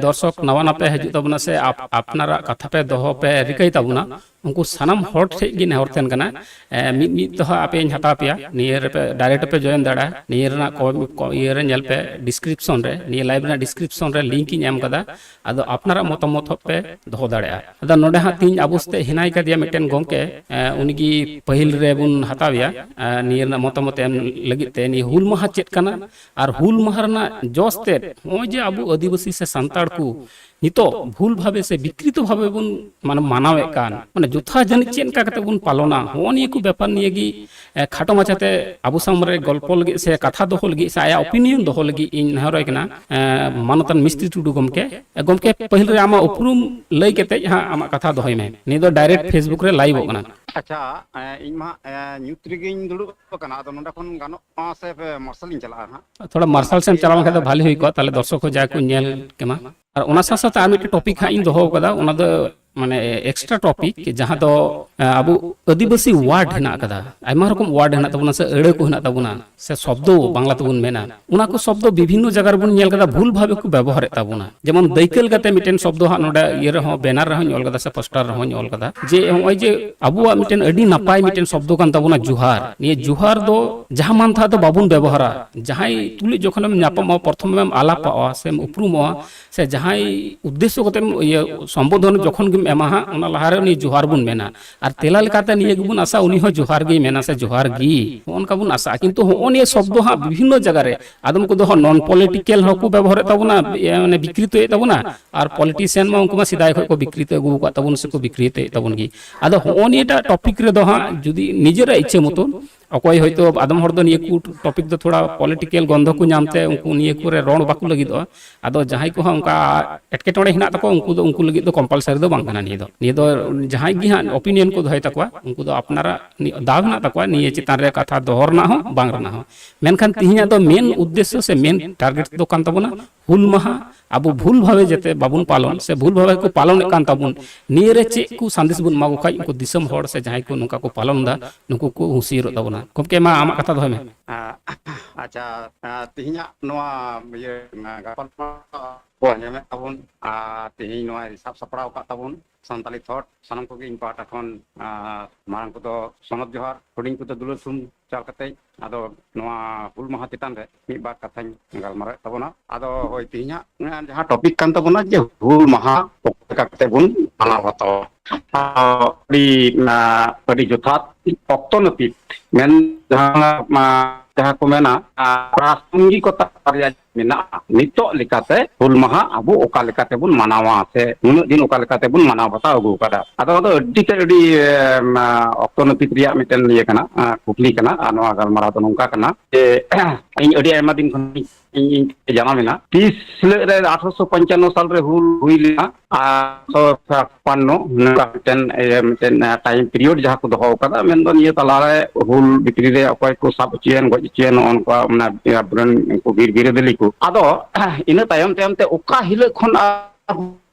ᱫᱚᱨᱥᱚᱠ ᱱᱟᱣᱟ ᱱᱟᱯᱮ ᱦᱤᱡᱩᱜ ᱛᱟᱵᱚᱱᱟ ᱥᱮ ᱟᱯ- ᱟᱯᱱᱟᱨᱟᱜ ᱠᱟᱛᱷᱟ ᱯᱮ ᱫᱚᱦᱚ ᱯᱮ ᱨᱤᱠᱟᱹᱭ ᱛᱟᱵᱚᱱᱟ, ᱩᱱᱠᱩ ᱥᱟᱱᱟᱢ ᱦᱚᱲ ᱴᱷᱮᱱ ᱜᱮ ᱱᱮᱦᱚᱨ ᱛᱟᱦᱮᱱ ᱠᱟᱱᱟ᱾ ᱮ, ᱢᱤᱫ ᱢᱤᱫ ᱛᱮᱦᱚᱸ ᱟᱯᱮᱧ ᱦᱟᱛᱟᱣ ᱯᱮᱭᱟ, ᱱᱤᱭᱟᱹ ᱨᱮᱯᱮ ᱰᱟᱭᱨᱮᱠᱴ ᱯᱮ ᱡᱚᱭᱮᱱ ᱫᱟᱲᱮᱭᱟᱜᱼᱟ᱾ ᱱᱤᱭᱟᱹ ᱨᱮᱱᱟᱜ ᱠᱚ- ᱠᱚ- ᱤᱭᱟᱹ ᱨᱮ ᱧᱮᱞ ᱯᱮ, ᱰᱤᱥᱠᱨᱤᱯᱥᱚᱱ ᱨᱮ, ᱱᱤᱭᱟᱹ ᱞᱟᱭᱤᱵᱷ ᱨᱮᱱᱟᱜ ᱰᱤᱥᱠᱨᱤᱯᱥᱚᱱ ᱨᱮ ᱞᱤᱝᱠ ᱤᱧ ᱮᱢ ᱠᱟᱫᱟ᱾ ᱟᱫᱚ ᱟᱯᱱᱟᱨᱟᱜ ᱢᱚᱛᱟᱢᱚᱛ ᱦᱚᱸ ᱯᱮ ᱫᱚᱦᱚ ᱫᱟᱲᱮᱭᱟᱜᱼᱟ᱾ ᱟᱫᱚ ᱱᱚᱰᱮ ᱦᱟᱸᱜ ᱛᱤᱦᱤᱧ ᱟᱵᱚ ᱥᱟᱛᱮ ᱦᱮᱱᱟᱭ ᱠᱟᱫᱮᱭᱟ ᱢᱤᱫᱴᱮᱱ ᱜᱚᱢᱠᱮ, ᱮ, ᱩᱱᱤ ᱜᱮ ᱯᱟᱹᱦᱤᱞ ᱨᱮᱵᱚᱱ ᱦᱟᱛᱟᱣᱮᱭᱟ᱾ ᱮ, ᱱᱤᱭᱟᱹ ᱨᱮᱱᱟᱜ ᱢᱚᱛᱟᱢᱚᱛ ᱮᱢ ᱞᱟᱹᱜᱤᱫ ᱛᱮ, ᱱᱤᱭᱟᱹ ᱦᱩᱞ ᱢᱟᱦᱟ ᱪᱮᱫ ᱠᱟᱱᱟ ᱟᱨ ᱦᱩᱞ ᱢᱟᱦᱟ ᱨᱮᱱᱟᱜ ᱡᱚᱥ ᱛᱮᱫ, ᱱᱚᱜᱼᱚᱭ ᱡᱮ ᱟᱵᱚ ᱟᱹᱫᱤᱵᱟᱹᱥᱤ ᱥᱮ ᱥᱟᱱᱛᱟᱲ ᱠᱚ ᱱᱤᱛᱚᱜ ᱵᱷᱩᱞ ᱵᱷᱟᱵᱮ ᱥᱮ ᱵᱤᱠᱨᱤᱛᱚ ᱵᱷᱟᱵᱮ ᱵᱚᱱ, ᱢᱟᱱᱮ, ᱢᱟᱱᱟᱣᱮᱫ ᱠᱟᱱ, ᱢᱟᱱᱮ, ᱡᱚᱛᱷᱟ ᱡᱟᱹᱱᱤᱡ ᱪᱮᱫ ᱞᱮᱠᱟ ᱠᱟᱛᱮ ᱵᱚᱱ ᱯᱟᱞᱚᱱᱟ, ᱦᱚᱸᱜᱼᱚ ᱱᱤᱭᱟᱹ ᱠᱚ ᱵᱮᱯᱟᱨ ᱱᱤᱭᱮ ᱜᱮ, ᱮ, ᱠᱷᱟᱴᱚ ᱢᱟᱪᱷᱟᱛᱮ ᱟᱵᱚ ᱥᱟᱢᱟᱝ ᱨᱮ ᱜᱚᱞᱯᱚ ᱞᱟᱹᱜᱤᱫ ᱥᱮ ᱠᱟᱛᱷᱟ ᱫᱚᱦᱚ ᱞᱟᱹᱜᱤᱫ ᱥᱮ ᱟᱭᱟᱜ ᱚᱯᱤᱱᱤᱭᱚᱱ ᱫᱚᱦᱚ ᱞᱟᱹᱜᱤᱫ ᱤᱧ ᱱᱮᱦᱚᱨᱟᱭ ᱠᱟᱱᱟ, ᱮ, ᱢᱟᱱᱚᱛᱟᱱ ᱢᱤᱥᱛᱨᱤ ᱴᱩᱰᱩ ᱜᱚᱢᱠᱮ᱾ ᱮ, ᱜᱚᱢᱠᱮ, ᱯᱟᱹᱦᱤᱞ ᱨᱮ ᱟᱢᱟᱜ ᱩᱯᱨᱩᱢ ᱞᱟᱹᱭ ᱠᱟᱛᱮ ᱦᱟᱸᱜ ᱟᱢᱟᱜ ᱠᱟᱛᱷᱟ ᱫᱚᱦᱚᱭ ᱢᱮ᱾ ᱱᱤᱭᱟᱹ ᱫᱚ ᱰᱟᱭᱨᱮᱠᱴ ᱯᱷᱮᱥᱵᱩᱠ ᱨᱮ ᱞᱟᱭᱤᱵᱷᱚᱜ ᱠᱟᱱᱟ᱾ ᱟᱪᱪᱷᱟ, ᱮ, ᱤᱧ ᱢᱟ ᱦᱟᱸᱜ, ᱮ, ᱧᱩᱛ ᱨᱮᱜᱮᱧ ᱫᱩᱲᱩᱵ ᱟᱠᱟᱱᱟ, ᱟᱫᱚ ᱱᱚᱸᱰᱮ ᱠᱷᱚᱱ ᱜᱟᱱᱚᱜᱼᱟ ᱥᱮ ᱯᱮ ᱢᱟᱨᱥᱟᱞᱤᱧ ᱪᱟᱞᱟᱜᱼᱟ ᱦᱟᱸᱜ? ᱛᱷᱚᱲᱟ ᱢᱟᱨᱥᱟᱞ ᱥᱮᱫ ᱮᱢ ᱪᱟᱞᱟᱣ ᱞᱮᱱᱠᱷᱟᱱ ᱫᱚ ᱵᱷᱟᱞᱤ ᱦᱩᱭ ᱠᱚᱜᱼᱟ, ᱛᱟᱦᱞᱮ ᱫᱚᱨᱥᱚᱠ ᱦᱚᱸ ᱡᱟ ᱠᱚ ᱧᱮᱞ ᱠᱮᱢᱟ᱾ ᱟᱨ ᱚᱱᱟ ᱥᱟᱶ ᱥᱟᱶᱛᱮ ᱟᱨ ᱢᱤᱫᱴᱮᱱ ᱴᱚᱯᱤᱠ ᱦᱟᱸᱜ ᱤᱧ ᱫᱚᱦᱚ ᱟᱠᱟᱫᱟ, ᱚᱱᱟ ᱫᱚ ᱢᱟᱱᱮ ᱮᱠᱥᱴᱨᱟ ᱴᱚᱯᱤᱠ, ᱡᱟᱦᱟᱸ ᱫᱚ, ᱮ, ᱟᱵᱚ ᱟᱹᱫᱤᱵᱟᱹᱥᱤ ᱣᱟᱨᱰ ᱦᱮᱱᱟᱜ ᱟᱠᱟᱫᱟ, ᱟᱭᱢᱟ ᱨᱚᱠᱚᱢ ᱣᱟᱨᱰ ᱦᱮᱱᱟᱜ ᱛᱟᱵᱚᱱᱟ ᱥᱮ ᱟᱹᱲᱟᱹ ᱠᱚ ᱦᱮᱱᱟᱜ ᱛᱟᱵᱚᱱᱟ ᱥᱮ ᱥᱚᱵᱫᱚ ᱵᱟᱝᱞᱟ ᱛᱮᱵᱚᱱ ᱢᱮᱱᱟ, ᱚᱱᱟ ᱠᱚ ᱥᱚᱵᱫᱚ ᱵᱤᱵᱷᱤᱱᱱᱚ ᱡᱟᱭᱜᱟ ᱨᱮᱵᱚᱱ ᱧᱮᱞ ᱠᱟᱫᱟ ᱵᱷᱩᱞ ᱵᱷᱟᱵᱮ ᱠᱚ ᱵᱮᱵᱚᱦᱟᱨᱮᱫ ᱛᱟᱵᱚᱱᱟ᱾ ᱡᱮᱢᱚᱱ ᱫᱟᱹᱭᱠᱟᱹ ᱞᱮᱠᱟᱛᱮ ᱢᱤᱫᱴᱮᱱ ᱥᱚᱵᱫᱚ ᱦᱟᱸᱜ ᱱᱚᱰᱮ ᱤᱭᱟᱹ ᱨᱮᱦᱚᱸ, ᱵᱮᱱᱟᱨ ᱨᱮᱦᱚᱸᱧ ᱚᱞ ᱠᱟᱫᱟ ᱥᱮ ᱯᱳᱥᱴᱟᱨ ᱨᱮᱦᱚᱸᱧ ᱚᱞ ᱠᱟᱫᱟ, ᱡᱮ ᱱᱚᱜᱼᱚᱭ ᱡᱮ ᱟᱵᱚᱣᱟᱜ ᱢᱤᱫᱴᱮᱱ ᱟᱹᱰᱤ ᱱᱟᱯᱟᱭ ᱢᱤᱫᱴᱮᱱ ᱥᱚᱵᱫᱚ ᱠᱟᱱ ᱛᱟᱵᱚᱱᱟ ᱡᱚᱦᱟᱨ᱾ ᱱᱤᱭᱟᱹ ᱡᱚᱦᱟᱨ ᱫᱚ ᱡᱟᱦᱟᱸ ᱢᱟᱱ ᱛᱟᱦᱟ ᱫᱚ ᱵᱟᱵᱚᱱ ᱵᱮᱵᱚᱦᱟᱨᱟ᱾ ᱡᱟᱦᱟᱸᱭ ᱛᱩᱞᱩᱡ ᱡᱚᱠᱷᱚᱱᱮᱢ ᱧᱟᱯᱟᱢᱚᱜᱼᱟ, ᱯᱨᱚᱛᱷᱚᱢᱮᱢ ᱟᱞᱟᱯᱚᱜᱼᱟ ᱥᱮᱢ ᱩᱯᱨᱩᱢᱚᱜᱼᱟ, ᱥᱮ ᱡᱟᱦᱟᱸᱭ ᱩᱫᱽᱫᱮᱥᱥᱚ ᱠᱟᱛᱮᱢ ᱤᱭᱟᱹ ᱥᱚᱢᱵᱳᱫᱷᱚᱱ ᱡᱚᱠᱷᱚᱱ ᱜᱮᱢ ᱮᱢᱟ ᱦᱟᱸᱜ, ᱚᱱᱟ ᱞᱟᱦᱟᱨᱮ ᱩᱱᱤ ᱡᱚᱦᱟᱨ ᱵᱚᱱ ᱢᱮᱱᱟ᱾ ᱟᱨ ᱛᱮᱞᱟ ᱞᱮᱠᱟᱛᱮ ᱱᱤᱭᱟᱹ ᱜᱮᱵᱚᱱ ᱟᱥᱟ, ᱩᱱᱤ ᱦᱚᱸ ᱡᱚᱦᱟᱨ ᱜᱮᱭ ᱢᱮᱱᱟ ᱥᱮ ᱡᱚᱦᱟᱨ ᱜᱮ, ᱱᱚᱜᱼᱚ ᱱᱚᱝᱠᱟ ᱵᱚᱱ ᱟᱥᱟᱜᱼᱟ᱾ ᱠᱤᱱᱛᱩ ᱦᱚᱸᱜᱼᱚ ᱱᱤᱭᱟᱹ ᱥᱚᱵᱫᱚ ᱦᱟᱸᱜ ᱵᱤᱵᱷᱤᱱᱱᱚ ᱡᱟᱭᱜᱟ ᱨᱮ, ᱟᱫᱚᱢ ᱠᱚᱫᱚ ᱦᱚᱸ ᱱᱚᱱ ᱯᱚᱞᱤᱴᱤᱠᱮᱞ ᱦᱚᱸᱠᱚ ᱵᱮᱵᱚᱦᱟᱨᱮᱫ ᱛᱟᱵᱚᱱᱟ, ᱤᱭᱟᱹ, ᱢᱟᱱᱮ ᱵᱤᱠᱨᱤᱛᱚᱭᱮᱫ ᱛᱟᱵᱚᱱᱟ, ᱟᱨ ᱯᱚᱞᱤᱴᱤᱥᱤᱭᱟᱱ ᱢᱟ ᱩᱱᱠᱩ ᱢᱟ ᱥᱮᱫᱟᱭ ᱠᱷᱚᱱ ᱠᱚ ᱵᱤᱠᱨᱤᱛᱚ ᱟᱹᱜᱩ ᱟᱠᱟᱫ ᱛᱟᱵᱚᱱ ᱥᱮᱠᱚ ᱵᱤᱠᱨᱤᱛᱚᱭᱮᱫ ᱛᱟᱵᱚᱱ ᱜᱮ᱾ ᱟᱫᱚ ᱦᱚᱸᱜᱼᱚ ᱱᱤᱭᱟᱹᱴᱟᱜ ᱴᱚᱯᱤᱠ ᱨᱮᱫᱚ ᱦᱟᱸᱜ ᱡᱩᱫᱤ ᱱᱤᱡᱮᱨᱟᱜ ᱤᱪᱪᱷᱟᱹ ᱢᱚᱛᱚᱱ ᱚᱠᱚᱭ ᱦᱚᱭᱛᱳ ᱟᱫᱚᱢ ᱦᱚᱲ ᱫᱚ ᱱᱤᱭᱟᱹ ᱠᱚ ᱴᱚᱯᱤᱠ ᱫᱚ ᱛᱷᱚᱲᱟ ᱯᱚᱞᱤᱴᱤᱠᱮᱞ ᱜᱚᱱᱫᱷᱚ ᱠᱚ ᱧᱟᱢ ᱛᱮ ᱩᱱᱠᱩ ᱱᱤᱭᱟᱹ ᱠᱚᱨᱮ ᱨᱚᱲ ᱵᱟᱠᱚ ᱞᱟᱹᱜᱤᱫᱚᱜᱼᱟ᱾ ᱟᱫᱚ ᱡᱟᱦᱟᱸᱭ ᱠᱚ ᱦᱟᱸᱜ ᱚᱱᱠᱟ ᱮᱴᱠᱮᱴᱚᱬᱮ ᱦᱮᱱᱟᱜ ᱛᱟᱠᱚᱣᱟ, ᱩᱱᱠᱩ ᱫᱚ, ᱩᱱᱠᱩ ᱞᱟᱹᱜᱤᱫ ᱫᱚ ᱠᱚᱢᱯᱟᱞᱥᱟᱨᱤ ᱫᱚ ᱵᱟᱝ ᱠᱟᱱᱟ ᱱᱤᱭᱟᱹ ᱫᱚ᱾ ᱱᱤᱭᱟᱹ ᱫᱚ ᱡᱟᱦᱟᱸᱭ ᱜᱮ ᱦᱟᱸᱜ ᱚᱯᱤᱱᱤᱭᱚᱱ ᱠᱚ ᱫᱚᱦᱚᱭ ᱛᱟᱠᱚᱣᱟ, ᱩᱱᱠᱩ ᱫᱚ ᱟᱯᱱᱟᱨᱟᱜ ᱱᱤ-, ᱫᱟᱣ ᱦᱮᱱᱟᱜ ᱛᱟᱠᱚᱣᱟ ᱱᱤᱭᱟᱹ ᱪᱮᱛᱟᱱ ᱨᱮ ᱠᱟᱛᱷᱟ ᱫᱚᱦᱚ ᱨᱮᱱᱟᱜ ᱦᱚᱸ ᱵᱟᱝ ᱨᱮᱱᱟᱜ ᱦᱚᱸ᱾ ᱢᱮᱱᱠᱷᱟᱱ ᱛᱤᱦᱤᱧᱟᱜ ᱫᱚ ᱢᱮᱱ ᱩᱫᱽᱫᱮᱥᱥᱚ ᱥᱮ ᱢᱮᱱ ᱴᱟᱨᱜᱮᱴ ᱫᱚ ᱠᱟᱱ ᱛᱟᱵᱚᱱᱟ ᱦᱩᱞ ᱢᱟᱦᱟ ᱟᱵᱚ ᱵᱷᱩᱞ ᱵᱷᱟᱵᱮ ᱡᱟᱛᱮ ᱵᱟᱵᱚᱱ ᱯᱟᱞᱚᱱ, ᱥᱮ ᱵᱷᱩᱞ ᱵᱷᱟᱵᱮ ᱠᱚ ᱯᱟᱞᱚᱱᱮᱫ ᱠᱟᱱ ᱛᱟᱵᱚᱱ, ᱱᱤᱭᱟᱹ ᱨᱮ ᱪᱮᱫ ᱠᱚ ᱥᱟᱸᱫᱮᱥ ᱵᱚᱱ ᱮᱢᱟ ᱠᱚ ᱠᱷᱟᱡ ᱩᱱᱠᱩ ᱫᱤᱥᱚᱢ ᱦᱚᱲ ᱥᱮ ᱡᱟᱦᱟᱸᱭ ᱠᱚ ᱱᱚᱝᱠᱟ ᱠᱚ ᱯᱟᱞᱚᱱ ᱮᱫᱟ, ᱱᱩᱠᱩ ᱠᱚ ᱦᱩᱸᱥᱤᱭᱟᱹᱨᱚᱜ ᱛᱟᱵᱚᱱᱟ? ᱜᱚᱢᱠᱮ, ᱢᱟ ᱟᱢᱟᱜ ᱠᱟᱛᱷᱟ ᱫᱚᱦᱚᱭ ᱢᱮ᱾ ᱟ-, ᱟᱪᱪᱷᱟ, ᱟ, ᱛᱮᱦᱮᱧᱟᱜ ᱱᱚᱣᱟ ᱤᱭᱟᱹ, ᱜᱟᱯᱟᱞᱢᱟᱨᱟᱣ ᱠᱚ ᱟᱸᱡᱚᱢᱮᱫ ᱛᱟᱵᱚᱱ, ᱟᱨ ᱛᱮᱦᱮᱧ ᱱᱚᱣᱟ ᱥᱟᱵ ᱥᱟᱯᱲᱟᱣ ᱟᱠᱟᱫ ᱛᱟᱵᱚᱱ ᱥᱟᱱᱛᱟᱞᱤ ᱛᱷᱚᱴ, ᱥᱟᱱᱟᱢ ᱠᱚᱜᱮ ᱤᱧ ᱯᱟᱦᱴᱟ ᱠᱷᱚᱱ, ᱟ, ᱢᱟᱨᱟᱝ ᱠᱚᱫᱚ ᱥᱚᱱᱚᱛ ᱡᱚᱦᱟᱨ, ᱦᱩᱰᱤᱧ ᱠᱚᱫᱚ ᱫᱩᱞᱟᱹᱲ ᱥᱩᱢ ᱪᱟᱞ ᱠᱟᱛᱮ, ᱟᱫᱚ ᱱᱚᱣᱟ ᱦᱩᱞ ᱢᱟᱦᱟ ᱪᱮᱛᱟᱱ ᱨᱮ ᱢᱤᱫ ᱵᱟᱨ ᱠᱟᱛᱷᱟᱧ ᱜᱟᱞᱢᱟᱨᱟᱣᱮᱫ ᱛᱟᱵᱚᱱᱟ᱾ ᱟᱫᱚ ᱦᱳᱭ, ᱛᱮᱦᱮᱧᱟᱜ, ᱟ, ᱡᱟᱦᱟᱸ ᱴᱚᱯᱤᱠ ᱠᱟᱱ ᱛᱟᱵᱚᱱᱟ ᱡᱮ ᱦᱩᱞ ᱢᱟᱦᱟ ᱚᱠᱟ ᱞᱮᱠᱟ ᱠᱟᱛᱮ ᱵᱚᱱ ᱢᱟᱱᱟᱣ ᱵᱟᱛᱟᱣᱟ, ᱟᱹᱰᱤ, ᱟ, ᱟᱹᱰᱤ ᱡᱚᱛᱷᱟᱛ ᱚᱠᱛᱚ ᱱᱟᱹᱯᱤᱛ ᱢᱮᱱ ᱡᱟᱦᱟᱸ, ᱟ, ᱡᱟᱦᱟᱸ ᱠᱚ ᱢᱮᱱᱟ, ᱟ, ᱯᱨᱟᱥᱚᱝᱜᱤᱠᱚᱛᱟ ᱨᱮᱭᱟᱜ ᱢᱮᱱᱟᱜᱼᱟ᱾ ᱱᱤᱛᱚᱜ ᱞᱮᱠᱟᱛᱮ ᱦᱩᱞ ᱢᱟᱦᱟ ᱟᱵᱚ ᱚᱠᱟ ᱞᱮᱠᱟᱛᱮ ᱵᱚᱱ ᱢᱟᱱᱟᱣᱟ ᱥᱮ ᱱᱩᱱᱟᱹᱜ ᱫᱤᱱ ᱚᱠᱟ ᱞᱮᱠᱟᱛᱮ ᱵᱚᱱ ᱢᱟᱱᱟᱣ ᱵᱟᱛᱟᱣ ᱟᱹᱜᱩ ᱟᱠᱟᱫᱟ᱾ ᱟᱫᱚ ᱚᱱᱟ ᱫᱚ ᱟᱹᱰᱤ ᱛᱮᱫ ᱟᱹᱰᱤ, ᱮᱢ, ᱚᱠᱛᱚ ᱱᱟᱹᱯᱤᱛ ᱨᱮᱭᱟᱜ ᱢᱤᱫᱴᱮᱱ ᱤᱭᱟᱹ ᱠᱟᱱᱟ, ᱟ, ᱠᱩᱠᱞᱤ ᱠᱟᱱᱟ᱾ ᱟᱨ ᱱᱚᱣᱟ ᱜᱟᱞᱢᱟᱨᱟᱣ ᱫᱚ ᱱᱚᱝᱠᱟ ᱠᱟᱱᱟ ᱡᱮ ᱤᱧ ᱟᱹᱰᱤ ᱟᱭᱢᱟ ᱫᱤᱱ ᱠᱷᱚᱱ ᱤᱧ, ᱤᱧ ᱡᱟᱱᱟᱢ ᱮᱱᱟ᱾ ᱛᱤᱥ ᱦᱤᱞᱳᱜ ᱨᱮ ᱟᱴᱷᱨᱚᱥᱚ ᱯᱚᱧᱪᱟᱱᱱᱚ ᱥᱟᱞ ᱨᱮ ᱦᱩᱞ ᱦᱩᱭ ᱞᱮᱱᱟ, ᱟᱨ ᱪᱷᱟᱯᱟᱱᱱᱚ ᱱᱚᱝᱠᱟ ᱢᱤᱫᱴᱮᱱ, ᱤᱭᱟᱹ, ᱢᱤᱫᱴᱮᱱ, ᱟ, ᱴᱟᱭᱤᱢ ᱯᱤᱨᱤᱭᱳᱰ ᱡᱟᱦᱟᱸ ᱠᱚ ᱫᱚᱦᱚ ᱟᱠᱟᱫᱟ, ᱢᱮᱱᱫᱚ ᱱᱤᱭᱟᱹ ᱛᱟᱞᱟᱨᱮ ᱦᱩᱞ ᱵᱷᱤᱛᱨᱤ ᱨᱮ ᱚᱠᱚᱭ ᱠᱚ ᱥᱟᱵ ᱦᱚᱪᱚᱭᱮᱱ, ᱜᱚᱡ ᱦᱚᱪᱚᱭᱮᱱ, ᱱᱚᱜᱼᱚ ᱱᱚᱝᱠᱟ, ᱢᱟᱱᱮ, ᱟᱵᱚᱨᱮᱱ ᱩᱱᱠᱩ ᱵᱤᱨ ᱵᱤᱨᱟᱹᱫᱟᱹᱞᱤ ᱠᱚ᱾ ᱟᱫᱚ ᱤᱱᱟᱹ ᱛᱟᱭᱚᱢ ᱛᱟᱭᱚᱢ ᱛᱮ ᱚᱠᱟ ᱦᱤᱞᱳᱜ ᱠᱷᱚᱱ ᱟᱨ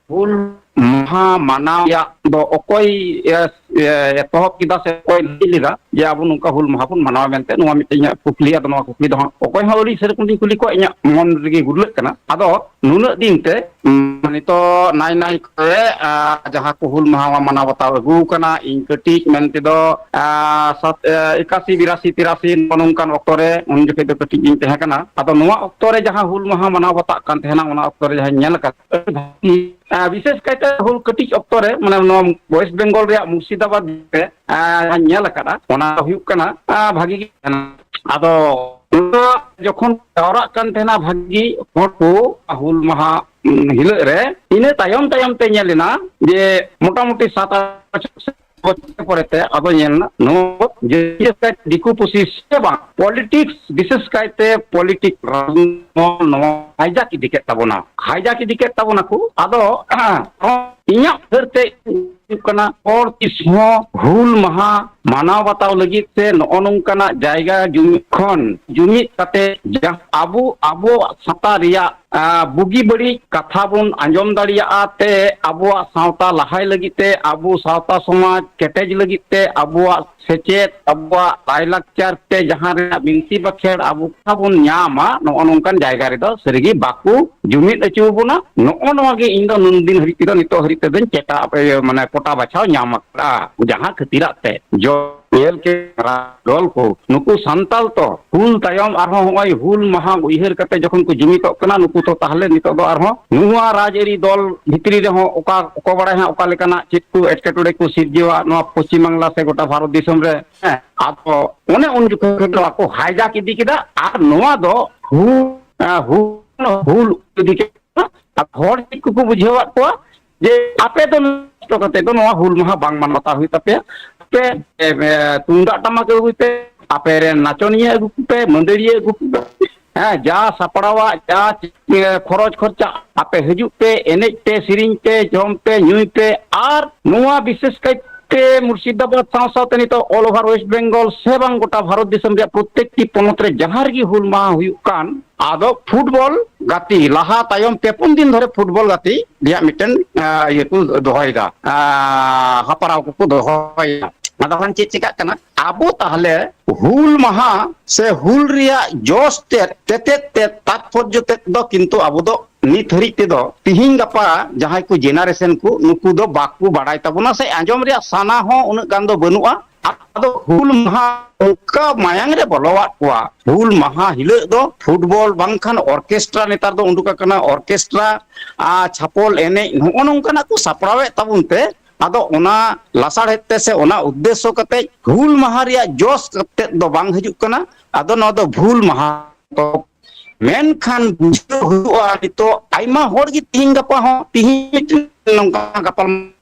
ᱦᱩᱞ ᱢᱟᱦᱟ ᱢᱟᱱᱟᱣ ᱨᱮᱭᱟᱜ ᱫᱚ ᱚᱠᱚᱭ, ᱮ, ᱮ, ᱮᱛᱚᱦᱚᱵ ᱠᱮᱫᱟ ᱥᱮ ᱚᱠᱚᱭ ᱞᱟᱹᱭ ᱞᱮᱫᱟ ᱡᱮ ᱟᱵᱚ ᱱᱚᱝᱠᱟ ᱦᱩᱞ ᱢᱟᱦᱟ ᱵᱚᱱ ᱢᱟᱱᱟᱣᱟ ᱢᱮᱱᱛᱮ? ᱱᱚᱣᱟ ᱢᱤᱫᱴᱮᱱ ᱤᱧᱟᱹᱜ ᱠᱩᱠᱞᱤ᱾ ᱟᱫᱚ ᱱᱚᱣᱟ ᱠᱩᱠᱞᱤ ᱫᱚ ᱦᱟᱸᱜ ᱚᱠᱚᱭ ᱦᱚᱸ ᱟᱹᱣᱨᱤ ᱥᱮᱨᱚᱠᱚᱢ ᱞᱤᱧ ᱠᱩᱞᱤ ᱠᱚᱣᱟ, ᱤᱧᱟᱹᱜ ᱢᱚᱱ ᱨᱮᱜᱮ ᱜᱩᱨᱞᱟᱹᱜ ᱠᱟᱱᱟ᱾ ᱟᱫᱚ ᱱᱩᱱᱟᱹᱜ ᱫᱤᱱ ᱛᱮ, ᱩᱢ, ᱱᱤᱛᱚᱜ ᱱᱟᱭ ᱱᱟᱭ ᱠᱚᱨᱮ, ᱟ, ᱡᱟᱦᱟᱸ ᱠᱚ ᱦᱩᱞ ᱢᱟᱦᱟ ᱢᱟᱱᱟᱣ ᱵᱟᱛᱟᱣ ᱟᱹᱜᱩ ᱠᱟᱱᱟ, ᱤᱧ ᱠᱟᱹᱴᱤᱡ ᱢᱮᱱ ᱛᱮᱫᱚ, ᱟ, ᱥᱟᱛ, ᱮ, ᱮᱠᱟᱥᱤ, ᱵᱤᱨᱟᱥᱤ, ᱛᱤᱨᱟᱥᱤ, ᱱᱚᱜᱼᱚ ᱱᱚᱝᱠᱟᱱ ᱚᱠᱛᱚ ᱨᱮ, ᱩᱱ ᱡᱚᱠᱷᱮᱡ ᱫᱚ ᱠᱟᱹᱴᱤᱡ ᱜᱤᱧ ᱛᱟᱦᱮᱸ ᱠᱟᱱᱟ᱾ ᱟᱫᱚ ᱱᱚᱣᱟ ᱚᱠᱛᱚ ᱨᱮ ᱡᱟᱦᱟᱸ ᱦᱩᱞ ᱢᱟᱦᱟ ᱢᱟᱱᱟᱣ ᱵᱟᱛᱟᱜ ᱠᱟᱱ ᱛᱟᱦᱮᱱᱟ, ᱚᱱᱟ ᱚᱠᱛᱚ ᱨᱮ ᱡᱟᱦᱟᱸᱧ ᱧᱮᱞ ᱟᱠᱟᱫ, ᱟᱹᱰᱤ ᱵᱷᱟᱹᱜᱤ, ᱟ, ᱵᱤᱥᱮᱥ ᱠᱟᱭᱛᱮ ᱦᱩᱞ ᱠᱟᱹᱴᱤᱡ ᱚᱠᱛᱚ ᱨᱮ, ᱢᱟᱱᱮ ᱱᱚᱣᱟ ᱳᱭᱮᱥᱴ ᱵᱮᱝᱜᱚᱞ ᱨᱮᱭᱟᱜ ᱢᱩᱨᱥᱤᱫᱟᱵᱟᱫᱽ ᱨᱮ, ᱟ, ᱡᱟᱦᱟᱸᱧ ᱧᱮᱞ ᱟᱠᱟᱫᱟ, ᱚᱱᱟ ᱫᱚ ᱦᱩᱭᱩᱜ ᱠᱟᱱᱟ, ᱟ, ᱵᱷᱟᱹᱜᱤ ᱜᱮ ᱛᱟᱦᱮᱱᱟ᱾ ᱟᱫᱚ ᱚᱱᱟ ᱡᱚᱠᱷᱚᱱ ᱡᱟᱣᱨᱟᱜ ᱠᱟᱱ ᱛᱟᱦᱮᱱᱟ ᱵᱷᱟᱹᱜᱤ ᱦᱚᱲ ᱠᱚ, ᱦᱩᱞ ᱢᱟᱦᱟ, ᱩᱢ, ᱦᱤᱞᱳᱜ ᱨᱮ, ᱤᱱᱟᱹ ᱛᱟᱭᱚᱢ ᱛᱟᱭᱚᱢ ᱛᱮ ᱧᱮᱞ ᱮᱱᱟ ᱡᱮ ᱢᱚᱴᱟᱢᱩᱴᱤ ᱥᱟᱛ ᱟᱴ ᱵᱚᱪᱷᱚᱨ ᱯᱚᱨᱮ ᱛᱮ ᱟᱫᱚ ᱧᱮᱞ ᱮᱱᱟ, ᱱᱚᱣᱟ ᱡᱮ ᱫᱤᱠᱩ ᱯᱩᱥᱤ ᱥᱮ ᱵᱟᱝ, ᱯᱚᱞᱤᱴᱤᱠᱥ, ᱵᱤᱥᱮᱥ ᱠᱟᱭᱛᱮ ᱯᱚᱞᱤᱴᱤᱠᱥ, ᱱᱚᱣᱟ ᱦᱟᱭᱡᱟᱠ ᱤᱫᱤ ᱠᱮᱫ ᱛᱟᱵᱚᱱᱟ, ᱦᱟᱭᱡᱟᱠ ᱤᱫᱤ ᱠᱮᱫ ᱛᱟᱵᱚᱱᱟ ᱠᱚ᱾ ᱟᱫᱚ ᱤᱧᱟᱹᱜ ᱩᱭᱦᱟᱹᱨ ᱛᱮ ᱦᱩᱭᱩᱜ ᱠᱟᱱᱟ, ᱦᱚᱲ ᱛᱤᱥ ᱦᱚᱸ ᱦᱩᱞ ᱢᱟᱦᱟ ᱢᱟᱱᱟᱣ ᱵᱟᱛᱟᱣ ᱞᱟᱹᱜᱤᱫ ᱛᱮ ᱱᱚᱜᱼᱚ ᱱᱚᱝᱠᱟᱱᱟᱜ ᱡᱟᱭᱜᱟ ᱡᱩᱢᱤᱫ ᱠᱷᱚᱱ ᱡᱩᱢᱤᱫ ᱠᱟᱛᱮ, ᱡᱟᱦᱟᱸ ᱟᱵᱚ ᱟᱵᱚᱣᱟᱜ ᱥᱟᱶᱛᱟ ᱨᱮᱭᱟᱜ, ᱟ, ᱵᱩᱜᱤ ᱵᱟᱹᱲᱤᱡ ᱠᱟᱛᱷᱟ ᱵᱚᱱ ᱟᱸᱡᱚᱢ ᱫᱟᱲᱮᱭᱟᱜᱼᱟ ᱛᱮ, ᱟᱵᱚᱣᱟᱜ ᱥᱟᱶᱛᱟ ᱞᱟᱦᱟᱭ ᱞᱟᱹᱜᱤᱫ ᱛᱮ, ᱟᱵᱚ ᱥᱟᱶᱛᱟ ᱥᱚᱢᱟᱡᱽ ᱠᱮᱴᱮᱡ ᱞᱟᱹᱜᱤᱫ ᱛᱮ, ᱟᱵᱚᱣᱟᱜ ᱥᱮᱪᱮᱫ, ᱟᱵᱚᱣᱟᱜ ᱞᱟᱭᱞᱟᱠᱪᱟᱨ ᱛᱮ ᱡᱟᱦᱟᱸ ᱨᱮᱱᱟᱜ ᱵᱤᱱᱛᱤ ᱵᱟᱠᱷᱮᱲ ᱟᱵᱚ ᱠᱚ ᱵᱚᱱ ᱧᱟᱢᱟ, ᱱᱚᱜᱼᱚ ᱱᱚᱝᱠᱟᱱ ᱡᱟᱭᱜᱟ ᱨᱮᱫᱚ ᱥᱟᱹᱨᱤᱜᱮ ᱵᱟᱠᱚ ᱡᱩᱢᱤᱫ ᱦᱚᱪᱚ ᱵᱚᱱᱟ᱾ ᱱᱚᱜᱼᱚ ᱱᱚᱣᱟ ᱜᱮ ᱤᱧ ᱫᱚ ᱱᱩᱱ ᱫᱤᱱ ᱦᱟᱹᱵᱤᱡ ᱛᱮᱫᱚ, ᱱᱤᱛᱚᱜ ᱦᱟᱹᱵᱤᱡ ᱛᱮᱫᱚᱧ ᱪᱮᱴᱟ, ᱤᱭᱟᱹ, ᱢᱟᱱᱮ ᱯᱚᱴᱟ ᱵᱟᱪᱷᱟᱣ ᱧᱟᱢ ᱟᱠᱟᱫᱼᱟ, ᱡᱟᱦᱟᱸ ᱠᱷᱟᱹᱛᱤᱨᱟᱜ ᱛᱮ ᱡᱚ ᱧᱮᱞ ᱠᱮ ᱫᱚᱞ ᱠᱚ, ᱱᱩᱠᱩ ᱥᱟᱱᱛᱟᱞ ᱛᱚ ᱦᱩᱞ ᱛᱟᱭᱚᱢ ᱟᱨᱦᱚᱸ ᱱᱚᱜᱼᱚᱭ ᱦᱩᱞ ᱢᱟᱦᱟ ᱩᱭᱦᱟᱹᱨ ᱠᱟᱛᱮ ᱡᱚᱠᱷᱚᱱ ᱠᱚ ᱡᱩᱢᱤᱫᱚᱜ ᱠᱟᱱᱟ, ᱱᱩᱠᱩ ᱛᱚ ᱛᱟᱦᱚᱞᱮ ᱱᱤᱛᱚᱜ ᱫᱚ ᱟᱨᱦᱚᱸ ᱱᱚᱣᱟ ᱨᱟᱡᱽᱟᱹᱨᱤ ᱫᱚᱞ ᱵᱷᱤᱛᱨᱤ ᱨᱮᱦᱚᱸ ᱚᱠᱟ, ᱚᱠᱚᱭ ᱵᱟᱲᱟᱭ ᱦᱟᱸᱜ ᱚᱠᱟ ᱞᱮᱠᱟᱱᱟᱜ ᱪᱮᱫ ᱠᱚ ᱮᱴᱠᱮᱴᱚᱬᱮ ᱠᱚ ᱥᱤᱨᱡᱟᱹᱣᱟ ᱱᱚᱣᱟ ᱯᱚᱥᱪᱤᱢ ᱵᱟᱝᱞᱟ ᱥᱮ ᱜᱚᱴᱟ ᱵᱷᱟᱨᱚᱛ ᱫᱤᱥᱚᱢ ᱨᱮ᱾ ᱦᱮᱸ, ᱟᱫᱚ ᱚᱱᱮ ᱩᱱ ᱡᱚᱠᱷᱚᱱ ᱫᱚ ᱟᱠᱚ hijack ᱤᱫᱤ ᱠᱮᱫᱟ, ᱟᱨ ᱱᱚᱣᱟ ᱫᱚ ᱦᱩᱞ, ᱦᱩᱞ, ᱦᱩᱞ ᱤᱫᱤ ᱠᱮᱫᱟ᱾ ᱟᱨ ᱦᱚᱲ ᱪᱮᱫ ᱠᱚᱠᱚ ᱵᱩᱡᱷᱟᱹᱣᱟᱫ ᱠᱚᱣᱟ ᱡᱮ ᱟᱯᱮ ᱫᱚ ᱱᱚᱥᱴᱚ ᱠᱟᱛᱮ ᱫᱚ ᱱᱚᱣᱟ ᱦᱩᱞ ᱢᱟᱦᱟ ᱵᱟᱝ ᱢᱟᱱᱟᱣ ᱵᱟᱛᱟᱣ ᱦᱩᱭᱩᱜ ᱛᱟᱯᱮᱭᱟ, ᱟᱯᱮ, ᱮ, ᱮ, ᱛᱩᱢᱫᱟᱜ ᱴᱟᱢᱟᱠ ᱟᱹᱜᱩᱭ ᱯᱮ, ᱟᱯᱮ ᱨᱮᱱ ᱱᱟᱪᱚᱱᱤᱭᱟᱹ ᱟᱹᱜᱩ ᱠᱚᱯᱮ, ᱢᱟᱹᱫᱟᱹᱲᱤᱭᱟᱹ ᱟᱹᱜᱩ ᱠᱚᱯᱮ, ᱦᱮᱸ, ᱡᱟ ᱥᱟᱯᱲᱟᱣᱟᱜ, ᱡᱟ, ᱮ, ᱠᱷᱚᱨᱚᱪ ᱠᱷᱚᱨᱪᱟ, ᱟᱯᱮ ᱦᱤᱡᱩᱜ ᱯᱮ, ᱮᱱᱮᱡ ᱯᱮ, ᱥᱮᱨᱮᱧ ᱯᱮ, ᱡᱚᱢ ᱯᱮ, ᱧᱩᱭ ᱯᱮ, ᱟᱨ ᱱᱚᱣᱟ ᱵᱤᱥᱮᱥ ᱠᱟᱭᱛᱮ ᱢᱩᱨᱥᱤᱫᱟᱵᱟᱫᱽ ᱥᱟᱶ ᱥᱟᱶᱛᱮ ᱱᱤᱛᱚᱜ all over West Bengal ᱥᱮ ᱵᱟᱝ ᱜᱚᱴᱟ ᱵᱷᱟᱨᱚᱛ ᱫᱤᱥᱚᱢ ᱨᱮᱭᱟᱜ ᱯᱨᱚᱛᱮᱠᱴᱤ ᱯᱚᱱᱚᱛ ᱨᱮ ᱡᱟᱦᱟᱸ ᱨᱮᱜᱮ ᱦᱩᱞ ᱢᱟᱦᱟ ᱦᱩᱭᱩᱜ ᱠᱟᱱ, ᱟᱫᱚ ᱯᱷᱩᱴᱵᱚᱞ ᱜᱟᱛᱮ ᱞᱟᱦᱟ ᱛᱟᱭᱚᱢ ᱯᱮ ᱯᱩᱱ ᱫᱤᱱ ᱫᱷᱚᱨᱮ ᱯᱷᱩᱴᱵᱚᱞ ᱜᱟᱛᱮ ᱨᱮᱭᱟᱜ ᱢᱤᱫᱴᱮᱱ, ᱟ, ᱤᱭᱟᱹ ᱠᱚ ᱫᱚᱦᱚᱭᱮᱫᱟ, ᱟ, ᱦᱟᱯᱲᱟᱣ ᱠᱚᱠᱚ ᱫᱚᱦᱚᱭᱮᱫᱟ᱾ ᱟᱫᱚ ᱠᱷᱟᱱ ᱪᱮᱫ ᱪᱤᱠᱟᱜ ᱠᱟᱱᱟ? ᱟᱵᱚ ᱛᱟᱦᱞᱮ ᱦᱩᱞ ᱢᱟᱦᱟ ᱥᱮ ᱦᱩᱞ ᱨᱮᱭᱟᱜ ᱡᱚᱥ ᱛᱮᱫ, ᱛᱮᱛᱮᱫ ᱛᱮᱫ, ᱛᱟᱛᱯᱚᱨᱡᱚ ᱛᱮᱫ ᱫᱚ ᱠᱤᱱᱛᱩ ᱟᱵᱚ ᱫᱚ ᱱᱤᱛ ᱦᱟᱹᱨᱤᱡ ᱛᱮᱫᱚ ᱛᱤᱦᱤᱧ ᱜᱟᱯᱟ ᱡᱟᱦᱟᱸᱭ ᱠᱚ generation ᱠᱚ, ᱱᱩᱠᱩ ᱫᱚ ᱵᱟᱠᱚ ᱵᱟᱲᱟᱭ ᱛᱟᱵᱚᱱᱟ ᱥᱮ ᱟᱸᱡᱚᱢ ᱨᱮᱭᱟᱜ ᱥᱟᱱᱟ ᱦᱚᱸ ᱩᱱᱟᱹᱜ ᱜᱟᱱ ᱫᱚ ᱵᱟᱹᱱᱩᱜᱼᱟ᱾ ᱟᱫᱚ ᱦᱩᱞ ᱢᱟᱦᱟ ᱚᱱᱠᱟ ᱢᱟᱭᱟᱝ ᱨᱮ ᱵᱚᱞᱚᱣᱟᱫ ᱠᱚᱣᱟ, ᱦᱩᱞ ᱢᱟᱦᱟ ᱦᱤᱞᱳᱜ ᱫᱚ ᱯᱷᱩᱴᱵᱚᱞ ᱵᱟᱝᱠᱷᱟᱱ ᱚᱨᱠᱮᱥᱴᱨᱟ, ᱱᱮᱛᱟᱨ ᱫᱚ ᱩᱰᱩᱠ ᱟᱠᱟᱱᱟ ᱚᱨᱠᱮᱥᱴᱨᱟ, ᱟᱨ ᱪᱷᱟᱯᱚᱞ ᱮᱱᱮᱡ, ᱱᱚᱜᱼᱚ ᱱᱚᱝᱠᱟᱱᱟᱜ ᱠᱚ ᱥᱟᱯᱲᱟᱣᱮᱫ ᱛᱟᱵᱚᱱ ᱛᱮ, ᱟᱫᱚ ᱚᱱᱟ ᱞᱟᱥᱟᱲᱦᱮᱫ ᱛᱮ ᱥᱮ ᱚᱱᱟ ᱩᱫᱽᱫᱮᱥᱥᱚ ᱠᱟᱛᱮ ᱦᱩᱞ ᱢᱟᱦᱟ ᱨᱮᱭᱟᱜ ᱡᱚᱥ ᱠᱟᱛᱮ ᱫᱚ ᱵᱟᱝ ᱦᱤᱡᱩᱜ ᱠᱟᱱᱟ᱾ ᱟᱫᱚ ᱱᱚᱣᱟ ᱫᱚ ᱵᱷᱩᱞ ᱢᱟᱦᱟ᱾ ᱢᱮᱱᱠᱷᱟᱱ ᱵᱩᱡᱷᱟᱹᱣ ᱦᱩᱭᱩᱜᱼᱟ, ᱱᱤᱛᱚᱜ ᱟᱭᱢᱟ ᱦᱚᱲ ᱜᱮ ᱛᱤᱦᱤᱧ ᱜᱟᱯᱟ ᱦᱚᱸ, ᱛᱤᱦᱤᱧ ᱢᱤᱫᱴᱮᱱ ᱱᱚᱝᱠᱟ ᱜᱟᱯᱟᱞ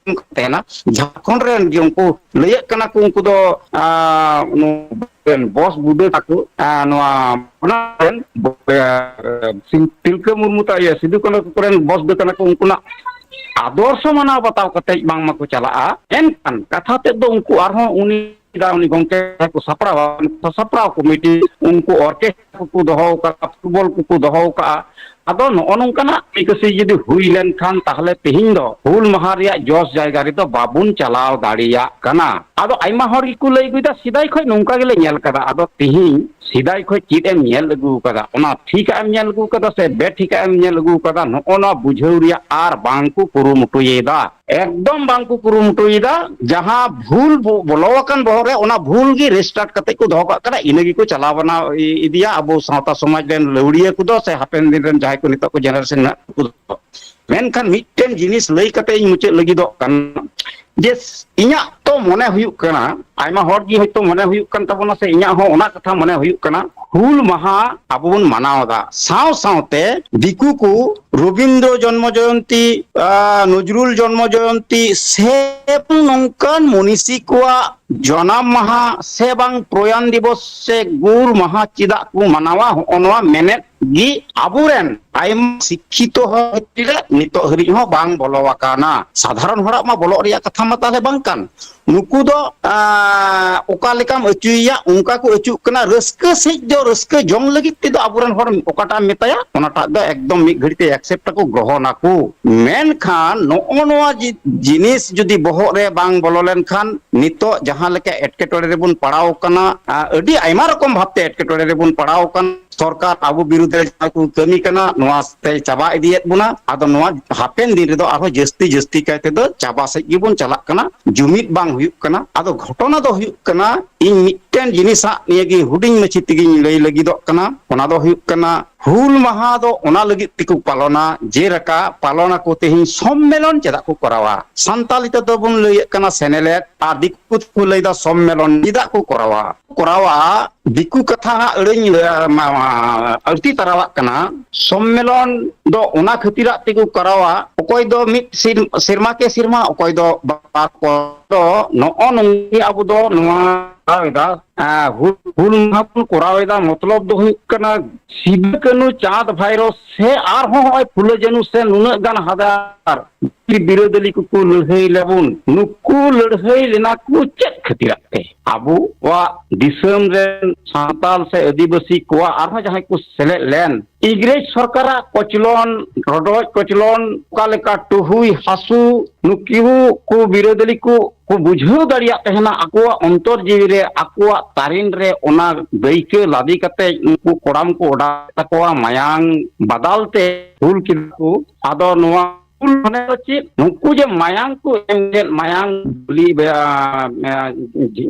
ᱛᱟᱦᱮᱱᱟ, ᱡᱷᱟᱲᱠᱷᱚᱸᱰ ᱨᱮᱱ ᱜᱮ ᱩᱱᱠᱩ ᱞᱟᱹᱭᱟᱹᱜ ᱠᱟᱱᱟ ᱠᱚ, ᱩᱱᱠᱩ ᱫᱚ, ᱟᱸ, ᱱᱩ-, ᱨᱮᱱ ᱵᱚᱥ ᱵᱩᱫᱟᱹ ᱛᱟᱠᱚ, ᱟᱸ, ᱱᱚᱣᱟ ᱚᱱᱟ ᱨᱮᱱ, ᱟᱸ, ᱥᱤ-, ᱛᱤᱞᱠᱟᱹ ᱢᱩᱨᱢᱩ ᱛᱟ-, ᱤᱭᱟᱹ, ᱥᱤᱫᱩ ᱠᱟᱹᱱᱦᱩ ᱛᱟᱠᱚ ᱨᱮᱱ ᱵᱚᱥ ᱫᱚ ᱠᱟᱱᱟ ᱠᱚ, ᱩᱱᱠᱩᱱᱟᱜ ᱟᱫᱚᱨᱥᱚ ᱢᱟᱱᱟᱣ ᱵᱟᱛᱟᱣ ᱠᱟᱛᱮ ᱵᱟᱝᱢᱟ ᱠᱚ ᱪᱟᱞᱟᱜᱼᱟ᱾ ᱮᱱᱠᱷᱟᱱ ᱠᱟᱛᱷᱟ ᱛᱮᱫ ᱫᱚ ᱩᱱᱠᱩ ᱟᱨᱦᱚᱸ ᱩᱱᱤ ᱩᱱᱤ ᱜᱚᱢᱠᱮ ᱡᱟᱦᱟᱸᱭ ᱠᱚ ᱥᱟᱯᱲᱟᱣᱟ, ᱥᱟᱯᱲᱟᱣ ᱠᱚᱢᱤᱴᱤ, ᱩᱱᱠᱩ ᱚᱨᱠᱮᱥᱴᱨᱟ ᱠᱚᱠᱚ ᱫᱚᱦᱚ ᱟᱠᱟᱫᱼᱟ, ᱯᱷᱩᱴᱵᱚᱞ ᱠᱚᱠᱚ ᱫᱚᱦᱚ ᱟᱠᱟᱫᱼᱟ᱾ ᱟᱫᱚ ᱱᱚᱜᱼᱚ ᱱᱚᱝᱠᱟᱱᱟᱜ ᱠᱟᱹᱢᱤ ᱠᱟᱹᱥᱤ ᱡᱩᱫᱤ ᱦᱩᱭ ᱞᱮᱱᱠᱷᱟᱱ, ᱛᱟᱦᱚᱞᱮ ᱛᱮᱦᱮᱧ ᱫᱚ ᱦᱩᱞ ᱢᱟᱦᱟ ᱨᱮᱭᱟᱜ ᱡᱚᱥ ᱡᱟᱭᱜᱟ ᱨᱮᱫᱚ ᱵᱟᱵᱚᱱ ᱪᱟᱞᱟᱣ ᱫᱟᱲᱮᱭᱟᱜ ᱠᱟᱱᱟ᱾ ᱟᱫᱚ ᱟᱭᱢᱟ ᱦᱚᱲ ᱜᱮᱠᱚ ᱞᱟᱹᱭ ᱟᱹᱜᱩᱭᱮᱫᱟ, ᱥᱮᱫᱟᱭ ᱠᱷᱚᱱ ᱱᱚᱝᱠᱟ ᱜᱮᱞᱮ ᱧᱮᱞ ᱠᱟᱫᱟ᱾ ᱟᱫᱚ ᱛᱮᱦᱮᱧ ᱥᱮᱫᱟᱭ ᱠᱷᱚᱱ ᱪᱮᱫ ᱮᱢ ᱧᱮᱞ ᱟᱹᱜᱩ ᱟᱠᱟᱫᱟ, ᱚᱱᱟ ᱴᱷᱤᱠᱟᱜ ᱮᱢ ᱧᱮᱞ ᱟᱹᱜᱩ ᱟᱠᱟᱫᱟ ᱥᱮ ᱵᱮᱴᱷᱤᱠᱟᱜ ᱮᱢ ᱧᱮᱞ ᱟᱹᱜᱩ ᱟᱠᱟᱫᱟ, ᱱᱚᱜᱼᱚ ᱱᱚᱣᱟ ᱵᱩᱡᱷᱟᱹᱣ ᱨᱮᱭᱟᱜ ᱟᱨ ᱵᱟᱝ ᱠᱚ ᱠᱩᱨᱩᱢᱩᱴᱩᱭᱮᱫᱟ᱾ ᱮᱠᱫᱚᱢ ᱵᱟᱝ ᱠᱚ ᱠᱩᱨᱩᱢᱩᱴᱩᱭᱮᱫᱟ᱾ ᱡᱟᱦᱟᱸ ᱵᱷᱩᱞ ᱵᱚ-, ᱵᱚᱞᱚ ᱟᱠᱟᱱ ᱵᱚᱦᱚᱜ ᱨᱮ, ᱚᱱᱟ ᱵᱷᱩᱞ ᱜᱮ ᱨᱮᱡᱤᱥᱴᱟᱨ ᱠᱟᱛᱮ ᱠᱚ ᱫᱚᱦᱚ ᱠᱟᱜ ᱠᱟᱱᱟ, ᱤᱱᱟᱹ ᱜᱮᱠᱚ ᱪᱟᱞᱟᱣ ᱵᱟᱱᱟᱣ ᱤ-, ᱤᱫᱤᱭᱟ᱾ ᱟᱵᱚ ᱥᱟᱶᱛᱟ ᱥᱚᱢᱟᱡᱽ ᱨᱮᱱ ᱞᱟᱹᱣᱲᱤᱭᱟᱹ ᱠᱚᱫᱚ ᱥᱮ ᱦᱟᱯᱮᱱ ᱫᱤᱱ ᱨᱮᱱ ᱡᱟᱦᱟᱸᱭ ᱠᱚ ᱱᱤᱛᱚᱜ ᱠᱚ ᱡᱮᱱᱟᱨᱮᱥᱚᱱ ᱢᱮᱱᱟᱜ ᱠᱚ ᱫᱚ᱾ ᱢᱮᱱᱠᱷᱟᱱ ᱢᱤᱫᱴᱮᱱ ᱡᱤᱱᱤᱥ ᱞᱟᱹᱭ ᱠᱟᱛᱮ ᱤᱧ ᱢᱩᱪᱟᱹᱫ ᱞᱟᱹᱜᱤᱫᱚᱜ ᱠᱟᱱᱟ ᱡᱮ ᱤᱧᱟᱹᱜ ᱛᱚ ᱢᱚᱱᱮ ᱦᱩᱭᱩᱜ ᱠᱟᱱᱟ, ᱟᱭᱢᱟ ᱦᱚᱲ ᱜᱮ ᱦᱚᱭᱛᱳ ᱢᱚᱱᱮ ᱦᱩᱭᱩᱜ ᱠᱟᱱ ᱛᱟᱵᱚᱱᱟ, ᱥᱮ ᱤᱧᱟᱹᱜ ᱦᱚᱸ ᱚᱱᱟ ᱠᱟᱛᱷᱟ ᱢᱚᱱᱮ ᱦᱩᱭᱩᱜ ᱠᱟᱱᱟ, ᱦᱩᱞ ᱢᱟᱦᱟ ᱟᱵᱚ ᱵᱚᱱ ᱢᱟᱱᱟᱣ ᱮᱫᱟ, ᱥᱟᱶ ᱥᱟᱶᱛᱮ ᱫᱤᱠᱩ ᱠᱚ ᱨᱚᱵᱤᱱᱫᱨᱚ ᱡᱚᱱᱢᱚ ᱡᱚᱭᱚᱱᱛᱤ, ᱟ, ᱱᱚᱡᱨᱩᱞ ᱡᱚᱱᱢᱚ ᱡᱚᱭᱚᱱᱛᱤ ᱥᱮ ᱱᱚᱝᱠᱟᱱ ᱢᱚᱱᱤᱥᱤ ᱠᱚᱣᱟᱜ ᱡᱟᱱᱟᱢ ᱢᱟᱦᱟ ᱥᱮ ᱵᱟᱝ ᱯᱨᱚᱭᱟᱱ ᱫᱤᱵᱚᱥ ᱥᱮ ᱜᱩᱨ ᱢᱟᱦᱟ ᱪᱮᱫᱟᱜ ᱠᱚ ᱢᱟᱱᱟᱣᱟ, ᱦᱚᱸᱜᱼᱚ ᱱᱚᱣᱟ ᱢᱮᱱᱮᱫ ᱜᱮ ᱟᱵᱚᱨᱮᱱ ᱟᱭᱢᱟ ᱥᱤᱠᱠᱷᱤᱛᱚ ᱦᱚᱲ ᱵᱷᱤᱛᱨᱤ ᱨᱮ ᱱᱤᱛᱚᱜ ᱦᱟᱹᱵᱤᱡ ᱦᱚᱸ ᱵᱟᱝ ᱵᱚᱞᱚ ᱟᱠᱟᱱᱟ᱾ ᱥᱟᱫᱷᱟᱨᱚᱱ ᱦᱚᱲᱟᱜ ᱢᱟ ᱵᱚᱞᱚᱜ ᱨᱮᱭᱟᱜ ᱠᱟᱛᱷᱟ ᱢᱟ ᱛᱟᱦᱞᱮ ᱵᱟᱝ ᱠᱟᱱ᱾ ᱱᱩᱠᱩ ᱫᱚ, ᱟᱸ, ᱚᱠᱟ ᱞᱮᱠᱟᱢ ᱟᱹᱪᱩᱭᱮᱭᱟ, ᱚᱱᱠᱟ ᱠᱚ ᱟᱹᱪᱩᱜ ᱠᱟᱱᱟ᱾ ᱨᱟᱹᱥᱠᱟᱹ ᱥᱮᱡ ᱫᱚ ᱨᱟᱹᱥᱠᱟᱹ ᱡᱚᱝ ᱞᱟᱹᱜᱤᱫ ᱛᱮᱫᱚ ᱟᱵᱚᱨᱮᱱ ᱦᱚᱲ ᱚᱠᱟᱴᱟᱜ ᱮᱢ ᱢᱮᱛᱟᱭᱟ, ᱚᱱᱟᱴᱟᱜ ᱫᱚ ᱮᱠᱫᱚᱢ ᱢᱤᱫ ᱜᱷᱟᱹᱲᱤ ᱛᱮ ᱮᱠᱥᱮᱯᱴ ᱟᱠᱚ, ᱜᱨᱚᱦᱚᱱ ᱟᱠᱚ᱾ ᱢᱮᱱᱠᱷᱟᱱ ᱱᱚᱜᱼᱚ ᱱᱚᱣᱟ ᱡᱤ-, ᱡᱤᱱᱤᱥ ᱡᱩᱫᱤ ᱵᱚᱦᱚᱜ ᱨᱮ ᱵᱟᱝ ᱵᱚᱞᱚ ᱞᱮᱱᱠᱷᱟᱱ, ᱱᱤᱛᱚᱜ ᱡᱟᱦᱟᱸ ᱞᱮᱠᱟ ᱮᱴᱠᱮᱴᱚᱬᱮ ᱨᱮᱵᱚᱱ ᱯᱟᱲᱟᱣ ᱟᱠᱟᱱᱟ, ᱟ, ᱟᱹᱰᱤ ᱟᱭᱢᱟ ᱨᱚᱠᱚᱢ ᱵᱷᱟᱵᱛᱮ ᱮᱴᱠᱮᱴᱚᱬᱮ ᱨᱮᱵᱚᱱ ᱯᱟᱲᱟᱣ ᱟᱠᱟᱱᱟ᱾ ᱥᱚᱨᱠᱟᱨ ᱟᱵᱚ ᱵᱤᱨᱩᱫᱷ ᱨᱮ ᱡᱟᱦᱟᱸ ᱠᱚ ᱠᱟᱹᱢᱤ ᱠᱟᱱᱟ, ᱱᱚᱣᱟ ᱛᱮᱭ ᱪᱟᱵᱟ ᱤᱫᱤᱭᱮᱫ ᱵᱚᱱᱟ᱾ ᱟᱫᱚ ᱱᱚᱣᱟ ᱦᱟᱯᱮᱱ ᱫᱤᱱ ᱨᱮᱫᱚ ᱟᱨᱦᱚᱸ ᱡᱟᱹᱥᱛᱤ, ᱡᱟᱹᱥᱛᱤ ᱠᱟᱭ ᱛᱮᱫᱚ ᱪᱟᱵᱟ ᱥᱮᱫ ᱜᱮᱵᱚᱱ ᱪᱟᱞᱟᱜ ᱠᱟᱱᱟ, ᱡᱩᱢᱤᱫ ᱵᱟᱝ ᱦᱩᱭᱩᱜ ᱠᱟᱱᱟ᱾ ᱟᱫᱚ ᱜᱷᱚᱴᱚᱱᱟ ᱫᱚ ᱦᱩᱭᱩᱜ ᱠᱟᱱᱟ, ᱤᱧ ᱢᱤᱫᱴᱮᱱ ᱡᱤᱱᱤᱥ ᱦᱟᱸᱜ ᱱᱤᱭᱟᱹ ᱜᱮ ᱦᱩᱰᱤᱧ ᱢᱟᱹᱪᱷᱤ ᱛᱮᱜᱮᱧ ᱞᱟᱹᱭ ᱞᱟᱹᱜᱤᱫᱚᱜ ᱠᱟᱱᱟ᱾ ᱚᱱᱟ ᱫᱚ ᱦᱩᱭᱩᱜ ᱠᱟᱱᱟ, ᱦᱩᱞ ᱢᱟᱦᱟ ᱫᱚ ᱚᱱᱟ ᱞᱟᱹᱜᱤᱫ ᱛᱮᱠᱚ ᱯᱟᱞᱚᱱᱟ, ᱡᱮᱞᱮᱠᱟ ᱯᱟᱞᱚᱱ ᱟᱠᱚ ᱛᱮᱦᱮᱧ ᱥᱚᱢᱢᱮᱞᱚᱱ ᱪᱮᱫᱟᱜ ᱠᱚ ᱠᱚᱨᱟᱣᱟ? ᱥᱟᱱᱛᱟᱞᱤ ᱛᱮᱫᱚ ᱵᱚᱱ ᱞᱟᱹᱭᱮᱫ ᱠᱟᱱᱟ ᱥᱮᱱᱮᱞᱮᱫ, ᱟᱨ ᱫᱤᱠᱩ ᱛᱮᱠᱚ ᱞᱟᱹᱭᱫᱟ ᱥᱚᱢᱢᱮᱞᱚᱱ᱾ ᱪᱮᱫᱟᱜ ᱠᱚ ᱠᱚᱨᱟᱣᱟ? ᱠᱚᱨᱟᱣᱟ, ᱫᱤᱠᱩ ᱠᱟᱛᱷᱟ ᱦᱟᱸᱜ ᱟᱹᱲᱟᱹᱧ, ᱢᱟ, ᱢᱟ, ᱟᱹᱲᱛᱤ ᱛᱟᱨᱟᱣᱟᱜ ᱠᱟᱱᱟ᱾ ᱥᱚᱢᱢᱮᱞᱚᱱ ᱫᱚ ᱚᱱᱟ ᱠᱷᱟᱹᱛᱤᱨᱟᱜ ᱛᱮᱠᱚ ᱠᱚᱨᱟᱣᱟ, ᱚᱠᱚᱭ ᱫᱚ ᱢᱤᱫ ᱥᱤᱨ-, ᱥᱮᱨᱢᱟ ᱠᱮ ᱥᱮᱨᱢᱟ, ᱚᱠᱚᱭ ᱫᱚ ᱵᱟᱨ ᱠᱚ᱾ ᱫᱚ ᱱᱚᱜᱼᱚ ᱱᱚᱝᱠᱟ ᱟᱵᱚ ᱫᱚ ᱱᱚᱣᱟ ᱠᱚᱨᱟᱣ ᱮᱫᱟ, ᱮᱸ, ᱦᱩᱞ, ᱦᱩᱞ ᱢᱟᱦᱟ ᱵᱚᱱ ᱠᱚᱨᱟᱣ ᱮᱫᱟ, ᱢᱚᱛᱞᱚᱵ ᱫᱚ ᱦᱩᱭᱩᱜ ᱠᱟᱱᱟ ᱥᱤᱫᱩ ᱠᱟᱹᱱᱦᱩ ᱪᱟᱸᱫᱽ ᱵᱷᱟᱭᱨᱚ ᱥᱮ ᱟᱨᱦᱚᱸ ᱦᱚᱸᱜᱼᱚᱭ ᱯᱷᱩᱞᱟᱹ ᱡᱟᱹᱱᱩ ᱥᱮ ᱱᱩᱱᱟᱹᱜ ᱜᱟᱱ ᱦᱟᱡᱟᱨ ᱵᱤᱨ ᱵᱤᱨᱟᱹᱫᱟᱹᱞᱤ ᱠᱚᱠᱚ ᱞᱟᱹᱲᱦᱟᱹᱭ ᱞᱮᱵᱚᱱ, ᱱᱩᱠᱩ ᱞᱟᱹᱲᱦᱟᱹᱭ ᱞᱮᱱᱟ ᱠᱚ ᱪᱮᱫ ᱠᱷᱟᱹᱛᱤᱨᱟᱜ ᱛᱮ? ᱟᱵᱚᱣᱟᱜ ᱫᱤᱥᱚᱢ ᱨᱮᱱ ᱥᱟᱱᱛᱟᱞ ᱥᱮ ᱟᱹᱫᱤᱵᱟᱹᱥᱤ ᱠᱚᱣᱟᱜ ᱟᱨᱦᱚᱸ ᱡᱟᱦᱟᱸᱭ ᱠᱚ ᱥᱮᱞᱮᱫ ᱞᱮᱱ, ᱤᱝᱨᱮᱡᱽ ᱥᱚᱨᱠᱟᱨᱟᱜ ᱠᱚᱪᱞᱚᱱ, ᱨᱚᱰᱚᱡ ᱠᱚᱪᱞᱚᱱ, ᱚᱠᱟ ᱞᱮᱠᱟ ᱴᱩᱦᱩᱭ ᱦᱟᱹᱥᱩ, ᱱᱩᱠᱩ ᱠᱚ ᱵᱤᱨᱟᱹᱫᱟᱹᱞᱤ ᱠᱚ ᱠᱚ ᱵᱩᱡᱷᱟᱹᱣ ᱫᱟᱲᱮᱭᱟᱜ ᱛᱟᱦᱮᱱᱟ ᱟᱠᱚᱣᱟᱜ ᱚᱱᱛᱚᱨ ᱡᱤᱣᱤ ᱨᱮ, ᱟᱠᱚᱣᱟᱜ ᱛᱟᱨᱮᱱ ᱨᱮ ᱚᱱᱟ ᱫᱟᱹᱭᱠᱟᱹ ᱞᱟᱫᱮ ᱠᱟᱛᱮ ᱩᱱᱠᱩ ᱠᱚᱲᱟᱢ ᱠᱚ ᱚᱰᱟᱣ ᱛᱟᱠᱚᱣᱟ, ᱢᱟᱭᱟᱝ ᱵᱟᱫᱟᱞ ᱛᱮ ᱦᱩᱞ ᱠᱮᱫᱟ ᱠᱚ᱾ ᱟᱫᱚ ᱱᱚᱣᱟ ᱦᱩᱞ ᱢᱟᱱᱮ ᱫᱚ ᱪᱮᱫ? ᱱᱩᱠᱩ ᱡᱮ ᱢᱟᱭᱟᱝ ᱠᱚ ᱮᱢ ᱞᱮᱫ, ᱢᱟᱭᱟᱝ ᱵᱚᱞᱤ, ᱮ, ᱮ,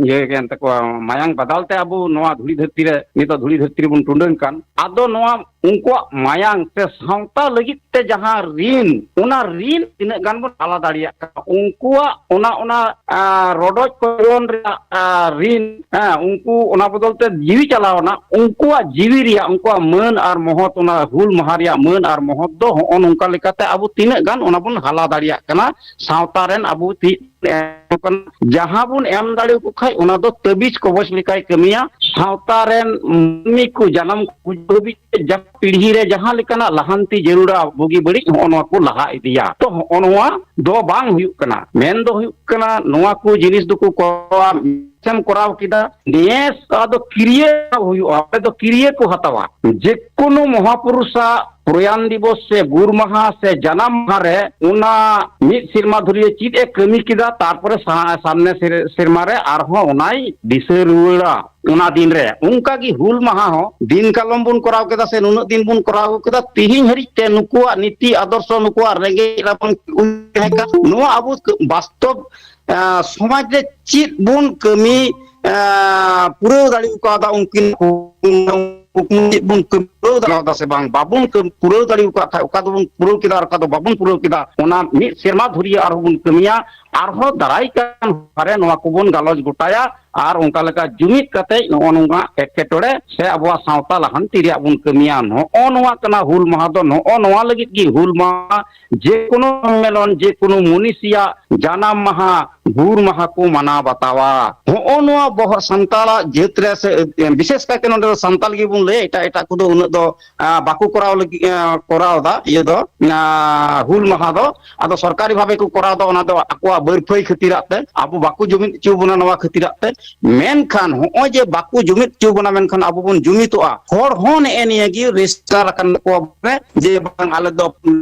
ᱤᱭᱟᱹ ᱠᱟᱱ ᱛᱟᱠᱚᱣᱟ, ᱢᱟᱭᱟᱝ ᱵᱟᱫᱟᱞ ᱛᱮ ᱟᱵᱚ ᱱᱚᱣᱟ ᱫᱷᱩᱲᱤ ᱫᱷᱟᱹᱨᱛᱤ ᱨᱮ, ᱱᱤᱛᱚᱜ ᱫᱷᱩᱲᱤ ᱫᱷᱟᱹᱨᱛᱤ ᱨᱮᱵᱚᱱ ᱴᱩᱰᱟᱹᱝ ᱠᱟᱱ᱾ ᱟᱫᱚ ᱱᱚᱣᱟ ᱩᱱᱠᱩᱣᱟᱜ ᱢᱟᱭᱟᱝ ᱥᱮ ᱥᱟᱶᱛᱟ ᱞᱟᱹᱜᱤᱫ ᱛᱮ ᱡᱟᱦᱟᱸ ᱨᱤᱱ, ᱚᱱᱟ ᱨᱤᱱ ᱛᱤᱱᱟᱹᱜ ᱜᱟᱱ ᱵᱚᱱ ᱦᱟᱞᱟ ᱫᱟᱲᱮᱭᱟᱜ ᱠᱟᱱᱟ, ᱩᱱᱠᱩᱣᱟᱜ ᱚᱱᱟ, ᱚᱱᱟ, ᱟ, ᱨᱚᱰᱚᱡ ᱠᱚᱪᱞᱚᱱ ᱨᱮᱭᱟᱜ, ᱟ, ᱨᱤᱱ, ᱦᱮᱸ, ᱩᱱᱠᱩ ᱚᱱᱟ ᱵᱚᱫᱚᱞ ᱛᱮ ᱡᱤᱣᱤ ᱪᱟᱞᱟᱣ ᱮᱱᱟ, ᱩᱱᱠᱩᱣᱟᱜ ᱡᱤᱣᱤ ᱨᱮᱭᱟᱜ, ᱩᱱᱠᱩᱣᱟᱜ ᱢᱟᱹᱱ ᱟᱨ ᱢᱚᱦᱚᱛ, ᱚᱱᱟ ᱦᱩᱞ ᱢᱟᱦᱟ ᱨᱮᱭᱟᱜ ᱢᱟᱹᱱ ᱟᱨ ᱢᱚᱦᱚᱛ ᱫᱚ ᱦᱚᱸᱜᱼᱚ ᱱᱚᱝᱠᱟ ᱞᱮᱠᱟᱛᱮ ᱟᱵᱚ ᱛᱤᱱᱟᱹᱜ ᱜᱟᱱ ᱚᱱᱟ ᱵᱚᱱ ᱦᱟᱞᱟ ᱫᱟᱲᱮᱭᱟᱜ ᱠᱟᱱᱟ᱾ ᱥᱟᱶᱛᱟ ᱨᱮᱱ ᱟᱵᱚ ᱛᱤ ᱮᱢ ᱠᱟᱱᱟ᱾ ᱡᱟᱦᱟᱸ ᱵᱚᱱ ᱮᱢ ᱫᱟᱲᱮᱭᱟᱠᱚ ᱠᱷᱟᱡ, ᱚᱱᱟ ᱫᱚ ᱛᱟᱹᱵᱤᱡ ᱠᱚᱵᱚᱡ ᱞᱮᱠᱟᱭ ᱠᱟᱹᱢᱤᱭᱟ᱾ ᱥᱟᱶᱛᱟ ᱨᱮᱱ ᱢᱟᱹᱱᱢᱤ ᱠᱚ ᱡᱟᱱᱟᱢ ᱠᱚ ᱜᱩᱡᱩᱜ ᱦᱟᱹᱵᱤᱡ ᱛᱮ ᱡᱟᱦᱟᱸ ᱯᱤᱲᱦᱤ ᱨᱮ ᱡᱟᱦᱟᱸ ᱞᱮᱠᱟᱱᱟᱜ ᱞᱟᱦᱟᱱᱛᱤ ᱡᱟᱹᱨᱩᱲᱟ, ᱵᱩᱜᱤ ᱵᱟᱹᱲᱤᱡ, ᱦᱚᱸᱜᱼᱚ ᱱᱚᱣᱟ ᱠᱚ ᱞᱟᱦᱟ ᱤᱫᱤᱭᱟ᱾ ᱛᱚ, ᱦᱚᱸᱜᱼᱚ ᱱᱚᱣᱟ ᱫᱚ ᱵᱟᱝ ᱦᱩᱭᱩᱜ ᱠᱟᱱᱟ᱾ ᱢᱮᱱ ᱫᱚ ᱦᱩᱭᱩᱜ ᱠᱟᱱᱟ, ᱱᱚᱣᱟ ᱠᱚ ᱡᱤᱱᱤᱥ ᱫᱚᱠᱚ ᱠᱚᱨᱟᱣᱟ, ᱥᱮᱢ ᱠᱚᱨᱟᱣ ᱠᱮᱫᱟ, ᱱᱮᱥ ᱟᱫᱚ ᱠᱤᱨᱭᱟᱹ ᱦᱩᱭᱩᱜᱼᱟ, ᱚᱸᱰᱮ ᱫᱚ ᱠᱤᱨᱭᱟᱹ ᱠᱚ ᱦᱟᱛᱟᱣᱟ᱾ ᱡᱮᱠᱳᱱᱳ ᱢᱚᱦᱟᱯᱩᱨᱩᱥᱟᱜ ᱯᱨᱚᱭᱟᱱ ᱫᱤᱵᱚᱥ ᱥᱮ ᱜᱩᱨ ᱢᱟᱦᱟ ᱥᱮ ᱡᱟᱱᱟᱢ ᱢᱟᱦᱟ ᱨᱮ ᱚᱱᱟ ᱢᱤᱫ ᱥᱮᱨᱢᱟ ᱫᱷᱩᱨᱤᱭᱟᱹ ᱪᱮᱫ ᱮ ᱠᱟᱹᱢᱤ ᱠᱮᱫᱟ, ᱛᱟᱨᱯᱚᱨᱮ ᱥᱟ-, ᱥᱟᱢᱱᱮ ᱥᱮᱨ-, ᱥᱮᱨᱢᱟ ᱨᱮ ᱟᱨᱦᱚᱸ ᱚᱱᱟᱭ ᱫᱤᱥᱟᱹ ᱨᱩᱣᱟᱹᱲᱟ᱾ ᱚᱱᱟ ᱫᱤᱱ ᱨᱮ ᱚᱱᱠᱟ ᱜᱮ ᱦᱩᱞ ᱢᱟᱦᱟ ᱦᱚᱸ ᱫᱤᱱ ᱠᱟᱞᱚᱢ ᱵᱚᱱ ᱠᱚᱨᱟᱣ ᱠᱮᱫᱟ ᱥᱮ ᱱᱩᱱᱟᱹᱜ ᱫᱤᱱ ᱵᱚᱱ ᱠᱚᱨᱟᱣ ᱟᱹᱜᱩ ᱠᱮᱫᱟ, ᱛᱤᱦᱤᱧ ᱦᱟᱹᱨᱤᱡ ᱛᱮ ᱱᱩᱠᱩᱣᱟᱜ ᱱᱤᱛᱤ ᱟᱫᱚᱨᱥᱚ, ᱱᱩᱠᱩᱣᱟᱜ ᱨᱮᱸᱜᱮᱡ ᱨᱟᱵᱚᱱ ᱛᱟᱦᱮᱸ ᱠᱟᱱ, ᱱᱚᱣᱟ ᱟᱵᱚ ᱵᱟᱥᱛᱚᱵ, ᱟ, ᱥᱚᱢᱟᱡᱽ ᱨᱮ ᱪᱮᱫ ᱵᱚᱱ ᱠᱟᱹᱢᱤ, ᱟ, ᱯᱩᱨᱟᱹᱣ ᱫᱟᱲᱮ ᱠᱟᱣᱫᱟ, ᱩᱱᱠᱤᱱ ᱠᱩᱠᱢᱩ ᱪᱮᱫ ᱵᱚᱱ ᱠᱟᱹᱢᱤ ᱯᱩᱨᱟᱹᱣ ᱫᱟᱲᱮᱭᱟᱫᱟ ᱥᱮ ᱵᱟᱝ, ᱵᱟᱵᱚᱱ ᱠᱟᱹᱢ-, ᱯᱩᱨᱟᱹᱣ ᱫᱟᱲᱮ ᱟᱠᱟᱫ ᱠᱷᱟᱡ, ᱚᱠᱟ ᱫᱚᱵᱚᱱ ᱯᱩᱨᱟᱹᱣ ᱠᱮᱫᱟ ᱟᱨ ᱚᱠᱟ ᱫᱚ ᱵᱟᱵᱚᱱ ᱯᱩᱨᱟᱹᱣ ᱠᱮᱫᱟ, ᱚᱱᱟ ᱢᱤᱫ ᱥᱮᱨᱢᱟ ᱫᱷᱩᱨᱤᱭᱟᱹ ᱟᱨᱦᱚᱸ ᱵᱚᱱ ᱠᱟᱹᱢᱤᱭᱟ᱾ ᱟᱨᱦᱚᱸ ᱫᱟᱨᱟᱭ ᱠᱟᱱ ᱦᱚᱨᱟ ᱨᱮ ᱱᱚᱣᱟ ᱠᱚᱵᱚᱱ ᱜᱟᱞᱚᱪ ᱜᱚᱴᱟᱭᱟ ᱟᱨ ᱚᱱᱠᱟ ᱞᱮᱠᱟ ᱡᱩᱢᱤᱫ ᱠᱟᱛᱮ ᱱᱚᱜᱼᱚ ᱱᱚᱣᱟ ᱮᱴᱠᱮᱴᱚᱬᱮ ᱥᱮ ᱟᱵᱚᱣᱟᱜ ᱥᱟᱶᱛᱟ ᱞᱟᱦᱟᱱᱛᱤ ᱨᱮᱭᱟᱜ ᱵᱚᱱ ᱠᱟᱹᱢᱤᱭᱟ᱾ ᱱᱚᱜᱼᱚ ᱱᱚᱣᱟ ᱠᱟᱱᱟ ᱦᱩᱞ ᱢᱟᱦᱟ ᱫᱚ, ᱱᱚᱜᱼᱚ ᱱᱚᱣᱟ ᱞᱟᱹᱜᱤᱫ ᱜᱮ ᱦᱩᱞ ᱢᱟᱦᱟ᱾ ᱡᱮᱠᱳᱱᱳ ᱥᱚᱢᱢᱮᱞᱚᱱ, ᱡᱮᱠᱳᱱᱳ ᱢᱩᱱᱤᱥᱤᱭᱟᱜ ᱡᱟᱱᱟᱢ ᱢᱟᱦᱟ, ᱜᱩᱨ ᱢᱟᱦᱟ ᱠᱚ ᱢᱟᱱᱟᱣ ᱵᱟᱛᱟᱣᱟ᱾ ᱦᱚᱸᱜᱼᱚ ᱱᱚᱣᱟ ᱵᱚᱦᱚᱜ ᱥᱟᱱᱛᱟᱲᱟᱜ ᱡᱟᱹᱛ ᱨᱮ ᱥᱮ, ᱵᱤᱥᱮᱥ ᱠᱟᱭᱛᱮ ᱱᱚᱰᱮ ᱫᱚ ᱥᱟᱱᱛᱟᱲ ᱜᱮᱵᱚᱱ ᱞᱟᱹᱭᱟ, ᱮᱴᱟᱜ ᱮᱴᱟᱜ ᱠᱚᱫᱚ ᱩᱱᱟᱹᱜ ᱫᱚ, ᱟ, ᱵᱟᱠᱚ ᱠᱚᱨᱟᱣ ᱞᱟᱹᱜᱤᱫ, ᱟ, ᱠᱚᱨᱟᱣ ᱮᱫᱟ ᱤᱭᱟᱹ ᱫᱚ, ᱟ, ᱦᱩᱞ ᱢᱟᱦᱟ ᱫᱚ᱾ ᱟᱫᱚ ᱥᱚᱨᱠᱟᱨᱤ ᱵᱷᱟᱵᱮ ᱠᱚ ᱠᱚᱨᱟᱣ ᱮᱫᱟ, ᱚᱱᱟ ᱫᱚ ᱟᱠᱚᱣᱟᱜ ᱵᱟᱹᱲᱯᱷᱟᱹᱭ ᱠᱷᱟᱹᱛᱤᱨᱟᱜ ᱛᱮ, ᱟᱵᱚ ᱵᱟᱠᱚ ᱡᱩᱢᱤᱫ ᱦᱚᱪᱚ ᱵᱚᱱᱟ ᱱᱚᱣᱟ ᱠᱷᱟᱹᱛᱤᱨᱟᱜ ᱛᱮ᱾ ᱢᱮᱱᱠᱷᱟᱱ ᱦᱚᱸᱜᱼᱚᱭ ᱡᱮ ᱵᱟᱠᱚ ᱡᱩᱢᱤᱫ ᱦᱚᱪᱚ ᱵᱚᱱᱟ, ᱢᱮᱱᱠᱷᱟᱱ ᱟᱵᱚ ᱵᱚᱱ ᱡᱩᱢᱤᱫᱚᱜᱼᱟ᱾ ᱦᱚᱲ ᱦᱚᱸ ᱱᱮᱜᱼᱮ ᱱᱤᱭᱟᱹ ᱜᱮ ᱨᱮᱡᱤᱥᱴᱟᱨ ᱟᱠᱟᱱ ᱛᱟᱠᱚᱣᱟ ᱵᱚᱞᱮ ᱡᱮ ᱵᱟᱝ, ᱟᱞᱮ ᱫᱚ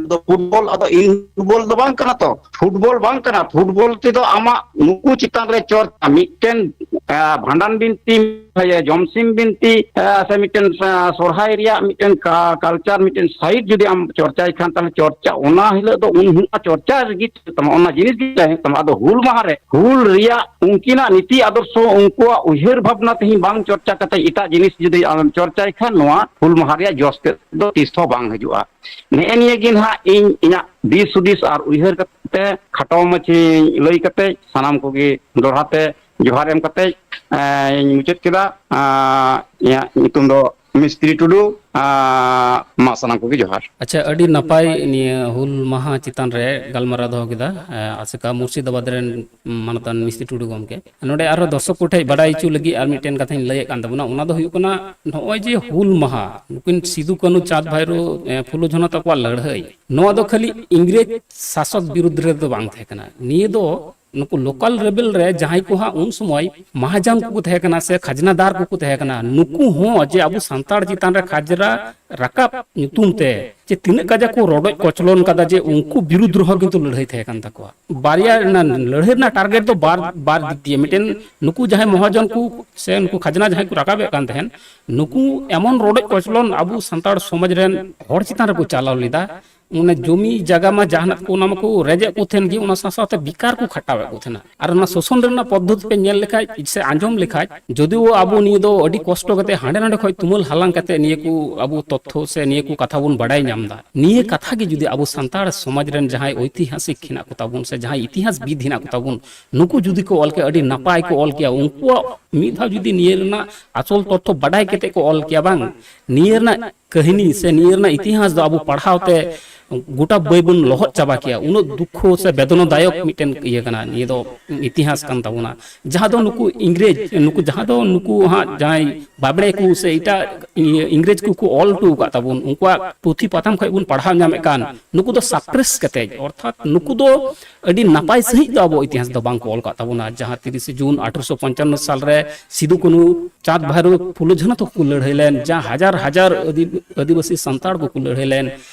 ᱯᱷᱩᱴᱵᱚᱞ, ᱟᱫᱚ ᱤᱧ ᱯᱷᱩᱴᱵᱚᱞ ᱫᱚ ᱵᱟᱝ ᱠᱟᱱᱟ ᱛᱚ, ᱯᱷᱩᱴᱵᱚᱞ ᱵᱟᱝ ᱠᱟᱱᱟ᱾ ᱯᱷᱩᱴᱵᱚᱞ ᱛᱮᱫᱚ ᱟᱢᱟᱜ ᱱᱩᱠᱩ ᱪᱮᱛᱟᱱ ᱨᱮ ᱪᱚᱨᱪᱟ, ᱢᱤᱫᱴᱮᱱ, ᱮ, ᱵᱷᱟᱸᱰᱟᱱ ᱵᱤᱱᱛᱤ, ᱮ, ᱡᱚᱢᱥᱤᱢ ᱵᱤᱱᱛᱤ, ᱮ, ᱥᱮ ᱢᱤᱫᱴᱮᱱ, ᱮ, ᱥᱚᱨᱦᱟᱭ ᱨᱮᱭᱟᱜ ᱢᱤᱫᱴᱮᱱ ᱠᱟ-, ᱠᱟᱞᱪᱟᱨ, ᱢᱤᱫᱴᱮᱱ ᱥᱟᱭᱤᱰ ᱡᱩᱫᱤ ᱟᱢ ᱪᱚᱨᱪᱟᱭ ᱠᱷᱟᱱ, ᱛᱟᱦᱞᱮ ᱪᱚᱨᱪᱟ ᱚᱱᱟ ᱦᱤᱞᱳᱜ ᱫᱚ ᱩᱱ ᱦᱤᱞᱳᱜ ᱪᱚᱨᱪᱟ ᱨᱮᱜᱮ ᱛᱟᱢᱟ, ᱚᱱᱟ ᱡᱤᱱᱤᱥ ᱜᱮ ᱛᱟᱦᱮᱸ ᱛᱟᱢᱟ᱾ ᱟᱫᱚ ᱦᱩᱞ ᱢᱟᱦᱟ ᱨᱮ ᱦᱩᱞ ᱨᱮᱭᱟᱜ ᱩᱱᱠᱤᱱᱟᱜ ᱱᱤᱛᱤ ᱟᱫᱚᱨᱥᱚ, ᱩᱱᱠᱩᱣᱟᱜ ᱩᱭᱦᱟᱹᱨ ᱵᱷᱟᱵᱽᱱᱟ ᱛᱮᱦᱮᱧ ᱵᱟᱝ ᱪᱚᱨᱪᱟ ᱠᱟᱛᱮ ᱮᱴᱟᱜ ᱡᱤᱱᱤᱥ ᱡᱩᱫᱤ ᱟᱢᱮᱢ ᱪᱚᱨᱪᱟᱭ ᱠᱷᱟᱱ, ᱱᱚᱣᱟ ᱦᱩᱞ ᱢᱟᱦᱟ ᱨᱮᱭᱟᱜ ᱡᱚᱥ ᱛᱮᱫ ᱫᱚ ᱛᱤᱥ ᱦᱚᱸ ᱵᱟᱝ ᱦᱤᱡᱩᱜᱼᱟ᱾ ᱱᱮᱜᱼᱮ ᱱᱤᱭᱟᱹ ᱜᱮ ᱱᱟᱦᱟᱜ ᱤᱧ ᱤᱧᱟᱹᱜ ᱫᱤᱥ ᱦᱩᱫᱤᱥ ᱟᱨ ᱩᱭᱦᱟᱹᱨ ᱠᱟᱛᱮ ᱠᱷᱟᱴᱚ ᱢᱟᱪᱷᱟᱧ ᱞᱟᱹᱭ ᱠᱟᱛᱮ ᱥᱟᱱᱟᱢ ᱠᱚᱜᱮ ᱫᱚᱦᱲᱟ ᱛᱮ ᱡᱚᱦᱟᱨ ᱮᱢ ᱠᱟᱛᱮ, ᱮᱸ, ᱤᱧ ᱢᱩᱪᱟᱹᱫ ᱠᱮᱫᱟ᱾ ᱮᱸ, ᱤᱧᱟᱹᱜ ᱧᱩᱛᱩᱢ ᱫᱚ ᱢᱤᱥᱛᱨᱤ ᱴᱩᱰᱩ, ᱮᱸ, ᱢᱟ ᱥᱟᱱᱟᱢ ᱠᱚᱜᱮ ᱡᱚᱦᱟᱨ᱾ ᱟᱪᱪᱷᱟ, ᱟᱹᱰᱤ ᱱᱟᱯᱟᱭ ᱱᱤᱭᱟᱹ ᱦᱩᱞ ᱢᱟᱦᱟ ᱪᱮᱛᱟᱱ ᱨᱮ ᱜᱟᱞᱢᱟᱨᱟᱣ ᱫᱚᱦᱚ ᱠᱮᱫᱟ, ᱮᱸ, ᱟᱥᱮᱠᱟ ᱢᱩᱨᱥᱤᱫᱟᱵᱟᱫᱽ ᱨᱮᱱ ᱢᱟᱱᱚᱛᱟᱱ ᱢᱤᱥᱛᱨᱤ ᱴᱩᱰᱩ ᱜᱚᱢᱠᱮ᱾ ᱱᱚᱰᱮ ᱟᱨᱦᱚᱸ ᱫᱚᱨᱥᱚᱠ ᱠᱚᱴᱷᱮᱱ ᱵᱟᱰᱟᱭ ᱦᱚᱪᱚ ᱞᱟᱹᱜᱤᱫ ᱟᱨ ᱢᱤᱫᱴᱮᱱ ᱠᱟᱛᱷᱟᱧ ᱞᱟᱹᱭᱮᱫ ᱠᱟᱱ ᱛᱟᱵᱚᱱᱟ, ᱚᱱᱟ ᱫᱚ ᱦᱩᱭᱩᱜ ᱠᱟᱱᱟ, ᱱᱚᱜᱼᱚᱭ ᱡᱮ ᱦᱩᱞ ᱢᱟᱦᱟ, ᱱᱩᱠᱤᱱ ᱥᱤᱫᱩ, ᱠᱟᱹᱱᱦᱩ, ᱪᱟᱸᱫᱽ, ᱵᱷᱟᱭᱨᱳ, ᱮᱸ, ᱯᱷᱩᱞᱳ, ᱡᱷᱟᱱᱳ ᱛᱟᱠᱚᱣᱟᱜ ᱞᱟᱹᱲᱦᱟᱹᱭ, ᱱᱚᱣᱟ ᱫᱚ ᱠᱷᱟᱹᱞᱤ ᱤᱝᱨᱮᱡᱽ ᱥᱟᱥᱚᱠ ᱵᱤᱨᱩᱫᱽ ᱨᱮᱫᱚ ᱵᱟᱝ ᱛᱟᱦᱮᱸ ᱠᱟᱱᱟ᱾ ᱱᱤᱭᱟᱹ ᱫᱚ ᱱᱩᱠᱩ ᱞᱳᱠᱟᱞ ᱨᱮᱵᱮᱞ ᱨᱮ ᱡᱟᱦᱟᱸᱭ ᱠᱚ ᱦᱟᱸᱜ ᱩᱱ ᱥᱚᱢᱚᱭ ᱢᱟᱦᱟᱡᱚᱱ ᱠᱚᱠᱚ ᱛᱟᱦᱮᱸ ᱠᱟᱱᱟ ᱥᱮ ᱠᱷᱟᱡᱽᱱᱟᱫᱟᱨ ᱠᱚᱠᱚ ᱛᱟᱦᱮᱸ ᱠᱟᱱᱟ, ᱱᱩᱠᱩ ᱦᱚᱸ ᱡᱮ ᱟᱵᱚ ᱥᱟᱱᱛᱟᱲ ᱪᱮᱛᱟᱱ ᱨᱮ ᱠᱷᱟᱡᱽᱨᱟ ᱨᱟᱠᱟᱵ ᱧᱩᱛᱩᱢ ᱛᱮ ᱡᱮ ᱛᱤᱱᱟᱹᱜ ᱠᱟᱡᱟᱠ ᱠᱚ ᱨᱚᱰᱚᱡ ᱠᱚᱪᱞᱚᱱ ᱠᱟᱫᱟ, ᱡᱮ ᱩᱱᱠᱩ ᱵᱤᱨᱩᱫᱽ ᱨᱮᱦᱚᱸ ᱠᱤᱱᱛᱩ ᱞᱟᱹᱲᱦᱟᱹᱭ ᱛᱟᱦᱮᱸ ᱠᱟᱱ ᱛᱟᱠᱚᱣᱟ᱾ ᱵᱟᱨᱭᱟ ᱨᱮᱱᱟᱜ ᱞᱟᱹᱲᱦᱟᱹᱭ ᱨᱮᱱᱟᱜ ᱴᱟᱨᱜᱮᱴ ᱫᱚ ᱵᱟᱨ, ᱵᱟᱨ ᱫᱤᱠ ᱫᱤᱭᱮ, ᱢᱤᱫᱴᱮᱱ ᱱᱩᱠᱩ ᱡᱟᱦᱟᱸᱭ ᱢᱚᱦᱟᱡᱚᱱ ᱠᱚ ᱥᱮ ᱱᱩᱠᱩ ᱠᱷᱟᱡᱽᱱᱟ ᱡᱟᱦᱟᱸᱭ ᱠᱚ ᱨᱟᱠᱟᱵᱮᱫ ᱠᱟᱱ ᱛᱟᱦᱮᱸᱱ, ᱱᱩᱠᱩ ᱮᱢᱚᱱ ᱨᱚᱰᱚᱡ ᱠᱚᱪᱞᱚᱱ ᱟᱵᱚ ᱥᱟᱱᱛᱟᱲ ᱥᱚᱢᱟᱡᱽ ᱨᱮᱱ ᱦᱚᱲ ᱪᱮᱛᱟᱱ ᱨᱮᱠᱚ ᱪᱟᱞᱟᱣ ᱞᱮᱫᱟ, ᱚᱱᱟ ᱡᱚᱢᱤ ᱡᱟᱭᱜᱟ ᱢᱟ ᱡᱟᱦᱟᱱᱟᱜ ᱠᱚ ᱚᱱᱟ ᱢᱟᱠᱚ ᱨᱮᱡᱮᱫ ᱠᱚ ᱛᱟᱦᱮᱱ ᱜᱮ, ᱚᱱᱟ ᱥᱟᱶ ᱥᱟᱶᱛᱮ ᱵᱮᱠᱟᱨ ᱠᱚ ᱠᱷᱟᱴᱟᱣᱮᱫ ᱠᱚ ᱛᱟᱦᱮᱱᱟ᱾ ᱟᱨ ᱚᱱᱟ ᱥᱳᱥᱚᱱ ᱨᱮᱱᱟᱜ ᱯᱚᱫᱽᱫᱷᱚᱛᱤ ᱯᱮ ᱧᱮᱞ ᱞᱮᱠᱷᱟᱡ ᱥᱮ ᱟᱸᱡᱚᱢ ᱞᱮᱠᱷᱟᱡ, ᱡᱚᱫᱤᱣ ᱟᱵᱚ ᱱᱤᱭᱟᱹ ᱫᱚ ᱟᱹᱰᱤ ᱠᱚᱥᱴᱚ ᱠᱟᱛᱮ ᱦᱟᱸᱰᱮ ᱱᱟᱰᱮ ᱠᱷᱚᱡ ᱛᱩᱢᱟᱹᱞ ᱦᱟᱞᱟᱝ ᱠᱟᱛᱮ ᱱᱤᱭᱟᱹ ᱠᱚ ᱟᱵᱚ ᱛᱚᱛᱛᱷᱚ ᱥᱮ ᱱᱤᱭᱟᱹ ᱠᱚ ᱠᱟᱛᱷᱟ ᱵᱚᱱ ᱵᱟᱰᱟᱭ ᱧᱟᱢ ᱮᱫᱟ᱾ ᱱᱤᱭᱟᱹ ᱠᱟᱛᱷᱟ ᱜᱮ ᱡᱩᱫᱤ ᱟᱵᱚ ᱥᱟᱱᱛᱟᱲ ᱥᱚᱢᱟᱡᱽ ᱨᱮᱱ ᱡᱟᱦᱟᱸᱭ ᱳᱭᱛᱤᱦᱟᱥᱤᱠ ᱦᱮᱱᱟᱜ ᱠᱚ ᱛᱟᱵᱚᱱ ᱥᱮ ᱡᱟᱦᱟᱸᱭ ᱤᱛᱤᱦᱟᱥᱵᱤᱫ ᱦᱮᱱᱟᱜ ᱠᱚ ᱛᱟᱵᱚᱱ, ᱱᱩᱠᱩ ᱡᱩᱫᱤ ᱠᱚ ᱚᱞ ᱠᱮᱭᱟ, ᱟᱹᱰᱤ ᱱᱟᱯᱟᱭ ᱠᱚ ᱚᱞ ᱠᱮᱭᱟ᱾ ᱩᱱᱠᱩᱣᱟᱜ ᱢᱤᱫ ᱫᱷᱟᱣ ᱡᱩᱫᱤ ᱱᱤᱭᱟᱹ ᱨᱮᱱᱟᱜ ᱟᱥᱚᱞ ᱛᱚᱛᱛᱷᱚ ᱵᱟᱰᱟᱭ ᱠᱟᱛᱮ ᱠᱚ ᱚᱞ ᱠᱮᱭᱟ, ᱵᱟᱝ, ᱱᱤᱭᱟᱹ ᱨᱮᱱᱟᱜ ᱠᱟᱹᱦᱱᱤ ᱥᱮ ᱱᱤᱭᱟᱹ ᱨᱮᱱᱟᱜ ᱤᱛᱤᱦᱟᱥ ᱫᱚ ᱟᱵᱚ ᱯᱟᱲᱦᱟᱣ ᱛᱮ ᱜᱚᱴᱟ ᱵᱟᱹᱭ ᱵᱚᱱ ᱞᱚᱦᱚᱫ ᱪᱟᱵᱟ ᱠᱮᱭᱟ᱾ ᱩᱱᱟᱹᱜ ᱫᱩᱠᱠᱷᱚ ᱥᱮ ᱵᱮᱫᱚᱱᱟ ᱫᱟᱭᱚᱠ ᱢᱤᱫᱴᱮᱱ ᱤᱭᱟᱹ ᱠᱟᱱᱟ, ᱱᱤᱭᱟᱹ ᱫᱚ ᱤᱛᱤᱦᱟᱥ ᱠᱟᱱ ᱛᱟᱵᱚᱱᱟ᱾ ᱡᱟᱦᱟᱸ ᱫᱚ ᱱᱩᱠᱩ ᱤᱝᱨᱮᱡᱽ, ᱱᱩᱠᱩ ᱡᱟᱦᱟᱸ ᱫᱚ ᱱᱩᱠᱩ ᱦᱟᱸᱜ ᱡᱟᱦᱟᱸᱭ ᱵᱟᱵᱽᱲᱮ ᱠᱚ ᱥᱮ ᱮᱴᱟᱜ ᱤᱭᱟᱹ ᱤᱝᱨᱮᱡᱽ ᱠᱚᱠᱚ ᱚᱞ ᱦᱚᱴᱚ ᱟᱠᱟᱫ ᱛᱟᱵᱚᱱ, ᱩᱱᱠᱩᱣᱟᱜ ᱯᱩᱛᱷᱤ ᱯᱟᱛᱷᱟᱢ ᱠᱷᱚᱱ ᱵᱚᱱ ᱯᱟᱲᱦᱟᱣ ᱧᱟᱢᱮᱫ ᱠᱟᱱ, ᱱᱩᱠᱩ ᱫᱚ ᱥᱟᱯᱨᱮᱥ ᱠᱟᱛᱮ, ᱚᱨᱛᱷᱟᱛ ᱱᱩᱠᱩ ᱫᱚ ᱟᱹᱰᱤ ᱱᱟᱯᱟᱭ ᱥᱟᱺᱦᱤᱡ ᱫᱚ ᱟᱵᱚ ᱤᱛᱤᱦᱟᱥ ᱫᱚ ᱵᱟᱝ ᱠᱚ ᱚᱞ ᱟᱠᱟᱫ ᱛᱟᱵᱚᱱᱟ᱾ ᱡᱟᱦᱟᱸ ᱛᱤᱨᱤᱥᱮ ᱡᱩᱱ ᱟᱴᱷᱨᱚᱥᱚ ᱯᱚᱧᱪᱟᱱᱱᱚ ᱥᱟᱞ ᱨᱮ ᱥᱤᱫᱩ ᱠᱟᱹᱱᱦᱩ, ᱪᱟᱸᱫᱽ ᱵᱷᱟᱭᱨᱳ, ᱯᱷᱩᱞᱳ ᱡᱷᱟᱱᱚ ᱛᱟᱠᱚ ᱠᱚ ᱞᱟᱹᱲᱦᱟᱹᱭ ᱞᱮᱱ, ᱡᱟᱦᱟᱸ ᱦᱟᱡᱟᱨ ᱦᱟᱡᱟᱨ ᱟᱹᱫᱤ-, ᱟᱹᱫᱤᱵᱟᱹᱥᱤ ᱥᱟᱱᱛᱟᱲ ᱠᱚᱠᱚ ᱞᱟᱹᱲᱦᱟᱹᱭ ᱞᱮᱱ,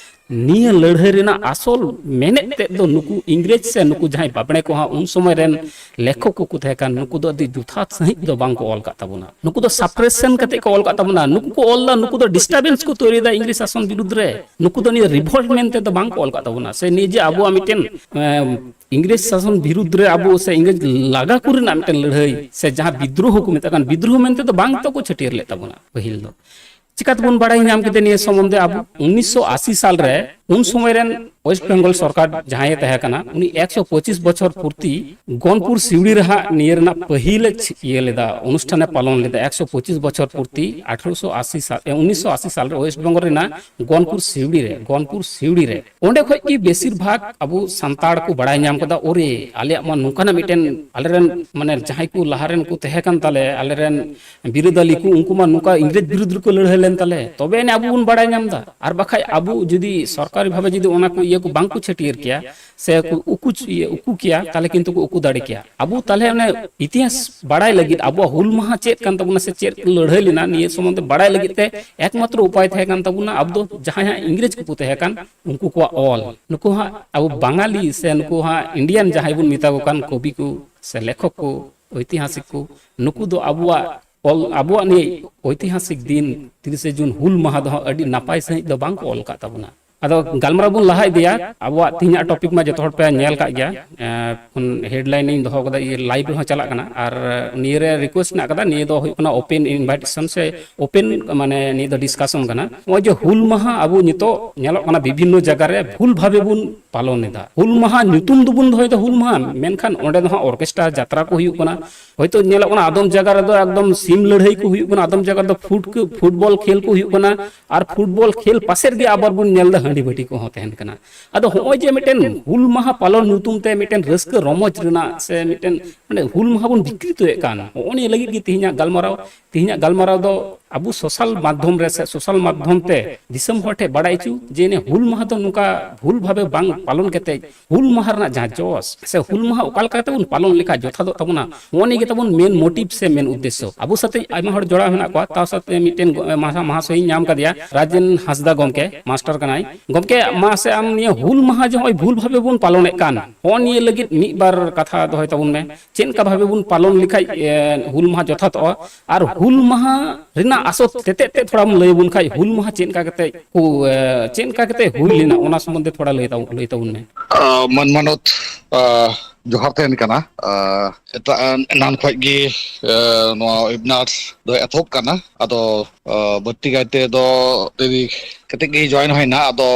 ᱱᱤᱭᱟᱹ ᱞᱟᱹᱲᱦᱟᱹᱭ ᱨᱮᱱᱟᱜ ᱟᱥᱚᱞ ᱢᱮᱱᱮᱫ ᱛᱮᱫ ᱫᱚ ᱱᱩᱠᱩ ᱤᱝᱨᱮᱡᱽ ᱥᱮ ᱱᱩᱠᱩ ᱡᱟᱦᱟᱸᱭ ᱵᱟᱵᱽᱲᱮ ᱠᱚ ᱦᱟᱸᱜ ᱩᱱ ᱥᱚᱢᱚᱭ ᱨᱮᱱ ᱞᱮᱠᱷᱚᱠ ᱠᱚᱠᱚ ᱛᱟᱦᱮᱸ ᱠᱟᱱ, ᱱᱩᱠᱩ ᱫᱚ ᱟᱹᱰᱤ ᱡᱚᱛᱷᱟᱛ ᱥᱟᱺᱦᱤᱡ ᱫᱚ ᱵᱟᱝ ᱠᱚ ᱚᱞ ᱠᱟᱫ ᱛᱟᱵᱚᱱᱟ᱾ ᱱᱩᱠᱩ ᱫᱚ ᱥᱟᱯᱨᱮᱥᱮᱱ ᱠᱟᱛᱮ ᱠᱚ ᱚᱞ ᱠᱟᱫ ᱛᱟᱵᱚᱱᱟ᱾ ᱱᱩᱠᱩ ᱠᱚ ᱚᱞ ᱫᱟ, ᱱᱩᱠᱩ ᱫᱚ ᱰᱤᱥᱴᱟᱨᱵᱮᱱᱥ ᱠᱚ ᱛᱳᱭᱨᱤ ᱫᱟ ᱤᱝᱨᱮᱡᱽ ᱥᱟᱥᱚᱱ ᱵᱤᱨᱩᱫᱽ ᱨᱮ᱾ ᱱᱩᱠᱩ ᱫᱚ ᱱᱤᱭᱟᱹ ᱨᱤᱵᱷᱚᱞᱴ ᱢᱮᱱᱛᱮ ᱫᱚ ᱵᱟᱝ ᱠᱚ ᱚᱞ ᱠᱟᱫ ᱛᱟᱵᱚᱱᱟ, ᱥᱮ ᱱᱤᱭᱟᱹ ᱡᱮ ᱟᱵᱚᱣᱟᱜ ᱢᱤᱫᱴᱮᱱ, ᱮᱸ, ᱤᱝᱨᱮᱡᱽ ᱥᱟᱥᱚᱱ ᱵᱤᱨᱩᱫᱽ ᱨᱮ ᱟᱵᱚ ᱥᱮ ᱤᱝᱨᱮᱡᱽ ᱞᱟᱜᱟ ᱠᱚ ᱨᱮᱱᱟᱜ ᱢᱤᱫᱴᱮᱱ ᱞᱟᱹᱲᱦᱟᱹᱭ ᱥᱮ ᱡᱟᱦᱟᱸ ᱵᱤᱫᱽᱨᱳᱦᱚ ᱠᱚ ᱢᱮᱛᱟᱜ ᱠᱟᱱ, ᱵᱤᱫᱽᱨᱳᱦᱚ ᱢᱮᱱᱛᱮ ᱫᱚ ᱵᱟᱝ ᱛᱚ ᱠᱚ ᱪᱷᱟᱹᱴᱭᱟᱹᱨ ᱞᱮᱫ ᱛᱟᱵᱚᱱᱟ ᱯᱟᱹᱦᱤᱞ ᱫᱚ᱾ ᱪᱤᱠᱟᱛᱮᱵᱚᱱ ᱵᱟᱲᱟᱭ ᱧᱟᱢ ᱠᱮᱫᱟ ᱱᱤᱭᱟᱹ ᱥᱚᱢᱵᱚᱱᱫᱷᱮ? ᱟᱵᱚ ᱩᱱᱤᱥᱥᱚ ᱟᱥᱤ ᱥᱟᱞ ᱨᱮ, ᱩᱱ ᱥᱚᱢᱚᱭ ᱨᱮᱱ ᱳᱭᱮᱥᱴ ᱵᱮᱝᱜᱚᱞ ᱥᱚᱨᱠᱟᱨ ᱡᱟᱦᱟᱸᱭᱮ ᱛᱟᱦᱮᱸ ᱠᱟᱱᱟ, ᱩᱱᱤ ᱮᱠᱥᱚ ᱯᱚᱸᱪᱤᱥ ᱵᱚᱪᱷᱚᱨ ᱯᱩᱨᱛᱤ ᱜᱚᱱᱯᱩᱨ ᱥᱤᱣᱲᱤ ᱨᱮ ᱦᱟᱸᱜ ᱱᱤᱭᱟᱹ ᱨᱮᱱᱟᱜ ᱯᱟᱹᱦᱤᱞ ᱤᱭᱟᱹ ᱞᱮᱫᱟ, ᱚᱱᱩᱥᱴᱷᱟᱱᱮ ᱯᱟᱞᱚᱱ ᱞᱮᱫᱟ᱾ ᱮᱠᱥᱚ ᱯᱚᱸᱪᱤᱥ ᱵᱚᱪᱷᱚᱨ ᱯᱩᱨᱛᱤ ᱟᱴᱷᱨᱚᱥᱚ ᱟᱥᱤ ᱥᱟᱞ, ᱮ, ᱩᱱᱤᱥᱥᱚ ᱟᱥᱤ ᱥᱟᱞ ᱨᱮ ᱳᱭᱮᱥᱴ ᱵᱮᱝᱜᱚᱞ ᱨᱮᱱᱟᱜ ᱜᱚᱱᱯᱩᱨ ᱥᱤᱣᱲᱤ ᱨᱮ, ᱜᱚᱱᱯᱩᱨ ᱥᱤᱣᱲᱤ ᱨᱮ᱾ ᱚᱸᱰᱮ ᱠᱷᱚᱡ ᱜᱮ ᱵᱮᱥᱤᱨ ᱵᱷᱟᱜᱽ ᱟᱵᱚ ᱥᱟᱱᱛᱟᱲ ᱠᱚ ᱵᱟᱲᱟᱭ ᱧᱟᱢ ᱠᱟᱫᱟ, ᱳᱨᱮ, ᱟᱞᱮᱭᱟᱜ ᱢᱟ ᱱᱚᱝᱠᱟᱱᱟᱜ ᱢᱤᱫᱴᱮᱱ, ᱟᱞᱮᱨᱮᱱ ᱢᱟᱱᱮ ᱡᱟᱦᱟᱸᱭ ᱠᱚ ᱞᱟᱦᱟ ᱨᱮᱱ ᱠᱚ ᱛᱟᱦᱮᱸ ᱠᱟᱱ ᱛᱟᱞᱮ, ᱟᱞᱮᱨᱮᱱ ᱵᱤᱨᱟᱹᱫᱟᱞᱤ ᱠᱚ, ᱩᱱᱠᱩ ᱢᱟ ᱱᱚᱝᱠᱟ ᱤᱝᱨᱮᱡᱽ ᱵᱤᱨᱩᱫᱽ ᱨᱮᱠᱚ ᱞᱟᱹᱲᱦᱟᱹᱭ ᱞᱮᱱ ᱛᱟᱞᱮ, ᱛᱚᱵᱮ ᱟᱹᱱᱤᱡ ᱟᱵᱚ ᱵᱚᱱ ᱵᱟᱲᱟᱭ ᱧᱟᱢ ᱮᱫᱟ᱾ ᱟᱨ ᱵᱟᱠᱷᱟᱡ ᱟᱵᱚ ᱡᱩᱫᱤ ᱥᱚᱨᱠᱟᱨᱤ ᱵᱷᱟᱵᱮ ᱡᱩᱫᱤ ᱚᱱᱟ ᱠᱚ ᱤᱭᱟᱹ ᱠᱚ ᱵᱟᱝ ᱠᱚ ᱪᱷᱟᱹᱴᱭᱟᱹᱨ ᱠᱮᱭᱟ, ᱥᱮ ᱠᱚ ᱩᱠᱩ ᱪ-, ᱤᱭᱟᱹ, ᱩᱠᱩ ᱠᱮᱭᱟ, ᱛᱟᱦᱞᱮ ᱠᱤᱱᱛᱩ ᱠᱚ ᱩᱠᱩ ᱫᱟᱲᱮ ᱠᱮᱭᱟ᱾ ᱟᱵᱚ ᱛᱟᱦᱞᱮ ᱚᱱᱮ ᱤᱛᱤᱦᱟᱥ ᱵᱟᱲᱟᱭ ᱞᱟᱹᱜᱤᱫ, ᱟᱵᱚᱣᱟᱜ ᱦᱩᱞ ᱢᱟᱦᱟ ᱪᱮᱫ ᱠᱟᱱ ᱛᱟᱵᱚᱱᱟ ᱥᱮ ᱪᱮᱫ ᱞᱟᱹᱲᱦᱟᱹᱭ ᱞᱮᱱᱟ, ᱱᱤᱭᱟᱹ ᱥᱚᱢᱵᱚᱱᱫᱷᱮ ᱵᱟᱲᱟᱭ ᱞᱟᱹᱜᱤᱫ ᱛᱮ ᱮᱠᱢᱟᱛᱨᱚ ᱩᱯᱟᱭ ᱛᱟᱦᱮᱸ ᱠᱟᱱ ᱛᱟᱵᱚᱱᱟ ᱟᱵᱚ ᱫᱚ ᱡᱟᱦᱟᱸᱭ ᱦᱟᱸᱜ ᱤᱝᱨᱮᱡᱽ ᱠᱚᱠᱚ ᱛᱟᱦᱮᱸ ᱠᱟᱱ, ᱩᱱᱠᱩ ᱠᱚᱣᱟᱜ ᱚᱞ᱾ ᱱᱩᱠᱩ ᱦᱟᱸᱜ ᱟᱵᱚ ᱵᱟᱝᱟᱞᱤ ᱥᱮ ᱱᱩᱠᱩ ᱦᱟᱸᱜ ᱤᱱᱰᱤᱭᱟᱱ ᱡᱟᱦᱟᱸᱭ ᱵᱚᱱ ᱢᱮᱛᱟ ᱠᱚ ᱠᱟᱱ, ᱠᱚᱵᱤ ᱠᱚ ᱥᱮ ᱞᱮᱠᱷᱚᱠ ᱠᱚ, ᱳᱭᱛᱤᱦᱟᱥᱤᱠ ᱠᱚ, ᱱᱩᱠᱩ ᱫᱚ ᱟᱵᱚᱣᱟᱜ ᱚᱞ, ᱟᱵᱚᱣᱟᱜ ᱱᱤᱭᱟᱹ ᱳᱭᱛᱤᱦᱟᱥᱤᱠ ᱫᱤᱱ ᱛᱤᱨᱤᱥᱮ ᱡᱩᱱ ᱦᱩᱞ ᱢᱟᱦᱟ ᱫᱚ ᱦᱟᱸᱜ ᱟᱹᱰᱤ ᱱᱟᱯᱟᱭ ᱥᱟᱺᱦᱤᱡ ᱫᱚ ᱵᱟᱝ ᱠᱚ ᱚᱞ ᱠᱟᱫ ᱛᱟᱵᱚᱱᱟ᱾ ᱟᱫᱚ ᱜᱟᱞᱢᱟᱨᱟᱣ ᱵᱚᱱ ᱞᱟᱦᱟ ᱤᱫᱤᱭᱟ᱾ ᱟᱵᱚᱣᱟᱜ ᱛᱮᱦᱮᱧᱟᱜ ᱴᱚᱯᱤᱠ ᱢᱟ ᱡᱚᱛᱚ ᱦᱚᱲ ᱯᱮ ᱧᱮᱞ ᱠᱟᱜ ᱜᱮᱭᱟ, ᱮᱸ, ᱠᱷᱚᱱ ᱦᱮᱰᱞᱟᱭᱤᱱ ᱤᱧ ᱫᱚᱦᱚ ᱠᱟᱫᱟ, ᱤᱭᱟᱹ ᱞᱟᱭᱤᱵᱷ ᱨᱮᱦᱚᱸ ᱪᱟᱞᱟᱜ ᱠᱟᱱᱟ᱾ ᱟᱨ ᱱᱤᱭᱟᱹ ᱨᱮ ᱨᱤᱠᱩᱭᱮᱥᱴ ᱢᱮᱱᱟᱜ ᱠᱟᱫᱟ, ᱱᱤᱭᱟᱹ ᱫᱚ ᱦᱩᱭᱩᱜ ᱠᱟᱱᱟ ᱳᱯᱮᱱ ᱤᱱᱵᱷᱟᱭᱴᱮᱥᱚᱱ ᱥᱮ ᱳᱯᱮᱱ, ᱢᱟᱱᱮ ᱱᱤᱭᱟᱹ ᱫᱚ ᱰᱤᱥᱠᱟᱥᱚᱱ ᱠᱟᱱᱟ᱾ ᱱᱚᱜᱼᱚᱭ ᱡᱮ ᱦᱩᱞ ᱢᱟᱦᱟ ᱟᱵᱚ ᱱᱤᱛᱚᱜ ᱧᱮᱞᱚᱜ ᱠᱟᱱᱟ ᱵᱤᱵᱷᱤᱱᱱᱚ ᱡᱟᱭᱜᱟ ᱨᱮ ᱵᱷᱩᱞ ᱵᱷᱟᱵᱮ ᱵᱚᱱ ᱯᱟᱞᱚᱱ ᱮᱫᱟ᱾ ᱦᱩᱞ ᱢᱟᱦᱟ ᱧᱩᱛᱩᱢ ᱫᱚᱵᱚᱱ ᱫᱚᱦᱚᱭᱮᱫᱟ ᱦᱩᱞ ᱢᱟᱦᱟ, ᱢᱮᱱᱠᱷᱟᱱ ᱚᱸᱰᱮ ᱫᱚ ᱦᱟᱸᱜ ᱚᱨᱠᱮᱥᱴᱨᱟ ᱡᱟᱛᱨᱟ ᱠᱚ ᱦᱩᱭᱩᱜ ᱠᱟᱱᱟ᱾ ᱦᱚᱭᱛᱳ ᱧᱮᱞᱚᱜ ᱠᱟᱱᱟ ᱟᱫᱚᱢ ᱡᱟᱭᱜᱟ ᱨᱮᱫᱚ ᱮᱠᱫᱚᱢ ᱥᱤᱢ ᱞᱟᱹᱲᱦᱟᱹᱭ ᱠᱚ ᱦᱩᱭᱩᱜ ᱠᱟᱱᱟ, ᱟᱫᱚᱢ ᱡᱟᱭᱜᱟ ᱨᱮᱫᱚ ᱯᱷᱩᱴ-, ᱯᱷᱩᱴᱵᱚᱞ ᱠᱷᱮᱞ ᱠᱚ ᱦᱩᱭᱩᱜ ᱠᱟᱱᱟ, ᱟᱨ ᱯᱷᱩᱴᱵᱚᱞ ᱠᱷᱮᱞ ᱯᱟᱥᱮ ᱨᱮᱜᱮ ᱟᱵᱟᱨ ᱵᱚᱱ ᱧᱮᱞ ᱮᱫᱟ ᱦᱟᱺᱰᱤ ᱵᱷᱟᱹᱴᱤ ᱠᱚᱦᱚᱸ ᱛᱟᱦᱮᱱ ᱠᱟᱱᱟ᱾ ᱟᱫᱚ ᱦᱚᱸᱜᱼᱚᱭ ᱡᱮ ᱢᱤᱫᱴᱮᱱ ᱦᱩᱞ ᱢᱟᱦᱟ ᱯᱟᱞᱚᱱ ᱧᱩᱛᱩᱢ ᱛᱮ ᱢᱤᱫᱴᱮᱱ ᱨᱟᱹᱥᱠᱟᱹ ᱨᱚᱢᱚᱡᱽ ᱨᱮᱱᱟᱜ ᱥᱮ ᱢᱤᱫᱴᱮᱱ, ᱢᱟᱱᱮ, ᱦᱩᱞ ᱢᱟᱦᱟ ᱵᱚᱱ ᱵᱤᱠᱨᱤᱛᱚᱭᱮᱫ ᱠᱟᱱ, ᱦᱚᱸᱜᱼᱚ ᱱᱤᱭᱟᱹ ᱞᱟᱹᱜᱤᱫ ᱜᱮ ᱛᱮᱦᱮᱧᱟᱜ ᱜᱟᱞᱢᱟᱨᱟᱣ᱾ ᱛᱮᱦᱮᱧᱟᱜ ᱜᱟᱞᱢᱟᱨᱟᱣ ᱫᱚ ᱟᱵᱚ ᱥᱳᱥᱟᱞ ᱢᱟᱫᱽᱫᱷᱚᱢ ᱨᱮ ᱥᱮ ᱥᱳᱥᱟᱞ ᱢᱟᱫᱽᱫᱷᱚᱢ ᱛᱮ ᱫᱤᱥᱚᱢ ᱦᱚᱲ ᱴᱷᱮᱱ ᱵᱟᱲᱟᱭ ᱦᱚᱪᱚ ᱡᱮ ᱱᱤᱭᱟᱹ ᱦᱩᱞ ᱢᱟᱦᱟ ᱫᱚ ᱱᱚᱝᱠᱟ ᱵᱷᱩᱞ ᱵᱷᱟᱵᱮ ᱵᱟᱝ ᱯᱟᱞᱚᱱ ᱠᱟᱛᱮ ᱦᱩᱞ ᱢᱟᱦᱟ ᱨᱮᱱᱟᱜ ᱡᱟᱦᱟᱸ ᱡᱚᱥ ᱥᱮ ᱦᱩᱞ ᱢᱟᱦᱟ ᱚᱠᱟ ᱞᱮᱠᱟ ᱠᱟᱛᱮ ᱵᱚᱱ ᱯᱟᱞᱚᱱ ᱞᱮᱠᱷᱟᱱ ᱡᱚᱛᱷᱟᱛᱚᱜ ᱛᱟᱵᱚᱱᱟ, ᱱᱚᱜᱼᱚ ᱱᱤᱭᱟᱹ ᱜᱮ ᱛᱟᱵᱚᱱ ᱢᱮᱱ ᱢᱳᱴᱤᱵᱷ ᱥᱮ ᱢᱮᱱ ᱩᱫᱽᱫᱮᱥᱥᱚ᱾ ᱟᱵᱚ ᱥᱟᱛᱮ ᱟᱭᱢᱟ ᱦᱚᱲ ᱡᱚᱲᱟᱣ ᱢᱮᱱᱟᱜ ᱠᱚᱣᱟ, ᱛᱟᱣ ᱥᱟᱛᱮ ᱢᱤᱫᱴᱮᱱ ᱜᱚ-, ᱢᱟᱦᱟ-, ᱢᱟᱦᱟᱥᱚᱭ ᱤᱧ ᱧᱟᱢ ᱠᱟᱫᱮᱭᱟ, ᱨᱟᱡᱮᱱ ᱦᱟᱸᱥᱫᱟ ᱜᱚᱢᱠᱮ, ᱢᱟᱥᱴᱟᱨ ᱠᱟᱱᱟᱭ᱾ ᱜᱚᱢᱠᱮ, ᱢᱟᱥᱮ ᱟᱢ ᱱᱤᱭᱟᱹ ᱦᱩᱞ ᱢᱟᱦᱟ ᱡᱮ ᱱᱚᱜᱼᱚᱭ ᱵᱷᱩᱞ ᱵᱷᱟᱵᱮ ᱵᱚᱱ ᱯᱟᱞᱚᱱᱮᱫ ᱠᱟᱱ, ᱱᱚᱜᱼᱚ ᱱᱤᱭᱟᱹ ᱞᱟᱹᱜᱤᱫ ᱢᱤᱫ ᱵᱟᱨ ᱠᱟᱛᱷᱟ ᱫᱚᱦᱚᱭ ᱛᱟᱵᱚᱱ ᱢᱮ᱾ ᱪᱮᱫ ᱞᱮᱠᱟ ᱵᱷᱟᱵᱮ ᱵᱚᱱ ᱯᱟᱞᱚᱱ ᱞᱮᱠᱷᱟᱡ, ᱮ, ᱦᱩᱞ ᱢᱟᱦᱟ ᱡᱚᱛᱷᱟᱛᱚᱜᱼᱟ? ᱟᱨ ᱦᱩᱞ ᱢᱟᱦᱟ ᱨᱮᱱᱟᱜ ᱟᱥᱚᱞ ᱛᱮᱛᱮᱫ ᱛᱮ ᱛᱷᱚᱲᱟᱢ ᱞᱟᱹᱭ ᱟᱵᱚᱱ ᱠᱷᱟᱡ, ᱦᱩᱞ ᱢᱟᱦᱟ ᱪᱮᱫ ᱞᱮᱠᱟ ᱠᱟᱛᱮ ᱠᱚ, ᱮ, ᱪᱮᱫ ᱞᱮᱠᱟ ᱠᱟᱛᱮ ᱦᱩᱭ ᱞᱮᱱᱟ, ᱚᱱᱟ ᱥᱚᱢᱵᱚᱱᱫᱷᱮ ᱛᱷᱚᱲᱟ ᱞᱟᱹᱭ ᱛᱟᱵᱚᱱ, ᱞᱟᱹᱭ ᱛᱟᱵᱚᱱ ᱢᱮ᱾ ᱟᱸ, ᱢᱟᱹᱱ ᱢᱟᱱᱚᱛ, ᱟᱸ, ᱡᱚᱦᱟᱨ ᱛᱟᱦᱮᱱ ᱠᱟᱱᱟ᱾ ᱟᱸ, ᱥᱮᱛᱟᱜ ᱮᱱᱟᱱ ᱠᱷᱚᱡ ᱜᱮ, ᱟᱸ, ᱱᱚᱣᱟ ᱣᱮᱵᱤᱱᱟᱨ ᱫᱚ ᱮᱛᱚᱦᱚᱵ ᱠᱟᱱᱟ᱾ ᱟᱫᱚ, ᱟᱸ, ᱵᱟᱹᱲᱛᱤ ᱠᱟᱭᱛᱮ ᱫᱚ ᱟᱹᱰᱤ ᱠᱟᱹᱴᱤᱡ ᱜᱮ ᱡᱚᱭᱮᱱ ᱦᱩᱭᱱᱟ᱾ ᱟᱫᱚ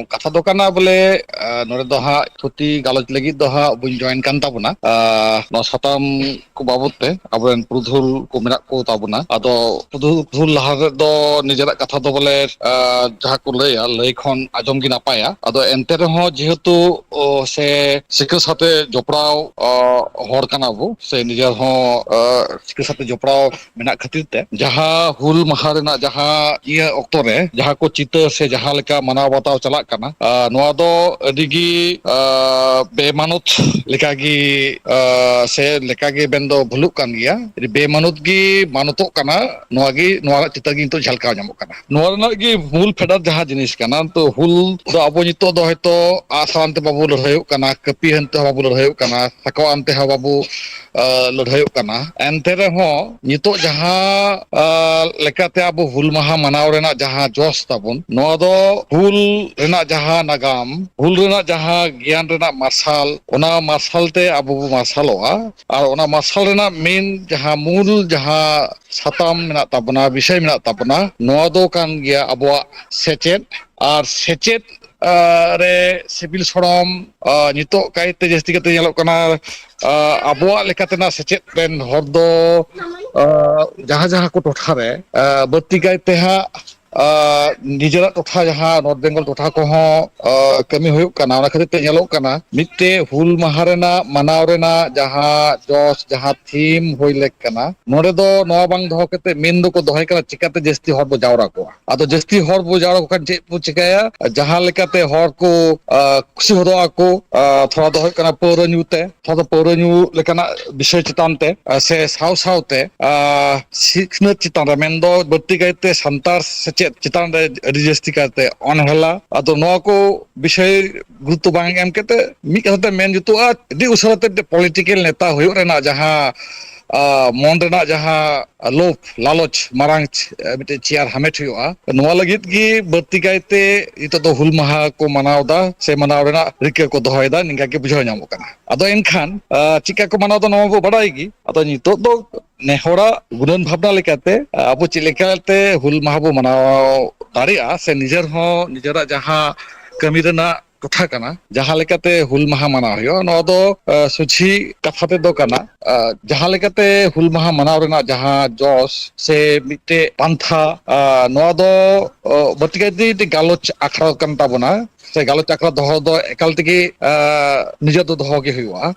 ᱠᱟᱛᱷᱟ ᱫᱚ ᱠᱟᱱᱟ ᱵᱚᱞᱮ, ᱟᱸ, ᱱᱚᱰᱮ ᱫᱚ ᱦᱟᱸᱜ ᱛᱷᱩᱛᱤ ᱜᱟᱞᱚᱪ ᱞᱟᱹᱜᱤᱫ ᱫᱚ ᱦᱟᱸᱜ ᱵᱟᱹᱧ ᱡᱚᱭᱮᱱ ᱠᱟᱱ ᱛᱟᱵᱚᱱᱟ᱾ ᱟᱸ, ᱱᱚᱣᱟ ᱥᱟᱛᱟᱢ ᱠᱚ ᱵᱟᱵᱚᱛ ᱛᱮ ᱟᱵᱚᱨᱮᱱ ᱯᱩᱨᱩᱫᱷᱩᱞ ᱠᱚ ᱢᱮᱱᱟᱜ ᱠᱚ ᱛᱟᱵᱚᱱᱟ᱾ ᱟᱫᱚ ᱯᱩᱨᱩᱫᱷᱩᱞ ᱞᱟᱦᱟ ᱨᱮᱫᱚ ᱱᱤᱡᱮᱨᱟᱜ ᱠᱟᱛᱷᱟ ᱫᱚ ᱵᱚᱞᱮ, ᱟᱸ, ᱡᱟᱦᱟᱸ ᱠᱚ ᱞᱟᱹᱭᱟ, ᱞᱟᱹᱭ ᱠᱷᱚᱱ ᱟᱸᱡᱚᱢ ᱜᱮ ᱱᱟᱯᱟᱭᱟ᱾ ᱟᱫᱚ ᱮᱱᱛᱮ ᱨᱮᱦᱚᱸ ᱡᱮᱦᱮᱛᱩ, ᱚ, ᱥᱮ ᱥᱤᱠᱷᱟᱹ ᱥᱟᱛᱮ ᱡᱚᱯᱲᱟᱣ, ᱚ, ᱦᱚᱲ ᱠᱟᱱᱟ ᱵᱚ, ᱥᱮ ᱱᱤᱡᱮᱨ ᱦᱚᱸ, ᱚ, ᱥᱤᱠᱷᱟᱹ ᱥᱟᱛᱮ ᱡᱚᱯᱲᱟᱣ ᱢᱮᱱᱟᱜ ᱠᱷᱟᱹᱛᱤᱨ ᱛᱮ ᱡᱟᱦᱟᱸ ᱦᱩᱞ ᱢᱟᱦᱟ ᱨᱮᱱᱟᱜ ᱡᱟᱦᱟᱸ ᱤᱭᱟᱹ ᱚᱠᱛᱚ ᱨᱮ ᱡᱟᱦᱟᱸ ᱠᱚ ᱪᱤᱛᱟᱹᱨ ᱥᱮ ᱡᱟᱦᱟᱸ ᱞᱮᱠᱟ ᱢᱟᱱᱟᱣ ᱵᱟᱛᱟᱣ ᱪᱟᱞᱟᱜ ᱠᱟᱱᱟ, ᱟᱨ ᱱᱚᱣᱟ ᱫᱚ ᱟᱹᱰᱤ ᱜᱮ, ᱟᱨ, ᱵᱮᱢᱟᱱᱚᱛ ᱞᱮᱠᱟ ᱜᱮ, ᱟᱨ, ᱥᱮ ᱞᱮᱠᱟ ᱜᱮ ᱢᱮᱱ ᱫᱚ ᱵᱷᱩᱞᱩᱜ ᱠᱟᱱ ᱜᱮᱭᱟ᱾ ᱟᱹᱰᱤ ᱵᱮᱢᱟᱱᱚᱛ ᱜᱮ ᱢᱟᱱᱚᱛᱚᱜ ᱠᱟᱱᱟ᱾ ᱱᱚᱣᱟ ᱜᱮ, ᱱᱚᱣᱟ ᱨᱮᱱᱟᱜ ᱪᱤᱛᱟᱹᱨ ᱜᱮ ᱱᱤᱛᱚᱜ ᱡᱷᱟᱞᱠᱟᱣ ᱧᱟᱢᱚᱜ ᱠᱟᱱᱟ᱾ ᱱᱚᱣᱟ ᱨᱮᱱᱟᱜ ᱜᱮ ᱢᱩᱞ ᱯᱷᱮᱰᱟᱛ ᱡᱟᱦᱟᱸ ᱡᱤᱱᱤᱥ ᱠᱟᱱᱟ, ᱛᱚ ᱦᱩᱞ ᱫᱚ ᱟᱵᱚ ᱱᱤᱛᱚᱜ ᱫᱚ ᱦᱚᱭᱛᱚ ᱟᱜᱼᱥᱟᱨ ᱟᱱᱛᱮ ᱵᱟᱵᱚ ᱞᱟᱹᱲᱦᱟᱹᱭᱚᱜ ᱠᱟᱱᱟ, ᱠᱟᱹᱯᱤ ᱟᱱᱛᱮ ᱦᱚᱸ ᱵᱟᱵᱚ ᱞᱟᱹᱲᱦᱟᱹᱭᱚᱜ ᱠᱟᱱᱟ, ᱥᱟᱠᱣᱟ ᱟᱱᱛᱮ ᱦᱚᱸ ᱵᱟᱵᱚ, ᱟᱸ, ᱞᱟᱹᱲᱦᱟᱹᱭᱚᱜ ᱠᱟᱱᱟ᱾ ᱮᱱᱛᱮ ᱨᱮᱦᱚᱸ ᱱᱤᱛᱚᱜ ᱡᱟᱦᱟᱸ, ᱟᱸ, ᱞᱮᱠᱟᱛᱮ ᱛᱮ ᱟᱵᱚ ᱦᱩᱞ ᱢᱟᱦᱟ ᱢᱟᱱᱟᱣ ᱨᱮᱱᱟᱜ ᱡᱟᱦᱟᱸ ᱡᱚᱥ ᱛᱟᱵᱚᱱ, ᱱᱚᱣᱟ ᱫᱚ ᱦᱩᱞ ᱨᱮᱱᱟᱜ ᱡᱟᱦᱟᱸ ᱱᱟᱜᱟᱢ, ᱦᱩᱞ ᱨᱮᱱᱟᱜ ᱡᱟᱦᱟᱸ ᱜᱮᱭᱟᱱ ᱨᱮᱱᱟᱜ ᱢᱟᱨᱥᱟᱞ, ᱚᱱᱟ ᱢᱟᱨᱥᱟᱞ ᱛᱮ ᱟᱵᱚ ᱵᱚ ᱢᱟᱨᱥᱟᱞᱚᱜᱼᱟ᱾ ᱟᱨ ᱚᱱᱟ ᱢᱟᱨᱥᱟᱞ ᱨᱮᱱᱟᱜ ᱢᱮᱱ ᱡᱟᱦᱟᱸ ᱢᱩᱞ ᱡᱟᱦᱟᱸ ᱥᱟᱛᱟᱢ ᱢᱮᱱᱟᱜ ᱛᱟᱵᱚᱱᱟ, ᱵᱤᱥᱚᱭ ᱢᱮᱱᱟᱜ ᱛᱟᱵᱚᱱᱟ, ᱱᱚᱣᱟ ᱫᱚ ᱠᱟᱱ ᱜᱮᱭᱟ ᱟᱵᱚᱣᱟᱜ ᱥᱮᱪᱮᱫ᱾ ᱟᱨ ᱥᱮᱪᱮᱫ, ᱟ, ᱨᱮ ᱥᱤᱵᱤᱞ ᱥᱚᱲᱚᱢ, ᱟ, ᱱᱤᱛᱚᱜ ᱠᱟᱭᱛᱮ ᱡᱟᱹᱥᱛᱤ ᱠᱟᱛᱮ ᱧᱮᱞᱚᱜ ᱠᱟᱱᱟ, ᱟ, ᱟᱵᱚᱣᱟᱜ ᱞᱮᱠᱟᱛᱮᱱᱟᱜ ᱥᱮᱪᱮᱫ ᱨᱮᱱ ᱦᱚᱲ ᱫᱚ, ᱟ, ᱡᱟᱦᱟᱸ ᱡᱟᱦᱟᱸ ᱠᱚ ᱴᱚᱴᱷᱟ ᱨᱮ, ᱟ, ᱵᱟᱹᱲᱛᱤ ᱠᱟᱭᱛᱮ ᱦᱟᱸᱜ, ᱟ, ᱱᱤᱡᱮᱨᱟᱜ ᱴᱚᱴᱷᱟ ᱡᱟᱦᱟᱸ ᱱᱚᱨᱛᱷ ᱵᱮᱝᱜᱚᱞ ᱴᱚᱴᱷᱟ ᱠᱚᱦᱚᱸ, ᱟ, ᱠᱟᱹᱢᱤ ᱦᱩᱭᱩᱜ ᱠᱟᱱᱟ, ᱚᱱᱟ ᱠᱷᱟᱹᱛᱤᱨ ᱛᱮ ᱧᱮᱞᱚᱜ ᱠᱟᱱᱟ ᱢᱤᱫᱴᱮᱡ ᱦᱩᱞ ᱢᱟᱦᱟ ᱨᱮᱱᱟᱜ ᱢᱟᱱᱟᱣ ᱨᱮᱱᱟᱜ ᱡᱟᱦᱟᱸ ᱡᱚᱥ, ᱡᱟᱦᱟᱸ ᱛᱷᱤᱢ ᱦᱩᱭ ᱞᱮᱠ ᱠᱟᱱᱟ, ᱱᱚᱰᱮ ᱫᱚ ᱱᱚᱣᱟ ᱵᱟᱝ ᱫᱚᱦᱚ ᱠᱟᱛᱮ ᱢᱮᱱ ᱫᱚᱠᱚ ᱫᱚᱦᱚᱭ ᱠᱟᱱᱟ ᱪᱤᱠᱟᱛᱮ ᱡᱟᱹᱥᱛᱤ ᱦᱚᱲ ᱵᱚ ᱡᱟᱣᱨᱟ ᱠᱚᱣᱟ᱾ ᱟᱫᱚ ᱡᱟᱹᱥᱛᱤ ᱦᱚᱲ ᱵᱚ ᱡᱟᱣᱨᱟ ᱠᱚ ᱠᱷᱟᱱ ᱪᱮᱫ ᱵᱚ ᱪᱤᱠᱟᱹᱭᱟ? ᱡᱟᱦᱟᱸ ᱞᱮᱠᱟᱛᱮ ᱦᱚᱲ ᱠᱚ, ᱟ, ᱠᱩᱥᱤ ᱦᱚᱫᱚᱜ ᱟᱠᱚ, ᱟ, ᱛᱷᱚᱲᱟ ᱫᱚ ᱦᱩᱭᱩᱜ ᱠᱟᱱᱟ ᱯᱟᱹᱣᱨᱟᱹ ᱧᱩ ᱛᱮ, ᱛᱷᱚᱲᱟ ᱫᱚ ᱯᱟᱹᱣᱨᱟᱹ ᱧᱩ ᱞᱮᱠᱟᱱᱟᱜ ᱵᱤᱥᱚᱭ ᱪᱮᱛᱟᱱ ᱛᱮ, ᱟ, ᱥᱮ ᱥᱟᱶ ᱥᱟᱶᱛᱮ, ᱟ, ᱥᱤᱠᱷᱱᱟᱹᱛ ᱪᱮᱛᱟᱱ ᱨᱮ, ᱢᱮᱱᱫᱚ ᱵᱟᱹᱲᱛᱤ ᱠᱟᱭᱛᱮ ᱥᱟᱱᱛᱟᱲ ᱥᱮᱪᱮᱫ ᱪᱮᱛᱟᱱ ᱨᱮ ᱟᱹᱰᱤ ᱡᱟᱹᱥᱛᱤ ᱠᱟᱭᱛᱮ ᱚᱱᱦᱮᱞᱟ᱾ ᱟᱫᱚ ᱱᱚᱣᱟ ᱠᱚ ᱵᱤᱥᱚᱭ ᱜᱩᱨᱩᱛᱛᱚ ᱵᱟᱝ ᱮᱢ ᱠᱟᱛᱮ ᱢᱤᱫ ᱠᱟᱛᱷᱟ ᱛᱮ ᱢᱮᱱ ᱡᱩᱛᱩᱜᱼᱟ, ᱟᱹᱰᱤ ᱩᱥᱟᱹᱨᱟ ᱛᱮ ᱢᱤᱫᱴᱮᱱ ᱯᱚᱞᱤᱴᱤᱠᱮᱞ ᱱᱮᱛᱟ ᱦᱩᱭᱩᱜ ᱨᱮᱱᱟᱜ ᱡᱟᱦᱟᱸ, ᱟ, ᱢᱚᱱ ᱨᱮᱱᱟᱜ ᱡᱟᱦᱟᱸ ᱞᱳᱵᱷ ᱞᱟᱞᱚᱪ, ᱢᱟᱨᱟᱝ ᱪ-, ᱢᱤᱫᱴᱮᱡ ᱪᱮᱭᱟᱨ ᱦᱟᱢᱮᱴ ᱦᱩᱭᱩᱜᱼᱟ᱾ ᱱᱚᱣᱟ ᱞᱟᱹᱜᱤᱫ ᱜᱮ ᱵᱟᱹᱲᱛᱤ ᱠᱟᱭᱛᱮ ᱱᱤᱛᱚᱜ ᱫᱚ ᱦᱩᱞ ᱢᱟᱦᱟ ᱠᱚ ᱢᱟᱱᱟᱣ ᱮᱫᱟ ᱥᱮ ᱢᱟᱱᱟᱣ ᱨᱮᱱᱟᱜ ᱨᱤᱠᱟᱹ ᱠᱚ ᱫᱚᱦᱚᱭᱮᱫᱟ, ᱱᱤᱝᱠᱟ ᱜᱮ ᱵᱩᱡᱷᱟᱹᱣ ᱧᱟᱢᱚᱜ ᱠᱟᱱᱟ᱾ ᱟᱫᱚ ᱮᱱᱠᱷᱟᱱ, ᱟ, ᱪᱮᱫᱠᱟ ᱠᱚ ᱢᱟᱱᱟᱣ ᱮᱫᱟ, ᱱᱚᱣᱟ ᱵᱚ ᱵᱟᱰᱟᱭ ᱜᱮ᱾ ᱟᱫᱚ ᱱᱤᱛᱚᱜ ᱫᱚ ᱱᱮ ᱦᱚᱲᱟᱜ ᱜᱩᱱᱟᱹᱱ ᱵᱷᱟᱵᱽᱱᱟ ᱞᱮᱠᱟᱛᱮ, ᱟ, ᱟᱵᱚ ᱪᱮᱫ ᱞᱮᱠᱟᱛᱮ ᱦᱩᱞ ᱢᱟᱦᱟ ᱵᱚ ᱢᱟᱱᱟᱣ ᱫᱟᱲᱮᱭᱟᱜᱼᱟ, ᱥᱮ ᱱᱤᱡᱮᱨ ᱦᱚᱸ ᱱᱤᱡᱮᱨᱟᱜ ᱡᱟᱦᱟᱸ ᱠᱟᱹᱢᱤ ᱨᱮᱱᱟᱜ ᱴᱚᱴᱷᱟ ᱠᱟᱱᱟ, ᱡᱟᱦᱟᱸ ᱞᱮᱠᱟᱛᱮ ᱦᱩᱞ ᱢᱟᱦᱟ ᱢᱟᱱᱟᱣ ᱦᱩᱭᱩᱜᱼᱟ, ᱱᱚᱣᱟ ᱫᱚ, ᱟ, ᱥᱚᱡᱷᱮ ᱠᱟᱛᱷᱟ ᱛᱮᱫᱚ ᱠᱟᱱᱟ, ᱟ, ᱡᱟᱦᱟᱸ ᱞᱮᱠᱟᱛᱮ ᱦᱩᱞ ᱢᱟᱦᱟ ᱢᱟᱱᱟᱣ ᱨᱮᱱᱟᱜ ᱡᱟᱦᱟᱸ ᱡᱚᱥ ᱥᱮ ᱢᱤᱫᱴᱮᱡ ᱯᱟᱱᱛᱷᱟ, ᱟ, ᱱᱚᱣᱟ ᱫᱚ, ᱚ, ᱵᱟᱹᱲᱛᱤ ᱠᱟᱭᱛᱮ ᱢᱤᱫᱴᱮᱡ ᱜᱟᱞᱚᱪ ᱟᱠᱷᱲᱟ ᱠᱟᱱ ᱛᱟᱵᱚᱱᱟ, ᱥᱮ ᱜᱟᱞᱚᱪ ᱟᱠᱷᱲᱟ ᱫᱚᱦᱚ ᱫᱚ ᱮᱠᱟᱞ ᱛᱮᱜᱮ, ᱟ, ᱱᱤᱡᱮ ᱫᱚ ᱫᱚᱦᱚ ᱜᱮ ᱦᱩᱭᱩᱜᱼᱟ᱾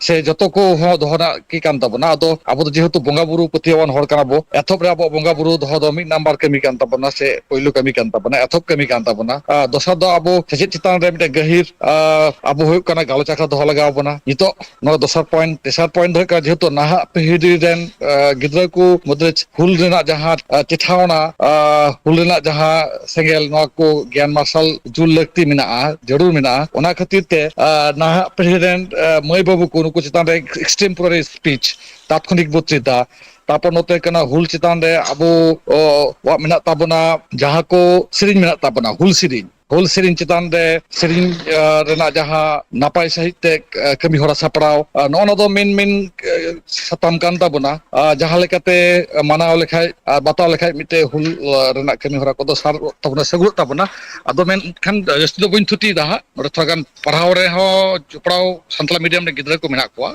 ᱥᱮ ᱡᱚᱛᱚ ᱠᱚ ᱦᱚᱸ ᱫᱚᱦᱚ ᱨᱮᱱᱟᱜ ᱜᱮ ᱠᱟᱱ ᱛᱟᱵᱚᱱᱟ᱾ ᱟᱫᱚ ᱟᱵᱚ ᱫᱚ ᱡᱮᱦᱮᱛᱩ ᱵᱚᱸᱜᱟ ᱵᱩᱨᱩ ᱯᱟᱹᱛᱭᱟᱹᱣᱟᱱ ᱦᱚᱲ ᱠᱟᱱᱟ ᱵᱚ, ᱮᱛᱚᱦᱚᱵ ᱨᱮ ᱟᱵᱚᱣᱟᱜ ᱵᱚᱸᱜᱟ ᱵᱩᱨᱩ ᱫᱚᱦᱚ ᱫᱚ ᱢᱤᱫ ᱱᱟᱢᱵᱟᱨ ᱠᱟᱹᱢᱤ ᱠᱟᱱ ᱛᱟᱵᱚᱱᱟ, ᱥᱮ ᱯᱳᱭᱞᱳ ᱠᱟᱹᱢᱤ ᱠᱟᱱ ᱛᱟᱵᱚᱱᱟ, ᱮᱛᱚᱦᱚᱵ ᱠᱟᱹᱢᱤ ᱠᱟᱱ ᱛᱟᱵᱚᱱᱟ᱾ ᱟᱨ ᱫᱚᱥᱟᱨ ᱫᱚ ᱟᱵᱚ ᱥᱮᱪᱮᱫ ᱪᱮᱛᱟᱱ ᱨᱮ ᱢᱤᱫᱴᱮᱱ ᱜᱟᱹᱦᱤᱨ, ᱟ, ᱟᱵᱚ ᱦᱩᱭᱩᱜ ᱠᱟᱱᱟ ᱜᱟᱞᱚᱪ ᱟᱠᱷᱲᱟ ᱫᱚᱦᱚ ᱞᱟᱜᱟᱣ ᱵᱚᱱᱟ᱾ ᱱᱤᱛᱚᱜ ᱱᱚᱣᱟ ᱫᱚᱥᱟᱨ ᱯᱚᱭᱮᱱᱴ, ᱛᱮᱥᱟᱨ ᱯᱚᱭᱮᱱᱴ ᱫᱚ ᱦᱩᱭᱩᱜ ᱠᱟᱱᱟ, ᱡᱮᱦᱮᱛᱩ ᱱᱟᱦᱟᱜ ᱯᱤᱲᱦᱤ ᱨᱮᱱ, ᱟ, ᱜᱤᱫᱽᱨᱟᱹ ᱠᱚ ᱢᱩᱫᱽᱨᱮ ᱦᱩᱞ ᱨᱮᱱᱟᱜ ᱡᱟᱦᱟᱸ, ᱟ, ᱪᱮᱴᱷᱟᱣᱱᱟ, ᱟ, ᱦᱩᱞ ᱨᱮᱱᱟᱜ ᱡᱟᱦᱟᱸ ᱥᱮᱸᱜᱮᱞ, ᱱᱚᱣᱟ ᱠᱚ ᱜᱮᱭᱟᱱ ᱢᱟᱨᱥᱟᱞ ᱡᱩᱞ ᱞᱟᱹᱠᱛᱤ ᱢᱮᱱᱟᱜᱼᱟ, ᱡᱟᱹᱨᱩᱲ ᱢᱮᱱᱟᱜᱼᱟ᱾ ᱚᱱᱟ ᱠᱷᱟᱹᱛᱤᱨ ᱛᱮ, ᱟ, ᱱᱟᱦᱟᱜ ᱯᱤᱲᱦᱤ ᱨᱮᱱ, ᱟ, ᱢᱟᱹᱭ ᱵᱟᱹᱵᱩ ᱠᱚ ᱱᱩᱠᱩ ᱪᱮᱛᱟᱱ ᱨᱮ extemporary speech, ᱛᱟᱛᱠᱷᱚᱱᱤᱠ ᱵᱚᱠᱛᱨᱤᱛᱟ, ᱛᱟᱨᱯᱚᱨ ᱱᱚᱛᱮ ᱠᱟᱱᱟ ᱦᱩᱞ ᱪᱮᱛᱟᱱ ᱨᱮ ᱟᱵᱚ, ᱚ, ᱣᱟᱜ ᱢᱮᱱᱟᱜ ᱛᱟᱵᱚᱱᱟ, ᱡᱟᱦᱟᱸ ᱠᱚ ᱥᱮᱨᱮᱧ ᱢᱮᱱᱟᱜ ᱛᱟᱵᱚᱱᱟ, ᱦᱩᱞ ᱥᱮᱨᱮᱧ, ᱦᱩᱞ ᱥᱮᱨᱮᱧ ᱪᱮᱛᱟᱱ ᱨᱮ ᱥᱮᱨᱮᱧ, ᱟ, ᱨᱮᱱᱟᱜ ᱡᱟᱦᱟᱸ ᱱᱟᱯᱟᱭ ᱥᱟᱺᱦᱤᱡ ᱛᱮ, ᱟ, ᱠᱟᱹᱢᱤ ᱦᱚᱨᱟ ᱥᱟᱯᱲᱟᱣ, ᱟ, ᱱᱚᱜᱼᱚ ᱱᱚᱣᱟ ᱫᱚ ᱢᱮᱱ ᱢᱮᱱ, ᱟ, ᱥᱟᱛᱟᱢ ᱠᱟᱱ ᱛᱟᱵᱚᱱᱟ᱾ ᱟ, ᱡᱟᱦᱟᱸ ᱞᱮᱠᱟᱛᱮ ᱢᱟᱱᱟᱣ ᱞᱮᱠᱷᱟᱡ ᱟᱨ ᱵᱟᱛᱟᱣ ᱞᱮᱠᱷᱟᱡ ᱢᱤᱫᱴᱮᱡ ᱦᱩᱞ, ᱟ, ᱨᱮᱱᱟᱜ ᱠᱟᱹᱢᱤ ᱦᱚᱨᱟ ᱠᱚᱫᱚ ᱥᱟᱨ ᱛᱟᱵᱚᱱᱟ, ᱥᱟᱹᱜᱩᱲᱚᱜ ᱛᱟᱵᱚᱱᱟ᱾ ᱟᱫᱚ ᱢᱮᱱᱠᱷᱟᱱ ᱡᱟᱹᱥᱛᱤ ᱫᱚ ᱵᱟᱹᱧ ᱛᱷᱩᱛᱤᱭᱮᱫᱟ ᱦᱟᱸᱜ, ᱱᱚᱰᱮ ᱛᱷᱚᱲᱟ ᱜᱟᱱ ᱯᱟᱲᱦᱟᱣ ᱨᱮᱦᱚᱸ ᱡᱚᱯᱲᱟᱣ ᱥᱟᱱᱛᱟᱲ ᱢᱤᱰᱤᱭᱟᱢ ᱨᱮ ᱜᱤᱫᱽᱨᱟᱹ ᱠᱚ ᱢᱮᱱᱟᱜ ᱠᱚᱣᱟ᱾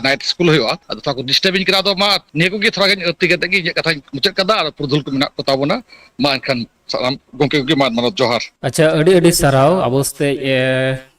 ᱱᱟᱭᱤᱴ ᱥᱠᱩᱞ ᱦᱩᱭᱩᱜᱼᱟ, ᱟᱫᱚ ᱛᱷᱚᱲᱟ ᱠᱚ ᱰᱤᱥᱴᱟᱨᱵᱤᱧ ᱠᱟᱱᱟ᱾ ᱟᱫᱚ ᱢᱟ ᱱᱤᱭᱟᱹ ᱠᱚᱜᱮ ᱛᱷᱚᱲᱟ ᱜᱟᱱ ᱟᱹᱲᱛᱤ ᱠᱟᱛᱮ ᱜᱮ ᱤᱧᱟᱹᱜ ᱠᱟᱛᱷᱟᱧ ᱢᱩᱪᱟᱹᱫ ᱠᱟᱫᱟ᱾ ᱟᱨ ᱯᱩᱨᱩᱫᱷᱩᱞ ᱠᱚ ᱢᱮᱱᱟᱜ ᱠᱚ ᱛᱟᱵᱚᱱᱟ, ᱢᱟ ᱮᱱᱠᱷᱟᱱ ᱥᱟᱱᱟᱢ ᱜᱚᱢᱠᱮ ᱠᱚᱜᱮ ᱢᱟ ᱢᱟᱱᱚᱛ ᱡᱚᱦᱟᱨ᱾ ᱟᱪᱪᱷᱟ, ᱟᱹᱰᱤ ᱟᱹᱰᱤ ᱥᱟᱨᱦᱟᱣ ᱟᱵᱚ ᱥᱟᱛᱮ, ᱮ,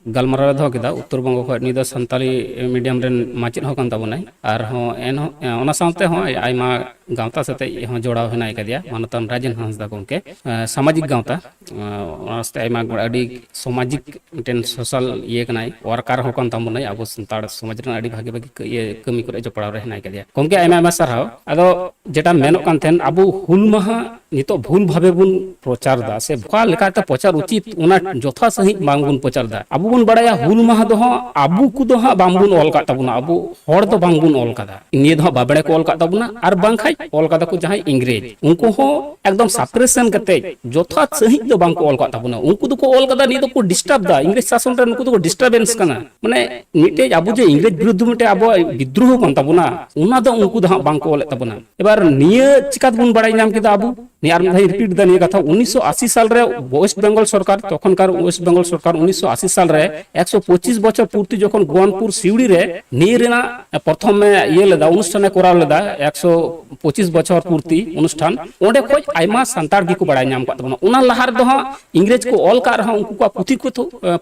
ᱜᱟᱞᱢᱟᱨᱟᱣ ᱮ ᱫᱚᱦᱚ ᱠᱮᱫᱟ ᱩᱛᱛᱚᱨ ᱵᱚᱝᱜᱚ ᱠᱷᱚᱱ᱾ ᱱᱩᱭ ᱫᱚ ᱥᱟᱱᱛᱟᱲᱤ ᱢᱤᱰᱤᱭᱟᱢ ᱨᱮᱱ ᱢᱟᱪᱮᱫ ᱦᱚᱸ ᱠᱟᱱ ᱛᱟᱵᱚᱱᱟᱭ, ᱟᱨᱦᱚᱸ ᱮᱱᱦᱚᱸ, ᱮ, ᱚᱱᱟ ᱥᱟᱶᱛᱮ ᱦᱚᱸ ᱟᱭᱢᱟ ᱜᱟᱶᱛᱟ ᱥᱟᱛᱮ ᱦᱚᱸ ᱡᱚᱲᱟᱣ ᱦᱮᱱᱟᱭ ᱠᱟᱫᱮᱭᱟ, ᱢᱟᱱᱚᱛᱟᱱ ᱨᱟᱡᱮᱱ ᱦᱟᱸᱥᱫᱟ ᱜᱚᱢᱠᱮ, ᱮ, ᱥᱟᱢᱟᱡᱤᱠ ᱜᱟᱶᱛᱟ, ᱮ, ᱚᱱᱟ ᱥᱟᱶᱛᱮ ᱟᱭᱢᱟ ᱜᱚ-, ᱟᱹᱰᱤ ᱥᱟᱢᱟᱡᱤᱠ ᱢᱤᱫᱴᱮᱱ ᱥᱳᱥᱟᱞ ᱤᱭᱟᱹ ᱠᱟᱱᱟᱭ, ᱣᱟᱨᱠᱟᱨ ᱦᱚᱸ ᱠᱟᱱ ᱛᱟᱵᱚᱱᱟᱭ, ᱟᱵᱚ ᱥᱟᱱᱛᱟᱲ ᱥᱚᱢᱟᱡᱽ ᱨᱮᱱᱟᱜ ᱟᱹᱰᱤ ᱵᱷᱟᱜᱮ ᱵᱷᱟᱜᱮ ᱠᱟᱹ-, ᱤᱭᱟᱹ ᱠᱟᱹᱢᱤ ᱠᱚᱨᱮ ᱡᱚᱯᱲᱟᱣ ᱨᱮ ᱦᱮᱱᱟᱭ ᱠᱟᱫᱮᱭᱟ᱾ ᱜᱚᱢᱠᱮ, ᱟᱭᱢᱟ ᱟᱭᱢᱟ ᱥᱟᱨᱦᱟᱣ᱾ ᱟᱫᱚ ᱡᱮᱴᱟ ᱢᱮᱱᱚᱜ ᱠᱟᱱ ᱛᱟᱦᱮᱸᱱ, ᱟᱵᱚ ᱦᱩᱞ ᱢᱟᱦᱟ ᱱᱤᱛᱚᱜ ᱵᱷᱩᱞ ᱵᱷᱟᱵᱮ ᱵᱚᱱ ᱯᱨᱚᱪᱟᱨ ᱫᱟ, ᱥᱮ ᱚᱠᱟ ᱞᱮᱠᱟᱛᱮ ᱯᱨᱚᱪᱟᱨ ᱩᱪᱤᱛ, ᱚᱱᱟ ᱡᱚᱛᱷᱟᱛ ᱥᱟᱺᱦᱤᱡ ᱵᱟᱝᱵᱚᱱ ᱯᱨᱚᱪᱟᱨ ᱫᱟ᱾ ᱟᱵᱚ ᱵᱚᱱ ᱵᱟᱲᱟᱭᱟ ᱦᱩᱞ ᱢᱟᱦᱟ ᱫᱚ ᱦᱚᱸ ᱟᱵᱚ ᱠᱚᱫᱚ ᱦᱟᱸᱜ ᱵᱟᱝᱵᱚᱱ ᱚᱞ ᱠᱟᱫ ᱛᱟᱵᱚᱱᱟ, ᱟᱵᱚ ᱦᱚᱲ ᱫᱚ ᱵᱟᱝᱵᱚᱱ ᱚᱞ ᱠᱟᱫᱟ᱾ ᱱᱤᱭᱟᱹ ᱫᱚ ᱦᱟᱸᱜ ᱵᱟᱵᱽᱲᱮ ᱠᱚ ᱚᱞ ᱠᱟᱫ ᱛᱟᱵᱚᱱᱟ, ᱟᱨ ᱵᱟᱝᱠᱷᱟᱡ ᱚᱞ ᱠᱟᱫᱟ ᱠᱚ ᱡᱟᱦᱟᱸᱭ ᱤᱝᱨᱮᱡᱽ, ᱩᱱᱠᱩ ᱦᱚᱸ ᱮᱠᱫᱚᱢ ᱥᱟᱯᱨᱮᱥᱚᱱ ᱠᱟᱛᱮ ᱡᱚᱛᱷᱟᱛ ᱥᱟᱺᱦᱤᱡ ᱫᱚ ᱵᱟᱝ ᱠᱚ ᱚᱞ ᱠᱟᱫ ᱛᱟᱵᱚᱱᱟ᱾ ᱩᱱᱠᱩ ᱫᱚᱠᱚ ᱚᱞ ᱠᱟᱫᱟ, ᱱᱤᱭᱟᱹ ᱫᱚᱠᱚ ᱰᱤᱥᱴᱟᱨᱵ ᱫᱟ, ᱤᱝᱨᱮᱡᱽ ᱥᱟᱥᱚᱱ ᱨᱮ ᱱᱩᱠᱩ ᱫᱚᱠᱚ ᱰᱤᱥᱴᱟᱨᱵᱮᱱᱥ ᱠᱟᱱᱟ᱾ ᱢᱟᱱᱮ ᱢᱤᱫᱴᱮᱡ ᱟᱵᱚ ᱡᱮ ᱤᱝᱨᱮᱡᱽ ᱵᱤᱨᱩᱫᱽᱫᱷ ᱢᱤᱫᱴᱮᱡ ᱟᱵᱚᱣᱟᱜ ᱵᱤᱫᱽᱫᱨᱳᱦᱚ ᱠᱟᱱ ᱛᱟᱵᱚᱱᱟ, ᱚᱱᱟ ᱫᱚ ᱩᱱᱠᱩ ᱫᱚ ᱦᱟᱸᱜ ᱵᱟᱝ ᱠᱚ ᱚᱞᱮᱫ ᱛᱟᱵᱚᱱᱟ᱾ ᱮᱵᱟᱨ ᱱᱤᱭᱟᱹ ᱪᱤᱠᱟ ᱛᱮᱵᱚᱱ ᱵᱟᱲᱟᱭ ᱧᱟᱢ ᱠᱮᱫᱟ ᱟᱵᱚ? ᱱᱤᱭᱟᱹ ᱟᱨ ᱢᱤᱫ ᱫᱷᱟᱣ ᱤᱧ ᱨᱤᱯᱤᱴ ᱫᱟ ᱱᱤᱭᱟᱹ ᱠᱟᱛᱷᱟ, ᱩᱱᱤᱥᱥᱚ ᱟᱥᱤ ᱥᱟᱞ ᱨᱮ ᱳᱭᱮᱥᱴ ᱵᱮᱝᱜᱚᱞ ᱥᱚᱨᱠᱟᱨ, ᱛᱚᱠᱷᱚᱱᱠᱟᱨ ᱳᱭᱮᱥᱴ ᱵᱮᱝᱜᱚᱞ ᱥᱚᱨᱠᱟᱨ ᱩᱱᱤᱥᱥᱚ ᱟᱥᱤ ᱥᱟᱞ ᱨᱮ ᱮᱠᱥᱚ ᱯᱚᱸᱪᱤᱥ ᱵᱚᱪᱷᱚᱨ ᱯᱩᱨᱛᱤ ᱡᱚᱠᱷᱚᱱ ᱜᱳᱣᱟᱱᱯᱩᱨ ᱥᱤᱣᱲᱤ ᱨᱮ ᱱᱤᱭᱟᱹ ᱨᱮᱱᱟᱜ ᱯᱨᱚᱛᱷᱚᱢ ᱮ ᱤᱭᱟᱹ ᱞᱮᱫᱟ, ᱚᱱᱩᱥᱴᱷᱟᱱ ᱮ ᱠᱚᱨᱟᱣ ᱞᱮᱫᱟ, ᱮᱠᱥᱚ ᱯᱚᱸᱪᱤᱥ ᱵᱚᱪᱷᱚᱨ ᱯᱩᱨᱛᱤ ᱚᱱᱩᱥᱴᱷᱟᱱ, ᱚᱸᱰᱮ ᱠᱷᱚᱡ ᱟᱭᱢᱟ ᱥᱟᱱᱛᱟᱲ ᱜᱮᱠᱚ ᱵᱟᱲᱟᱭ ᱧᱟᱢ ᱠᱟᱫ ᱛᱟᱵᱚᱱᱟ᱾ ᱚᱱᱟ ᱞᱟᱦᱟ ᱨᱮᱫᱚ ᱦᱟᱸᱜ ᱤᱝᱨᱮᱡᱽ ᱠᱚ ᱚᱞ ᱠᱟᱜ ᱨᱮᱦᱚᱸ ᱩᱱᱠᱩ ᱠᱚᱣᱟᱜ ᱯᱩᱛᱷᱤ ᱠᱚ,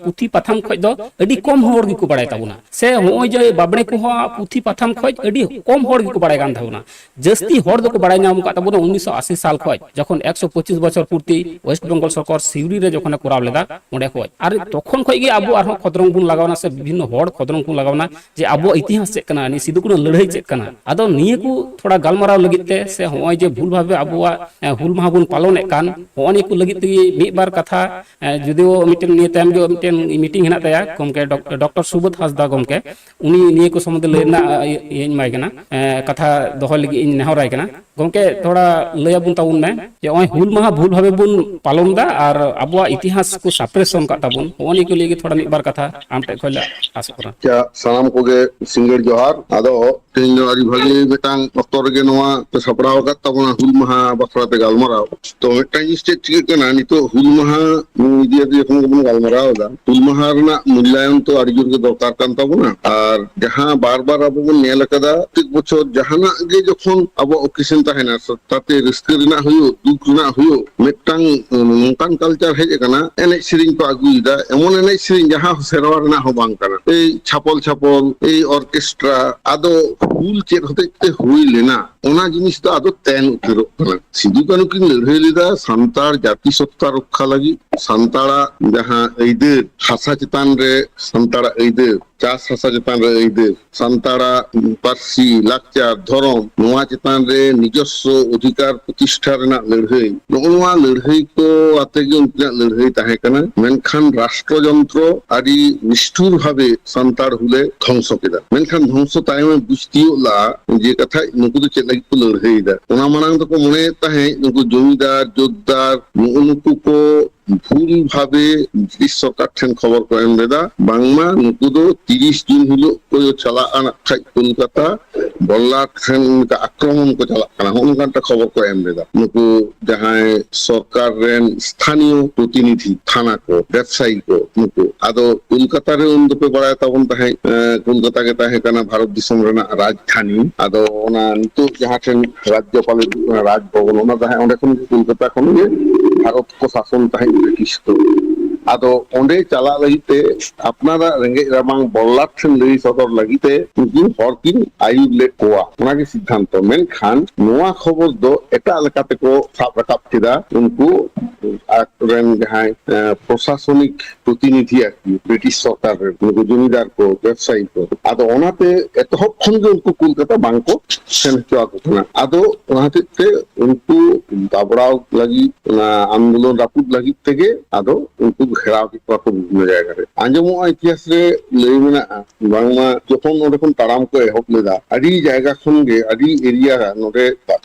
ᱯᱩᱛᱷᱤ ᱯᱟᱛᱷᱟᱢ ᱠᱷᱚᱡ ᱫᱚ ᱟᱹᱰᱤ ᱠᱚᱢ ᱦᱚᱲ ᱜᱮᱠᱚ ᱵᱟᱲᱟᱭ ᱛᱟᱵᱚᱱᱟ᱾ ᱥᱮ ᱦᱚᱸᱜᱼᱚᱭ ᱡᱮ ᱵᱟᱵᱽᱲᱮ ᱠᱚᱦᱚᱸ ᱯᱩᱛᱷᱤ ᱯᱟᱛᱷᱟᱢ ᱠᱷᱚᱡ ᱟᱹᱰᱤ ᱠᱚᱢ ᱦᱚᱲ ᱜᱮᱠᱚ ᱵᱟᱲᱟᱭ ᱠᱟᱱ ᱛᱟᱵᱚᱱᱟ᱾ ᱡᱟᱹᱥᱛᱤ ᱦᱚᱲ ᱫᱚᱠᱚ ᱵᱟᱲᱟᱭ ᱧᱟᱢ ᱟᱠᱟᱫ ᱛᱟᱵᱚᱱᱟ ᱩᱱᱤᱥᱥᱚ ᱟᱥᱤ ᱥᱟᱞ ᱠᱷᱚᱡ᱾ ᱡᱚᱠᱷᱚᱱ ᱮᱠᱥᱚ ᱯᱚᱸᱪᱤᱥ ᱵᱚᱪᱷᱚᱨ ᱯᱩᱨᱛᱤ ᱳᱭᱮᱥᱴ ᱵᱮᱝᱜᱚᱞ ᱥᱚᱨᱠᱟᱨ ᱥᱤᱣᱲᱤ ᱨᱮ ᱡᱚᱠᱷᱚᱱᱮ ᱠᱚᱨᱟᱣ ᱞᱮᱫᱟ, ᱚᱸᱰᱮ ᱠᱷᱚᱱ᱾ ᱟᱨ ᱛᱚᱠᱷᱚᱱ ᱠᱷᱚᱱ ᱜᱮ ᱟᱵᱚ ᱟᱨᱦᱚᱸ ᱠᱷᱚᱸᱫᱽᱨᱚᱝ ᱵᱚᱱ ᱞᱟᱜᱟᱣᱱᱟ, ᱥᱮ ᱵᱤᱵᱷᱤᱱᱱᱚ ᱦᱚᱲ ᱠᱷᱚᱸᱫᱽᱨᱚᱝ ᱵᱚᱱ ᱞᱟᱜᱟᱣᱱᱟ ᱡᱮ ᱟᱵᱚᱣᱟᱜ ᱤᱛᱤᱦᱟᱥ ᱪᱮᱫ ᱠᱟᱱᱟ, ᱱᱤᱭᱟᱹ ᱥᱤᱫᱩ ᱠᱟᱹᱱᱦᱩ ᱞᱟᱹᱲᱦᱟᱹᱭ ᱪᱮᱫ ᱠᱟᱱᱟ᱾ ᱟᱫᱚ ᱱᱤᱭᱟᱹ ᱠᱚ ᱛᱷᱚᱲᱟ ᱜᱟᱞᱢᱟᱨᱟᱣ ᱞᱟᱹᱜᱤᱫ ᱛᱮ, ᱥᱮ ᱦᱚᱸᱜᱼᱚᱭ ᱡᱮ ᱵᱷᱩᱞ ᱵᱷᱟᱵᱮ ᱟᱵᱚᱣᱟᱜ, ᱮ, ᱦᱩᱞ ᱢᱟᱦᱟ ᱵᱚᱱ ᱯᱟᱞᱚᱱᱮᱫ ᱠᱟᱱ, ᱦᱚᱸᱜᱼᱚ ᱱᱤᱭᱟᱹ ᱠᱚ ᱞᱟᱹᱜᱤᱫ ᱛᱮᱜᱮ ᱢᱤᱫ ᱵᱟᱨ ᱠᱟᱛᱷᱟ, ᱮ, ᱡᱩᱫᱤᱭᱳ ᱢᱤᱫᱴᱮᱱ ᱱᱤᱭᱟᱹ ᱛᱟᱭᱚᱢ ᱜᱮ ᱢᱤᱫᱴᱮᱱ ᱢᱤᱴᱤᱝ ᱦᱮᱱᱟᱜ ᱛᱟᱭᱟ ᱜᱚᱢᱠᱮ, ᱰᱚᱠ-, ᱰᱚᱠᱴᱚᱨ ᱥᱩᱵᱳᱫᱷ ᱦᱟᱸᱥᱫᱟ ᱜᱚᱢᱠᱮ, ᱩᱱᱤ ᱱᱤᱭᱟᱹ ᱠᱚ ᱥᱚᱢᱵᱚᱱᱫᱷᱮ ᱞᱟᱹᱭ ᱨᱮᱱᱟᱜ, ᱮ, ᱤᱭᱟᱹᱧ ᱮᱢᱟᱭ ᱠᱟᱱᱟ, ᱮ, ᱠᱟᱛᱷᱟ ᱫᱚᱦᱚᱭ ᱞᱟᱹᱜᱤᱫ ᱤᱧ ᱱᱮᱦᱚᱨᱟᱭ ᱠᱟᱱᱟ᱾ ᱜᱚᱢᱠᱮ, ᱛᱷᱚᱲᱟ ᱞᱟᱹᱭ ᱟᱵᱚᱱ ᱛᱟᱵᱚᱱ ᱢᱮ ᱡᱮ ᱱᱚᱜᱼᱚᱭ ᱦᱩᱞ ᱢᱟᱦᱟ ᱵᱷᱩᱞ ᱵᱷᱟᱵᱮ ᱵᱚᱱ ᱯᱟᱞᱚᱱ ᱮᱫᱟ ᱟᱨ ᱟᱵᱚᱣᱟᱜ ᱤᱛᱤᱦᱟᱥ ᱠᱚ suppression ᱠᱟᱜ ᱛᱟᱵᱚᱱ, ᱱᱚᱜᱼᱚ ᱱᱤᱭᱟᱹ ᱠᱚ ᱞᱟᱹᱭ ᱜᱮ ᱛᱷᱚᱲᱟ ᱢᱤᱫ ᱵᱟᱨ ᱠᱟᱛᱷᱟ ᱟᱢ ᱴᱷᱮᱱ ᱠᱷᱚᱱ ᱞᱮ ᱟᱥᱚᱜ ᱠᱟᱱᱟ᱾ ᱟᱪᱪᱷᱟ, ᱥᱟᱱᱟᱢ ᱠᱚᱜᱮ ᱥᱤᱸᱜᱟᱹᱲ ᱡᱚᱦᱟᱨ᱾ ᱟᱫᱚ ᱛᱮᱦᱮᱧ ᱫᱚ ᱟᱹᱰᱤ ᱵᱷᱟᱹᱜᱤ ᱢᱤᱫᱴᱟᱝ ᱚᱠᱛᱚ ᱨᱮᱜᱮ ᱱᱚᱣᱟ ᱯᱮ ᱥᱟᱯᱲᱟᱣ ᱟᱠᱟᱫ ᱛᱟᱵᱚᱱᱟ, ᱦᱩᱞ ᱢᱟᱦᱟ ᱵᱟᱠᱷᱨᱟ ᱛᱮ ᱜᱟᱞᱢᱟᱨᱟᱣ᱾ ᱛᱚ, ᱢᱤᱫᱴᱟᱝ ᱡᱤᱱᱤᱥ ᱪᱮᱫ ᱪᱤᱠᱟᱹᱜ ᱠᱟᱱᱟ, ᱱᱤᱛᱚᱜ ᱦᱩᱞ ᱢᱟᱦᱟ ᱤᱫᱤ ᱠᱟᱛᱮ ᱡᱚᱠᱷᱚᱱ ᱜᱮᱵᱚᱱ ᱜᱟᱞᱢᱟᱨᱟᱣ ᱮᱫᱟ, ᱦᱩᱞ ᱢᱟᱦᱟ ᱨᱮᱱᱟᱜ ᱢᱩᱞᱞᱟᱭᱚᱱ ᱛᱚ ᱟᱹᱰᱤ ᱡᱳᱨ ᱜᱮ ᱫᱚᱨᱠᱟᱨ ᱠᱟᱱ ᱛᱟᱵᱚᱱᱟ᱾ ᱟᱨ ᱡᱟᱦᱟᱸ ᱵᱟᱨ ᱵᱟᱨ ᱟᱵᱚ ᱵᱚᱱ ᱧᱮᱞ ᱟᱠᱟᱫᱟ, ᱯᱨᱚᱛᱮᱠ ᱵᱚᱪᱷᱚᱨ ᱡᱟᱦᱟᱱᱟᱜ ᱜᱮ ᱡᱚᱠᱷᱚᱱ ᱟᱵᱚᱣᱟᱜ occasion ᱛᱟᱦᱮᱱᱟ, ᱛᱟᱛᱮ ᱨᱟᱹᱥᱠᱟᱹ ᱨᱮᱱᱟᱜ ᱦᱩᱭᱩᱜ, ᱫᱩᱠ ᱨᱮᱱᱟᱜ ᱦᱩᱭᱩᱜ, ᱢᱤᱫᱴᱟᱝ ᱱᱚᱝᱠᱟᱱ culture ᱦᱮᱡ ᱟᱠᱟᱱᱟ, ᱮᱱᱮᱡ ᱥᱮᱨᱮᱧ ᱠᱚ ᱟᱹᱜᱩᱭᱮᱫᱟ, ᱮᱢᱚᱱ ᱮᱱᱮᱡ ᱥᱮᱨᱮᱧ ᱡᱟᱦᱟᱸ ᱥᱮᱨᱣᱟ ᱨᱮᱱᱟᱜ ᱦᱚᱸ ᱵᱟᱝ ᱠᱟᱱᱟ᱾ ᱮᱭ ᱪᱷᱟᱯᱚᱞ ᱪᱷᱟᱯᱚᱞ, ᱮᱭ orchestra, ᱟᱫᱚ ᱦᱩᱞ ᱪᱮᱫ ᱦᱚᱛᱮᱡ ᱛᱮ ᱦᱩᱭ ᱞᱮᱱᱟ, ᱚᱱᱟ ᱡᱤᱱᱤᱥ ᱫᱚ ᱟᱫᱚ ᱛᱮᱱ ᱩᱛᱟᱹᱨᱚᱜ ᱠᱟᱱᱟ᱾ ᱥᱤᱫᱩ ᱠᱟᱹᱱᱦᱩ ᱠᱤᱱ ᱞᱟᱹᱲᱦᱟᱹᱭ ᱞᱮᱫᱟ ᱥᱟᱱᱛᱟᱲ ᱡᱟᱹᱛᱤ ᱥᱚᱛᱛᱟ ᱨᱚᱠᱠᱷᱟ ᱞᱟᱹᱜᱤᱫ, ᱥᱟᱱᱛᱟᱲᱟᱜ ᱡᱟᱦᱟᱸ ᱟᱹᱭᱫᱟᱹᱨ, ᱦᱟᱥᱟ ᱪᱮᱛᱟᱱ ᱨᱮ ᱥᱟᱱᱛᱟᱲᱟᱜ ᱟᱹᱭᱫᱟᱹᱨ, ᱪᱟᱥ ᱦᱟᱥᱟ ᱪᱮᱛᱟᱱ ᱨᱮ ᱟᱹᱭᱫᱟᱹᱨ, ᱥᱟᱱᱛᱟᱲᱟᱜ ᱯᱟᱹᱨᱥᱤ, ᱞᱟᱠᱪᱟᱨ, ᱫᱷᱚᱨᱚᱢ, ᱱᱚᱣᱟ ᱪᱮᱛᱟᱱ ᱨᱮ ᱱᱤᱡᱚᱥᱥᱚ ᱚᱫᱷᱤᱠᱟᱨ ᱯᱨᱚᱛᱤᱥᱴᱷᱟ ᱨᱮᱱᱟᱜ ᱞᱟᱹᱲᱦᱟᱹᱭ, ᱱᱚᱜᱼᱚ ᱱᱚᱣᱟ ᱞᱟᱹᱲᱦᱟᱹᱭ ᱠᱚ ᱟᱛᱮ ᱜᱮ ᱩᱱᱠᱤᱱᱟᱜ ᱞᱟᱹᱲᱦᱟᱹᱭ ᱛᱟᱦᱮᱸ ᱠᱟᱱᱟ᱾ ᱢᱮᱱᱠᱷᱟᱱ ᱨᱟᱥᱴᱨᱚᱡᱚᱱᱛᱨᱚ ᱟᱹᱰᱤ ᱱᱤᱥᱴᱷᱩᱨ ᱵᱷᱟᱵᱮ ᱥᱟᱱᱛᱟᱲ ᱦᱩᱞᱮ ᱫᱷᱚᱝᱥᱚ ᱠᱮᱫᱟ᱾ ᱢᱮᱱᱠᱷᱟᱱ ᱫᱷᱚᱝᱥᱚ ᱛᱟᱭᱚᱢᱮ ᱵᱩᱡᱽ ᱛᱤᱭᱳᱜ ᱞᱟᱜᱼᱟ ᱡᱮ ᱠᱟᱛᱷᱟ ᱱᱩᱠᱩ ᱫᱚ ᱪᱮᱫ ᱞᱟᱹᱜᱤᱫ ᱠᱚ ᱞᱟᱹᱲᱦᱟᱹᱭ ᱮᱫᱟ᱾ ᱚᱱᱟ ᱢᱟᱲᱟᱝ ᱫᱚᱠᱚ ᱢᱚᱱᱮᱭᱮᱫ ᱛᱟᱦᱮᱸᱫ ᱱᱩᱠᱩ ᱡᱚᱢᱤᱫᱟᱨ, ᱡᱳᱛᱫᱟᱨ, ᱱᱩᱜᱼᱩ ᱱᱩᱠᱩ ᱠᱚ ᱵᱷᱩᱞ ᱵᱷᱟᱵᱮ ᱵᱨᱤᱴᱤᱥ ᱥᱚᱨᱠᱟᱨ ᱴᱷᱮᱱ ᱠᱷᱚᱵᱚᱨ ᱠᱚ ᱮᱢ ᱞᱮᱫᱟ, ᱵᱟᱝᱢᱟ ᱱᱩᱠᱩ ᱫᱚ ᱛᱤᱨᱤᱥ ᱡᱩᱱ ᱦᱤᱞᱳᱜ ᱠᱚ ᱪᱟᱞᱟᱜᱼᱟ ᱱᱟᱜ ᱠᱷᱟᱡ ᱠᱳᱞᱠᱟᱛᱟ, ᱵᱚᱞᱞᱟᱴ ᱴᱷᱮᱱ ᱚᱱᱠᱟ ᱟᱠᱨᱚᱢᱚᱱ ᱠᱚ ᱪᱟᱞᱟᱜ ᱠᱟᱱᱟ, ᱦᱚᱸᱜᱼᱚ ᱱᱚᱝᱠᱟ ᱢᱤᱫᱴᱟᱝ ᱠᱷᱚᱵᱚᱨ ᱠᱚ ᱮᱢ ᱞᱮᱫᱟ᱾ ᱱᱩᱠᱩ ᱡᱟᱦᱟᱸᱭ ᱥᱚᱨᱠᱟᱨ ᱨᱮᱱ ᱥᱛᱷᱟᱱᱤᱭᱚ ᱯᱨᱚᱛᱤᱱᱤᱫᱷᱤ, ᱛᱷᱟᱱᱟ ᱠᱚ, ᱵᱮᱵᱽᱥᱟᱭᱤ ᱠᱚ, ᱱᱩᱠᱩ᱾ ᱟᱫᱚ ᱠᱳᱞᱠᱟᱛᱟ ᱨᱮ ᱩᱱ ᱫᱚᱯᱮ ᱵᱟᱲᱟᱭ ᱛᱟᱵᱚᱱ ᱛᱟᱦᱮᱸᱫ, ᱮᱸ, ᱠᱳᱞᱠᱟᱛᱟ ᱜᱮ ᱛᱟᱦᱮᱸ ᱠᱟᱱᱟ ᱵᱷᱟᱨᱚᱛ ᱫᱤᱥᱚᱢ ᱨᱮᱱᱟᱜ ᱨᱟᱡᱽᱫᱷᱟᱱᱤ᱾ ᱟᱫᱚ ᱚᱱᱟ ᱱᱤᱛᱚᱜ ᱡᱟᱦᱟᱸ ᱴᱷᱮᱱ ᱨᱟᱡᱽᱡᱚᱯᱟᱞ ᱨᱟᱡᱽ ᱵᱷᱚᱵᱚᱱ, ᱚᱱᱟ ᱛᱟᱦᱮᱸ, ᱚᱸᱰᱮ ᱠᱷᱚᱱ ᱜᱮ ᱠᱳᱞᱠᱟᱛᱟ ᱠᱷᱚᱱ ᱜᱮ ᱵᱷᱟᱨᱚᱛ ᱠᱚ ᱥᱟᱥᱚᱱ ᱛᱟᱦᱮᱸᱫ ᱵᱨᱤᱴᱤᱥ ᱠᱚ᱾ ᱟᱫᱚ ᱚᱸᱰᱮ ᱪᱟᱞᱟᱜ ᱞᱟᱹᱜᱤᱫ ᱛᱮ ᱟᱯᱱᱟᱨᱟᱜ ᱨᱮᱸᱜᱮᱡ ᱨᱟᱵᱟᱝ ᱵᱚᱞᱞᱟᱴ ᱴᱷᱮᱱ ᱞᱟᱹᱭ ᱥᱚᱫᱚᱨ ᱞᱟᱹᱜᱤᱫ ᱛᱮ ᱩᱱᱠᱤᱱ ᱦᱚᱲ ᱠᱤᱱ ᱟᱹᱭᱩᱨ ᱞᱮᱫ ᱠᱚᱣᱟ, ᱚᱱᱟᱜᱮ ᱥᱤᱫᱽᱫᱷᱟᱱᱛᱚ᱾ ᱢᱮᱱᱠᱷᱟᱱ ᱱᱚᱣᱟ ᱠᱷᱚᱵᱚᱨ ᱫᱚ ᱮᱴᱟᱜ ᱞᱮᱠᱟ ᱛᱮᱠᱚ ᱥᱟᱵ ᱨᱟᱠᱟᱵ ᱠᱮᱫᱟ ᱩᱱᱠᱩ ᱟᱠᱚᱨᱮᱱ ᱡᱟᱦᱟᱸᱭ, ᱮ, ᱯᱨᱚᱥᱟᱥᱚᱱᱤᱠ ᱯᱨᱚᱛᱤᱱᱤᱫᱷᱤ ᱟᱨᱠᱤ, ᱵᱨᱤᱴᱤᱥ ᱥᱚᱨᱠᱟᱨ ᱨᱮᱱ ᱱᱩᱠᱩ ᱡᱚᱢᱤᱫᱟᱨ ᱠᱚ, ᱵᱮᱵᱽᱥᱟᱭᱤ ᱠᱚ᱾ ᱟᱫᱚ ᱚᱱᱟᱛᱮ ᱮᱛᱚᱦᱚᱵ ᱠᱷᱚᱱ ᱜᱮ ᱩᱱᱠᱩ ᱠᱳᱞᱠᱟᱛᱟ ᱵᱟᱝ ᱠᱚ ᱥᱮᱱ ᱦᱚᱪᱚ ᱟᱠᱚ ᱠᱟᱱᱟ᱾ ᱟᱫᱚ ᱚᱱᱟ ᱦᱚᱛᱮᱡ ᱛᱮ ᱩᱱᱠᱩ ᱫᱟᱵᱲᱟᱣ ᱞᱟᱹᱜᱤᱫ, ᱚᱱᱟ ᱟᱱᱫᱳᱞᱚᱱ ᱨᱟᱹᱯᱩᱫ ᱞᱟᱹᱜᱤᱫ ᱛᱮᱜᱮ ᱟᱫᱚ ᱩᱱᱠᱩ ᱜᱷᱮᱨᱟᱣ ᱠᱮᱫ ᱠᱚᱣᱟ ᱠᱚ ᱵᱤᱵᱷᱤᱱᱱᱚ ᱡᱟᱭᱜᱟ ᱨᱮ᱾ ᱟᱸᱡᱚᱢᱚᱜᱼᱟ, ᱤᱛᱤᱦᱟᱥ ᱨᱮ ᱞᱟᱹᱭ ᱢᱮᱱᱟᱜᱼᱟ, ᱵᱟᱝᱢᱟ ᱡᱚᱠᱷᱚᱱ ᱱᱚᱰᱮ ᱠᱷᱚᱱ ᱛᱟᱲᱟᱢ ᱠᱚ ᱮᱦᱚᱵ ᱞᱮᱫᱟ, ᱟᱹᱰᱤ ᱡᱟᱭᱜᱟ ᱠᱷᱚᱱ ᱜᱮ, ᱟᱹᱰᱤ ᱮᱨᱤᱭᱟ ᱱᱚᱰᱮ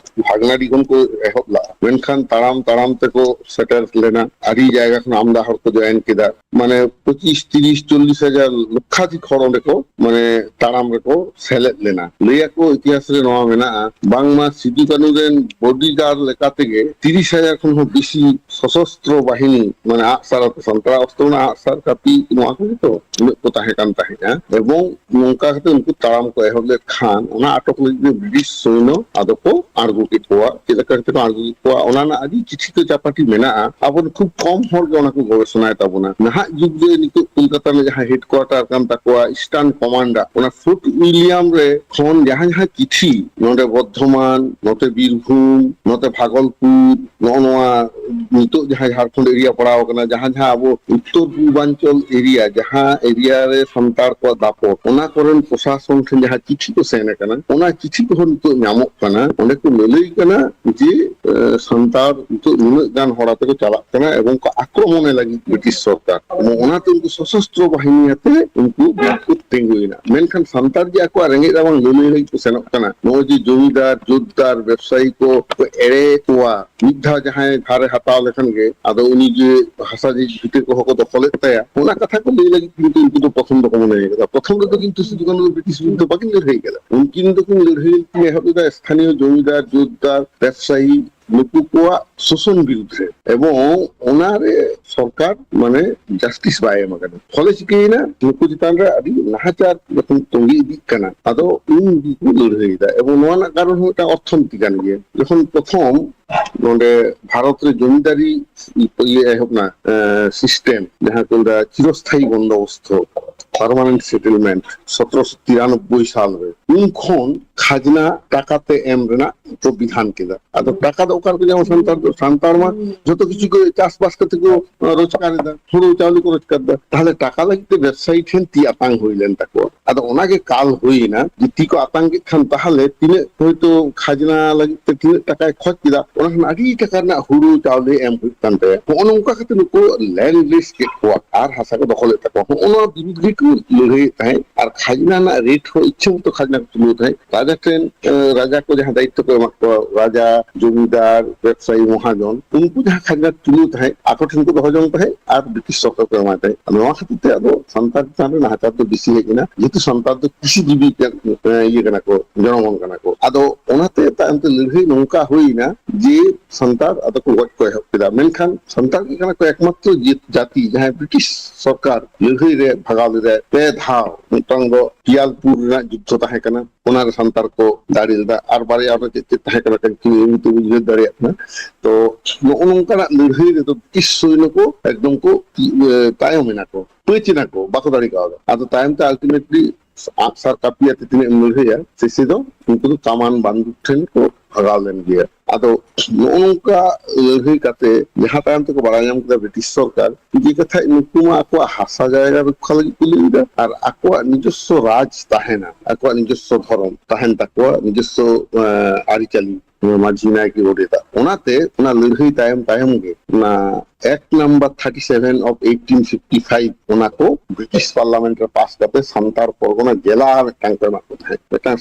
ᱵᱷᱟᱜᱽᱱᱟᱰᱤ ᱠᱷᱚᱱ ᱠᱚ ᱮᱦᱚᱵ ᱞᱟᱜᱼᱟ, ᱢᱮᱱᱠᱷᱟᱱ ᱛᱟᱲᱟᱢ ᱛᱟᱲᱟᱢ ᱛᱮᱠᱚ ᱥᱮᱴᱮᱨ ᱞᱮᱱᱟ᱾ ᱟᱹᱰᱤ ᱡᱟᱭᱜᱟ ᱠᱷᱚᱱ ᱟᱢᱫᱟ ᱦᱚᱲ ᱠᱚ ᱡᱚᱭᱮᱱ ᱠᱮᱫᱟ, ᱢᱟᱱᱮ ᱯᱚᱸᱪᱤᱥ, ᱛᱤᱨᱤᱥ, ᱪᱚᱞᱞᱤᱥ ᱦᱟᱡᱟᱨ ᱞᱚᱠᱠᱷᱟᱫᱷᱤᱠ ᱦᱚᱲ ᱚᱸᱰᱮ ᱠᱚ, ᱢᱟᱱᱮ, ᱛᱟᱲᱟᱢ ᱨᱮᱠᱚ ᱥᱮᱞᱮᱫ ᱞᱮᱱᱟ᱾ ᱞᱟᱹᱭᱟᱠᱚ ᱤᱛᱤᱦᱟᱥ ᱨᱮ ᱱᱚᱣᱟ ᱢᱮᱱᱟᱜᱼᱟ, ᱵᱟᱝᱢᱟ ᱥᱤᱫᱩ ᱠᱟᱹᱱᱩ ᱨᱮᱱ ᱵᱚᱰᱤᱜᱟᱨᱰ ᱞᱮᱠᱟ ᱛᱮᱜᱮ ᱛᱤᱨᱤᱥ ᱦᱟᱡᱟᱨ ᱠᱷᱚᱱ ᱦᱚᱸ ᱵᱮᱥᱤ ᱥᱚᱥᱚᱥᱛᱨᱚ ᱵᱟᱦᱤᱱᱤ, ᱢᱟᱱᱮ ᱟᱜᱼᱥᱟᱨ ᱟᱛᱮ, ᱥᱟᱱᱛᱟᱲᱟᱜ ᱚᱥᱛᱨᱚ ᱨᱮᱱᱟᱜ ᱟᱜᱼᱥᱟᱨ, ᱠᱟᱹᱯᱤ, ᱱᱚᱣᱟ ᱠᱚᱜᱮ ᱛᱚ ᱩᱱᱟᱹᱜ ᱠᱚ ᱛᱟᱦᱮᱸ ᱠᱟᱱ ᱛᱟᱦᱮᱸᱫᱼᱟ᱾ ᱮᱵᱚᱝ ᱱᱚᱝᱠᱟ ᱠᱟᱛᱮ ᱩᱱᱠᱩ ᱛᱟᱲᱟᱢ ᱠᱚ ᱮᱦᱚᱵ ᱞᱮᱫ ᱠᱷᱟᱱ, ᱚᱱᱟ ᱟᱴᱚᱠ ᱞᱟᱹᱜᱤᱫ ᱛᱮ ᱵᱨᱤᱴᱤᱥ ᱥᱚᱭᱱᱚ ᱟᱫᱚ ᱠᱚ ᱟᱬᱜᱚ ᱠᱮᱫ ᱠᱚᱣᱟ᱾ ᱪᱮᱫ ᱞᱮᱠᱟ ᱠᱟᱛᱮ ᱠᱚ ᱟᱬᱜᱚ ᱠᱮᱫ ᱠᱚᱣᱟ, ᱚᱱᱟ ᱨᱮᱱᱟᱜ ᱟᱹᱰᱤ ᱪᱤᱴᱷᱤ ᱠᱚ ᱪᱟᱯᱟᱴᱤ ᱢᱮᱱᱟᱜᱼᱟ᱾ ᱟᱵᱚ ᱨᱮᱱ ᱠᱷᱩᱵ ᱠᱚᱢ ᱦᱚᱲ ᱜᱮ ᱚᱱᱟ ᱠᱚ ᱜᱚᱵᱮᱥᱚᱱᱟᱭ ᱛᱟᱵᱚᱱᱟ᱾ ᱱᱟᱦᱟᱜ ᱡᱩᱜᱽ ᱨᱮ ᱱᱤᱛᱚᱜ ᱠᱳᱞᱠᱟᱛᱟ ᱨᱮᱱᱟᱜ ᱡᱟᱦᱟᱸ ᱦᱮᱰᱠᱩᱣᱟᱴᱟᱨ ᱠᱟᱱ ᱛᱟᱠᱚᱣᱟ, ᱤᱥᱴᱟᱨᱱ ᱠᱚᱢᱟᱱᱰ, ᱚᱱᱟ ᱯᱷᱳᱨᱴ ᱩᱭᱞᱤᱭᱟᱢ ᱨᱮ ᱠᱷᱚᱱ ᱡᱟᱦᱟᱸ ᱡᱟᱦᱟᱸ ᱪᱤᱴᱷᱤ, ᱱᱚᱰᱮ ᱵᱚᱨᱫᱷᱚᱢᱟᱱ, ᱱᱚᱛᱮ ᱵᱤᱨᱵᱷᱩᱢ, ᱱᱚᱛᱮ ᱵᱷᱟᱜᱚᱞᱯᱩᱨ, ᱱᱚᱜᱼᱚ ᱱᱚᱣᱟ ᱱᱤᱛᱚᱜ ᱡᱟᱦᱟᱸ ᱡᱷᱟᱲᱠᱷᱚᱸᱰ ᱮᱨᱤᱭᱟ ᱯᱟᱲᱟᱣ ᱟᱠᱟᱱᱟ, ᱡᱟᱦᱟᱸ ᱡᱟᱦᱟᱸ ᱟᱵᱚ ᱩᱛᱛᱚᱨ ᱯᱩᱨᱵᱟᱧᱪᱚᱞ ᱮᱨᱤᱭᱟ, ᱡᱟᱦᱟᱸ ᱮᱨᱤᱭᱟ ᱨᱮ ᱥᱟᱱᱛᱟᱲ ᱠᱚᱣᱟᱜ ᱫᱟᱯᱚᱴ, ᱚᱱᱟ ᱠᱚᱨᱮᱱ ᱯᱨᱚᱥᱟᱥᱚᱱ ᱴᱷᱮᱱ ᱡᱟᱦᱟᱸ ᱪᱤᱴᱷᱤ ᱠᱚ ᱥᱮᱱ ᱟᱠᱟᱱᱟ, ᱚᱱᱟ ᱪᱤᱴᱷᱤ ᱠᱚᱦᱚᱸ ᱱᱤᱛᱚᱜ ᱧᱟᱢᱚᱜ ᱠᱟᱱᱟ᱾ ᱚᱸᱰᱮ ᱠᱚ ᱞᱟᱹᱞᱟᱹᱭ ᱠᱟᱱᱟ ᱡᱮ, ᱮ, ᱥᱟᱱᱛᱟᱲ ᱱᱤᱛᱚᱜ ᱱᱩᱱᱟᱹᱜ ᱜᱟᱱ ᱦᱚᱲ ᱟᱛᱮ ᱠᱚ ᱪᱟᱞᱟᱜ ᱠᱟᱱᱟ ᱮᱵᱚᱝ ᱠᱚ ᱟᱠᱨᱚᱢᱚᱱᱮ ᱞᱟᱹᱜᱤᱫ ᱵᱨᱤᱴᱤᱥ ᱥᱚᱨᱠᱟᱨ᱾ ᱚᱱᱟᱛᱮ ᱩᱱᱠᱩ ᱥᱚᱥᱚᱥᱛᱨᱚ ᱵᱟᱦᱤᱱᱤ ᱟᱛᱮ ᱩᱱᱠᱩ ᱵᱤᱨ ᱠᱚ ᱛᱤᱸᱜᱩᱭᱮᱱᱟ᱾ ᱢᱮᱱᱠᱷᱟᱱ ᱥᱟᱱᱛᱟᱲ ᱡᱮ ᱟᱠᱚᱣᱟᱜ ᱨᱮᱸᱜᱮᱡ ᱨᱟᱵᱟᱝ ᱞᱟᱹᱞᱟᱹᱭ ᱞᱟᱹᱜᱤᱫ ᱠᱚ ᱥᱮᱱᱚᱜ ᱠᱟᱱᱟ, ᱱᱚᱜᱼᱚᱭ ᱡᱮ ᱡᱚᱢᱤᱫᱟᱨ, ᱡᱳᱛᱫᱟᱨ, ᱵᱮᱵᱽᱥᱟᱭᱤ ᱠᱚ ᱠᱚ ᱮᱲᱮ ᱠᱚᱣᱟ, ᱢᱤᱫ ᱫᱷᱟᱣ ᱡᱟᱦᱟᱸᱭ ᱫᱷᱟᱨᱮ ᱦᱟᱛᱟᱣ ᱞᱮᱠᱷᱟᱱ ᱜᱮ, ᱟᱫᱚ ᱩᱱᱤ ᱡᱮ ᱦᱟᱥᱟ ᱡᱮ ᱵᱷᱤᱴᱟᱹ ᱠᱚᱦᱚᱸ ᱠᱚ ᱫᱚᱠᱷᱚᱞᱮᱫ ᱛᱟᱭᱟ, ᱚᱱᱟ ᱠᱟᱛᱷᱟ ᱠᱚ ᱞᱟᱹᱭ ᱞᱟᱹᱜᱤᱫ ᱠᱤᱱᱛᱩ ᱩᱱᱠᱩ ᱫᱚ ᱯᱨᱚᱛᱷᱚᱢ ᱫᱚᱠᱚ ᱢᱚᱱᱮ ᱠᱟᱫᱟ᱾ ᱯᱨᱚᱛᱷᱚᱢ ᱨᱮᱫᱚ ᱠᱤᱱᱛᱩ ᱥᱤᱫᱩ ᱠᱟᱹᱱᱩ ᱫᱚ ᱵᱨᱤᱴᱤᱥ ᱵᱤᱨᱩᱫᱽᱫᱷᱮ ᱵᱟᱹᱠᱤᱱ ᱞᱟᱹᱲᱦᱟᱹᱭ ᱠᱟᱫᱟ᱾ ᱩᱱᱠᱤᱱ ᱫᱚᱠᱤᱱ ᱞᱟᱹᱲᱦᱟᱹᱭ ᱞᱮᱫ ᱛᱟᱦᱮᱸ ᱮᱦᱚᱵ ᱞᱮᱫᱟ ᱥᱛᱷᱟᱱᱤᱭᱚ ᱡᱚᱢᱤᱫᱟᱨ, ᱡᱳᱛᱫᱟᱨ, ᱵᱮᱵᱽᱥᱟᱭᱤ, ᱱᱩᱠᱩ ᱠᱚᱣᱟᱜ ᱥᱳᱥᱚᱱ ᱵᱤᱨᱩᱫᱽ ᱨᱮ, ᱮᱵᱚᱝ ᱚᱱᱟᱨᱮ ᱥᱚᱨᱠᱟᱨ ᱢᱟᱱᱮ ᱡᱟᱥᱴᱤᱥ ᱵᱟᱭ ᱮᱢ ᱟᱠᱟᱫᱟ᱾ ᱯᱷᱚᱞᱮ ᱪᱤᱠᱟᱹᱭᱮᱱᱟ, ᱱᱩᱠᱩ ᱪᱮᱛᱟᱱ ᱨᱮ ᱟᱹᱰᱤ ᱱᱟᱦᱟᱪᱟᱨ ᱡᱚᱠᱷᱚᱱ ᱛᱚᱸᱜᱮ ᱤᱫᱤᱜ ᱠᱟᱱᱟ, ᱟᱫᱚ ᱩᱱ ᱜᱮᱠᱚ ᱞᱟᱹᱲᱦᱟᱹᱭᱮᱫᱟ᱾ ᱮᱵᱚᱝ ᱱᱚᱣᱟ ᱨᱮᱱᱟᱜ ᱠᱟᱨᱚᱱ ᱦᱚᱸ ᱢᱤᱫᱴᱟᱝ ᱚᱨᱛᱷᱚᱱᱤᱛᱤ ᱠᱟᱱ ᱜᱮᱭᱟ᱾ ᱡᱚᱠᱷᱚᱱ ᱯᱨᱚᱛᱷᱚᱢ ᱱᱚᱰᱮ ᱵᱷᱟᱨᱚᱛ ᱨᱮ ᱡᱚᱢᱤᱫᱟᱨᱤ ᱤᱭᱟᱹ ᱮᱦᱚᱵ ᱮᱱᱟ, ᱥᱤᱥᱴᱮᱢ ᱡᱟᱦᱟᱸ ᱠᱚ ᱢᱮᱛᱟᱜᱼᱟ ᱪᱤᱨᱚᱥᱛᱷᱟᱭᱤ ᱵᱚᱱᱫᱳᱵᱚᱥᱛᱷᱚ, ᱯᱟᱨᱢᱟᱱᱮᱱᱴ ᱥᱮᱴᱮᱞᱢᱮᱱᱴ, ᱥᱚᱛᱨᱚᱥᱚ ᱛᱤᱨᱟᱱᱚᱵᱵᱳᱭ ᱥᱟᱞ ᱨᱮ, ᱩᱱ ᱠᱷᱚᱱ ᱠᱷᱟᱡᱽᱱᱟ ᱴᱟᱠᱟ ᱛᱮ ᱮᱢ ᱨᱮᱱᱟᱜ ᱠᱚ ᱵᱤᱫᱷᱟᱱ ᱠᱮᱫᱟ᱾ ᱟᱫᱚ ᱴᱟᱠᱟ ᱫᱚ ᱚᱠᱟ ᱨᱮᱠᱚ ᱧᱟᱢᱟ ᱥᱟᱱᱛᱟᱲ ᱫᱚ? ᱥᱟᱱᱛᱟᱲ ᱢᱟ ᱡᱚᱛᱚ ᱠᱤᱪᱷᱩ ᱠᱚ ᱪᱟᱥᱵᱟᱥ ᱠᱟᱛᱮ ᱠᱚ ᱨᱳᱡᱽᱜᱟᱨ ᱮᱫᱟ, ᱦᱩᱲᱩ ᱪᱟᱣᱞᱮ ᱠᱚ ᱨᱳᱡᱽᱜᱟᱨ ᱮᱫᱟ᱾ ᱛᱟᱦᱚᱞᱮ ᱴᱟᱠᱟ ᱞᱟᱹᱜᱤᱫ ᱛᱮ ᱵᱮᱵᱽᱥᱟᱭᱤ ᱴᱷᱮᱱ ᱛᱤ ᱟᱛᱟᱝ ᱦᱩᱭ ᱞᱮᱱ ᱛᱟᱠᱚᱣᱟ᱾ ᱟᱫᱚ ᱚᱱᱟᱜᱮ ᱠᱟᱞ ᱦᱩᱭᱮᱱᱟ ᱡᱮ ᱛᱤ ᱠᱚ ᱟᱛᱟᱝ ᱠᱮᱫ ᱠᱷᱟᱱ ᱛᱟᱦᱚᱞᱮ ᱛᱤᱱᱟᱹᱜ ᱦᱚᱭᱛᱳ ᱠᱷᱟᱡᱽᱱᱟ ᱞᱟᱹᱜᱤᱫ ᱛᱮ ᱛᱤᱱᱟᱹᱜ ᱴᱟᱠᱟᱭ ᱠᱷᱚᱡ ᱠᱮᱫᱟ, ᱚᱱᱟ ᱠᱷᱚᱱ ᱟᱹᱰᱤ ᱴᱟᱠᱟ ᱨᱮᱱᱟᱜ ᱦᱩᱲᱩ ᱪᱟᱣᱞᱮ ᱮᱢ ᱦᱩᱭᱩᱜ ᱠᱟᱱ ᱛᱟᱭᱟ᱾ ᱱᱚᱜᱼᱚ ᱱᱚᱝᱠᱟ ᱠᱟᱛᱮ ᱱᱩᱠᱩ ᱞᱮᱱᱰ ᱞᱤᱥ ᱠᱮᱫ ᱠᱚᱣᱟ ᱟᱨ ᱦᱟᱥᱟ ᱠᱚ ᱫᱚᱠᱷᱚᱞᱮᱫ ᱛᱟᱠᱚᱣᱟ᱾ ᱱᱚᱜᱼᱚ ᱱᱚᱣᱟ ᱵᱤᱨᱩᱫᱽ ᱜᱮᱠᱚ ᱞᱟᱹᱲᱦᱟᱹᱭᱮᱫ ᱛᱟᱦᱮᱸᱫ᱾ ᱟᱨ ᱠᱷᱟᱡᱽᱱᱟ ᱨᱮᱱᱟᱜ ᱨᱮᱴ ᱦᱚᱸ ᱤᱪᱪᱷᱟᱹ ᱢᱚᱛᱚ ᱠᱷᱟᱡᱽᱱᱟ ᱠᱚ ᱛᱩᱞᱟᱹᱣ ᱛᱟᱦᱮᱸᱫ᱾ ᱨᱟᱡᱟ ᱴᱷᱮᱱ, ᱮ, ᱨᱟᱡᱟ ᱠᱚ ᱡᱟᱦᱟᱸ ᱫᱟᱭᱤᱛᱛᱚ ᱠᱚ ᱮᱢᱟ ᱠᱚᱣᱟ, ᱨᱟᱡᱟ, ᱡᱚᱢᱤᱫᱟᱨ, ᱵᱮᱵᱽᱥᱟᱭᱤ, ᱢᱚᱦᱟᱡᱚᱱ, ᱩᱱᱠᱩ ᱡᱟᱦᱟᱸ ᱠᱷᱟᱡᱽᱱᱟ ᱛᱩᱞᱟᱹᱣ ᱛᱟᱦᱮᱸᱫ, ᱟᱠᱚ ᱴᱷᱮᱱ ᱠᱚ ᱫᱚᱦᱚ ᱡᱚᱝ ᱛᱟᱦᱮᱸᱫ ᱟᱨ ᱵᱨᱤᱴᱤᱥ ᱥᱚᱨᱠᱟᱨ ᱠᱚ ᱮᱢᱟᱭ ᱛᱟᱦᱮᱸᱫ᱾ ᱟᱫᱚ ᱱᱚᱣᱟ ᱠᱷᱟᱹᱛᱤᱨ ᱛᱮ ᱟᱫᱚ ᱥᱟᱱᱛᱟᱲ ᱪᱮᱛᱟᱱ ᱨᱮ ᱱᱟᱦᱟᱪᱟᱨ ᱫᱚ ᱵᱮᱥᱤ ᱦᱮᱡ ᱮᱱᱟ, ᱡᱮᱦᱮᱛᱩ ᱥᱟᱱᱛᱟᱲ ᱫᱚ ᱠᱨᱤᱥᱤᱡᱤᱵᱤ ᱠᱟᱱ, ᱮ, ᱤᱭᱟᱹ ᱠᱟᱱᱟ ᱠᱚ, ᱡᱚᱱᱚᱜᱚᱱ ᱠᱟᱱᱟ ᱠᱚ᱾ ᱟᱫᱚ ᱚᱱᱟᱛᱮ ᱛᱟᱭᱚᱢ ᱛᱮ ᱞᱟᱹᱲᱦᱟᱹᱭ ᱱᱚᱝᱠᱟ ᱦᱩᱭᱱᱟ ᱡᱮ ᱥᱟᱱᱛᱟᱲ ᱟᱫᱚ ᱠᱚ ᱜᱚᱡ ᱠᱚ ᱮᱦᱚᱵ ᱠᱮᱫᱟ᱾ ᱢᱮᱱᱠᱷᱟᱱ ᱥᱟᱱᱛᱟᱲ ᱜᱮ ᱠᱟᱱᱟ ᱠᱚ ᱮᱠᱢᱟᱛᱨᱚ ᱡᱟᱹᱛ, ᱡᱟᱹᱛᱤ ᱡᱟᱦᱟᱸᱭ ᱵᱨᱤᱴᱤᱥ ᱥᱚᱨᱠᱟᱨ ᱞᱟᱹᱲᱦᱟᱹᱭ ᱨᱮ ᱵᱷᱟᱜᱟᱣ ᱞᱮᱫᱟᱭ ᱯᱮ ᱫᱷᱟᱣ᱾ ᱢᱤᱫᱴᱟᱝ ᱫᱚ ᱯᱤᱭᱟᱞᱯᱩᱨ ᱨᱮᱱᱟᱜ ᱡᱩᱫᱽᱫᱷᱚ ᱛᱟᱦᱮᱸ ᱠᱟᱱᱟ, ᱚᱱᱟᱨᱮ ᱥᱟᱱᱛᱟᱲ ᱠᱚ ᱫᱟᱲᱮ ᱞᱮᱫᱟ᱾ ᱟᱨ ᱵᱟᱨᱭᱟ ᱚᱱᱟ ᱪᱮᱫ ᱪᱮᱫ ᱛᱟᱦᱮᱸ ᱠᱟᱱᱟ ᱠᱤᱱᱛᱩ ᱧᱩᱛᱩᱢ ᱵᱟᱹᱧ ᱩᱭᱦᱟᱹᱨ ᱫᱟᱲᱮᱭᱟᱜ ᱠᱟᱱᱟ᱾ ᱛᱚ ᱱᱚᱜᱼᱚ ᱱᱚᱝᱠᱟᱱᱟᱜ ᱞᱟᱹᱲᱦᱟᱹᱭ ᱨᱮᱫᱚ ᱵᱨᱤᱴᱤᱥ ᱥᱚᱭᱱᱚ ᱠᱚ ᱮᱠᱫᱚᱢ ᱠᱚ, ᱮ, ᱛᱟᱭᱚᱢ ᱮᱱᱟ ᱠᱚ, ᱯᱟᱹᱪ ᱮᱱᱟ ᱠᱚ, ᱵᱟᱠᱚ ᱫᱟᱲᱮ ᱠᱟᱣᱫᱟ᱾ ᱟᱫᱚ ᱛᱟᱭᱚᱢ ᱛᱮ ᱟᱞᱴᱤᱢᱮᱴᱞᱤ ᱟᱜᱼᱥᱟᱨ ᱠᱟᱹᱯᱤ ᱟᱛᱮ ᱛᱤᱱᱟᱹᱜ ᱮᱢ ᱞᱟᱹᱲᱦᱟᱹᱭᱟ, ᱥᱮᱥᱮ ᱫᱚ ᱩᱱᱠᱩ ᱫᱚ ᱠᱟᱢᱟᱱ ᱵᱟᱱᱫᱩᱠ ᱴᱷᱮᱱ ᱠᱚ ᱵᱷᱟᱜᱟᱣ ᱞᱮᱱ ᱜᱮᱭᱟ᱾ ᱟᱫᱚ ᱱᱚᱜᱼᱚ ᱱᱚᱝᱠᱟ ᱞᱟᱹᱲᱦᱟᱹᱭ ᱠᱟᱛᱮ ᱡᱟᱦᱟᱸ ᱛᱟᱭᱚᱢ ᱛᱮᱠᱚ ᱵᱟᱲᱟᱭ ᱧᱟᱢ ᱠᱮᱫᱟ ᱵᱨᱤᱴᱤᱥ ᱥᱚᱨᱠᱟᱨ, ᱡᱮ ᱠᱟᱛᱷᱟ ᱱᱩᱠᱩ ᱢᱟ ᱟᱠᱚᱣᱟᱜ ᱦᱟᱥᱟ ᱡᱟᱭᱜᱟ ᱨᱚᱠᱠᱷᱟ ᱞᱟᱹᱜᱤᱫ ᱠᱚ ᱞᱟᱹᱭ ᱮᱫᱟ ᱟᱨ ᱟᱠᱚᱣᱟᱜ ᱱᱤᱡᱚᱥᱥᱚ ᱨᱟᱡᱽ ᱛᱟᱦᱮᱱᱟ, ᱟᱠᱚᱣᱟᱜ ᱱᱤᱡᱚᱥᱥᱚ ᱫᱷᱚᱨᱚᱢ ᱛᱟᱦᱮᱱ ᱛᱟᱠᱚᱣᱟ, ᱱᱤᱡᱚᱥᱥᱚ, ᱮᱸ, ᱟᱹᱨᱤᱪᱟᱹᱞᱤ, ᱢᱟᱹᱡᱷᱤ ᱱᱟᱭᱠᱮ ᱜᱚᱰᱮᱛᱟᱜ᱾ ᱚᱱᱟᱛᱮ ᱚᱱᱟ ᱞᱟᱹᱲᱦᱟᱹᱭ ᱛᱟᱭᱚᱢ ᱛᱟᱭᱚᱢ ᱜᱮ ᱚᱱᱟ Act number thirty seven of eighteen fifty five, ᱚᱱᱟ ᱠᱚ ᱵᱨᱤᱴᱤᱥ ᱯᱟᱨᱞᱟᱢᱮᱱᱴ ᱨᱮ ᱯᱟᱥ ᱠᱟᱛᱮ ᱥᱟᱱᱛᱟᱲ ᱯᱚᱨᱜᱚᱱᱟ ᱡᱮᱞᱟ ᱢᱤᱫᱴᱟᱝ ᱠᱚ ᱮᱢᱟᱜ ᱠᱚ ᱛᱟᱦᱮᱸᱫ, ᱢᱤᱫᱴᱟᱝ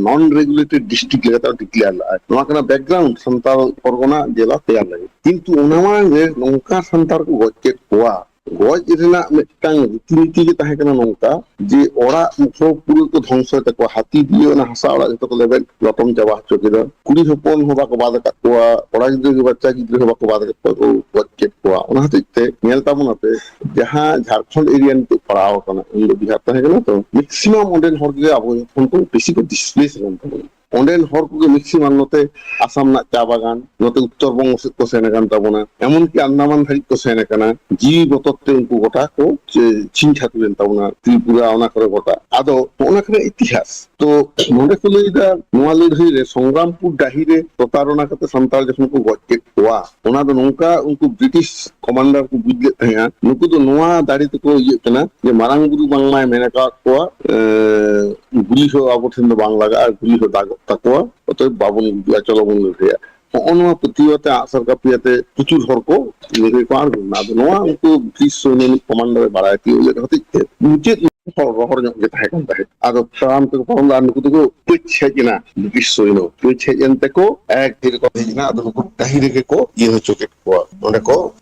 ᱱᱚᱱ ᱨᱮᱜᱩᱞᱮᱴᱮᱰ ᱰᱤᱥᱴᱨᱤᱠᱴ ᱞᱮᱠᱟᱛᱮ ᱰᱤᱠᱞᱮᱭᱟᱨ ᱞᱮᱫᱼᱟ᱾ ᱱᱚᱣᱟ ᱠᱟᱱᱟ ᱵᱮᱠᱜᱨᱟᱣᱩᱱᱰ ᱥᱟᱱᱛᱟᱲ ᱯᱚᱨᱜᱚᱱᱟ ᱡᱮᱞᱟ ᱛᱮᱭᱟᱨ ᱞᱟᱹᱜᱤᱫ᱾ ᱠᱤᱱᱛᱩ ᱚᱱᱟ ᱢᱟᱲᱟᱝ ᱨᱮ ᱱᱚᱝᱠᱟ ᱥᱟᱱᱛᱟᱲ ᱠᱚ ᱜᱚᱡ ᱠᱮᱫ ᱠᱚᱣᱟ, ᱜᱚᱡ ᱨᱮᱱᱟᱜ ᱢᱤᱫᱴᱟᱝ ᱨᱤᱛᱤᱱᱤᱛᱤ ᱜᱮ ᱛᱟᱦᱮᱸ ᱠᱟᱱᱟ ᱱᱚᱝᱠᱟ, ᱡᱮ ᱚᱲᱟᱜ ᱠᱚ ᱯᱩᱨᱟᱹ ᱠᱚ ᱫᱷᱚᱝᱥᱚᱭ ᱛᱟᱠᱚᱣᱟ, ᱦᱟᱹᱛᱤ ᱫᱤᱭᱮ ᱚᱱᱟ ᱦᱟᱥᱟ ᱚᱲᱟᱜ ᱡᱚᱛᱚ ᱠᱚ ᱞᱮᱵᱮᱫ ᱞᱚᱴᱚᱢ ᱪᱟᱵᱟ ᱦᱚᱪᱚ ᱠᱮᱫᱟ, ᱠᱩᱲᱤ ᱦᱚᱯᱚᱱ ᱦᱚᱸ ᱵᱟᱠᱚ ᱵᱟᱫ ᱟᱠᱟᱫ ᱠᱚᱣᱟ, ᱠᱚᱲᱟ ᱜᱤᱫᱽᱨᱟᱹ ᱜᱮ ᱵᱟᱪᱪᱟ ᱜᱤᱫᱽᱨᱟᱹ ᱦᱚᱸ ᱵᱟᱠᱚ ᱵᱟᱫ ᱟᱠᱟᱫ ᱠᱚᱣᱟ, ᱠᱚ ᱜᱚᱡ ᱠᱮᱫ ᱠᱚᱣᱟ᱾ ᱚᱱᱟ ᱦᱚᱛᱮᱡ ᱛᱮ ᱧᱮᱞ ᱛᱟᱵᱚᱱᱟᱯᱮ, ᱡᱟᱦᱟᱸ ᱡᱷᱟᱲᱠᱷᱚᱸᱰ ᱮᱨᱤᱭᱟ ᱱᱤᱛᱚᱜ ᱯᱟᱲᱟᱣ ᱟᱠᱟᱱᱟ, ᱩᱱ ᱫᱚ ᱵᱤᱦᱟᱨ ᱛᱟᱦᱮᱸ ᱠᱟᱱᱟ ᱛᱚ, ᱢᱮᱠᱥᱤᱢᱟᱢ ᱚᱸᱰᱮᱱ ᱦᱚᱲ ᱜᱮ ᱟᱵᱚ ᱠᱷᱚᱱ ᱠᱚ ᱵᱮᱥᱤ ᱠᱚ ᱰᱤᱥᱯᱞᱮᱥ ᱟᱠᱟᱱ ᱛᱟᱵᱚᱱᱟ᱾ ᱚᱸᱰᱮᱱ ᱦᱚᱲ ᱠᱚᱜᱮ ᱢᱮᱠᱥᱤᱢᱟᱢ ᱱᱚᱛᱮ ᱟᱥᱟᱢ ᱨᱮᱱᱟᱜ ᱪᱟ ᱵᱟᱜᱟᱱ, ᱱᱚᱛᱮ ᱩᱛᱛᱚᱨ ᱵᱚᱝᱜᱚ ᱥᱮᱫ ᱠᱚ ᱥᱮᱱ ᱟᱠᱟᱱ ᱛᱟᱵᱚᱱᱟ, ᱮᱢᱚᱱᱠᱤ ᱟᱱᱫᱟᱢᱟᱱ ᱫᱷᱟᱹᱨᱤᱡ ᱠᱚ ᱥᱮᱱ ᱟᱠᱟᱱᱟ᱾ ᱡᱤᱣᱤ ᱵᱚᱛᱚᱨ ᱛᱮ ᱩᱱᱠᱩ ᱜᱚᱴᱟ ᱠᱚ ᱪᱮ-, ᱪᱷᱤᱝ ᱪᱷᱟᱹᱛᱩᱨ ᱮᱱ ᱛᱟᱵᱚᱱᱟ, ᱛᱨᱤᱯᱩᱨᱟ, ᱚᱱᱟ ᱠᱚᱨᱮ ᱜᱚᱴᱟ᱾ ᱟᱫᱚ ᱱᱚᱜᱼᱚ ᱱᱟ ᱠᱟᱱᱟ ᱤᱛᱤᱦᱟᱥ᱾ ᱛᱚ ᱱᱚᱸᱰᱮ ᱠᱚ ᱞᱟᱹᱭ ᱮᱫᱟ, ᱱᱚᱣᱟ ᱞᱟᱹᱲᱦᱟᱹᱭ ᱨᱮ ᱥᱚᱝᱜᱨᱟᱢᱯᱩᱨ ᱰᱟᱹᱦᱤ ᱨᱮ ᱯᱨᱚᱛᱟᱨᱚᱱᱟ ᱠᱟᱛᱮ ᱥᱟᱱᱛᱟᱲ ᱡᱚᱠᱷᱚᱱ ᱠᱚ ᱜᱚᱡ ᱠᱮᱫ ᱠᱚᱣᱟ, ᱚᱱᱟ ᱫᱚ ᱱᱚᱝᱠᱟ ᱩᱱᱠᱩ ᱵᱨᱤᱴᱤᱥ ᱠᱚᱢᱟᱱᱰᱟᱨ ᱠᱚ ᱵᱩᱡᱽ ᱞᱮᱫ ᱛᱟᱦᱮᱸᱜᱼᱟ, ᱱᱩᱠᱩ ᱫᱚ ᱱᱚᱣᱟ ᱫᱟᱲᱮ ᱛᱮᱠᱚ ᱤᱭᱟᱹᱜ ᱠᱟᱱᱟ ᱡᱮ ᱢᱟᱨᱟᱝ ᱵᱩᱨᱩ ᱵᱟᱝᱢᱟᱭ ᱢᱮᱱ ᱟᱠᱟᱫ ᱠᱚᱣᱟ, ᱮᱸ, ᱜᱩᱞᱤ ᱦᱚᱸ ᱟᱵᱚ ᱴᱷᱮᱱ ᱫᱚ ᱵᱟᱝ ᱞᱟᱜᱟᱜᱼᱟ, ᱜᱩᱞᱤ ᱦᱚᱸ ᱫᱟᱜᱚᱜ ᱛᱟᱠᱚᱣᱟ, ᱚᱛᱚᱮᱵ ᱵᱟᱵᱚᱱ ᱜᱩᱡᱩᱜᱼᱟ, ᱪᱚᱞᱚ ᱵᱚᱱ ᱞᱟᱹᱲᱦᱟᱹᱭᱟ᱾ ᱦᱚᱸᱜᱼᱚ ᱱᱚᱣᱟ ᱯᱟᱹᱛᱭᱟᱹᱣ ᱟᱛᱮ ᱟᱸᱜᱼᱥᱟᱨ ᱠᱟᱹᱯᱤ ᱟᱛᱮ ᱯᱨᱚᱪᱩᱨ ᱦᱚᱲ ᱠᱚ ᱞᱟᱹᱲᱦᱟᱹᱭ ᱠᱚ ᱟᱬᱜᱚ ᱞᱮᱱᱟ᱾ ᱟᱫᱚ ᱱᱚᱣᱟ ᱩᱱᱠᱩ ᱵᱨᱤᱴᱤᱥ ᱥᱚᱭᱱᱤᱠ ᱠᱚᱢᱟᱱᱰᱟᱨ ᱮ ᱵᱟᱲᱟᱭ ᱛᱤᱭᱳᱜ ᱞᱮᱫ ᱦᱚᱛᱮᱡ ᱛᱮ ᱢᱩᱪᱟᱹᱫ ᱦᱚᱲ ᱨᱚᱦᱚᱲ ᱧᱚᱜ ᱜᱮ ᱛᱟᱦᱮᱸ ᱠᱟᱱ ᱛᱟᱦᱮᱸᱫ᱾ ᱟᱫᱚ ᱛᱟᱲᱟᱢ ᱛᱮᱠᱚ ᱯᱟᱨᱚᱢ ᱞᱮᱱᱟ, ᱱᱩᱠᱩ ᱫᱚᱠᱚ ᱯᱟᱹᱪ ᱦᱮᱡ ᱮᱱᱟ, ᱵᱨᱤᱴᱤᱥ ᱥᱚᱭᱱᱚ ᱯᱟᱹᱪ ᱦᱮᱡ ᱮᱱ ᱛᱮᱠᱚ ᱮᱠ ᱛᱤ ᱨᱮᱠᱚ ᱦᱮᱡ ᱮᱱᱟ᱾ ᱟᱫᱚ ᱱᱩᱠᱩ ᱰᱟᱹᱦᱤ ᱨᱮᱜᱮ ᱠᱚ ᱤᱭᱟᱹ ᱦᱚᱪᱚ ᱠᱮᱫ ᱠᱚᱣᱟ, ᱚᱸᱰᱮ ᱠᱚ,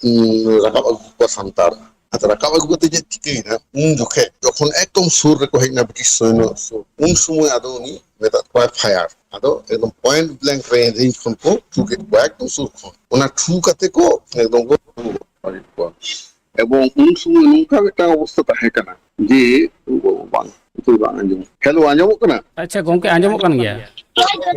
ᱮᱸ, ᱨᱟᱠᱟᱵ ᱟᱹᱜᱩ ᱠᱮᱫ ᱠᱚᱣᱟ ᱥᱟᱱᱛᱟᱲ᱾ ᱟᱫᱚ ᱨᱟᱠᱟᱵ ᱟᱹᱜᱩ ᱠᱟᱛᱮ ᱪᱮᱫ ᱪᱤᱠᱟᱹᱭᱮᱱᱟ? ᱩᱱ ᱡᱚᱠᱷᱮᱡ ᱡᱚᱠᱷᱚᱱ ᱮᱠᱫᱚᱢ ᱥᱩᱨ ᱨᱮᱠᱚ ᱦᱮᱡ ᱮᱱᱟ ᱵᱨᱤᱴᱤᱥ ᱥᱚᱭᱱᱚ ᱥᱩᱨ, ᱩᱱ ᱥᱚᱢᱚᱭ ᱟᱫᱚ ᱩᱱᱤ ᱢᱮᱛᱟᱫ ᱠᱚᱣᱟᱭ ᱯᱷᱟᱭᱟᱨ᱾ ᱟᱫᱚ ᱮᱠᱫᱚᱢ ᱯᱚᱭᱮᱱᱴ ᱵᱞᱮᱝᱠ ᱨᱮᱧᱡᱽ ᱠᱷᱚᱱ ᱠᱚ ᱴᱷᱩ ᱠᱮᱫ ᱠᱚᱣᱟ, ᱮᱠᱫᱚᱢ ᱥᱩᱨ ᱠᱷᱚᱱ᱾ ᱚᱱᱟ ᱴᱷᱩ ᱠᱟᱛᱮ ᱠᱚ ᱮᱠᱫᱚᱢ ᱠᱚ ᱵᱟᱹᱲᱤᱡ ᱠᱚᱣᱟ᱾ ᱮᱵᱚᱝ ᱩᱱ ᱥᱚᱢᱚᱭ ᱱᱚᱝᱠᱟ ᱢᱤᱫᱴᱟᱝ ᱚᱵᱚᱥᱛᱟ ᱛᱟᱦᱮᱸ ᱠᱟᱱᱟ ᱡᱮ, ᱵᱟᱝ, ᱱᱤᱛᱚᱜ ᱵᱟᱝ ᱟᱸᱡᱚᱢᱚᱜ᱾ ᱦᱮᱞᱳ, ᱟᱸᱡᱚᱢᱚᱜ ᱠᱟᱱᱟ? ᱟᱪᱪᱷᱟ ᱜᱚᱝᱠᱮ, ᱟᱸᱡᱚᱢᱚᱜ ᱠᱟᱱ ᱜᱮᱭᱟ᱾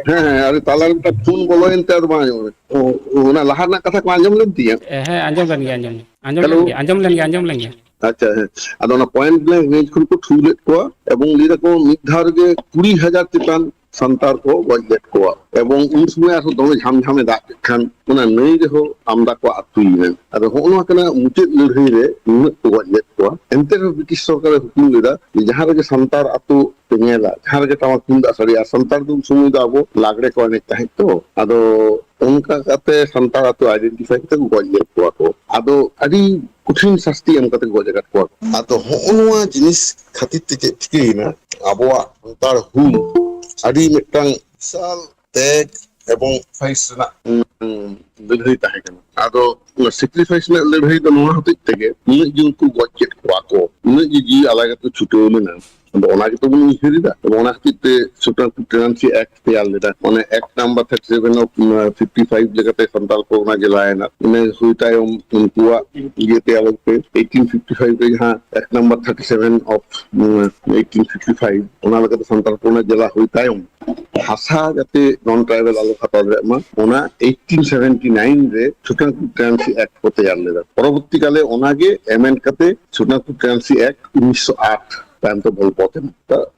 ᱦᱮᱸ, ᱦᱮᱸ, ᱟᱨ ᱛᱟᱞᱟᱨᱮ ᱢᱤᱫᱴᱟᱝ ᱯᱷᱳᱱ ᱵᱚᱞᱚᱭᱮᱱ ᱛᱮ ᱟᱫᱚ ᱵᱟᱝ ᱟᱸᱡᱚᱢᱚᱜ ᱠᱟᱱᱟ᱾ ᱚ, ᱚᱱᱟ ᱞᱟᱦᱟ ᱨᱮᱱᱟᱜ ᱠᱟᱛᱷᱟ ᱠᱚ ᱟᱸᱡᱚᱢ ᱞᱮᱱ ᱛᱤᱧᱟ? ᱮ, ᱦᱮᱸ, ᱟᱸᱡᱚᱢ ᱞᱮᱱ ᱜᱮᱭᱟ, ᱟᱸᱡᱚᱢ ᱞᱮᱱ, ᱟᱸᱡᱚᱢ ᱞᱮᱱ ᱦᱮᱞᱳ? ᱜᱮᱭᱟ, ᱟᱸᱡᱚᱢ ᱞᱮᱱ ᱜᱮᱭᱟ, ᱟᱸᱡᱚᱢ ᱞᱮᱱ ᱜᱮᱭᱟ᱾ ᱟᱪᱪᱷᱟ, ᱦᱮᱸ᱾ ᱟᱫᱚ ᱚᱱᱟ ᱯᱚᱭᱮᱱᱴ ᱵᱞᱮᱝᱠ ᱨᱮᱧᱡᱽ ᱠᱷᱚᱱ ᱠᱚ ᱴᱷᱩ ᱞᱮᱫ ᱠᱚᱣᱟ ᱮᱵᱚᱝ ᱞᱟᱹᱭ ᱫᱟᱠᱚ ᱢᱤᱫ ᱫᱷᱟᱣ ᱨᱮᱜᱮ ᱠᱩᱲᱤ ᱦᱟᱡᱟᱨ ᱪᱮᱛᱟᱱ ᱥᱟᱱᱛᱟᱲ ᱠᱚ ᱜᱚᱡ ᱞᱮᱫ ᱠᱚᱣᱟ᱾ ᱮᱵᱚᱝ ᱩᱱ ᱥᱚᱢᱚᱭ ᱟᱨᱦᱚᱸ ᱫᱚᱢᱮ ᱡᱷᱟᱢ ᱡᱷᱟᱢᱮ ᱫᱟᱜ ᱠᱮᱫ ᱠᱷᱟᱱ ᱚᱱᱟ ᱱᱟᱹᱭ ᱨᱮᱦᱚᱸ ᱟᱢᱫᱟ ᱠᱚ ᱟᱹᱛᱩᱭᱮᱱᱟ᱾ ᱟᱫᱚ ᱦᱚᱸᱜᱼᱚ ᱱᱚᱣᱟ ᱠᱟᱱᱟ ᱢᱩᱪᱟᱹᱫ ᱞᱟᱹᱲᱦᱟᱹᱭ ᱨᱮ ᱱᱩᱱᱟᱹᱜ ᱠᱚ ᱜᱚᱡ ᱞᱮᱫ ᱠᱚᱣᱟ᱾ ᱮᱱᱛᱮ ᱨᱮᱦᱚᱸ ᱵᱨᱤᱴᱤᱥ ᱥᱚᱨᱠᱟᱨᱮ ᱦᱩᱠᱩᱢ ᱞᱮᱫᱟ ᱡᱮ ᱡᱟᱦᱟᱸ ᱨᱮᱜᱮ ᱥᱟᱱᱛᱟᱲ ᱟᱹᱛᱩ ᱯᱮ ᱧᱮᱞᱟ, ᱡᱟᱦᱟᱸ ᱨᱮᱜᱮ ᱴᱟᱢᱟᱠ ᱛᱩᱢᱫᱟᱜ ᱥᱟᱰᱮᱭᱟ, ᱥᱟᱱᱛᱟᱲ ᱫᱚ ᱩᱱ ᱥᱚᱢᱚᱭ ᱫᱚ ᱟᱵᱚ ᱞᱟᱜᱽᱲᱮ ᱠᱚ ᱮᱱᱮᱡ ᱛᱟᱦᱮᱸᱫ ᱛᱚ᱾ ᱟᱫᱚ ᱚᱱᱠᱟ ᱠᱟᱛᱮ ᱥᱟᱱᱛᱟᱲ ᱟᱹᱛᱩ ᱟᱭᱰᱮᱱᱴᱤᱯᱷᱟᱭ ᱠᱟᱛᱮ ᱠᱚ ᱜᱚᱡ ᱞᱮᱫ ᱠᱚᱣᱟ ᱠᱚ᱾ ᱟᱫᱚ ᱟᱹᱰᱤ ᱠᱚᱴᱷᱤᱱ ᱥᱟᱥᱛᱤ ᱮᱢ ᱠᱟᱛᱮ ᱠᱚ ᱜᱚᱡ ᱟᱠᱟᱫ ᱠᱚᱣᱟ᱾ ᱟᱫᱚ ᱦᱚᱸᱜᱼᱚ ᱱᱚᱣᱟ ᱡᱤᱱᱤᱥ ᱠᱷᱟᱹᱛᱤᱨ ᱛᱮ ᱪᱮᱫ ᱪᱤᱠᱟᱹᱭᱮᱱᱟ, ᱟᱵᱚᱣᱟᱜ ᱥᱟᱱᱛᱟᱲ ᱦᱩᱞ ᱟᱹᱰᱤ ᱢᱤᱫᱴᱟᱝ ᱵᱤᱥᱟᱞ ᱛᱮᱜ ᱮᱵᱚᱝ ᱯᱷᱟᱭᱤᱴ ᱨᱮᱱᱟᱜ, ᱩᱸ, ᱞᱟᱹᱲᱦᱟᱹᱭ ᱛᱟᱦᱮᱸ ᱠᱟᱱᱟ᱾ ᱟᱫᱚ ᱚᱱᱟ ᱥᱮᱠᱨᱤᱯᱷᱟᱭᱤᱥ ᱨᱮᱱᱟᱜ ᱞᱟᱹᱲᱦᱟᱹᱭ ᱫᱚ ᱱᱚᱣᱟ ᱦᱚᱛᱮᱡ ᱛᱮᱜᱮ, ᱩᱱᱟᱹᱜ ᱡᱤᱞ ᱠᱚ ᱜᱚᱡ ᱠᱮᱫ ᱠᱚᱣᱟ ᱠᱚ, ᱩᱱᱟᱹᱜ ᱡᱮ ᱡᱤᱣᱤ ᱟᱞᱟᱭ ᱠᱟᱛᱮ ᱪᱷᱩᱴᱟᱹᱣ ᱞᱮᱱᱟ, ᱟᱫᱚ ᱚᱱᱟ ᱜᱮᱛᱚ ᱵᱚᱱ ᱩᱭᱦᱟᱹᱨ ᱮᱫᱟ᱾ ᱟᱫᱚ ᱚᱱᱟ ᱠᱷᱟᱹᱛᱤᱨ ᱛᱮ ᱥᱩᱯᱨᱤᱢ ᱠᱳᱨᱴ ᱴᱮᱱᱟᱱᱥᱤ ᱮᱠᱴ ᱛᱮᱭᱟᱨ ᱞᱮᱫᱟ, ᱢᱟᱱᱮ act number thirty seven of fifty five ᱞᱮᱠᱟᱛᱮ ᱥᱟᱱᱛᱟᱲ ᱯᱚᱨᱜᱚᱱᱟ ᱡᱮᱞᱟᱭᱮᱱᱟ᱾ ᱤᱱᱟᱹ ᱦᱩᱭ ᱛᱟᱭᱚᱢ ᱩᱱᱠᱩᱣᱟᱜ ᱤᱭᱟᱹ ᱛᱮᱭᱟᱨ ᱞᱟᱹᱜᱤᱫ ᱛᱮ ᱮᱭᱤᱴᱤᱱ ᱯᱷᱤᱯᱴᱤ ᱯᱷᱟᱭᱤᱵᱷ ᱨᱮ ᱡᱟᱦᱟᱸ act number thirty seven of eighteen fifty five, ᱚᱱᱟ ᱞᱮᱠᱟᱛᱮ ᱥᱟᱱᱛᱟᱲ ᱯᱚᱨᱜᱚᱱᱟ ᱡᱮᱞᱟ ᱦᱩᱭ ᱛᱟᱭᱚᱢ ᱦᱟᱥᱟ ᱡᱟᱛᱮ ᱱᱚᱱ ᱴᱨᱟᱭᱵᱟᱞ ᱟᱞᱚ ᱦᱟᱛᱟᱣ ᱫᱟᱲᱮᱭᱟᱜ ᱢᱟ, ᱚᱱᱟ ᱮᱭᱤᱴᱤᱱ ᱥᱮᱵᱷᱮᱱᱴᱤ ᱱᱟᱭᱤᱱ ᱨᱮ ᱥᱩᱯᱨᱤᱢ ᱠᱳᱨᱴ ᱴᱮᱱᱟᱱᱥᱤ ᱮᱠᱴ ᱠᱚ ᱛᱮᱭᱟᱨ ᱞᱮᱫᱟ᱾ ᱯᱚᱨᱚᱵᱚᱨᱛᱤ ᱠᱟᱞᱮ ᱚᱱᱟᱜᱮ ᱮᱢᱮᱱᱰ ᱠᱟᱛᱮ ᱥᱩᱯᱨᱤᱢ ᱠᱳᱨᱴ ᱴᱮᱱᱟᱱᱥᱤ ᱮᱠᱴ ᱩᱱᱤᱥᱥᱚ ᱟᱴ ᱛᱟᱭᱚᱢ ᱛᱮ ᱵᱚᱞ ᱯᱚᱛ ᱮᱱᱟ᱾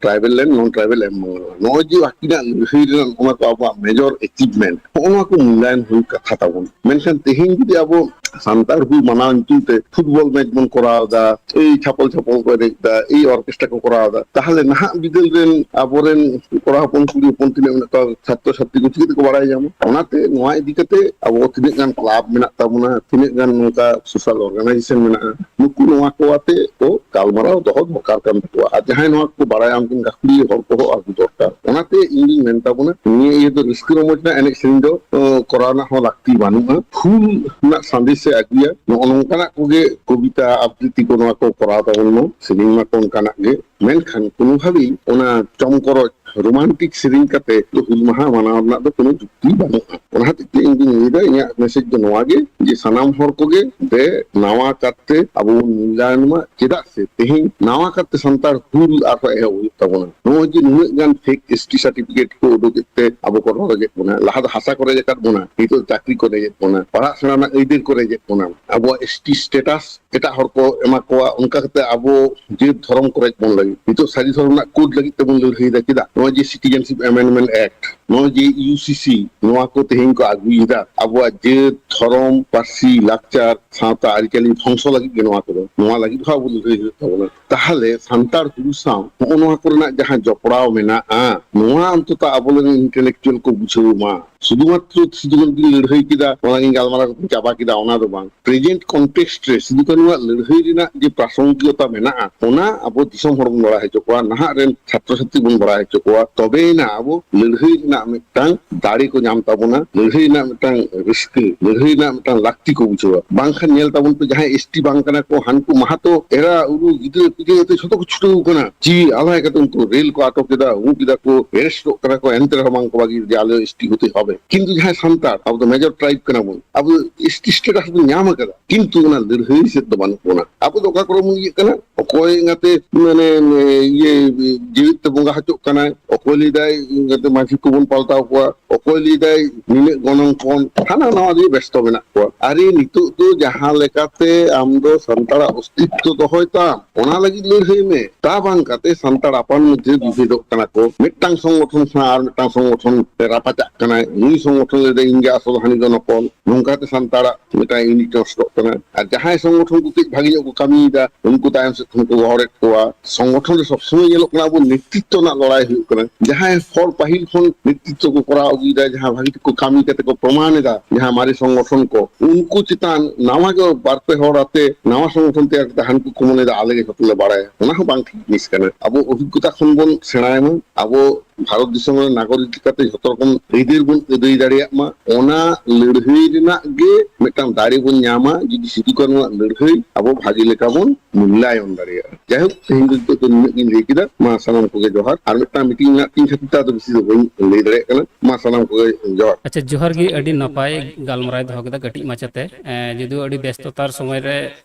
ᱴᱨᱟᱭᱵᱟᱞ ᱞᱮᱱᱰ ᱱᱚᱱ ᱴᱨᱟᱭᱵᱟᱞ ᱮᱢ ᱵᱟᱝ ᱜᱟᱱᱚᱜᱼᱟ᱾ ᱱᱚᱜᱼᱚᱭ ᱡᱮ ᱟᱹᱠᱤᱱᱟᱜ ᱞᱟᱹᱲᱦᱟᱹᱭ ᱨᱮᱱᱟᱜ ᱚᱱᱟ ᱠᱚ ᱟᱵᱚᱣᱟᱜ ᱢᱮᱡᱚᱨ ᱮᱪᱤᱵᱷᱢᱮᱱᱴ, ᱱᱚᱜᱼᱚ ᱱᱚᱣᱟ ᱠᱚ ᱢᱩᱞᱞᱟᱭᱚᱱ ᱦᱩᱭ ᱠᱟᱛᱷᱟ ᱛᱟᱵᱚᱱ᱾ ᱢᱮᱱᱠᱷᱟᱱ ᱛᱮᱦᱮᱧ ᱡᱩᱫᱤ ᱟᱵᱚ ᱥᱟᱱᱛᱟᱲ ᱦᱩᱞ ᱢᱟᱱᱟᱣ ᱧᱩᱛᱩᱢ ᱛᱮ ᱯᱷᱩᱴᱵᱚᱞ ᱢᱮᱪ ᱵᱚᱱ ᱠᱚᱨᱟᱣ ᱮᱫᱟ, ᱮᱭ ᱪᱷᱟᱯᱚᱞ ᱪᱷᱟᱯᱚᱞ ᱠᱚ ᱮᱱᱮᱡ ᱮᱫᱟ, ᱮᱭ ᱚᱨᱠᱮᱥᱴᱨᱟ ᱠᱚ ᱠᱚᱨᱟᱣ ᱮᱫᱟ, ᱛᱟᱦᱚᱞᱮ ᱱᱟᱦᱟᱜ ᱵᱤᱫᱟᱹᱞ ᱨᱮᱱ ᱟᱵᱚᱨᱮᱱ ᱠᱚᱲᱟ ᱦᱚᱯᱚᱱ ᱠᱩᱲᱤ ᱦᱚᱯᱚᱱ ᱛᱤᱱᱟᱹᱜ ᱢᱮᱱᱟᱜ ᱠᱚᱣᱟ, ᱪᱷᱟᱛᱨᱚ ᱪᱷᱟᱛᱨᱤ ᱠᱚ ᱪᱤᱠᱟᱹ ᱛᱮᱠᱚ ᱵᱟᱲᱟᱭ ᱧᱟᱢᱟ? ᱚᱱᱟᱛᱮ ᱱᱚᱣᱟ ᱤᱫᱤ ᱠᱟᱛᱮ ᱟᱵᱚ ᱛᱤᱱᱟᱹᱜ ᱜᱟᱱ ᱠᱞᱟᱵᱽ ᱢᱮᱱᱟᱜ ᱛᱟᱵᱚᱱᱟ, ᱛᱤᱱᱟᱹᱜ ᱜᱟᱱ ᱱᱚᱝᱠᱟ ᱥᱳᱥᱟᱞ ᱚᱨᱜᱟᱱᱟᱭᱡᱮᱥᱚᱱ ᱢᱮᱱᱟᱜᱼᱟ, ᱱᱩᱠᱩ ᱱᱚᱣᱟ ᱠᱚ ᱟᱛᱮ ᱠᱚ ᱜᱟᱞᱢᱟᱨᱟᱣ ᱫᱚᱦᱚ ᱫᱚᱨᱠᱟᱨ ᱠᱟᱱ ᱛᱟᱠᱚᱣᱟ᱾ ᱟᱨ ᱡᱟᱦᱟᱸᱭ ᱱᱚᱣᱟ ᱠᱚ ᱵᱟᱲᱟᱭᱟ, ᱩᱱᱠᱤᱱ ᱜᱟᱹᱠᱷᱩᱲᱤᱭᱟᱹ ᱦᱚᱲ ᱠᱚᱦᱚᱸ ᱟᱹᱜᱩ ᱫᱚᱨᱠᱟᱨ᱾ ᱚᱱᱟᱛᱮ ᱤᱧ ᱫᱩᱧ ᱢᱮᱱ ᱛᱟᱵᱚᱱᱟ, ᱱᱤᱭᱟᱹ ᱤᱭᱟᱹ ᱫᱚ ᱨᱟᱹᱥᱠᱟᱹ ᱨᱚᱢᱚᱡᱽ ᱨᱮᱱᱟᱜ ᱮᱱᱮᱡ ᱥᱮᱨᱮᱧ ᱫᱚ, ᱚ, ᱠᱚᱨᱟᱣ ᱨᱮᱱᱟᱜ ᱦᱚᱸ ᱞᱟᱹᱠᱛᱤ ᱵᱟᱹᱱᱩᱜᱼᱟ᱾ ᱦᱩᱞ ᱨᱮᱱᱟᱜ ᱥᱟᱸᱫᱮᱥ ᱮ ᱟᱹᱜᱩᱭᱟ, ᱱᱚᱜᱼᱚ ᱱᱚᱝᱠᱟᱱᱟᱜ ᱠᱚᱜᱮ ᱠᱚᱵᱤᱛᱟ ᱟᱵᱨᱤᱛᱤ ᱠᱚ ᱱᱚᱣᱟ ᱠᱚ ᱠᱚᱨᱟᱣ ᱛᱟᱵᱚᱱ ᱢᱟ, ᱥᱮᱨᱮᱧ ᱢᱟᱠᱚ ᱚᱱᱠᱟᱱᱟᱜ ᱜᱮ᱾ ᱢᱮᱱᱠᱷᱟᱱ ᱠᱳᱱᱳ ᱵᱷᱟᱵᱮ ᱚᱱᱟ ᱪᱚᱢᱠᱚᱨᱚᱡ ᱨᱳᱢᱟᱱᱴᱤᱠ ᱥᱮᱨᱮᱧ ᱠᱟᱛᱮ ᱫᱚ ᱦᱩᱞ ᱢᱟᱦᱟ ᱢᱟᱱᱟᱣ ᱨᱮᱱᱟᱜ ᱫᱚ ᱠᱳᱱᱳ ᱡᱩᱠᱛᱤ ᱵᱟᱹᱱᱩᱜᱼᱟ᱾ ᱚᱱᱟ ᱦᱚᱛᱮᱡ ᱛᱮ ᱤᱧ ᱫᱩᱧ ᱞᱟᱹᱭᱫᱟ, ᱤᱧᱟᱹᱜ ᱢᱮᱥᱮᱡᱽ ᱫᱚ ᱱᱚᱣᱟ ᱜᱮ, ᱡᱮ ᱥᱟᱱᱟᱢ ᱦᱚᱲ ᱠᱚᱜᱮ ᱫᱮ ᱱᱟᱣᱟ ᱠᱟᱨᱛᱮ ᱟᱵᱚ ᱵᱚᱱ ᱢᱩᱞᱞᱟᱭᱚᱱ ᱢᱟ᱾ ᱪᱮᱫᱟᱜ ᱥᱮ ᱛᱮᱦᱮᱧ ᱱᱟᱣᱟ ᱠᱟᱨᱛᱮ ᱥᱟᱱᱛᱟᱲ ᱦᱩᱞ ᱟᱨᱦᱚᱸ ᱮᱦᱚᱵ ᱦᱩᱭᱩᱜ ᱛᱟᱵᱚᱱᱟ᱾ ᱱᱚᱜᱼᱚᱭ ᱡᱮ ᱱᱩᱱᱟᱹᱜ ᱜᱟᱱ ᱯᱷᱮᱠ ᱮᱥ ᱴᱤ ᱥᱟᱨᱴᱤᱯᱷᱤᱠᱮᱴ ᱠᱚ ᱩᱰᱩᱠᱮᱫ ᱛᱮ ᱟᱵᱚ ᱠᱚ ᱨᱚᱲ ᱨᱮᱡᱮᱫ ᱵᱚᱱᱟ, ᱞᱟᱦᱟ ᱫᱚ ᱦᱟᱥᱟ ᱠᱚ ᱨᱮᱡ ᱟᱠᱟᱫ ᱵᱚᱱᱟ, ᱱᱤᱛᱚᱜ ᱪᱟᱹᱠᱨᱤ ᱠᱚ ᱨᱮᱡᱮᱫ ᱵᱚᱱᱟ, ᱯᱟᱲᱦᱟᱜ ᱥᱮᱬᱟ ᱨᱮᱱᱟᱜ ᱟᱹᱭᱫᱟᱹᱨ ᱠᱚ ᱨᱮᱡᱮᱫ ᱵᱚᱱᱟ, ᱟᱵᱚᱣᱟᱜ ᱮᱥ ᱴᱤ ᱥᱴᱮᱴᱟᱥ ᱮᱴᱟᱜ ᱦᱚᱲ ᱠᱚ ᱮᱢᱟ ᱠᱚᱣᱟ, ᱚᱱᱠᱟ ᱠᱟᱛᱮ ᱟᱵᱚ ᱡᱟᱹᱛ ᱫᱷᱚᱨᱚᱢ ᱠᱚ ᱨᱮᱡ ᱵᱚᱱ ᱞᱟᱹᱜᱤᱫ᱾ ᱱᱤᱛᱚᱜ ᱥᱟᱹᱨᱤ ᱫᱷᱚᱨᱚᱢ ᱨᱮᱱᱟᱜ ᱠᱳᱰ ᱞᱟᱹᱜᱤᱫ ᱛᱮᱵᱚᱱ ᱞᱟᱹᱲᱦᱟᱹᱭ ᱮᱫᱟ᱾ ᱪᱮᱫᱟᱜ? ᱱᱚᱜᱼᱚᱭ ᱡᱮ ᱥᱤᱴᱤᱡᱮᱱᱥᱤᱯ ᱮᱢᱮᱱᱰᱢᱮᱱᱴ ᱮᱠᱴ, ᱱᱚᱜᱼᱚᱭ ᱡᱮ ᱤᱭᱩ ᱥᱤ ᱥᱤ, ᱱᱚᱣᱟ ᱠᱚ ᱛᱮᱦᱮᱧ ᱠᱚ ᱟᱹᱜᱩᱭᱮᱫᱟ, ᱟᱵᱚᱣᱟᱜ ᱡᱟᱹᱛ, ᱫᱷᱚᱨᱚᱢ, ᱯᱟᱹᱨᱥᱤ, ᱞᱟᱠᱪᱟᱨ, ᱥᱟᱶᱛᱟ, ᱟᱹᱨᱤᱪᱟᱹᱞᱤ ᱫᱷᱚᱝᱥᱚ ᱞᱟᱹᱜᱤᱫ ᱜᱮ ᱱᱚᱣᱟ ᱠᱚᱫᱚ, ᱱᱚᱣᱟ ᱞᱟᱹᱜᱤᱫ ᱦᱚᱸ ᱟᱵᱚ ᱞᱟᱹᱲᱦᱟᱹᱭ ᱦᱩᱭᱩᱜ ᱛᱟᱵᱚᱱᱟ᱾ ᱛᱟᱦᱚᱞᱮ ᱥᱟᱱᱛᱟᱲ ᱦᱩᱞ ᱥᱟᱶ ᱱᱚᱜᱼᱚ ᱱᱚᱣᱟ ᱠᱚᱨᱮᱱᱟᱜ ᱡᱟᱦᱟᱸ ᱡᱚᱯᱲᱟᱣ ᱢᱮᱱᱟᱜᱼᱟ, ᱱᱚᱣᱟ ᱚᱱᱛᱚᱛᱚ ᱟᱵᱚᱨᱮᱱ ᱤᱱᱴᱮᱞᱮᱠᱪᱩᱣᱟᱞ ᱠᱚ ᱵᱩᱡᱷᱟᱹᱣ ᱢᱟ᱾ ᱥᱩᱫᱷᱩᱢᱟᱛᱨᱚ ᱥᱤᱫᱩ ᱠᱟᱹᱱᱦᱩ ᱠᱤᱱ ᱞᱟᱹᱲᱦᱟᱹᱭ ᱠᱮᱫᱟ, ᱚᱱᱟ ᱜᱤᱧ ᱜᱟᱞᱢᱟᱨᱟᱣ ᱠᱟᱛᱮ ᱪᱟᱵᱟ ᱠᱮᱫᱟ, ᱚᱱᱟ ᱫᱚ ᱵᱟᱝ᱾ ᱯᱨᱮᱡᱮᱱᱴ ᱠᱚᱱᱴᱮᱠᱥᱴ ᱨᱮ ᱥᱤᱫᱩ ᱠᱟᱹᱱᱦᱩᱣᱟᱜ ᱞᱟᱹᱲᱦᱟᱹᱭ ᱨᱮᱱᱟᱜ ᱡᱮ ᱯᱨᱟᱥᱚᱝᱜᱤᱠᱚᱛᱟ ᱢᱮᱱᱟᱜᱼᱟ, ᱚᱱᱟ ᱟᱵᱚ ᱫᱤᱥᱚᱢ ᱦᱚᱲ ᱵᱚᱱ ᱵᱟᱲᱟᱭ ᱦᱚᱪᱚ ᱠᱚᱣᱟ, ᱱᱟᱦᱟᱜ ᱨᱮᱱ ᱪᱷᱟᱛᱨᱚ ᱪᱷᱟᱛᱨᱤ ᱵᱚᱱ ᱵᱟᱲᱟᱭ ᱦᱚᱪᱚ ᱠᱚᱣᱟ, ᱛᱚᱵᱮᱭᱮᱱᱟ ᱟᱵᱚ ᱞᱟᱹᱲᱦᱟᱹᱭ ᱨᱮᱱᱟᱜ ᱢᱤᱫᱴᱟᱝ ᱫᱟᱲᱮ ᱠᱚ ᱧᱟᱢ ᱛᱟᱵᱚᱱᱟ, ᱞᱟᱹᱲᱦᱟᱹᱭ ᱨᱮᱱᱟᱜ ᱢᱤᱫᱴᱟᱝ ᱨᱟᱹᱥᱠᱟᱹ, ᱞᱟᱹᱲᱦᱟᱹᱭ ᱨᱮᱱᱟᱜ ᱢᱤᱫᱴᱟᱝ ᱞᱟᱹᱠᱛᱤ ᱠᱚ ᱵᱩᱡᱷᱟᱹᱣᱟ᱾ ᱵᱟᱝᱠᱷᱟᱱ ᱧᱮᱞ ᱛᱟᱵᱚᱱ ᱯᱮ, ᱡᱟᱦᱟᱸᱭ ᱮᱥᱴᱤ ᱵᱟᱝ ᱠᱟᱱᱟ ᱠᱚ, ᱦᱟᱱᱠᱩ ᱢᱟᱦᱟᱛᱚ ᱮᱨᱟ ᱩᱨᱩ ᱜᱤᱫᱽᱨᱟᱹ ᱯᱤᱫᱽᱨᱟᱹ ᱟᱛᱮ ᱡᱷᱚᱛᱚ ᱠᱚ ᱪᱷᱩᱴᱟᱹᱣ ᱠᱟᱱᱟ, ᱡᱤᱣᱤ ᱟᱞᱟᱭ ᱠᱟᱛᱮ ᱩᱱᱠᱩ ᱨᱮᱞ ᱠᱚ ᱟᱴᱚᱠ ᱮᱫᱟ, ᱩᱢᱩᱠ ᱮᱫᱟ ᱠᱚ, ᱮᱨᱮᱥᱴᱚᱜ ᱠᱟᱱᱟ ᱠᱚ, ᱮᱱᱛᱮ ᱨᱮᱦᱚᱸ ᱵᱟᱝ ᱠᱚ ᱵᱟᱹᱜᱤ, ᱡᱮ ᱟᱞᱮ ᱮᱥᱴᱤ ᱦᱚᱛᱮ ᱦᱚᱵᱮ᱾ ᱠᱤᱱᱛᱩ ᱡᱟᱦᱟᱸᱭ ᱥᱟᱱᱛᱟᱲ, ᱟᱵᱚ ᱫᱚ ᱢᱮᱡᱚᱨ ᱴᱨᱟᱭᱤᱵᱽ ᱠᱟᱱᱟ ᱵᱚᱱ, ᱟᱵᱚ ᱮᱥᱴᱤ ᱥᱴᱮᱴᱟᱥ ᱵᱚᱱ ᱧᱟᱢ ᱟᱠᱟᱫᱟ, ᱠᱤᱱᱛᱩ ᱚᱱᱟ ᱞᱟᱹᱲᱦᱟᱹᱭ ᱥᱮᱫ ᱫᱚ ᱵᱟᱹᱱᱩᱜ ᱵᱚᱱᱟ᱾ ᱟᱵᱚ ᱫᱚ ᱚᱠᱟ ᱠᱚᱨᱮ ᱵᱚᱱ ᱤᱭᱟᱹᱜ ᱠᱟᱱᱟ, ᱚᱠᱚᱭ ᱚᱱᱟᱛᱮ ᱢᱟᱱᱮ ᱤᱭᱟᱹ ᱡᱤᱣᱮᱫ ᱛᱮ ᱵᱚᱸᱜᱟ ᱦᱚᱪᱚᱜ ᱠᱟᱱᱟᱭ, ᱚᱠᱚᱭ ᱞᱟᱹᱭᱫᱟᱭ ᱚᱱᱟᱛᱮ ᱢᱟᱹᱡᱷᱤ ᱠᱚᱵᱚᱱ ᱯᱟᱞᱴᱟᱣ ᱠᱚᱣᱟ, ᱚᱠᱚᱭ ᱞᱟᱹᱭᱫᱟᱭ ᱱᱤᱱᱟᱹᱜ ᱜᱚᱱᱚᱝ ᱯᱚᱱ, ᱦᱟᱱᱟ ᱱᱟᱣᱟ ᱫᱤᱭᱮ ᱵᱮᱥᱛᱚ ᱢᱮᱱᱟᱜ ᱠᱚᱣᱟ᱾ ᱟᱨᱮ, ᱱᱤᱛᱚᱜ ᱫᱚ ᱡᱟᱦᱟᱸ ᱞᱮᱠᱟᱛᱮ ᱟᱢ ᱫᱚ ᱥᱟᱱᱛᱟᱲᱟᱜ ᱚᱥᱛᱤᱛᱛᱚ ᱫᱚᱦᱚᱭ ᱛᱟᱢ, ᱚᱱᱟ ᱞᱟᱹᱜᱤᱫ ᱞᱟᱹᱲᱦᱟᱹᱭ ᱢᱮ᱾ ᱛᱟ ᱵᱟᱝ ᱠᱟᱛᱮ ᱥᱟᱱᱛᱟᱲ ᱟᱯᱟᱱ ᱢᱚᱫᱽᱫᱷᱮ ᱵᱤᱵᱷᱮᱫᱚᱜ ᱠᱟᱱᱟ ᱠᱚ, ᱢᱤᱫᱴᱟᱝ ᱥᱚᱝᱜᱚᱴᱷᱚᱱ ᱠᱷᱚᱱᱟᱜ ᱟᱨ ᱢᱤᱫᱴᱟᱝ ᱥᱚᱝᱜᱚᱴᱷᱚᱱ ᱨᱟᱯᱟᱪᱟᱜ ᱠᱟᱱᱟᱭ, ᱱᱩᱭ ᱥᱚᱝᱜᱚᱴᱷᱚᱱ ᱞᱟᱹᱭᱫᱟᱭ ᱤᱧ ᱜᱮ ᱟᱥᱚᱞ, ᱦᱟᱹᱱᱤ ᱫᱚ ᱱᱚᱠᱚᱞ᱾ ᱱᱚᱝᱠᱟᱛᱮ ᱥᱟᱱᱛᱟᱲᱟᱜ ᱢᱤᱫᱴᱟᱝ ᱤᱭᱩᱱᱤᱴ ᱱᱚᱥᱴᱚᱜ ᱠᱟᱱᱟ᱾ ᱟᱨ ᱡᱟᱦᱟᱸᱭ ᱥᱚᱝᱜᱚᱴᱷᱚᱱ ᱠᱚ ᱠᱟᱹᱡ ᱵᱷᱟᱜᱮ ᱧᱚᱜ ᱠᱚ ᱠᱟᱹᱢᱤᱭᱮᱫᱟ, ᱩᱱᱠᱩ ᱛᱟᱭᱚᱢ ᱥᱮᱫ ᱠᱷᱚᱱ ᱠᱚ ᱜᱚᱦᱚᱲᱮᱫ ᱠᱚᱣᱟ᱾ ᱥᱚᱝᱜᱚᱴᱷᱚᱱ ᱨᱮ ᱥᱚᱵᱥᱚᱢᱚᱭ ᱧᱮᱞᱚᱜ ᱠᱟᱱᱟ ᱟᱵᱚ ᱱᱮᱛᱨᱤᱛᱛᱚ ᱨᱮᱱᱟᱜ ᱞᱟᱹᱲᱟᱭ ᱦᱩᱭᱩᱜ ᱠᱟᱱᱟ᱾ ᱡᱟᱦᱟᱸᱭ ᱦᱚᱲ ᱯᱟᱹᱦᱤᱞ ᱠᱷᱚᱱ ᱱᱮᱛᱨᱤᱛᱛᱚ ᱠᱚ ᱠᱚᱨᱟᱣ ᱟᱹᱜᱩᱭᱮᱫᱟ, ᱡᱟᱦᱟᱸ ᱵᱷᱟᱜᱮ ᱴᱷᱤᱠ ᱠᱚ ᱠᱟᱹᱢᱤ ᱠᱟᱛᱮ ᱠᱚ ᱯᱨᱚᱢᱟᱱ ᱮᱫᱟ, ᱡᱟᱦᱟᱸ ᱢᱟᱨᱮ ᱥᱚᱝᱜᱚᱴᱷᱚᱱ ᱠᱚ, ᱩᱱᱠᱩ ᱪᱮᱛᱟᱱ ᱱᱟᱣᱟ ᱜᱮ ᱵᱟᱨ ᱯᱮ ᱦᱚᱲ ᱟᱛᱮ ᱱᱟᱣᱟ ᱥᱚᱝᱜᱚᱴᱷᱚᱱ ᱛᱮᱭᱟᱨ ᱠᱟᱛᱮ ᱦᱟᱱᱠᱩ ᱠᱚ ᱢᱚᱱᱮᱭᱮᱫᱟ ᱟᱞᱮ ᱜᱮ ᱡᱷᱚᱛᱚ ᱞᱮ ᱵᱟᱲᱟᱭᱟ᱾ ᱚᱱᱟ ᱦᱚᱸ ᱵᱟᱝ ᱴᱷᱤᱠ ᱡᱤᱱᱤᱥ ᱠᱟᱱᱟ᱾ ᱟᱵᱚ ᱚᱵᱷᱤᱜᱽᱜᱚᱛᱟ ᱠᱷᱚᱱ ᱵᱚᱱ ᱥᱮᱬᱟᱭ ᱢᱟ᱾ ᱟᱵᱚ ᱵᱷᱟᱨᱚᱛ ᱫᱤᱥᱚᱢ ᱨᱮᱱ ᱱᱟᱜᱚᱨᱤᱠ ᱞᱮᱠᱟᱛᱮ ᱡᱷᱚᱛᱚ ᱨᱚᱠᱚᱢ ᱟᱹᱭᱫᱟᱹᱨ ᱵᱚᱱ ᱟᱹᱫᱟᱹᱭ ᱫᱟᱲᱮᱭᱟᱜ ᱢᱟ, ᱚᱱᱟ ᱞᱟᱹᱲᱦᱟᱹᱭ ᱨᱮᱱᱟᱜ ᱜᱮ ᱢᱤᱫᱴᱟᱝ ᱫᱟᱲᱮ ᱵᱚᱱ ᱧᱟᱢᱟ, ᱡᱩᱫᱤ ᱥᱤᱫᱩ ᱠᱟᱹᱱᱩᱣᱟᱜ ᱞᱟᱹᱲᱦᱟᱹᱭ ᱟᱵᱚ ᱵᱷᱟᱜᱮ ᱞᱮᱠᱟ ᱵᱚᱱ ᱢᱩᱞᱞᱟᱭᱚᱱ ᱫᱟᱲᱮᱭᱟᱜᱼᱟ᱾ ᱡᱟᱭᱦᱳᱠ, ᱛᱮᱦᱮᱧ ᱫᱚ ᱱᱤᱛᱚᱜ ᱫᱚ ᱱᱤᱱᱟᱹᱜ ᱜᱤᱧ ᱞᱟᱹᱭ ᱠᱮᱫᱟ᱾ ᱢᱟ ᱥᱟᱱᱟᱢ ᱠᱚᱜᱮ ᱡᱚᱦᱟᱨ᱾ ᱟᱨ ᱢᱤᱫᱴᱟᱝ ᱢᱤᱴᱤᱝ ᱢᱮᱱᱟᱜ ᱛᱤᱧ ᱠᱷᱟᱹᱛᱤᱨ ᱛᱮ ᱟᱫᱚ ᱵᱮᱥᱤ ᱫᱚ ᱵᱟᱹᱧ ᱞᱟᱹᱭ ᱫᱟᱲᱮᱭᱟᱜ ᱠᱟᱱᱟ᱾ ᱢᱟ ᱥᱟᱱᱟᱢ ᱠᱚᱜᱮ ᱡᱚᱦᱟᱨ᱾ ᱟᱪᱪᱷᱟ, ᱡᱚᱦᱟᱨ ᱜᱮ, ᱟᱹᱰᱤ ᱱᱟᱯᱟᱭ ᱜᱟᱞᱢᱟᱨᱟᱣ ᱫᱚᱦᱚ ᱠᱮᱫᱟ ᱠᱟᱹᱴᱤᱡ ᱢᱟᱪᱷᱟᱛᱮ᱾ ᱮᱸ, ᱡᱩᱫᱤ ᱟᱹᱰᱤ ᱵᱮᱥᱛᱚᱛᱟᱨ ᱥᱚᱢᱚᱭ ᱨᱮ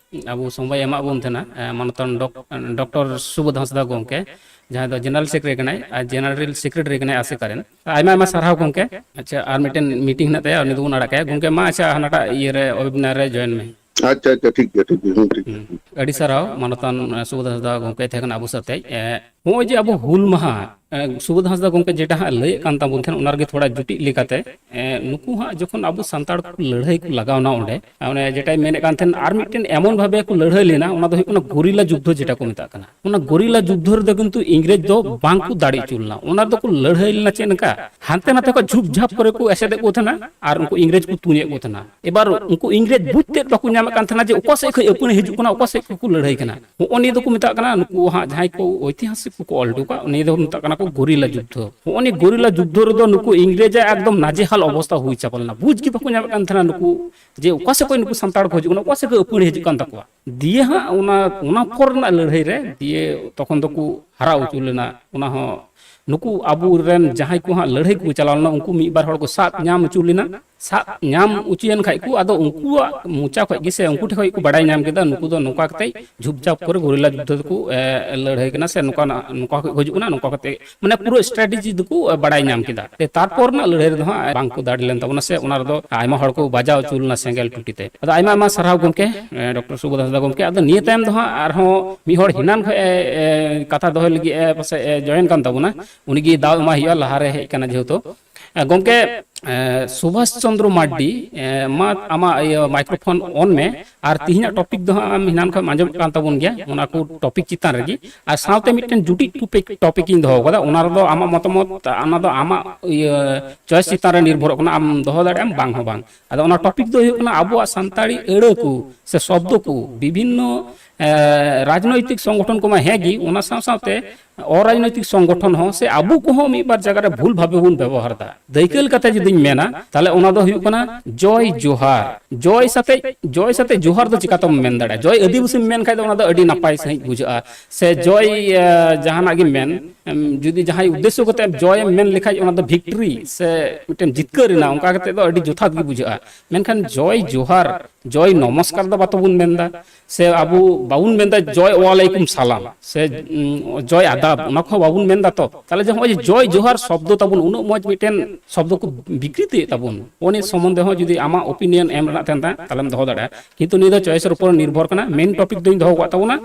ᱟᱵᱚ ᱥᱚᱢᱚᱭ ᱮᱢᱟᱜ ᱵᱚᱱ ᱛᱟᱦᱮᱱᱟ, ᱮᱸ, ᱢᱟᱱᱚᱛᱟᱱ ᱰᱚᱠ-, ᱰᱚᱠᱴᱚᱨ ᱥᱩᱵᱳᱫᱷ ᱦᱟᱸᱥᱫᱟ ᱜᱚᱢᱠᱮ, ᱡᱟᱦᱟᱸᱭ ᱫᱚ ᱡᱮᱱᱟᱨᱟᱞ ᱥᱮᱠᱨᱮᱴᱟᱨᱤ ᱠᱟᱱᱟᱭ, ᱟᱨ ᱡᱮᱱᱟᱨᱟᱞ ᱥᱮᱠᱨᱮᱴᱟᱨᱤ ᱠᱟᱱᱟᱭ ᱟᱥᱮᱠᱟ ᱨᱮᱱ᱾ ᱟᱭᱢᱟ ᱟᱭᱢᱟ ᱥᱟᱨᱦᱟᱣ ᱜᱚᱢᱠᱮ᱾ ᱟᱪᱪᱷᱟ, ᱟᱨ ᱢᱤᱫᱴᱮᱱ ᱢᱤᱴᱤᱝ ᱦᱮᱱᱟᱜ ᱛᱟᱭᱟ, ᱩᱱᱤ ᱫᱚᱵᱚᱱ ᱟᱲᱟᱜ ᱠᱟᱭᱟ᱾ ᱜᱚᱢᱠᱮ, ᱢᱟ ᱟᱪᱪᱷᱟ, ᱦᱟᱱᱟᱴᱟᱜ ᱤᱭᱟᱹ ᱨᱮ, ᱳᱭᱮᱵᱤᱱᱟᱨ ᱨᱮ ᱡᱚᱭᱮᱱ ᱢᱮ᱾ ᱟᱪᱪᱷᱟ, ᱟᱪᱪᱷᱟ, ᱴᱷᱤᱠ ᱜᱮᱭᱟ, ᱴᱷᱤᱠ ᱜᱮᱭᱟ, ᱦᱩᱸ, ᱴᱷᱤᱠ ᱜᱮᱭᱟ᱾ ᱦᱩᱸ᱾ ᱟᱹᱰᱤ ᱥᱟᱨᱦᱟᱣ, ᱢᱟᱱᱚᱛᱟᱱ, ᱮ, ᱥᱩᱵᱳᱫᱷ ᱦᱟᱸᱥᱫᱟ ᱜᱚᱢᱠᱮ ᱛᱟᱦᱮᱸ ᱠᱟᱱᱟ ᱟᱵᱚ ᱥᱟᱛᱮᱡ᱾ ᱮ, ᱱᱚᱜᱼᱚᱭ ᱡᱮ ᱟᱵᱚ ᱦᱩᱞ ᱢᱟᱦᱟ, ᱮ, ᱥᱩᱵᱳᱫᱷ ᱦᱟᱸᱥᱫᱟ ᱜᱚᱢᱠᱮ ᱡᱮᱴᱟ ᱦᱟᱸᱜ ᱞᱟᱹᱭᱮᱫ ᱠᱟᱱ ᱛᱟᱵᱚᱱ ᱛᱟᱦᱮᱸᱱ, ᱚᱱᱟ ᱨᱮᱜᱮ ᱛᱷᱚᱲᱟ ᱡᱩᱴᱤᱡ ᱞᱮᱠᱟᱛᱮ, ᱮ, ᱱᱩᱠᱩ ᱦᱟᱸᱜ ᱡᱚᱠᱷᱚᱱ ᱟᱵᱚ ᱥᱟᱱᱛᱟᱲ ᱠᱚ ᱞᱟᱹᱲᱦᱟᱹᱭ ᱠᱚ ᱞᱟᱜᱟᱣᱱᱟ ᱚᱸᱰᱮ, ᱚᱱᱮ ᱡᱮᱴᱟᱭ ᱢᱮᱱᱮᱫ ᱠᱟᱱ ᱛᱟᱦᱮᱸᱱ, ᱟᱨ ᱢᱤᱫᱴᱮᱱ ᱮᱢᱚᱱ ᱵᱷᱟᱵᱮ ᱠᱚ ᱞᱟᱹᱲᱦᱟᱹᱭ ᱞᱮᱱᱟ, ᱚᱱᱟ ᱫᱚ ᱦᱩᱭᱩᱜ ᱠᱟᱱᱟ ᱜᱚᱨᱤᱞᱟ ᱡᱩᱫᱽᱫᱷᱚ ᱡᱮᱴᱟ ᱠᱚ ᱢᱮᱛᱟᱜ ᱠᱟᱱᱟ᱾ ᱚᱱᱟ ᱜᱚᱨᱤᱞᱟ ᱡᱩᱫᱽᱫᱷᱚ ᱨᱮᱫᱚ ᱠᱤᱱᱛᱩ ᱤᱝᱨᱮᱡᱽ ᱫᱚ ᱵᱟᱝ ᱠᱚ ᱫᱟᱲᱮ ᱦᱚᱪᱚ ᱞᱮᱱᱟ᱾ ᱚᱱᱟ ᱨᱮᱫᱚ ᱠᱚ ᱞᱟᱹᱲᱦᱟᱹᱭ ᱞᱮᱱᱟ ᱪᱮᱫ ᱞᱮᱠᱟ? ᱦᱟᱱᱛᱮ ᱱᱟᱛᱮ ᱠᱷᱚᱱ ᱡᱷᱩᱯ ᱡᱷᱟᱯ ᱠᱚᱨᱮ ᱠᱚ ᱮᱥᱮᱫᱮᱫ ᱠᱚ ᱛᱟᱦᱮᱸᱱᱟ ᱟᱨ ᱩᱱᱠᱩ ᱤᱝᱨᱮᱡᱽ ᱠᱚ ᱛᱩᱧᱮᱫ ᱠᱚ ᱛᱟᱦᱮᱸᱱᱟ᱾ ᱮᱵᱟᱨ ᱩᱱᱠᱩ ᱤᱝᱨᱮᱡᱽ ᱵᱩᱡᱽ ᱛᱮᱫ ᱵᱟᱠᱚ ᱧᱟᱢᱮᱫ ᱠᱟᱱ ᱛᱟᱦᱮᱸᱱᱟ ᱡᱮ ᱚᱠᱟ ᱥᱮᱫ ᱠᱷᱚᱱ ᱟᱹᱯᱟᱹᱱᱤ ᱦᱤᱡᱩᱜ ᱠᱟᱱᱟ, ᱚᱠᱟ ᱥᱮᱫ ᱠᱷᱚᱱ ᱠᱚ ᱞᱟᱹᱲᱦᱟᱹᱭ ᱠᱟᱱᱟ᱾ ᱱᱚᱜᱼᱚ ᱱᱤᱭᱟᱹ ᱫᱚᱠᱚ ᱢᱮᱛᱟᱜ ᱠᱟᱱᱟ, ᱱᱩᱠᱩ ᱦᱟᱸᱜ ᱡᱟᱦᱟᱸᱭ ᱠᱚ ᱳᱭᱛᱤᱦᱟᱥᱤᱠ ᱠᱚᱠᱚ ᱚᱞ ᱦᱚᱴᱚ ᱠᱟᱜ, ᱱᱤᱭᱟᱹ ᱫᱚ ᱢᱮᱛᱟᱜ ᱠᱟᱱᱟ ᱜᱚᱨᱤᱞᱟ ᱡᱩᱫᱽᱫᱷᱚ᱾ ᱦᱚᱸᱜᱼᱚ ᱱᱤᱭᱟᱹ ᱜᱚᱨᱤᱞᱟ ᱡᱩᱫᱽᱫᱷᱚ ᱨᱮᱫᱚ ᱱᱩᱠᱩ ᱤᱝᱨᱮᱡᱽ ᱟᱜ ᱮᱠᱫᱚᱢ ᱱᱟᱡᱮᱦᱟᱞ ᱚᱵᱚᱥᱛᱟ ᱦᱩᱭ ᱪᱟᱵᱟ ᱞᱮᱱᱟ᱾ ᱵᱩᱡᱽ ᱜᱮ ᱵᱟᱠᱚ ᱧᱟᱢᱮᱫ ᱠᱟᱱ ᱛᱟᱦᱮᱱᱟ ᱱᱩᱠᱩ ᱡᱮ ᱚᱠᱟ ᱥᱮᱫ ᱠᱷᱚᱱ ᱱᱩᱠᱩ ᱥᱟᱱᱛᱟᱲ ᱠᱚ ᱦᱤᱡᱩᱜ ᱠᱟᱱᱟ, ᱚᱠᱟ ᱥᱮᱫ ᱠᱷᱚᱱ ᱟᱹᱯᱟᱹᱲᱤ ᱦᱤᱡᱩᱜ ᱠᱟᱱ ᱛᱟᱠᱚᱣᱟ᱾ ᱫᱤᱭᱮ ᱦᱟᱸᱜ ᱚᱱᱟ, ᱚᱱᱟ ᱯᱚᱨ ᱨᱮᱱᱟᱜ ᱞᱟᱹᱲᱦᱟᱹᱭ ᱨᱮ ᱫᱤᱭᱮ ᱛᱚᱠᱷᱚᱱ ᱫᱚᱠᱚ ᱦᱟᱨᱟ ᱦᱚᱪᱚ ᱞᱮᱱᱟ᱾ ᱚᱱᱟ ᱦᱚᱸ ᱱᱩᱠᱩ ᱟᱵᱚᱨᱮᱱ ᱡᱟᱦᱟᱸᱭ ᱠᱚ ᱦᱟᱸᱜ ᱞᱟᱹᱲᱦᱟᱹᱭ ᱠᱚ ᱪᱟᱞᱟᱣ ᱞᱮᱱᱟ, ᱩᱱᱠᱩ ᱢᱤᱫ ᱵᱟᱨ ᱦᱚᱲ ᱠᱚ ᱥᱟᱵ ᱧᱟᱢ ᱦᱚᱪᱚ ᱞᱮᱱᱟ᱾ ᱥᱟᱵ ᱧᱟᱢ ᱦᱚᱪᱚᱭᱮᱱ ᱠᱷᱟᱡ ᱠᱚ, ᱟᱫᱚ ᱩᱱᱠᱩᱣᱟᱜ ᱢᱚᱪᱟ ᱠᱷᱚᱡ ᱜᱮ ᱥᱮ ᱩᱱᱠᱩ ᱴᱷᱮᱱ ᱠᱷᱚᱡ ᱠᱚ ᱵᱟᱲᱟᱭ ᱧᱟᱢ ᱠᱮᱫᱟ, ᱱᱩᱠᱩ ᱫᱚ ᱱᱚᱝᱠᱟ ᱠᱟᱛᱮ ᱡᱷᱩᱯ ᱡᱷᱟᱯ ᱠᱚᱨᱮ ᱜᱚᱨᱤᱞᱟ ᱡᱩᱫᱽᱫᱷᱚ ᱫᱚᱠᱚ, ᱮ, ᱞᱟᱹᱲᱦᱟᱹᱭ ᱠᱟᱱᱟ ᱥᱮ ᱱᱚᱝᱠᱟ, ᱱᱚᱝᱠᱟ ᱠᱷᱚᱡ ᱠᱚ ᱦᱤᱡᱩᱜ ᱠᱟᱱᱟ, ᱱᱚᱝᱠᱟ ᱠᱟᱛᱮ, ᱢᱟᱱᱮ, ᱯᱩᱨᱟᱹ strategy ᱫᱚᱠᱚ, ᱮ, ᱵᱟᱲᱟᱭ ᱧᱟᱢ ᱠᱮᱫᱟ᱾ ᱛᱮ ᱛᱟᱨᱯᱚᱨ ᱨᱮᱱᱟᱜ ᱞᱟᱹᱲᱦᱟᱹᱭ ᱨᱮᱫᱚ ᱦᱟᱸᱜ ᱵᱟᱝ ᱠᱚ ᱫᱟᱲᱮ ᱞᱮᱱ ᱛᱟᱵᱚᱱᱟ ᱥᱮ ᱚᱱᱟ ᱨᱮᱫᱚ ᱟᱭᱢᱟ ᱦᱚᱲ ᱠᱚ ᱵᱟᱡᱟᱣ ᱦᱚᱪᱚ ᱞᱮᱱᱟ ᱥᱮᱸᱜᱮᱞ ᱴᱩᱴᱤ ᱛᱮ᱾ ᱟᱫᱚ ᱟᱭᱢᱟ ᱟᱭᱢᱟ ᱥᱟᱨᱦᱟᱣ ᱜᱚᱢᱠᱮ, ᱮ, ᱰᱚᱠᱴᱚᱨ ᱥᱩᱵᱳᱫᱷ ᱦᱟᱸᱥᱫᱟ ᱜᱚᱢᱠᱮ᱾ ᱟᱫᱚ ᱱᱤᱭᱟᱹ ᱛᱟᱭᱚᱢ ᱫᱚ ᱦᱟᱸᱜ ᱟᱨᱦᱚᱸ ᱢᱤᱫ ᱦᱚᱲ ᱦᱮᱱᱟᱱ ᱠᱷᱚᱡ ᱮ, ᱮ, ᱠᱟᱛᱷᱟ ᱫᱚᱦᱚᱭ ᱞᱟᱹᱜᱤᱫ ᱮ ᱯᱟᱥᱮᱡ ᱮ join ᱠᱟᱱ ᱛᱟᱵᱚᱱᱟ, ᱩᱱᱤ ᱜᱮ ᱫᱟᱣ ᱮᱢᱟᱭ ᱦᱩᱭᱩᱜᱼᱟ, ᱞᱟᱦᱟ ᱨᱮ ᱦᱮᱡ ᱠᱟᱱᱟ ᱡᱮᱦᱮᱛᱩ᱾ ᱮ, ᱜᱚᱢᱠᱮ, ᱮ, ᱥᱩᱵᱷᱟᱥ ᱪᱚᱱᱫᱨᱚ ᱢᱟᱨᱰᱤ, ᱮ, ᱢᱟ ᱟᱢᱟᱜ ᱤᱭᱟᱹ microphone on ᱢᱮ᱾ ᱟᱨ ᱛᱤᱦᱤᱧᱟᱜ topic ᱫᱚ ᱦᱟᱸᱜ ᱟᱢ ᱦᱮᱱᱟᱱ ᱠᱷᱚᱱ ᱟᱸᱡᱚᱢ ᱠᱟᱱ ᱛᱟᱵᱚᱱ ᱜᱮᱭᱟ, ᱚᱱᱟ ᱠᱚ topic ᱪᱮᱛᱟᱱ ᱨᱮᱜᱮ᱾ ᱟᱨ ᱥᱟᱶᱛᱮ ᱢᱤᱫᱴᱮᱱ ᱡᱩᱴᱤ topic, topic ᱤᱧ ᱫᱚᱦᱚ ᱠᱟᱫᱟ, ᱚᱱᱟ ᱨᱮᱫᱚ ᱟᱢᱟᱜ ᱢᱚᱛᱟᱢᱚᱛ, ᱚᱱᱟ ᱫᱚ ᱟᱢᱟᱜ ᱤᱭᱟᱹ choice ᱪᱮᱛᱟᱱ ᱨᱮ ᱱᱤᱨᱵᱷᱚᱨᱚᱜ ᱠᱟᱱᱟ, ᱟᱢ ᱫᱚᱦᱚ ᱫᱟᱲᱮᱭᱟᱜ ᱟᱢ ᱵᱟᱝ ᱦᱚᱸ ᱵᱟᱝ᱾ ᱟᱫᱚ ᱚᱱᱟ topic ᱫᱚ ᱦᱩᱭᱩᱜ ᱠᱟᱱᱟ ᱟᱵᱚᱣᱟᱜ ᱥᱟᱱᱛᱟᱲᱤ ᱟᱹᱲᱟᱹ ᱠᱚ ᱥᱮ ᱥᱚᱵᱫᱚ ᱠᱚ ᱵᱤᱵᱷᱤᱱᱱᱚ, ᱮ, ᱨᱟᱡᱽᱱᱳᱭᱛᱤᱠ ᱥᱚᱝᱜᱚᱴᱷᱚᱱ ᱠᱚᱢᱟ ᱦᱮᱸ ᱜᱮ, ᱚᱱᱟ ᱥᱟᱶ ᱥᱟᱶᱛᱮ ᱚᱨᱟᱡᱽᱱᱳᱭᱛᱤᱠ ᱥᱚᱝᱜᱚᱴᱷᱚᱱ ᱦᱚᱸ ᱥᱮ ᱟᱵᱚ ᱠᱚᱦᱚᱸ ᱢᱤᱫ ᱵᱟᱨ ᱡᱟᱭᱜᱟ ᱨᱮ ᱵᱷᱩᱞ ᱵᱷᱟᱵᱮ ᱵᱚᱱ ᱵᱮᱵᱚᱦᱟᱨ ᱮᱫᱟ᱾ ᱫᱟᱹᱭᱠᱟᱹ ᱞᱮᱠᱟᱛᱮ ᱡᱩᱫᱤᱧ ᱢᱮᱱᱟ, ᱛᱟᱦᱞᱮ ᱚᱱᱟ ᱫᱚ ᱦᱩᱭᱩᱜ ᱠᱟᱱᱟ ᱡᱚᱭ ᱡᱚᱦᱟᱨ᱾ ᱡᱚᱭ ᱥᱟᱛᱮ, ᱡᱚᱭ ᱥᱟᱛᱮ ᱡᱚᱦᱟᱨ ᱫᱚ ᱪᱤᱠᱟᱛᱮᱢ ᱢᱮᱱ ᱫᱟᱲᱮᱭᱟᱜᱼᱟ? ᱡᱚᱭ ᱟᱹᱫᱤᱵᱟᱹᱥᱤᱢ ᱢᱮᱱ ᱠᱷᱟᱡ ᱫᱚ ᱚᱱᱟ ᱫᱚ ᱟᱹᱰᱤ ᱱᱟᱯᱟᱭ ᱥᱟᱺᱦᱤᱡ ᱵᱩᱡᱷᱟᱹᱜᱼᱟ᱾ ᱥᱮ ᱡᱚᱭ, ᱮ, ᱡᱟᱦᱟᱱᱟᱜ ᱜᱮᱢ ᱢᱮᱱ, ᱮᱢ, ᱡᱩᱫᱤ ᱡᱟᱦᱟᱸᱭ ᱩᱫᱽᱫᱮᱥᱥᱚ ᱠᱟᱛᱮ ᱡᱚᱭ ᱮᱢ ᱢᱮᱱ ᱞᱮᱠᱷᱟᱡ, ᱚᱱᱟ ᱫᱚ victory ᱥᱮ ᱢᱤᱫᱴᱮᱱ ᱡᱤᱛᱠᱟᱹᱨ ᱨᱮᱱᱟᱜ, ᱚᱱᱠᱟ ᱠᱟᱛᱮ ᱫᱚ ᱟᱹᱰᱤ ᱡᱚᱛᱷᱟᱛ ᱜᱮ ᱵᱩᱡᱷᱟᱹᱜᱼᱟ᱾ ᱢᱮᱱᱠᱷᱟᱱ ᱡᱚᱭ ᱡᱚᱦᱟᱨ, ᱡᱚᱭ ᱱᱚᱢᱚᱥᱠᱟᱨ ᱫᱚ ᱵᱟᱛᱚ ᱵᱚᱱ ᱢᱮᱱᱫᱟ, ᱥᱮ ᱟᱵᱚ ᱵᱟᱵᱚᱱ ᱢᱮᱱᱫᱟ ᱡᱚᱭ ᱣᱟᱞᱟᱭᱠᱩᱢ ᱥᱟᱞᱟᱢ ᱥᱮ, ᱩᱸ, ᱡᱚᱭ ᱟᱫᱟᱵ, ᱚᱱᱟ ᱠᱚᱦᱚᱸ ᱵᱟᱵᱚᱱ ᱢᱮᱱᱫᱟ ᱛᱚ᱾ ᱛᱟᱦᱞᱮ ᱡᱮ ᱱᱚᱜᱼᱚᱭ ᱡᱮ ᱡᱚᱭ ᱡᱚᱦᱟᱨ ᱥᱚᱵᱫᱚ ᱛᱟᱵᱚᱱ ᱩᱱᱟᱹᱜ ᱢᱚᱡᱽ ᱢᱤᱫᱴᱮᱱ ᱥᱚᱵᱫᱚ ᱠᱚ ᱵᱤᱠᱨᱤᱛᱤᱭᱮᱫ ᱛᱟᱵᱚᱱ, ᱚᱱᱟ ᱥᱚᱢᱵᱚᱱᱫᱷᱮ ᱦᱚᱸ ᱡᱩᱫᱤ ᱟᱢᱟᱜ opinion ᱮᱢ ᱨᱮᱱᱟᱜ ᱛᱟᱦᱮᱱ ᱛᱟᱢ, ᱛᱟᱦᱞᱮᱢ ᱫᱚᱦᱚ ᱫᱟᱲᱮᱭᱟᱜᱼᱟ᱾ ᱠᱤᱱᱛᱩ ᱱᱤᱭᱟᱹ ᱫᱚ choice ᱨᱮ ᱩᱯᱚᱨ ᱱᱤᱨᱵᱷᱚᱨ ᱠᱟᱱᱟ᱾ Main topic ᱫᱚᱧ ᱫᱚᱦᱚ ᱟᱠᱟᱫ ᱛᱟᱵᱚᱱᱟ,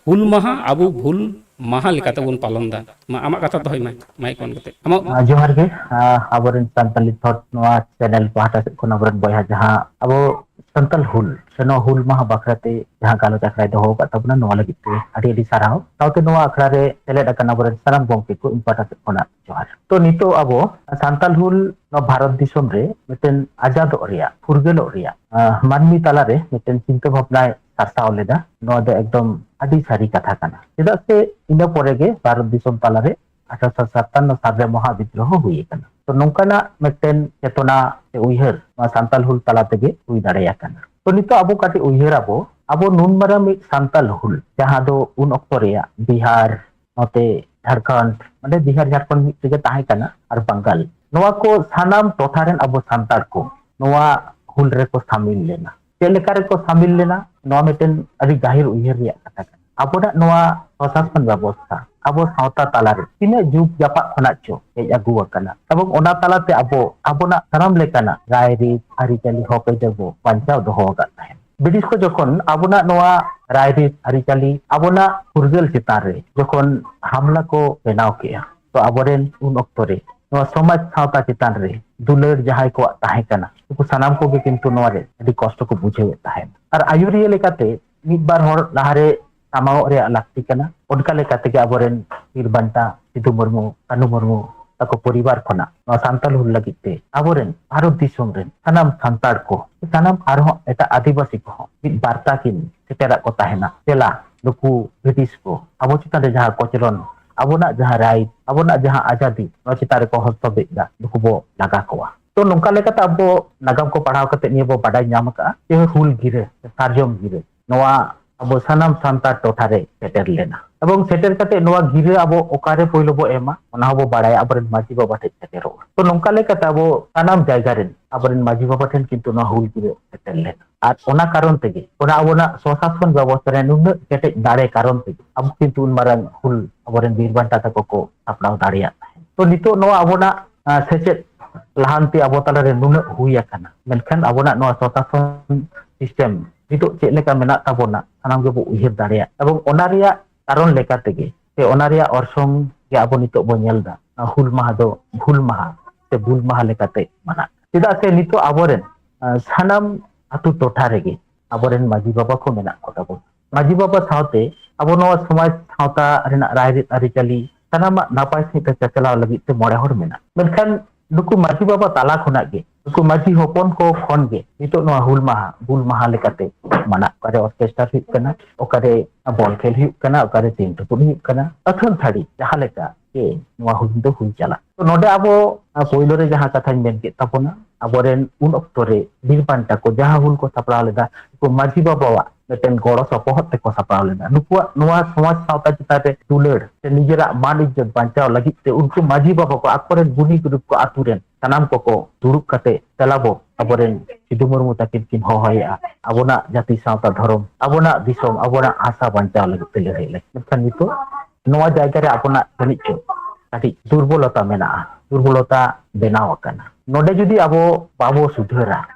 ᱦᱩᱞ ᱢᱟᱦᱟ ᱟᱵᱚ ᱵᱷᱩᱞ ᱢᱟᱦᱟ ᱞᱮᱠᱟᱛᱮ ᱵᱚᱱ ᱯᱟᱞᱚᱱ ᱮᱫᱟ᱾ ᱢᱟ, ᱟᱢᱟᱜ ᱠᱟᱛᱷᱟ ᱫᱚᱦᱚᱭ ᱢᱮ, ᱢᱟᱭᱤᱠ on ᱠᱟᱛᱮ᱾ ᱟᱢᱟᱜ ᱟᱨ ᱡᱚᱦᱟᱨ ᱜᱮ, ᱟᱨ ᱟᱵᱚᱨᱮᱱ ᱥᱟᱱᱛᱟᱞᱤ ᱛᱷᱚᱴ ᱱᱚᱣᱟ ᱪᱮᱱᱮᱞ ᱯᱟᱦᱴᱟ ᱥᱮᱫ ᱠᱷᱚᱱ ᱟᱵᱚᱨᱮᱱ ᱵᱚᱭᱦᱟ ᱡᱟᱦᱟᱸ ᱟᱵᱚ ᱥᱟᱱᱛᱟᱞ ᱦᱩᱞ ᱥᱮ ᱱᱚᱣᱟ ᱦᱩᱞ ᱢᱟᱦᱟ ᱵᱟᱠᱷᱨᱟᱛᱮ ᱡᱟᱦᱟᱸ ᱜᱟᱞᱚᱪ ᱟᱠᱷᱲᱟᱭ ᱫᱚᱦᱚ ᱟᱠᱟᱫ ᱛᱟᱵᱚᱱᱟ, ᱱᱚᱣᱟ ᱞᱟᱹᱜᱤᱫ ᱛᱮ ᱟᱹᱰᱤ ᱟᱹᱰᱤ ᱥᱟᱨᱦᱟᱣ᱾ ᱥᱟᱶᱛᱮ ᱱᱚᱣᱟ ᱟᱠᱷᱲᱟ ᱨᱮ ᱥᱮᱞᱮᱫ ᱟᱠᱟᱱ ᱟᱵᱚᱨᱮᱱ ᱥᱟᱱᱟᱢ ᱜᱚᱢᱠᱮ ᱠᱚ ᱤᱧ ᱯᱟᱦᱴᱟ ᱥᱮᱫ ᱠᱷᱚᱱᱟᱜ ᱡᱚᱦᱟᱨ᱾ ᱛᱚ, ᱱᱤᱛᱚᱜ ᱟᱵᱚ ᱥᱟᱱᱛᱟᱞ ᱦᱩᱞ ᱱᱚᱣᱟ ᱵᱷᱟᱨᱚᱛ ᱫᱤᱥᱚᱢ ᱨᱮ ᱢᱤᱫᱴᱮᱱ ᱟᱡᱟᱫᱚᱜ ᱨᱮᱭᱟᱜ, ᱯᱷᱩᱨᱜᱟᱹᱞᱚᱜ ᱨᱮᱭᱟᱜ, ᱟᱸ, ᱢᱟᱹᱱᱢᱤ ᱛᱟᱞᱟᱨᱮ ᱢᱤᱫᱴᱮᱱ ᱪᱤᱱᱛᱟᱹ ᱵᱷᱟᱵᱽᱱᱟᱭ ᱥᱟᱨᱥᱟᱣ ᱞᱮᱫᱟ᱾ ᱱᱚᱣᱟ ᱫᱚ ᱮᱠᱫᱚᱢ ᱟᱹᱰᱤ ᱥᱟᱹᱨᱤ ᱠᱟᱛᱷᱟ ᱠᱟᱱᱟ, ᱪᱮᱫᱟᱜ ᱥᱮ ᱤᱱᱟᱹ ᱯᱚᱨᱮ ᱜᱮ ᱵᱷᱟᱨᱚᱛ ᱫᱤᱥᱚᱢ ᱛᱟᱞᱟᱨᱮ ᱟᱴᱷᱟᱨᱚᱥᱚ ᱥᱟᱛᱟᱱᱱᱚ ᱥᱟᱞ ᱨᱮ ᱢᱚᱦᱟ ᱵᱤᱫᱽᱨᱳᱦᱚ ᱦᱩᱭ ᱟᱠᱟᱱᱟ᱾ ᱛᱚ ᱱᱚᱝᱠᱟᱱᱟᱜ ᱢᱤᱫᱴᱮᱱ ᱪᱮᱛᱚᱱᱟ ᱥᱮ ᱩᱭᱦᱟᱹᱨ ᱱᱚᱣᱟ ᱥᱟᱱᱛᱟᱞ ᱦᱩᱞ ᱛᱟᱞᱟ ᱛᱮᱜᱮ ᱦᱩᱭ ᱫᱟᱲᱮ ᱟᱠᱟᱱᱟ᱾ ᱛᱚ ᱱᱤᱛᱚᱜ ᱟᱵᱚ ᱠᱟᱹᱴᱤᱡ ᱩᱭᱦᱟᱹᱨ ᱟᱵᱚ, ᱟᱵᱚ ᱱᱩᱱ ᱢᱟᱨᱟᱝ ᱢᱤᱫ ᱥᱟᱱᱛᱟᱞ ᱦᱩᱞ, ᱡᱟᱦᱟᱸ ᱫᱚ ᱩᱱ ᱚᱠᱛᱚ ᱨᱮᱭᱟᱜ ᱵᱤᱦᱟᱨ, ᱱᱚᱛᱮ ᱡᱷᱟᱲᱠᱷᱚᱸᱰ, ᱢᱟᱱᱮ ᱵᱤᱦᱟᱨ ᱡᱷᱟᱲᱠᱷᱚᱸᱰ ᱢᱤᱫ ᱛᱮᱜᱮ ᱛᱟᱦᱮᱸ ᱠᱟᱱᱟ, ᱟᱨ ᱵᱟᱝᱜᱟᱞ, ᱱᱚᱣᱟ ᱠᱚ ᱥᱟᱱᱟᱢ ᱴᱚᱴᱷᱟ ᱨᱮᱱ ᱟᱵᱚ ᱥᱟᱱᱛᱟᱲ ᱠᱚ ᱱᱚᱣᱟ ᱦᱩᱞ ᱨᱮᱠᱚ ᱥᱟᱢᱤᱞ ᱞᱮᱱᱟ᱾ ᱪᱮᱫ ᱞᱮᱠᱟ ᱨᱮᱠᱚ ᱥᱟᱢᱤᱞ ᱞᱮᱱᱟ, ᱱᱚᱣᱟ ᱢᱤᱫᱴᱮᱱ ᱟᱹᱰᱤ ᱜᱟᱹᱦᱤᱨ ᱩᱭᱦᱟᱹᱨ ᱨᱮᱭᱟᱜ ᱠᱟᱛᱷᱟ ᱠᱟᱱᱟ᱾ ᱟᱵᱚᱱᱟᱜ ᱱᱚᱣᱟ ᱥᱚᱥᱟᱥᱚᱱ ᱵᱮᱵᱚᱥᱛᱷᱟ, ᱟᱵᱚ ᱥᱟᱶᱛᱟ ᱛᱟᱞᱟᱨᱮ ᱛᱤᱱᱟᱹᱜ ᱡᱩᱜᱽ ᱡᱟᱯᱟᱜ ᱠᱷᱚᱱᱟᱜ ᱪᱚ ᱦᱮᱡ ᱟᱹᱜᱩ ᱟᱠᱟᱱᱟ, ᱮᱵᱚᱝ ᱚᱱᱟ ᱛᱟᱞᱟᱛᱮ ᱟᱵᱚ ᱟᱵᱚᱱᱟᱜ ᱥᱟᱱᱟᱢ ᱞᱮᱠᱟᱱᱟᱜ ᱨᱟᱭᱨᱤᱛ, ᱟᱹᱨᱤᱪᱟᱹᱞᱤ, ᱦᱚᱠ ᱟᱹᱭᱫᱟᱹᱨ ᱵᱚ ᱵᱟᱧᱪᱟᱣ ᱫᱚᱦᱚ ᱟᱠᱟᱫ ᱛᱟᱦᱮᱸᱫ᱾ ᱵᱨᱤᱴᱤᱥ ᱠᱚ ᱡᱚᱠᱷᱚᱱ ᱟᱵᱚᱱᱟᱜ ᱱᱚᱣᱟ ᱨᱟᱭᱨᱤᱛ, ᱟᱹᱨᱤᱪᱟᱹᱞᱤ, ᱟᱵᱚᱱᱟᱜ ᱯᱷᱩᱨᱜᱟᱹᱞ ᱪᱮᱛᱟᱱ ᱨᱮ ᱡᱚᱠᱷᱚᱱ ᱦᱟᱢᱞᱟ ᱠᱚ ᱵᱮᱱᱟᱣ ᱠᱮᱜᱼᱟ, ᱛᱚ ᱟᱵᱚᱨᱮᱱ ᱩᱱ ᱚᱠᱛᱚ ᱨᱮ ᱱᱚᱣᱟ ᱥᱚᱢᱟᱡᱽ ᱥᱟᱶᱛᱟ ᱪᱮᱛᱟᱱ ᱨᱮ ᱫᱩᱞᱟᱹᱲ ᱡᱟᱦᱟᱸᱭ ᱠᱚᱣᱟᱜ ᱛᱟᱦᱮᱸ ᱠᱟᱱᱟ, ᱩᱱᱠᱩ ᱥᱟᱱᱟᱢ ᱠᱚᱜᱮ ᱠᱤᱱᱛᱩ ᱱᱚᱣᱟ ᱨᱮ ᱟᱹᱰᱤ ᱠᱚᱥᱴᱚ ᱠᱚ ᱵᱩᱡᱷᱟᱹᱣᱮᱫ ᱛᱟᱦᱮᱸᱫ᱾ ᱟᱨ ᱟᱹᱭᱩᱨᱤᱭᱟᱹ ᱞᱮᱠᱟᱛᱮ ᱢᱤᱫ ᱵᱟᱨ ᱦᱚᱲ ᱞᱟᱦᱟᱨᱮ ᱥᱟᱢᱟᱝᱚᱜ ᱨᱮᱭᱟᱜ ᱞᱟᱹᱠᱛᱤ ᱠᱟᱱᱟ᱾ ᱚᱱᱠᱟ ᱞᱮᱠᱟ ᱛᱮᱜᱮ ᱟᱵᱚᱨᱮᱱ ᱵᱤᱨ ᱵᱟᱱᱴᱟ ᱥᱤᱫᱩ ᱢᱩᱨᱢᱩ, ᱠᱟᱹᱱᱦᱩ ᱢᱩᱨᱢᱩ ᱛᱟᱠᱚ ᱯᱚᱨᱤᱵᱟᱨ ᱠᱷᱚᱱᱟᱜ ᱱᱚᱣᱟ ᱥᱟᱱᱛᱟᱲ ᱦᱩᱞ ᱞᱟᱹᱜᱤᱫ ᱛᱮ ᱟᱵᱚᱨᱮᱱ ᱵᱷᱟᱨᱚᱛ ᱫᱤᱥᱚᱢ ᱨᱮᱱ ᱥᱟᱱᱟᱢ ᱥᱟᱱᱛᱟᱲ ᱠᱚ, ᱥᱟᱱᱟᱢ ᱟᱨᱦᱚᱸ ᱮᱴᱟᱜ ᱟᱹᱫᱤᱵᱟᱹᱥᱤ ᱠᱚᱦᱚᱸ ᱢᱤᱫ ᱵᱟᱨᱛᱟ ᱠᱤᱱ ᱥᱮᱴᱮᱨᱟᱜ ᱠᱚ ᱛᱟᱦᱮᱱᱟ, ᱫᱮᱞᱟ ᱱᱩᱠᱩ ᱵᱨᱤᱴᱤᱥ ᱠᱚ ᱟᱵᱚ ᱪᱮᱛᱟᱱ ᱨᱮ ᱡᱟᱦᱟᱸ ᱠᱚᱪᱞᱚᱱ, ᱟᱵᱚᱱᱟᱜ ᱡᱟᱦᱟᱸ ᱨᱟᱭᱤᱴ, ᱟᱵᱚᱱᱟᱜ ᱡᱟᱦᱟᱸ ᱟᱡᱟᱫᱤ, ᱱᱚᱣᱟ ᱪᱮᱛᱟᱱ ᱨᱮᱠᱚ ᱦᱚᱥᱛᱚᱵᱮᱫ ᱮᱫᱟ, ᱱᱩᱠᱩ ᱵᱚ ᱞᱟᱜᱟ ᱠᱚᱣᱟ᱾ ᱛᱚ ᱱᱚᱝᱠᱟ ᱞᱮᱠᱟᱛᱮ ᱟᱵᱚ ᱱᱟᱜᱟᱢ ᱠᱚ ᱯᱟᱲᱦᱟᱣ ᱠᱟᱛᱮ ᱱᱤᱭᱟᱹ ᱵᱚ ᱵᱟᱰᱟᱭ ᱧᱟᱢ ᱟᱠᱟᱫᱼᱟ ᱡᱮ ᱦᱩᱞ ᱜᱤᱨᱟᱹ, ᱥᱟᱨᱡᱚᱢ ᱜᱤᱨᱟᱹ, ᱱᱚᱣᱟ ᱟᱵᱚ ᱥᱟᱱᱟᱢ ᱥᱟᱱᱛᱟᱲ ᱴᱚᱴᱷᱟ ᱨᱮ ᱥᱮᱴᱮᱨ ᱞᱮᱱᱟ᱾ ᱮᱵᱚᱝ ᱥᱮᱴᱮᱨ ᱠᱟᱛᱮ ᱱᱚᱣᱟ ᱜᱤᱨᱟᱹ ᱟᱵᱚ ᱚᱠᱟᱨᱮ ᱯᱳᱭᱞᱳ ᱵᱚ ᱮᱢᱟ, ᱚᱱᱟ ᱦᱚᱸᱵᱚ ᱵᱟᱲᱟᱭᱟ, ᱟᱵᱚᱨᱮᱱ ᱢᱟᱹᱡᱷᱤ ᱵᱟᱵᱟ ᱴᱷᱮᱱ ᱥᱮᱴᱮᱨᱚᱜᱼᱟ᱾ ᱛᱚ ᱱᱚᱝᱠᱟ ᱞᱮᱠᱟᱛᱮ ᱟᱵᱚ ᱥᱟᱱᱟᱢ ᱡᱟᱭᱜᱟ ᱨᱮᱱ ᱟᱵᱚᱨᱮᱱ ᱢᱟᱹᱡᱷᱤ ᱵᱟᱵᱟ ᱴᱷᱮᱱ ᱠᱤᱱᱛᱩ ᱱᱚᱣᱟ ᱦᱩᱞ ᱜᱤᱨᱟᱹ ᱥᱮᱴᱮᱨ ᱞᱮᱱᱟ᱾ ᱟᱨ ᱚᱱᱟ ᱠᱟᱨᱚᱱ ᱛᱮᱜᱮ, ᱚᱱᱟ ᱟᱵᱚᱱᱟᱜ ᱥᱚᱥᱟᱥᱚᱱ ᱵᱮᱵᱚᱥᱛᱷᱟ ᱨᱮ ᱱᱩᱱᱟᱹᱜ ᱠᱮᱴᱮᱡ ᱫᱟᱲᱮ ᱠᱟᱨᱚᱱ ᱛᱮᱜᱮ ᱟᱵᱚ ᱠᱤᱱᱛᱩ ᱩᱱ ᱢᱟᱨᱟᱝ ᱦᱩᱞ ᱟᱵᱚᱨᱮᱱ ᱵᱤᱨ ᱵᱟᱱᱴᱟ ᱛᱟᱠᱚ ᱠᱚ ᱥᱟᱯᱲᱟᱣ ᱫᱟᱲᱮᱭᱟᱜ ᱛᱟᱦᱮᱸᱫ᱾ ᱛᱚ ᱱᱤᱛᱚᱜ ᱱᱚᱣᱟ ᱟᱵᱚᱱᱟᱜ, ᱟᱸ, ᱥᱮᱪᱮᱫ ᱞᱟᱦᱟᱱᱛᱤ ᱟᱵᱚ ᱛᱟᱞᱟᱨᱮ ᱱᱩᱱᱟᱹᱜ ᱦᱩᱭ ᱟᱠᱟᱱᱟ, ᱢᱮᱱᱠᱷᱟᱱ ᱟᱵᱚᱱᱟᱜ ᱱᱚᱣᱟ ᱥᱚᱥᱟᱥᱚᱱ ᱥᱤᱥᱴᱮᱢ ᱱᱤᱛᱚᱜ ᱪᱮᱫ ᱞᱮᱠᱟ ᱢᱮᱱᱟᱜ ᱛᱟᱵᱚᱱᱟ, ᱥᱟᱱᱟᱢ ᱜᱮᱵᱚ ᱩᱭᱦᱟᱹᱨ ᱫᱟᱲᱮᱭᱟᱜ᱾ ᱮᱵᱚᱝ ᱚᱱᱟ ᱨᱮᱭᱟᱜ ᱠᱟᱨᱚᱱ ᱞᱮᱠᱟ ᱛᱮᱜᱮ ᱥᱮ ᱚᱱᱟ ᱨᱮᱭᱟᱜ ᱚᱨᱥᱚᱝ ᱜᱮ ᱟᱵᱚ ᱱᱤᱛᱚᱜ ᱵᱚ ᱧᱮᱞ ᱮᱫᱟ, ᱦᱩᱞ ᱢᱟᱦᱟ ᱫᱚ ᱵᱷᱩᱞ ᱢᱟᱦᱟ ᱥᱮ ᱵᱩᱞ ᱢᱟᱦᱟ ᱞᱮᱠᱟᱛᱮ ᱢᱟᱱᱟᱜ᱾ ᱪᱮᱫᱟᱜ ᱥᱮ ᱱᱤᱛᱚᱜ ᱟᱵᱚᱨᱮᱱ, ᱟᱸ, ᱥᱟᱱᱟᱢ ᱟᱹᱛᱩ ᱴᱚᱴᱷᱟ ᱨᱮᱜᱮ ᱟᱵᱚᱨᱮᱱ ᱢᱟᱹᱡᱷᱤ ᱵᱟᱵᱟ ᱠᱚ ᱢᱮᱱᱟᱜ ᱠᱚ ᱛᱟᱵᱚᱱᱟ᱾ ᱢᱟᱹᱡᱷᱤ ᱵᱟᱵᱟ ᱥᱟᱶᱛᱮ ᱟᱵᱚ ᱱᱚᱣᱟ ᱥᱚᱢᱟᱡᱽ ᱥᱟᱶᱛᱟ ᱨᱮᱱᱟᱜ ᱨᱟᱭᱨᱤᱛ ᱟᱹᱨᱤᱪᱟᱹᱞᱤ ᱥᱟᱱᱟᱢᱟᱜ ᱱᱟᱯᱟᱭ ᱥᱟᱺᱦᱤᱡ ᱛᱮ ᱪᱟᱪᱞᱟᱣ ᱞᱟᱹᱜᱤᱫ ᱛᱮ ᱢᱚᱬᱮ ᱦᱚᱲ ᱢᱮᱱᱟᱜ᱾ ᱢᱮᱱᱠᱷᱟᱱ ᱱᱩᱠᱩ ᱢᱟᱹᱡᱷᱤ ᱵᱟᱵᱟ ᱛᱟᱞᱟ ᱠᱷᱚᱱᱟᱜ ᱜᱮ ᱱᱩᱠᱩ ᱢᱟᱹᱡᱷᱤ ᱦᱚᱯᱚᱱ ᱠᱚ ᱠᱷᱚᱱ ᱜᱮ ᱱᱤᱛᱚᱜ ᱱᱚᱣᱟ ᱦᱩᱞ ᱢᱟᱦᱟ, ᱵᱩᱞ ᱢᱟᱦᱟ ᱞᱮᱠᱟᱛᱮ ᱢᱟᱱᱟᱜ᱾ ᱚᱠᱟᱨᱮ ᱚᱨᱠᱮᱥᱴᱟᱨ ᱦᱩᱭᱩᱜ ᱠᱟᱱᱟ, ᱚᱠᱟᱨᱮ ᱵᱚᱞ ᱠᱷᱮᱞ ᱦᱩᱭᱩᱜ ᱠᱟᱱᱟ, ᱚᱠᱟᱨᱮ ᱪᱤᱱ ᱛᱩᱯᱩᱫ ᱦᱩᱭᱩᱜ ᱠᱟᱱᱟ, ᱟᱹᱛᱷᱟᱹᱱ ᱛᱷᱟᱹᱲᱤ ᱡᱟᱦᱟᱸ ᱞᱮᱠᱟ ᱜᱮ ᱱᱚᱣᱟ ᱦᱩᱞ ᱫᱚ ᱦᱩᱭ ᱪᱟᱞᱟᱜ᱾ ᱛᱚ ᱱᱚᱰᱮ ᱟᱵᱚ, ᱟᱸ, ᱯᱳᱭᱞᱳ ᱨᱮ ᱡᱟᱦᱟᱸ ᱠᱟᱛᱷᱟᱧ ᱢᱮᱱ ᱠᱮᱫ ᱛᱟᱵᱚᱱᱟ, ᱟᱵᱚᱨᱮᱱ ᱩᱱ ᱚᱠᱛᱚ ᱨᱮ ᱵᱤᱨ ᱵᱟᱱᱴᱟ ᱠᱚ ᱡᱟᱦᱟᱸ ᱦᱩᱞ ᱠᱚ ᱥᱟᱯᱲᱟᱣ ᱞᱮᱫᱟ, ᱩᱱᱠᱩ ᱢᱟᱹᱡᱷᱤ ᱵᱟᱵᱟᱣᱟᱜ ᱢᱤᱫᱴᱮᱱ ᱜᱚᱲᱚ ᱥᱚᱯᱚᱦᱚᱫ ᱛᱮᱠᱚ ᱥᱟᱯᱲᱟᱣ ᱞᱮᱫᱟ᱾ ᱱᱩᱠᱩᱣᱟᱜ ᱱᱚᱣᱟ ᱥᱚᱢᱟᱡᱽ ᱥᱟᱶᱛᱟ ᱪᱮᱛᱟᱱ ᱨᱮ ᱫᱩᱞᱟᱹᱲ ᱥᱮ ᱱᱤᱡᱮᱨᱟᱜ ᱢᱟᱱ ᱤᱡᱽᱡᱚᱛ ᱵᱟᱧᱪᱟᱣ ᱞᱟᱹᱜᱤᱫ ᱛᱮ ᱩᱱᱠᱩ ᱢᱟᱹᱡᱷᱤ ᱵᱟᱵᱟ ᱠᱚ ᱟᱠᱚᱨᱮᱱ ᱜᱩᱱᱤ ᱜᱩᱨᱤᱵ ᱠᱚ ᱟᱛᱩ ᱨᱮᱱ ᱥᱟᱱᱟᱢ ᱠᱚᱠᱚ ᱫᱩᱲᱩᱵ ᱠᱟᱛᱮ ᱫᱮᱞᱟ ᱵᱚ ᱟᱵᱚᱨᱮᱱ ᱥᱤᱫᱩ ᱢᱩᱨᱢᱩ ᱛᱟᱹᱠᱤᱱ ᱠᱤᱱ ᱦᱚᱦᱚᱭᱮᱫᱼᱟ, ᱟᱵᱚᱱᱟᱜ ᱡᱟᱹᱛᱤ ᱥᱟᱶᱛᱟ ᱫᱷᱚᱨᱚᱢ, ᱟᱵᱚᱱᱟᱜ ᱫᱤᱥᱚᱢ, ᱟᱵᱚᱱᱟᱜ ᱦᱟᱥᱟ ᱵᱟᱧᱪᱟᱣ ᱞᱟᱹᱜᱤᱫ ᱛᱮ ᱞᱟᱹᱲᱦᱟᱹᱭ ᱞᱟᱹᱜᱤᱫ᱾ ᱢᱮᱱᱠᱷᱟᱱ ᱱᱤᱛᱚᱜ ᱱᱚᱣᱟ ᱡᱟᱭᱜᱟ ᱨᱮ ᱟᱵᱚᱱᱟᱜ ᱡᱟᱹᱱᱤᱡ ᱪᱚ ᱠᱟᱹᱴᱤᱡ ᱫᱩᱨᱵᱚᱞᱚᱛᱟ ᱢᱮᱱᱟᱜᱼᱟ, ᱫᱩᱨᱵᱚᱞᱚᱛᱟ ᱵᱮᱱᱟᱣ ᱟᱠᱟᱱᱟ᱾ ᱱᱚᱰᱮ ᱡᱩᱫᱤ ᱟᱵᱚ ᱵᱟᱵᱚ ᱥᱩᱫᱷᱟᱹᱨᱟ,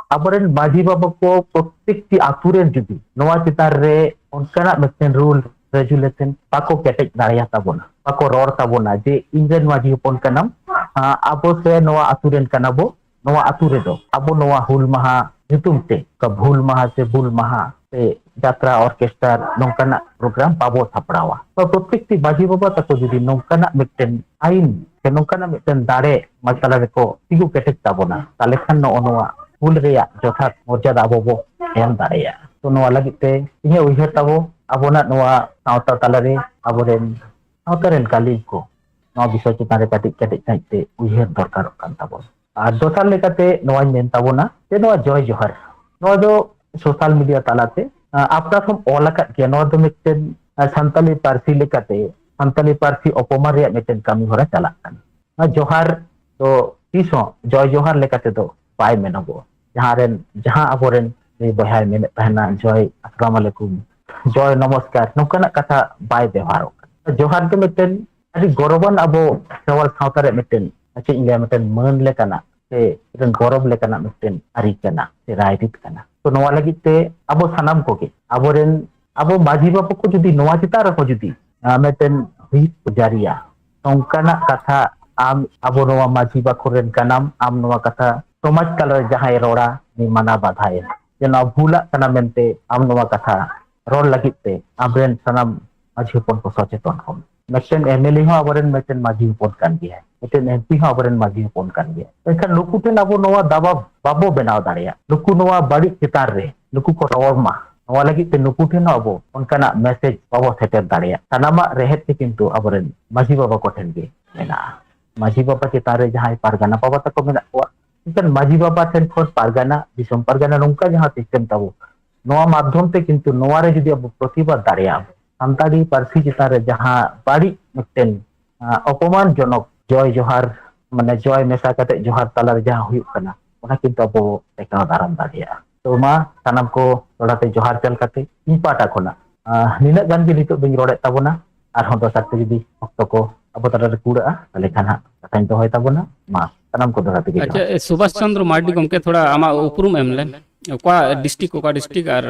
ᱟᱵᱚᱨᱮᱱ ᱢᱟᱹᱡᱷᱤ ᱵᱟᱵᱟ ᱠᱚ ᱯᱨᱚᱛᱮᱠᱴᱤ ᱟᱛᱩ ᱨᱮᱱ ᱡᱩᱫᱤ ᱱᱚᱣᱟ ᱪᱮᱛᱟᱱ ᱨᱮ ᱚᱱᱠᱟᱱᱟᱜ ᱢᱤᱫᱴᱮᱱ ᱨᱩᱞ ᱨᱮᱡᱩᱞᱮᱥᱚᱱ ᱵᱟᱠᱚ ᱠᱮᱴᱮᱡ ᱫᱟᱲᱮᱭᱟ ᱛᱟᱵᱚᱱᱟ, ᱵᱟᱠᱚ ᱨᱚᱲ ᱛᱟᱵᱚᱱᱟ ᱡᱮ ᱤᱧ ᱨᱮᱱ ᱢᱟᱹᱡᱷᱤ ᱦᱚᱯᱚᱱ ᱠᱟᱱᱟᱢ, ᱟᱸ, ᱟᱵᱚ ᱥᱮ ᱱᱚᱣᱟ ᱟᱛᱩ ᱨᱮᱱ ᱠᱟᱱᱟ ᱵᱚ, ᱱᱚᱣᱟ ᱟᱛᱩ ᱨᱮᱫᱚ ᱟᱵᱚ ᱱᱚᱣᱟ ᱦᱩᱞ ᱢᱟᱦᱟ ᱧᱩᱛᱩᱢ ᱛᱮ ᱚᱠᱟ ᱵᱷᱩᱞ ᱢᱟᱦᱟ ᱥᱮ ᱵᱩᱞ ᱢᱟᱦᱟ ᱥᱮ ᱡᱟᱛᱨᱟ ᱚᱨᱠᱮᱥᱴᱟᱨ ᱱᱚᱝᱠᱟᱱᱟᱜ ᱯᱨᱳᱜᱨᱟᱢ ᱵᱟᱵᱚ ᱥᱟᱯᱲᱟᱣᱟ᱾ ᱛᱚ ᱯᱨᱚᱛᱮᱠᱴᱤ ᱢᱟᱹᱡᱷᱤ ᱵᱟᱵᱟ ᱛᱟᱠᱚ ᱡᱩᱫᱤ ᱱᱚᱝᱠᱟᱱᱟᱜ ᱢᱤᱫᱴᱮᱱ ᱟᱹᱭᱤᱱ ᱥᱮ ᱱᱚᱝᱠᱟᱱᱟᱜ ᱢᱤᱫᱴᱮᱱ ᱫᱟᱲᱮ ᱢᱟᱨᱥᱟᱞ ᱨᱮᱠᱚ ᱛᱤᱸᱜᱩ ᱠᱮᱴᱮᱡ ᱛᱟᱵᱚᱱᱟ, ᱛᱟᱦᱞᱮ ᱠᱷᱟᱱ ᱱᱚᱜᱼᱚ ᱱᱚᱣᱟ ᱦᱩᱞ ᱨᱮᱭᱟᱜ ᱡᱚᱛᱷᱟᱛ ᱢᱚᱨᱡᱟᱫᱟ ᱟᱵᱚ ᱵᱚ ᱮᱢ ᱫᱟᱲᱮᱭᱟᱜᱼᱟ᱾ ᱛᱚ ᱱᱚᱣᱟ ᱞᱟᱹᱜᱤᱫ ᱛᱮ ᱤᱧᱟᱹᱜ ᱩᱭᱦᱟᱹᱨ ᱛᱟᱵᱚ ᱟᱵᱚᱱᱟᱜ ᱱᱚᱣᱟ ᱥᱟᱶᱛᱟ ᱛᱟᱞᱟᱨᱮ ᱟᱵᱚᱨᱮᱱ ᱥᱟᱶᱛᱟ ᱨᱮᱱ ᱜᱟᱹᱞᱤᱢ ᱠᱚ ᱱᱚᱣᱟ ᱵᱤᱥᱚᱭ ᱪᱮᱛᱟᱱ ᱨᱮ ᱠᱟᱹᱴᱤᱡ ᱠᱟᱹᱴᱤᱡ ᱥᱟᱺᱦᱤᱡ ᱛᱮ ᱩᱭᱦᱟᱹᱨ ᱫᱚᱨᱠᱟᱨᱚᱜ ᱠᱟᱱ ᱛᱟᱵᱚᱱᱟ᱾ ᱟᱨ ᱫᱚᱥᱟᱨ ᱞᱮᱠᱟᱛᱮ ᱱᱚᱣᱟᱧ ᱢᱮᱱ ᱛᱟᱵᱚᱱᱟ ᱡᱮ ᱱᱚᱣᱟ ᱡᱚᱭ ᱡᱚᱦᱟᱨ, ᱱᱚᱣᱟ ᱫᱚ ᱥᱳᱥᱟᱞ ᱢᱤᱰᱤᱭᱟ ᱛᱟᱞᱟᱛᱮ, ᱟᱸ, ᱟᱯᱱᱟᱨ ᱦᱚᱸᱢ ᱚᱞ ᱟᱠᱟᱫ ᱜᱮᱭᱟ᱾ ᱱᱚᱣᱟ ᱫᱚ ᱢᱤᱫᱴᱮᱱ, ᱟᱸ, ᱥᱟᱱᱛᱟᱞᱤ ᱯᱟᱹᱨᱥᱤ ᱞᱮᱠᱟᱛᱮ ᱥᱟᱱᱛᱟᱞᱤ ᱯᱟᱹᱨᱥᱤ ᱚᱯᱚᱢᱟᱱ ᱨᱮᱭᱟᱜ ᱢᱤᱫᱴᱮᱱ ᱠᱟᱹᱢᱤ ᱦᱚᱨᱟ ᱪᱟᱞᱟᱜ ᱠᱟᱱᱟ᱾ ᱱᱚᱣᱟ ᱡᱚᱦᱟᱨ ᱫᱚ ᱛᱤᱥ ᱦᱚᱸ ᱡᱚᱭ ᱡᱚᱦᱟᱨ ᱞᱮᱠᱟ ᱛᱮᱫᱚ ᱵᱟᱭ ᱢᱮᱱᱚᱜᱚᱜᱼᱟ᱾ ᱡᱟᱦᱟᱸ ᱨᱮᱱ, ᱡᱟᱦᱟᱸ ᱟᱵᱚᱨᱮᱱ ᱱᱩᱭ ᱵᱚᱭᱦᱟᱭ ᱢᱮᱱᱮᱫ ᱛᱟᱦᱮᱱᱟ, "ᱡᱚᱭ ᱟᱥᱟᱞᱟᱢ ᱟᱞᱮᱠᱩᱢ, ᱡᱚᱭ ᱱᱚᱢᱚᱥᱠᱟᱨ", ᱱᱚᱝᱠᱟᱱᱟᱜ ᱠᱟᱛᱷᱟ ᱵᱟᱭ ᱵᱮᱣᱦᱟᱨᱚᱜ ᱠᱟᱱᱟ᱾ ᱡᱚᱦᱟᱨ ᱫᱚ ᱢᱤᱫᱴᱮᱱ ᱟᱹᱰᱤ ᱜᱚᱨᱚᱵᱟᱱ ᱟᱵᱚ ᱠᱷᱮᱨᱣᱟᱞ ᱥᱟᱶᱛᱟ ᱨᱮ ᱢᱤᱫᱴᱮᱱ, ᱪᱮᱫ ᱤᱧ ᱞᱟᱹᱭᱟ, ᱢᱤᱫᱴᱮᱱ ᱢᱟᱹᱱ ᱞᱮᱠᱟᱱᱟᱜ ᱥᱮ ᱢᱤᱫᱴᱮᱱ ᱜᱚᱨᱚᱵ ᱞᱮᱠᱟᱱᱟᱜ ᱢᱤᱫᱴᱮᱱ ᱟᱹᱨᱤ ᱠᱟᱱᱟ ᱥᱮ ᱨᱟᱭᱨᱤᱛ ᱠᱟᱱᱟ᱾ ᱛᱚ ᱱᱚᱣᱟ ᱞᱟᱹᱜᱤᱫ ᱛᱮ ᱟᱵᱚ ᱥᱟᱱᱟᱢ ᱠᱚᱜᱮ, ᱟᱵᱚᱨᱮᱱ, ᱟᱵᱚ ᱢᱟᱹᱡᱷᱤ ᱵᱟᱵᱟ ᱠᱚ ᱡᱩᱫᱤ ᱱᱚᱣᱟ ᱪᱮᱛᱟᱱ ᱨᱮᱦᱚᱸ ᱡᱩᱫᱤ, ᱟᱸ, ᱢᱤᱫᱴᱮᱱ ᱦᱩᱭᱤᱥ ᱠᱚ ᱡᱟᱹᱨᱤᱭᱟ, ᱱᱚᱝᱠᱟᱱᱟᱜ ᱠᱟᱛᱷᱟ ᱟᱢ, ᱟᱵᱚ ᱱᱚᱣᱟ ᱢᱟᱹᱡᱷᱤ ᱵᱟᱠᱷᱳᱞ ᱨᱮᱱ ᱠᱟᱱᱟᱢ, ᱟᱢ ᱱᱚᱣᱟ ᱠᱟᱛᱷᱟ ᱥᱚᱢᱟᱡᱽ ᱛᱟᱞᱟᱨᱮ ᱡᱟᱦᱟᱸᱭ ᱨᱚᱲᱟ, ᱩᱱᱤ ᱢᱟᱱᱟ ᱵᱟᱫᱷᱟᱭᱮᱢ ᱡᱮ ᱱᱚᱣᱟ ᱵᱷᱩᱞᱟᱜ ᱠᱟᱱᱟ ᱢᱮᱱᱛᱮ ᱟᱢ ᱱᱚᱣᱟ ᱠᱟᱛᱷᱟ ᱨᱚᱲ ᱞᱟᱹᱜᱤᱫ ᱛᱮ ᱟᱢᱨᱮᱱ ᱥᱟᱱᱟᱢ ᱢᱟᱹᱡᱷᱤ ᱦᱚᱯᱚᱱ ᱠᱚ ᱥᱚᱪᱮᱛᱚᱱ ᱠᱚᱢ᱾ ᱢᱤᱫᱴᱮᱱ ᱮᱢ ᱮᱞ ᱮ ᱦᱚᱸ ᱟᱵᱚᱨᱮᱱ ᱢᱤᱫᱴᱮᱱ ᱢᱟᱹᱡᱷᱤ ᱦᱚᱯᱚᱱ ᱠᱟᱱ ᱜᱮᱭᱟᱭ, ᱢᱤᱫᱴᱮᱱ ᱮᱢ ᱯᱤ ᱦᱚᱸ ᱟᱵᱚᱨᱮᱱ ᱢᱟᱹᱡᱷᱤ ᱦᱚᱯᱚᱱ ᱠᱟᱱ ᱜᱮᱭᱟᱭ᱾ ᱢᱮᱱᱠᱷᱟᱱ ᱱᱩᱠᱩ ᱴᱷᱮᱱ ᱟᱵᱚ ᱱᱚᱣᱟ ᱫᱟᱵᱟᱣ ᱵᱟᱵᱚ ᱵᱮᱱᱟᱣ ᱫᱟᱲᱮᱭᱟᱜ, ᱱᱩᱠᱩ ᱱᱚᱣᱟ ᱵᱟᱹᱲᱤᱡ ᱪᱮᱛᱟᱱ ᱨᱮ ᱱᱩᱠᱩ ᱠᱚ ᱨᱚᱲ ᱢᱟ, ᱱᱚᱣᱟ ᱞᱟᱹᱜᱤᱫ ᱛᱮ ᱱᱩᱠᱩ ᱴᱷᱮᱱ ᱦᱚᱸ ᱟᱵᱚ ᱚᱱᱠᱟᱱᱟᱜ ᱢᱮᱥᱮᱡᱽ ᱵᱟᱵᱚ ᱥᱮᱴᱮᱨ ᱫᱟᱲᱮᱭᱟᱜ᱾ ᱥᱟᱱᱟᱢᱟᱜ ᱨᱮᱦᱮᱫ ᱛᱮ ᱠᱤᱱᱛᱩ ᱟᱵᱚᱨᱮᱱ ᱢᱟᱹᱡᱷᱤ ᱵᱟᱵᱟ ᱠᱚᱴᱷᱮᱱ ᱜᱮ ᱢᱮᱱᱟᱜᱼᱟ᱾ ᱢᱟᱹᱡᱷᱤ ᱵᱟᱵᱟ ᱪᱮᱛᱟᱱ ᱨᱮ ᱡᱟᱦᱟᱸᱭ ᱯᱟᱨᱜᱟᱱᱟ ᱵᱟᱵᱟ ᱛᱟᱠᱚ ᱢᱮᱱᱟᱜ ᱠᱚᱣᱟ, ᱮᱱᱠᱷᱟᱱ ᱢᱟᱹᱡᱷᱤ ᱵᱟᱵᱟ ᱴᱷᱮᱱ ᱠᱷᱚᱱ ᱯᱟᱨᱜᱟᱱᱟ, ᱫᱤᱥᱚᱢ ᱯᱟᱨᱜᱟᱱᱟ, ᱱᱚᱝᱠᱟ ᱡᱟᱦᱟᱸ ᱥᱤᱥᱴᱮᱢ ᱛᱟᱵᱚ, ᱱᱚᱣᱟ ᱢᱟᱫᱽᱫᱷᱚᱢ ᱛᱮ ᱠᱤᱱᱛᱩ ᱱᱚᱣᱟ ᱨᱮ ᱡᱩᱫᱤ ᱟᱵᱚ ᱯᱨᱚᱛᱤᱵᱟᱫ ᱫᱟᱲᱮᱭᱟᱜᱼᱟ ᱵᱚ, ᱥᱟᱱᱛᱟᱲᱤ ᱯᱟᱹᱨᱥᱤ ᱪᱮᱛᱟᱱ ᱨᱮ ᱡᱟᱦᱟᱸ ᱵᱟᱹᱲᱤᱡ ᱢᱤᱫᱴᱮᱱ, ᱟᱸ, ᱚᱯᱚᱢᱟᱱ ᱡᱚᱱᱚᱠ ᱡᱚᱭ ᱡᱚᱦᱟᱨ, ᱢᱟᱱᱮ ᱡᱚᱭ ᱢᱮᱥᱟ ᱠᱟᱛᱮ ᱡᱚᱦᱟᱨ ᱛᱟᱞᱟᱨᱮ ᱡᱟᱦᱟᱸ ᱦᱩᱭᱩᱜ ᱠᱟᱱᱟ, ᱚᱱᱟ ᱠᱤᱱᱛᱩ ᱟᱵᱚ ᱴᱮᱠᱟᱣ ᱫᱟᱨᱟᱢ ᱫᱟᱲᱮᱭᱟᱜᱼᱟ᱾ ᱛᱚ ᱢᱟ ᱥᱟᱱᱟᱢ ᱠᱚ ᱫᱚᱦᱲᱟ ᱛᱮ ᱡᱚᱦᱟᱨ ᱪᱟᱞ ᱠᱟᱛᱮ ᱤᱧ ᱯᱟᱦᱴᱟ ᱠᱷᱚᱱᱟᱜ, ᱟᱸ, ᱱᱤᱱᱟᱹᱜ ᱜᱟᱱ ᱜᱮ ᱱᱤᱛᱚᱜ ᱫᱚᱧ ᱨᱚᱲᱮᱫ ᱛᱟᱵᱚᱱᱟ᱾ ᱟᱨᱦᱚᱸ ᱫᱚᱥᱟᱨ ᱛᱮ ᱡᱩᱫᱤ ᱚᱠᱛᱚ ᱠᱚ ᱟᱵᱚ ᱛᱟᱞᱟᱨᱮ ᱠᱩᱲᱟᱹᱜᱼᱟ, ᱛᱟᱦᱞᱮ ᱠᱷᱟᱱ ᱦᱟᱸᱜ ᱠᱟᱛᱷᱟᱧ ᱫᱚᱦᱚᱭ ᱛᱟᱵᱚᱱᱟ᱾ ᱢᱟ ᱥᱟᱱᱟᱢ ᱠᱚ ᱫᱚᱦᱲᱟ ᱛᱮᱜᱮ ᱡᱚᱦᱟᱨ᱾ ᱟᱪᱪᱷᱟ, ᱮ, ᱥᱩᱵᱷᱟᱥ ᱪᱚᱱᱫᱨᱚ ᱢᱟᱨᱰᱤ ᱜᱚᱢᱠᱮ, ᱛᱷᱚᱲᱟ ᱟᱢᱟᱜ ᱩᱯᱨᱩᱢ ᱮᱢ ᱞᱮᱢ, ᱚᱠᱟ ᱰᱤᱥᱴᱨᱤᱠᱴ, ᱚᱠᱟ ᱰᱤᱥᱴᱨᱤᱠᱴ, ᱟᱨ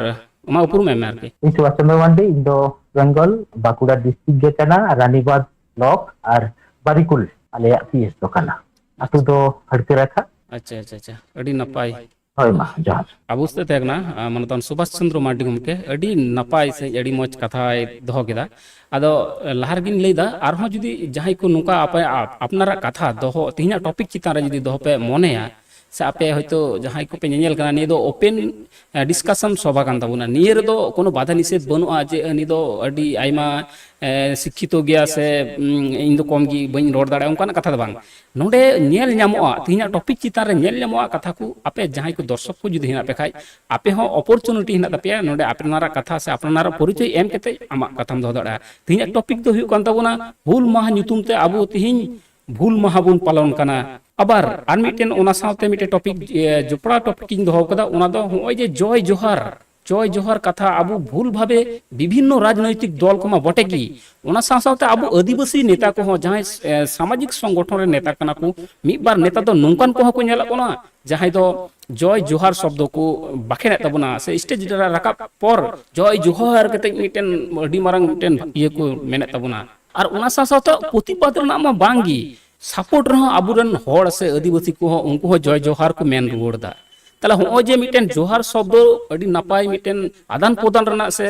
ᱟᱢᱟᱜ ᱩᱯᱨᱩᱢ ᱮᱢ ᱢᱮ ᱟᱨᱠᱤ᱾ ᱤᱧ ᱥᱩᱵᱷᱟᱥ ᱪᱚᱱᱫᱨᱚ ᱢᱟᱨᱰᱤ, ᱤᱧ ᱫᱚ ᱵᱮᱝᱜᱚᱞ, ᱵᱟᱸᱠᱩᱲᱟ ᱰᱤᱥᱴᱨᱤᱠᱴ ᱜᱮ ᱠᱟᱱᱟ, ᱨᱟᱱᱤᱵᱟᱸᱫᱽ ᱵᱞᱚᱠ ᱟᱨ ᱵᱟᱨᱤᱠᱩᱞ ᱟᱞᱮᱭᱟᱜ ᱯᱤ ᱮᱥ ᱫᱚ ᱠᱟᱱᱟ᱾ ᱟᱹᱛᱩ ᱫᱚ ᱦᱟᱹᱲᱠᱟᱹ ᱨᱟᱠᱷᱟ᱾ ᱟᱪᱪᱷᱟ, ᱟᱪᱪᱷᱟ, ᱟᱪᱪᱷᱟ, ᱟᱹᱰᱤ ᱱᱟᱯᱟᱭ᱾ ᱦᱳᱭ, ᱢᱟ ᱡᱚᱦᱟᱨ᱾ ᱟᱵᱚ ᱥᱮᱫ ᱛᱟᱦᱮᱸ ᱠᱟᱱᱟ, ᱟ, ᱢᱟᱱᱚᱛᱟᱱ ᱥᱩᱵᱷᱟᱥ ᱪᱚᱱᱫᱨᱚ ᱢᱟᱨᱰᱤ ᱜᱚᱢᱠᱮ ᱟᱹᱰᱤ ᱱᱟᱯᱟᱭ ᱥᱮ ᱟᱹᱰᱤ ᱢᱚᱡᱽ ᱠᱟᱛᱷᱟᱭ ᱫᱚᱦᱚ ᱠᱮᱫᱟ᱾ ᱟᱫᱚ, ᱮ, ᱞᱟᱦᱟ ᱨᱮᱜᱤᱧ ᱞᱟᱹᱭᱫᱟ, ᱟᱨᱦᱚᱸ ᱡᱩᱫᱤ ᱡᱟᱦᱟᱸᱭ ᱠᱚ ᱱᱚᱝᱠᱟ ᱟᱯᱮ, ᱟᱯ-, ᱟᱯᱱᱟᱨᱟᱜ ᱠᱟᱛᱷᱟ ᱫᱚᱦᱚ, ᱛᱮᱦᱮᱧᱟᱜ ᱴᱚᱯᱤᱠ ᱪᱮᱛᱟᱱ ᱨᱮ ᱡᱩᱫᱤ ᱫᱚᱦᱚ ᱯᱮ ᱢᱚᱱᱮᱭᱟ, ᱥᱮ ᱟᱯᱮ ᱦᱚᱭᱛᱳ ᱡᱟᱦᱟᱸᱭ ᱠᱚᱯᱮ ᱧᱮᱧᱮᱞ ᱠᱟᱱᱟ, ᱱᱤᱭᱟᱹ ᱫᱚ ᱳᱯᱮᱱ, ᱮ, ᱰᱤᱥᱠᱟᱥᱚᱱ ᱥᱚᱵᱷᱟ ᱠᱟᱱ ᱛᱟᱵᱚᱱᱟ᱾ ᱱᱤᱭᱟᱹ ᱨᱮᱫᱚ ᱠᱳᱱᱳ ᱵᱟᱫᱷᱟ ᱱᱤᱥᱮᱫᱷ ᱵᱟᱹᱱᱩᱜᱼᱟ ᱡᱮ ᱩᱱᱤ ᱫᱚ ᱟᱹᱰᱤ ᱟᱭᱢᱟ, ᱮ, ᱥᱤᱠᱠᱷᱤᱛᱚ ᱜᱮᱭᱟ ᱥᱮ, ᱩᱢ, ᱤᱧ ᱫᱚ ᱠᱚᱢ ᱜᱮ ᱵᱟᱹᱧ ᱨᱚᱲ ᱫᱟᱲᱮᱭᱟᱜᱼᱟ, ᱚᱱᱠᱟᱱᱟᱜ ᱠᱟᱛᱷᱟ ᱫᱚ ᱵᱟᱝ᱾ ᱱᱚᱰᱮ ᱧᱮᱞ ᱧᱟᱢᱚᱜᱼᱟ, ᱛᱮᱦᱮᱧᱟᱜ ᱴᱚᱯᱤᱠ ᱪᱮᱛᱟᱱ ᱨᱮ ᱧᱮᱞ ᱧᱟᱢᱚᱜᱼᱟ ᱠᱟᱛᱷᱟ ᱠᱚ, ᱟᱯᱮ ᱡᱟᱦᱟᱸᱭ ᱠᱚ ᱫᱚᱨᱥᱚᱠ ᱠᱚ ᱡᱩᱫᱤ ᱦᱮᱱᱟᱜ ᱯᱮ ᱠᱷᱟᱡ, ᱟᱯᱮ ᱦᱚᱸ ᱚᱯᱚᱨᱪᱩᱱᱤᱴᱤ ᱦᱮᱱᱟᱜ ᱛᱟᱯᱮᱭᱟ ᱱᱚᱰᱮ ᱟᱯᱱᱟᱨᱟᱜ ᱠᱟᱛᱷᱟ ᱥᱮ ᱟᱯᱱᱟᱨᱟᱜ ᱯᱚᱨᱤᱪᱚᱭ ᱮᱢ ᱠᱟᱛᱮ ᱟᱢᱟᱜ ᱠᱟᱛᱷᱟᱢ ᱫᱚᱦᱚ ᱫᱟᱲᱮᱭᱟᱜᱼᱟ᱾ ᱛᱮᱦᱮᱧᱟᱜ ᱴᱚᱯᱤᱠ ᱫᱚ ᱦᱩᱭᱩᱜ ᱠᱟᱱ ᱛᱟᱵᱚᱱᱟ ᱦᱩᱞ ᱢᱟᱦᱟ ᱧᱩᱛᱩᱢ ᱛᱮ ᱟᱵᱚ ᱛᱮᱦᱮᱧ ᱵᱷᱩᱞ ᱢᱟᱦᱟ ᱵᱚᱱ ᱯᱟᱞᱚᱱ ᱠᱟᱱᱟ᱾ ᱟᱵᱟᱨ ᱟᱨ ᱢᱤᱫᱴᱮᱱ ᱚᱱᱟ ᱥᱟᱶᱛᱮ ᱢᱤᱫᱴᱮᱱ ᱴᱚᱯᱤᱠ, ᱮ, ᱡᱚᱯᱲᱟᱣ ᱴᱚᱯᱤᱠ ᱤᱧ ᱫᱚᱦᱚ ᱠᱟᱫᱟ, ᱚᱱᱟ ᱫᱚ ᱦᱚᱸᱜᱼᱚᱭ ᱡᱮ ᱡᱚᱭ ᱡᱚᱦᱟᱨ, ᱡᱚᱭ ᱡᱚᱦᱟᱨ ᱠᱟᱛᱷᱟ ᱟᱵᱚ ᱵᱷᱩᱞ ᱵᱷᱟᱵᱮ ᱵᱤᱵᱷᱤᱱᱱᱚ ᱨᱟᱡᱽᱱᱳᱭᱛᱤᱠ ᱫᱚᱞ ᱠᱚᱢᱟ ᱵᱚᱴᱮ ᱜᱮ, ᱚᱱᱟ ᱥᱟᱶ ᱥᱟᱶᱛᱮ ᱟᱵᱚ ᱟᱹᱫᱤᱵᱟᱹᱥᱤ ᱱᱮᱛᱟ ᱠᱚᱦᱚᱸ ᱡᱟᱦᱟᱸᱭ, ᱮ, ᱥᱟᱢᱟᱡᱤᱠ ᱥᱚᱝᱜᱚᱴᱷᱚᱱ ᱨᱮ ᱱᱮᱛᱟ ᱠᱟᱱᱟ ᱠᱚ, ᱢᱤᱫ ᱵᱟᱨ ᱱᱮᱛᱟ ᱫᱚ ᱱᱚᱝᱠᱟᱱ ᱠᱚᱦᱚᱸ ᱠᱚ ᱧᱮᱞᱚᱜ ᱠᱟᱱᱟ ᱡᱟᱦᱟᱸᱭ ᱫᱚ ᱡᱚᱭ ᱡᱚᱦᱟᱨ ᱥᱚᱵᱫᱚ ᱠᱚ ᱵᱟᱠᱷᱮᱲᱮᱫ ᱛᱟᱵᱚᱱᱟ ᱥᱮ ᱥᱴᱮᱡ ᱨᱮ ᱨᱟᱠᱟᱵ ᱯᱚᱨ ᱡᱚᱭ ᱡᱚᱦᱟᱨ ᱠᱟᱛᱮ ᱢᱤᱫᱴᱮᱱ ᱟᱹᱰᱤ ᱢᱟᱨᱟᱝ ᱢᱤᱫᱴᱮᱱ ᱤᱭᱟᱹ ᱠᱚ ᱢᱮᱱᱮᱫ ᱛᱟᱵᱚᱱᱟ᱾ ᱟᱨ ᱚᱱᱟ ᱥᱟᱶ ᱥᱟᱶᱛᱮ ᱯᱨᱚᱛᱤᱵᱟᱫ ᱨᱮᱱᱟᱜ ᱢᱟ ᱵᱟᱝ ᱜᱮ, ᱥᱟᱯᱳᱨᱴ ᱨᱮᱦᱚᱸ ᱟᱵᱚᱨᱮᱱ ᱦᱚᱲ ᱥᱮ ᱟᱹᱫᱤᱵᱟᱹᱥᱤ ᱠᱚᱦᱚᱸ ᱩᱱᱠᱩ ᱦᱚᱸ ᱡᱚᱭ ᱡᱚᱦᱟᱨ ᱠᱚ ᱢᱮᱱ ᱨᱩᱣᱟᱹᱲ ᱮᱫᱟ᱾ ᱛᱟᱦᱞᱮ ᱦᱚᱸᱜᱼᱚᱭ ᱡᱮ ᱢᱤᱫᱴᱮᱱ ᱡᱚᱦᱟᱨ ᱥᱚᱵᱫᱚ ᱟᱹᱰᱤ ᱱᱟᱯᱟᱭ ᱢᱤᱫᱴᱮᱱ ᱟᱫᱟᱱ ᱯᱨᱚᱫᱟᱱ ᱨᱮᱱᱟᱜ ᱥᱮ,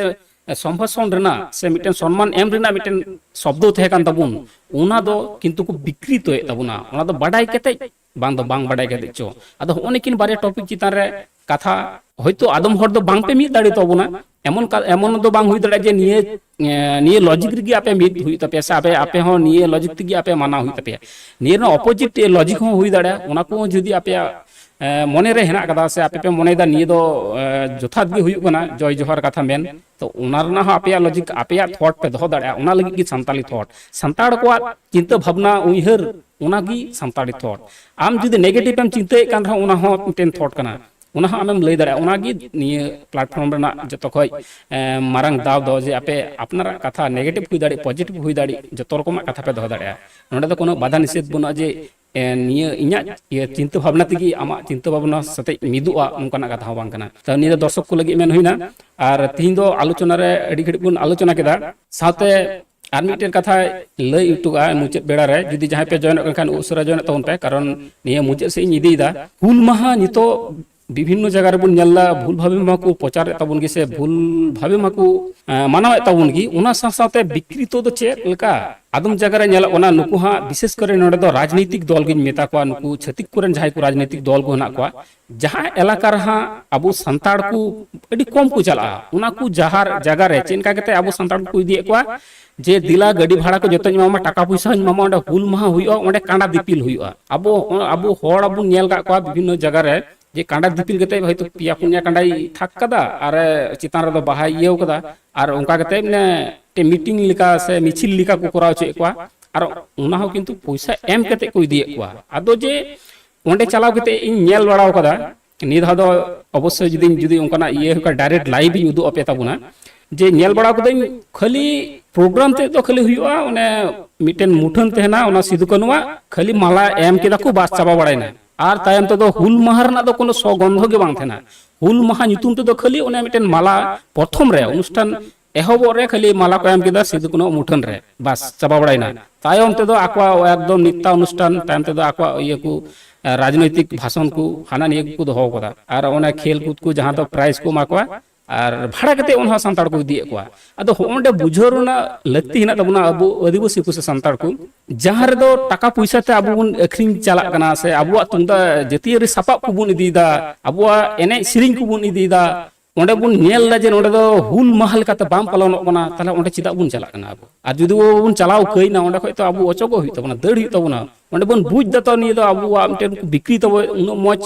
ᱮ, ᱥᱚᱢᱵᱷᱟᱥᱚᱱ ᱨᱮᱱᱟᱜ ᱥᱮ ᱢᱤᱫᱴᱮᱱ ᱥᱚᱱᱢᱟᱱ ᱮᱢ ᱨᱮᱱᱟᱜ ᱢᱤᱫᱴᱮᱱ ᱥᱚᱵᱫᱚ ᱛᱟᱦᱮᱸ ᱠᱟᱱ ᱛᱟᱵᱚᱱ, ᱚᱱᱟ ᱫᱚ ᱠᱤᱱᱛᱩ ᱠᱚ ᱵᱤᱠᱨᱤᱛᱚᱭᱮᱫ ᱛᱟᱵᱚᱱᱟ᱾ ᱚᱱᱟ ᱫᱚ ᱵᱟᱰᱟᱭ ᱠᱟᱛᱮ ᱵᱟᱝ ᱫᱚ ᱵᱟᱝ ᱵᱟᱰᱟᱭ ᱠᱟᱛᱮ ᱪᱚ᱾ ᱟᱫᱚ ᱦᱚᱸᱜᱼᱚ ᱱᱤᱠᱤᱱ ᱵᱟᱨᱭᱟ ᱴᱚᱯᱤᱠ ᱪᱮᱛᱟᱱ ᱨᱮ ᱠᱟᱛᱷᱟ, ᱦᱚᱭᱛᱳ ᱟᱫᱚᱢ ᱦᱚᱲ ᱫᱚ ᱵᱟᱝ ᱯᱮ ᱢᱤᱫ ᱫᱟᱲᱮ ᱛᱟᱵᱚᱱᱟ, ᱮᱢᱚᱱ ᱠᱟ-, ᱮᱢᱚᱱ ᱫᱚ ᱵᱟᱝ ᱦᱩᱭ ᱫᱟᱲᱮᱭᱟᱜᱼᱟ ᱡᱮ ᱱᱤᱭᱟᱹ, ᱮ, ᱱᱤᱭᱟᱹ ᱞᱚᱡᱤᱠ ᱨᱮᱜᱮ ᱟᱯᱮ ᱢᱤᱫ ᱦᱩᱭᱩᱜ ᱛᱟᱯᱮᱭᱟ ᱥᱮ ᱟᱯᱮ, ᱟᱯᱮ ᱦᱚᱸ ᱱᱤᱭᱟᱹ ᱞᱚᱡᱤᱠ ᱛᱮᱜᱮ ᱟᱯᱮ ᱢᱟᱱᱟᱣ ᱦᱩᱭᱩᱜ ᱛᱟᱯᱮᱭᱟ᱾ ᱱᱤᱭᱟᱹ ᱨᱮᱱᱟᱜ ᱚᱯᱳᱡᱤᱴ ᱞᱚᱡᱤᱠ ᱦᱚᱸ ᱦᱩᱭ ᱫᱟᱲᱮᱭᱟᱜᱼᱟ᱾ ᱚᱱᱟ ᱠᱚ ᱡᱩᱫᱤ ᱟᱯᱮᱭᱟᱜ, ᱮ, ᱢᱚᱱᱮ ᱨᱮ ᱦᱮᱱᱟᱜ ᱠᱟᱫᱟ ᱥᱮ ᱟᱯᱮ ᱯᱮ ᱢᱚᱱᱮᱭᱮᱫᱟ ᱱᱤᱭᱟᱹ ᱫᱚ, ᱮ, ᱡᱚᱛᱷᱟᱛ ᱜᱮ ᱦᱩᱭᱩᱜ ᱠᱟᱱᱟ, ᱡᱚᱭ ᱡᱚᱦᱟᱨ ᱠᱟᱛᱷᱟ ᱢᱮᱱ, ᱛᱚ ᱚᱱᱟ ᱨᱮᱱᱟᱜ ᱦᱚᱸ ᱟᱯᱮᱭᱟᱜ ᱞᱚᱡᱤᱠ, ᱟᱯᱮᱭᱟᱜ ᱛᱷᱚᱴ ᱯᱮ ᱫᱚᱦᱚ ᱫᱟᱲᱮᱭᱟᱜᱼᱟ᱾ ᱚᱱᱟ ᱞᱟᱹᱜᱤᱫ ᱜᱮ ᱥᱟᱱᱛᱟᱲᱤ ᱛᱷᱚᱴ, ᱥᱟᱱᱛᱟᱲ ᱠᱚᱣᱟᱜ ᱪᱤᱱᱛᱟᱹ ᱵᱷᱟᱵᱽᱱᱟ, ᱩᱭᱦᱟᱹᱨ, ᱚᱱᱟ ᱜᱮ ᱥᱟᱱᱛᱟᱲᱤ ᱛᱷᱚᱴ᱾ ᱟᱢ ᱡᱩᱫᱤ ᱱᱮᱜᱮᱴᱤᱵᱷ ᱮᱢ ᱪᱤᱱᱛᱟᱹᱭᱮᱫ ᱠᱟᱱ ᱨᱮᱦᱚᱸ, ᱚᱱᱟ ᱦᱚᱸ ᱢᱤᱫᱴᱮᱱ ᱛᱷᱚᱴ ᱠᱟᱱᱟ, ᱚᱱᱟ ᱦᱚᱸ ᱟᱢᱮᱢ ᱞᱟᱹᱭ ᱫᱟᱲᱮᱭᱟᱜᱼᱟ᱾ ᱚᱱᱟ ᱜᱮ ᱱᱤᱭᱟᱹ ᱯᱞᱟᱴᱯᱷᱚᱨᱢ ᱨᱮᱱᱟᱜ ᱡᱚᱛᱚ ᱠᱷᱚᱡ, ᱮ, ᱢᱟᱨᱟᱝ ᱫᱟᱣ ᱫᱚ, ᱡᱮ ᱟᱯᱮ ᱟᱯᱱᱟᱨᱟᱜ ᱠᱟᱛᱷᱟ, ᱱᱮᱜᱮᱴᱤᱵᱷ ᱦᱩᱭ ᱫᱟᱲᱮᱜ, ᱯᱚᱡᱤᱴᱤᱵᱷ ᱦᱩᱭ ᱫᱟᱲᱮᱜ, ᱡᱚᱛᱚ ᱨᱚᱠᱚᱢᱟᱜ ᱠᱟᱛᱷᱟ ᱯᱮ ᱫᱚᱦᱚ ᱫᱟᱲᱮᱭᱟᱜᱼᱟ᱾ ᱱᱚᱸᱰᱮ ᱫᱚ ᱠᱳᱱᱳ ᱵᱟᱫᱷᱟ ᱱᱤᱥᱮᱫᱷ ᱵᱟᱹᱱᱩᱜᱼᱟ ᱡᱮ, ᱮ, ᱱᱤᱭᱟᱹ ᱤᱧᱟᱹᱜ ᱤᱭᱟᱹ ᱪᱤᱱᱛᱟᱹ ᱵᱷᱟᱵᱽᱱᱟ ᱛᱮᱜᱮ ᱟᱢᱟᱜ ᱪᱤᱱᱛᱟᱹ ᱵᱷᱟᱵᱽᱱᱟ ᱥᱟᱛᱮᱜ ᱢᱤᱫᱚᱜᱼᱟ, ᱱᱚᱝᱠᱟᱱᱟᱜ ᱠᱟᱛᱷᱟ ᱦᱚᱸ ᱵᱟᱝ ᱠᱟᱱᱟ᱾ ᱛᱚ ᱱᱤᱭᱟᱹ ᱫᱚ ᱫᱚᱨᱥᱚᱠ ᱠᱚ ᱞᱟᱹᱜᱤᱫ ᱢᱮᱱ ᱦᱩᱭᱱᱟ᱾ ᱟᱨ ᱛᱤᱦᱤᱧ ᱫᱚ ᱟᱞᱳᱪᱚᱱᱟ ᱨᱮ ᱟᱹᱰᱤ ᱜᱷᱟᱹᱲᱤᱡ ᱵᱚᱱ ᱟᱞᱳᱪᱚᱱᱟ ᱠᱮᱫᱟ᱾ ᱥᱟᱶᱛᱮ ᱟᱨ ᱢᱤᱫᱴᱮᱱ ᱠᱟᱛᱷᱟ ᱞᱟᱹᱭ ᱦᱚᱴᱚ ᱠᱟᱜᱼᱟ ᱢᱩᱪᱟᱹᱫ ᱵᱮᱲᱟ ᱨᱮ, ᱡᱩᱫᱤ ᱡᱟᱦᱟᱸᱭ ᱯᱮ ᱡᱚᱭᱮᱱᱚᱜ ᱠᱟᱱ ᱠᱷᱟᱱ ᱩᱥᱟᱹᱨᱟ ᱡᱚᱭᱮᱱᱚᱜ ᱛᱟᱵᱚᱱ ᱯᱮ, ᱠᱟᱨᱚᱱ ᱱᱤᱭᱟᱹ ᱢᱩᱪᱟᱹᱫ ᱥᱮᱫ ᱤᱧ ᱤᱫᱤᱭᱮᱫᱟ᱾ ᱦᱩᱞ ᱢᱟᱦᱟ ᱱᱤᱛᱚᱜ ᱵᱤᱵᱷᱤᱱᱱᱚ ᱡᱟᱭᱜᱟ ᱨᱮᱵᱚᱱ ᱧᱮᱞ ᱮᱫᱟ, ᱵᱷᱩᱞ ᱵᱷᱟᱵᱮ ᱢᱟᱠᱚ ᱯᱨᱚᱪᱟᱨᱮᱫ ᱛᱟᱵᱚᱱ ᱜᱮ ᱥᱮ ᱵᱷᱩᱞ ᱵᱷᱟᱵᱮ ᱢᱟᱠᱚ, ᱮᱸ, ᱢᱟᱱᱟᱣᱮᱫ ᱛᱟᱵᱚᱱ ᱜᱮ᱾ ᱚᱱᱟ ᱥᱟᱶ ᱥᱟᱶᱛᱮ ᱵᱤᱠᱨᱤᱛᱚ ᱫᱚ ᱪᱮᱫ ᱞᱮᱠᱟ? ᱟᱫᱚᱢ ᱡᱟᱭᱜᱟ ᱨᱮ ᱧᱮᱞᱚᱜ ᱠᱟᱱᱟ, ᱱᱩᱠᱩ ᱦᱟᱸᱜ ᱵᱤᱥᱮᱥ ᱠᱚᱨᱮ ᱱᱚᱰᱮ ᱫᱚ ᱨᱟᱡᱽᱱᱤᱛᱤᱠ ᱫᱚᱞ ᱜᱤᱧ ᱢᱮᱛᱟ ᱠᱚᱣᱟ, ᱱᱩᱠᱩ ᱪᱷᱟᱹᱛᱤᱠ ᱠᱚᱨᱮᱱ ᱡᱟᱦᱟᱸᱭ ᱠᱚ ᱨᱟᱡᱽᱱᱤᱛᱤᱠ ᱫᱚᱞ ᱠᱚ ᱦᱮᱱᱟᱜ ᱠᱚᱣᱟ, ᱡᱟᱦᱟᱸ ᱮᱞᱟᱠᱟ ᱨᱮᱦᱟᱸᱜ ᱟᱵᱚ ᱥᱟᱱᱛᱟᱲ ᱠᱚ ᱟᱹᱰᱤ ᱠᱚᱢ ᱠᱚ ᱪᱟᱞᱟᱜᱼᱟ, ᱚᱱᱟ ᱠᱚ ᱡᱟᱦᱟᱨ ᱡᱟᱭᱜᱟ ᱨᱮ ᱪᱮᱫ ᱞᱮᱠᱟ ᱠᱟᱛᱮ ᱟᱵᱚ ᱥᱟᱱᱛᱟᱲ ᱠᱚ ᱤᱫᱤᱭᱮᱫ ᱠᱚᱣᱟ, ᱡᱮ ᱫᱮᱞᱟ ᱜᱟᱹᱰᱤ ᱵᱷᱟᱲᱟ ᱠᱚ ᱡᱚᱛᱚᱧ ᱮᱢᱟᱢᱟ, ᱴᱟᱠᱟ ᱯᱚᱭᱥᱟ ᱦᱚᱸᱧ ᱮᱢᱟᱢᱟ, ᱚᱸᱰᱮ ᱦᱩᱞ ᱢᱟᱦᱟ ᱦᱩᱭᱩᱜᱼᱟ, ᱚᱸᱰᱮ ᱠᱟᱸᱰᱟ ᱫᱤᱯᱤᱞ ᱦᱩᱭᱩᱜᱼᱟ᱾ ᱟᱵᱚ, ᱟᱵᱚ ᱦᱚᱲ ᱵᱚᱱ ᱧᱮᱞ ᱠᱟᱜ ᱠᱚᱣᱟ ᱵᱤᱵᱷᱤᱱᱱᱚ ᱡᱟᱭᱜᱟ ᱨᱮ ᱡᱮ ᱠᱟᱸᱰᱟ ᱫᱤᱯᱤᱞ ᱠᱟᱛᱮ ᱦᱚᱭᱛᱳ ᱯᱮᱭᱟ ᱯᱩᱱᱭᱟ ᱠᱟᱸᱰᱟᱭ ᱛᱷᱟᱠ ᱠᱟᱫᱟ ᱟᱨ ᱪᱮᱛᱟᱱ ᱨᱮᱫᱚ ᱵᱟᱦᱟᱭ ᱤᱭᱟᱹᱣ ᱠᱟᱫᱟ, ᱟᱨ ᱚᱱᱠᱟ ᱠᱟᱛᱮ ᱢᱟᱱᱮ ᱢᱤᱫᱴᱮᱱ ᱢᱤᱴᱤᱝ ᱞᱮᱠᱟ ᱥᱮ ᱢᱤᱪᱷᱤᱞ ᱞᱮᱠᱟ ᱠᱚ ᱠᱚᱨᱟᱣ ᱦᱚᱪᱚᱭᱮᱫ ᱠᱚᱣᱟ᱾ ᱟᱨ ᱚᱱᱟ ᱦᱚᱸ ᱠᱤᱱᱛᱩ ᱯᱚᱭᱥᱟ ᱮᱢ ᱠᱟᱛᱮ ᱠᱚ ᱤᱫᱤᱭᱮᱫ ᱠᱚᱣᱟ᱾ ᱟᱫᱚ ᱡᱮ ᱚᱸᱰᱮ ᱪᱟᱞᱟᱣ ᱠᱟᱛᱮ ᱤᱧ ᱧᱮᱞ ᱵᱟᱲᱟᱣ ᱠᱟᱫᱟ, ᱱᱤᱭᱟᱹ ᱫᱷᱟᱣ ᱫᱚ ᱚᱵᱚᱥᱥᱳᱭ ᱡᱩᱫᱤ, ᱡᱩᱫᱤ ᱚᱱᱠᱟᱱᱟᱜ ᱤᱭᱟᱹ ᱦᱩᱭᱩᱜ ᱠᱷᱟᱱ ᱰᱟᱭᱨᱮᱠᱴ ᱞᱟᱭᱤᱵᱷ ᱤᱧ ᱩᱫᱩᱜ ᱟᱯᱮ ᱛᱟᱵᱚᱱᱟ᱾ ᱡᱮ ᱧᱮᱞ ᱵᱟᱲᱟ ᱠᱟᱹᱫᱟᱹᱧ ᱠᱷᱟᱹᱞᱤ ᱯᱨᱳᱜᱨᱟᱢ ᱛᱮᱫ ᱫᱚ ᱠᱷᱟᱹᱞᱤ ᱦᱩᱭᱩᱜᱼᱟ, ᱚᱱᱮ ᱢᱤᱫᱴᱮᱱ ᱢᱩᱴᱷᱟᱹᱱ ᱛᱟᱦᱮᱱᱟ, ᱚᱱᱟ ᱥᱤᱫᱩ ᱠᱟᱹᱱᱩᱣᱟᱜ ᱠᱷᱟᱹᱞᱤ ᱢᱟᱞᱟ ᱮᱢ ᱠᱮᱫᱟ ᱠᱚ, ᱵᱟᱥ ᱪᱟᱵᱟ ᱵᱟᱲᱟᱭᱱᱟ᱾ ᱟᱨ ᱛᱟᱭᱚᱢ ᱛᱮᱫᱚ ᱦᱩᱞ ᱢᱟᱦᱟ ᱨᱮᱱᱟᱜ ᱫᱚ ᱠᱳᱱᱳ ᱥᱚ ᱜᱚᱱᱫᱷᱚ ᱜᱮ ᱵᱟᱝ ᱛᱟᱦᱮᱱᱟ᱾ ᱦᱩᱞ ᱢᱟᱦᱟ ᱧᱩᱛᱩᱢ ᱛᱮᱫᱚ ᱠᱷᱟᱹᱞᱤ ᱚᱱᱮ ᱢᱤᱫᱴᱮᱱ ᱢᱟᱞᱟ, ᱯᱨᱚᱛᱷᱚᱢ ᱨᱮ ᱚᱱᱩᱥᱴᱷᱟᱱ ᱮᱦᱚᱵᱚᱜ ᱨᱮ ᱠᱷᱟᱹᱞᱤ ᱢᱟᱞᱟ ᱠᱚ ᱮᱢ ᱠᱮᱫᱟ ᱥᱤᱫᱩ ᱠᱟᱹᱱᱩ ᱢᱩᱴᱷᱟᱹᱱ ᱨᱮ, ᱵᱟᱥ ᱪᱟᱵᱟ ᱵᱟᱲᱟᱭᱱᱟ᱾ ᱛᱟᱭᱚᱢ ᱛᱮᱫᱚ ᱟᱠᱚᱣᱟᱜ ᱮᱠᱫᱚᱢ ᱱᱤᱛᱟ ᱚᱱᱩᱥᱴᱷᱟᱱ, ᱛᱟᱭᱚᱢ ᱛᱮᱫᱚ ᱟᱠᱚᱣᱟᱜ ᱤᱭᱟᱹ ᱠᱚ, ᱨᱟᱡᱽᱱᱳᱭᱛᱤᱠ ᱵᱷᱟᱥᱚᱱ ᱠᱚ ᱦᱟᱱᱟ ᱱᱤᱭᱟᱹ ᱠᱚᱠᱚ ᱫᱚᱦᱚ ᱠᱟᱫᱟ᱾ ᱟᱨ ᱚᱱᱟ ᱠᱷᱮᱞ ᱠᱩᱫ ᱠᱚ ᱡᱟᱦᱟᱸ ᱫᱚ ᱯᱨᱟᱭᱤᱡᱽ ᱠᱚ ᱮᱢᱟ ᱠᱚᱣᱟ, ᱟᱨ ᱵᱷᱟᱲᱟ ᱠᱟᱛᱮ ᱚᱱᱟ ᱦᱚᱸ ᱥᱟᱱᱛᱟᱲ ᱠᱚ ᱤᱫᱤᱭᱮᱫ ᱠᱚᱣᱟ᱾ ᱟᱫᱚ ᱦᱚᱸᱜᱼᱚᱸᱰᱮ ᱵᱩᱡᱷᱟᱹᱣ ᱨᱮᱱᱟᱜ ᱞᱟᱹᱠᱛᱤ ᱦᱮᱱᱟᱜ ᱛᱟᱵᱚᱱᱟ ᱟᱵᱚ ᱟᱹᱫᱤᱵᱟᱹᱥᱤ ᱠᱚ ᱥᱮ ᱥᱟᱱᱛᱟᱲ ᱠᱚ, ᱡᱟᱦᱟᱸ ᱨᱮᱫᱚ ᱴᱟᱠᱟ ᱯᱚᱭᱥᱟ ᱛᱮ ᱟᱵᱚ ᱵᱚᱱ ᱟᱹᱠᱷᱨᱤᱧ ᱪᱟᱞᱟᱜ ᱠᱟᱱᱟ ᱥᱮ ᱟᱵᱚᱣᱟᱜ ᱛᱩᱢᱫᱟᱜ ᱡᱟᱹᱛᱤᱭᱟᱹᱨᱤ ᱥᱟᱯᱟᱵ ᱠᱚᱵᱚᱱ ᱤᱫᱤᱭᱮᱫᱟ, ᱟᱵᱚᱣᱟᱜ ᱮᱱᱮᱡ ᱥᱮᱨᱮᱧ ᱠᱚᱵᱚᱱ ᱤᱫᱤᱭᱮᱫᱟ, ᱚᱸᱰᱮ ᱵᱚᱱ ᱧᱮᱞ ᱮᱫᱟ ᱡᱮ ᱱᱚᱸᱰᱮ ᱫᱚ ᱦᱩᱞ ᱢᱟᱦᱟ ᱞᱮᱠᱟᱛᱮ ᱵᱟᱝ ᱯᱟᱞᱚᱱᱚᱜ ᱠᱟᱱᱟ, ᱛᱟᱦᱞᱮ ᱚᱸᱰᱮ ᱪᱮᱫᱟᱜ ᱵᱚᱱ ᱪᱟᱞᱟᱜ ᱠᱟᱱᱟ ᱟᱵᱚ? ᱟᱨ ᱡᱩᱫᱤ ᱵᱚᱱ ᱪᱟᱞᱟᱣ ᱠᱟᱹᱭᱱᱟ, ᱚᱸᱰᱮ ᱠᱷᱚᱡ ᱛᱚ ᱟᱵᱚ ᱚᱪᱚᱜᱚᱜ ᱦᱩᱭᱩᱜ ᱛᱟᱵᱚᱱᱟ, ᱫᱟᱹᱲ ᱦᱩᱭᱩᱜ ᱛᱟᱵᱚᱱᱟ᱾ ᱚᱸᱰᱮ ᱵᱚᱱ ᱵᱩᱡᱽ ᱫᱟ ᱛᱚ ᱱᱤᱭᱟᱹ ᱫᱚ ᱟᱵᱚᱣᱟᱜ ᱢᱤᱫᱴᱮᱱ ᱵᱤᱠᱨᱤ ᱛᱟᱵᱚ ᱩᱱᱟᱹᱜ ᱢᱚᱡᱽ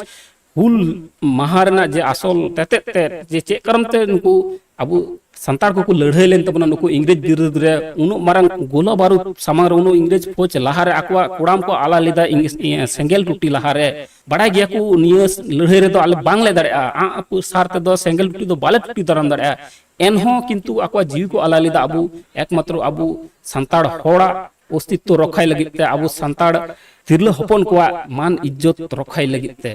ᱦᱩᱞ ᱢᱟᱦᱟ ᱨᱮᱱᱟᱜ ᱡᱮ ᱟᱥᱚᱞ ᱛᱮᱛᱮᱫ ᱛᱮᱫ ᱡᱮ ᱪᱮᱫ ᱠᱟᱨᱚᱱ ᱛᱮ ᱱᱩᱠᱩ ᱟᱵᱚ ᱥᱟᱱᱛᱟᱲ ᱠᱚᱠᱚ ᱞᱟᱹᱲᱦᱟᱹᱭ ᱞᱮᱱ ᱛᱟᱵᱚᱱᱟ ᱱᱩᱠᱩ ᱤᱝᱨᱮᱡᱽ ᱵᱤᱨᱩᱫᱽ ᱨᱮ, ᱩᱱᱟᱹᱜ ᱢᱟᱨᱟᱝ ᱜᱳᱞᱟ ᱵᱟᱹᱨᱩᱫ ᱥᱟᱢᱟᱝ ᱨᱮ ᱩᱱᱟᱹᱜ ᱤᱝᱨᱮᱡᱽ ᱯᱷᱳᱡᱽ ᱞᱟᱦᱟᱨᱮ ᱟᱠᱚᱣᱟᱜ ᱠᱚᱲᱟᱢ ᱠᱚ ᱟᱞᱟ ᱞᱮᱫᱟ ᱤᱝ-, ᱤᱭᱟᱹ, ᱥᱮᱸᱜᱮᱞ ᱴᱩᱴᱤ ᱞᱟᱦᱟᱨᱮ᱾ ᱵᱟᱲᱟᱭ ᱜᱮᱭᱟ ᱠᱚ ᱱᱤᱭᱟᱹ ᱞᱟᱹᱲᱦᱟᱹᱭ ᱨᱮᱫᱚ ᱟᱞᱮ ᱵᱟᱝᱞᱮ ᱫᱟᱲᱮᱭᱟᱜᱼᱟ, ᱟᱸᱜ ᱟᱹᱯᱩ ᱥᱟᱨ ᱛᱮᱫᱚ ᱥᱮᱸᱜᱮᱞ ᱴᱩᱴᱤ ᱫᱚ ᱵᱟᱞᱮ ᱴᱩᱴᱤ ᱫᱟᱨᱟᱢ ᱫᱟᱲᱮᱭᱟᱜᱼᱟ᱾ ᱮᱱᱦᱚᱸ ᱠᱤᱱᱛᱩ ᱟᱠᱚᱣᱟᱜ ᱡᱤᱣᱤ ᱠᱚ ᱟᱞᱟ ᱞᱮᱫᱟ ᱟᱵᱚ ᱮᱠᱢᱟᱛᱨᱚ ᱟᱵᱚ ᱥᱟᱱᱛᱟᱲ ᱦᱚᱲᱟᱜ ᱚᱥᱛᱤᱛᱛᱚ ᱨᱚᱠᱷᱟᱭ ᱞᱟᱹᱜᱤᱫ ᱛᱮ, ᱟᱵᱚ ᱥᱟᱱᱛᱟᱲ ᱛᱤᱨᱞᱟᱹ ᱦᱚᱯᱚᱱ ᱠᱚᱣᱟᱜ ᱢᱟᱱ ᱤᱡᱽᱡᱚᱛ ᱨᱚᱠᱷᱟᱭ ᱞᱟᱹᱜᱤᱫ ᱛᱮ᱾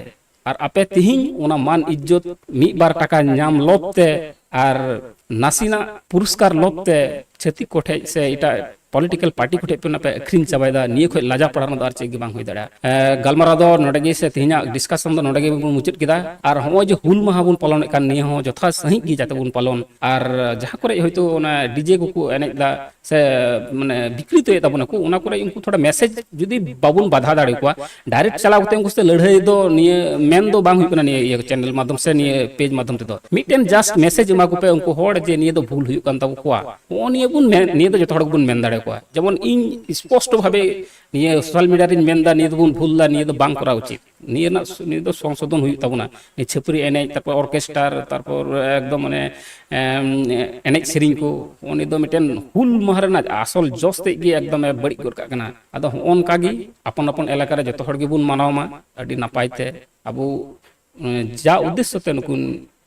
ᱟᱨ ᱟᱯᱮ ᱛᱤᱦᱤᱧ ᱚᱱᱟ ᱢᱟᱱ ᱤᱡᱽᱡᱚᱛ ᱢᱤᱫ ᱵᱟᱨ ᱴᱟᱠᱟ ᱧᱟᱢ ᱞᱚᱵ ᱛᱮ ᱟᱨ ᱱᱟᱥᱮᱱᱟᱜ ᱯᱩᱨᱚᱥᱠᱟᱨ ᱞᱚᱵ ᱛᱮ ᱪᱷᱟᱹᱛᱤᱠ ᱠᱚᱴᱷᱮᱡ ᱥᱮ ᱮᱴᱟᱜ ᱯᱚᱞᱤᱴᱤᱠᱟᱞ ᱯᱟᱨᱴᱤ ᱠᱚᱴᱷᱮᱡ ᱯᱮ ᱚᱱᱟ ᱯᱮ ᱟᱹᱠᱷᱨᱤᱧ ᱪᱟᱵᱟᱭᱮᱫᱟ, ᱱᱤᱭᱟᱹ ᱠᱷᱚᱡ ᱞᱟᱡᱟ ᱯᱟᱲᱟ ᱨᱮᱱᱟᱜ ᱫᱚ ᱟᱨ ᱪᱮᱫ ᱜᱮ ᱵᱟᱝ ᱦᱩᱭ ᱫᱟᱲᱮᱭᱟᱜᱼᱟ᱾ ᱮ, ᱜᱟᱞᱢᱟᱨᱟᱣ ᱫᱚ ᱱᱚᱰᱮ ᱜᱮ ᱥᱮ ᱛᱮᱦᱮᱧᱟᱜ ᱰᱤᱥᱠᱟᱥᱚᱱ ᱫᱚ ᱱᱚᱰᱮ ᱜᱮᱵᱚᱱ ᱢᱩᱪᱟᱹᱫ ᱠᱮᱫᱟ᱾ ᱟᱨ ᱦᱚᱸᱜᱼᱚᱭ ᱡᱮ ᱦᱩᱞ ᱢᱟᱦᱟ ᱵᱚᱱ ᱯᱟᱞᱚᱱᱮᱫ ᱠᱟᱱ, ᱱᱤᱭᱟᱹ ᱦᱚᱸ ᱡᱚᱛᱷᱟᱛ ᱥᱟᱺᱦᱤᱡ ᱜᱮ ᱡᱟᱛᱮ ᱵᱚᱱ ᱯᱟᱞᱚᱱ᱾ ᱟᱨ ᱡᱟᱦᱟᱸ ᱠᱚᱨᱮ ᱦᱚᱭᱛᱳ ᱚᱱᱟ ᱰᱤᱡᱮ ᱠᱚᱠᱚ ᱮᱱᱮᱡ ᱮᱫᱟ ᱥᱮ ᱢᱟᱱᱮ ᱵᱤᱠᱨᱤᱛᱚᱭᱮᱫ ᱛᱟᱵᱚᱱᱟ ᱠᱚ, ᱚᱱᱟ ᱠᱚᱨᱮ ᱩᱱᱠᱩ ᱛᱷᱚᱲᱟ ᱢᱮᱥᱮᱡᱽ ᱡᱩᱫᱤ ᱵᱟᱵᱚᱱ ᱵᱟᱫᱷᱟ ᱫᱟᱲᱮ ᱟᱠᱚᱣᱟ, ᱰᱟᱭᱨᱮᱠᱴ ᱪᱟᱞᱟᱣ ᱠᱟᱛᱮ ᱩᱱᱠᱩ ᱥᱟᱛᱮ ᱞᱟᱹᱲᱦᱟᱹᱭ ᱫᱚ ᱱᱤᱭᱟᱹ ᱢᱮᱱ ᱫᱚ ᱵᱟᱝ ᱦᱩᱭᱩᱜ ᱠᱟᱱᱟ ᱱᱤᱭᱟᱹ ᱤᱭᱟᱹ ᱪᱮᱱᱮᱞ ᱢᱟᱫᱽᱫᱷᱚᱢ ᱥᱮ ᱱᱤᱭᱟᱹ ᱯᱮᱡᱽ ᱢᱟᱫᱽᱫᱷᱚᱢ ᱛᱮᱫᱚ᱾ ᱢᱤᱫᱴᱮᱱ ᱡᱟᱥᱴ ᱢᱮᱥᱮᱡᱽ ᱮᱢᱟ ᱠᱚᱯᱮ ᱩᱱᱠᱩ ᱦᱚᱲ ᱡᱮ ᱱᱤᱭᱟᱹ ᱫᱚ ᱵᱷᱩᱞ ᱦᱩᱭᱩᱜ ᱠᱟᱱ ᱛᱟᱵᱚ ᱠᱚᱣᱟ᱾ ᱦᱚᱸᱜᱼᱚ ᱱᱤᱭᱟᱹ ᱵᱚᱱ ᱢᱮᱱ, ᱱᱤᱭᱟᱹ ᱫᱚ ᱡᱚᱛᱚ ᱦᱚᱲ ᱜᱮᱵᱚᱱ ᱢᱮᱱ ᱫᱟᱲᱮ ᱟᱠᱚᱣᱟ᱾ ᱡᱮᱢᱚᱱ ᱤᱧ ᱥᱯᱚᱥᱴᱚ ᱵᱷᱟᱵᱮ ᱱᱤᱭᱟᱹ ᱥᱳᱥᱟᱞ ᱢᱤᱰᱤᱭᱟ ᱨᱤᱧ ᱢᱮᱱ ᱮᱫᱟ, ᱱᱤᱭᱟᱹ ᱫᱚᱵᱚᱱ ᱵᱷᱩᱞ ᱮᱫᱟ, ᱱᱤᱭᱟᱹ ᱫᱚ ᱵᱟᱝ ᱠᱚᱨᱟᱣ ᱩᱪᱤᱛ᱾ ᱱᱤᱭᱟᱹ ᱨᱮᱱᱟᱜ ᱥ-, ᱱᱤᱭᱟᱹ ᱫᱚ ᱥᱚᱝᱥᱳᱫᱷᱚᱱ ᱦᱩᱭᱩᱜ ᱛᱟᱵᱚᱱᱟ᱾ ᱱᱤᱭᱟᱹ ᱪᱷᱟᱹᱯᱨᱤ ᱮᱱᱮᱡ, ᱛᱟᱨᱯᱚᱨ ᱚᱨᱠᱮᱥᱴᱟᱨ, ᱛᱟᱨᱯᱚᱨ ᱮᱠᱫᱚᱢ ᱢᱟᱱᱮ, ᱮᱢ, ᱮᱱᱮᱡ ᱥᱮᱨᱮᱧ ᱠᱚ, ᱱᱤᱭᱟᱹ ᱫᱚ ᱢᱤᱫᱴᱮᱱ ᱦᱩᱞ ᱢᱟᱦᱟ ᱨᱮᱱᱟᱜ ᱟᱥᱚᱞ ᱡᱚᱥ ᱛᱮᱫ ᱜᱮ ᱮᱠᱫᱚᱢ ᱮ ᱵᱟᱹᱲᱤᱡ ᱜᱚᱫ ᱠᱟᱜ ᱠᱟᱱᱟ᱾ ᱟᱫᱚ ᱦᱚᱸᱜᱼᱚ ᱱᱚᱝᱠᱟ ᱜᱮ ᱟᱯᱚᱱ ᱟᱯᱚᱱ ᱮᱞᱟᱠᱟ ᱨᱮ ᱡᱚᱛᱚ ᱦᱚᱲ ᱜᱮᱵᱚᱱ ᱢᱟᱱᱟᱣ ᱢᱟ ᱟᱹᱰᱤ ᱱᱟᱯᱟᱭ ᱛᱮ᱾ ᱟᱵᱚ, ᱮ, ᱡᱟ ᱩᱫᱽᱫᱮᱥᱥᱚ ᱛᱮ ᱱᱩᱠᱩ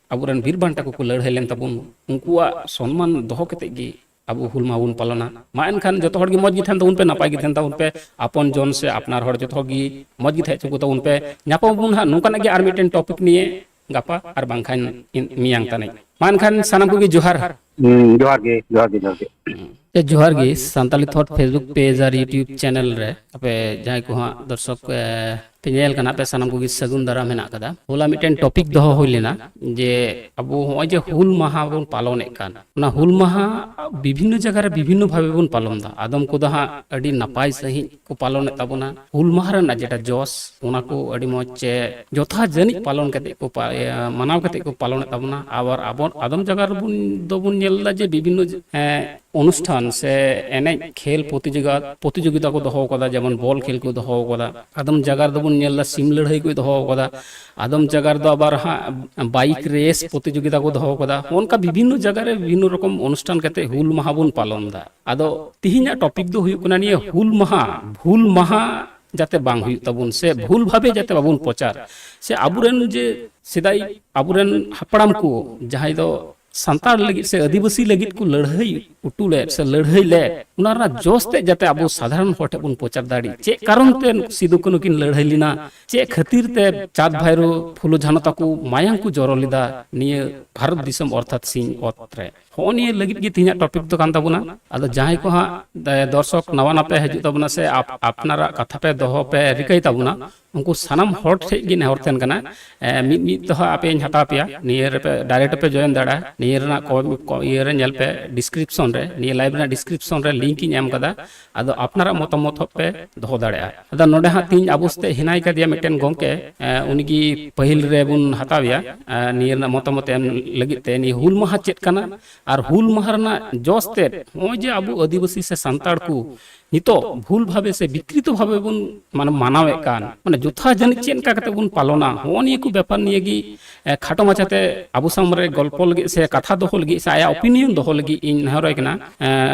ᱟᱵᱚᱨᱮᱱ ᱵᱤᱨ ᱵᱟᱱᱴᱟ ᱠᱚᱠᱚ ᱞᱟᱹᱲᱦᱟᱹᱭ ᱞᱮᱱ ᱛᱟᱵᱚᱱ, ᱩᱱᱠᱩᱣᱟᱜ ᱥᱚᱱᱢᱟᱱ ᱫᱚᱦᱚ ᱠᱟᱛᱮ ᱜᱮ ᱟᱵᱚ ᱦᱩᱞ ᱢᱟᱦᱟ ᱵᱚᱱ ᱯᱟᱞᱚᱱᱟ᱾ ᱢᱟ ᱮᱱᱠᱷᱟᱱ ᱡᱚᱛᱚ ᱦᱚᱲ ᱜᱮ ᱢᱚᱡᱽ ᱜᱮ ᱛᱟᱦᱮᱱ ᱛᱟᱵᱚᱱ ᱯᱮ, ᱱᱟᱯᱟᱭ ᱜᱮ ᱛᱟᱦᱮᱱ ᱛᱟᱵᱚᱱ ᱯᱮ, ᱟᱯᱚᱱ ᱡᱚᱱ ᱥᱮ ᱟᱯᱱᱟᱨ ᱦᱚᱲ ᱡᱚᱛᱚ ᱦᱚᱲ ᱜᱮ ᱢᱚᱡᱽ ᱜᱮ ᱛᱟᱦᱮᱸ ᱦᱚᱪᱚ ᱠᱚ ᱛᱟᱵᱚᱱ ᱯᱮ᱾ ᱧᱟᱯᱟᱢ ᱟᱵᱚᱱ ᱦᱟᱸᱜ ᱱᱚᱝᱠᱟᱱᱟᱜ ᱜᱮ ᱟᱨ ᱢᱤᱫᱴᱮᱱ ᱴᱚᱯᱤᱠ ᱱᱤᱭᱮ ᱜᱟᱯᱟ ᱟᱨ ᱵᱟᱝᱠᱷᱟᱱ ᱤᱱ-, ᱢᱮᱭᱟᱝ ᱛᱟᱹᱱᱤᱡ᱾ ᱢᱟ ᱮᱱᱠᱷᱟᱱ ᱥᱟᱱᱟᱢ ᱠᱚᱜᱮ ᱡᱚᱦᱟᱨ᱾ ᱦᱩᱸ, ᱡᱚᱦᱟᱨ ᱜᱮ, ᱡᱚᱦᱟᱨ ᱜᱮ, ᱡᱚᱦᱟᱨ ᱜᱮ᱾ ᱮ, ᱡᱚᱦᱟᱨ ᱜᱮ, ᱥᱟᱱᱛᱟᱞᱤ ᱛᱷᱚᱴ Facebook ᱯᱮᱡᱽ ᱟᱨ YouTube ᱪᱮᱱᱮᱞ ᱨᱮ ᱟᱯᱮ ᱡᱟᱦᱟᱸᱭ ᱠᱚ ᱦᱟᱸᱜ ᱫᱚᱨᱥᱚᱠ, ᱮ, ᱯᱮ ᱧᱮᱞ ᱠᱟᱱᱟ, ᱟᱯᱮ ᱥᱟᱱᱟᱢ ᱠᱚᱜᱮ ᱥᱟᱹᱜᱩᱱ ᱫᱟᱨᱟᱢ ᱦᱮᱱᱟᱜ ᱟᱠᱟᱫᱟ᱾ ᱦᱚᱞᱟ ᱢᱤᱫᱴᱮᱱ ᱴᱚᱯᱤᱠ ᱫᱚᱦᱚ ᱦᱩᱭ ᱞᱮᱱᱟ ᱡᱮ ᱟᱵᱚ ᱦᱚᱸᱜᱼᱚᱭ ᱡᱮ ᱦᱩᱞ ᱢᱟᱦᱟ ᱵᱚᱱ ᱯᱟᱞᱚᱱᱮᱫ ᱠᱟᱱ, ᱚᱱᱟ ᱦᱩᱞ ᱢᱟᱦᱟ ᱵᱤᱵᱷᱤᱱᱱᱚ ᱡᱟᱭᱜᱟ ᱨᱮ ᱵᱤᱵᱷᱤᱱᱱᱚ ᱵᱷᱟᱵᱮ ᱵᱚᱱ ᱯᱟᱞᱚᱱ ᱮᱫᱟ᱾ ᱟᱫᱚᱢ ᱠᱚᱫᱚ ᱦᱟᱸᱜ ᱟᱹᱰᱤ ᱱᱟᱯᱟᱭ ᱥᱟᱺᱦᱤᱡ ᱠᱚ ᱯᱟᱞᱚᱱᱮᱫ ᱛᱟᱵᱚᱱᱟ᱾ ᱦᱩᱞ ᱢᱟᱦᱟ ᱨᱮᱱᱟᱜ ᱡᱮᱴᱟ ᱡᱚᱥ, ᱚᱱᱟ ᱠᱚ ᱟᱹᱰᱤ ᱢᱚᱡᱽ ᱪᱮ ᱡᱚᱛᱷᱟ ᱡᱟᱹᱱᱤᱡ ᱯᱟᱞᱚᱱ ᱠᱟᱛᱮ ᱠᱚ ᱯᱟ-, ᱤᱭᱟᱹ, ᱢᱟᱱᱟᱣ ᱠᱟᱛᱮ ᱠᱚ ᱯᱟᱞᱚᱱᱮᱫ ᱛᱟᱵᱚᱱᱟ᱾ ᱟᱵᱟᱨ ᱟᱵᱚ ᱟᱫᱚᱢ ᱡᱟᱭᱜᱟ ᱨᱮᱵᱚᱱ ᱫᱚᱵᱚᱱ ᱧᱮᱞ ᱮᱫᱟ ᱡᱮ ᱵᱤᱵᱷᱤᱱᱱᱚ ᱡᱮ, ᱮᱸ, ᱚᱱᱩᱥᱴᱷᱟᱱ ᱥᱮ ᱮᱱᱮᱡ ᱠᱷᱮᱞ ᱯᱨᱚᱛᱤᱡᱳᱜᱤ-, ᱯᱨᱚᱛᱤᱡᱳᱜᱤᱛᱟ ᱠᱚ ᱫᱚᱦᱚ ᱟᱠᱟᱫᱟ, ᱡᱮᱢᱚᱱ ᱵᱚᱞ ᱠᱷᱮᱞ ᱠᱚ ᱫᱚᱦᱚ ᱟᱠᱟᱫᱟ᱾ ᱟᱫᱚᱢ ᱡᱟᱭᱜᱟ ᱨᱮᱫᱚ ᱵᱚᱱ ᱧᱮᱞ ᱮᱫᱟ ᱥᱤᱢ ᱞᱟᱹᱲᱦᱟᱹᱭ ᱠᱚ ᱫᱚᱦᱚ ᱟᱠᱟᱫᱟ᱾ ᱟᱫᱚᱢ ᱡᱟᱭᱜᱟ ᱨᱮᱫᱚ ᱟᱵᱟᱨ ᱦᱟᱸᱜ ᱵᱟᱭᱤᱠ ᱨᱮᱥ ᱯᱨᱚᱛᱤᱡᱳᱜᱤᱛᱟ ᱠᱚ ᱫᱚᱦᱚ ᱟᱠᱟᱫᱟ᱾ ᱚᱱᱠᱟ ᱵᱤᱵᱷᱤᱱᱱᱚ ᱡᱟᱭᱜᱟ ᱨᱮ ᱵᱤᱵᱷᱤᱱᱱᱚ ᱨᱚᱠᱚᱢ ᱚᱱᱩᱥᱴᱷᱟᱱ ᱠᱟᱛᱮ ᱦᱩᱞ ᱢᱟᱦᱟ ᱵᱚᱱ ᱯᱟᱞᱚᱱ ᱮᱫᱟ᱾ ᱟᱫᱚ ᱛᱤᱦᱤᱧᱟᱜ ᱴᱚᱯᱤᱠ ᱫᱚ ᱦᱩᱭᱩᱜ ᱠᱟᱱᱟ ᱱᱤᱭᱟᱹ ᱦᱩᱞ ᱢᱟᱦᱟ, ᱦᱩᱞ ᱢᱟᱦᱟ ᱡᱟᱛᱮ ᱵᱟᱝ ᱦᱩᱭᱩᱜ ᱛᱟᱵᱚᱱ ᱥᱮ ᱵᱷᱩᱞ ᱵᱷᱟᱵᱮ ᱡᱟᱛᱮ ᱵᱟᱵᱚᱱ ᱯᱨᱚᱪᱟᱨ, ᱥᱮ ᱟᱵᱚᱨᱮᱱ ᱡᱮ ᱥᱮᱫᱟᱭ ᱟᱵᱚᱨᱮᱱ ᱦᱟᱯᱲᱟᱢ ᱠᱚ ᱡᱟᱦᱟᱸᱭ ᱫᱚ ᱥᱟᱱᱛᱟᱲ ᱞᱟᱹᱜᱤᱫ ᱥᱮ ᱟᱹᱫᱤᱵᱟᱹᱥᱤ ᱞᱟᱹᱜᱤᱫ ᱠᱚ ᱞᱟᱹᱲᱦᱟᱹᱭ ᱦᱚᱴᱚ ᱞᱮᱫ ᱥᱮ ᱞᱟᱹᱲᱦᱟᱹᱭ ᱞᱮᱫ, ᱚᱱᱟ ᱨᱮᱱᱟᱜ ᱡᱚᱥ ᱛᱮᱫ ᱡᱟᱛᱮ ᱟᱵᱚ ᱥᱟᱫᱷᱟᱨᱚᱱ ᱦᱚᱲ ᱴᱷᱮᱱ ᱵᱚᱱ ᱯᱨᱚᱪᱟᱨ ᱫᱟᱲᱮᱜ᱾ ᱪᱮᱫ ᱠᱟᱨᱚᱱ ᱛᱮ ᱥᱤᱫᱩ ᱠᱟᱹᱱᱦᱩ ᱠᱤᱱ ᱞᱟᱹᱲᱦᱟᱹᱭ ᱞᱮᱱᱟ, ᱪᱮᱫ ᱠᱷᱟᱹᱛᱤᱨ ᱛᱮ ᱪᱟᱸᱫᱽ ᱵᱷᱟᱭᱨᱳ ᱯᱷᱩᱞᱳ ᱡᱷᱟᱱᱚ ᱛᱟᱠᱚ ᱢᱟᱭᱟᱝ ᱠᱚ ᱡᱚᱨᱚ ᱞᱮᱫᱟ ᱱᱤᱭᱟᱹ ᱵᱷᱟᱨᱚᱛ ᱫᱤᱥᱚᱢ ᱚᱨᱛᱷᱟᱛ ᱥᱤᱧ ᱚᱛ ᱨᱮ? ᱦᱚᱸᱜᱼᱚ ᱱᱤᱭᱟᱹ ᱞᱟᱹᱜᱤᱫ ᱜᱮ ᱛᱮᱦᱮᱧᱟᱜ ᱴᱚᱯᱤᱠ ᱫᱚ ᱠᱟᱱ ᱛᱟᱵᱚᱱᱟ᱾ ᱟᱫᱚ ᱡᱟᱦᱟᱸᱭ ᱠᱚ ᱦᱟᱸᱜ ᱫᱚᱨᱥᱚᱠ ᱱᱟᱣᱟ ᱱᱟᱯᱮ ᱦᱤᱡᱩᱜ ᱛᱟᱵᱚᱱᱟ ᱥᱮ ᱟᱯ-, ᱟᱯᱱᱟᱨᱟᱜ ᱠᱟᱛᱷᱟ ᱯᱮ ᱫᱚᱦᱚ ᱯᱮ ᱨᱤᱠᱟᱹᱭ ᱛᱟᱵᱚᱱᱟ, ᱩᱱᱠᱩ ᱥᱟᱱᱟᱢ ᱦᱚᱲ ᱴᱷᱮᱱ ᱜᱮ ᱱᱮᱦᱚᱨ ᱛᱟᱦᱮᱱ ᱠᱟᱱᱟ, ᱮ, ᱢᱤᱫ ᱢᱤᱫ ᱛᱮᱦᱚᱸ ᱟᱯᱮᱧ ᱦᱟᱛᱟᱣ ᱯᱮᱭᱟ, ᱱᱤᱭᱟᱹ ᱨᱮᱯᱮ direct ᱯᱮ join ᱫᱟᱲᱮᱭᱟᱜᱼᱟ᱾ ᱱᱤᱭᱟᱹ ᱨᱮᱱᱟᱜ ᱠᱚ, ᱠᱚ, ᱤᱭᱟᱹ ᱨᱮ ᱧᱮᱞ ᱯᱮ, description ᱨᱮ, ᱱᱤᱭᱟᱹ live ᱨᱮᱱᱟᱜ description ᱨᱮ link ᱤᱧ ᱮᱢ ᱠᱟᱫᱟ᱾ ᱟᱫᱚ ᱟᱯᱱᱟᱨᱟᱜ ᱢᱚᱛᱟᱢᱚᱛ ᱦᱚᱸ ᱯᱮ ᱫᱚᱦᱚ ᱫᱟᱲᱮᱭᱟᱜᱼᱟ᱾ ᱟᱫᱚ ᱱᱚᱰᱮ ᱦᱟᱸᱜ ᱛᱤᱦᱤᱧ ᱟᱵᱚ ᱥᱟᱛᱮ ᱦᱮᱱᱟᱭ ᱠᱟᱫᱮᱭᱟ ᱢᱤᱫᱴᱮᱱ ᱜᱚᱢᱠᱮ, ᱮ, ᱩᱱᱤ ᱜᱮ ᱯᱟᱹᱦᱤᱞ ᱨᱮᱵᱚᱱ ᱦᱟᱛᱟᱣᱮᱭᱟ, ᱮ, ᱱᱤᱭᱟᱹ ᱨᱮᱱᱟᱜ ᱢᱚᱛᱟᱢᱚᱛ ᱮᱢ ᱞᱟᱹᱜᱤᱫ ᱛᱮ᱾ ᱱᱤᱭᱟᱹ ᱦᱩᱞ ᱢᱟᱦᱟ ᱪᱮᱫ ᱠᱟᱱᱟ ᱟᱨ ᱦᱩᱞ ᱢᱟᱦᱟ ᱨᱮᱱᱟᱜ ᱡᱚᱥ ᱛᱮᱫ ᱱᱚᱜᱼᱚᱭ ᱡᱮ ᱟᱵᱚ ᱟᱹᱫᱤᱵᱟᱹᱥᱤ ᱥᱮ ᱥᱟᱱᱛᱟᱲ ᱠᱚ ᱱᱤᱛᱚᱜ ᱵᱷᱩᱞ ᱵᱷᱟᱵᱮ ᱥᱮ ᱵᱤᱠᱨᱤᱛᱚ ᱵᱷᱟᱵᱮ ᱵᱚᱱ ᱢᱟᱱᱮ ᱢᱟᱱᱟᱣᱮᱫ ᱠᱟᱱ, ᱢᱟᱱᱮ ᱡᱚᱛᱷᱟ ᱡᱟᱹᱱᱤᱡ ᱪᱮᱫ ᱞᱮᱠᱟ ᱠᱟᱛᱮ ᱵᱚᱱ ᱯᱟᱞᱚᱱᱟ, ᱦᱚᱸᱜᱼᱚ ᱱᱤᱭᱟᱹ ᱠᱚ ᱵᱮᱯᱟᱨ ᱱᱤᱭᱮ ᱜᱮ, ᱮ, ᱠᱷᱟᱴᱚ ᱢᱟᱪᱷᱟᱛᱮ ᱟᱵᱚ ᱥᱟᱢᱟᱝ ᱨᱮ ᱜᱚᱞᱯᱚ ᱞᱟᱹᱜᱤᱫ ᱥᱮ ᱠᱟᱛᱷᱟ ᱫᱚᱦᱚ ᱞᱟᱹᱜᱤᱫ ᱥᱮ ᱟᱭᱟᱜ opinion ᱫᱚᱦᱚ ᱞᱟᱹᱜᱤᱫ ᱤᱧ ᱱᱮᱦᱚᱨᱟᱭ ᱠᱟᱱᱟ, ᱮ,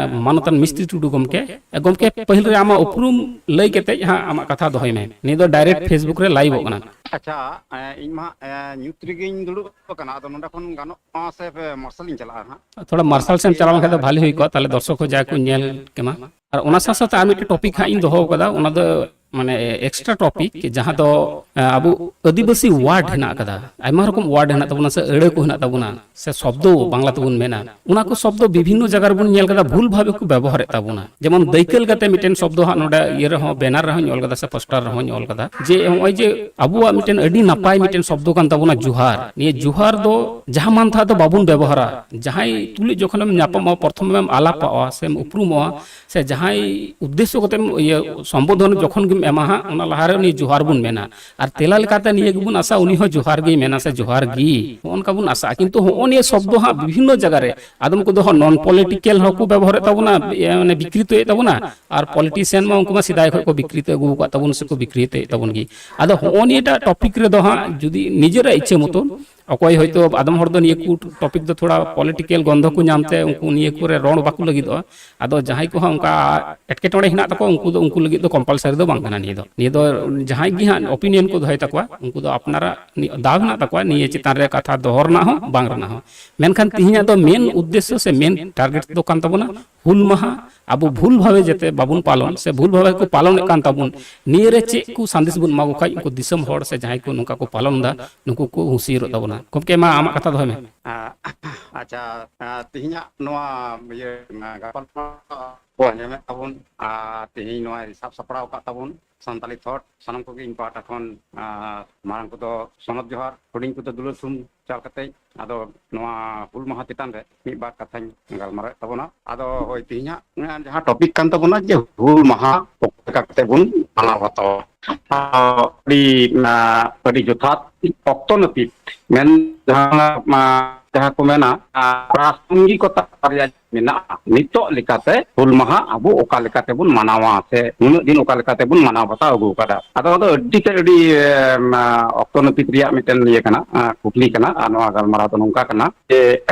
ᱢᱟᱱᱚᱛᱟᱱ ᱢᱤᱥᱛᱨᱤ ᱴᱩᱰᱩ ᱜᱚᱢᱠᱮ᱾ ᱮ, ᱜᱚᱢᱠᱮ, ᱯᱟᱹᱦᱤᱞ ᱨᱮ ᱟᱢᱟᱜ ᱩᱯᱨᱩᱢ ᱞᱟᱹᱭ ᱠᱟᱛᱮ ᱦᱟᱸᱜ ᱟᱢᱟᱜ ᱠᱟᱛᱷᱟ ᱫᱚᱦᱚᱭ ᱢᱮ᱾ ᱱᱤᱭᱟᱹ ᱫᱚ direct Facebook ᱨᱮ live ᱚᱜ ᱠᱟᱱᱟ᱾ ᱟᱪᱪᱷᱟ, ᱮ, ᱤᱧ ᱢᱟ, ᱮ, ᱧᱩᱛ ᱨᱮᱜᱮᱧ ᱫᱩᱲᱩᱵ ᱟᱠᱟᱱᱟ, ᱟᱫᱚ ᱱᱚᱸᱰᱮ ᱠᱷᱚᱱ ᱜᱟᱱᱚᱜᱼᱟ ᱥᱮ ᱯᱮ ᱢᱟᱨᱥᱟᱞ ᱤᱧ ᱪᱟᱞᱟᱜᱼᱟ ᱦᱟᱸᱜ? ᱛᱷᱚᱲᱟ ᱢᱟᱨᱥᱟᱞ ᱥᱮᱫ ᱮᱢ ᱪᱟᱞᱟᱣ ᱞᱮᱱᱠᱷᱟᱱ ᱫᱚ ᱵᱷᱟᱞᱤ ᱦᱩᱭ ᱠᱚᱜᱼᱟ, ᱛᱟᱦᱞᱮ ᱫᱚᱨᱥᱚᱠ ᱦᱚᱸ ᱡᱟ ᱠᱚ ᱧᱮᱞ ᱠᱮᱢᱟ᱾ ᱟᱨ ᱚᱱᱟ ᱥᱟᱶ ᱥᱟᱶᱛᱮ ᱟᱨ ᱢᱤᱫᱴᱮᱱ ᱴᱚᱯᱤᱠ ᱦᱟᱸᱜ ᱤᱧ ᱫᱚᱦᱚ ᱟᱠᱟᱫᱟ, ᱚᱱᱟ ᱫᱚ ᱢᱟᱱᱮ ᱮᱠᱥᱴᱨᱟ ᱴᱚᱯᱤᱠ, ᱡᱟᱦᱟᱸ ᱫᱚ ᱟᱵᱚ ᱟᱹᱫᱤᱵᱟᱹᱥᱤ ᱣᱟᱨᱰ ᱦᱮᱱᱟᱜ ᱟᱠᱟᱫᱟ, ᱟᱭᱢᱟ ᱨᱚᱠᱚᱢ ᱣᱟᱨᱰ ᱦᱮᱱᱟᱜ ᱛᱟᱵᱚᱱᱟ ᱥᱮ ᱟᱹᱲᱟᱹ ᱠᱚ ᱦᱮᱱᱟᱜ ᱛᱟᱵᱚᱱᱟ ᱥᱮ ᱥᱚᱵᱫᱚ ᱵᱟᱝᱞᱟ ᱛᱮᱵᱚᱱ ᱢᱮᱱᱟ, ᱚᱱᱟ ᱠᱚ ᱥᱚᱵᱫᱚ ᱵᱤᱵᱷᱤᱱᱱᱚ ᱡᱟᱭᱜᱟ ᱨᱮᱵᱚᱱ ᱧᱮᱞ ᱠᱟᱫᱟ ᱵᱷᱩᱞ ᱵᱷᱟᱵᱮ ᱠᱚ ᱵᱮᱵᱚᱦᱟᱨᱮᱫ ᱛᱟᱵᱚᱱᱟ᱾ ᱡᱮᱢᱚᱱ ᱫᱟᱹᱭᱠᱟᱹ ᱞᱮᱠᱟᱛᱮ ᱢᱤᱫᱴᱮᱱ ᱥᱚᱵᱫᱚ ᱦᱟᱸᱜ ᱱᱚᱰᱮ ᱤᱭᱟᱹ ᱨᱮᱦᱚᱸ, ᱵᱮᱱᱟᱨ ᱨᱮᱦᱚᱸᱧ ᱚᱞ ᱠᱟᱫᱟ ᱥᱮ ᱯᱳᱥᱴᱟᱨ ᱨᱮᱦᱚᱸᱧ ᱚᱞ ᱠᱟᱫᱟ, ᱡᱮ ᱱᱚᱜᱼᱚᱭ ᱡᱮ ᱟᱵᱚᱣᱟᱜ ᱢᱤᱫᱴᱮᱱ ᱟᱹᱰᱤ ᱱᱟᱯᱟᱭ ᱢᱤᱫᱴᱮᱱ ᱥᱚᱵᱫᱚ ᱠᱟᱱ ᱛᱟᱵᱚᱱᱟ ᱡᱚᱦᱟᱨ᱾ ᱱᱤᱭᱟᱹ ᱡᱚᱦᱟᱨ ᱫᱚ ᱡᱟᱦᱟᱸ ᱢᱟᱱ ᱛᱟᱦᱟ ᱫᱚ ᱵᱟᱵᱚᱱ ᱵᱮᱵᱚᱦᱟᱨᱟ᱾ ᱡᱟᱦᱟᱸᱭ ᱛᱩᱞᱩᱡ ᱡᱚᱠᱷᱚᱱᱮᱢ ᱧᱟᱯᱟᱢᱚᱜᱼᱟ, ᱯᱨᱚᱛᱷᱚᱢᱮᱢ ᱟᱞᱟᱯᱚᱜᱼᱟ ᱥᱮᱢ ᱩᱯᱨᱩᱢᱚᱜᱼᱟ, ᱥᱮ ᱡᱟᱦᱟᱸᱭ ᱩᱫᱽᱫᱮᱥᱥᱚ ᱠᱟᱛᱮᱢ ᱤᱭᱟᱹ ᱥᱚᱢᱵᱳᱫᱷᱚᱱ ᱡᱚᱠᱷᱚᱱ ᱜᱮᱢ ᱮᱢᱟ ᱦᱟᱸᱜ, ᱚᱱᱟ ᱞᱟᱦᱟᱨᱮ ᱩᱱᱤ ᱡᱚᱦᱟᱨ ᱵᱚᱱ ᱢᱮᱱᱟ᱾ ᱟᱨ ᱛᱮᱞᱟ ᱞᱮᱠᱟᱛᱮ ᱱᱤᱭᱟᱹ ᱜᱮᱵᱚᱱ ᱟᱥᱟ, ᱩᱱᱤ ᱦᱚᱸ ᱡᱚᱦᱟᱨ ᱜᱮᱭ ᱢᱮᱱᱟ ᱥᱮ ᱡᱚᱦᱟᱨ ᱜᱮ, ᱱᱚᱜᱼᱚ ᱱᱚᱝᱠᱟ ᱵᱚᱱ ᱟᱥᱟᱜᱼᱟ᱾ ᱠᱤᱱᱛᱩ ᱦᱚᱸᱜᱼᱚ ᱱᱤᱭᱟᱹ ᱥᱚᱵᱫᱚ ᱦᱟᱸᱜ ᱵᱤᱵᱷᱤᱱᱱᱚ ᱡᱟᱭᱜᱟ ᱨᱮ, ᱟᱫᱚᱢ ᱠᱚᱫᱚ ᱦᱟᱸᱜ ᱱᱚᱱ ᱯᱚᱞᱤᱴᱤᱠᱮᱞ ᱦᱚᱸᱠᱚ ᱵᱮᱵᱚᱦᱟᱨᱮᱫ ᱛᱟᱵᱚᱱᱟ, ᱤᱭᱟᱹ, ᱢᱟᱱᱮ ᱵᱤᱠᱨᱤᱛᱚᱭᱮᱫ ᱛᱟᱵᱚᱱᱟ, ᱟᱨ ᱯᱚᱞᱤᱴᱤᱥᱤᱭᱟᱱ ᱢᱟ ᱩᱱᱠᱩ ᱢᱟ ᱥᱮᱫᱟᱭ ᱠᱷᱚᱱ ᱠᱚ ᱵᱤᱠᱨᱤᱛᱚ ᱟᱹᱜᱩ ᱟᱠᱟᱫ ᱛᱟᱵᱚᱱ ᱥᱮᱠᱚ ᱵᱤᱠᱨᱤᱛᱚᱭᱮᱫ ᱛᱟᱵᱚᱱ ᱜᱮ᱾ ᱟᱫᱚ ᱦᱚᱸᱜᱼᱚ ᱱᱤᱭᱟᱹᱴᱟᱜ ᱴᱚᱯᱤᱠ ᱨᱮᱫᱚ ᱦᱟᱸᱜ ᱡᱩᱫᱤ ᱱᱤᱡᱮᱨᱟᱜ ᱤᱪᱪᱷᱟᱹ ᱢᱚᱛᱚᱱ, ᱚᱠᱚᱭ ᱦᱚᱭᱛᱳ ᱟᱫᱚᱢ ᱦᱚᱲ ᱫᱚ ᱱᱤᱭᱟᱹ ᱠᱚ ᱴᱚᱯᱤᱠ ᱫᱚ ᱛᱷᱚᱲᱟ ᱯᱚᱞᱤᱴᱤᱠᱮᱞ ᱜᱚᱱᱫᱷᱚ ᱠᱚ ᱧᱟᱢ ᱛᱮ ᱩᱱᱠᱩ ᱱᱤᱭᱟᱹ ᱠᱚᱨᱮ ᱨᱚᱲ ᱵᱟᱠᱚ ᱞᱟᱹᱜᱤᱫᱚᱜᱼᱟ᱾ ᱟᱫᱚ ᱡᱟᱦᱟᱸᱭ ᱠᱚ ᱦᱟᱸᱜ ᱚᱱᱠᱟ ᱮᱴᱠᱮᱴᱚᱬᱮ ᱦᱮᱱᱟᱜ ᱛᱟᱠᱚᱣᱟ, ᱩᱱᱠᱩ ᱫᱚ, ᱩᱱᱠᱩ ᱞᱟᱹᱜᱤᱫ ᱫᱚ ᱠᱚᱢᱯᱟᱞᱥᱟᱨᱤ ᱫᱚ ᱵᱟᱝ ᱠᱟᱱᱟ ᱱᱤᱭᱟᱹ ᱫᱚ᱾ ᱱᱤᱭᱟᱹ ᱫᱚ ᱡᱟᱦᱟᱸᱭ ᱜᱮ ᱦᱟᱸᱜ ᱚᱯᱤᱱᱤᱭᱚᱱ ᱠᱚ ᱫᱚᱦᱚᱭ ᱛᱟᱠᱚᱣᱟ, ᱩᱱᱠᱩ ᱫᱚ ᱟᱯᱱᱟᱨᱟᱜ ᱱᱤ-, ᱫᱟᱣ ᱦᱮᱱᱟᱜ ᱛᱟᱠᱚᱣᱟ ᱱᱤᱭᱟᱹ ᱪᱮᱛᱟᱱ ᱨᱮ ᱠᱟᱛᱷᱟ ᱫᱚᱦᱚ ᱨᱮᱱᱟᱜ ᱦᱚᱸ, ᱵᱟᱝ ᱨᱮᱱᱟᱜ ᱦᱚᱸ᱾ ᱢᱮᱱᱠᱷᱟᱱ ᱛᱤᱦᱤᱧᱟᱜ ᱫᱚ ᱢᱮᱱ ᱩᱫᱽᱫᱮᱥᱥᱚ ᱥᱮ ᱢᱮᱱ ᱴᱟᱨᱜᱮᱴ ᱫᱚ ᱠᱟᱱ ᱛᱟᱵᱚᱱᱟ ᱦᱩᱞ ᱢᱟᱦᱟ ᱟᱵᱚ ᱵᱷᱩᱞ ᱵᱷᱟᱵᱮ ᱡᱟᱛᱮ ᱵᱟᱵᱚᱱ ᱯᱟᱞᱚᱱ, ᱥᱮ ᱵᱷᱩᱞ ᱵᱷᱟᱵᱮ ᱠᱚ ᱯᱟᱞᱚᱱᱮᱫ ᱠᱟᱱ ᱛᱟᱵᱚᱱ, ᱱᱤᱭᱟᱹ ᱨᱮ ᱪᱮᱫ ᱠᱚ ᱥᱟᱸᱫᱮᱥ ᱵᱚᱱ ᱮᱢᱟ ᱠᱚ ᱠᱷᱟᱡ ᱩᱱᱠᱩ ᱫᱤᱥᱚᱢ ᱦᱚᱲ ᱥᱮ ᱡᱟᱦᱟᱸᱭ ᱠᱚ ᱱᱚᱝᱠᱟ ᱠᱚ ᱯᱟᱞᱚᱱ ᱮᱫᱟ, ᱱᱩᱠᱩ ᱠᱚ ᱦᱩᱸᱥᱤᱭᱟᱹᱨᱚᱜ ᱛᱟᱵᱚᱱᱟ᱾ ᱜᱚᱢᱠᱮ, ᱢᱟ ᱟᱢᱟᱜ ᱠᱟᱛᱷᱟ ᱫᱚᱦᱚᱭ ᱢᱮ᱾ ᱟᱪᱪᱷᱟ, ᱛᱮᱦᱮᱧᱟᱜ ᱱᱚᱣᱟ ᱤᱭᱟᱹ ᱜᱟᱯᱟᱞᱢᱟᱨᱟᱣ ᱠᱚ ᱟᱸᱡᱚᱢᱮᱫ ᱛᱟᱵᱚᱱ, ᱟᱨ ᱛᱮᱦᱮᱧ ᱱᱚᱣᱟ ᱥᱟᱵ ᱥᱟᱯᱲᱟᱣ ᱟᱠᱟᱫ ᱛᱟᱵᱚᱱ ᱥᱟᱱᱛᱟᱞᱤ ᱛᱷᱚᱴ, ᱥᱟᱱᱟᱢ ᱠᱚᱜᱮ ᱤᱧ ᱯᱟᱦᱴᱟ ᱠᱷᱚᱱ, ᱟᱨ ᱢᱟᱨᱟᱝ ᱠᱚᱫᱚ ᱥᱚᱱᱚᱛ ᱡᱚᱦᱟᱨ, ᱦᱩᱰᱤᱧ ᱠᱚᱫᱚ ᱫᱩᱞᱟᱹᱲ ᱥᱩᱢ ᱪᱟᱞ ᱠᱟᱛᱮ, ᱟᱫᱚ ᱱᱚᱣᱟ ᱦᱩᱞ ᱢᱟᱦᱟ ᱪᱮᱛᱟᱱ ᱨᱮ ᱢᱤᱫ ᱵᱟᱨ ᱠᱟᱛᱷᱟᱧ ᱜᱟᱞᱢᱟᱨᱟᱣᱮᱫ ᱛᱟᱵᱚᱱᱟ᱾ ᱟᱫᱚ ᱦᱳᱭ, ᱛᱮᱦᱮᱧᱟᱜ ᱡᱟᱦᱟᱸ ᱴᱚᱯᱤᱠ ᱠᱟᱱ ᱛᱟᱵᱚᱱᱟ ᱡᱮ ᱦᱩᱞ ᱢᱟᱦᱟ ᱚᱠᱟ ᱞᱮᱠᱟ ᱠᱟᱛᱮ ᱵᱚᱱ ᱢᱟᱱᱟᱣ ᱵᱟᱛᱟᱣᱟ, ᱟᱹᱰᱤ, ᱟᱹᱰᱤ ᱡᱚᱛᱷᱟᱛ ᱚᱠᱛᱚ ᱱᱟᱹᱯᱤᱛ ᱢᱮᱱ ᱡᱟᱦᱟᱸ, ᱡᱟᱦᱟᱸ ᱠᱚ ᱢᱮᱱᱟ, ᱯᱨᱟᱥᱚᱝᱜᱤᱠᱚᱛᱟ ᱵᱟᱨᱭᱟ ᱢᱮᱱᱟᱜᱼᱟ᱾ ᱱᱤᱛᱚᱜ ᱞᱮᱠᱟᱛᱮ ᱦᱩᱞ ᱢᱟᱦᱟ ᱟᱵᱚ ᱚᱠᱟ ᱞᱮᱠᱟᱛᱮᱵᱚᱱ ᱢᱟᱱᱟᱣᱟ ᱥᱮ ᱩᱱᱟᱹᱜ ᱫᱤᱱ ᱚᱠᱟ ᱞᱮᱠᱟᱛᱮᱵᱚᱱ ᱢᱟᱱᱟᱣ ᱵᱟᱛᱟᱣ ᱟᱹᱜᱩ ᱟᱠᱟᱫᱟ᱾ ᱟᱫᱚ ᱚᱱᱟ ᱫᱚ ᱟᱹᱰᱤ ᱛᱮᱫ ᱟᱹᱰᱤ, ᱮᱢ, ᱚᱠᱛᱚ ᱱᱟᱹᱯᱤᱛ ᱨᱮᱭᱟᱜ ᱢᱤᱫᱴᱮᱱ ᱤᱭᱟᱹ ᱠᱟᱱᱟ, ᱠᱩᱠᱞᱤ ᱠᱟᱱᱟ᱾ ᱟᱨ ᱱᱚᱣᱟ ᱜᱟᱞᱢᱟᱨᱟᱣ ᱫᱚ ᱱᱚᱝᱠᱟ ᱠᱟᱱᱟ ᱡᱮ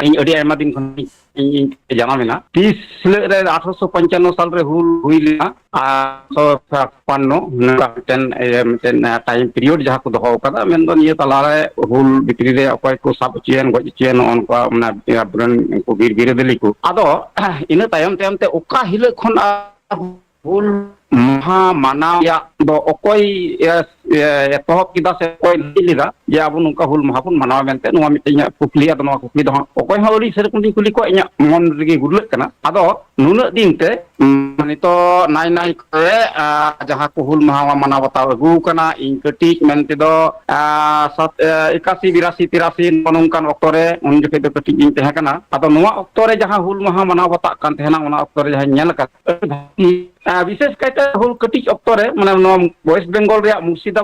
ᱤᱧ ᱟᱹᱰᱤ ᱟᱭᱢᱟ ᱫᱤᱱ ᱠᱷᱚᱱ ᱤᱧ, ᱤᱧ ᱡᱟᱱᱟᱢ ᱮᱱᱟ᱾ ᱛᱤᱥ ᱦᱤᱞᱳᱜ ᱨᱮ ᱟᱴᱷᱨᱚᱥᱚ ᱯᱚᱧᱪᱟᱱᱱᱚ ᱥᱟᱞ ᱨᱮ ᱦᱩᱞ ᱦᱩᱭ ᱞᱮᱱᱟ, ᱟᱨ ᱪᱷᱟᱯᱟᱱᱱᱚ ᱱᱚᱝᱠᱟ ᱢᱤᱫᱴᱮᱱ, ᱤᱭᱟᱹ, ᱢᱤᱫᱴᱮᱱ, ᱮ, ᱴᱟᱭᱤᱢ ᱯᱤᱨᱤᱭᱳᱰ ᱡᱟᱦᱟᱸ ᱠᱚ ᱫᱚᱦᱚ ᱟᱠᱟᱫᱟ, ᱢᱮᱱᱫᱚ ᱱᱤᱭᱟᱹ ᱛᱟᱞᱟᱨᱮ ᱦᱩᱞ ᱵᱷᱤᱛᱨᱤ ᱨᱮ ᱚᱠᱚᱭ ᱠᱚ ᱥᱟᱵ ᱦᱚᱪᱚᱭᱮᱱ, ᱜᱚᱡ ᱦᱚᱪᱚᱭᱮᱱ, ᱱᱚᱜᱼᱚ ᱱᱚᱝᱠᱟ, ᱢᱟᱱᱮ, ᱟᱵᱚᱨᱮᱱ ᱩᱱᱠᱩ ᱵᱤᱨ ᱵᱤᱨᱟᱹᱫᱟᱹᱞᱤ ᱠᱚ᱾ ᱟᱫᱚ ᱤᱱᱟᱹ ᱛᱟᱭᱚᱢ ᱛᱟᱭᱚᱢ ᱛᱮ ᱚᱠᱟ ᱦᱤᱞᱳᱜ ᱠᱷᱚᱱ ᱟᱨ ᱦᱩᱞ ᱢᱟᱦᱟ ᱢᱟᱱᱟᱣ ᱨᱮᱭᱟᱜ ᱫᱚ ᱚᱠᱚᱭ, ᱮ, ᱮ, ᱮᱛᱚᱦᱚᱵ ᱠᱮᱫᱟ ᱥᱮ ᱚᱠᱚᱭ ᱞᱟᱹᱭ ᱞᱮᱫᱟ ᱡᱮ ᱟᱵᱚ ᱱᱚᱝᱠᱟ ᱦᱩᱞ ᱢᱟᱦᱟ ᱵᱚᱱ ᱢᱟᱱᱟᱣᱟ ᱢᱮᱱᱛᱮ? ᱱᱚᱣᱟ ᱢᱤᱫᱴᱮᱱ ᱤᱧᱟᱹᱜ ᱠᱩᱠᱞᱤ᱾ ᱟᱫᱚ ᱱᱚᱣᱟ ᱠᱩᱠᱞᱤ ᱫᱚ ᱦᱟᱸᱜ ᱚᱠᱚᱭ ᱦᱚᱸ ᱟᱹᱣᱨᱤ ᱥᱮᱨᱚᱠᱚᱢ ᱞᱤᱧ ᱠᱩᱞᱤ ᱠᱚᱣᱟ, ᱤᱧᱟᱹᱜ ᱢᱚᱱ ᱨᱮᱜᱮ ᱜᱩᱨᱞᱟᱹᱜ ᱠᱟᱱᱟ᱾ ᱟᱫᱚ ᱱᱩᱱᱟᱹᱜ ᱫᱤᱱ ᱛᱮ, ᱩᱢ, ᱱᱤᱛᱚᱜ ᱱᱟᱭ ᱱᱟᱭ ᱠᱚᱨᱮ, ᱟ, ᱡᱟᱦᱟᱸ ᱠᱚ ᱦᱩᱞ ᱢᱟᱦᱟ ᱢᱟᱱᱟᱣ ᱵᱟᱛᱟᱣ ᱟᱹᱜᱩ ᱟᱠᱟᱱᱟ, ᱤᱧ ᱠᱟᱹᱴᱤᱡ ᱢᱮᱱ ᱛᱮᱫᱚ, ᱟ, ᱥᱟᱛ, ᱮ, ᱮᱠᱟᱥᱤ, ᱵᱤᱨᱟᱥᱤ, ᱛᱤᱨᱟᱥᱤ, ᱱᱚᱜᱼᱚ ᱱᱚᱝᱠᱟᱱ ᱚᱠᱛᱚ ᱨᱮ, ᱩᱱ ᱡᱚᱠᱷᱮᱡ ᱫᱚ ᱠᱟᱹᱴᱤᱡ ᱜᱤᱧ ᱛᱟᱦᱮᱸ ᱠᱟᱱᱟ᱾ ᱟᱫᱚ ᱱᱚᱣᱟ ᱚᱠᱛᱚ ᱨᱮ ᱡᱟᱦᱟᱸ ᱦᱩᱞ ᱢᱟᱦᱟ ᱢᱟᱱᱟᱣ ᱵᱟᱛᱟᱜ ᱠᱟᱱ ᱛᱟᱦᱮᱱᱟ, ᱚᱱᱟ ᱚᱠᱛᱚ ᱨᱮ ᱡᱟᱦᱟᱸᱧ ᱧᱮᱞ ᱟᱠᱟᱫ, ᱟᱹᱰᱤ ᱵᱷᱟᱹᱜᱤ, ᱟ, ᱵᱤᱥᱮᱥ ᱠᱟᱭᱛᱮ ᱦᱩᱞ ᱠᱟᱹᱴᱤᱡ ᱚᱠᱛᱚ ᱨᱮ, ᱢᱟᱱᱮ ᱱᱚᱣᱟ West Bengal ᱨᱮᱭᱟᱜ ᱢᱩᱨᱥᱤᱫᱟᱵᱟᱫᱽ